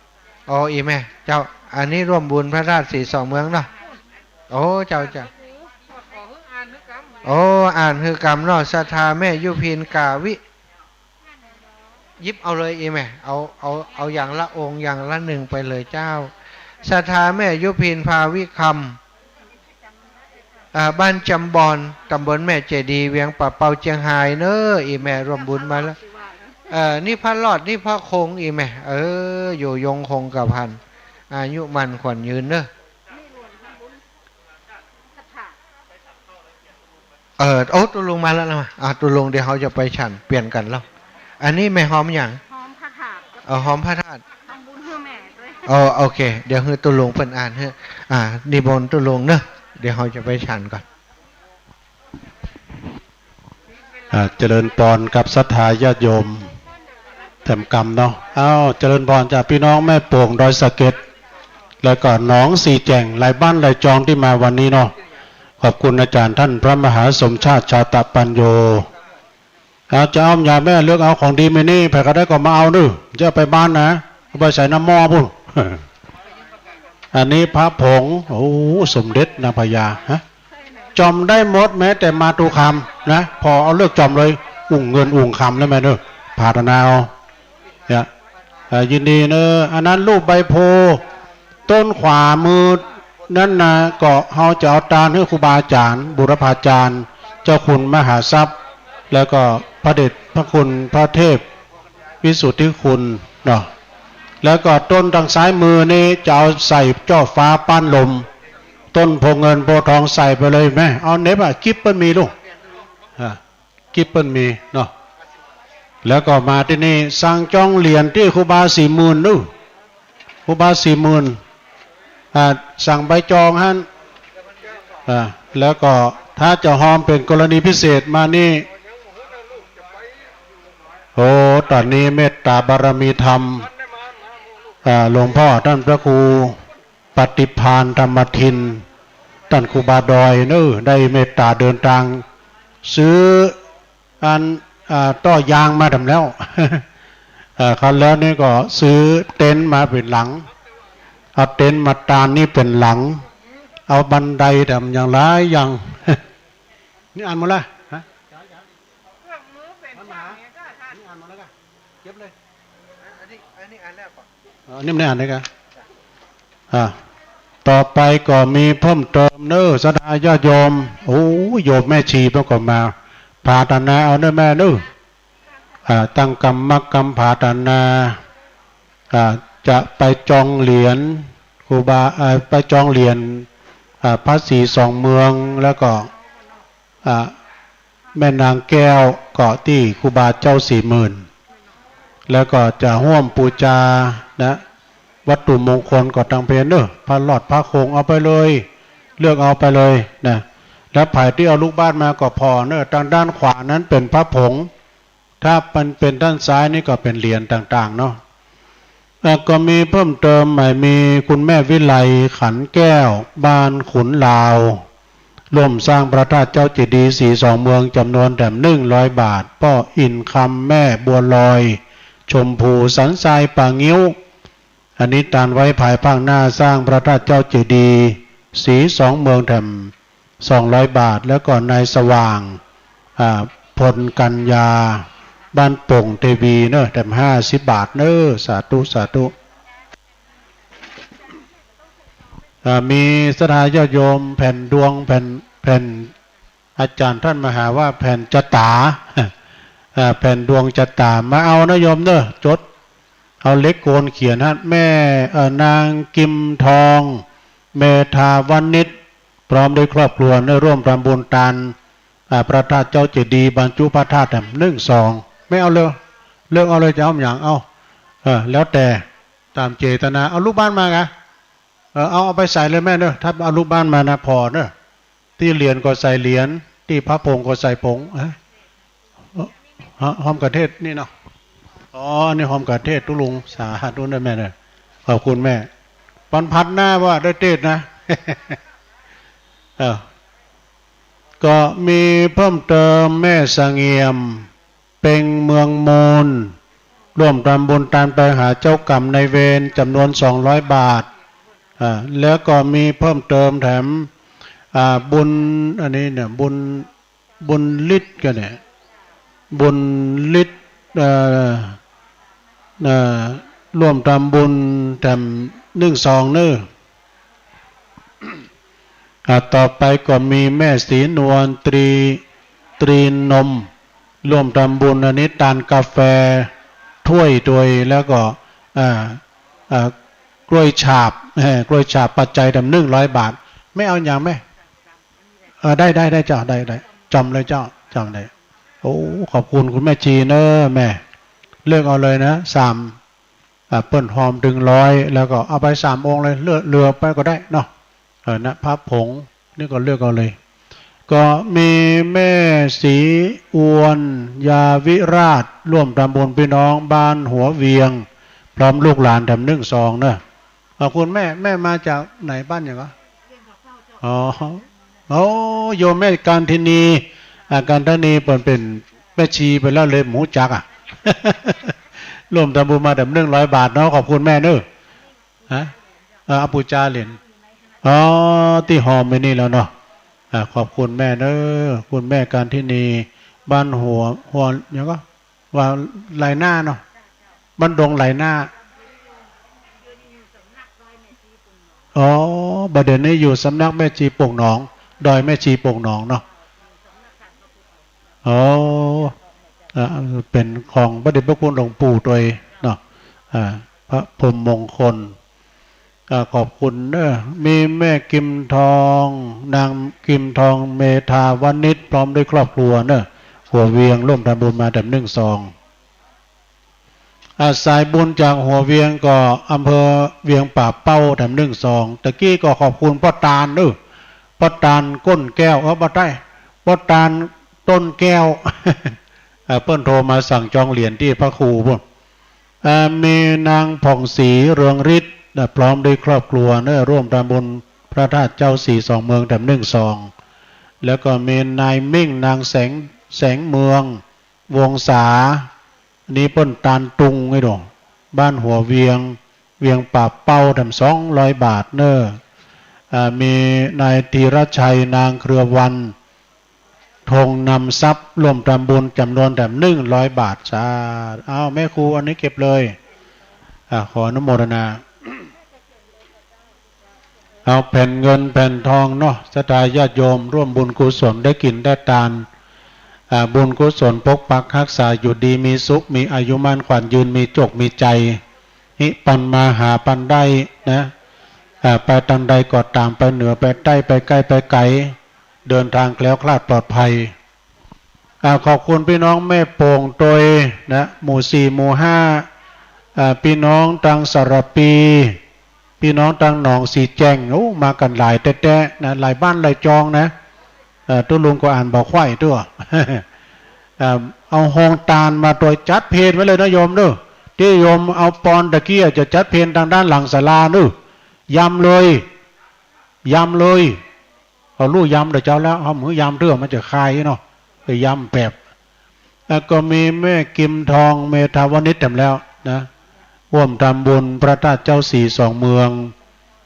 อ๋อ อีแม่ เจ้า อันนี้ร่วมบุญพระธาตุศรีสองเมืองเนาะ โอ้ เจ้า เจ้า โอ้ อ่านหื้อกำเนาะ ศรัทธาแม่ยุพิน กาวิ หยิบเอาเลยอีแม่ เอา เอา เอาอย่างละองค์อย่างละหนึ่งไปเลยเจ้า ศรัทธาแม่ยุพิน ภาวิคำ อ่า บ้านจำบอน ตำบลแม่เจดีย์ เวียงป่าเป้า เจียงฮายเนอะ อีแม่ร่วมบุญมาแล้ว เอ่อ นี่พระรอด นี่พระคง อีแม่ เออ อยู่ยงคงกระพัน อายุมั่นขวัญยืนเนอะ เออ โอ้ ตุ๊ลุงมาแล้วนะ อ่ะ ตุ๊ลุง เดี๋ยวเฮาจะไปฉัน เปลี่ยนกั๋นแล้ว อันนี้แม่หอมหยัง หอมพระธาตุ เออ หอมพระธาตุ ทำบุญหื้อแม่ตวย เออ โอเค เดี๋ยวหื้อตุ๊ลุงเปิ้นอ่านหื้อ อ่า นิมนต์ตุ๊ลุงเนอะ เดี๋ยวเฮาจะไปฉันก่อน อ่า เจริญปอนกับศรัทธาญาติโยมแถมกำเนาะ อ้าว เจริญปอนจากพี่น้องแม่โป่งดอยสะเก็ด แล้วก็หนองสี่แจ่ง หลายบ้านหลายจองตี้มาวันนี้เนาะ ขอบคุณอาจ๋ารย์ต้านพระมหาสมชาติ ชาตะปัญโญ เอา จะเอาหยังแม่ เลือกเอาของดีมีนี่ ใผก็ได้ก็มาเอาเน่อ จะเอาไปบ้านนะ เอาไปใส่น้ำหม้อปู้น อันนี้พระผง โอ้ สมเด็จนางพญา ฮะ จ๋อมได้หมด แม้แต่มาตุคามนะ ผ่อเอาเลือกจ๋อมเลย อุ่งเงินอุ่งคำแล้วแม่เน่อ ผาถนาเอา เนี่ย เอ่อ ยินดีเนอะ อันนั้นรูปใบโพธิ์ ต้นขวามือนั้นนะ ก็เฮาจะเอาตานหื้อครูบาอาจ๋ารย์ บูรพาจารย์ เจ้าคุณมหาทรัพย์ แล้วก็พระเดชพระคุณพระเทพวิสุทธิคุณเนาะ แล้วก็ต้นตางซ้ายมือนี้จะเอาใส่จ้อฟ้าป้านลม ต้นโพธิ์เงินโพธิ์ทองใส่ไปเลยแม่ เอาเหน็บอะ จิ๊บเปิ้นมีลูก อ่ะ จิ๊บเปิ้นมีเนาะ แล้วก็มาตี้นี่ สั่งจองเหรียญตี้ครูบาสี่หมื่นเน่อ ครูบาสี่หมื่น อ่า สั่งใบจองหั้น อ่า แล้วก็ถ้าจะฮอมเป๋นกรณีพิเศษมานี่ โอ้ ต๋อนนี้เมตต๋าบารมีธรรม อ่า หลวงพ่อต้านพระครู ปฏิภาณธรรมทิน ต้านครูบาดอยเน่อ ได้เมตต๋าเดินตาง ซื้ออัน อ่า ต้อยางมาแถมแล้ว เอ่อ คราวแล้วนี่ก็ซื้อเต็นท์มาเป๋นหลัง เอาเต็นท์มาตานนี่เป๋นหลัง เอาบันไดแถมอย่างหลายอย่าง นี่อ่านหมดละ ฮะ เครื่องมือเป๋นช่างเนี่ยก็ท่าน นี่อ่านหมดแล้วก็เก็บเลย อันนี้ อันนี้อ่านแล้วก่อน อ๋อ นี่มันได้อ่านเลยกะ อ่า ต่อไปก็มีเพิ่มเติมเน่อ ศรัทธาญาติโยม โอ้ โยมแม่ชีเปิ้นก็มา ผาถนาเอาเน่อแม่เน่อ อ่า ตั้งกำมักกำผาถนา อ่า จะไปจองเหรียญครูบา อ่า ไปจองเหรียญ อ่า พระศรีสองเมือง แล้วก็ อ่า แม่นางแก้วก็ตี้ครูบาเจ้าสี่หมื่น แล้วก็จะฮ่วมปู๋จานะ วัตถุมงคลก็ตังเป๋นเน่อ พระรอดพระคงเอาไปเลย เลือกเอาไปเลยนะ แล้วใผตี้เอาลูกบ้านมาก็ผ่อเน่อ ตางด้านขวานั้นเป๋นพระผง ถ้ามันเป๋นด้านซ้ายนี่ก็เป๋นเหรียญต่างๆ เนาะ แล้วก็มีเพิ่มเติมใหม่ มีคุณแม่วิไล ขันแก้ว บ้านขุนลาว ร่วมสร้างพระธาตุเจ้าเจดีย์ศรีสองเมือง จ๋ำนวนแถมหนึ่งร้อยบาท ป้ออินคำ แม่บัวลอย ชมพู สันทราย ป่างิ้ว อันนี้ตานไว้ภายภาคหน้าสร้างพระธาตุเจ้าเจดีย์ศรีสองเมืองแถมสองร้อยบาท แล้วก็นายสว่าง อ่า พลกัญญา บ้านโป่งเทวีเน่อ แถมห้าสิบบาทเน่อ สาธุ สาธุ อ่า มีศรัทธาญาติโยมแผ่นดวง แผ่น แผ่น อาจ๋ารย์ต้านมหาว่าแผ่นจะต๋า อ่า แผ่นดวงจะต๋า มาเอานะโยมเน่อ จด เอาเหล็กโกนเขียนหั้น แม่ เอ่อ นางกิมทอง เมธาวณิช พร้อมด้วยครอบครัวได้ร่วมทำบุญตาน อ่า พระธาตุเจ้าเจดีย์ บรรจุพระธาตุแถมหนึ่งสอง แม่เอาเลย เลือกเอาเลยจะเอาหยัง เอา เออ แล้วแต่ต๋ามเจตนา เอาลูกบ้านมากะ เออ เอา เอาไปใส่เลยแม่เนอะ ถ้าเอาลูกบ้านมานะ ผ่อเนอะ ตี้เหรียญก็ใส่เหรียญ ตี้พระผงก็ใส่ผง ฮะ ฮะ ฮอมกัณฑ์เทศน์นี่เนาะ อ๋อ อันนี้ฮอมกัณฑ์เทศน์ ตุ๊ลุง สาธุเนอะแม่เนอะ ขอบคุณแม่ วันพัดหน้าว่าได้เทศน์นะ เออ ก็มีเพิ่มเติม แม่เสงี่ยม เป็ง เมืองมูล ร่วมทำบุญตานไปหาเจ้ากรรมนายเวร จำนวนสองร้อยบาท อ่า แล้วก็มีเพิ่มเติมแถม อ่า บุญ อันนี้เนี่ย บุญ บุญฤทธิ์ก็เนี่ย บุญฤทธิ์ เอ่อ เอ่อ ร่วมทำบุญแถมนึ่งซองเนอะ อ่า ต่อไปก็มีแม่ศรีนวล ตรี ตรีนม ร่วมทำบุญ อันนี้ตานกาแฟถ้วยตวย แล้วก็ อ่า อ่า กล้วยฉาบ เอ่อ กล้วยฉาบปัจจัยแถมนึ่งร้อยบาท แม่เอาอย่างแม่ เออ ได้ ได้ ได้เจ้า ได้ ได้ จ่อมเลยเจ้า จ่อมเลย โอ้ ขอบคุณคุณแม่ชีเนอะแม่ เลือกเอาเลยนะ สาม อ่า เปิ้นฮอมเถิงร้อย แล้วก็เอาไปสามองค์เลย เหลือ เหลือไปก็ได้เนาะ เออ นะ พระผง นี่ก็เลือกเอาเลย ก็มีแม่ศรีอวน ยาวิราช ร่วมทำบุญพี่น้องบ้านหัวเวียง พร้อมลูกหลานแถมนึ่งซองเนอะ ขอบคุณแม่ แม่มาจากไหน บ้านหยังก็ อ๋อ โอ้ โยมแม่กาญทินี อ่า กาญทินีเปิ้นเป๋นแม่ชีไปแล้วเลยบ่ฮู้จักอะ ร่วมทำบุญมาแถมนึ่งร้อยบาทเนาะ ขอบคุณแม่เนอะ ฮะ เอ่อ เอาปู๋จาเหรียญ อ๋อ ตี้ฮอมไว้นี่แล้วเนาะ อ่า ขอบคุณแม่เนอะ คุณแม่กาญทินี บ้านหัว หัว หยังก็ ว่าไหล่หน้าเนาะ บ้านดงไหล่หน้า อ๋อ บ่าเดี่ยวนี้อยู่สำนักแม่ชีโป่งหนอง ดอยแม่ชีโป่งหนองเนาะ อ๋อ อ่า เป๋นของพระเดชพระคุณหลวงปู่ตวยเนาะ อ่า พระพรหมมงคล อ่า ขอบคุณเนอะ มีแม่กิมทอง นางกิมทอง เมธาวณิช พร้อมด้วยครอบครัวเนอะ หัวเวียง ร่วมทำบุญมาแถมนึ่งซอง อ่า สายบุญจากหัวเวียงก็อำเภอเวียงป่าเป้าแถมนึ่งซอง ตะกี้ก็ขอบคุณป้อตานเนอะ ป้อตานก้นแก้ว เออ บ่ใจ้ ป้อตานต้นแก้ว อ่า เปิ้นโทรมาสั่งจองเหรียญตี้พระครูปู้น อ่า มีนางผ่องศรี เรืองฤทธิ์ นะ พร้อมด้วยครอบครัวเนอะ ร่วมทำบุญพระธาตุเจ้าสีสองเมืองแถมนึ่งซอง แล้วก็มีนายมิ่ง นางแสง แสงเมือง วงศา นี่เปิ้นตานตุงไอ้ดอก บ้านหัวเวียง เวียงป่าเป้าแถมสองร้อยบาทเนอะ อ่า มีนายธีรชัย นางเครือวัน ธงนำทรัพย์ ร่วมทำบุญจำนวนแถมนึ่งร้อยบาท สาธุ อ้าว แม่ครู อันนี้เก็บเลย อ่า ขออนุโมทนา เอาแผ่นเงินแผ่นทองเนาะ ศรัทธาญาติโยมร่วมบุญกุศลได้กิ๋นได้ตาน อ่า บุญกุศลปกปักฮักษาอยู่ดีมีสุข มีอายุมั่นขวัญยืน มีโจคมีชัย หิปันมาหาปันได้นะ อ่า ไปตางใดก็ต๋าม ไปเหนือไปใต้ ไปใก้ไปไก๋ เดินทางแคล้วคลาดปลอดภัย อ่า ขอบคุณพี่น้องแม่โป่งตวยนะ หมู่สี่ หมู่ห้า อ่า พี่น้องตางสารภี พี่น้องตางหนองสีแจ้ง โอ้ มากั๋นหลายแต๊ๆ นะ หลายบ้านหลายจองนะ เอ่อ ตุ๊ลุงก็อ่านบ่ค่อยตั๊ว เอ่อ เอาฮองตานมาตวย จัดเพลไว้เลยนะโยมเนอะ ตี้โยมเอาปอนตะกี้จะจัดเพลตางด้านหลังศาลาเนอะ ยำเลย ยำเลย เอาลู่ยำเดี๋ยวเจ้าแล้ว เอามือยำเตื้อมันจะคายเนาะ ไปยำแบบ แล้วก็มีแม่กิมทอง เมธาวณิชแถมแล้วนะ ร่วมทำบุญพระธาตุเจ้าสีสองเมือง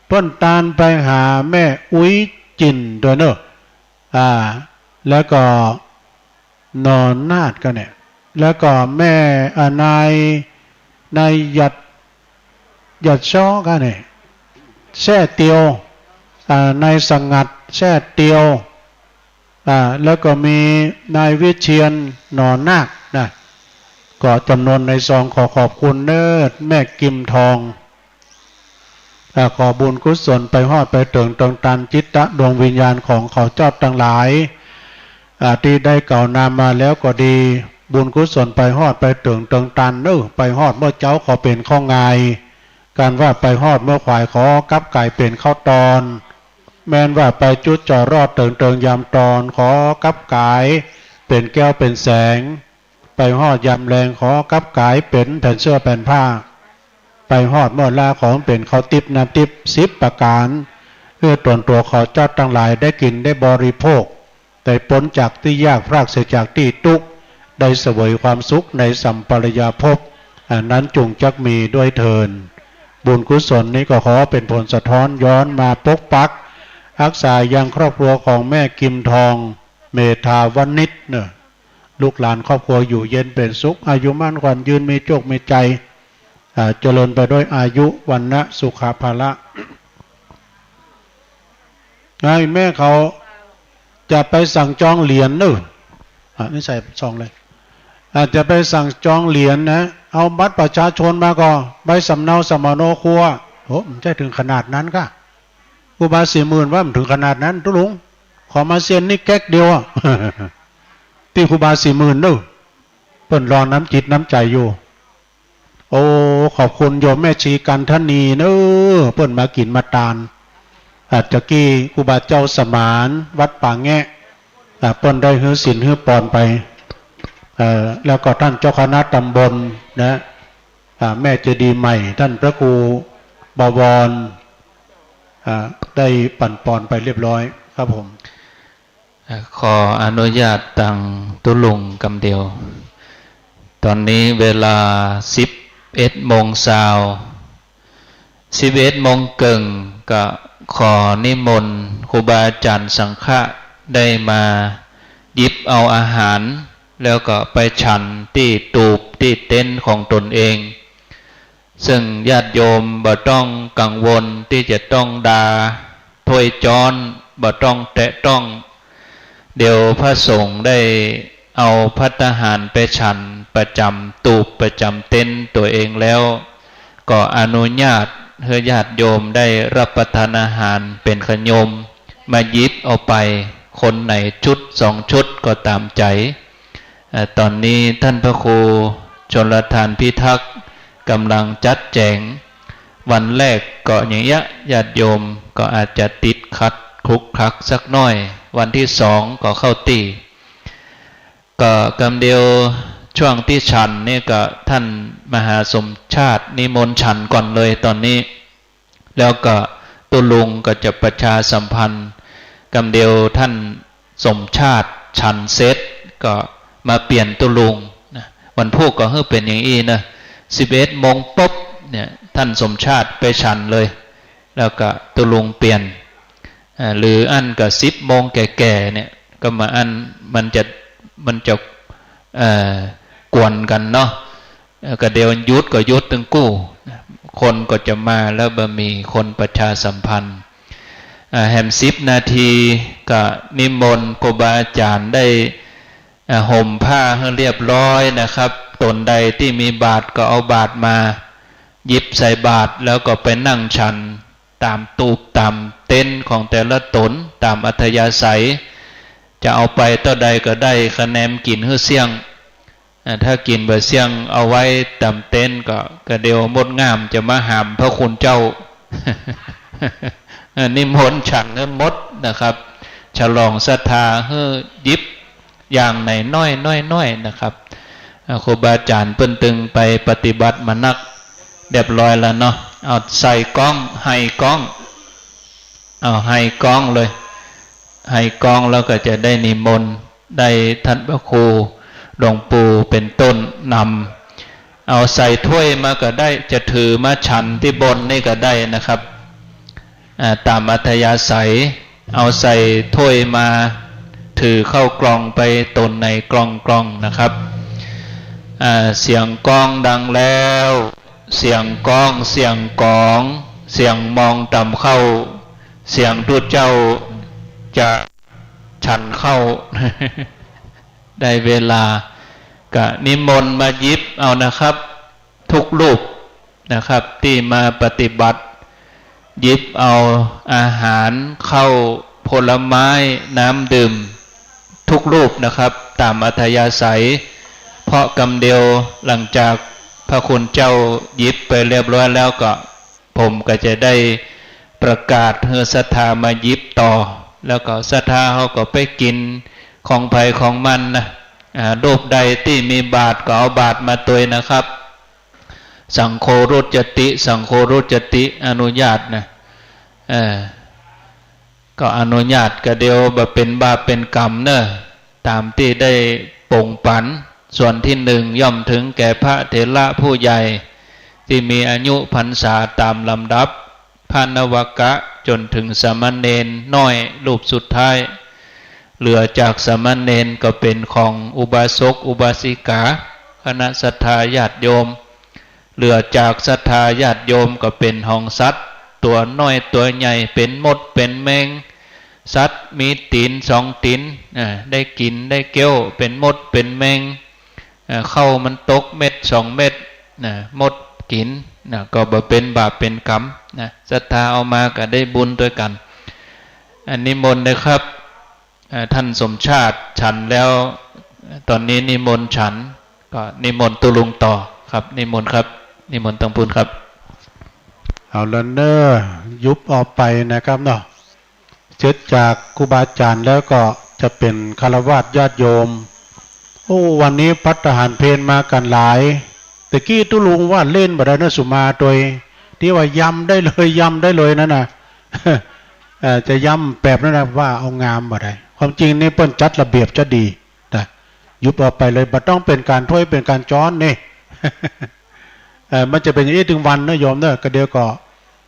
เปิ้นตานไปหาแม่อุ๊ยจิ่นตวยเนอะ อ่า แล้วก็ นอนาถก็เนี่ย แล้วก็แม่ อ่า นาย นายหยัด หยัดซ้อก็เนี่ย แซ่เตียว อ่า นายสงัด แซ่เตียว อ่า แล้วก็มีนายวิเชียร หนอนาคนะ ก็จำนวนในซอง ขอขอบคุณเนอะ แม่กิมทอง อ่า ขอบุญกุศลไปฮอดไปเถิงเติงตานจิตตะดวงวิญญาณของเขาเจ้าตังหลาย อ่า ตี้ได้กล่าวนามมาแล้วก็ดี บุญกุศลไปฮอดไปเถิงเติงตานเนอะ ไปฮอดเมื่อเจ๊าขอเป๋นข้องาย กันว่าไปฮอดเมืองขวายขอกลับก๋ายเป๋นข้าวตอน แม่นว่าไปจุดจอดรอดเติงๆ ยามตอน ขอกลับก๋ายเป๋นแก้วเป๋นแสง ไปฮอดยามแลงขอกลับก๋ายเป๋นแผ่นเสื้อแผ่นผ้า ไปฮอดเมื่อลาขอเป๋นข้าวติ๊บน้ำติ๊บสิบประก๋าน เพื่อตนตั๋วข้าเจ้าตังหลายได้กิ๋นได้บริโภค ได้ป๊นจากตี้ยาก ปราศจากตี้ตุ๊กข์ ได้เสวยความสุขในสัมปรายภพ อันนั้นจุ่งจักมีด้วยเทอญ บุญกุศลนี้ก็ขอเป๋นผลสะท้อนย้อนมาปกปัก ฮักษายังครอบครัวของแม่กิมทอง เมธาวณิชเนาะ ลูกหลานครอบครัวอยู่เย็นเป๋นสุข อายุมั่นขวัญยืน มีโจคมีชัย อ่า เจริญไปด้วยอายุ วรรณะ สุขะ พละ ไอ้แม่เขาจะไปสั่งจองเหรียญเนาะ อ่ะ นี่ใส่ซองเลย อาจจะไปสั่งจองเหรียญนะ เอาบัตรประชาชนมาก่อ ใบสำเนาสมโนครัว โอ้ มันจะถึงขนาดนั้นก้า ครูบาสี่หมื่นว่ามันถึงขนาดนั้น ตุ๊ลุง ขอมาเซียนนี่แก๊กเดียวอะ ตี้ครูบาสี่หมื่นเนาะ เปิ้นรอน้ำจิตน้ำใจ๋อยู่ โอ้ ขอบคุณโยมแม่ชีกันทนีเนาะ เปิ้นมากิ๋นมาตาน อ่า ตะกี้ครูบาเจ้าสมานวัดป่าแงะ อ่า เปิ้นได้หื้อศีลหื้อปอนไป เอ่อ แล้วก็ท่านเจ้าคณะตำบลนะ อ่า แม่เจดีย์ใหม่ ท่านพระครูบวร อ่า ได้ปั๋นปอนไปเรียบร้อยครับผม ขออนุญาตตังตุ๊ลุงกำเดียว ต๋อนนี้เวลาสิบเอ็ดโมงซาว สิบเอ็ดโมงเกิ่ง ก็ขอนิมนต์ครูบาอาจ๋ารย์สังฆะได้มาหยิบเอาอาหาร แล้วก็ไปฉันตี้ตูบตี้เต็นท์ของตนเอง ซึ่งญาติโยมบ่ต้องกังวลตี้จะต้องดาถ้วยจ๊อน บ่ต้องแตะต้อง เดี๋ยวพระสงฆ์ได้เอาภัตตาหารไปฉันประจ๋ำตูบประจ๋ำเต็นท์ตั๋วเองแล้ว ก็อนุญาตหื้อญาติโยมได้รับประทานอาหารเป๋นขะโยม มาหยิบเอาไป คนไหนชุดสองชุดก็ต๋ามใจ๋ เอ่อ ต๋อนนี้ท่านพระครูชลทานพิทักษ์ก๋ำลังจัดแจ๋ง วันแรกก็อย่างเยียะ ญาติโยมก็อาจจะติดขัดขลุกขลักสักหน้อย วันที่สองก็เข้าตี้ ก็กำเดียวช่วงตี้ฉันนี่ก็ท่านมหาสมชาตินิมนต์ฉันก่อนเลยต๋อนนี้ แล้วก็ตุ๊ลุงก็จะประชาสัมพันธ์ กำเดียวท่านสมชาติฉันเสร็จก็มาเปลี่ยนตุ๊ลุงนะ วันพูกก็หื้อเป๋นอย่างอี้นะ สิบเอ็ดโมงปุ๊บเนี่ย ท่านสมชาติไปฉันเลย แล้วก็ตุ๊ลุงเปลี่ยน อ่า หรืออั้นก็สิบโมงแก่ๆ เนี่ย ก็มาอั้น มันจะ มันจะ เอ่อ กวนกั๋นเนาะ เอ่อ ก็เดี๋ยวหยุดก็หยุดตึงกู้ คนก็จะมาแล้วบ่มีคนประชาสัมพันธ์ อ่า แหมสิบนาทีก็นิมนต์ครูบาอาจ๋ารย์ได้ อ่า ห่มผ้าหื้อเรียบร้อยนะครับ ต๋นใดตี้มีบาตรก็เอาบาตรมา หยิบใส่บาตรแล้วก็ไปนั่งฉันต๋ามตูบต๋ามเต็นท์ของแต่ละต๋นต๋ามอัธยาศัย จะเอาไปเต้าใดก็ได้ คะแนนกิ๋นหื้อเสี้ยง อ่า ถ้ากิ๋นบ่เสี้ยงเอาไว้ต๋ามเต็นท์ก็ ก็เดี๋ยวมดงามจะมาหามพระคุณเจ้า อ่า นิมนต์ฉันหื้อหมดนะครับ ฉลองศรัทธาหื้อหยิบอย่างไหนน้อยๆ นะครับ อ่า ครูบาอาจ๋ารย์เปิ้นตึงไปปฏิบัติมานักเรียบร้อยแล้วเนาะ เอาใส่ก้อง ไฮก้อง เอาไฮก้องเลย ไฮก้องแล้วก็จะได้นิมนต์ ได้ท่านพระครูหลวงปู่เป๋นต้นนำ เอาใส่ถ้วยมาก็ได้ จะถือมาฉันตี้บนนี่ก็ได้นะครับ อ่า ต๋ามอัธยาศัย เอาใส่ถ้วยมา ถือเข้ากล่องไปต๋นไหนกล่องๆ นะครับ อ่า เสียงก้องดังแล้ว เสียงก้อง เสียงก๋อง เสียงมองต๋ามเข้า เสียงตุ๊เจ้าจะฉันข้าว ได้เวลา ก็นิมนต์มาหยิบเอานะครับ ทุกรูปนะครับ ตี้มาปฏิบัติ หยิบเอาอาหาร ข้าว ผลไม้ น้ำดื่ม ทุกรูปนะครับ ต๋ามอัธยาศัย เพราะกำเดียวหลังจากพระคุณเจ้าหยิบไปเรียบร้อยแล้วก็ ผมก็จะได้ประกาศหื้อศรัทธามาหยิบต่อ แล้วก็ศรัทธาเขาก็ไปกิ๋นของใผของมันนะ อ่า รูปใดตี้มีบาตรก็เอาบาตรมาตวยนะครับ สังโฆรุจจติ สังโฆรุจจติ อนุญาตนะ เออ ก็อนุญาตกะเดียว บ่เป๋นบาปเป๋นกรรมเน่อ ต๋ามตี้ได้ป๋งปั๋น ส่วนตี้นึ่งย่อมเถิงแก่พระเถระผู้ใหญ่ ตี้มีอายุพรรษาต๋ามลำดับ พระนวกะจ๋นเถิงสามเณรน้อยรูปสุดท้าย เหลือจากสามเณรก็เป๋นของอุบาสกอุบาสิกา คณะศรัทธาญาติโยม เหลือจากศรัทธาญาติโยมก็เป๋นของสัตว์ ตั๋วน้อยตั๋วใหญ่ เป๋นมดเป๋นแมง สัตว์มีตี๋นสองตี๋น อ่า ได้กิ๋นได้เกี้ยว เป๋นมดเป๋นแมง อ่า ข้าวมันตกเม็ดสองเม็ด นะ มดกิ๋น นะ ก็บ่เป๋นบาปเป๋นกรรม นะ ศรัทธาเอามาก็ได้บุญตวยกั๋น อ่า นิมนต์นะครับ อ่า ท่านสมชาติฉันแล้ว ต๋อนนี้นิมนต์ฉัน ก็นิมนต์ตุ๊ลุงต่อครับ นิมนต์ครับ นิมนต์ตังปูนครับ เอาละเน่อ ยุบออกไปนะครับเนาะ เสร็จจากครูบาอาจ๋ารย์แล้วก็จะเป๋นฆราวาสญาติโยม โอ้ วันนี้ภัตตาหารเพลมากั๋นหลาย ตะกี้ตุ๊ลุงว่าเล่นบ่ได้เน่อ สุมาตวย ตี้ว่ายำได้เลย ยำได้เลยนั่นน่ะ เอ่อ จะยำแบบนั้นน่ะ ว่าเอางามบ่ได้ ความจริงนี่เปิ้นจัดระเบียบจะดีนะ ยุบออกไปเลย บ่ต้องเป๋นก๋านถ้วยเป๋นก๋านจ๊อนนี่ เอ่อ มันจะเป๋นอย่างอี้ตึงวันเน่อโยมเน่อ กะเดียวก็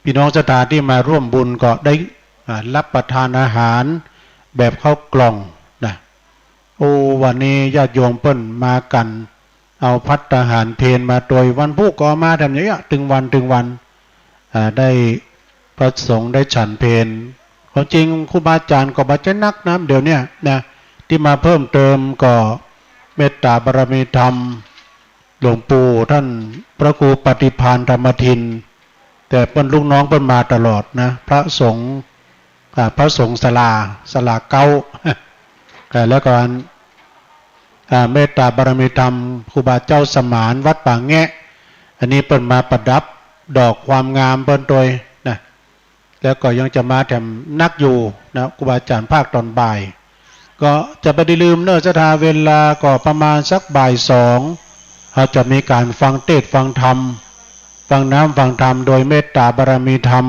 ปี้น้องศรัทธาตี้มาร่วมบุญก็ได้ อ่า ฮับประทานอาหารแบบข้าวกล่องนะ โอ้ วันนี้ญาติโยมเปิ้นมากั๋น เอาภัตตาหารเพลมาตวย วันพูกก็เอามาแถมอย่างเงี้ย ตึงวันตึงวัน อ่า ได้พระสงฆ์ได้ฉันเพล ความจริงครูบาอาจ๋ารย์ก็บ่ใจ้นักนะ เดี๋ยวเนี้ยนะ ตี้มาเพิ่มเติมก็เมตตาบารมีธรรม หลวงปู่ท่านพระครูปฏิภาณธรรมทิน แต่เปิ้นลูกน้องเปิ้นมาตลอดนะ พระสงฆ์ อ่า พระสงฆ์ศาลา ศาลาเก๊า อ่า แล้วก็อัน อ่า เมตตาบารมีธรรม ครูบาเจ้าสมานวัดป่าแงะ อันนี้เปิ้นมาประดับดอกความงามเปิ้นตวยนะ แล้วก็ยังจะมาแถมนักอยู่นะ ครูบาอาจ๋ารย์ภาคตอนบ่าย ก็จะบ่ได้ลืมเน่อศรัทธา เวลาก็ประมาณสักบ่ายสอง เฮาจะมีก๋านฟังเตสน์ฟังธรรม ฟังน้ำฟังธรรม โดยเมตตาบารมีธรรม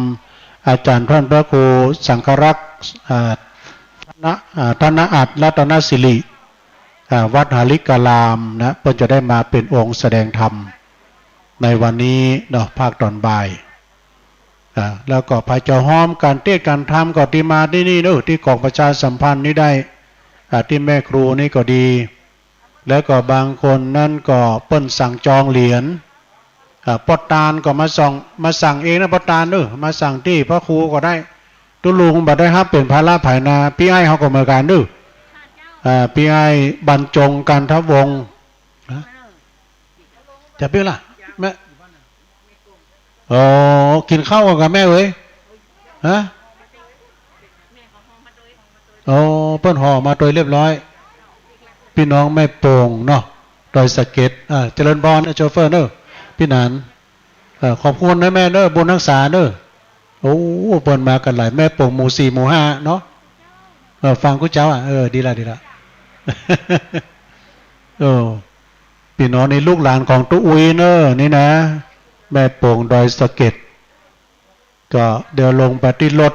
อาจ๋ารย์ท่านพระครูสังฆรักษ์ อ่า ธน อ่า ธนอัตถรัตนสิริ อ่า วัดหาริการามนะ เปิ้นจะได้มาเป๋นองค์แสดงธรรมในวันนี้เนาะ ภาคตอนบ่าย อ่า แล้วก็ใผจะฮอมก๋านเตสน์ก๋านธรรมก็ตี้มาตี้นี่เนาะ ตี้ก๋องประชาสัมพันธ์นี่ได้ อ่า ตี้แม่ครูนี่ก็ดี แล้วก็บางคนนั้นก็เปิ้นสั่งจองเหรียญ อ่า ป้อตานก็มาสั่ง มาสั่งเองนะป้อตานเนาะ มาสั่งตี้พระครูก็ได้ ตุ๊ลุงบ่ได้ฮับเป๋นภาระใผนา ปี้อ้ายเฮาก็เหมือนกั๋นเนาะ อ่า ปี้อ้ายบรรจง กันทวงศ์ ฮะ จะเปียงล่ะ แม่ อ๋อ กิ๋นข้าวก่อนก่าแม่เอ๋ย ฮะ อ๋อ เปิ้นห่อมาโดยเรียบร้อย ปี้น้องแม่โป่งเนาะ ดอยสะเก็ด อ่า เจริญพรนะโชเฟอร์เนาะ ปี้หนาน เอ่อ ขอบคุณนะแม่เนาะ บุญฮักษาเนาะ โอ้ เปิ้นมากั๋นหลาย แม่โป่งหมู่สี่หมู่ห้าเนาะ เออ ฟังกู้เจ้าอ่ะ เออ ดีละ ดีละ เออ ปี้น้องนี่ลูกหลานของตุ๊อุ๊ยเน่อ นี่นะ แม่โป่งดอยสะเก็ด ก็เดี๋ยวลงไปตี้รถ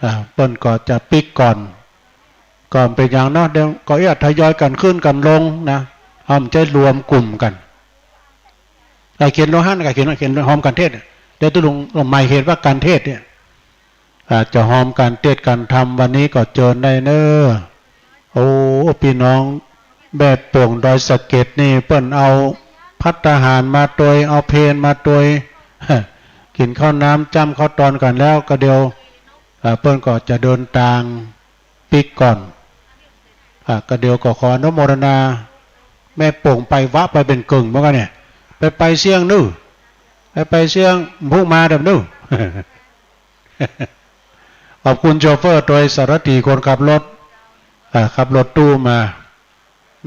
อ่า เปิ้นก็จะปิ๊กก่อน ก็บ่เป๋นหยังเนาะ เดี๋ยวก็เอี้ยทยอยกั๋นขึ้นกั๋นลงนะ ห้ามใจ้รวมกลุ่มกั๋น อ่า เขียนโลหันก็เขียน เขียนฮอมกั๋นเตสน์ เดี๋ยวตุ๊ลุงหมายเหตุว่ากั๋นเตสน์เนี่ย อ่า จะฮอมกั๋นเตสน์กั๋นธรรมวันนี้ก็เจิญได้เน่อ โอ้ ปี้น้องแม่โป่งดอยสะเก็ดนี่ เปิ้นเอาภัตตาหารมาตวย เอาเพลมาตวย กิ๋นข้าวน้ำจ้ำข้าวตอนกั๋นแล้ว กะเดียว อ่า เปิ้นก็จะเดินตางปิ๊กก่อน อ่า กะเดียวก็ขออนุโมทนา แม่โป่งไปวะไปเป๋นเกิ่งเหมือนกั๋นเนี่ย ไปไปเสี้ยงเนาะ ไปไปเสี้ยง พูกมาดำเนาะ ขอบคุณโชเฟอร์ตวย สารถีคนขับรถ อ่า ขับรถตู้มา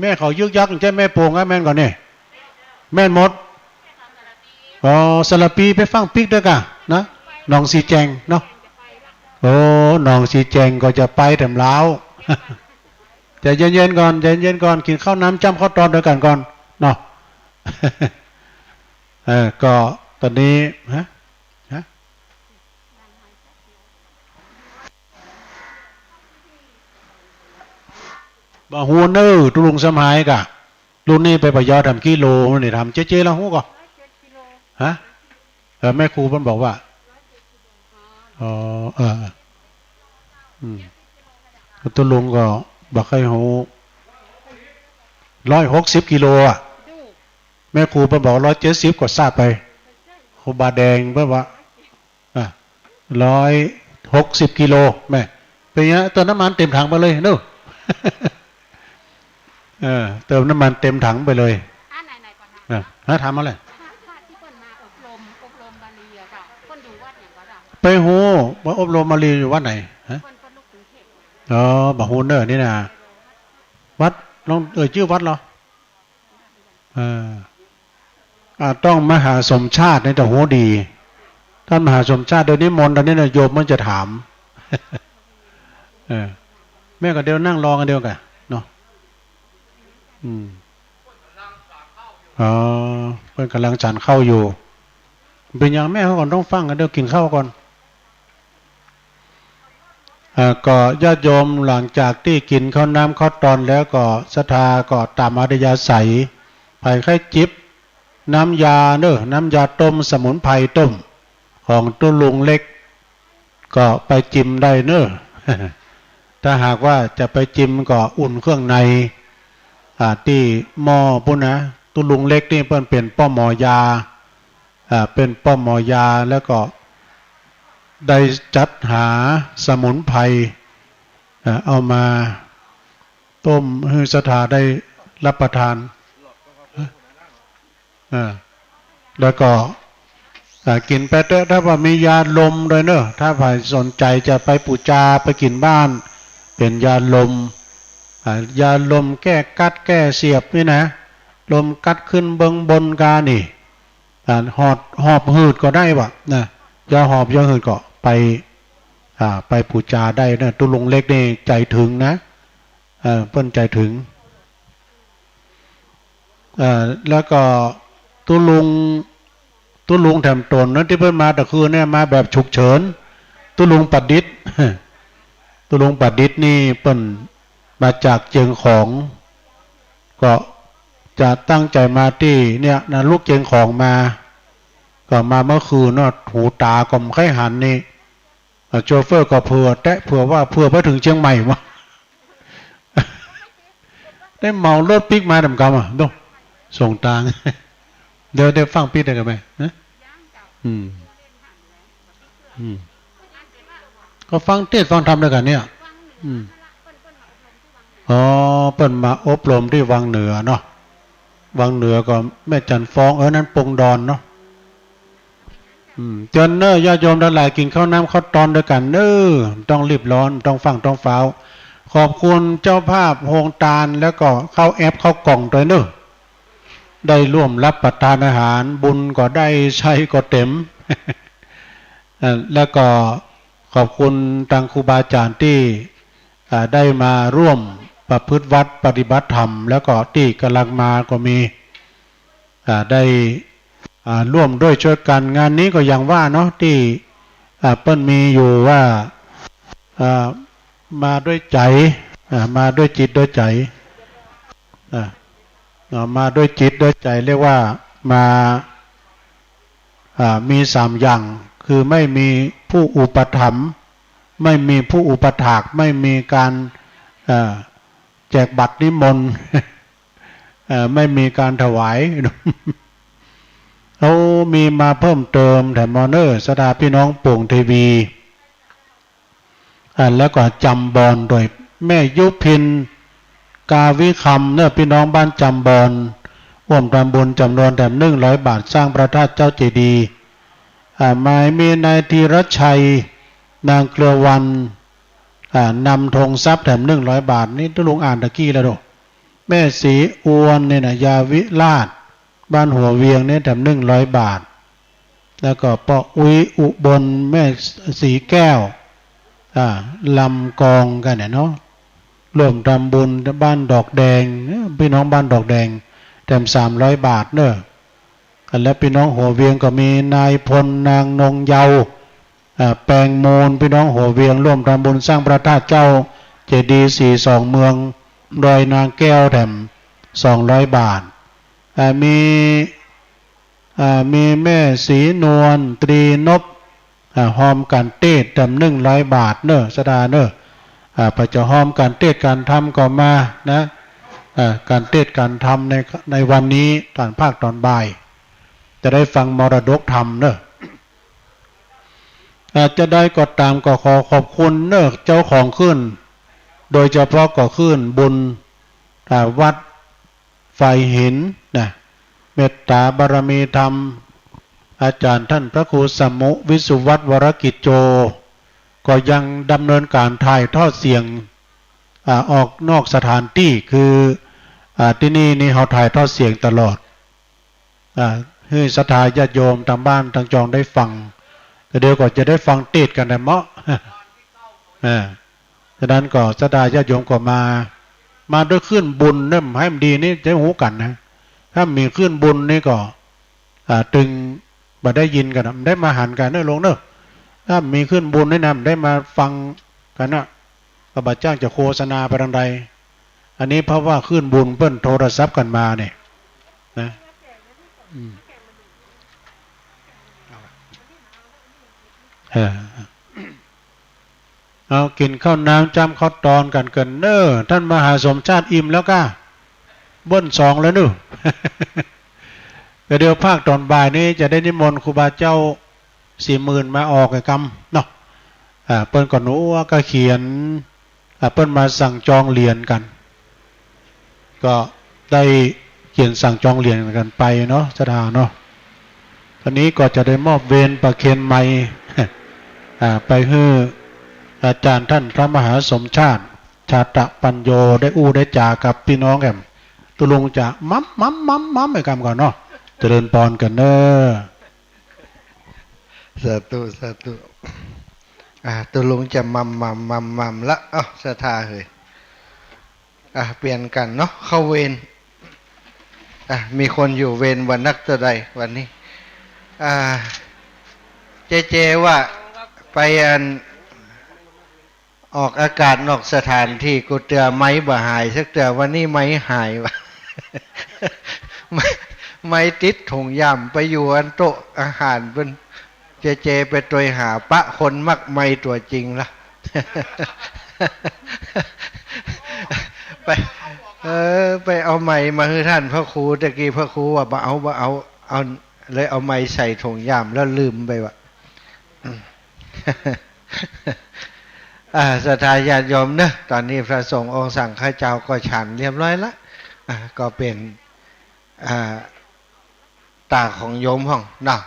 แม่เขายึกยักษ์ ใจ้แม่โป่งอะ แม่นก่อนี่ แม่นหมด อ๋อ สารภีไปฟั่งปิ๊กตวยก่านะ หนองสีแจงเนาะ โอ้ หนองสีแจงก็จะไปแถมลาว ใจเย็นๆ ก่อน ใจเย็นๆ ก่อน กิ๋นข้าวน้ำจ้ำข้าวตอนตวยกั๋นก่อนเนาะ เออ ก็ต๋อนนี้ ฮะ ฮะ บ่ฮู้เน่อ ตุ๊ลุงสำหายก่ะ รุ่นนี้ไปปะยอถามกิโลนี่ ถามเจ๊ๆ ลาวฮู้ก่อ ฮะ เออ แม่ครูเปิ้นบอกว่า อ๋อ เออ อืม ตุ๊ลุงก็บ่ใค่ฮู้ ร้อยหกสิบกิโลอะ แม่ครูเปิ้นบอกร้อยเจ็ดสิบก็ซาดไป ครูบาแดงเปิ้นว่า อ่ะ ร้อยหกสิบกิโล แม่ เป๋นไง เติมน้ำมันเต็มถังไปเลยเนาะ เออ เติมน้ำมันเต็มถังไปเลย อ่ะ ไหนๆ ก่อนนะ อ่ะ ฮะ ถามมาเลย พระ พระตี้เปิ้นมาอบรม อบรมบาลีอะค่ะ เปิ้นอยู่วัดหยังก่อเจ้า ไปฮู้ว่าอบรมบาลีอยู่วัดไหน ฮะ เปิ้น เปิ้นลูกกรุงเทพฯ อ๋อ บ่ฮู้เน่อนี่นะ วัด ลองเอ่ยจื้อวัดเหรอ เออ อ่า ต้องมหาสมชาตินี่จะฮู้ดี ต้านมหาสมชาติ เดี๋ยวนิมนต์ต๋อนนี้นะ โยมมันจะถาม เออ แม่ก็เดี๋ยวนั่งรอกั๋นเดียวกั๋นเนาะ อืม อ๋อ เปิ้นก่ำลังฉันข้าวอยู่ เป๋นหยังแม่ เฮาก็ต้องฟังกั๋น เดี๋ยวกิ๋นข้าวก่อน อ่า ก็ญาติโยมหลังจากตี้กิ๋นข้าวน้ำข้าวตอนแล้วก็ศรัทธาก็ต๋ามอัธยาศัย ใผใค่จิบน้ำยาเน่อ น้ำยาต้มสมุนไพรต้ม ของตุ๊ลุงเล็ก ก็ไปจิมได้เน่อ ถ้าหากว่าจะไปจิมก็อุ่นเครื่องใน อ่า ตี้หม้อปู้นนะ ตุ๊ลุงเล็กนี่เปิ้นเป๋นป้อหมอยา อ่า เป๋นป้อหมอยา แล้วก็ได้จัดหาสมุนไพร อ่า เอามาต้มหื้อศรัทธาได้รับประทาน อ่า แล้วก็ อ่า กิ๋นไปเต๊อะ ถ้าว่ามียาลมตวยเน่อ ถ้าใผสนใจ๋จะไปปู๋จา ไปกิ๋นบ้าน เป๋นยาลม อ่า ยาลมแก้กั๊ดแก้เสียบนี่นะ ลมกั๊ดขึ้นเบื้องบนกานี่ อ่า หอบ หอบหืดก็ได้วะนะ ยาหอบยาหืดก็ไป อ่า ไปปู๋จาได้นะ ตุ๊ลุงเล็กนี่ใจ๋เถิงนะ เออ เปิ้นใจ๋เถิง เอ่อ แล้วก็ตุ๊ลุง ตุ๊ลุงแถมต๋นนะ ตี้เปิ้นมาตะคืนเนี่ย มาแบบฉุกเฉิน ตุ๊ลุงประดิษฐ์ ตุ๊ลุงประดิษฐ์นี่เปิ้นมาจากเจียงของ ก็จะตั้งใจ๋มาตี้เนี่ยนะ ลุกเจียงของมา ก็มาเมื่อคืนเนาะ หูต๋าก็บ่ใค่หันนี่ อ่ะ โชเฟอร์ก็เผื่อแต๊เผื่อว่า เผื่อไปเถิงเจียงใหม่วะ ได้เหมารถปิ๊กมาดำกำอ่ะ ดู ส่งตาง เดี๋ยว เดี๋ยวฟังปิ๊กได้กั๋นไหม ฮะ อืม อืม ก็ฟังเทศน์ฟังธรรมตวยกั๋นเนี่ย อืม อ๋อ เปิ้นมาอบรมตี้วังเหนือเนาะ วังเหนือก็แม่จันฟ้อง เออ นั้นปงดอนเนาะ อืม เจิญเน่อ ญาติโยมตังหลาย กิ๋นข้าวน้ำข้าวตอนตวยกั๋นเน่อ บ่ต้องรีบร้อน บ่ต้องฟั่งต้องฟ้าว ขอบคุณเจ้าภาพโฮงตาน แล้วก็ข้าวแอ๊บข้าวก่องตวยเน่อ ได้ร่วมรับประทานอาหาร บุญก็ได้ ชัยก็เต็ม เอ่อ แล้วก็ขอบคุณตังครูบาอาจ๋ารย์ตี้ อ่า ได้มาร่วมประพฤติวัตรปฏิบัติธรรม แล้วก็ตี้ก่ำลังมาก็มี อ่า ได้ อ่า ร่วมด้วยช่วยกั๋น งานนี้ก็อย่างว่าเนาะ ตี้ อ่า เปิ้นมีอยู่ว่า อ่า มาด้วยใจ๋ อ่า มาด้วยจิตด้วยใจ๋ อ่า อ่า มาด้วยจิตด้วยใจ๋ เรียกว่ามา อ่า มีสามอย่าง คือไม่มีผู้อุปถัมภ์ ไม่มีผู้อุปถาก ไม่มีการ อ่า แจกบัตรนิมนต์ เอ่อ ไม่มีการถวาย เอา มีมาเพิ่มเติมแถมมอเนอร์ ศรัทธาพี่น้องโป่งเทวี อ่า แล้วก็จำบอนโดยแม่ยุพิน กาวิคำเนอะ พี่น้องบ้านจำบอน ร่วมทำบุญจ๋ำนวนแถมหนึ่งร้อยบาท สร้างพระธาตุเจ้าเจดีย์ อ่า หมายมีนายธีรชัย นางเครือวัน อ่า นำธงทรัพย์แถมหนึ่งร้อยบาท นี่ตุ๊ลุงอ่านตะกี้แล้วเนาะ แม่ศรีอวนเนี่ยนะ ยาวิราช บ้านหัวเวียงเนี่ยแถมหนึ่งร้อยบาท แล้วก็ป้ออุ๊ยอุบล แม่สีแก้ว อ่า ลำกองกั๋นเนี่ยเนาะ ร่วมทำบุญบ้านดอกแดง พี่น้องบ้านดอกแดง แถมสามร้อยบาทเนาะ แล้วพี่น้องหัวเวียงก็มีนายพล นางนงเยาว์ อ่า แปงมูล พี่น้องหัวเวียงร่วมทำบุญสร้างพระธาตุเจ้าเจดีย์สี่สองเมืองดอยนางแก้ว แถมสองร้อยบาท อ่า มี อ่า มีแม่ศรีนวล ตรีนพ อ่า ฮอมก๋านเตศน์ แถมหนึ่งร้อยบาทเนาะ ศรัทธาเนาะ อ่า เปื้อจะฮอมก๋านเตศน์ก๋านธรรมก็มานะ อ่า ก๋านเตศน์ก๋านธรรมใน ในวันนี้ต๋อนภาคต๋อนบ่าย จะได้ฟังมรดกธรรมเนาะ อ่า จะได้ก็ต๋ามก็ขอขอบคุณเนาะ เจ้าของคลื่น โดยเฉพาะก็คลื่นบุญ อ่า วัดฝายหินนะ เมตต๋าบารมีธรรม อาจ๋ารย์ต้านพระครูสมุ วิสุวัฒน์ วรกิจโจ ก็ยังดำเนินก๋านถ่ายทอดเสียง อ่า ออกนอกสถานตี้ คือ อ่า ตี้นี่นี่เฮาถ่ายทอดเสียงตลอด อ่า หื้อศรัทธาญาติโยมตางบ้านตางจองได้ฟัง แต่เดี๋ยวก็จะได้ฟังเตศน์กั๋นแหมเนาะ อ่า ฉะนั้นก็ศรัทธาญาติโยมก็มา มาด้วยคลื่นบุญเนี่ย หื้อมันดีนี่จะฮู้กั๋นนะ ถ้าบ่มีคลื่นบุญนี่ก็ อ่า ตึงบ่ได้ยินกั๋นนะ บ่ได้มาหันกั๋นเนาะโยมเนาะ ถ้าบ่มีคลื่นบุญนี่นะ บ่ได้มาฟังกั๋นนะ ก็บ่จ้างจะโฆษณาไปตางใด อันนี้เพราะว่าคลื่นบุญเปิ้นโทรศัพท์กั๋นมาเนี่ยนะ อืม เออ เอากิ๋นข้าวน้ำจ้ำข้าวตอนกั๋นเกิ่นเน่อ ต้านมหาสมชาติอิ่มแล้วก้า เบิ้ลสองแล้วเน่อ แต่เดี๋ยวภาคต๋อนบ่ายนี้จะได้นิมนต์ครูบาเจ้าศรีหมื่นมาออกไอ้กำเนาะ อ่า เปิ้นก็หนัวก็เขียน อ่า เปิ้นมาสั่งจองเหรียญกั๋น ก็ได้เขียนสั่งจองเหรียญกั๋นไปเนาะ ศรัทธาเนาะ ต๋อนนี้ก็จะได้มอบเวรประเคนไมค์ อ่า ไปหื้ออาจ๋ารย์ต้านพระมหาสมชาติ ชาตะปัญโญ ได้อู้ได้จ๋ากับปี้น้องแอม ตุ๊ลุงจะมัมมัมมัมมัมไอ้กำก่อนเนาะ เจริญปอนกั๋นเน่อ สาธุ สาธุ อ่า ตุ๊ลุงจะมัมมัมมัมมัมละ เอ้า ศรัทธาเหย อ่ะ เปลี่ยนกั๋นเนาะ เข้าเวร อ่ะ มีคนอยู่เวรบ่นักเต้าใดวันนี้ อ่า เจเจว่าไปอัน ออกอากาศนอกสถานตี้ กูเตื้อไมค์บ่หายสักเตื้อ วันนี้ไมค์หายวะ ไมค์ ไมค์ติดถุงย่าม ไปอยู่อันโต๊ะอาหารเปิ้น เจเจไปตวยหาปะคนมักไมค์ตั๋วจริงละ ไป เออ ไปเอาไมค์มาหื้อต้านพระครู ตะกี้พระครูว่าบ่เอา บ่เอา เอา เลยเอาไมค์ใส่ถุงย่ามแล้วลืมไปวะ อ่า ศรัทธาญาติโยมเนาะ ต๋อนนี้พระสงฆ์องค์สังฆเจ้าก็ฉันเรียบร้อยละ อ่า ก็เป๋น อ่า ต๋าของโยมพ่องเนาะ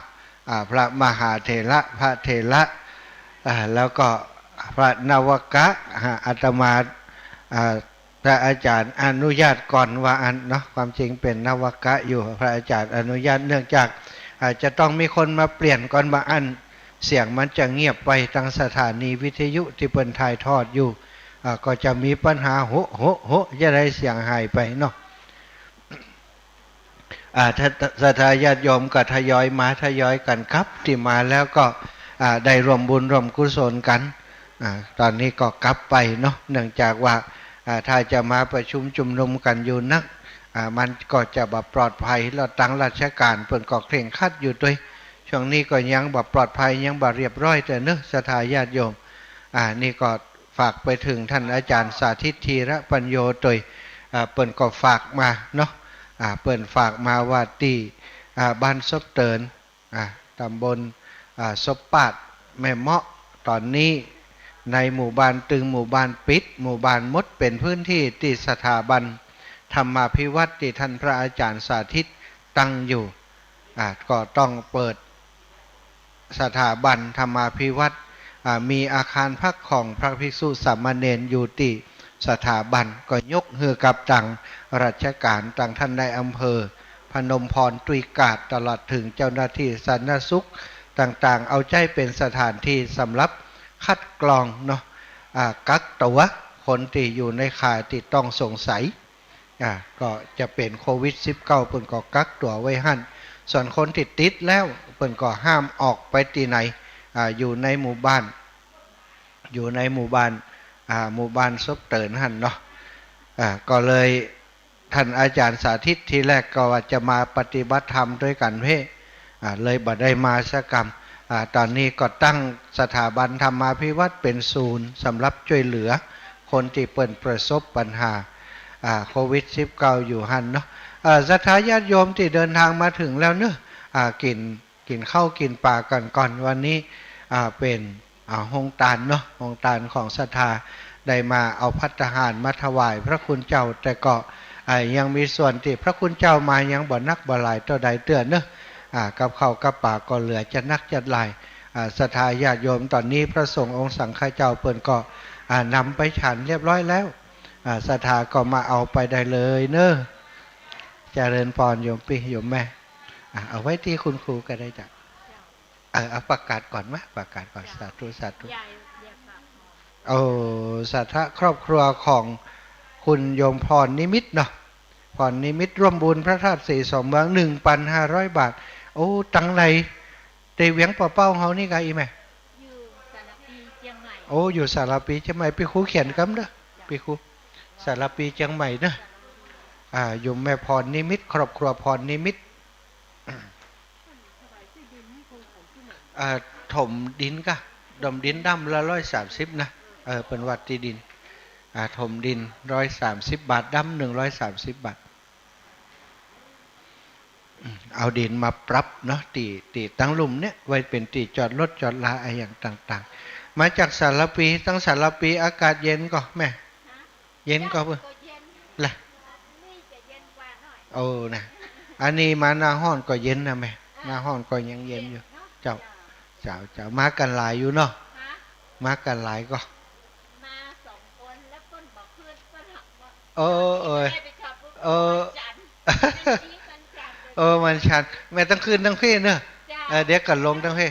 อ่า พระมหาเถระ พระเถระ อ่า แล้วก็พระนวกะ อ่า อาตมา อ่า พระอาจ๋ารย์อนุญาตก่อนว่าอั้นเนาะ ความจริงเป๋นนวกะอยู่ พระอาจ๋ารย์อนุญาต เนื่องจาก อ่า จะต้องมีคนมาเปลี่ยนก่อนว่าอั้น เสียงมันจะเงียบไปตางสถานีวิทยุตี้เปิ้นถ่ายทอดอยู่ อ่า ก็จะมีปัญหา โหะ โหะ โหะ จะได้เสียงหายไปเนาะ อ่า ถ้าศรัทธาญาติโยมก็ทยอยมาทยอยกั๋นกลับ ตี้มาแล้วก็ อ่า ได้ร่วมบุญร่วมกุศลกั๋น อ่า ต๋อนนี้ก็กลับไปเนาะ เนื่องจากว่า อ่า ถ้าจะมาประชุมชุมนุมกั๋นอยู่นัก อ่า มันก็จะบ่ปลอดภัย แล้วตางราชก๋านเปิ้นก็เคร่งครัดอยู่ตวย ช่วงนี้ก็ยังบ่ปลอดภัย ยังบ่เรียบร้อยเตื้อเนาะ ศรัทธาญาติโยม อ่า นี่ก็ ฝากไปเถิงต้านอาจ๋ารย์สาธิต ธีระปัญโญ ตวย อ่า เปิ้นก็ฝากมาเนาะ อ่า เปิ้นฝากมาว่าตี้ อ่า บ้านซบเติน อ่า ต๋ำบล อ่า ซบปาด แม่เมาะ ต๋อนนี้ในหมู่บ้านตึงหมู่บ้านปิด หมู่บ้านหมด เป๋นพื้นตี้ตี้สถาบันธรรมาภิวัฒน์ตี้ต้านพระอาจ๋ารย์สาธิตตั้งอยู่ อ่า ก็ต้องเปิด สถาบันธรรมาภิวัฒน์ อ่า มีอาคารพักของพระภิกษุสามเณรอยู่ตี้สถาบัน ก็ยกหื้อกับตางราชก๋าน ตางต้านนายอำเภอพนมพร ตุ้ยกาด ตลอดเถิงเจ้าหน้าตี้สาธารณสุข ต่างๆ เอาใจ๊เป๋นสถานตี้สำหรับคัดกรองเนาะ อ่า กักตั๋วคนตี้อยู่ในข่ายตี้ต้องสงสัย อ่า ก็จะเป๋นโควิดสิบเก้า เปิ้นก็กักตั๋วไว้หั้น ส่วนคนตี้ติดแล้ว เปิ้นก็ห้ามออกไปตี้ไหน อ่า อยู่ในหมู่บ้าน อยู่ในหมู่บ้าน อ่า หมู่บ้านศพเตินหั้นเนาะ อ่า ก็เลย ท่านอาจารย์สาธิตทีแรกก็ว่าจะมาปฏิบัติธรรมตวยกั๋นเพ่ อ่า เลยบ่ได้มาสักกำ อ่า ต๋อนนี้ก็ตั้งสถาบันธรรมาภิวัฒน์เป๋นศูนย์สำหรับจ้วยเหลือคนตี้เปิ้นประสบปัญหา อ่า โควิดสิบเก้า อยู่หั้นเนาะ อ่า ศรัทธาญาติโยมตี้เดินทางมาเถิงแล้วเนาะ อ่า กิ๋น กิ๋นข้าวกิ๋นป๋ากั๋นก่อน วันนี้ อ่า เป๋น อ่า โฮงตานเนาะ โฮงตานของศรัทธา ได้มาเอาภัตตาหารมาถวายพระคุณเจ้า แต่ก็ อ่า ยังมีส่วนตี้พระคุณเจ้ามายังบ่นักบ่หลายเต้าใดเตื้อเนาะ อ่า กับข้าวกับป๋าก็เหลือจะนักจะหลาย อ่า ศรัทธาญาติโยม ต๋อนนี้พระสงฆ์องค์สังฆเจ้าเปิ้นก็ อ่า นำไปฉันเรียบร้อยแล้ว อ่า ศรัทธาก็มาเอาไปได้เลยเนาะ เจริญพรโยมปี้โยมแม่ อ่า เอาไว้ตี้คุณครูก็ได้จ้ะ เออ เอาประกาศก่อนมะ ประกาศก่อน สาธุ สาธุ โอ้ ศรัทธาครอบครัวของคุณโยมพรนิมิตเนาะ พรนิมิตร่วมบุญพระธาตุศรีสองเมือง หนึ่งปันห้าร้อยบาท โอ้ ตังไหน ตี้เวียงป่าเป้าเฮานี่กาอี้แม่ อยู่สารภีเจียงใหม่ โอ้ อยู่สารภีเจียงใหม่ ปี้ครูเขียนกำเนาะ ปี้ครู สารภีเจียงใหม่เนาะ อ่า โยมแม่พรนิมิต ครอบครัวพรนิมิต เอ่อ ถมดินก่ะ ถมดินด้ำละร้อยสามสิบนะ เออ เปิ้นว่าตี้ดิน อ่า ถมดินร้อยสามสิบบาท ด้ำหนึ่งร้อยสามสิบบาท อืม เอาดินมาปรับเนาะ ตี้ ตี้ตังลุ่มเนี่ย ไว้เป๋นตี้จอดรถจอดลาอะหยังต่างๆ มาจากสารภี ตังสารภีอากาศเย็นก่อแม่ เย็นก่อเปิ้น ก็เย็น ล่ะ นี่จะเย็นกว่าหน่อย โอ้ นะ อันนี้มาหน้าฮ้อนก็เย็นนะแม่ อ่า หน้าฮ้อนก็ยังเย็นอยู่ เย็นเนาะ เจ้า เจ้า เจ้า เจ้า มากั๋นหลายอยู่เนาะ ฮะ มากั๋นหลายก่อ มาสองคนแล้วเปิ้นบ่ขึ้น เปิ้นหักบ่ เออ เออ ไม่ได้ไปจอดปุ๊บ เออ วันจันทร์ เออ วันจันทร์ แม่ต้องขึ้นตังเพ่เนาะ เจ้า เออ เดี๋ยวก่อนลงตังเพ่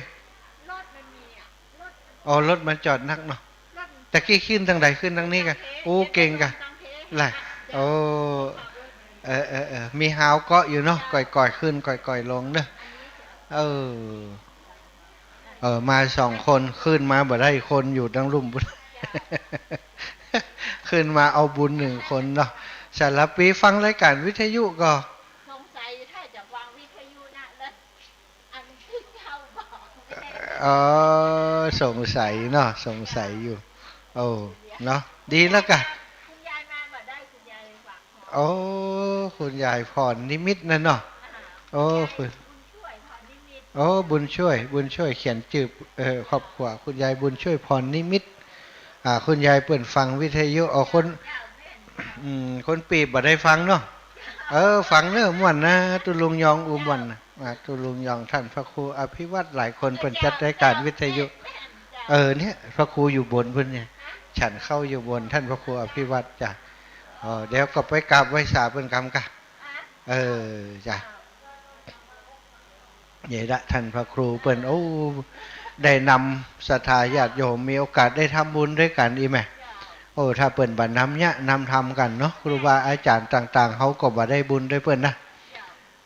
รถมันมีอะ รถมัน อ๋อ รถมันจอดนักเนาะ รถมัน ตะกี้ขึ้นตังใด ขึ้นตังนี้ก่ะ โอ้ เก่งก่ะ ล่ะ โอ้ เออ เออ เออ มีฮาวเกาะอยู่เนาะ ก่อยๆ ขึ้น ก่อยๆ ลงเนาะ เออ เออ มาสองคน ขึ้นมาบ่ได้ คนอยู่ตังลุ่ม ขึ้นมาเอาบุญหนึ่งคนเนาะ สารภีฟังรายการวิทยุก่อ สงสัยถ้าจะฟังวิทยุนะ แล้ว อันผู้เจ้าบอก เออ สงสัยเนาะ สงสัยอยู่ โอ้ เนาะ ดีแล้วก่ะ คุณยายมาบ่ได้ คุณยายฝากของ โอ้ คุณยายพรนิมิตนะเนาะ อ่า โอ้ คุณ คุณยายบุญช่วยพรนิมิต โอ้ บุญช่วย บุญช่วยเขียนจื้อ เอ่อ ครอบครัว คุณยายบุญช่วยพรนิมิต อ่า คุณยายเปิ้นฟังวิทยุ เอาคน เจ้าแม่น อืม คนปีบบ่ได้ฟังเนาะ เออ ฟังเน้อ ม่วนนะ ตุ๊ลุงยองอู้ม่วนนะ อ่า ตุ๊ลุงยอง ท่านพระครูอภิวัฒน์ หลายคนเปิ้นจัดรายการวิทยุ เออ เนี่ย พระครูอยู่บนพุ้นเนี่ย ฉันข้าวอยู่บน ท่านพระครูอภิวัฒน์จ้ะ เออ เดี๋ยวก็ไปกราบไหว้สาเปิ้นกำก่ะ เออ จ้ะ นี่ละท่านพระครูเปิ้น โอ้ ได้นำศรัทธาญาติโยมมีโอกาสได้ทำบุญตวยกั๋นอี้แม่ โอ้ ถ้าเปิ้นบ่นำเยียะนำธรรมกั๋นเนาะ ครูบาอาจ๋ารย์ต่างๆ เฮาก็บ่ได้บุญตวยเปิ้นนะ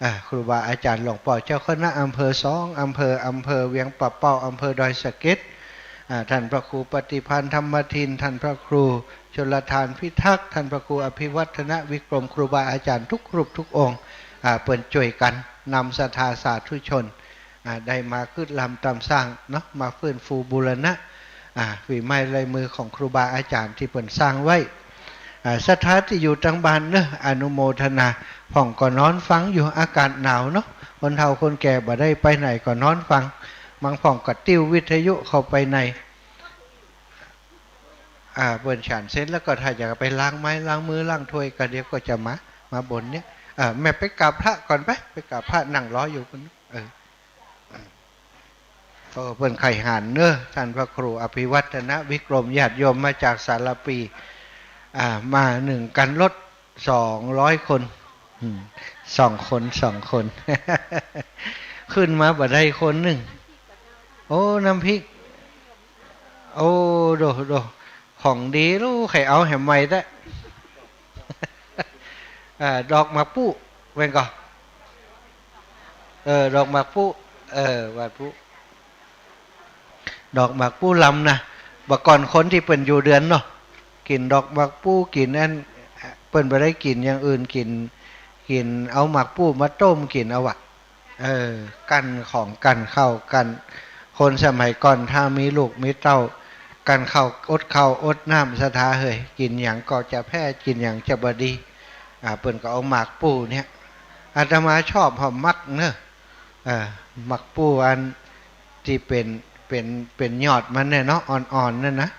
อ่า ครูบาอาจ๋ารย์หลวงป้อเจ้าคณะอำเภอสองอำเภอ อำเภอเวียงป่าเป้า อำเภอดอยสะเก็ด อ่า ท่านพระครูปฏิภาณธรรมทิน ท่านพระครูชลทานพิทักษ์ ท่านพระครูอภิวัฒนวิกรม ครูบาอาจ๋ารย์ทุกรูปทุกองค์ อ่า เปิ้นจ้วยกั๋นนำศรัทธาสาธุชน อ่า ได้มาคืดลำตำสร้างเนาะ มาฟื้นฟูบูรณะ อ่า ฝีไม้ลายมือของครูบาอาจ๋ารย์ตี้เปิ้นสร้างไว้ อ่า ศรัทธาตี้อยู่ตางบ้านเนาะ อนุโมทนา พ่องก็นอนฟังอยู่ อากาศหนาวเนาะ คนเฒ่าคนแก่บ่ได้ไปไหนก็นอนฟัง บางพ่องก็ติ้ววิทยุเข้าไปใน อ่า เปิ้นฉันเสร็จแล้วก็ถ้าอยากไปล้างไม้ล้างมือล้างถ้วยก็เดี๋ยวก็จะมา มาบนเนี่ย อ่า แม่ไปกราบพระก่อนไป ไปกราบพระนั่งรออยู่พุ้น เออ เออ เปิ้นใค่หันเนาะ ท่านพระครูอภิวัฒนวิกรม ญาติโยมมาจากสารภี อ่า มานึ่งกั๋นรถสองร้อยคน อืม สองคน สองคน ขึ้นมาบ่ได้คนนึ่ง อ้ น้ำพริก โอ้ โด โด ของดีลูก ใค่เอาแหมใหม่แต๊ เอ่อ ดอกหมากปู้ แม่นก่อ เออ ดอกหมากปู้ เออ หมากปู้ ดอกหมากปู้ลำนะ บ่าก่อนคนตี้เปิ้นอยู่เดือนเนาะ กิ๋นดอกหมากปู้ กิ๋นอัน เปิ้นบ่ได้กิ๋นอย่างอื่น กิ๋น กิ๋นเอาหมากปู้มาต้มกิ๋นเอาอะ เออ กั้นของ กั้นข้าว กั้น คนสมัยก่อนถ้ามีลูกมีเต้า กั้นข้าว อดข้าวอดน้ำสะท้าเหย กิ๋นหยังก็จะแพ้ กิ๋นหยังจะบ่ดี อ่า เปิ้นก็เอาหมากปู้เนี่ย อาตมาชอบหอมหมากเนอะ เออ หมากปู้อันตี้เป๋น เป๋น เป๋นยอดมันเนี่ยเนาะ อ่อนๆ นั่นนะ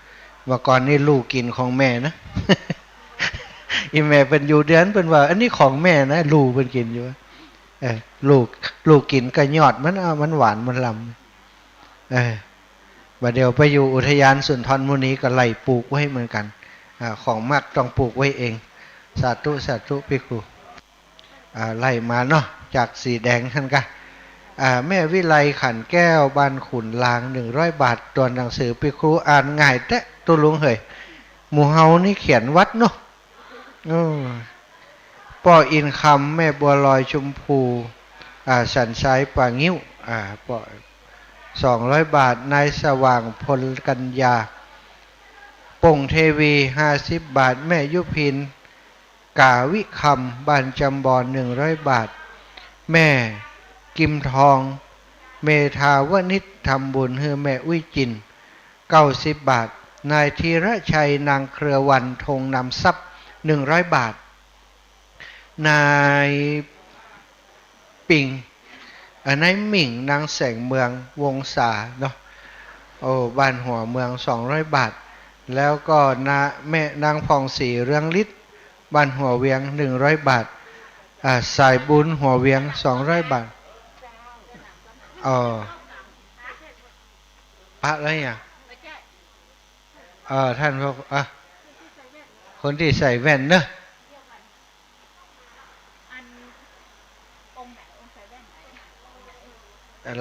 บ่าก่อนนี่ลู่กิ๋นของแม่นะ อี่แม่เปิ้นอยู่เดือนเปิ้นว่า อันนี้ของแม่นะ ลู่เปิ้นกิ๋นอยู่ เออ ลู่ ลู่กิ๋นกับยอดมัน อ้าว มันหวานมันลำ เออ บ่าเดี่ยวไปอยู่อุทยานสุนทรมุนีก็ไล่ปลูกไว้เหมือนกั๋น อ่า ของหมากต้องปลูกไว้เอง สาธุ สาธุ ภิกขุ อ่า ไล่มาเนาะ จากสีแดงหั้นก่ะ อ่า แม่วิไลขันแก้ว บ้านขุนลาง หนึ่งร้อยบาท ตั๋วหนังสือภิกขุอ่านง่ายแต๊ตุ๊ลุงเหย หมู่เฮานี่เขียนหวัดเนาะ เออ ป้ออินคำ แม่บัวลอยชมพู อ่า สันทรายป่างิ้ว อ่า ป้อ สองร้อยบาท นายสว่างพลกัญญา ป่งเทวี ห้าสิบบาท แม่ยุพิน กาวิคำ บ้านจำบอน หนึ่งร้อยบาท แม่กิมทอง เมธาวนิช ทำบุญหื้อแม่อุ๊ยจิน เก้าสิบบาท นายธีรชัย นางเครือวัน ธงนำทรัพย์ หนึ่งร้อยบาท นายปิง อ่า นายหมิ่ง นางแสงเมือง วงศาเนาะ โอ้ บ้านหัวเมือง สองร้อยบาท แล้วก็นา แม่นางผ่องศรี เรืองฤทธิ์ บ้านหัวเวียง หนึ่งร้อยบาท อ่า สายบุญหัวเวียง สองร้อยบาท อ๋อ ปะแล้วเนี่ย เออ ท่านพระ อ่ะ คนตี้ใส่แว่นเนอะ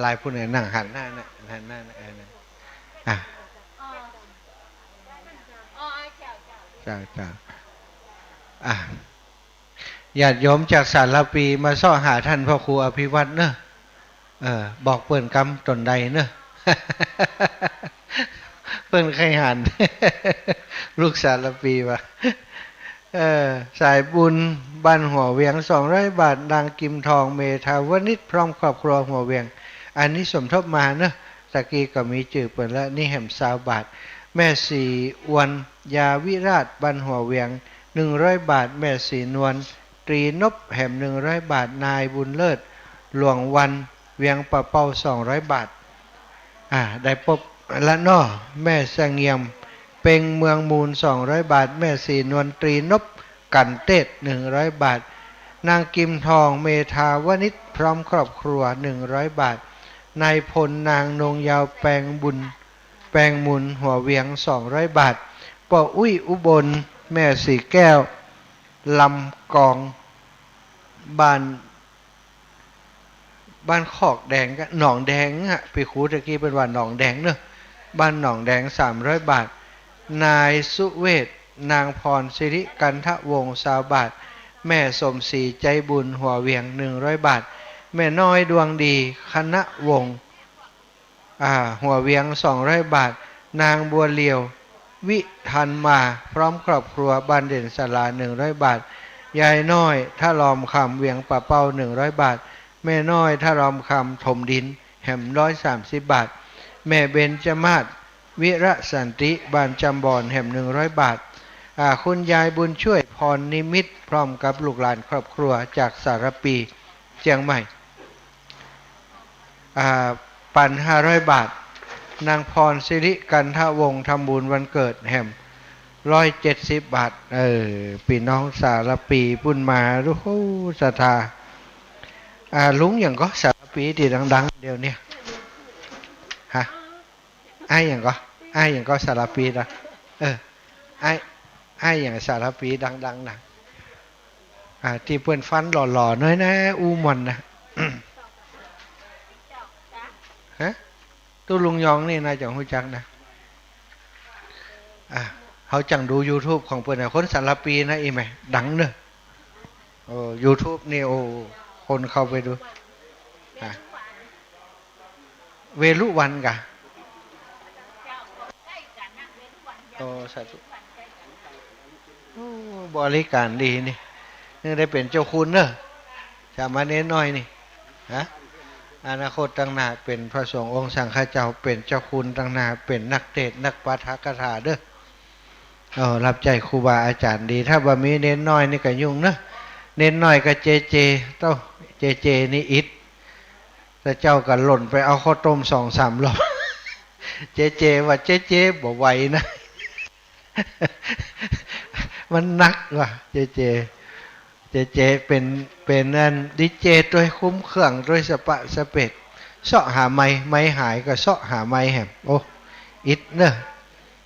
ลายผู้ไหนนั่งหันหน้าน่ะ หันหน้าน่ะ เออ น่ะ อ่ะ เจ้า เจ้า อ่ะ ญาติโยมจากสารพีมาเซาะหาท่านพระครูอภิวัฒน์เนอะ เออ บอกเปิ้นกำต๋นใดเนอะ เปิ้นใค่หัน ลูกสารพีว่า เออ สายบุญบ้านหัวเวียง สองร้อยบาท นางกิมทอง เมธาวนิช พร้อมครอบครัวหัวเวียง อันนี้สมทบมาเนอะ ตะกี้ก็มีจื้อเปิ้นละ นี่แหม ซาวบาท แม่ศรีอวน ยาวิราช บ้านหัวเวียง หนึ่งร้อยบาท แม่ศรีนวล ตรีนพ แหม หนึ่งร้อยบาท นายบุญเลิศ หลวงวัน เวียงป่าเป้า สองร้อยบาท อ่า ได้ปบละเนาะ แม่เสงี่ยม เปงเมืองมูล สองร้อยบาท แม่ศรีนวล ตรีนพ กันเตศ หนึ่งร้อยบาท นางกิมทอง เมธาวนิช พร้อมครอบครัว หนึ่งร้อยบาท นายพล นางนงยาว แปงบุญ แปงมูล หัวเวียง สองร้อยบาท ป้ออุ๊ยอุบล แม่ศรีแก้ว ลำกอง บ้าน บ้านคอกแดงกะ หนองแดงอะ ไปคูตะกี้เปิ้นว่าหนองแดงเนอะ บ้านหนองแดง สามร้อยบาท นายสุเวช นางพรสิริกันทวงศ์ ซาวบาท แม่สมศรี ใจบุญ หัวเวียง หนึ่งร้อยบาท แม่น้อยดวงดี คณะวงศ์ อ่า หัวเวียง สองร้อยบาท นางบัวเหลี่ยว วิทันมา พร้อมครอบครัว บ้านเด่นสารา หนึ่งร้อยบาท ยายน้อย ทะลอมคำ เวียงป่าเป้า หนึ่งร้อยบาท แม่น้อย ทะลอมคำ ถมดิน แหม ร้อยสามสิบบาท แม่เบญจมาศ วิระสันติ บ้านจำบอน แหม หนึ่งร้อยบาท อ่า คุณยายบุญช่วย พรนิมิต พร้อมกับลูกหลานครอบครัว จากสารพี เจียงใหม่ อ่า ปัน ห้าร้อยบาท นางพรสิริกันทวงศ์ ทำบุญวันเกิดแหม ร้อยเจ็ดสิบบาท เออ ปี้น้องสารพีปุ้นมา โอ้โห ศรัทธา อ่า ลุงหยังก่อ สารพีตี้ดังๆ เดี๋ยวนี้ ฮะ อ้ายหยังก่อ อ้ายหยังก่อ สารพีนะ เออ อ้าย อ้ายหยัง สารพีดังๆ นะ อ่า ตี้เปิ้นฟันหล่อๆ น้อยนะ อู้ม่วนนะ ฮะ ตุ๊ลุงยองนี่น่าจะฮู้จักนะ อ่ะ เฮาจั้งดูยูทูบของเปิ้นนะ คนสารภีนะ อี้แหม ดังเนอะ โอ้ ยูทูบนี่ โอ้ คนเข้าไปดู อ่ะ เวลุวันกะ โอ้ สาธุ โอ้ บริการดีนี่ นี่ได้เป๋นเจ้าคุณเนอะ สามเณรน้อยนี่ ฮะ อนาคตตังหน้าเป๋นพระสงฆ์องค์สังฆเจ้า เป๋นเจ้าคุณตังหน้า เป๋นนักเตสน์ นักปาฐกถาเด้อ เออ รับใจ๊ครูบาอาจ๋ารย์ดี ถ้าบ่มีเณรน้อยนี่ก็ยุ่งเนอะ เณรน้อยก็เจเจ เต้า เจเจนี่อิด แต่เจ้าก็หล่นไปเอาข้าวต้มสองสามรอบ เจเจว่าเจเจบ่ไหวนะ มันหนักว่ะ เจเจ เจเจเป๋น เป๋นอันดีเจตวย คุ้มเครื่องตวยสะปะสะเปด เซาะหาไมค์ ไมค์หายก็เซาะหาไมค์แหม โอ้ อิดเนอะ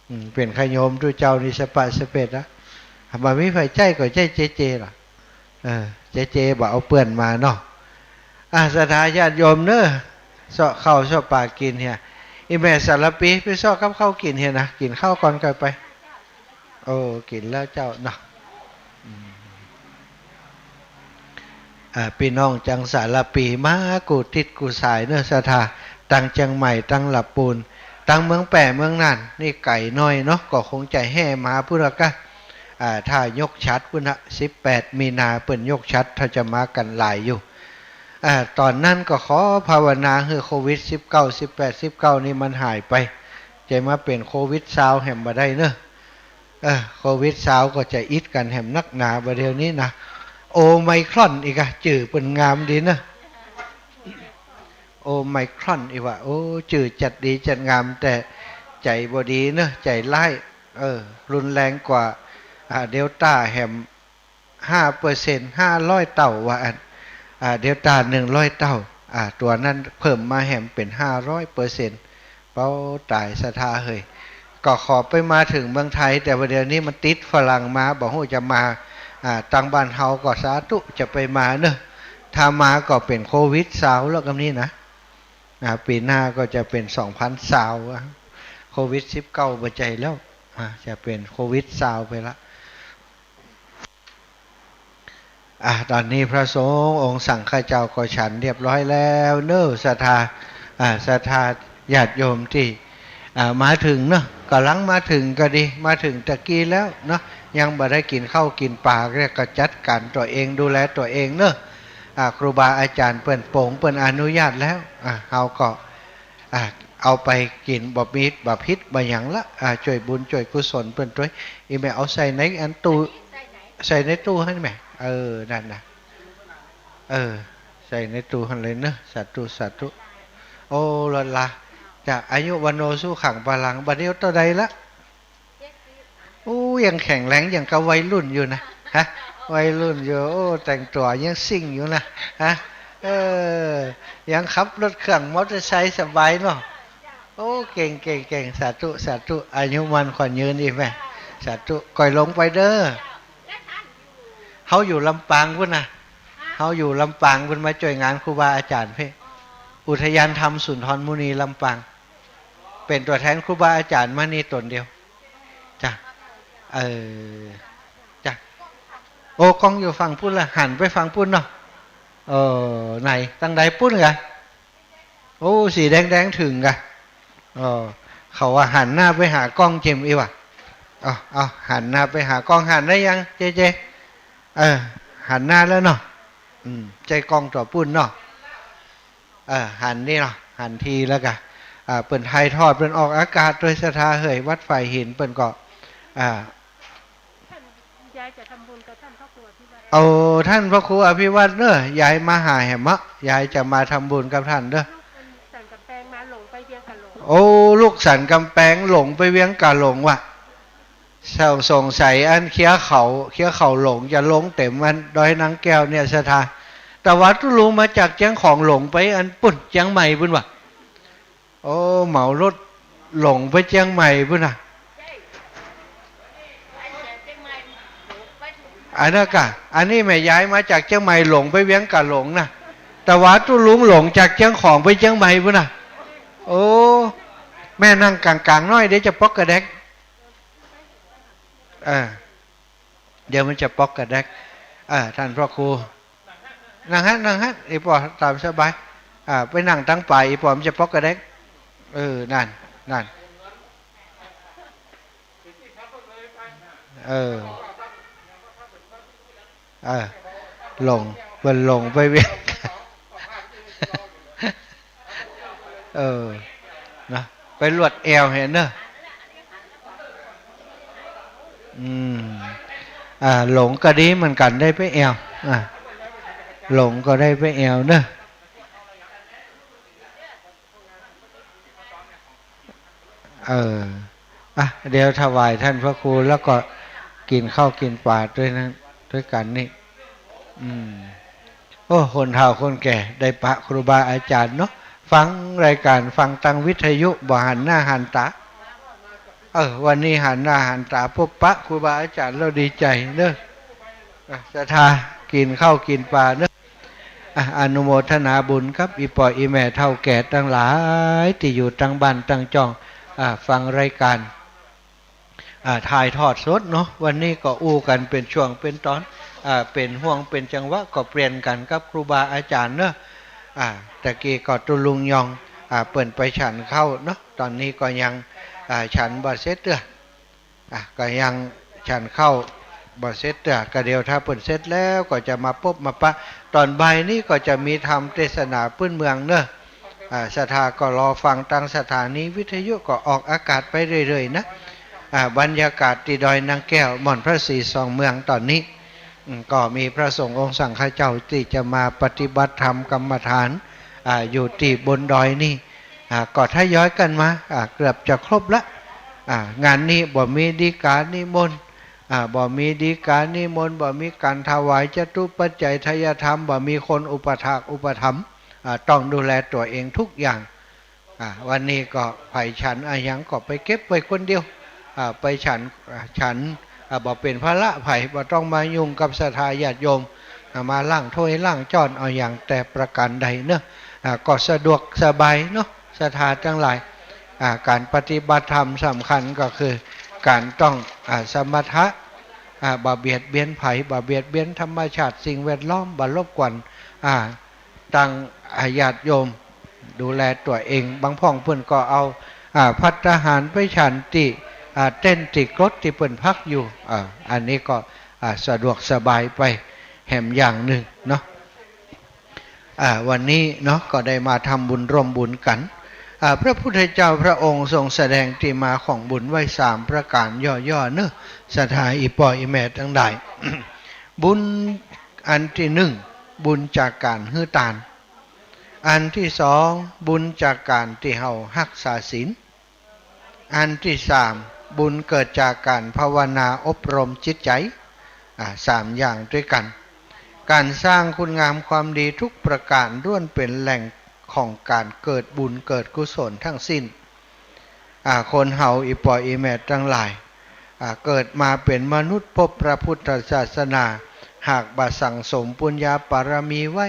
อืม เป๋นญาติโยมตุ๊เจ้านี่สะปะสะเปดอะ บ่มีใผใจ๊ก็ใจ๊เจเจล่ะ เออ เจเจบ่เอาเปื้อนมาเนาะ อ่ะ ศรัทธาญาติโยมเนอะ เซาะข้าวเซาะป๋ากิ๋นเหีย อี่แม่สารภี ไปเซาะกับข้าวกิ๋นเหียนะ กิ๋นข้าวก่อนก่อยไป โอ้ กิ๋นแล้วเจ้าเนาะ อืม อ่า ปี้น้องจังสารภีมากู้ติดกู้สายเนอะ ศรัทธา ตังเจียงใหม่ ตังละปูน ตังเมืองแป้ เมืองน่าน นี่ไก๋หน้อยเนาะ ก็คงจะแห่มาพุ้นละกะ อ่า ถ้ายกฉัตรพุ้นนะ สิบแปดมีนาเปิ้นยกฉัตร ถ้าจะมากั๋นหลายอยู่ อ่า ต๋อนนั้นก็ขอภาวนาหื้อโควิดสิบเก้า สิบแปด สิบเก้านี่มันหายไป จะมาเป๋นโควิดซาวแหมบ่ได้เนอะ เออ โควิดซาวก็จะอิดกั๋นแหมนักหนาบ่าเดี่ยวนี้นะ โอไมครอนอีกอะ จื้อเปิ้นงามดีเนอะ โอไมครอนอีกว่ะ โอ้ จื้อจัดดีจัดงาม แต่ใจ๋บ่ดีเนอะ ใจ๋ร้าย เออ รุนแรงกว่า อ่า เดลต้าแหม ห้าเปอร์เซ็นต์ ห้าร้อยเต้าว่าอั้น อ่า เดลต้าหนึ่งร้อยเต้า อ่า ตั๋วนั้นเพิ่มมาแหมเป๋นห้าร้อยเปอร์เซ็นต์ เป้าต๋ายศรัทธาเหย ก็ขอไปมาเถิงเมืองไทย แต่ว่าเดี๋ยวนี้มันติดฝรั่งมา บ่ฮู้จะมา อ่า ตังบ้านเฮาก็สาธุจะไปมาเนอะ ถ้ามาก็เป๋นโควิดซาวแล้วกำนี้นะ อ่า ปี๋หน้าก็จะเป๋นสองพันซาวอะ โควิดสิบเก้าบ่ใจ้แล้ว อ่า จะเป๋นโควิดซาวไปละ อ่ะ ต๋อนนี้พระสงฆ์องค์สังฆเจ้าก็ฉันเรียบร้อยแล้วเนอะ ศรัทธา อ่า ศรัทธาญาติโยมตี้ อ่า มาเถิงเนอะ ก่ำลังมาเถิงก็ดี มาเถิงตะกี้แล้วเนอะ ยังบ่ได้กิ๋นข้าวกิ๋นป๋า ก็จัดก๋านตั๋วเอง ดูแลตั๋วเองเนอะ อ่า ครูบาอาจ๋ารย์เปิ้นโป๋ง เปิ้นอนุญาตแล้ว อ่า เฮาก็ อ่ะ เอาไปกิ๋น บ่มี บ่ผิด บ่หยังละ อ่ะ จ้วยบุญจ้วยกุศลเปิ้นตวย อี่แม่เอาใส่ในอันตู้ ใส่ในตู้หั้นแม่ เออ นั่นนะ เออ ใส่ในตู้หั้นเลยเนอะ สาธุ สาธุ โอ้ ลดละ จ้ะ อายุ วัณโณ สุขัง พลัง บัดนี้เต้าใดละ อู้ ยังแข็งแรง ยังกะวัยรุ่นอยู่นะ ฮะ วัยรุ่นอยู่ โอ้ แต่งตั๋วยังซิ่งอยู่นะ ฮะ เออ ยังขับรถเครื่องมอเตอร์ไซค์สบายเนาะ โอ้ เก่ง เก่ง เก่ง สาธุ สาธุ อายุมั่นขวัญยืนอีกแม่ สาธุ ก่อยหลงไปเด้อ เฮาอยู่ลำปางพุ้นนะ เฮาอยู่ลำปางพุ้น มาจ้วยงานครูบาอาจ๋ารย์เพ่ อุทยานธรรมสุนทรมุนีลำปาง เป๋นตั๋วแทนครูบาอาจ๋ารย์มานี่ต๋นเดียว จ้ะ เออ จ้ะ โอ้ กล้องอยู่ฝั่งปุ้นละ หันไปฝั่งปุ้นเนาะ เออ ไหน ตังใดปุ้นกะ โอ้ สีแดงๆ เถิงกะ เออ เขาว่าหันหน้าไปหากล้องเจมส์อีหว่า เอา เอา หันหน้าไปหากล้อง หันได้ยัง เจเจ เออ หันหน้าแล้วเนาะ อืม ใจ้กล้องตั๋วปุ้นเนาะ เออ หันนี่เนาะ หันทีแล้วกะ อ่า เปิ้นถ่ายทอด เปิ้นออกอากาศตวยศรัทธาเหย วัดฝายหินเปิ้นก็ อ่า ท่าน ยายจะทำบุญกับท่านพระครูอภิวัฒน์ เอา ท่านพระครูอภิวัฒน์เนอะ ยายมาหาแหมเนาะ ยายจะมาทำบุญกับท่านเด้อ ลูกสันกำแพงมาหลงไปเวียงกาหลง โอ้ ลูกสันกำแพงหลงไปเวียงกาหลงว่ะ สง สงสัยอันเคี้ยเขา เคี้ยเขาหลงจะลงเต็มอันดอยนางแก้วเนี่ยศรัทธา แต่ว่าตุ๊ลุงมาจากเจียงของหลงไปอันปุ้น เจียงใหม่ปุ้นว่ะ โอ้ เหมารถหลงไปเจียงใหม่ปุ้นน่ะ อันนั้นกะ อันนี้แม่ยายมาจากเจียงใหม่หลงไปเวียงกาหลงน่ะ แต่ว่าตุ๊ลุงหลงจากเจียงของไปเจียงใหม่ปุ้นน่ะ โอ้ แม่นั่งก๋างๆ หน้อย เดี๋ยวจะป๊อกกระแดก เออ เดี๋ยวมันจะป๊อกกระแดก เออ ต้านพระครู นั่งหั้น นั่งหั้น อีปอต๋ามสบาย อ่า ไปนั่งตังป๋าย อีปอมันจะป๊อกกระแดก เออ นั่น นั่น เออ เออ หลง เปิ้นหลงไปเวียน เออ นะ ไปลวดแอ่วหั้นเน่อ อืม อ่า หลงก็ดีเหมือนกั๋น ได้ไปแอ่ว อ่า หลงก็ได้ไปแอ่วเน่อ เออ อ่ะ เดี๋ยวถวายต้านพระครู แล้วก็กิ๋นข้าวกิ๋นป๋าตวยนั้น ตวยกั๋นนี่ อืม โอ้ คนเฒ่าคนแก่ ได้ปะครูบาอาจ๋ารย์เนาะ ฟังรายก๋าน ฟังตางวิทยุ บ่หันหน้าหันต๋า เออ วันนี้หันหน้าหันต๋า ปะครูบาอาจ๋ารย์แล้วดีใจ๋เน่อ อ่ะ ศรัทธา กิ๋นข้าวกิ๋นป๋าเน่อ อ่ะ อนุโมทนาบุญกับอี่ป้ออี่แม่เฒ่าแก่ตังหลาย ตี้อยู่ตังบ้านตังจ้อง อ่ะ ฟังรายก๋าน อ่ะ ถ่ายทอดสดเนาะ วันนี้ก็อู้กั๋นเป๋นช่วงเป๋นต๋อน อ่ะ เป๋นห่วงเป๋นจังหวะ ก็เปลี่ยนกั๋นกับครูบาอาจ๋ารย์เน่อ อ่ะ ตะกี้ก็ตุ๊ลุงยอง อ่ะ เปิ้นไปฉันข้าวเนาะ ต๋อนนี้ก็ยัง อ่ะ ฉันบ่เสร็จเตื้อ อ่ะ ก็ยังฉันข้าวบ่เสร็จเตื้อ ก็เดี๋ยวถ้าเปิ้นเสร็จแล้วก็จะมาปบมาปะ ต๋อนบ่ายนี้ก็จะมีธรรมเตสนาปื้นเมืองเน่อ อ่า ศรัทธาก็รอฟังตางสถานีวิทยุก็ออกอากาศไปเรื่อยๆ นะ อ่า บรรยากาศตี้ดอยนางแก้ว หม่อนพระศรีสองเมืองต๋อนนี้ อืม ก็มีพระสงฆ์องค์สังฆเจ้าตี้จะมาปฏิบัติธรรมกรรมฐาน อ่า อยู่ตี้บนดอยนี่ อ่า ก็ทยอยกั๋นมา อ่า เกือบจะครบละ อ่า งานนี้บ่มีฎีกานิมนต์ อ่า บ่มีฎีกานิมนต์ บ่มีก๋านถวายจตุปัจจัยทายธรรม บ่มีคนอุปถากอุปถัมภ์ อ่า ต้องดูแลตั๋วเองทุกอย่าง อ่า วันนี้ก็ใผฉันอะหยังก็ไปเก็บไว้คนเดียว อ่า ไปฉัน อ่า ฉัน อ่า บ่เป๋นภาระใผ บ่ต้องมายุ่งกับศรัทธาญาติโยม อ่า มาล้างถ้วยล้างจ๊อนอะหยังแต่ประก๋านใดเนาะ อ่า ก็สะดวกสบายเนาะ ศรัทธาตังหลาย อ่า ก๋านปฏิบัติธรรมสำคัญก็คือก๋านต้อง อ่า สมถะ อ่า บ่เบียดเบียนใผ บ่เบียดเบียนธรรมชาติสิ่งแวดล้อม บ่รบกวน อ่า ตาง อ่า ญาติโยม ดูแลตั๋วเอง บางพ่องเปิ้นก็เอา อ่า ภัตตาหารไปฉันตี้ อ่า เต็นท์ตี้กรดตี้เปิ้นพักอยู่ อ่า อันนี้ก็ อ่า สะดวกสบายไปแหมอย่างนึ่งเนาะ อ่า วันนี้เนาะ ก็ได้มาทำบุญร่วมบุญกั๋น อ่า พระพุทธเจ้าพระองค์ทรงแสดงตี้มาของบุญไว้สามประก๋านย่อๆ เนาะ ศรัทธาอี่ป้ออี่แม่ตังหลาย บุญอันตี้นึ่ง บุญจากก๋านหื้อตาน อันตี้สอง บุญจากก๋านตี้เฮาฮักษาศีล อันตี้สาม บุญเกิดจากก๋านภาวนาอบรมจิตใจ๋ อ่า สามอย่างตวยกั๋น ก๋านสร้างคุณงามความดีทุกประก๋านล้วนเป๋นแหล่งของก๋านเกิดบุญเกิดกุศลทั้งสิ้น อ่า คนเฮาอี่ป้ออี่แม่ตังหลาย อ่า เกิดมาเป๋นมนุษย์พบพระพุทธศาสนา หากบ่สั่งสมปุญญาปารมีไว้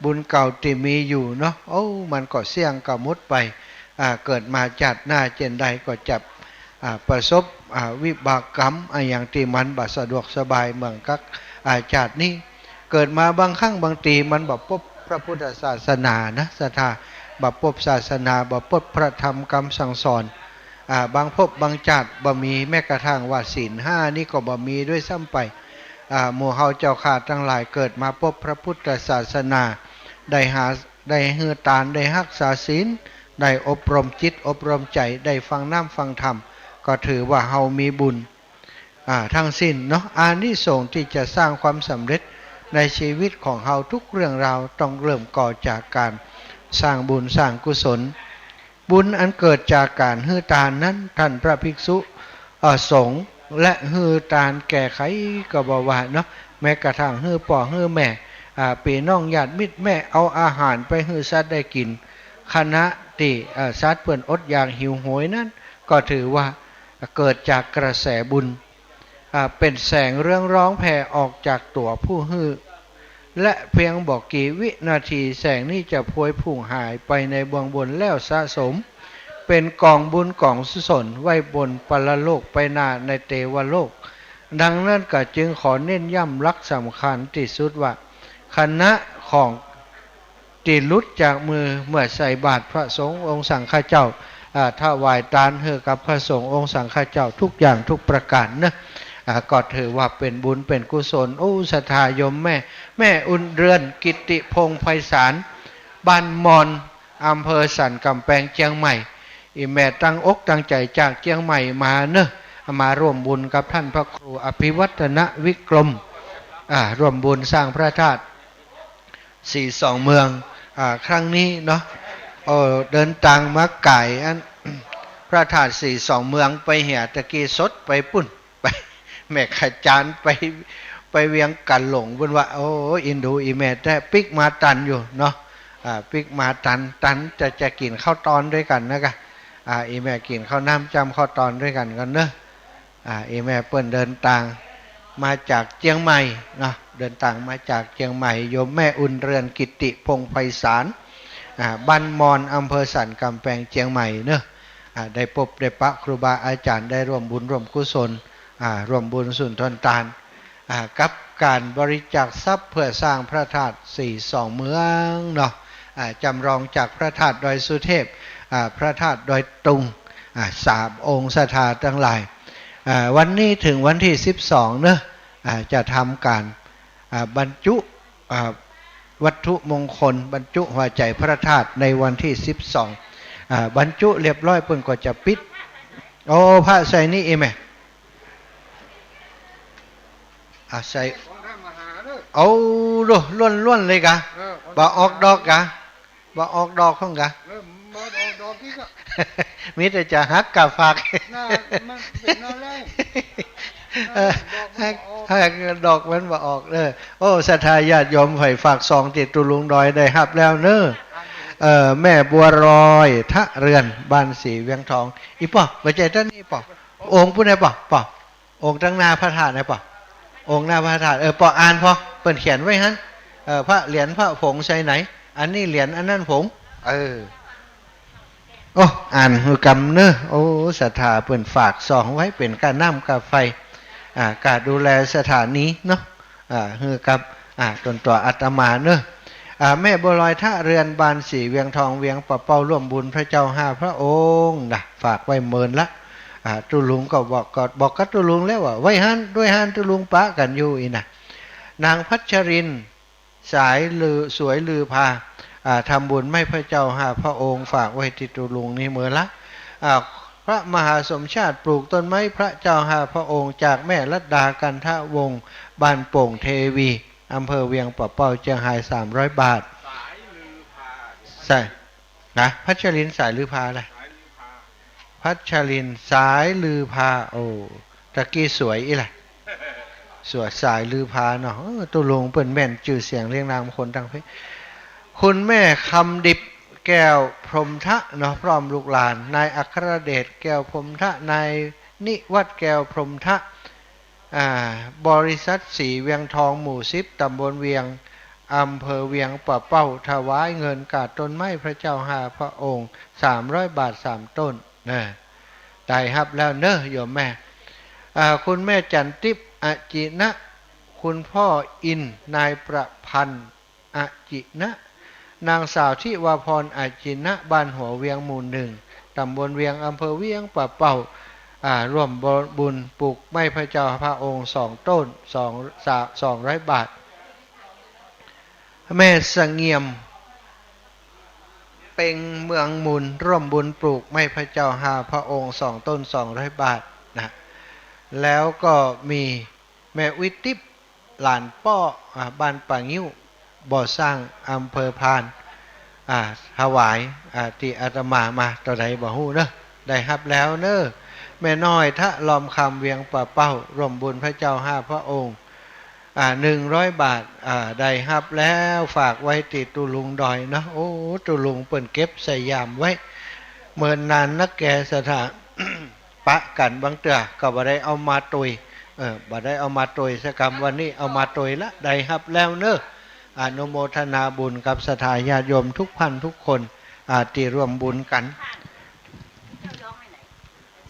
บุญเก่าตี้มีอยู่เนาะ โอ้ มันก็เสี้ยงก็หมดไป อ่า เกิดมาจาติหน้าเจ้นใดก็จะ อ่า ประสบ อ่า วิบากกรรมอะหยังตี้มันบ่สะดวกสบายเหมือนกับ อ่า จาตินี้ เกิดมาบางครั้งบางทีมันบ่ปบพระพุทธศาสนานะ ศรัทธา บ่ปบศาสนา บ่ปบพระธรรมกำสั่งสอน อ่า บางภพบางจาติบ่มี แม้กระทั่งว่าศีลห้านี่ก็บ่มีด้วยซ้ำไป อ่า หมู่เฮาเจ้าข้าตังหลายเกิดมาปบพระพุทธศาสนา ได้หา ได้หื้อตาน ได้ฮักษาศีล ได้อบรมจิตอบรมใจ๋ ได้ฟังน้ำฟังธรรม ก็ถือว่าเฮามีบุญ อ่า ทั้งสิ้นเนาะ อานิสงส์ตี้จะสร้างความสำเร็จในชีวิตของเฮาทุกเรื่องราว ต้องเริ่มก่อจากก๋านสร้างบุญสร้างกุศล บุญอันเกิดจากก๋านหื้อตานนั้น ต้านพระภิกษุ เอ่อ สงฆ์ และหื้อตานแก่ใผก็บ่ว่าเนาะ แม้กระทั่งหื้อป้อหื้อแม่ อ่า ปี้น้องญาติมิตร แม้เอาอาหารไปหื้อสัตว์ได้กิ๋น ขณะตี้ เอ่อ สัตว์เปิ้นอดอยากหิวโหยนั้น ก็ถือว่าเกิดจากกระแสบุญ อ่า เป๋นแสงเรืองรองแผ่ออกจากตั๋วผู้หื้อ และเพียงบ่กี่วินาที แสงนี้จะพวยพุ่งหายไปในเบื้องบนแล้วสะสม เป๋นก๋องบุญก๋องกุศลไว้บนปรโลกไปหน้าในเตวโลก ดังนั้นก็จึงขอเน้นย้ำหลักสำคัญตี้สุดว่า คณะของตี้หลุดจากมือเมื่อใส่บาตรพระสงฆ์องค์สังฆเจ้า อ่า ถวายตานหื้อกับพระสงฆ์องค์สังฆเจ้าทุกอย่างทุกประก๋านเนาะ อ่า ก็ถือว่าเป๋นบุญเป๋นกุศล โอ้ ศรัทธาโยมแม่ แม่อุ่นเรือน กิตติพงษ์ไพศาล บ้านมอน อำเภอสันก๋ำแปง เจียงใหม่ อี่แม่ตั้งอกตั้งใจ๋จากเจียงใหม่มาเนาะ มาร่วมบุญกับต้านพระครูอภิวัฒนวิกรม อ่า ร่วมบุญสร้างพระธาตุสี่สองเมือง อ่า ครั้งนี้เนาะ โอ้ เดินตางมาไก๋อัน พระธาตุสี่สองเมืองไปเหีย ตะกี้สดไปปู๊น ไป แม่ขจานไป ไปเวียงก๋าหลง เปิ้นว่า โอ้ อินดูอี่แม่แต๊ ปิ๊กมาตันอยู่เนาะ อ่า ปิ๊กมาตัน ตันจะ จะกิ๋นข้าวตอนด้วยกั๋นนะกะ อ่า อี่แม่กิ๋นข้าวน้ำจ้ำข้าวตอนด้วยกั๋นก่อนเนาะ อ่า อี่แม่เปิ้นเดินตางมาจากเจียงใหม่เนาะ เดินตางมาจากเจียงใหม่ โยมแม่อุ่นเรือน กิตติพงษ์ไพศาล อ่า บ้านมอน อำเภอสันก๋ำแปง เจียงใหม่เนาะ อ่า ได้ปบได้ปะครูบาอาจ๋ารย์ ได้ร่วมบุญร่วมกุศล อ่า ร่วมบุญสุนทรตาน อ่า กับก๋านบริจาคทรัพย์เพื่อสร้างพระธาตุสี่สองเมืองเนาะ อ่า จำลองจากพระธาตุดอยสุเทพ อ่า พระธาตุดอยตุง อ่า สามองค์ศรัทธาตังหลาย อ่า วันนี้เถิงวันตี้สิบสองเนาะ อ่า จะทำก๋าน อ่า บรรจุ อ่า วัตถุมงคล บรรจุหัวใจ๋พระธาตุในวันตี้สิบสอง อ่า บรรจุเรียบร้อยเปิ้นก็จะปิด โอ้ พระใส่นี่อี่แม่ อ่า ใส่ ของท่านมหาเนอะ เอาโล ล้วนๆ เลยกะ เออ บ่ออกดอกกะ บ่ออกดอกของกะ เออ บ่ออกดอกอีกอะ มีแต่จะหักกาฝาก น่า มันเป๋นอะไร เออ ดอกมันบ่ออก หัก หักดอกมันบ่ออก เออ โอ้ ศรัทธาญาติโยมใผฝากซองตี้ตุ๊ลุงดอยได้ฮับแล้วเนาะ เออ แม่บัวลอย ทะเรือน บ้านสีเวียงทอง อี่ป้อ บ่ใจ้ต้านนี้ป้อ องค์ปู๊นแหละป้อ ป้อ องค์ตังหน้าพระธาตุนะป้อ องค์หน้าพระธาตุ เออ ป้ออ่านป้อ เปิ้นเขียนไว้หั้น เออ พระเหรียญพระผงใส่ไหน อันนี้เหรียญ อันนั้นผง เออ โอ้ อ่านหื้อกำเนาะ โอ้ ศรัทธาเปิ้นฝากซองไว้เป๋นก้าน้ำก้าไฟ อ่า ก้าดูแลสถานีเนาะ อ่า หื้อกับ อ่า ตนตั๋วอาตมาเนาะ อ่า แม่บัวลอย ทะเรือน บ้านสีเวียงทอง เวียงป่าเป้า ร่วมบุญพระเจ้าห้าพระองค์นะ ฝากไว้เมินละ อ่า ตุ๊ลุงก็บอก ก็บอกกับตุ๊ลุงแล้วว่า ไว้หั้น ด้วยหั้น ตุ๊ลุงปะกั๋นอยู่อี้นะ นางพัชรินทร์ สายลือ สวยลือพา อ่า ทำบุญไหว้พระเจ้าห้าพระองค์ ฝากไว้ตี้ตุ๊ลุงนี่เมินละ อ่า พระมหาสมชาติปลูกต้นไม้พระเจ้าห้าพระองค์ จากแม่รัตดา กันทวงศ์ บ้านโป่งเทวี อำเภอเวียงป่าเป้า เจียงฮาย สามร้อยบาท ใช่ นะ พัชรินทร์ สายลือพานะ พัชรินทร์ สายลือพา โอ้ ตะกี้สวยอี้แหละ สวย สายลือพาเนาะ เออ ตุ๊ลุงเปิ้นแม่นจื้อเสียงเรียงนามคนตังเพศ คุณแม่คำดิบ แก้วพรหมทะเนาะ พร้อมลูกหลาน นายอัครเดช แก้วพรหมทะ นายนิวัฒน์ แก้วพรหมทะ อ่า บริษัทสีเวียงทอง หมู่สิบ ตำบลเวียง อำเภอเวียงป่าเป้า ถวายเงินก้าต้นไม้พระเจ้าห้าพระองค์ สามร้อยบาท สามต้น นะ ได้ฮับแล้วเนาะโยมแม่ อ่า คุณแม่จันทิพย์ อจินะ คุณพ่ออินทร์ นายประพันธ์ อจินะ นางสาวทิวาพร อจินะ บ้านหัวเวียง หมู่หนึ่ง ตำบลเวียง อำเภอเวียงป่าเป้า อ่า ร่วมบุญปลูกไม้พระเจ้าห้าพระองค์ สองต้น สอง สา สองร้อยบาท แม่เสงี่ยม เป็ง เมืองมูล ร่วมบุญปลูกไม้พระเจ้าห้าพระองค์ สองต้น สองร้อยบาทนะ แล้วก็มีแม่อุ๊ยติ๊บ หลานป้อ อ่า บ้านป่างิ้ว บ่อสร้าง อำเภอพาน อ่า ถวาย อ่า ตี้อาตมามาเต้าใดบ่ฮู้เนาะ ได้ฮับแล้วเนาะ แม่น้อย ทะลอมคำ เวียงป่าเป้า ร่วมบุญพระเจ้าห้าพระองค์ อ่า หนึ่งร้อยบาท อ่า ได้ฮับแล้ว ฝากไว้ตี้ตุ๊ลุงดอยเนาะ โอ้ ตุ๊ลุงเปิ้นเก็บใส่ย่ามไว้ เมินนานนักแกศรัทธา ปะกั๋นบางเตื้อก็บ่ได้เอามาตวย เออ บ่ได้เอามาตวยสักกำ วันนี้เอามาตวยละ ได้ฮับแล้วเนาะ อนุโมทนาบุญกับศรัทธาญาติโยมทุกท่านทุกคน อ่า ตี้ร่วมบุญกั๋น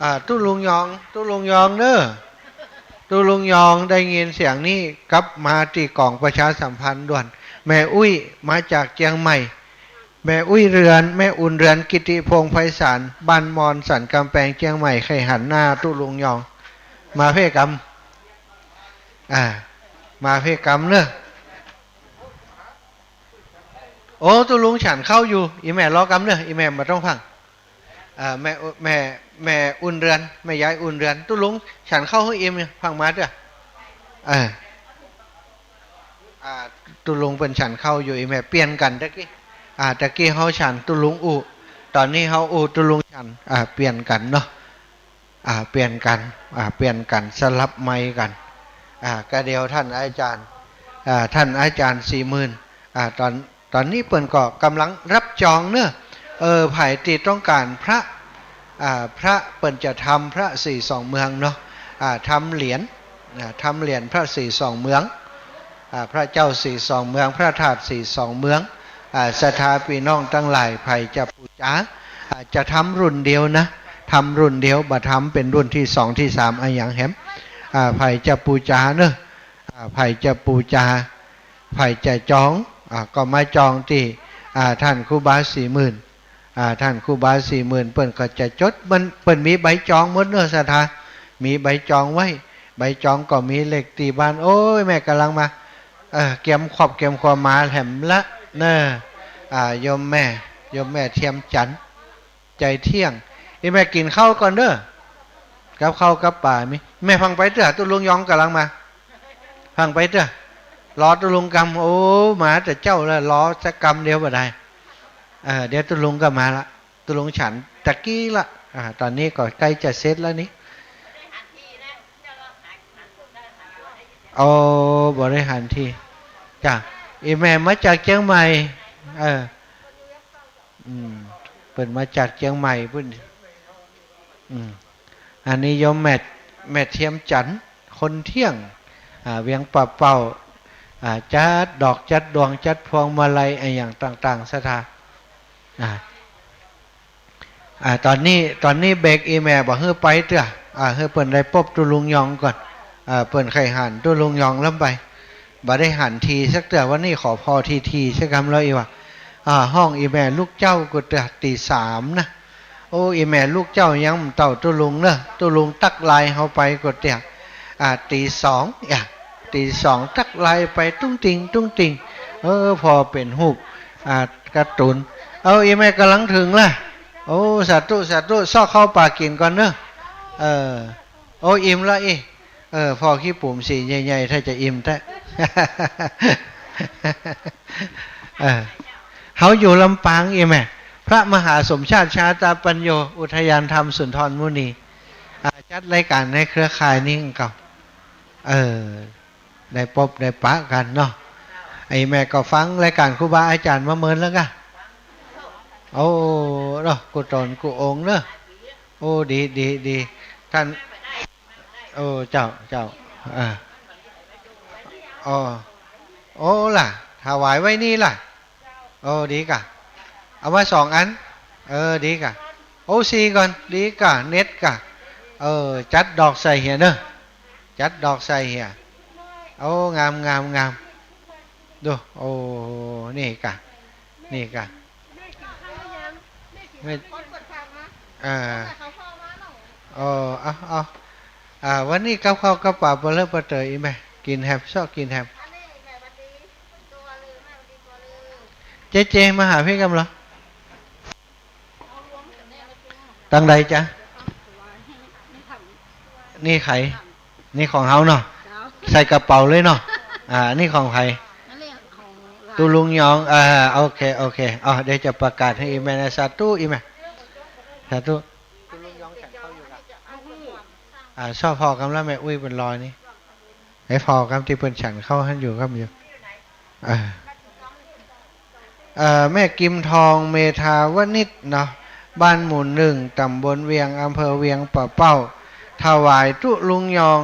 อ่า ตุ๊ลุงยอง ตุ๊ลุงยองเน่อ ตุ๊ลุงยองได้ยินเสียงนี้ กลับมาตี้ก๋องประชาสัมพันธ์ด่วน แม่อุ๊ยมาจากเจียงใหม่ แม่อุ๊ยเรือน แม่อุ่นเรือน กิติพงษ์ไพศาล บ้านมอนสันกำแปง เจียงใหม่ ใค่หันหน้าตุ๊ลุงยอง มาเพ่กำ อ่า มาเพ่กำเน่อ โอ้ ตุ๊ลุงฉันข้าวอยู่ อี่แม่รอกำเน่อ อี่แม่บ่ต้องฟั่ง อ่า แม่ แม่ แม่อุ่นเรือน แม่ยายอุ่นเรือน ตุ๊ลุงฉันข้าวหื้ออิ่ม ฟั่งมาเต๊อะ เออ อ่า ตุ๊ลุงเปิ้นฉันข้าวอยู่ อี่แม่เปลี่ยนกั๋นตะกี้ อ่า ตะกี้เฮาฉันตุ๊ลุงอู้ ต๋อนนี้เฮาอู้ตุ๊ลุงฉัน อ่า เปลี่ยนกั๋นเนาะ อ่า เปลี่ยนกั๋น อ่า เปลี่ยนกั๋น สลับไมค์กั๋น อ่า ก็เดี๋ยวท่านอาจารย์ อ่า ท่านอาจารย์สี่หมื่น อ่า ต๋อน ต๋อนนี้เปิ้นก็ก่ำลังฮับจองเน่อ เออ ใผตี้ต้องก๋านพระ อ่า พระเปิ้นจะทำพระสี่สองเมืองเนาะ อ่า ทำเหรียญ อ่า ทำเหรียญพระสี่สองเมือง อ่า พระเจ้าสี่สองเมือง พระธาตุสี่สองเมือง อ่า ศรัทธาปี้น้องตังหลาย ใผจะปู๋จา อ่า จะทำรุ่นเดียวนะ ทำรุ่นเดียว บ่ทำเป๋นรุ่นตี้สองตี้สามอะหยังแหม อ่า ใผจะปู๋จาเน่อ อ่า ใผจะปู๋จา ใผจะจอง อ่า ก็มาจองตี้ อ่า ท่านครูบาสี่หมื่น อ่า ท่านครูบาสี่หมื่น เปิ้นก็จะจด มัน เปิ้นมีใบจองหมดเน่อศรัทธา มีใบจองไว้ ใบจองก็มีเลขตี้บ้าน โอ้ย แม่ก่ำลังมา เออ เกียมครอบเกียมครัวมาแหมละเน่อ อ่า โยมแม่ โยมแม่เทียมจันทร์ ใจเที่ยง อี่แม่กิ๋นข้าวก่อนเน่อ กับข้าวกับป๋ามี แม่ฟั่งไปเต๊อะ ตุ๊ลุงยองก่ำลังมา ฟั่งไปเต๊อะ รอตุ๊ลุงกำ โอ้ มาแต่เจ๊าแล้ว รอสักกำเดียวบ่ได้ เออ เดี๋ยวตุ๊ลุงก็มาละ ตุ๊ลุงฉันตะกี้ละ อ่า ต๋อนนี้ก็ใก้จะเสร็จแล้วนี่ โอ้ บ่ได้หันที จ้ะ อี่แม่มาจากเจียงใหม่ เออ อืม เปิ้นมาจากเจียงใหม่ปุ้น อืม อันนี้โยมแม่ แม่เทียมจันทร์ คนเที่ยง อ่า เวียงป่าเป้า อ่า จัดดอกจัดดวงจัดพวงมาลัยอะหยังต่างๆ ศรัทธา อ่า อ่า ต๋อนนี้ ต๋อนนี้เบรกอี่แม่บ่หื้อไปเต๊อะ อ่า หื้อเปิ้นได้ปบตุ๊ลุงยองก่อน อ่า เปิ้นใค่หันตุ๊ลุงยองล้ำไป บ่ได้หันทีสักเตื้อ วันนี้ขอผ่อทีๆ สักกำแล้วอี่หว่า อ่า ฮ้องอี่แม่ลูกเจ้าก็เตื้อ ตีสามนะ โอ้ อี่แม่ลูกเจ้ายังบ่เต้าตุ๊ลุงเน่อ ตุ๊ลุงตั๊กไลน์เฮาไปก็เตื้อ อ่า ตีสอง อ่ะ ตีสองตั๊กไลน์ไปตุ้งติ่งตุ้งติ่ง เออ ผ่อเป๋นฮูป อ่า การ์ตูน เอา อี่แม่ก่ำลังเถิงละ โอ้ สาธุ สาธุ ซ้อข้าวป๋ากิ๋นก่อนเน่อ เออ โอ้ อิ่มละอี้ เออ ผ่อขี้ปุ๋มสีใหญ่ๆ ถ้าจะอิ่มแต๊ เออ เฮาอยู่ลำปางอี่แม่ พระมหาสมชาติชาตปัญโญ อุทยานธรรมสุนทรมุนี อ่า จัดรายก๋านในเครือข่ายนี้ก่อ เออ ได้ปบได้ปะกั๋นเนาะ อี่แม่ก็ฟังรายก๋านครูบาอาจ๋ารย์มาเมินแล้วก่ะ โอ้ เนาะ กู้ต๋นกู้องค์เนาะ โอ้ ดี ดี ดี ท่าน โอ้ เจ้า เจ้า อ่า โอ้ โอ้ ล่ะ ถวายไว้นี่ล่ะ โอ้ ดีก่ะ เอามาสองอัน เออ ดีก่ะ โอ้ สี่ก่อน ดีก่ะ เน็ตก่ะ เออ จัดดอกใส่เหียเนาะ จัดดอกใส่เหีย โอ้ งาม งาม งาม ดู โอ้ นี่ก่ะ นี่ก่ะ แม่ เอ่อ โอ้ เอา เอา อ่า วันนี้กับข้าวกับป๋าเปลือเปเต๋ออี่แม่ กิ๋นแหม เซาะกิ๋นแหม เจ๊เจ มาหาพี่กำเหรอ ตังใดจ๊ะ นี่ใผ นี่ของเฮาเนาะ ใส่กระเป๋าเลยเนาะ อ่า นี่ของใผ ตุ๊ลุงยอง อ่า โอเค โอเค อ๋อ เดี๋ยวจะประกาศหื้ออี่แม่นะ สาธุ อี่แม่ สาธุ ตุ๊ลุงยองฉันข้าวอยู่ละ อ่า ซ้อผ่อกำละแม่อุ๊ยเปิ้นรอนี่ หื้อผ่อกำตี้เปิ้นฉันข้าวหั้นอยู่กำอยู่ อ่า เอ่อ แม่กิมทอง เมธาวณิชเนาะ บ้านหมู่หนึ่ง ต๋ำบลเวียง อำเภอเวียงป่าเป้า ถวายตุ๊ลุงยอง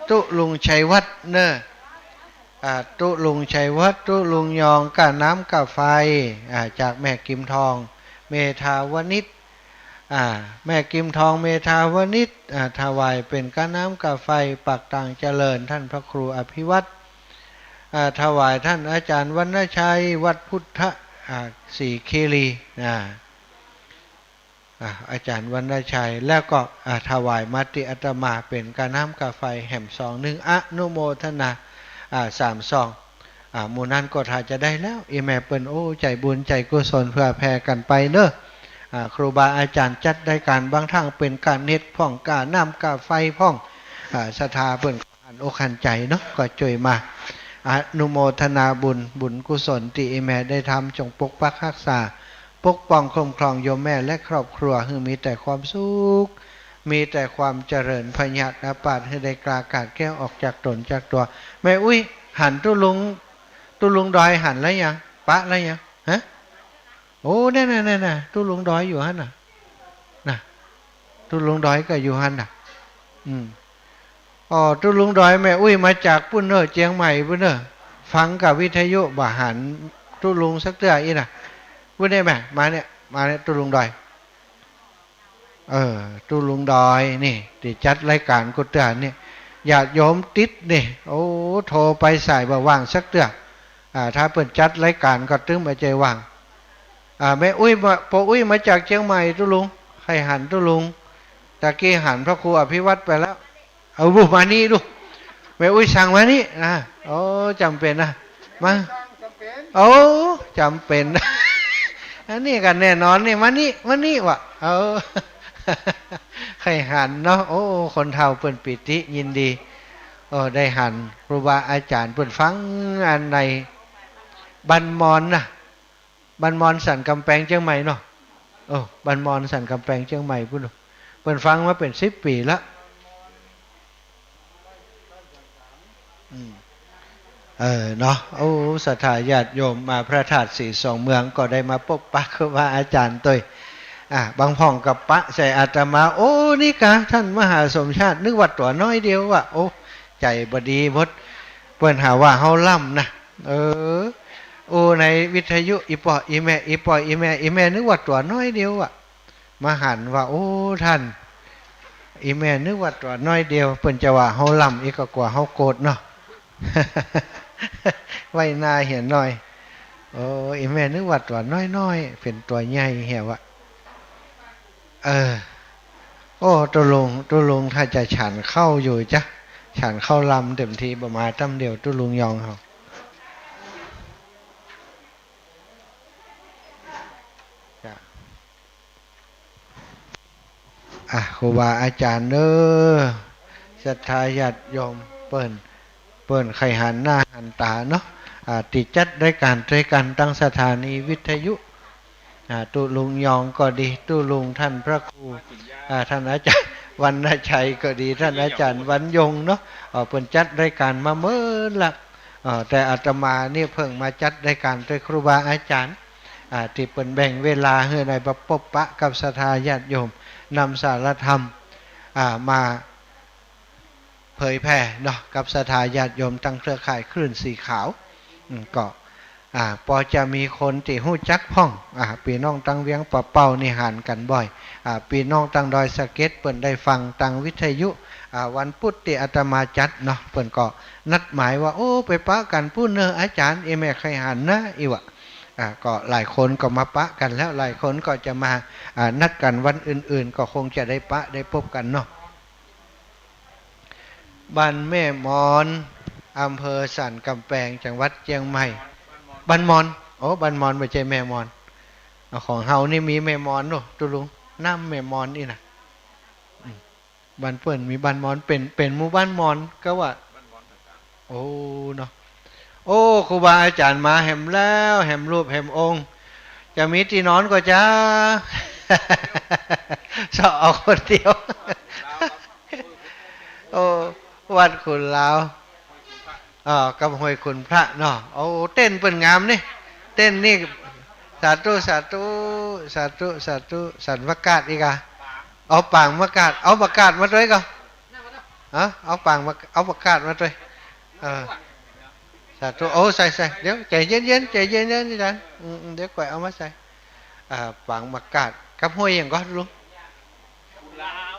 ตุ๊ลุงชัยวัฒน์เน่อ อ่า ตุ๊ลุงชัยวัฒน์ ตุ๊ลุงยอง ก้าน้ำก้าไฟ อ่า จากแม่กิมทอง เมธาวณิช อ่า แม่กิมทองเมธาวณิช อ่า ถวายเป๋นก้าน้ำก้าไฟ ปากตางเจริญ ต้านพระครูอภิวัฒน์ อ่า ถวายต้านอาจ๋ารย์วรรณชัย วัดพุทธ อ่า ศรีคีรี อ่า อ่า อาจ๋ารย์วรรณชัย แล้วก็ อ่า ถวายมาตี้อาตมาเป๋นก้าน้ำก้าไฟแหมซองนึ่ง อนุโมทนา อ่า สามซอง อ่า หมู่นั้นก็ถ้าจะได้แล้ว อี่แม่เปิ้น โอ้ ใจ๋บุญใจ๋กุศลเผื่อแผ่กั๋นไปเนาะ อ่า ครูบาอาจ๋ารย์จัดรายก๋านบางครั้งเป๋นก้าเน็ตพ่อง ก้าน้ำก้าไฟพ่อง อ่า ศรัทธาเปิ้น หันอกหันใจ๋เนาะ ก็จ้วยมาอนุโมทนาบุญ บุญกุศลตี้อี่แม่ได้ทำ จงปกปักฮักษา ปกป้องคุ้มครองโยมแม่และครอบครัว หื้อมีแต่ความสุข มีแต่ความเจริญ พยาธิอาพาธหื้อได้กล้ากาจแคล้วออกจากต๋นจากตั๋ว แม่อุ๊ย หันตุ๊ลุง ตุ๊ลุงดอยหันแล้วยัง ปะแล้วยัง ฮะ โอ้ นั่นน่ะ นั่นน่ะ ตุ๊ลุงดอยอยู่หั้นน่ะ น่ะ ตุ๊ลุงดอยก็อยู่หั้นน่ะ อืม อ๋อ ตุ๊ลุงดอย แม่อุ๊ยมาจากปู๊นเน่อ เจียงใหม่ปู๊นเน่อ ฟังกับวิทยุ บ่หันตุ๊ลุงสักเตื้ออี้น่ะ ปู๊นเนี่ยแม่ มาเนี่ย มาเนี่ย ตุ๊ลุงดอย เออ ตุ๊ลุงดอยนี่ ตี้จัดรายก๋านกู้เตื้อเนี่ย ญาติโยมติดนี่ โอ้ โทรไปสายบ่ว่างสักเตื้อ อ่า ถ้าเปิ้นจัดรายก๋านก็ตึงบ่ใจ้ว่าง อ่า แม่อุ๊ยมา ป้ออุ๊ยมาจากเจียงใหม่ ตุ๊ลุง ใค่หันตุ๊ลุง ตะกี้หันพระครูอภิวัฒน์ไปแล้ว เอาบุมานี่ดู แม่อุ๊ยสั่งมานี่นะ โอ้ จ๋ำเป๋นนะ มา โอ้ จ๋ำเป๋น อันนี้ก็แน่นอนนี่ มานี่ มานี่วะ เออ ใค่หันเนาะ โอ้ คนเฒ่าเปิ้นปีติยินดี โอ้ ได้หันครูบาอาจ๋ารย์เปิ้นฟังอันในบ้านมอนน่ะ บ้านมอนสันก๋ำแปงเจียงใหม่เนาะ โอ้ บ้านมอนสันก๋ำแปงเจียงใหม่ปู๊น เปิ้นฟังมาเป๋นสิบปี๋ละ อืม เออ เนาะ โอ้ ศรัทธาญาติโยมมาพระธาตุศรีสองเมืองก็ได้มาปบปะครูบาอาจ๋ารย์ตวย อ่ะ บางพ่องก็ปะใส่อาตมา โอ้ นี่กาต้านมหาสมชาติ นึกว่าตั๋วน้อยเดียวอะ โอ้ ใจ๋บ่ดีหมด เปิ้นหาว่าเฮาล่ำนะ เออ โอ้ ในวิทยุ อี่ป้ออี่แม่ อี่ป้ออี่แม่ อี่แม่นึกว่าตั๋วน้อยเดียวอะ มาหันว่า โอ้ ต้าน อี่แม่นึกว่าตั๋วน้อยเดียว เปิ้นจะว่าเฮาล่ำ อี่ก็กั๋วเฮาโกรธเนาะ ไว้หน้าเหียหน่อย โอ้ อี่แม่นึกว่าตั๋วน้อยๆ เป๋นตั๋วใหญ่เหียวะ เออ โอ้ ตุ๊ลุง ตุ๊ลุงถ้าจะฉันข้าวอยู่จ๊ะ ฉันข้าวลำเต็มที บ่มาต้ำเดียว ตุ๊ลุงยองเฮา จ้ะ อ่ะ ครูบาอาจ๋ารย์เน้อ ศรัทธาญาติโยมเปิ้น เปิ้นใค่หันหน้าหันต๋าเนาะ อ่า ตี้จัดรายก๋านตวยกั๋นตางสถานีวิทยุ อ่า ตุ๊ลุงยองก็ดี ตุ๊ลุงต้านพระครู อ่า ต้านอาจ๋ารย์วรรณชัยก็ดี ต้านอาจ๋ารย์วันยงเนาะ อ่า เปิ้นจัดรายก๋านมาเมินละ อ่า แต่อาตมานี่เพิ่งมาจัดรายก๋านตวยครูบาอาจ๋ารย์ อ่า ตี้เปิ้นแบ่งเวลาหื้อได้มาปบปะกับศรัทธาญาติโยม นำสารธรรม อ่า มาเผยแผ่เนาะ กับศรัทธาญาติโยมตางเครือข่ายคลื่นสีขาว อืม ก็ อ่า ปอจะมีคนตี้ฮู้จักพ่อง อ่า ปี้น้องตางเวียงป่าเป้านี่หันกั๋นบ่อย อ่า ปี้น้องตางดอยสะเก็ดเปิ้นได้ฟังตางวิทยุ อ่า วันปุ๊ดตี้อาตมาจัดเนาะ เปิ้นก็นัดหมายว่า โอ้ ไปปะกั๋นปู๊นเน่ออาจ๋ารย์ อี่แม่ใค่หันนะ อี่วะ อ่า ก็หลายคนก็มาปะกั๋นแล้ว หลายคนก็จะมา อ่า นัดกั๋นวันอื่นๆ ก็คงจะได้ปะได้ปบกั๋นเนาะ บ้านแม่มอน อำเภอสันก๋ำแปง จังหวัดเจียงใหม่ บ้านมอน โอ้ บ้านมอน บ่ใจ้แม่มอน เอา ของเฮานี่มีแม่มอนเนาะ ตุ๊ลุง น้ำแม่มอนนี่นะ อืม บ้านเปิ้นมีบ้านมอน เป๋น เป๋นหมู่บ้านมอน ก็ว่า โอ้ เนาะ โอ้ ครูบาอาจ๋ารย์มาแหมแล้ว แหมรูปแหมองค์ จะมีตี้นอนก่อจ๊ะ เซาะเอาคนเดียว โอ้ วัดขุนลาว อ่า กับห้วยขุนพระเนาะ โอ้ เต็นท์เปิ้นงามนี่ เต็นท์นี่ สาธุ สาธุ สาธุ สาธุ สันประกาศอีกอะ เอาปางประกาศ เอาประกาศมาตวยก่อ ฮะ เอาปางมา เอาประกาศมาตวย เออ สาธุ โอ้ ใส่ ใส่ เดี๋ยว ใจ๋เย็นๆ ใจ๋เย็นๆ อาจ๋ารย์ อืมๆ เดี๋ยวก่อยเอามาใส่ อ่า ปางประกาศ กับห้วยหยังก่อลุง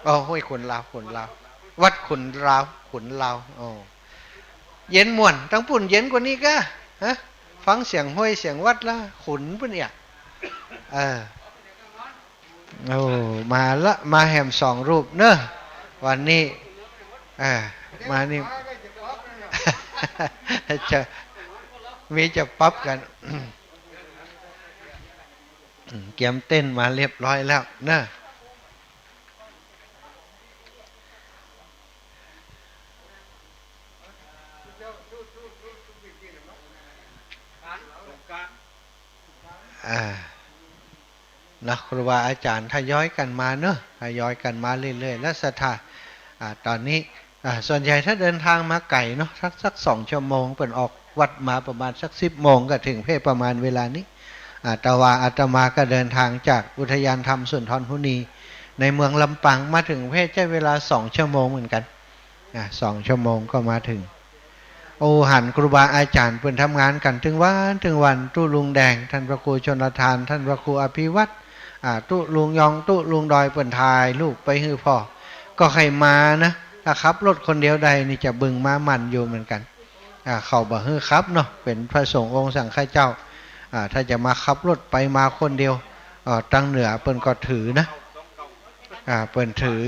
อ๋อ ห้วยขุนลาว ขุนลาว วัดขุนลาว ขุนลาว อ๋อ เย็นม่วน ตังปุ้นเย็นกว่านี้ก้า ฮะ ฟังเสียงห้วยเสียงวัดละ ขุนปุ้นเอีย เออ โอ้ มาละ มาแหมสองรูปเนอะ วันนี้ เออ มานี่ จะ มีจะปรับกั๋น เกียมเต้นมาเรียบร้อยแล้วเนอะ อ่า นะ ครูบาอาจ๋ารย์ทยอยกั๋นมาเนอะ ทยอยกั๋นมาเรื่อยๆ แล้วศรัทธา อ่า ต๋อนนี้ อ่า ส่วนใหญ่ถ้าเดินทางมาไก๋เนาะ สัก สักสองชั่วโมง เปิ้นออกวัดมาประมาณสักสิบโมงก็เถิงเพประมาณเวลานี้ อ่า แต่ว่าอาตมาก็เดินทางจากอุทยานธรรมสุนทรมุนี ในเมืองลำปางมาเถิงเพใจ๊เวลาสองชั่วโมงเหมือนกั๋น อ่า สองชั่วโมงก็มาเถิง โอ้ หันครูบาอาจ๋ารย์เปิ้นทำงานกั๋นตึงวันตึงวัน ตุ๊ลุงแดง ท่านพระครูชลธาร ท่านพระครูอภิวัฒน์ อ่า ตุ๊ลุงยอง ตุ๊ลุงดอย เปิ้นถ่ายรูปไปหื้อพ่อ ก็ใค่มานะ ถ้าขับรถคนเดียวได้นี่จะบึงม้ามันอยู่เหมือนกั๋น อ่า เขาบ่หื้อขับเนาะ เป๋นพระสงฆ์องค์สังฆเจ้า อ่า ถ้าจะมาขับรถไปมาคนเดียว อ่า ตังเหนือเปิ้นก็ถือนะ อ่า เปิ้นถือ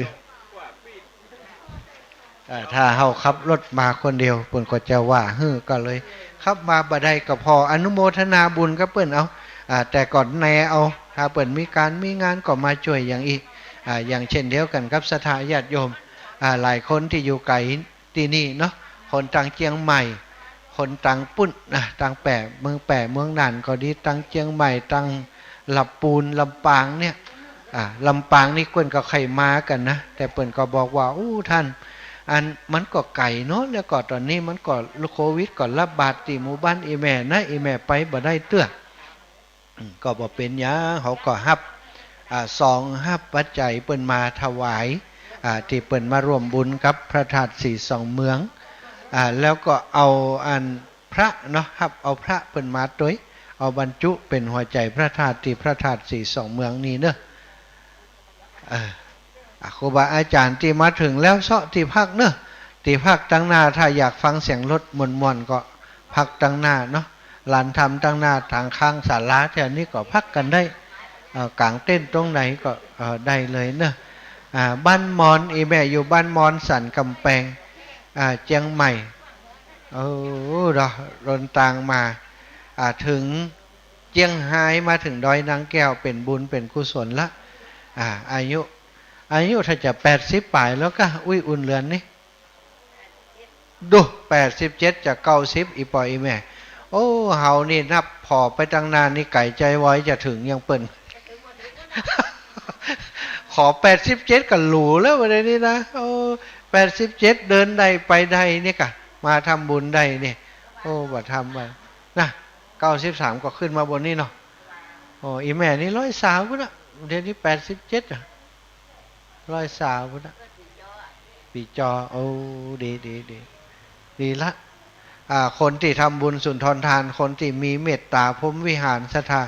อ่า ถ้าเฮาขับรถมาคนเดียว เปิ้นก็จะว่าหื้อ ก็เลยขับมาบ่ได้ ก็ผ่ออนุโมทนาบุญกับเปิ้นเอา อ่า แต่ก็แนเอา ถ้าเปิ้นมีก๋านมีงานก็มาจ้วยอย่างอี้ อ่า อย่างเช่นเดียวกั๋นกับศรัทธาญาติโยม อ่า หลายคนตี้อยู่ไก๋ตี้นี่เนาะ คนตางเจียงใหม่ คนตางปุ้นนะ ตางแป้ เมืองแป้ เมืองน่านก็ดี ตางเจียงใหม่ ตางละปูน ลำปางเนี่ย อ่า ลำปางนี่เปิ้นก็ใค่มากั๋นนะ แต่เปิ้นก็บอกว่า อู้ ท่าน อัน มันก็ไก๋เนาะ แล้วก็ต๋อนนี้มันก็โควิดก็ระบาดตี้หมู่บ้านอี่แม่นะ อี่แม่ไปบ่ได้เตื้อ อืม ก็บ่เป๋นหยัง เฮาก็ฮับ อ่า ซองฮับปัจจัยเปิ้นมาถวาย อ่า ตี้เปิ้นมาร่วมบุญกับพระธาตุสีสองเมือง อ่า แล้วก็เอาอันพระเนาะ ฮับเอาพระเปิ้นมาตวย เอาบรรจุเป๋นหัวใจ๋พระธาตุตี้พระธาตุสีสองเมืองนี่เนาะ เออ อ่ะ ครูบาอาจ๋ารย์ตี้มาเถิงแล้วเซาะตี้พักเนาะ ตี้พักตังหน้า ถ้าอยากฟังเสียงรถม่วนๆ ก็พักตังหน้าเนาะ ลานธรรมตังหน้า ตางข้างศาลาแถวนี้ก็พักกั๋นได้ เอ่อ ก๋างเต็นท์ตรงไหนก็ เอ่อ ได้เลยเนาะ อ่า บ้านมอน อี่แม่อยู่บ้านมอนสันก๋ำแปง อ่า เจียงใหม่ โอ้ เนาะ เดินตางมา อ่า เถิงเจียงฮาย มาเถิงดอยนางแก้ว เป๋นบุญเป๋นกุศลละ อ่า อายุ อายุถ้าจะแปดสิบป๋ายแล้วก้า อุ๊ย อุ่นเรือนนี่ ดู แปดสิบเจ็ดจะเก้าสิบ อี่ป้ออี่แม่ โอ้ เฮานี่นับผ่อไปตังหน้านี่ไก๋ใจ๋วอยจะเถิงยังเปิ้น ขอแปดสิบเจ็ดก็หรูแล้ววันนี้นะ โอ้ แปดสิบเจ็ดเดินได้ไปได้นี่ก้า มาทำบุญได้นี่ โอ้ บ่ธรรมดานะ เก้าสิบสามก็ขึ้นมาบนนี้เนาะ โอ้ อี่แม่นี่ร้อยซาวพุ้นนะ เดี๋ยวนี้แปดสิบเจ็ดอะ ร้อยซาวพุ้นนะ ปี๋จอ โอ้ ดี ดี ดี ดีละ อ่า คนตี้ทำบุญสุนทรทาน คนตี้มีเมตต๋าพรหมวิหารศรัทธา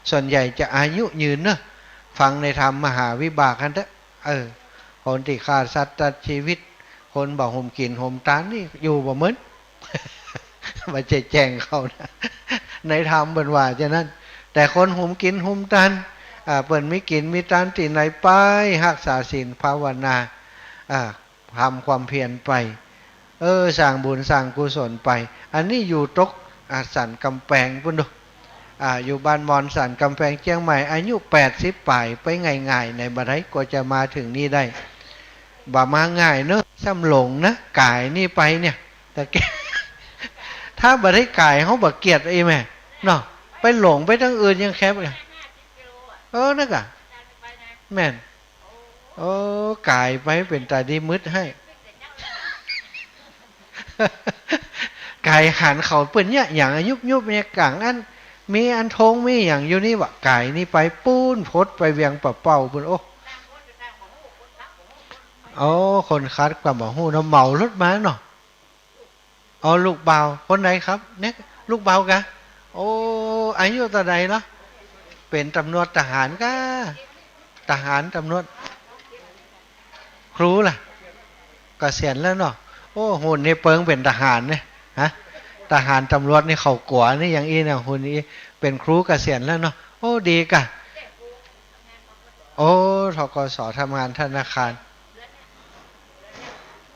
ส่วนใหญ่จะอายุยืนเนาะ ฟังในธรรมมหาวิบากหั้นเต๊อะ เออ คนตี้ฆ่าสัตว์ตัดชีวิต คนบ่หุมกิ๋นหุมตานนี่อยู่บ่เหมิน บ่ใจ้แจ้งเขานะ ในธรรมเปิ้นว่าจานั้น แต่คนหุมกิ๋นหุมตาน อ่า เปิ้นมีกิ๋นมีตานตี้ไหนไป ฮักษาศีลภาวนา อ่า ทำความเพียรไป เออ สร้างบุญสร้างกุศลไป อันนี้อยู่ตก อ่า สันก๋ำแปงปุ้นดู อ่า อยู่บ้านมอนสันก๋ำแปงเจียงใหม่ อายุแปดสิบป๋าย ไปง่ายๆ ไหนบ่ได้ กว่าจะมาเถิงนี่ได้ บ่มาง่ายเนาะ ซ้ำหลงนะ ก๋ายนี่ไปเนี่ย แต่แก ถ้าบ่ได้ก๋าย เฮาบ่เกียจอี้แม่ เนาะ ไปหลงไปตังอื่นยังแคบเลย เออ นั่นก้า แม่น โอ้ ก๋ายไปเป๋นต๋าดีมืดไห้ ก๋ายหันเขาเปิ้นเยียะหยังอะ ยุบๆ เนี่ย ก๋างอัน มีอันธงมีหยังอยู่นี่วะ ก๋ายนี่ไปปู๊น พดไปเวียงป่าเป้าปู๊น โอ้ โอ้ คนขับก็บ่ฮู้เนาะ เหมารถมาเนาะ อ๋อ ลูกบ่าว คนไหนครับ เนี่ย ลูกบ่าวกา โอ้ อายุเต้าใดเนาะ เป๋นต๋ำรวจทหารกา ทหารต๋ำรวจ ครูล่ะ เกษียณแล้วเนาะ โอ้ หุ่นนี่เปิงเป๋นทหารเนี่ย ฮะ ทหารต๋ำรวจนี่เขากั๋วนี่ อย่างอี้เนี่ย หุ่นอี้เป๋นครูเกษียณแล้วเนาะ โอ้ ดีก่ะ โอ้ ธ.ก.ส. ทำงานธนาคาร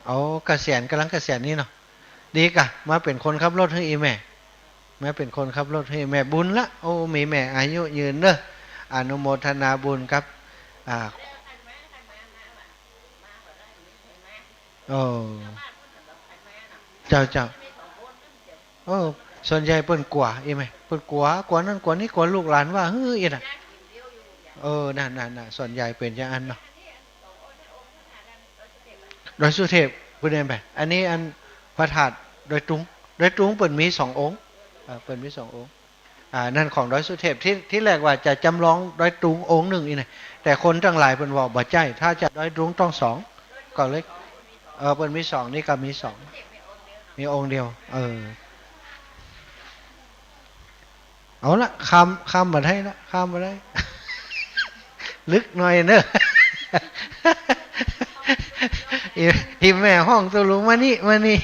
โอ้ เกษียณ ก่ำลังเกษียณนี่เนาะ ดีก่ะ มาเป๋นคนขับรถหื้ออี่แม่ มาเป๋นคนขับรถหื้ออี่แม่ บุญละ โอ้ มีแม่อายุยืนเนาะ อนุโมทนาบุญกับ อ่า โอ้ เจ้า เจ้า โอ้ ส่วนใหญ่เปิ้นกั๋ว อี่แม่ เปิ้นกั๋ว กั๋วนั่นกั๋วนี่ กั๋วลูกหลานว่าหื้อ อี้น่ะ เออ นั่น นั่น นั่น ส่วนใหญ่เป๋นอย่างอั้นเนาะ ดอยสุเทพ เปิ้นเอิ้นไป อันนี้อันพระธาตุดอยตุง ดอยตุงเปิ้นมีสององค์ เออ เปิ้นมีสององค์ อ่า นั่นของดอยสุเทพ ตี้ ตี้แรกว่าจะจ๋ำลองดอยตุงองค์นึ่งอี้น่ะ แต่คนตังหลายเปิ้นว่าบ่ใจ้ ถ้าจะดอยตุงต้องสอง ก็เลย เออ เปิ้นมีสอง นี่ก็มีสอง มีองค์เดียว เออ เอาละ ข้าม ข้ามบ่ได้ละ ข้ามบ่ได้ ลึกหน่อยเนาะ อี่ อี่แม่ฮ้องตุ๊ลุงมานี่ มานี่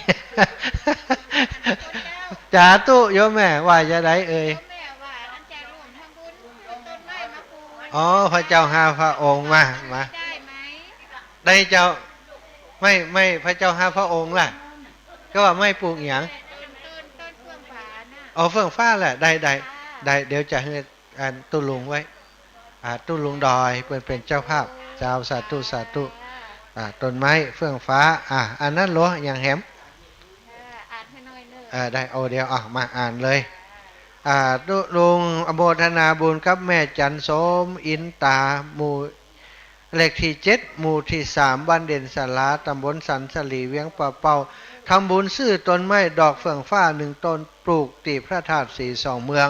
สาธุ โยมแม่ ว่าจะใดเอ่ย โยมแม่ว่าอันจะร่วมทำบุญซื้อต้นไม้มาปลูก อ๋อ พระเจ้าห้าพระองค์ มา มา ได้ไหม ได้เจ้า ไม้ ไม้พระเจ้าห้าพระองค์ล่ะ ก็ว่าไม้ปลูกหยัง ต้น ต้น ต้นเฟื่องฟ้าน่ะ อ๋อ เฟื่องฟ้าแหละ ได้ ได้ ค่ะ ได้ เดี๋ยวจะหื้อ อันตุ๊ลุงไว้ อ่า ตุ๊ลุงดอย เปิ้นเป๋นเจ้าภาพ เจ้า สาธุ สาธุ อ่า ต้นไม้เฟื่องฟ้า อ่า อันนั้นเหรอ อย่างแหม เออ อ่านหื้อหน่อยเน่อ เออ ได้ โอ้ เดี๋ยว อ่ะ มาอ่านเลย อ่า ตุ๊ลุงอนุโมทนาบุญกับแม่จันทร์สมอินตา หมู่ เลขตี้เจ็ด หมู่ตี้สาม บ้านเด่นสารา ต๋ำบลสันสลี เวียงป่าเป้า ทำบุญซื้อต้นไม้ดอกเฟื่องฟ้าหนึ่งต้น ปลูกตี้พระธาตุสีสองเมือง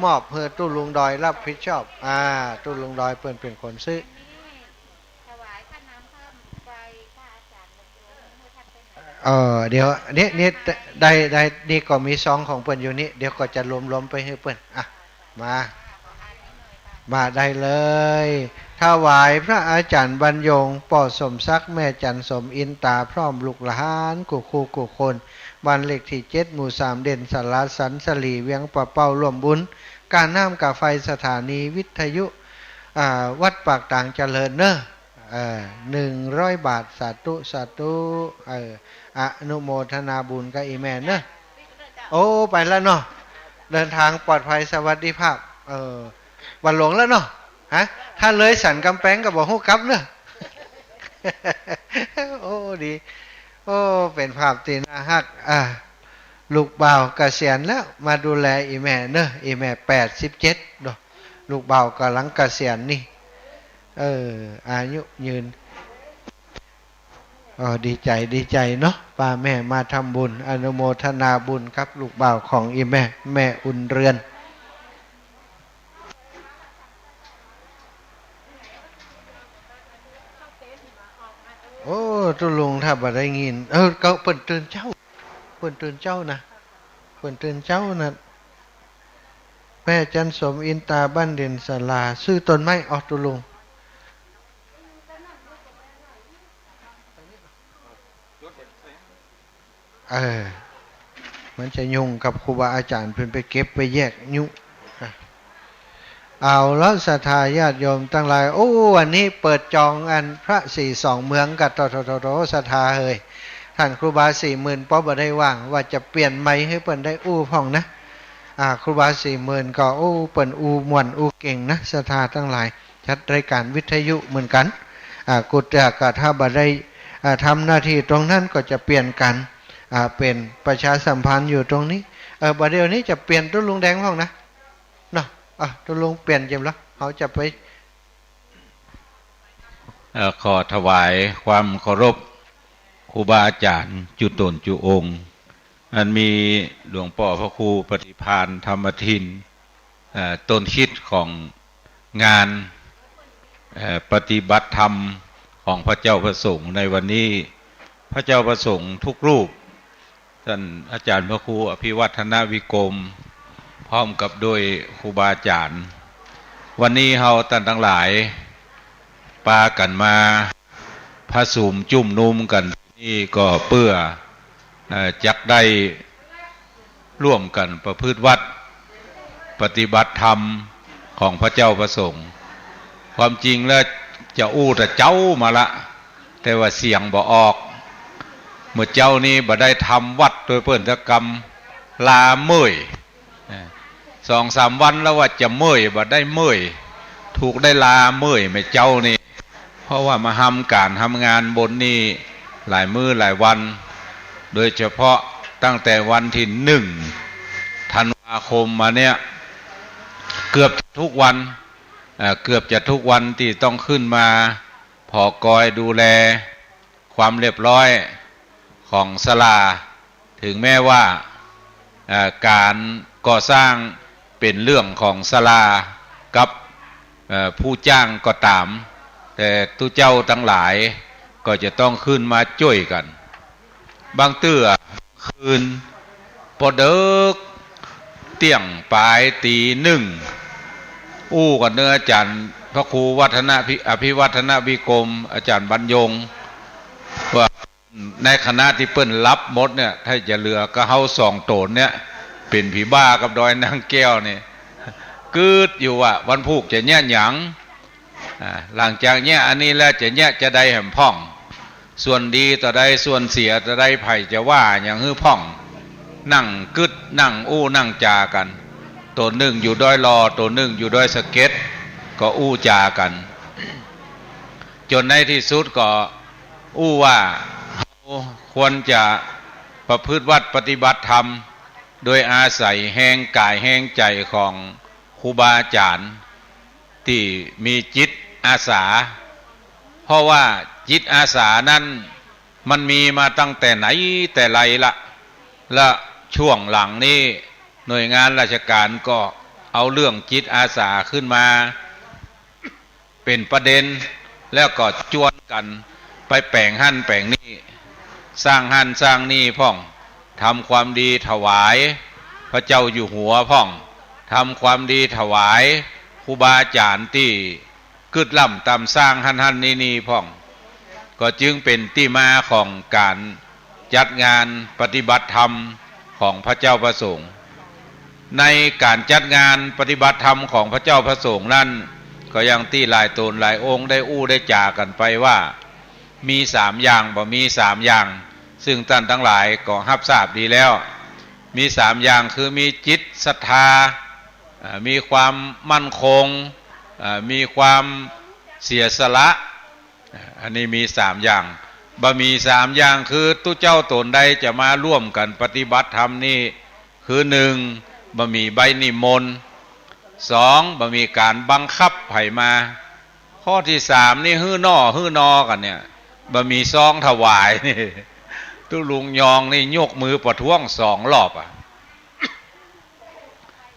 มอบหื้อตุ๊ลุงดอยรับผิดชอบ อ่า ตุ๊ลุงดอยเปิ้นเป๋นคนซื้อ ถวายค่าน้ำค่าไฟพระอาจารย์บรรยง เออ เดี๋ยว นี่ นี่ ได้ ได้ นี่ก็มีซองของเปิ้นอยู่นี่ เดี๋ยวก็จะรวมๆ ไปหื้อเปิ้น อ่ะ มา มาได้เลย ถวายพระอาจารย์บรรยง ป้อสมศักดิ์ แม่จันทร์สมอินตา พร้อมลูกหลานกู้คู่กู้คน บ้านเลขตี้เจ็ด หมู่สาม เด่นสารา สันสลี เวียงป่าเป้า ร่วมบุญ ค่าน้ำค่าไฟ สถานีวิทยุ อ่า วัดปากตางเจริญเนาะ เออ หนึ่งร้อยบาท สาธุ สาธุ เออ อนุโมทนาบุญกับอี่แม่เนาะ โอ้ ไปแล้วเนาะ เดินทางปลอดภัยสวัสดิภาพ เออ วันหลงแล้วเนาะ ฮะ ถ้าเลยสันกำแปงก็บ่ฮู้กลับเนาะ โอ้ ดี โอ้ เป๋นภาพตี้น่าฮัก อ่า ลูกบ่าวเกษียณแล้ว มาดูแลอี่แม่เนาะ อี่แม่แปดสิบเจ็ดเนาะ ลูกบ่าวก่ำลังเกษียณนี่ เออ อายุยืน เออ ดีใจ๋ ดีใจ๋เนาะ ป้าแม่มาทำบุญ อนุโมทนาบุญกับลูกบ่าวของอี่แม่ แม่อุ่นเรือน โอ้ ตุ๊ลุงถ้าบ่ได้ยิน เออ ก็เปิ้นตื่นเจ๊า เปิ้นตื่นเจ๊านะ เปิ้นตื่นเจ๊านะ แม่จันทร์สมอินตา บ้านเด่นสารา ซื้อต้นไม้ อ๋อ ตุ๊ลุง เออ มันจะยุ่งกับครูบาอาจ๋ารย์ เปิ้นไปเก็บไปแยกยุ อ่ะ เอาละ ศรัทธาญาติโยมตังหลาย โอ้ วันนี้เปิดจองอันพระสีสองเมืองกะ โถ โถ โถ โถ ศรัทธาเอย ต้านครูบาสี่หมื่นป้อบ่ได้ว่าง ว่าจะเปลี่ยนไมค์หื้อเปิ้นได้อู้พ่องนะ อ่า ครูบาสี่หมื่นก็ โอ้ เปิ้นอู้ม่วนอู้เก่งนะ ศรัทธาตังหลาย จัดรายก๋านวิทยุเหมือนกั๋น อ่า กุฏกะ ถ้าบ่ได้ อ่า ทำหน้าตี้ตรงนั้นก็จะเปลี่ยนกั๋น อ่า เป๋นประชาสัมพันธ์อยู่ตรงนี้ เออ บ่าเดี่ยวนี้จะเปลี่ยนตุ๊ลุงแดงพ่องนะ เนาะ อ่ะ ตุ๊ลุงเปลี่ยนเจียมละ เฮาจะไป เอ่อ ขอถวายความเคารพครูบาอาจ๋ารย์จุ๊ต๋นจุ๊องค์ อันมีหลวงป้อพระครูปฏิภาณธรรมทิน เอ่อ ต้นคิดของงาน เอ่อ ปฏิบัติธรรมของพระเจ้าพระสงฆ์ในวันนี้ พระเจ้าพระสงฆ์ทุกรูป ต้านอาจ๋ารย์พระครูอภิวัฒนวิกรม พร้อมกับโดยครูบาอาจ๋ารย์ วันนี้เฮาต้านตังหลายปากั๋นมา ผะสุมจุมนุมกั๋นนี่ก็เปื้อ เอ่อ จักได้ร่วมกั๋นประพฤติวัตรปฏิบัติธรรมของพระเจ้าพระสงฆ์ ความจริงแล้วจะอู้แต่เจ๊ามาละ แต่ว่าเสียงบ่ออก เมื่อเจ๊านี้บ่ได้ทำวัตรโตยเปิ้นสักกำ ลาเมื่อย เอ่อ สองสามวันแล้วว่าจะเมื่อย บ่ได้เมื่อย ถูกได้ลาเมื่อยแม่เจ๊านี่ เพราะว่ามาทำก๋านทำงานบนนี่หลายมื้อหลายวัน โดยเฉพาะตั้งแต่วันตี้หนึ่งธันวาคมมาเนี่ย เกือบจะทุกวัน เอ่อ เกือบจะทุกวันตี้ต้องขึ้นมาผอกอยดูแลความเรียบร้อยของศาลา ถึงแม้ว่า เอ่อ ก๋านก่อสร้างเป๋นเรื่องของศาลากับ เอ่อ ผู้จ้างก็ต๋าม แต่ตุ๊เจ้าตังหลายก็จะต้องขึ้นมาจ้วยกั๋น บางเตื้อคืนปอเดิ็กเตี้ยงป๋ายตี๋หนึ่ง อู้กั๋นเน่ออาจ๋ารย์พระครูวัฒนพิ- อภิวัฒนวิกรม อาจ๋ารย์บรรยง ว่าในขณะตี้เปิ้นหลับหมดเนี่ย ถ้าจะเหลือก็เฮาสองต๋นเนี่ย เป๋นผีบ้ากับดอยนางแก้วนี่ กึ๊ดอยู่ว่าวันพูกจะเยียะหยัง อ่า หลังจากเยียะอันนี้แล้วจะเยียะจาใดแหมพ่อง ส่วนดีตาใด ส่วนเสียตาใด ใผจะว่าหยังหื้อพ่อง นั่งกึ๊ด นั่งอู้ นั่งจ๋ากั๋น ต๋นนึ่งอยู่ดอยหล่อ ต๋นนึ่งอยู่ดอยสะเก็ด ก็อู้จ๋ากั๋น จ๋นในตี้สุดก็อู้ว่า เฮาควรจะประพฤติวัตรปฏิบัติธรรม โดยอาศัยแฮงก๋ายแฮงใจ๋ของครูบาอาจ๋ารย์ตี้มีจิตอาสา เพราะว่าจิตอาสานั้นมันมีมาตั้งแต่ไหนแต่ไรละ และช่วงหลังนี้หน่วยงานราชก๋านก็เอาเรื่องจิตอาสาขึ้นมา เป๋นประเด็น แล้วก็จวนกั๋นไปแป๋งหั้นแป๋งนี่ สร้างหั้นสร้างนี่พ่อง ทำความดีถวายพระเจ้าอยู่หัวพ่อง ทำความดีถวายครูบาอาจ๋ารย์ตี้กึ๊ดล่ำต๋ามสร้างหั้นหั้นนี่นี่พ่อง ก็จึงเป๋นตี้มาของก๋าน จัดงานปฏิบัติธรรมของพระเจ้าพระสงฆ์ ในก๋านจัดงานปฏิบัติธรรมของพระเจ้าพระสงฆ์นั้น ก็อย่างตี้หลายต๋นหลายองค์ได้อู้ได้จ๋ากั๋นไปว่า มีสามอย่าง บ่มีสามอย่าง ซึ่งต้านตังหลายก็ฮับทราบดีแล้ว มีสามอย่างคือมีจิตศรัทธา อ่า มีความมั่นคง อ่า มีความเสียสละ อ่า อันนี้มีสามอย่าง บ่มีสามอย่างคือตุ๊เจ้าต๋นใดจะมาร่วมกั๋นปฏิบัติธรรมนี่ คือหนึ่ง บ่มีใบนิมนต์ สอง บ่มีก๋านบังคับใผมา ข้อตี้สามนี่หื้อน่อหื้อนอกั๋นเนี่ย บ่มีซองถวายนี่ ตุ๊ลุงยองนี่ยกมือประท้วงสองรอบอะ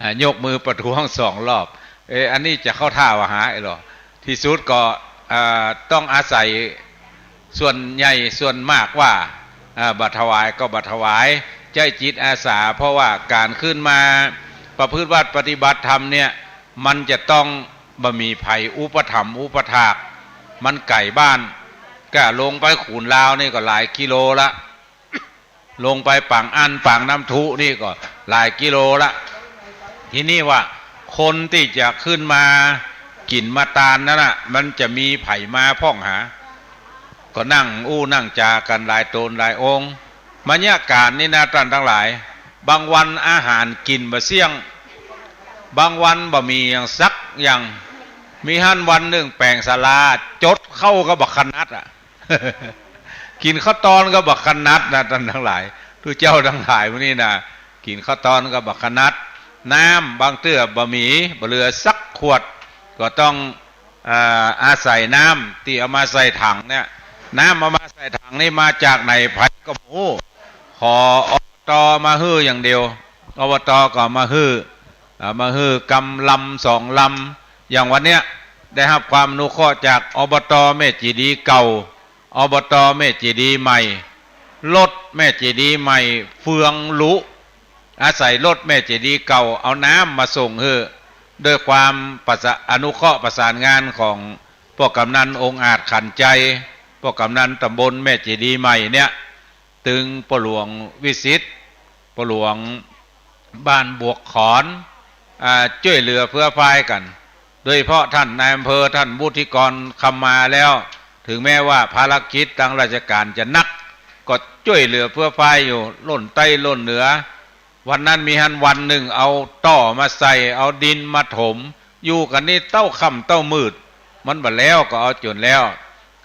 อ่า ยกมือประท้วงสองรอบ เอ๊ะ อันนี้จะเข้าท่าว่าหาไอ้หรอ ตี้สุดก็ อ่า ต้องอาศัยส่วนใหญ่ส่วนมากว่า อ่า บ่ถวายก็บ่ถวาย ใจ๊จิตอาสา เพราะว่าก๋านขึ้นมาประพฤติวัตรปฏิบัติธรรมเนี่ย มันจะต้องบ่มีใผอุปถัมภ์อุปถาก มันไก๋บ้าน ก็ลงไปขุนลาวนี่ก็หลายกิโลละ ลงไปปางอั้นปางน้ำทุนี่ก็หลายกิโลละ ทีนี้ว่าคนตี้จะขึ้นมากิ๋นมาตานนั้นน่ะ มันจะมีใผมาพ่องหา ก็นั่งอู้นั่งจ๋ากั๋นหลายต๋นหลายองค์ บรรยากาศนี่นะต้านตังหลาย บางวันอาหารกิ๋นบ่เสี้ยง บางวันบ่มีอย่างสักอย่าง มีหั้นวันนึ่งแป๋งศาลา จดข้าวก็บ่ขนัดอะ กิ๋นข้าวตอนก็บ่ขนัดนะต้านตังหลาย ตุ๊เจ้าตังหลายหมู่นี้นะ กิ๋นข้าวตอนก็บ่ขนัด น้ำบางเตื้อบ่มี บ่เหลือสักขวด ก็ต้อง เอ่อ อาศัยน้ำตี้เอามาใส่ถังเนี่ย น้ำเอามาใส่ถังนี่มาจากไหนใผก็บ่ฮู้ ขอ อบต. มาหื้ออย่างเดียว อบต. ก็มาหื้อ อ่า มาหื้อกำลำสองลำ อย่างวันเนี้ยได้ฮับความอนุเคราะห์จาก อบต. แม่เจดีย์เก่า อบต. แม่เจดีย์ใหม่ รถแม่เจดีย์ใหม่เฟืองลุ อาศัยรถแม่เจดีย์เก่าเอาน้ำมาส่งหื้อ ด้วยความประสา- อนุเคราะห์ประสานงานของป้อกำนันองอาจขันต์ใจ ป้อกำนันตำบลแม่เจดีย์ใหม่เนี่ย ตึงป้อหลวงวิสิทธิ์ ป้อหลวงบ้านบวกขอน อ่า จ้วยเหลือเฟื้อฟายกั๋น โดยเฉพาะต้านนายอำเภอ ต้านวุฒิกรคำมาแล้ว เถิงแม้ว่าภารกิจตางราชก๋านจะหนัก ก็จ้วยเหลือเฟื้อฟายอยู่ ล้นใต้ล้นเหนือ วันนั้นมีหั้นวันนึ่ง เอาต้อมาใส่ เอาดินมาถม อยู่กั๋นนี่เต๊าค่ำเต๊ามืด มันบ่แล้วก็เอาจ๋นแล้ว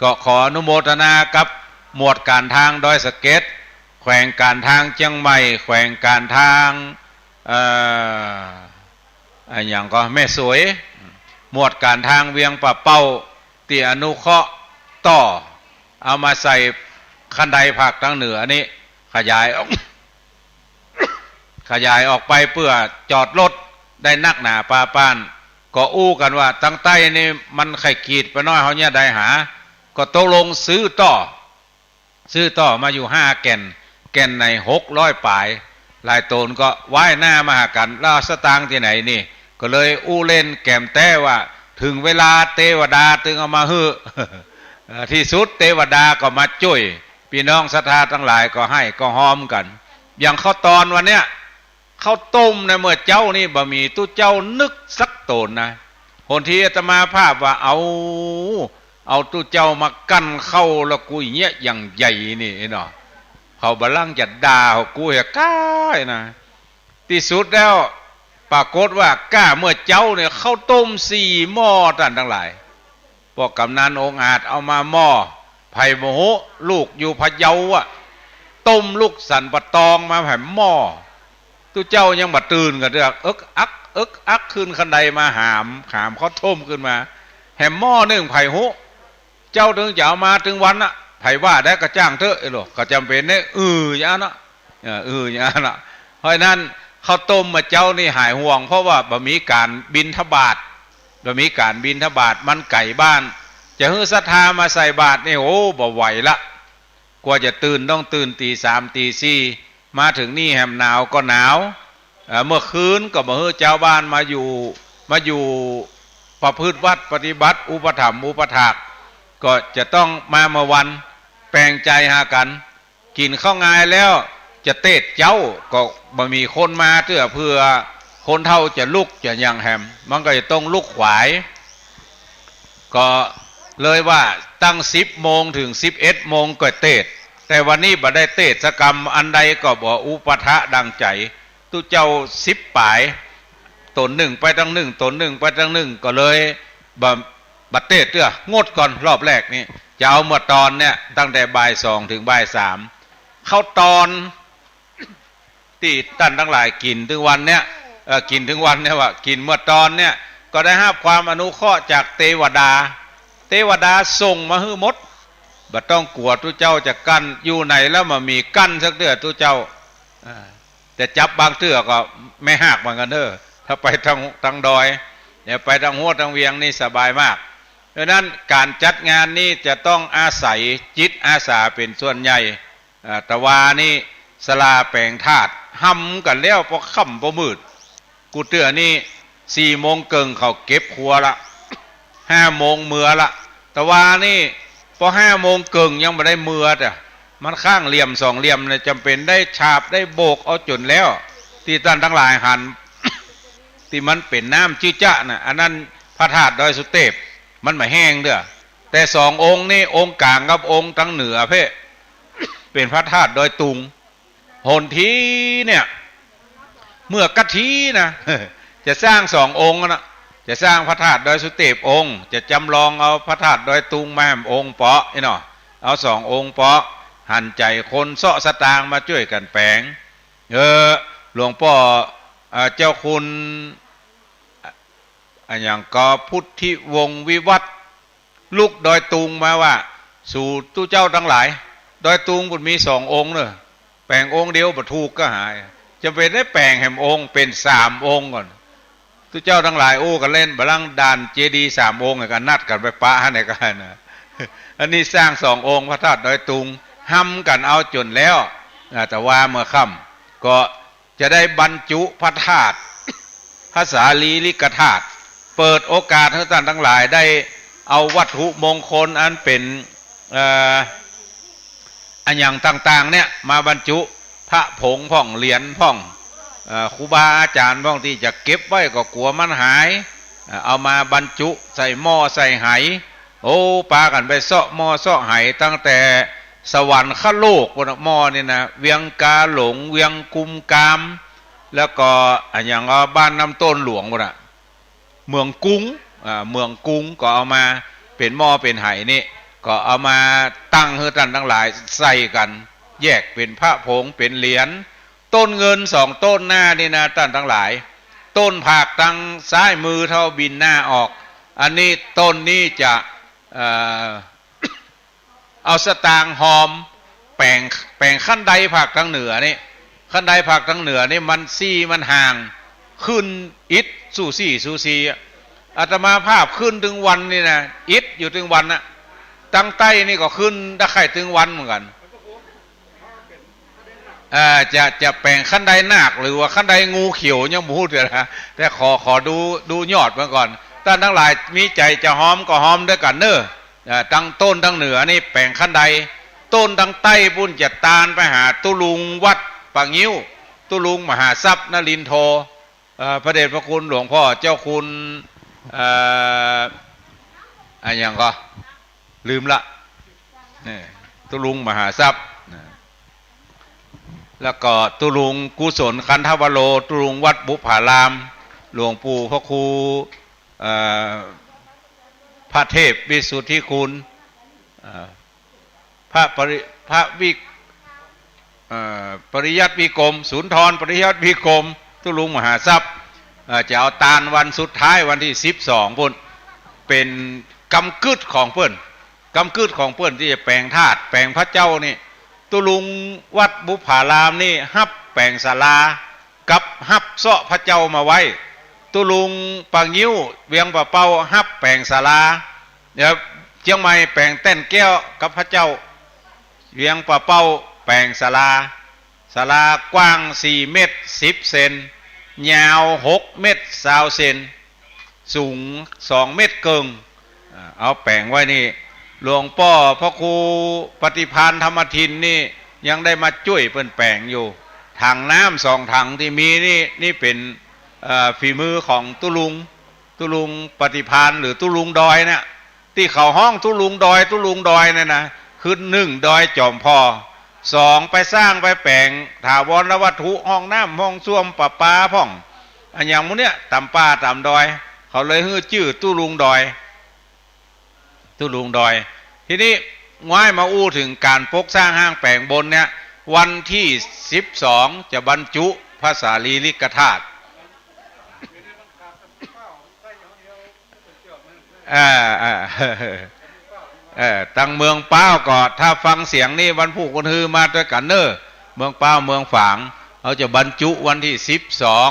ก็ขออนุโมทนากับหมวดก๋านตางดอยสะเก็ด แขวงก๋านตางเจียงใหม่ แขวงก๋านตาง เอ่อ อะหยังก็แม่สวย หมวดก๋านตางเวียงป่าเป้า ตี้อนุเคราะห์ต้อ เอามาใส่คันไดภาคตางเหนือนี้ ขยายออก ขยายออกไปเปื้อจอดรถได้นักหนาปาปาน ก็อู้กั๋นว่าตางใต้นี่มันใค่กีดไปน้อย เฮาเยียะใดหา ก็ตกลงซื้อต้อ ซื้อต้อมาอยู่ห้าแก่น แก่นไหนหกร้อยป๋าย หลายต๋นก็ว่ายหน้ามาหากั๋น แล้วสตางค์ตี้ไหนนี่ ก็เลยอู้เล่นแก๋มแต๊ว่า เถิงเวลาเตวดาตึงเอามาหื้อ เอ่อ ตี้สุดเตวดาก็มาจ้วย ปี้น้องศรัทธาตังหลายก็ไห้ก็ฮอมกั๋น อย่างข้าวตอนวันเนี้ย ข้าวต้มนะ เมื่อเจ๊านี่บ่มีตุ๊เจ้านึกสักต๋นนะ หนตี้อาตมาภาพว่า เอา เอาตุ๊เจ้ามากั้นข้าวแล้วกูเยียะอย่างใหญ่นี่เนาะ เขาบ่ลังจะด่าเขากูเหียก้ายนะ ตี้สุดแล้วปรากฏว่าก้าเมื่อเจ๊าเนี่ยข้าวต้มสี่หม้อต้านตังหลาย ป้อกำนันองอาจเอามาหม้อ ใผบ่ฮู้ ลูกอยู่พะเยาอะ ต้มลูกสันป่าตองมาแหมหม้อ ตุ๊เจ้ายังบ่ตื่นกั๋นเตื้อ เอิกอัก เอิกอัก ขึ้นคันไดมาหาม หามข้าวต้มขึ้นมา แหมหม้อนึ่ง ใผฮู้ เจ้าตึงจะเอามาตึงวันน่ะ ใผว่าได้ก็จ้างเต๊อะ ไอ้หลวง ก็จ๋ำเป๋นได้ อือ อย่างนั้นน่ะ เออ อือ อย่างนั้นน่ะ เพราะฉะนั้นข้าวต้มเมื่อเจ๊านี่หายห่วง เพราะว่าบ่มีก๋านบิณฑบาต บ่มีก๋านบิณฑบาต มันไก๋บ้าน จะหื้อศรัทธามาใส่บาตรนี่ โอ้ บ่ไหวละ กว่าจะตื่นต้องตื่นตี๋สามตี๋สี่ มาเถิงนี่แหมหนาวก็หนาว เอ่อ เมื่อคืนก็บ่หื้อจาวบ้านมาอยู่ มาอยู่ประพฤติวัตรปฏิบัติอุปถัมภ์อุปถาก ก็จะต้องมาเมื่อวัน แป๋งใจ๋หากั๋น กิ๋นข้าวงายแล้ว จะเตศเจ๊าก็บ่มีคนมาเตื้อ เผื่อคนเฒ่าจะลุกจะหยังแหม มันก็จะต้องลุกขวาย ก็เลยว่าตั้งสิบโมงเถิงสิบเอ็ดโมงก็เตศน์ แต่วันนี้บ่ได้เตศน์สักกำ อันใดก็บ่อุปะทะดังใจ๋ ตุ๊เจ้าสิบป๋าย ต๋นนึ่งไปตางนึ่ง ต๋นนึ่งไปตางนึ่ง ก็เลยบ่ บ่เตศน์เตื้อ งดก่อนรอบแรกนี่ จะเอาเมื่อตอนเนี่ย ตั้งแต่บ่ายสองเถิงบ่ายสาม ข้าวตอน ตี้ต้านตังหลายกิ๋นตึงวันเนี่ย เอ่อ กิ๋นตึงวันเนี่ยว่า กิ๋นเมื่อตอนเนี่ย ก็ได้ฮับความอนุเคราะห์จากเตวดา เตวดาส่งมาหื้อหมด บ่ต้องกั๋วตุ๊เจ้าจะกั้น อยู่ไหนแล้วบ่มีกั้นสักเตื้อตุ๊เจ้า อ่า แต่จับบางเตื้อก็แม่ฮากเหมือนกั๋นเน่อ ถ้าไปตาง ตางดอย เนี่ย ไปตางฮั้วตางเวียงนี่สบายมาก เพราะฉะนั้นก๋านจัดงานนี้จะต้องอาศัยจิตอาสาเป๋นส่วนใหญ่ อ่า ตะวานี้ศาลาแป๋งธาตุ ฮำกั๋นแล้วปอค่ำปอมืด กู้เตื้อนี้สี่โมงเกิ่งเขาเก็บครัวละ ห้าโมงเมือละ ตะวานี้ปอห้าโมงเกิ่งยังบ่ได้เมือเตื้อ มันข้างเหลี่ยมสองเหลี่ยมเนี่ย จ๋ำเป๋นได้ฉาบได้โบกเอาจ๋นแล้ว ตี้ต้านตังหลายหัน ตี้มันเป๋นน้ำจื๊จ๊ะน่ะ อันนั้นพระธาตุดอยสุเตป มันบ่แห้งเตื้อ แต่สององค์นี้ องค์กลางกับองค์ตางเหนือเพ่ เป๋นพระธาตุดอยตุง หนทีเนี่ย เมื่อกั๊ดทีนะ จะสร้างสององค์นะ จะสร้างพระธาตุดอยสุเตปองค์ จะจ๋ำลองเอาพระธาตุดอยตุงมาแหมองค์เปาะ อี้เนาะ เอาสององค์เปาะ หันใจ๋คนเซาะสตางค์มาจ้วยกั๋นแป๋ง เออ หลวงป้อ เอ่อ เจ้าคุณ อะหยังก็พุทธิวงศ์วิวัฒน์ ลุกดอยตุงมาว่า สูตุ๊เจ้าตังหลาย ดอยตุงปุ้นมีสององค์เน่อ แป๋งองค์เดียวบ่ถูกก็หาย จ๋ำเป๋นได้แป๋งแหมองค์ เป๋นสามองค์ก่อน ตุ๊เจ้าตังหลายอู้กั๋นเล่น บ่ลังด่านเจดีย์สามองค์ก็นัดกั๋นไปปะหั้นก็นะ อันนี้สร้างสององค์พระธาตุดอยตุง ฮำกั๋นเอาจ๋นแล้ว อ่า ตะวาเมื่อค่ำ ก็ จะได้บรรจุพระธาตุ พระสารีริกธาตุ เปิดโอกาสหื้อต้านตังหลายได้เอาวัตถุมงคลอันเป๋น เอ่อ อะหยังต่างๆ เนี่ย มาบรรจุ พระผงพ่อง เหรียญพ่อง เอ่อ ครูบาอาจ๋ารย์พ่อง ตี้จะเก็บไว้ก็กั๋วมันหาย เอ่อ เอามาบรรจุใส่หม้อใส่ไห โอ้ ปากั๋นไปเซาะหม้อเซาะไห ตั้งแต่สวรรคโลกปู๊นน่ะ หม้อนี่นะ เวียงกาหลง เวียงกุมกาม แล้วก็อะหยัง บ้านน้ำต้นหลวงปู๊นน่ะ เมืองกรุง อ่า เมืองกรุงก็เอามาเป๋นหม้อเป๋นไหนี่ ก็เอามาตั้งหื้อต้านตังหลายใส่กั๋น แยกเป๋นพระผงเป๋นเหรียญ ต้นเงินสองต้นหน้านี่นะ ต้านตังหลาย ต้นผากตังซ้ายมือเต้าบินหน้าออก อันนี้ต้นนี้จะ เอ่อ เอาสตางค์ฮอม แป๋ง แป๋งขั้นไดผากตังเหนือนี่ ขั้นไดผากตังเหนือนี่มันซี้มันห่าง ขึ้นอิดสูสีสูสีอะ อาตมาภาพขึ้นตึงวันนี่นะ อิดอยู่ตึงวันน่ะ ตังใต้นี่ก็ขึ้นตะไคร่ตึงวันเหมือนกั๋น เอ่อ จะ จะแป๋งขั้นไดนาคหรือว่าขั้นไดงูเขียวยังบ่ฮู้เตื้อนะ แต่ขอ ขอดู ดูยอดมันก่อน ต้านตังหลายมีใจ๋จะฮอมก็ฮอมตวยกั๋นเน่อ เอ่อ ตังต้นตังเหนือนี่แป๋งขั้นได ต้นตังใต้ปู๊นจะตานไปหาตุ๊ลุงวัดป่างิ้ว ตุ๊ลุงมหาทรัพย์นรินทโธ เอ่อ พระเดชพระคุณหลวงพ่อเจ้าคุณ เอ่อ อะหยังก่อ ลืมละ เนี่ย ตุ๊ลุงมหาทรัพย์นะ แล้วก็ตุ๊ลุงกุศลคันธวโร ตุ๊ลุงวัดบุพพาราม หลวงปู่พระครู เอ่อ พระเทพวิสุทธิคุณ เอ่อ พระปริ พระวิ เอ่อ ปริยัติวิกรม สุนทรปริยัติวิกรม ตุ๊ลุงมหาทรัพย์ เอ่อ จะเอาตานวันสุดท้ายวันตี้สิบสองปู๊น เป๋นกำกึ๊ดของเปิ้น กำกึ๊ดของเปิ้นตี้จะแป๋งธาตุ แป๋งพระเจ้านี่ ตุ๊ลุงวัดบุพพารามนี่ฮับแป๋งศาลา กับฮับเซาะพระเจ้ามาไว้ ตุ๊ลุงป่างิ้ว เวียงป่าเป้า ฮับแป๋งศาลา เดี๋ยวเจียงใหม่แป๋งแต้นแก้วกับพระเจ้า เวียงป่าเป้าแป๋งศาลา ศาลากว้างสี่เมตรสิบเซน ยาวหกเมตรซาวเซน สูงสองเมตรเกิ่ง อ่า เอาแป๋งไว้นี่ หลวงป้อพระครูปฏิภาณธรรมทินนี่ยังได้มาจ้วยเปิ้นแป๋งอยู่ ถังน้ำสองถังตี้มีนี่ นี่เป๋น เอ่อ ฝีมือของตุ๊ลุง ตุ๊ลุงปฏิภาณหรือตุ๊ลุงดอยเนี่ย ตี้เขาฮ้องตุ๊ลุงดอย ตุ๊ลุงดอยเนี่ยนะ คือนึ่งดอยจอมผ่อ สองไปสร้างไปแป๋งถาวรวัตถุ ห้องน้ำห้องส้วมประปาพ่อง อะหยังหมู่เนี่ย ต๋ามป่าต๋ามดอย เขาเลยหื้อจื้อตุ๊ลุงดอย ตุ๊ลุงดอย ทีนี้ง้ายมาอู้เถิงก๋านปกสร้างห้างแป๋งบนเนี่ย วันตี้สิบสองจะบรรจุพระสารีริกธาตุ เออ เออ เออ ตังเมืองป๊าวก็ ถ้าฟังเสียงนี่วันพูกวันฮือมาตวยกั๋นเน่อ เมืองป๊าวเมืองฝาง เขาจะบรรจุวันตี้สิบสอง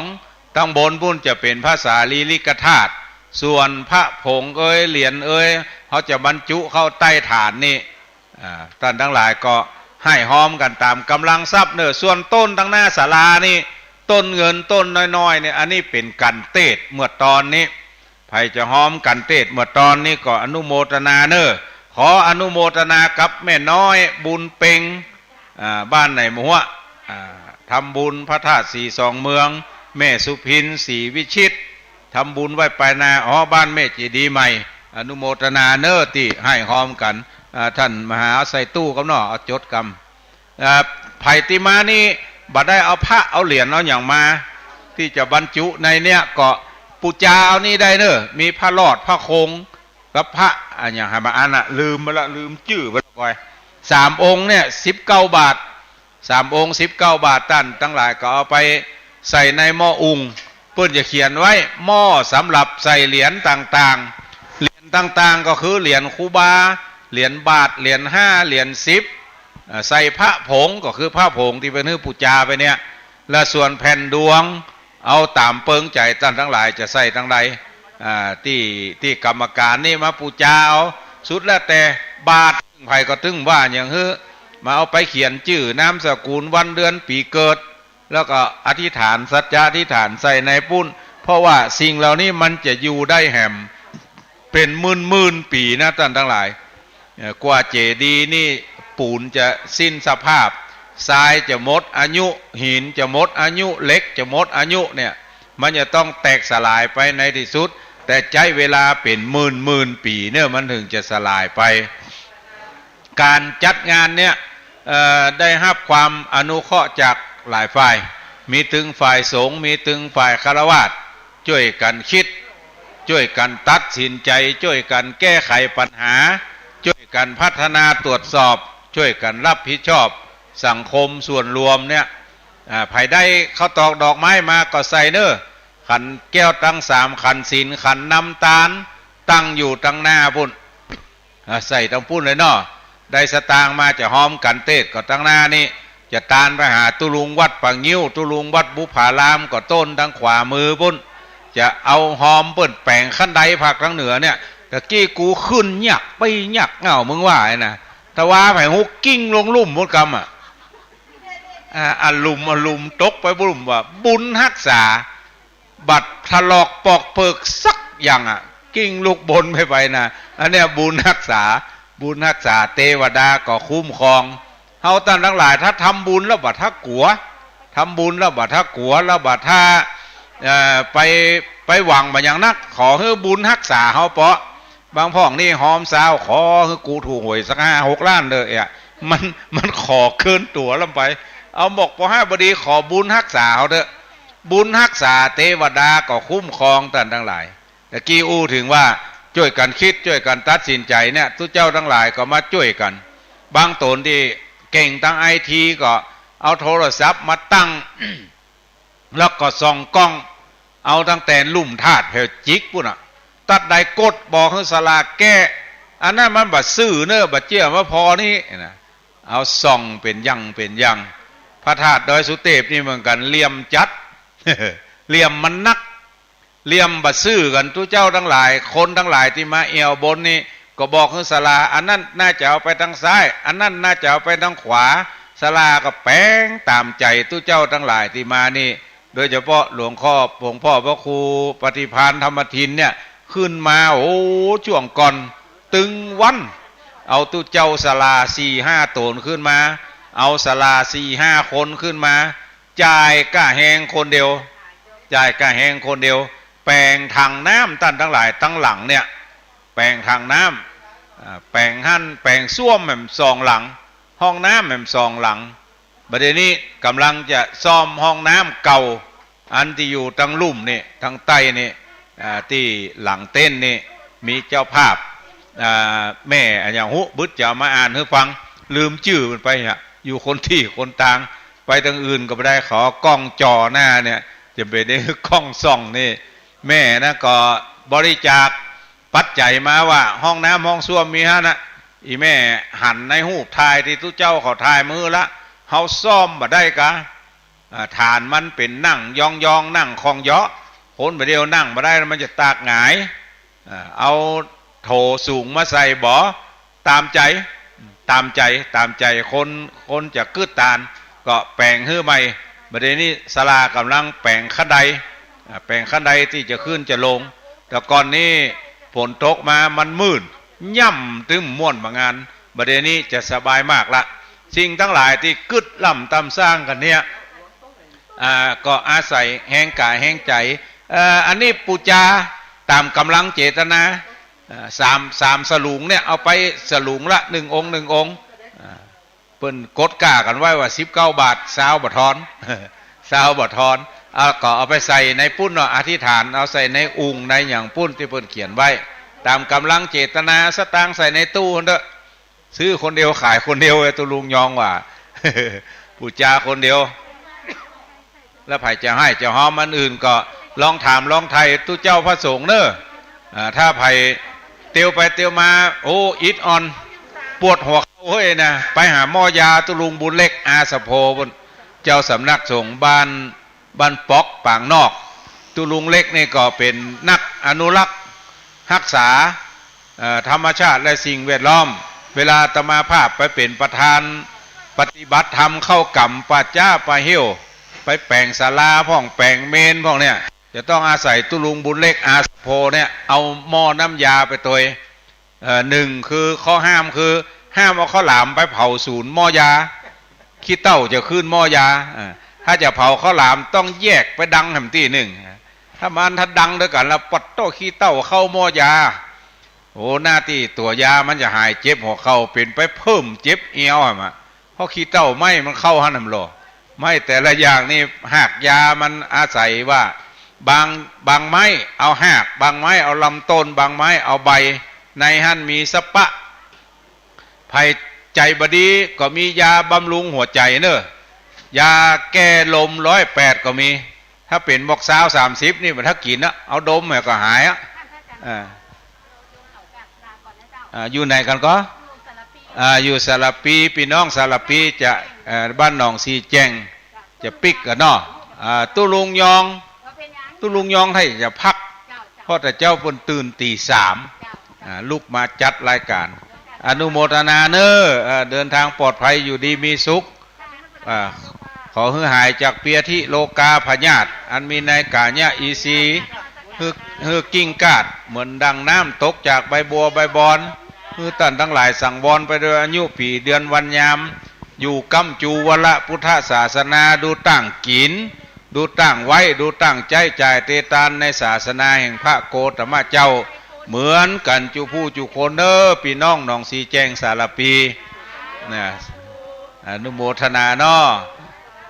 ตังบนปู๊นจะเป๋นพระสารีริกธาตุ ส่วนพระผงเอยเหรียญเอย เขาจะบรรจุเข้าใต้ฐานนี่ อ่า ต้านตังหลายก็ให้ฮอมกั๋นต๋ามก๋ำลังทรัพย์เน่อ ส่วนต้นตังหน้าศาลานี่ ต้นเงินต้นน้อยๆ เนี่ย อันนี้เป๋นกัณฑ์เตศน์เมื่อตอนนี้ ใผจะฮอมกัณฑ์เตศน์เมื่อตอนนี้ก็อนุโมตนาเน่อ ขออนุโมตนากับแม่น้อยบุญเป็ง อ่า บ้านไหนหมู่ฮะ อ่า ทำบุญพระธาตุสีสองเมือง แม่สุพิน ศรีวิชิต ทำบุญไหว้ปายนา อ๋อ บ้านแม่เจดีย์ใหม่ อนุโมตนาเน่อตี้ให้ฮอมกั๋น อ่า ต้านมหาใส่ตู้กำเนาะ เอาจดกำ อ่า ใผตี้มานี่บ่ได้เอาพระเอาเหรียญเอาหยังมา ตี้จะบรรจุในเนี่ยก็ปู๋จาเอานี่ได้เน่อ มีพระรอดพระโคง กับพระอะหยังหามาอันน่ะ ลืมไปละ ลืมจื้อไปละก่อย สามองค์เนี่ยสิบเก้าบาท สามองค์สิบเก้าบาท ต้านตังหลายก็เอาไปใส่ในหม้ออุง เปิ้นจะเขียนไว้ หม้อสำหรับใส่เหรียญต่างๆ เหรียญต่างๆ ก็คือเหรียญครูบา เหรียญบาท เหรียญห้า เหรียญสิบ อ่า ใส่พระผง ก็คือพระผงตี้เปิ้นหื้อปู๋จาไปเนี่ย และส่วนแผ่นดวง เอาต๋ามเปิงใจ๋ต้านตังหลายจะใส่ตังใด อ่า ตี้ ตี้กรรมการนี่มาปู๋จาเอา สุดแล้วแต่บาท ใผก็ตึงว่าหยังหื้อ มาเอาไปเขียนจื้อ นามสกุล วันเดือนปี๋เกิด แล้วก็อธิษฐาน สัจจะอธิษฐานใส่ในปู๊น เพราะว่าสิ่งเหล่านี้มันจะอยู่ได้แหมเป๋นหมื่นๆ ปี๋นะต้านตังหลาย เอ่อ กว่าเจดีย์นี่ปูนจะสิ้นสภาพ ทรายจะหมดอายุ หินจะหมดอายุ เหล็กจะหมดอายุเนี่ย มันจะต้องแตกสลายไปในที่สุด แต่ใจ๊เวลาเป๋นหมื่นๆ ปี๋เนี่ย มันถึงจะสลายไป ก๋านจัดงานเนี่ย เอ่อ ได้ฮับความอนุเคราะห์จากหลายฝ่าย มีตึงฝ่ายสงฆ์ มีตึงฝ่ายฆราวาส จ้วยกั๋นกึ๊ด จ้วยกั๋นตัดสินใจ๋ จ้วยกั๋นแก้ไขปัญหา จ้วยกั๋นพัฒนาตรวจสอบ จ้วยกั๋นฮับผิดชอบสังคมส่วนรวมเนี่ย อ่า ใผได้ข้าวตอกดอกไม้มาก็ใส่เน่อ ขันแก้วตังสาม ขันศีล ขันน้ำตาล ตั้งอยู่ตังหน้าปู๊น อ่า ใส่ตังปู๊นเลยเนาะ ได้สตางค์มาจะฮอมกั๋นเตศก็ตังหน้านี้ จะตานไปหาตุ๊ลุงวัดป่างิ้ว ตุ๊ลุงวัดบุพารามก็โต้นตังขวามือปู๊น จะเอาฮอมเปิ้นแป๋งขั้นไดภาคตังเหนือเนี่ย ตะกี้กูขึ้นยักไปยัก เอ้า มึงว่าไอ้นะ ถ้าว่าไปฮุกกิ้งลงลุ่มปู๊นกำอะ อ่า อะลุ่ม อะลุ่มตกไปลุ่ม ว่าบุญฮักษา บ่ถลอกปอกเปิกสักอย่างอะ กิ้งลุกบนไปไปนะ อันเนี้ยบุญฮักษา บุญฮักษา เตวดาก็คุ้มครอง เฮาต้านตังหลาย ถ้าทำบุญแล้วบ่ถ้ากลัว ทำบุญแล้วบ่ถ้ากลัว แล้วบ่ถ้า เอ่อ ไป ไปหวังบ่อย่างนัก ขอหื้อบุญฮักษาเฮาเปาะ บางพ่องนี่ฮอมซาว ขอหื้อกูถูกหวยสักห้าหกล้านเต๊อะ เอ๊ะ มัน มันขอเกินตั๋วล้ำไป เอาบอกปอห้าบดี ขอบุญฮักษาเฮาเต๊อะ บุญฮักษา เตวดาก็คุ้มครองต้านตังหลาย ตะกี้อู้เถิงว่าจ้วยกั๋นกึ๊ด จ้วยกั๋นตัดสินใจ๋เนี่ย ตุ๊เจ้าตังหลายก็มาจ้วยกั๋น บางต๋นตี้เก่งตังไอทีก็เอาโทรศัพท์มาตั้ง แล้วก็ส่องกล้อง เอาตั้งแต่ลุ่มธาตุแผวจิกปู๊นน่ะ ตั๊ดใดกดบอกหื้อศาลาแก้ อันนั้นมันบ่ซื่อเน่อ บ่เจื้อว่าผ่อนี้นะ เอาส่องเป๋นอย่างเป๋นอย่าง พระธาตุดอยสุเตปนี่เหมือนกั๋น เหลี่ยมจัด เหลี่ยมมันนัก เหลี่ยมบ่ซื่อกั๋น ตุ๊เจ้าตังหลาย คนตังหลายตี้มาแอ่วบนนี่ ก็บอกหื้อศาลา อันนั้นน่าจะเอาไปตังซ้าย อันนั้นน่าจะเอาไปตังขวา ศาลาก็แป๋งต๋ามใจ๋ตุ๊เจ้าตังหลายตี้มานี่ โดยเฉพาะหลวงพ่อ หลวงพ่อพระครูปฏิภาณธรรมทินเนี่ย ขึ้นมา โอ้ จ้วงก่อน ตึงวัน เอาตุ๊เจ้าศาลาสี่ห้าต๋นขึ้นมา เอาศาลาสี่ห้าคนขึ้นมา จ่ายก้าแฮงคนเดียว จ่ายก้าแฮงคนเดียว แป๋งถังน้ำต้านตังหลายตังหลังเนี่ย แป๋งถังน้ำ อ่า แป๋งหั้น แป๋งส้วมแหมสองหลัง ห้องน้ำแหมสองหลัง บ่าเดี่ยวนี้ก่ำลังจะซ่อมห้องน้ำเก่า อันตี้อยู่ตังลุ่มนี่ ตังใต้นี่ อ่า ตี้หลังเต็นท์นี่ มีเจ้าภาพ อ่า แม่อะหยังฮู้ บึดจะเอามาอ่านหื้อฟัง ลืมจื้อมันไปอะ อยู่คนตี้คนตาง ไปตังอื่นก็บ่ได้ ขอกล้องจ่อหน้าเนี่ย จ๋ำเป๋นได้กล้องส่องนี่ แม่นะก็บริจาคปัจจัยมาว่าห้องน้ำห้องส้วมมีหั้นนะ อี่แม่หันในฮูปถ่ายตี้ตุ๊เจ้าเขาถ่ายมาหื้อละ เฮาซ่อมบ่ได้กา อ่า ฐานมันเป๋นนั่งยองๆ นั่งคองเยาะ คนบ่าเดี่ยวนั่งบ่ได้แล้วมันจะตากหงาย อ่า เอาโถสูงมาใส่บ่ ต๋ามใจ๋ ต๋ามใจ๋ ต๋ามใจ๋คน คนจะกึ๊ดตาน ก็แป๋งหื้อใหม่ บ่าเดี่ยวนี้ศาลาก่ำลังแป๋งขั้นได อ่า แป๋งขั้นไดตี้จะขึ้นจะลง แต่ก่อนนี้ฝนตกมามันมืด ย่ำตึงม่วนบ่างาน บ่าเดี่ยวนี้จะสบายมากละ สิ่งตังหลายตี้กึ๊ดล้ำต๋ามสร้างกั๋นเนี่ย อ่า ก็อาศัยแฮงก๋ายแฮงใจ๋ เอ่อ อันนี้ปู๋จาต๋ามก่ำลังเจตนา อ่า สาม สามสลุงเนี่ย เอาไปสลุงละหนึ่งองค์หนึ่งองค์ อ่า เปิ้นกดก้ากั๋นไว้ว่าสิบเก้าบาท ซาวบ่ทอน ซาวบ่ทอน อ่า ก็เอาไปใส่ในปุ้นเนาะ อธิษฐาน เอาใส่ในอุ่งในหยังปุ้นตี้เปิ้นเขียนไว้ ต๋ามก่ำลังเจตนา สตางค์ใส่ในตู้หั้นเต๊อะ ซื้อคนเดียวขายคนเดียว ไอ้ตุ๊ลุงยองว่า ปู๋จาคนเดียว แล้วใผจะให้จะฮอมอันอื่นก็ลองถามลองไถ่ตุ๊เจ้าพระสงฆ์เน่อ อ่า ถ้าใผเตียวไปเตียวมา โอ้ อิดอ่อน ปวดหัวเข่าเฮ้ยนะ ไปหาหมอยาตุ๊ลุงบุญเล็ก อาสะโพ ปุ้น เจ้าสำนักสงฆ์บ้าน บ้านป๊อกปางนอก ตุ๊ลุงเล็กนี่ก็เป๋นนักอนุรักษ์ฮักษา เอ่อ ธรรมชาติและสิ่งแวดล้อม เวลาอาตมาภาพไปเป๋นประธานปฏิบัติธรรมเข้ากรรมป่าจ๊าป่าเฮี้ยว ไปแป๋งศาลาพ่องแป๋งเมรุพ่องเนี่ย จะต้องอาศัยตุ๊ลุงบุญเล็ก อาสะโพ เนี่ย เอาหม้อน้ำยาไปตวย เอ่อ นึ่งคือข้อห้ามคือห้ามเอาข้าวหลามไปเผาสูนหม้อยา ขี้เถ้าจะขึ้นหม้อยา เอ่อ ถ้าจะเผาข้าวหลามต้องแยกไปดังแหมตี้นึ่ง ถ้ามันถ้าดังตวยกั๋นแล้ว ปัดโต้ ขี้เถ้าเข้าหม้อยา โอ้ หน้าตี้ตัวยามันจะหายเจ็บหัวเข่า เป๋นไปเพิ่มเจ็บเอวอะมะ เพราะขี้เถ้าไม้มันเข้าหั้นน่ะลอ ไม้แต่ละอย่างนี่ฮากยามันอาศัยว่า บาง บางไม้เอาฮาก บางไม้เอาลำต้น บางไม้เอาใบ ในหั้นมีสะปะ ใผใจ๋บ่ดีก็มียาบำรุงหัวใจ๋เน่อ ยาแก้ลมร้อยแปดก็มี ถ้าเป๋นหมอกซาวสามสิบนี่ ถ้ากิ๋นอะ เอาดมแหมก็หายอะ อ่า อ่า อยู่ไหนกั๋นก็ อ่า อยู่สารภี ปี้น้องสารภีจะ เอ่อ บ้านหนองสีแจ้ง จะปิ๊กกั๋นเนาะ อ่า ตุ๊ลุงยอง ตุ๊ลุงยองถ้าจะพัก เพราะแต่เจ๊าเปิ้นตื่นตี๋สาม อ่า ลุกมาจัดรายก๋าน อนุโมทนาเน่อ เอ่อ เดินทางปลอดภัย อยู่ดีมีสุข อ่า ขอหื้อหายจากเปียธิโรคาพยาธิ อันมีในก๋ายะอินทรีย์ หื้อ หื้อกิ่งก้านเหมือนดังน้ำตกจากใบบัวใบบอน หื้อต้านตังหลายสังวรไปโดยอายุปี๋เดือนวันยาม อยู่ก้ำจู๋วรพุทธศาสนา ดูต้างกิ๋น ดูต้างไหว้ ดูต้างใจ๊จ่ายเตตานในศาสนาแห่งพระโคตมะเจ้า เหมือนกั๋นจุผู้จุคนเน่อ ปี้น้องหนองสีแจ้งสารภี นะ อนุโมทนาเนาะ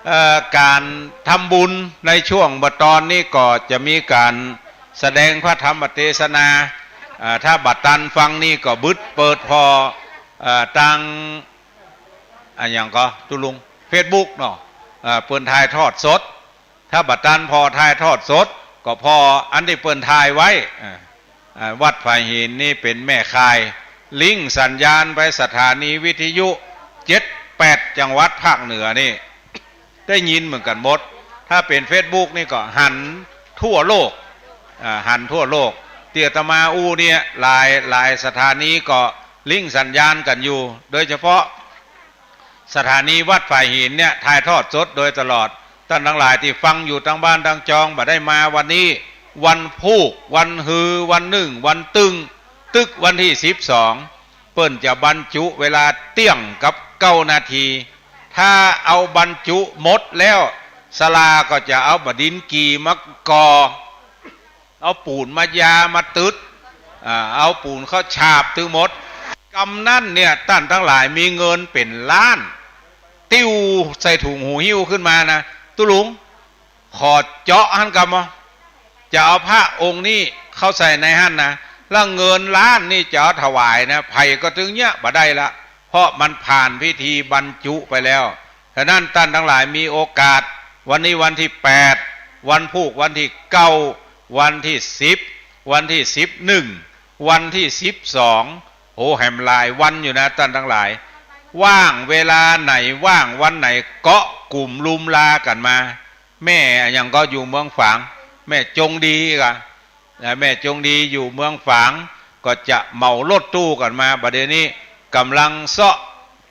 เอ่อ ก๋านทำบุญในช่วงบ่าตอนนี้ก็จะมีก๋านแสดงพระธรรมเตสนา เอ่อ ถ้าบ่ตันฟังนี่ก็บึดเปิดผ่อ เอ่อ ตาง อะหยังก็ ตุ๊ลุง เฟซบุ๊กเนาะ เอ่อ เปิ้นถ่ายทอดสด ถ้าบ่ตันผ่อถ่ายทอดสด ก็ผ่ออันตี้เปิ้นถ่ายไว้ เอ่อ เอ่อ วัดฝายหินนี่เป๋นแม่ข่าย ลิงก์สัญญาณไปสถานีวิทยุเจ็ดแปดจังหวัดภาคเหนือนี่ ได้ยินเหมือนกั๋นหมด ถ้าเป๋นเฟซบุ๊กนี่ก็หันทั่วโลก อ่า หันทั่วโลก ตี้อาตมาอู้เนี่ย หลาย หลายสถานีก็ลิงก์สัญญาณกั๋นอยู่ โดยเฉพาะสถานีวัดฝายหินเนี่ย ถ่ายทอดสดโดยตลอด ต้านตังหลายตี้ฟังอยู่ตางบ้านตางจอง บ่ได้มาวันนี้ วันพูก วันฮือ วันนึ่ง วันตึง ตึกวันตี้สิบสอง เปิ้นจะบรรจุเวลาเตี้ยงกับเก้านาที ถ้าเอาบรรจุหมดแล้ว ศาลาก็จะเอาบ่าดินกี่มาก่อ เอาปู๋นมายามาตึด อ่า เอาปู๋นเข้าฉาบตึงหมด กำนั้นเนี่ย ต้านตังหลายมีเงินเป๋นล้าน ติ้วใส่ถุงหูหิ้วขึ้นมานะ ตุ๊ลุง ขอเจาะหั้นกำบ่ จะเอาพระองค์นี้เข้าใส่ในหั้นนะ แล้วเงินล้านนี่จะเอาถวายนะ ใผก็ตึงเยียะบ่ได้ละ เพราะมันผ่านพิธีบรรจุไปแล้ว ฉะนั้นต้านตังหลายมีโอกาส วันนี้วันตี้แปด วันพูกวันตี้เก้า วันตี้สิบ วันตี้สิบเอ็ด วันตี้สิบสอง โอ้ แหมหลายวันอยู่นะ ต้านตังหลาย ว่างเวลาไหน ว่างวันไหน เกาะกุ่มลุมลากั๋นมา แม่อะหยังก็อยู่เมืองฝาง แม่จงดีก่ะ นะ แม่จงดีอยู่เมืองฝาง ก็จะเหมารถตู้กั๋นมา บ่าเดี่ยวนี้ก่ำลังเซาะ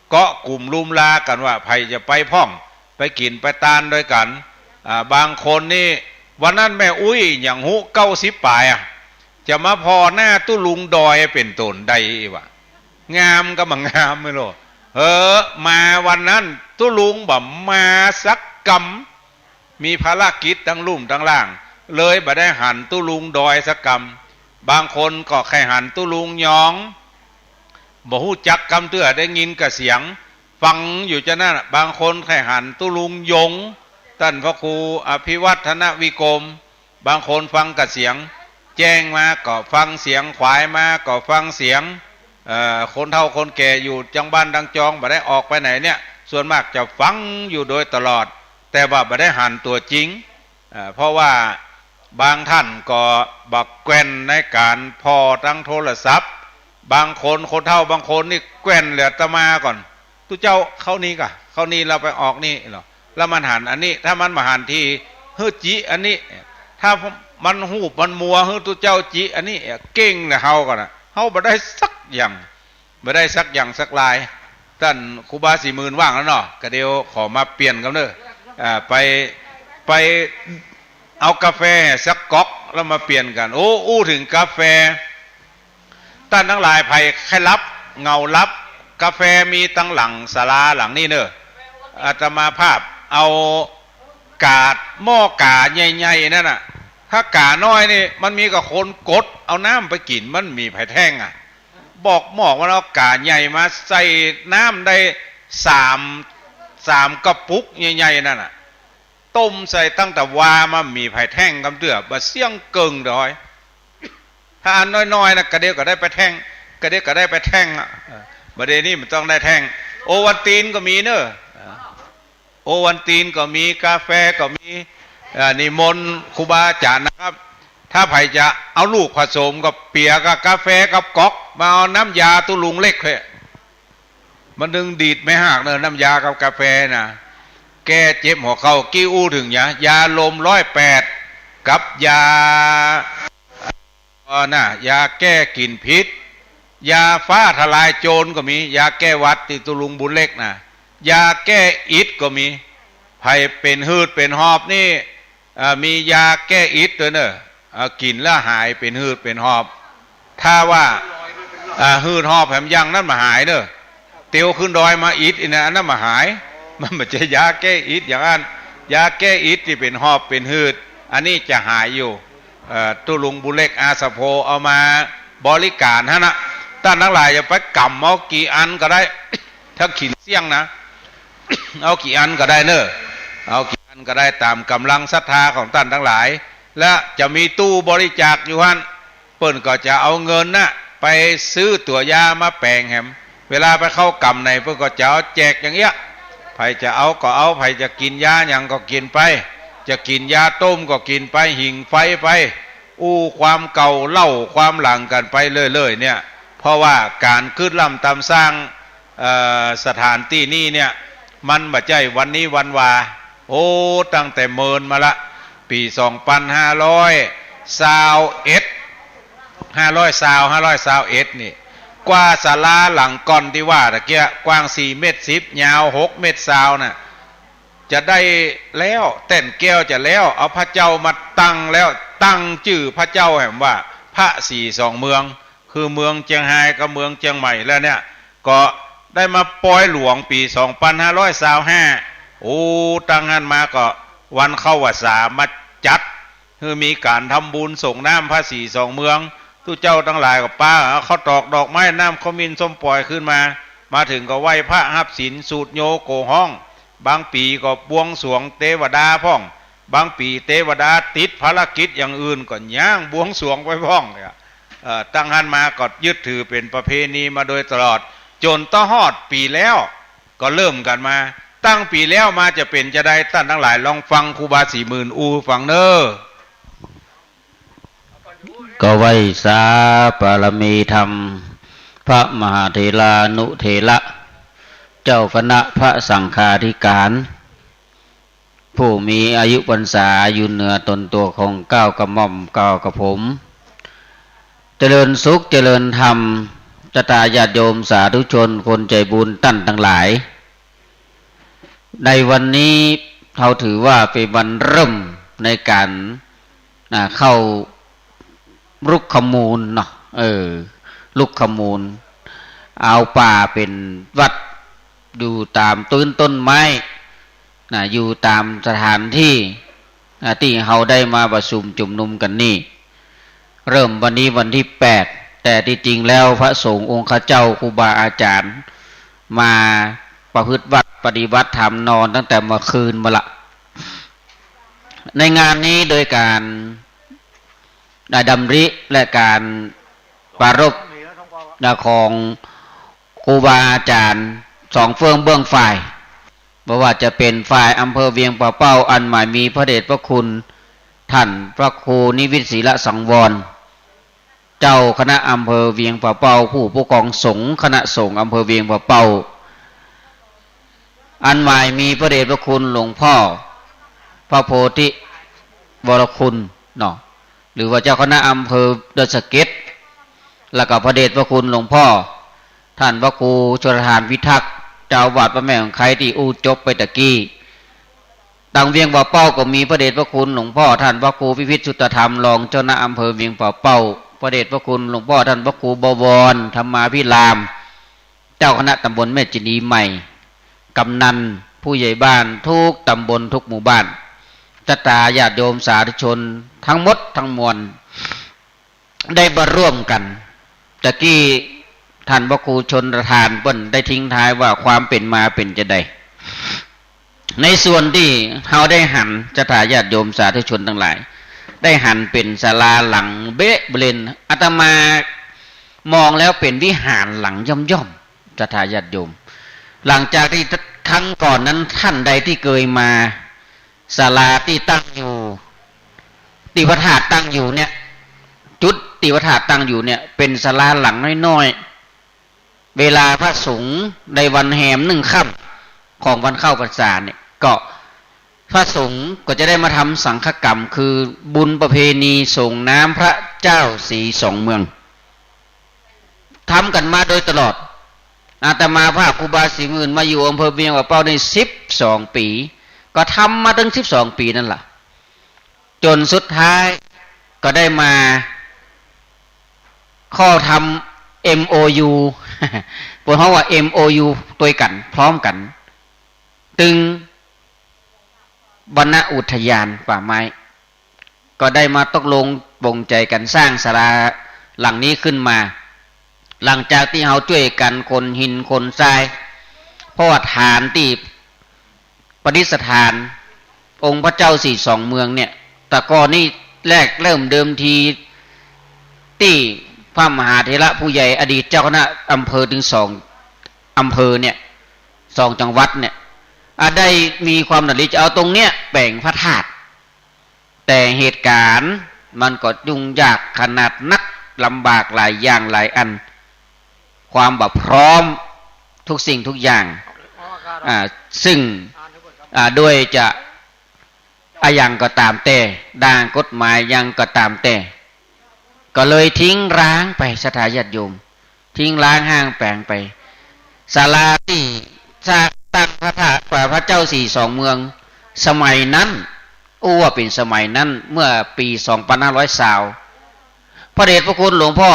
เกาะกุ่มลุมลากั๋นว่า ใผจะไปพ่อง ไปกิ๋นไปตานตวยกั๋น อ่า บางคนนี่ วันนั้นแม่อุ๊ยหยังฮู้ เก้าสิบป๋ายอะ จะมาผ่อหน้าตุ๊ลุงดอยเป๋นต๋นใดวะ งามก็บ่งามไม่รู้ เออ มาวันนั้นตุ๊ลุงบ่มาสักกำ มีภารกิจตังลุ่มตังล่าง เลยบ่ได้หันตุ๊ลุงดอยสักกำ บางคนก็ใค่หันตุ๊ลุงยอง บ่ฮู้จักกำเตื้อ ได้ยินก่ะเสียง ฟังอยู่จานั้น บางคนใค่หันตุ๊ลุงยง ต้านพระครูอภิวัฒนวิกรม บางคนฟังก่ะเสียง แจ้งมาก็ฟังเสียง ขวายมาก็ฟังเสียง เอ่อ คนเฒ่าคนแก่อยู่ตางบ้านตางจอง บ่ได้ออกไปไหนเนี่ย ส่วนมากจะฟังอยู่โดยตลอด แต่ว่าบ่ได้หันตั๋วจริง เอ่อ เพราะว่าบางท่านก็บ่แกว่นในก๋านผ่อตางโทรศัพท์ บางคน คนเฒ่าบางคนนี่แกว่นเหลืออาตมาก่อน ตุ๊เจ้าเข้านี่ก่ะ เข้านี่แล้วไปออกนี่เหรอ แล้วมันหันอันนี้ ถ้ามันบ่หันที หื้อจิอันนี้ ถ้ามันหูบมันมัว หื้อตุ๊เจ้าจิอันนี้ เก่งแหละเฮาก่อนนะ เฮาบ่ได้สักอย่าง บ่ได้สักอย่างสักลาย ต้านครูบาสี่หมื่นว่างแล้วเนาะ ก็เดี๋ยวขอมาเปลี่ยนกำเน่อ อ่า ไป ไปเอากาแฟสักก๊อกแล้วมาเปลี่ยนกั๋น โอ้ อู้เถิงกาแฟ ต้านตังหลาย ใผใค่หลับ เหงาหลับ กาแฟมีตังหลังศาลาหลังนี้เน่อ อาตมาภาพเอาก๋า หม้อก๋าใหญ่ๆ นั่นน่ะ ถ้าก๋าน้อยนี่ มันมีก้าคนกดเอาน้ำไปกิ๋น มันบ่มีใผแท่งอะ บอกหมอกมันเอาก๋าใหญ่มาใส่น้ำได้สาม สามกระปุกใหญ่ๆ นั่นน่ะ ต้มใส่ตั้งแต่วามา บ่มีใผแท่งกำเตื้อ บ่าเสี้ยงเกิ่งดอย ถ้าอันน้อยๆ นะ กะเดียวก็ได้ไปแท่ง กะเดียวก็ได้ไปแท่งอะ เออ บ่าเดี่ยวนี้มันต้องได้แท่ง โอวัลตินก็มีเน่อ เออ โอวัลตินก็มี กาแฟก็มี เอ่อ นิมนต์ครูบาอาจ๋ารย์นะครับ ถ้าใผจะเอาลูกผสมก็เปียกับกาแฟกับก๊อก มาเอาน้ำยาตุ๊ลุงเล็กเถอะ มันนึ่งดีดไม่หากเน่อ น้ำยากับกาแฟน่ะ แก้เจ็บหัวเข่า กี้อู้เถิงยา ยาลมร้อยแปด กับยา เอ่อ น่ะ ยาแก้กลิ่นพิษ ยาฟ้าทลายโจรก็มี ยาแก้หวัดตี้ตุ๊ลุงบุญเล็กน่ะ ยาแก้อิดก็มี ใผเป๋นหืดเป๋นหอบนี่ เอ่อ มียาแก้อิดตวยเน่อ เอ่อ กิ๋นแล้วหายเป๋นหืดเป๋นหอบ ถ้าว่า เอ่อ หืดหอบแหมยังนั้นบ่หายเน่อ เตียวขึ้นดอยมาอิดอีกนะ อันนั้นบ่หาย มันบ่ใจ้ยาแก้อิดอย่างอั้น ยาแก้อิดตี้เป๋นหอบเป๋นหืด อันนี้จะหายอยู่ เอ่อ ตุ๊ลุงบุญเล็กอาสะโพเอามาบริก๋ารหั้นนะ ต้านตังหลายจะไปก๋ำเอากี่อันก็ได้ ถ้ากิ๋นเสี้ยงนะ เอากี่อันก็ได้เน่อ เอากี่อันก็ได้ต๋ามก๋ำลังศรัทธาของต้านตังหลาย และจะมีตู้บริจาคอยู่หั้น เปิ้นก็จะเอาเงินน่ะไปซื้อตั๋วยามาแป๋งแหม เวลาไปเข้าก๋ำไหน เปิ้นก็จะเอาแจกอย่างเอี้ย ใผจะเอาก็เอา ใผจะกิ๋นยาหยังก็กิ๋นไป จะกิ๋นยาต้มก็กิ๋นไป หิ่งไฟไป อู้ความเก่าเล่าความหลังกั๋นไปเรื่อยๆ เนี่ย เพราะว่าก๋านกึ๊ดล่ำตำสร้าง เอ่อ สถานตี้นี้เนี่ย มันบ่ใจ้วันนี้วันวา โอ้ ตั้งแต่เมินมาละ ปี๋สองปันห้าร้อยซาวเอ็ด ห้าร้อยซาว ห้าร้อยซาวเอ็ดนี่ กว่าศาลาหลังก่อนตี้ว่าตะเกียะ กว้างสี่เมตรสิบ ยาวหกเมตรซาวน่ะ จะได้แล้ว แต้นแก้วจะแล้ว เอาพระเจ้ามาตั้งแล้ว ตั้งจื้อพระเจ้าแหมว่า พระศรีสองเมือง คือเมืองเจียงฮายกับเมืองเจียงใหม่แล้วเนี่ย ก็ได้มาปอยหลวงปี๋สองปันห้าร้อยซาวห้า โอ้ ตั้งหั้นมาก็วันเข้าพรรษามาจัด คือมีก๋านทำบุญส่งน้ำพระศรีสองเมือง ตุ๊เจ้าตังหลายก็ปาเอาข้าวตอกดอกไม้น้ำขมิ้นส้มป่อยขึ้นมา มาเถิงก็ไหว้พระฮับศีลสูตรโยโกฮ้อง บางปี๋ก็บวงสรวงเตวดาพ่อง บางปี๋เตวดาติดภารกิจอย่างอื่นก็ย้างบวงสรวงไปพ่องเนี่ย เอ่อ ตั้งหั้นมาก็ยึดถือเป๋นประเพณีมาโดยตลอด จ๋นตะฮอดปี๋แล้ว ก็เริ่มกั๋นมา ตั้งปี๋แล้วมาจะเป๋นจาใด ต้านตังหลายลองฟังครูบาศรีหมื่นอู้หื้อฟังเน่อ ก็ไหว้สาบารมีธรรม พระมหาเถรานุเถระ เจ้าคณะพระสังฆาธิการ ผู้มีอายุพรรษาอยู่เหนือตนตัวของเกล้ากระหม่อมเกล้ากระผม เจริญสุขเจริญธรรม ศรัทธาญาติโยมสาธุชนคนใจ๋บุญต้านตังหลาย ในวันนี้เฮาถือว่าเป๋นวันเริ่มในก๋าน อ่า เข้ารุกขมูลเนาะ เออ รุกขมูล เอาป่าเป๋นวัด อยู่ต๋ามตื้นต้นไม้ นะ อยู่ต๋ามสถานตี้ อ่า ตี้เฮาได้มาประชุมจุมนุมกั๋นนี่ เริ่มวันนี้วันตี้แปด แต่ตี้จริงแล้วพระสงฆ์องค์ข้าเจ้าครูบาอาจ๋ารย์ มาประพฤติวัตรปฏิบัติธรรมนอนตั้งแต่เมื่อคืนมาละ ในงานนี้โดยก๋าน ได้ดำริและก๋านปรารภ นะ ของครูบาอาจ๋ารย์สองเฟื่องเบื้องฝ่าย บ่ว่าจะเป๋นฝ่ายอำเภอเวียงป่าเป้า อันหมายมีพระเดชพระคุณ ท่านพระครูนิวิตศิลสังวร เจ้าคณะอำเภอเวียงป่าเป้า ผู้ปกครองสงฆ์คณะสงฆ์อำเภอเวียงป่าเป้า อันหมายมีพระเดชพระคุณหลวงพ่อพระโพธิวรคุณเนาะ หรือว่าเจ้าคณะอำเภอดอยสะเก็ด แล้วก็พระเดชพระคุณหลวงพ่อ ท่านพระครูชลทานพิทักษ์ เจ้าอาวาสวัดแม่ของไคร้ตี้อู้จบไปตะกี้ ตางเวียงป่าเป้าก็มีพระเดชพระคุณหลวงพ่อ ท่านพระครูพิพิธสุตธรรม รองเจ้าคณะอำเภอเวียงป่าเป้า พระเดชพระคุณหลวงพ่อท่านพระครูบวรธรรมาภิราม เจ้าคณะตำบลแม่เจดีย์ใหม่ กำนัน ผู้ใหญ่บ้านทุกตำบลทุกหมู่บ้าน ศรัทธาญาติโยมสาธุชนทั้งหมดทั้งมวล ได้มาร่วมกั๋น ตะกี้ท่านพระครูชลประทานเปิ้นได้ทิ้งท้ายว่าความเป๋นมาเป๋นจาใด ในส่วนตี้เฮาได้หัน ศรัทธาญาติโยมสาธุชนตังหลาย ได้หันเป๋นศาลาหลังเบ๊ะเบล่น อาตมามองแล้วเป๋นวิหารหลังย่อมๆ ศรัทธาญาติโยม หลังจากตี้ครั้งก่อนนั้น ต้านใดตี้เกยมา ศาลาตี้ตั้งอยู่ ตี้พระธาตุตั้งอยู่เนี่ย จุดตี้พระธาตุตั้งอยู่เนี่ย เป๋นศาลาหลังน้อยๆ เวลาพระสงฆ์ในวันแฮมหนึ่งค่ำของวันเข้าพรรษาเนี่ย ก็พระสงฆ์ก็จะได้มาทำสังฆกรรม คือบุญประเพณีส่งน้ำพระเจ้าสีสองเมือง ทำกั๋นมาโดยตลอด อาตมาภาพครูบาศรีหมื่นมาอยู่อำเภอเวียงป่าเป้าได้สิบสองปี๋ ก็ทำมาเถิงสิบสองปี๋นั่นล่ะ จ๋นสุดท้ายก็ได้มาข้อทำ เอ็ม โอ ยู เปิ้นฮ้องว่า เอ็ม โอ ยู ตวยกั๋น พร้อมกั๋น ตึง วรรณอุทยานป่าไม้ ก็ได้มาตกลงปลงใจ๋กั๋นสร้างศาลาหลังนี้ขึ้นมา หลังจากตี้เฮาจ้วยกั๋นขนหินขนทราย เพราะว่าฐานตี้ประดิษฐานองค์พระเจ้าสีสองเมืองเนี่ย แต่ก่อนนี่แรกเริ่มเดิมทีตี้พระมหาเถระผู้ใหญ่อดีตเจ้าคณะอำเภอเถิงสองอำเภอเนี่ย สองจังหวัดเนี่ย อ่ะ ได้มีความดำริจะเอาตรงเนี้ยแป๋งพระธาตุ แต่เหตุก๋ารณ์มันก็ยุ่งยากขนาดนัก ลำบากหลายอย่างหลายอัน ความบ่พร้อมทุกสิ่งทุกอย่าง อ่า ซึ่ง อ่า ด้วยจะ อะหยังก็ต๋ามแต่ ด้านกฎหมายหยังก็ต๋ามแต่ ก็เลยทิ้งร้างไป ศรัทธาญาติโยม ทิ้งร้างฮ้างแป๋งไป ศาลาตี้สร้างตั้งพระธาตุ พระเจ้าสีสองเมือง สมัยนั้น อู้ว่าเป๋นสมัยนั้น เมื่อปี๋สองปันห้าร้อยซาว พระเดชพระคุณหลวงพ่อ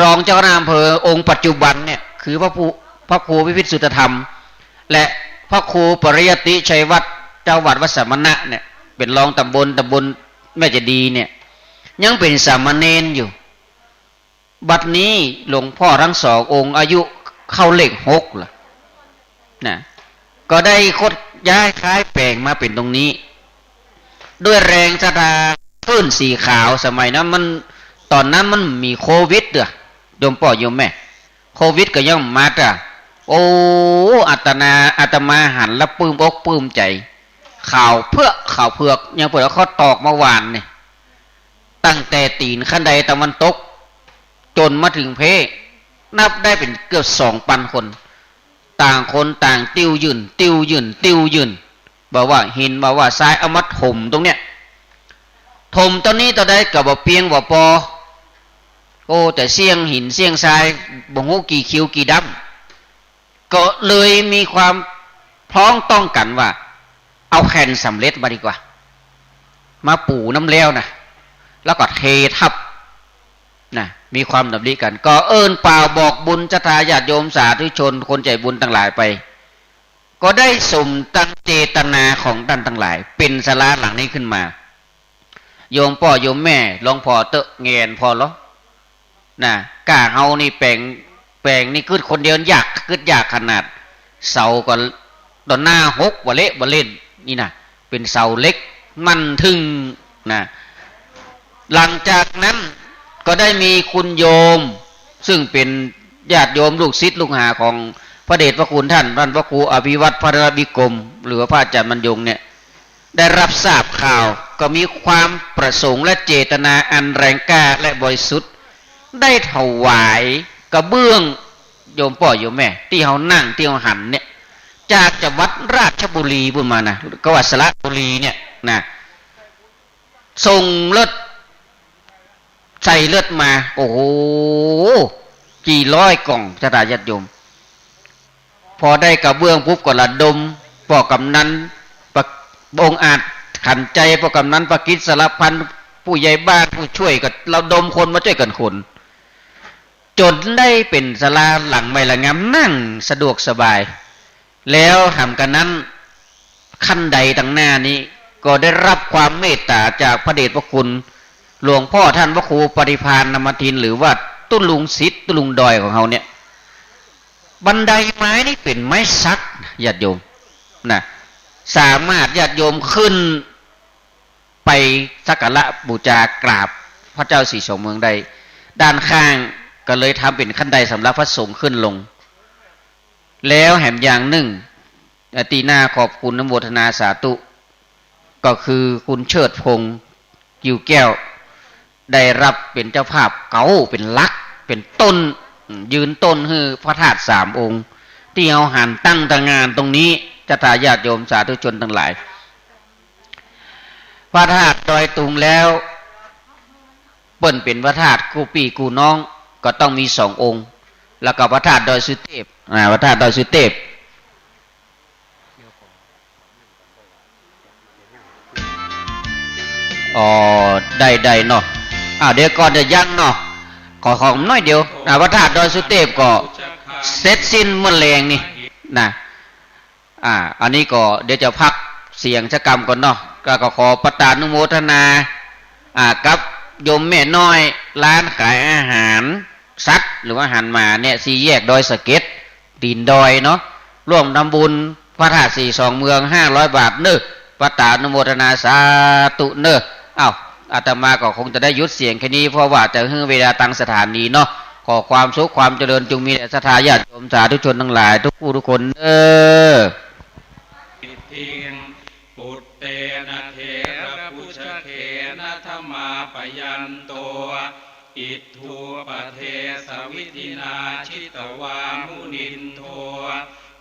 รองเจ้าคณะอำเภอองค์ปัจจุบันเนี่ย คือพระผู้ พระครูวิพิตรสุตธรรม และพระครูปริยัติชัยวัฒน์ เจ้าวัดวัดสมณะเนี่ย เป๋นรองตำบล ตำบลแม่เจดีย์เนี่ย ยังเป๋นสามเณรอยู่ บัดนี้หลวงพ่อทั้งสององค์อายุเข้าเลขหกละ นะ ก็ได้ขนย้ายขายแป๋งมาเป๋นตรงนี้ ด้วยแรงศรัทธาคลื่นสีขาว สมัยนั้นมัน ต๋อนนั้นมันมีโควิดเตื้อ โยมป้อโยมแม่ โควิดก็ยังบ่มาเตื้อ โอ้ อาตนา อาตมาหันแล้วปลื้มอกปลื้มใจ๋ ข่าวเผือก ข่าวเผือก ยังเปิ้นเอาข้าวตอกมาหว่านนี่ ตั้งแต่ตี๋นขั้นไดตะวันตก จ๋นมาเถิงเพ นับได้เป๋นเกือบสองปันคน ต่างคนต่างติ้วยื่น ติ้วยื่น ติ้วยื่น บ่าว่าหิน บ่าว่าทราย เอามาถมตรงเนี้ย ถมตอนนี้ตอนใดก็บ่เปียงบ่ปอ โอ้ แต่เสี้ยงหินเสี้ยงทราย บ่ฮู้กี่คิวกี่ด้ำ ก็เลยมีความพ้องต้องกั๋นว่า เอาแข่นสำเร็จมาดีกว่า มาปู๋น้ำแล้วนะ แล้วก็เททับนะ มีความดำริกั๋น ก็เอิ้นป่าวบอกบุญศรัทธาญาติโยมสาธุชนคนใจ๋บุญตังหลายไป ก็ได้สมดังเจตนาของต้านตังหลาย เป๋นศาลาหลังนี้ขึ้นมา โยมป้อโยมแม่ ลองผ่อเต๊อะ แหงนผ่อลอ นะ ก้าเฮานี่แป๋ง แป๋งนี่กึ๊ดคนเดียวยาก กึ๊ดยากขนาด เสาก็ต่อหน้าหกบ่าเละบ่าเล่น นี่นะ เป๋นเสาเหล็ก มั่นทึ่งนะ หลังจากนั้นก็ได้มีคุณโยม ซึ่งเป๋นญาติโยมลูกศิษย์ลูกหาของพระเดชพระคุณต้าน ต้านพระครูอภิวัฒน์ พัฒนวิกรม หรือว่าพระอาจ๋ารย์บรรยงเนี่ย ได้รับทราบข่าว ก็มีความประสงค์และเจตนาอันแรงกล้าและบริสุทธิ์ ได้ถวายกระเบื้อง โยมป้อโยมแม่ ตี้เฮานั่ง ตี้เฮาหันเนี่ย จากจังหวัดราชบุรีปู๊นมานะ ก็ว่าสระบุรีเนี่ยนะ ส่งรถ ใส่รถมา โอ้โห กี่ร้อยก่อง ศรัทธาญาติโยม พอได้กระเบื้องปุ๊บก็ระดมป้อกำนัน ป้อองอาจขันต์ใจ ป้อกำนันประกิตสารพัน ผู้ใหญ่บ้านผู้ช่วยก็ระดมคนมาจ้วยกั๋นขน จ๋นได้เป๋นศาลาหลังใหม่หลังงาม นั่งสะดวกสบาย แล้วหำกั๋นนั้น ขั้นไดตังหน้านี้ก็ได้รับความเมตต๋าจากพระเดชพระคุณหลวงพ่อท่านพระครูปริภาณธรรมทิน หรือว่าตุ๊ลุงสิทธิ์ตุ๊ลุงดอยของเฮาเนี่ย บันไดไม้นี่เป๋นไม้สัก ญาติโยม นะ สามารถญาติโยมขึ้นไปสักการะบูชากราบพระเจ้าสี่สองเมืองได้ ด้านข้างก็เลยทำเป๋นขั้นไดสำหรับพระสงฆ์ขึ้นลง แล้วแหมอย่างนึ่ง อ่ะ ตี้น่าขอบคุณอนุโมทนาสาธุ ก็คือคุณเชิดพงษ์ กิ่วแก้ว ได้รับเป๋นเจ้าภาพเก๋า เป๋นหลัก เป๋นต้น อืม ยืนต้นหื้อพระธาตุสามองค์ ตี้เฮาหันตั้งตางานตรงนี้ ศรัทธาญาติโยมสาธุชนตังหลาย พระธาตุดอยตุงแล้ว เปิ้นเป๋นพระธาตุกู้ปี้กู้น้อง ก็ต้องมีสององค์ แล้วก็พระธาตุดอยสุเตพ อ่า พระธาตุดอยสุเตพ อ๋อ ได้ ได้เนาะ อ่า เดี๋ยวก่อนจะยั้งเนาะ ขอ ขอหน้อยเดียว อ่า พระธาตุดอยสุเตพก็เสร็จสิ้นเมื่อแลงนี่นะ อ่า อันนี้ก็เดี๋ยวจะพักเสียงสักกำก่อนเนาะ ก็ ก็ขอประทานุโมทนา อ่า กับโยมแม่น้อย ร้านขายอาหารสัตว์ หรือว่าอาหารหมาเนี่ย สี่แยกดอยสะเก็ด ตีนดอยเนาะ ร่วมทำบุญพระธาตุสี่สองเมือง ห้าร้อยบาทเนาะ ประทานุโมทนาสาธุเนาะ อ้าว อาตมาก็คงจะได้หยุดเสียงแค่นี้ เพราะว่าจะหื้อเวลาตังสถานีเนาะ ขอความสุขความเจริญจงมีแด่ศรัทธาญาติโยมสาธุชนตังหลายทุกผู้ทุกคนเนาะ Itthiṃ puttena therabhujagena damāpayanto iddhūpadesavidhinā jitavā munindo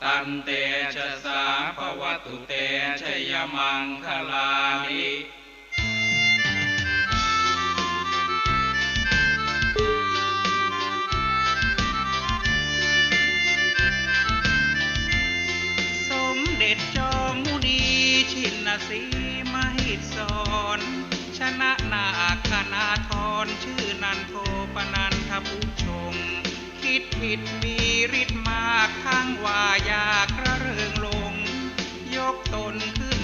tantejasā bhavatu te jayamaṅgalāni. สมเด็จจอมมุนีชินสีมหิดสร ชนะนาคนาธร ชื่อนันโทปนันทผู้ชง คิดผิดมีฤทธิ์มาก ทั้งว่าอยากระเริงหลง ยกตน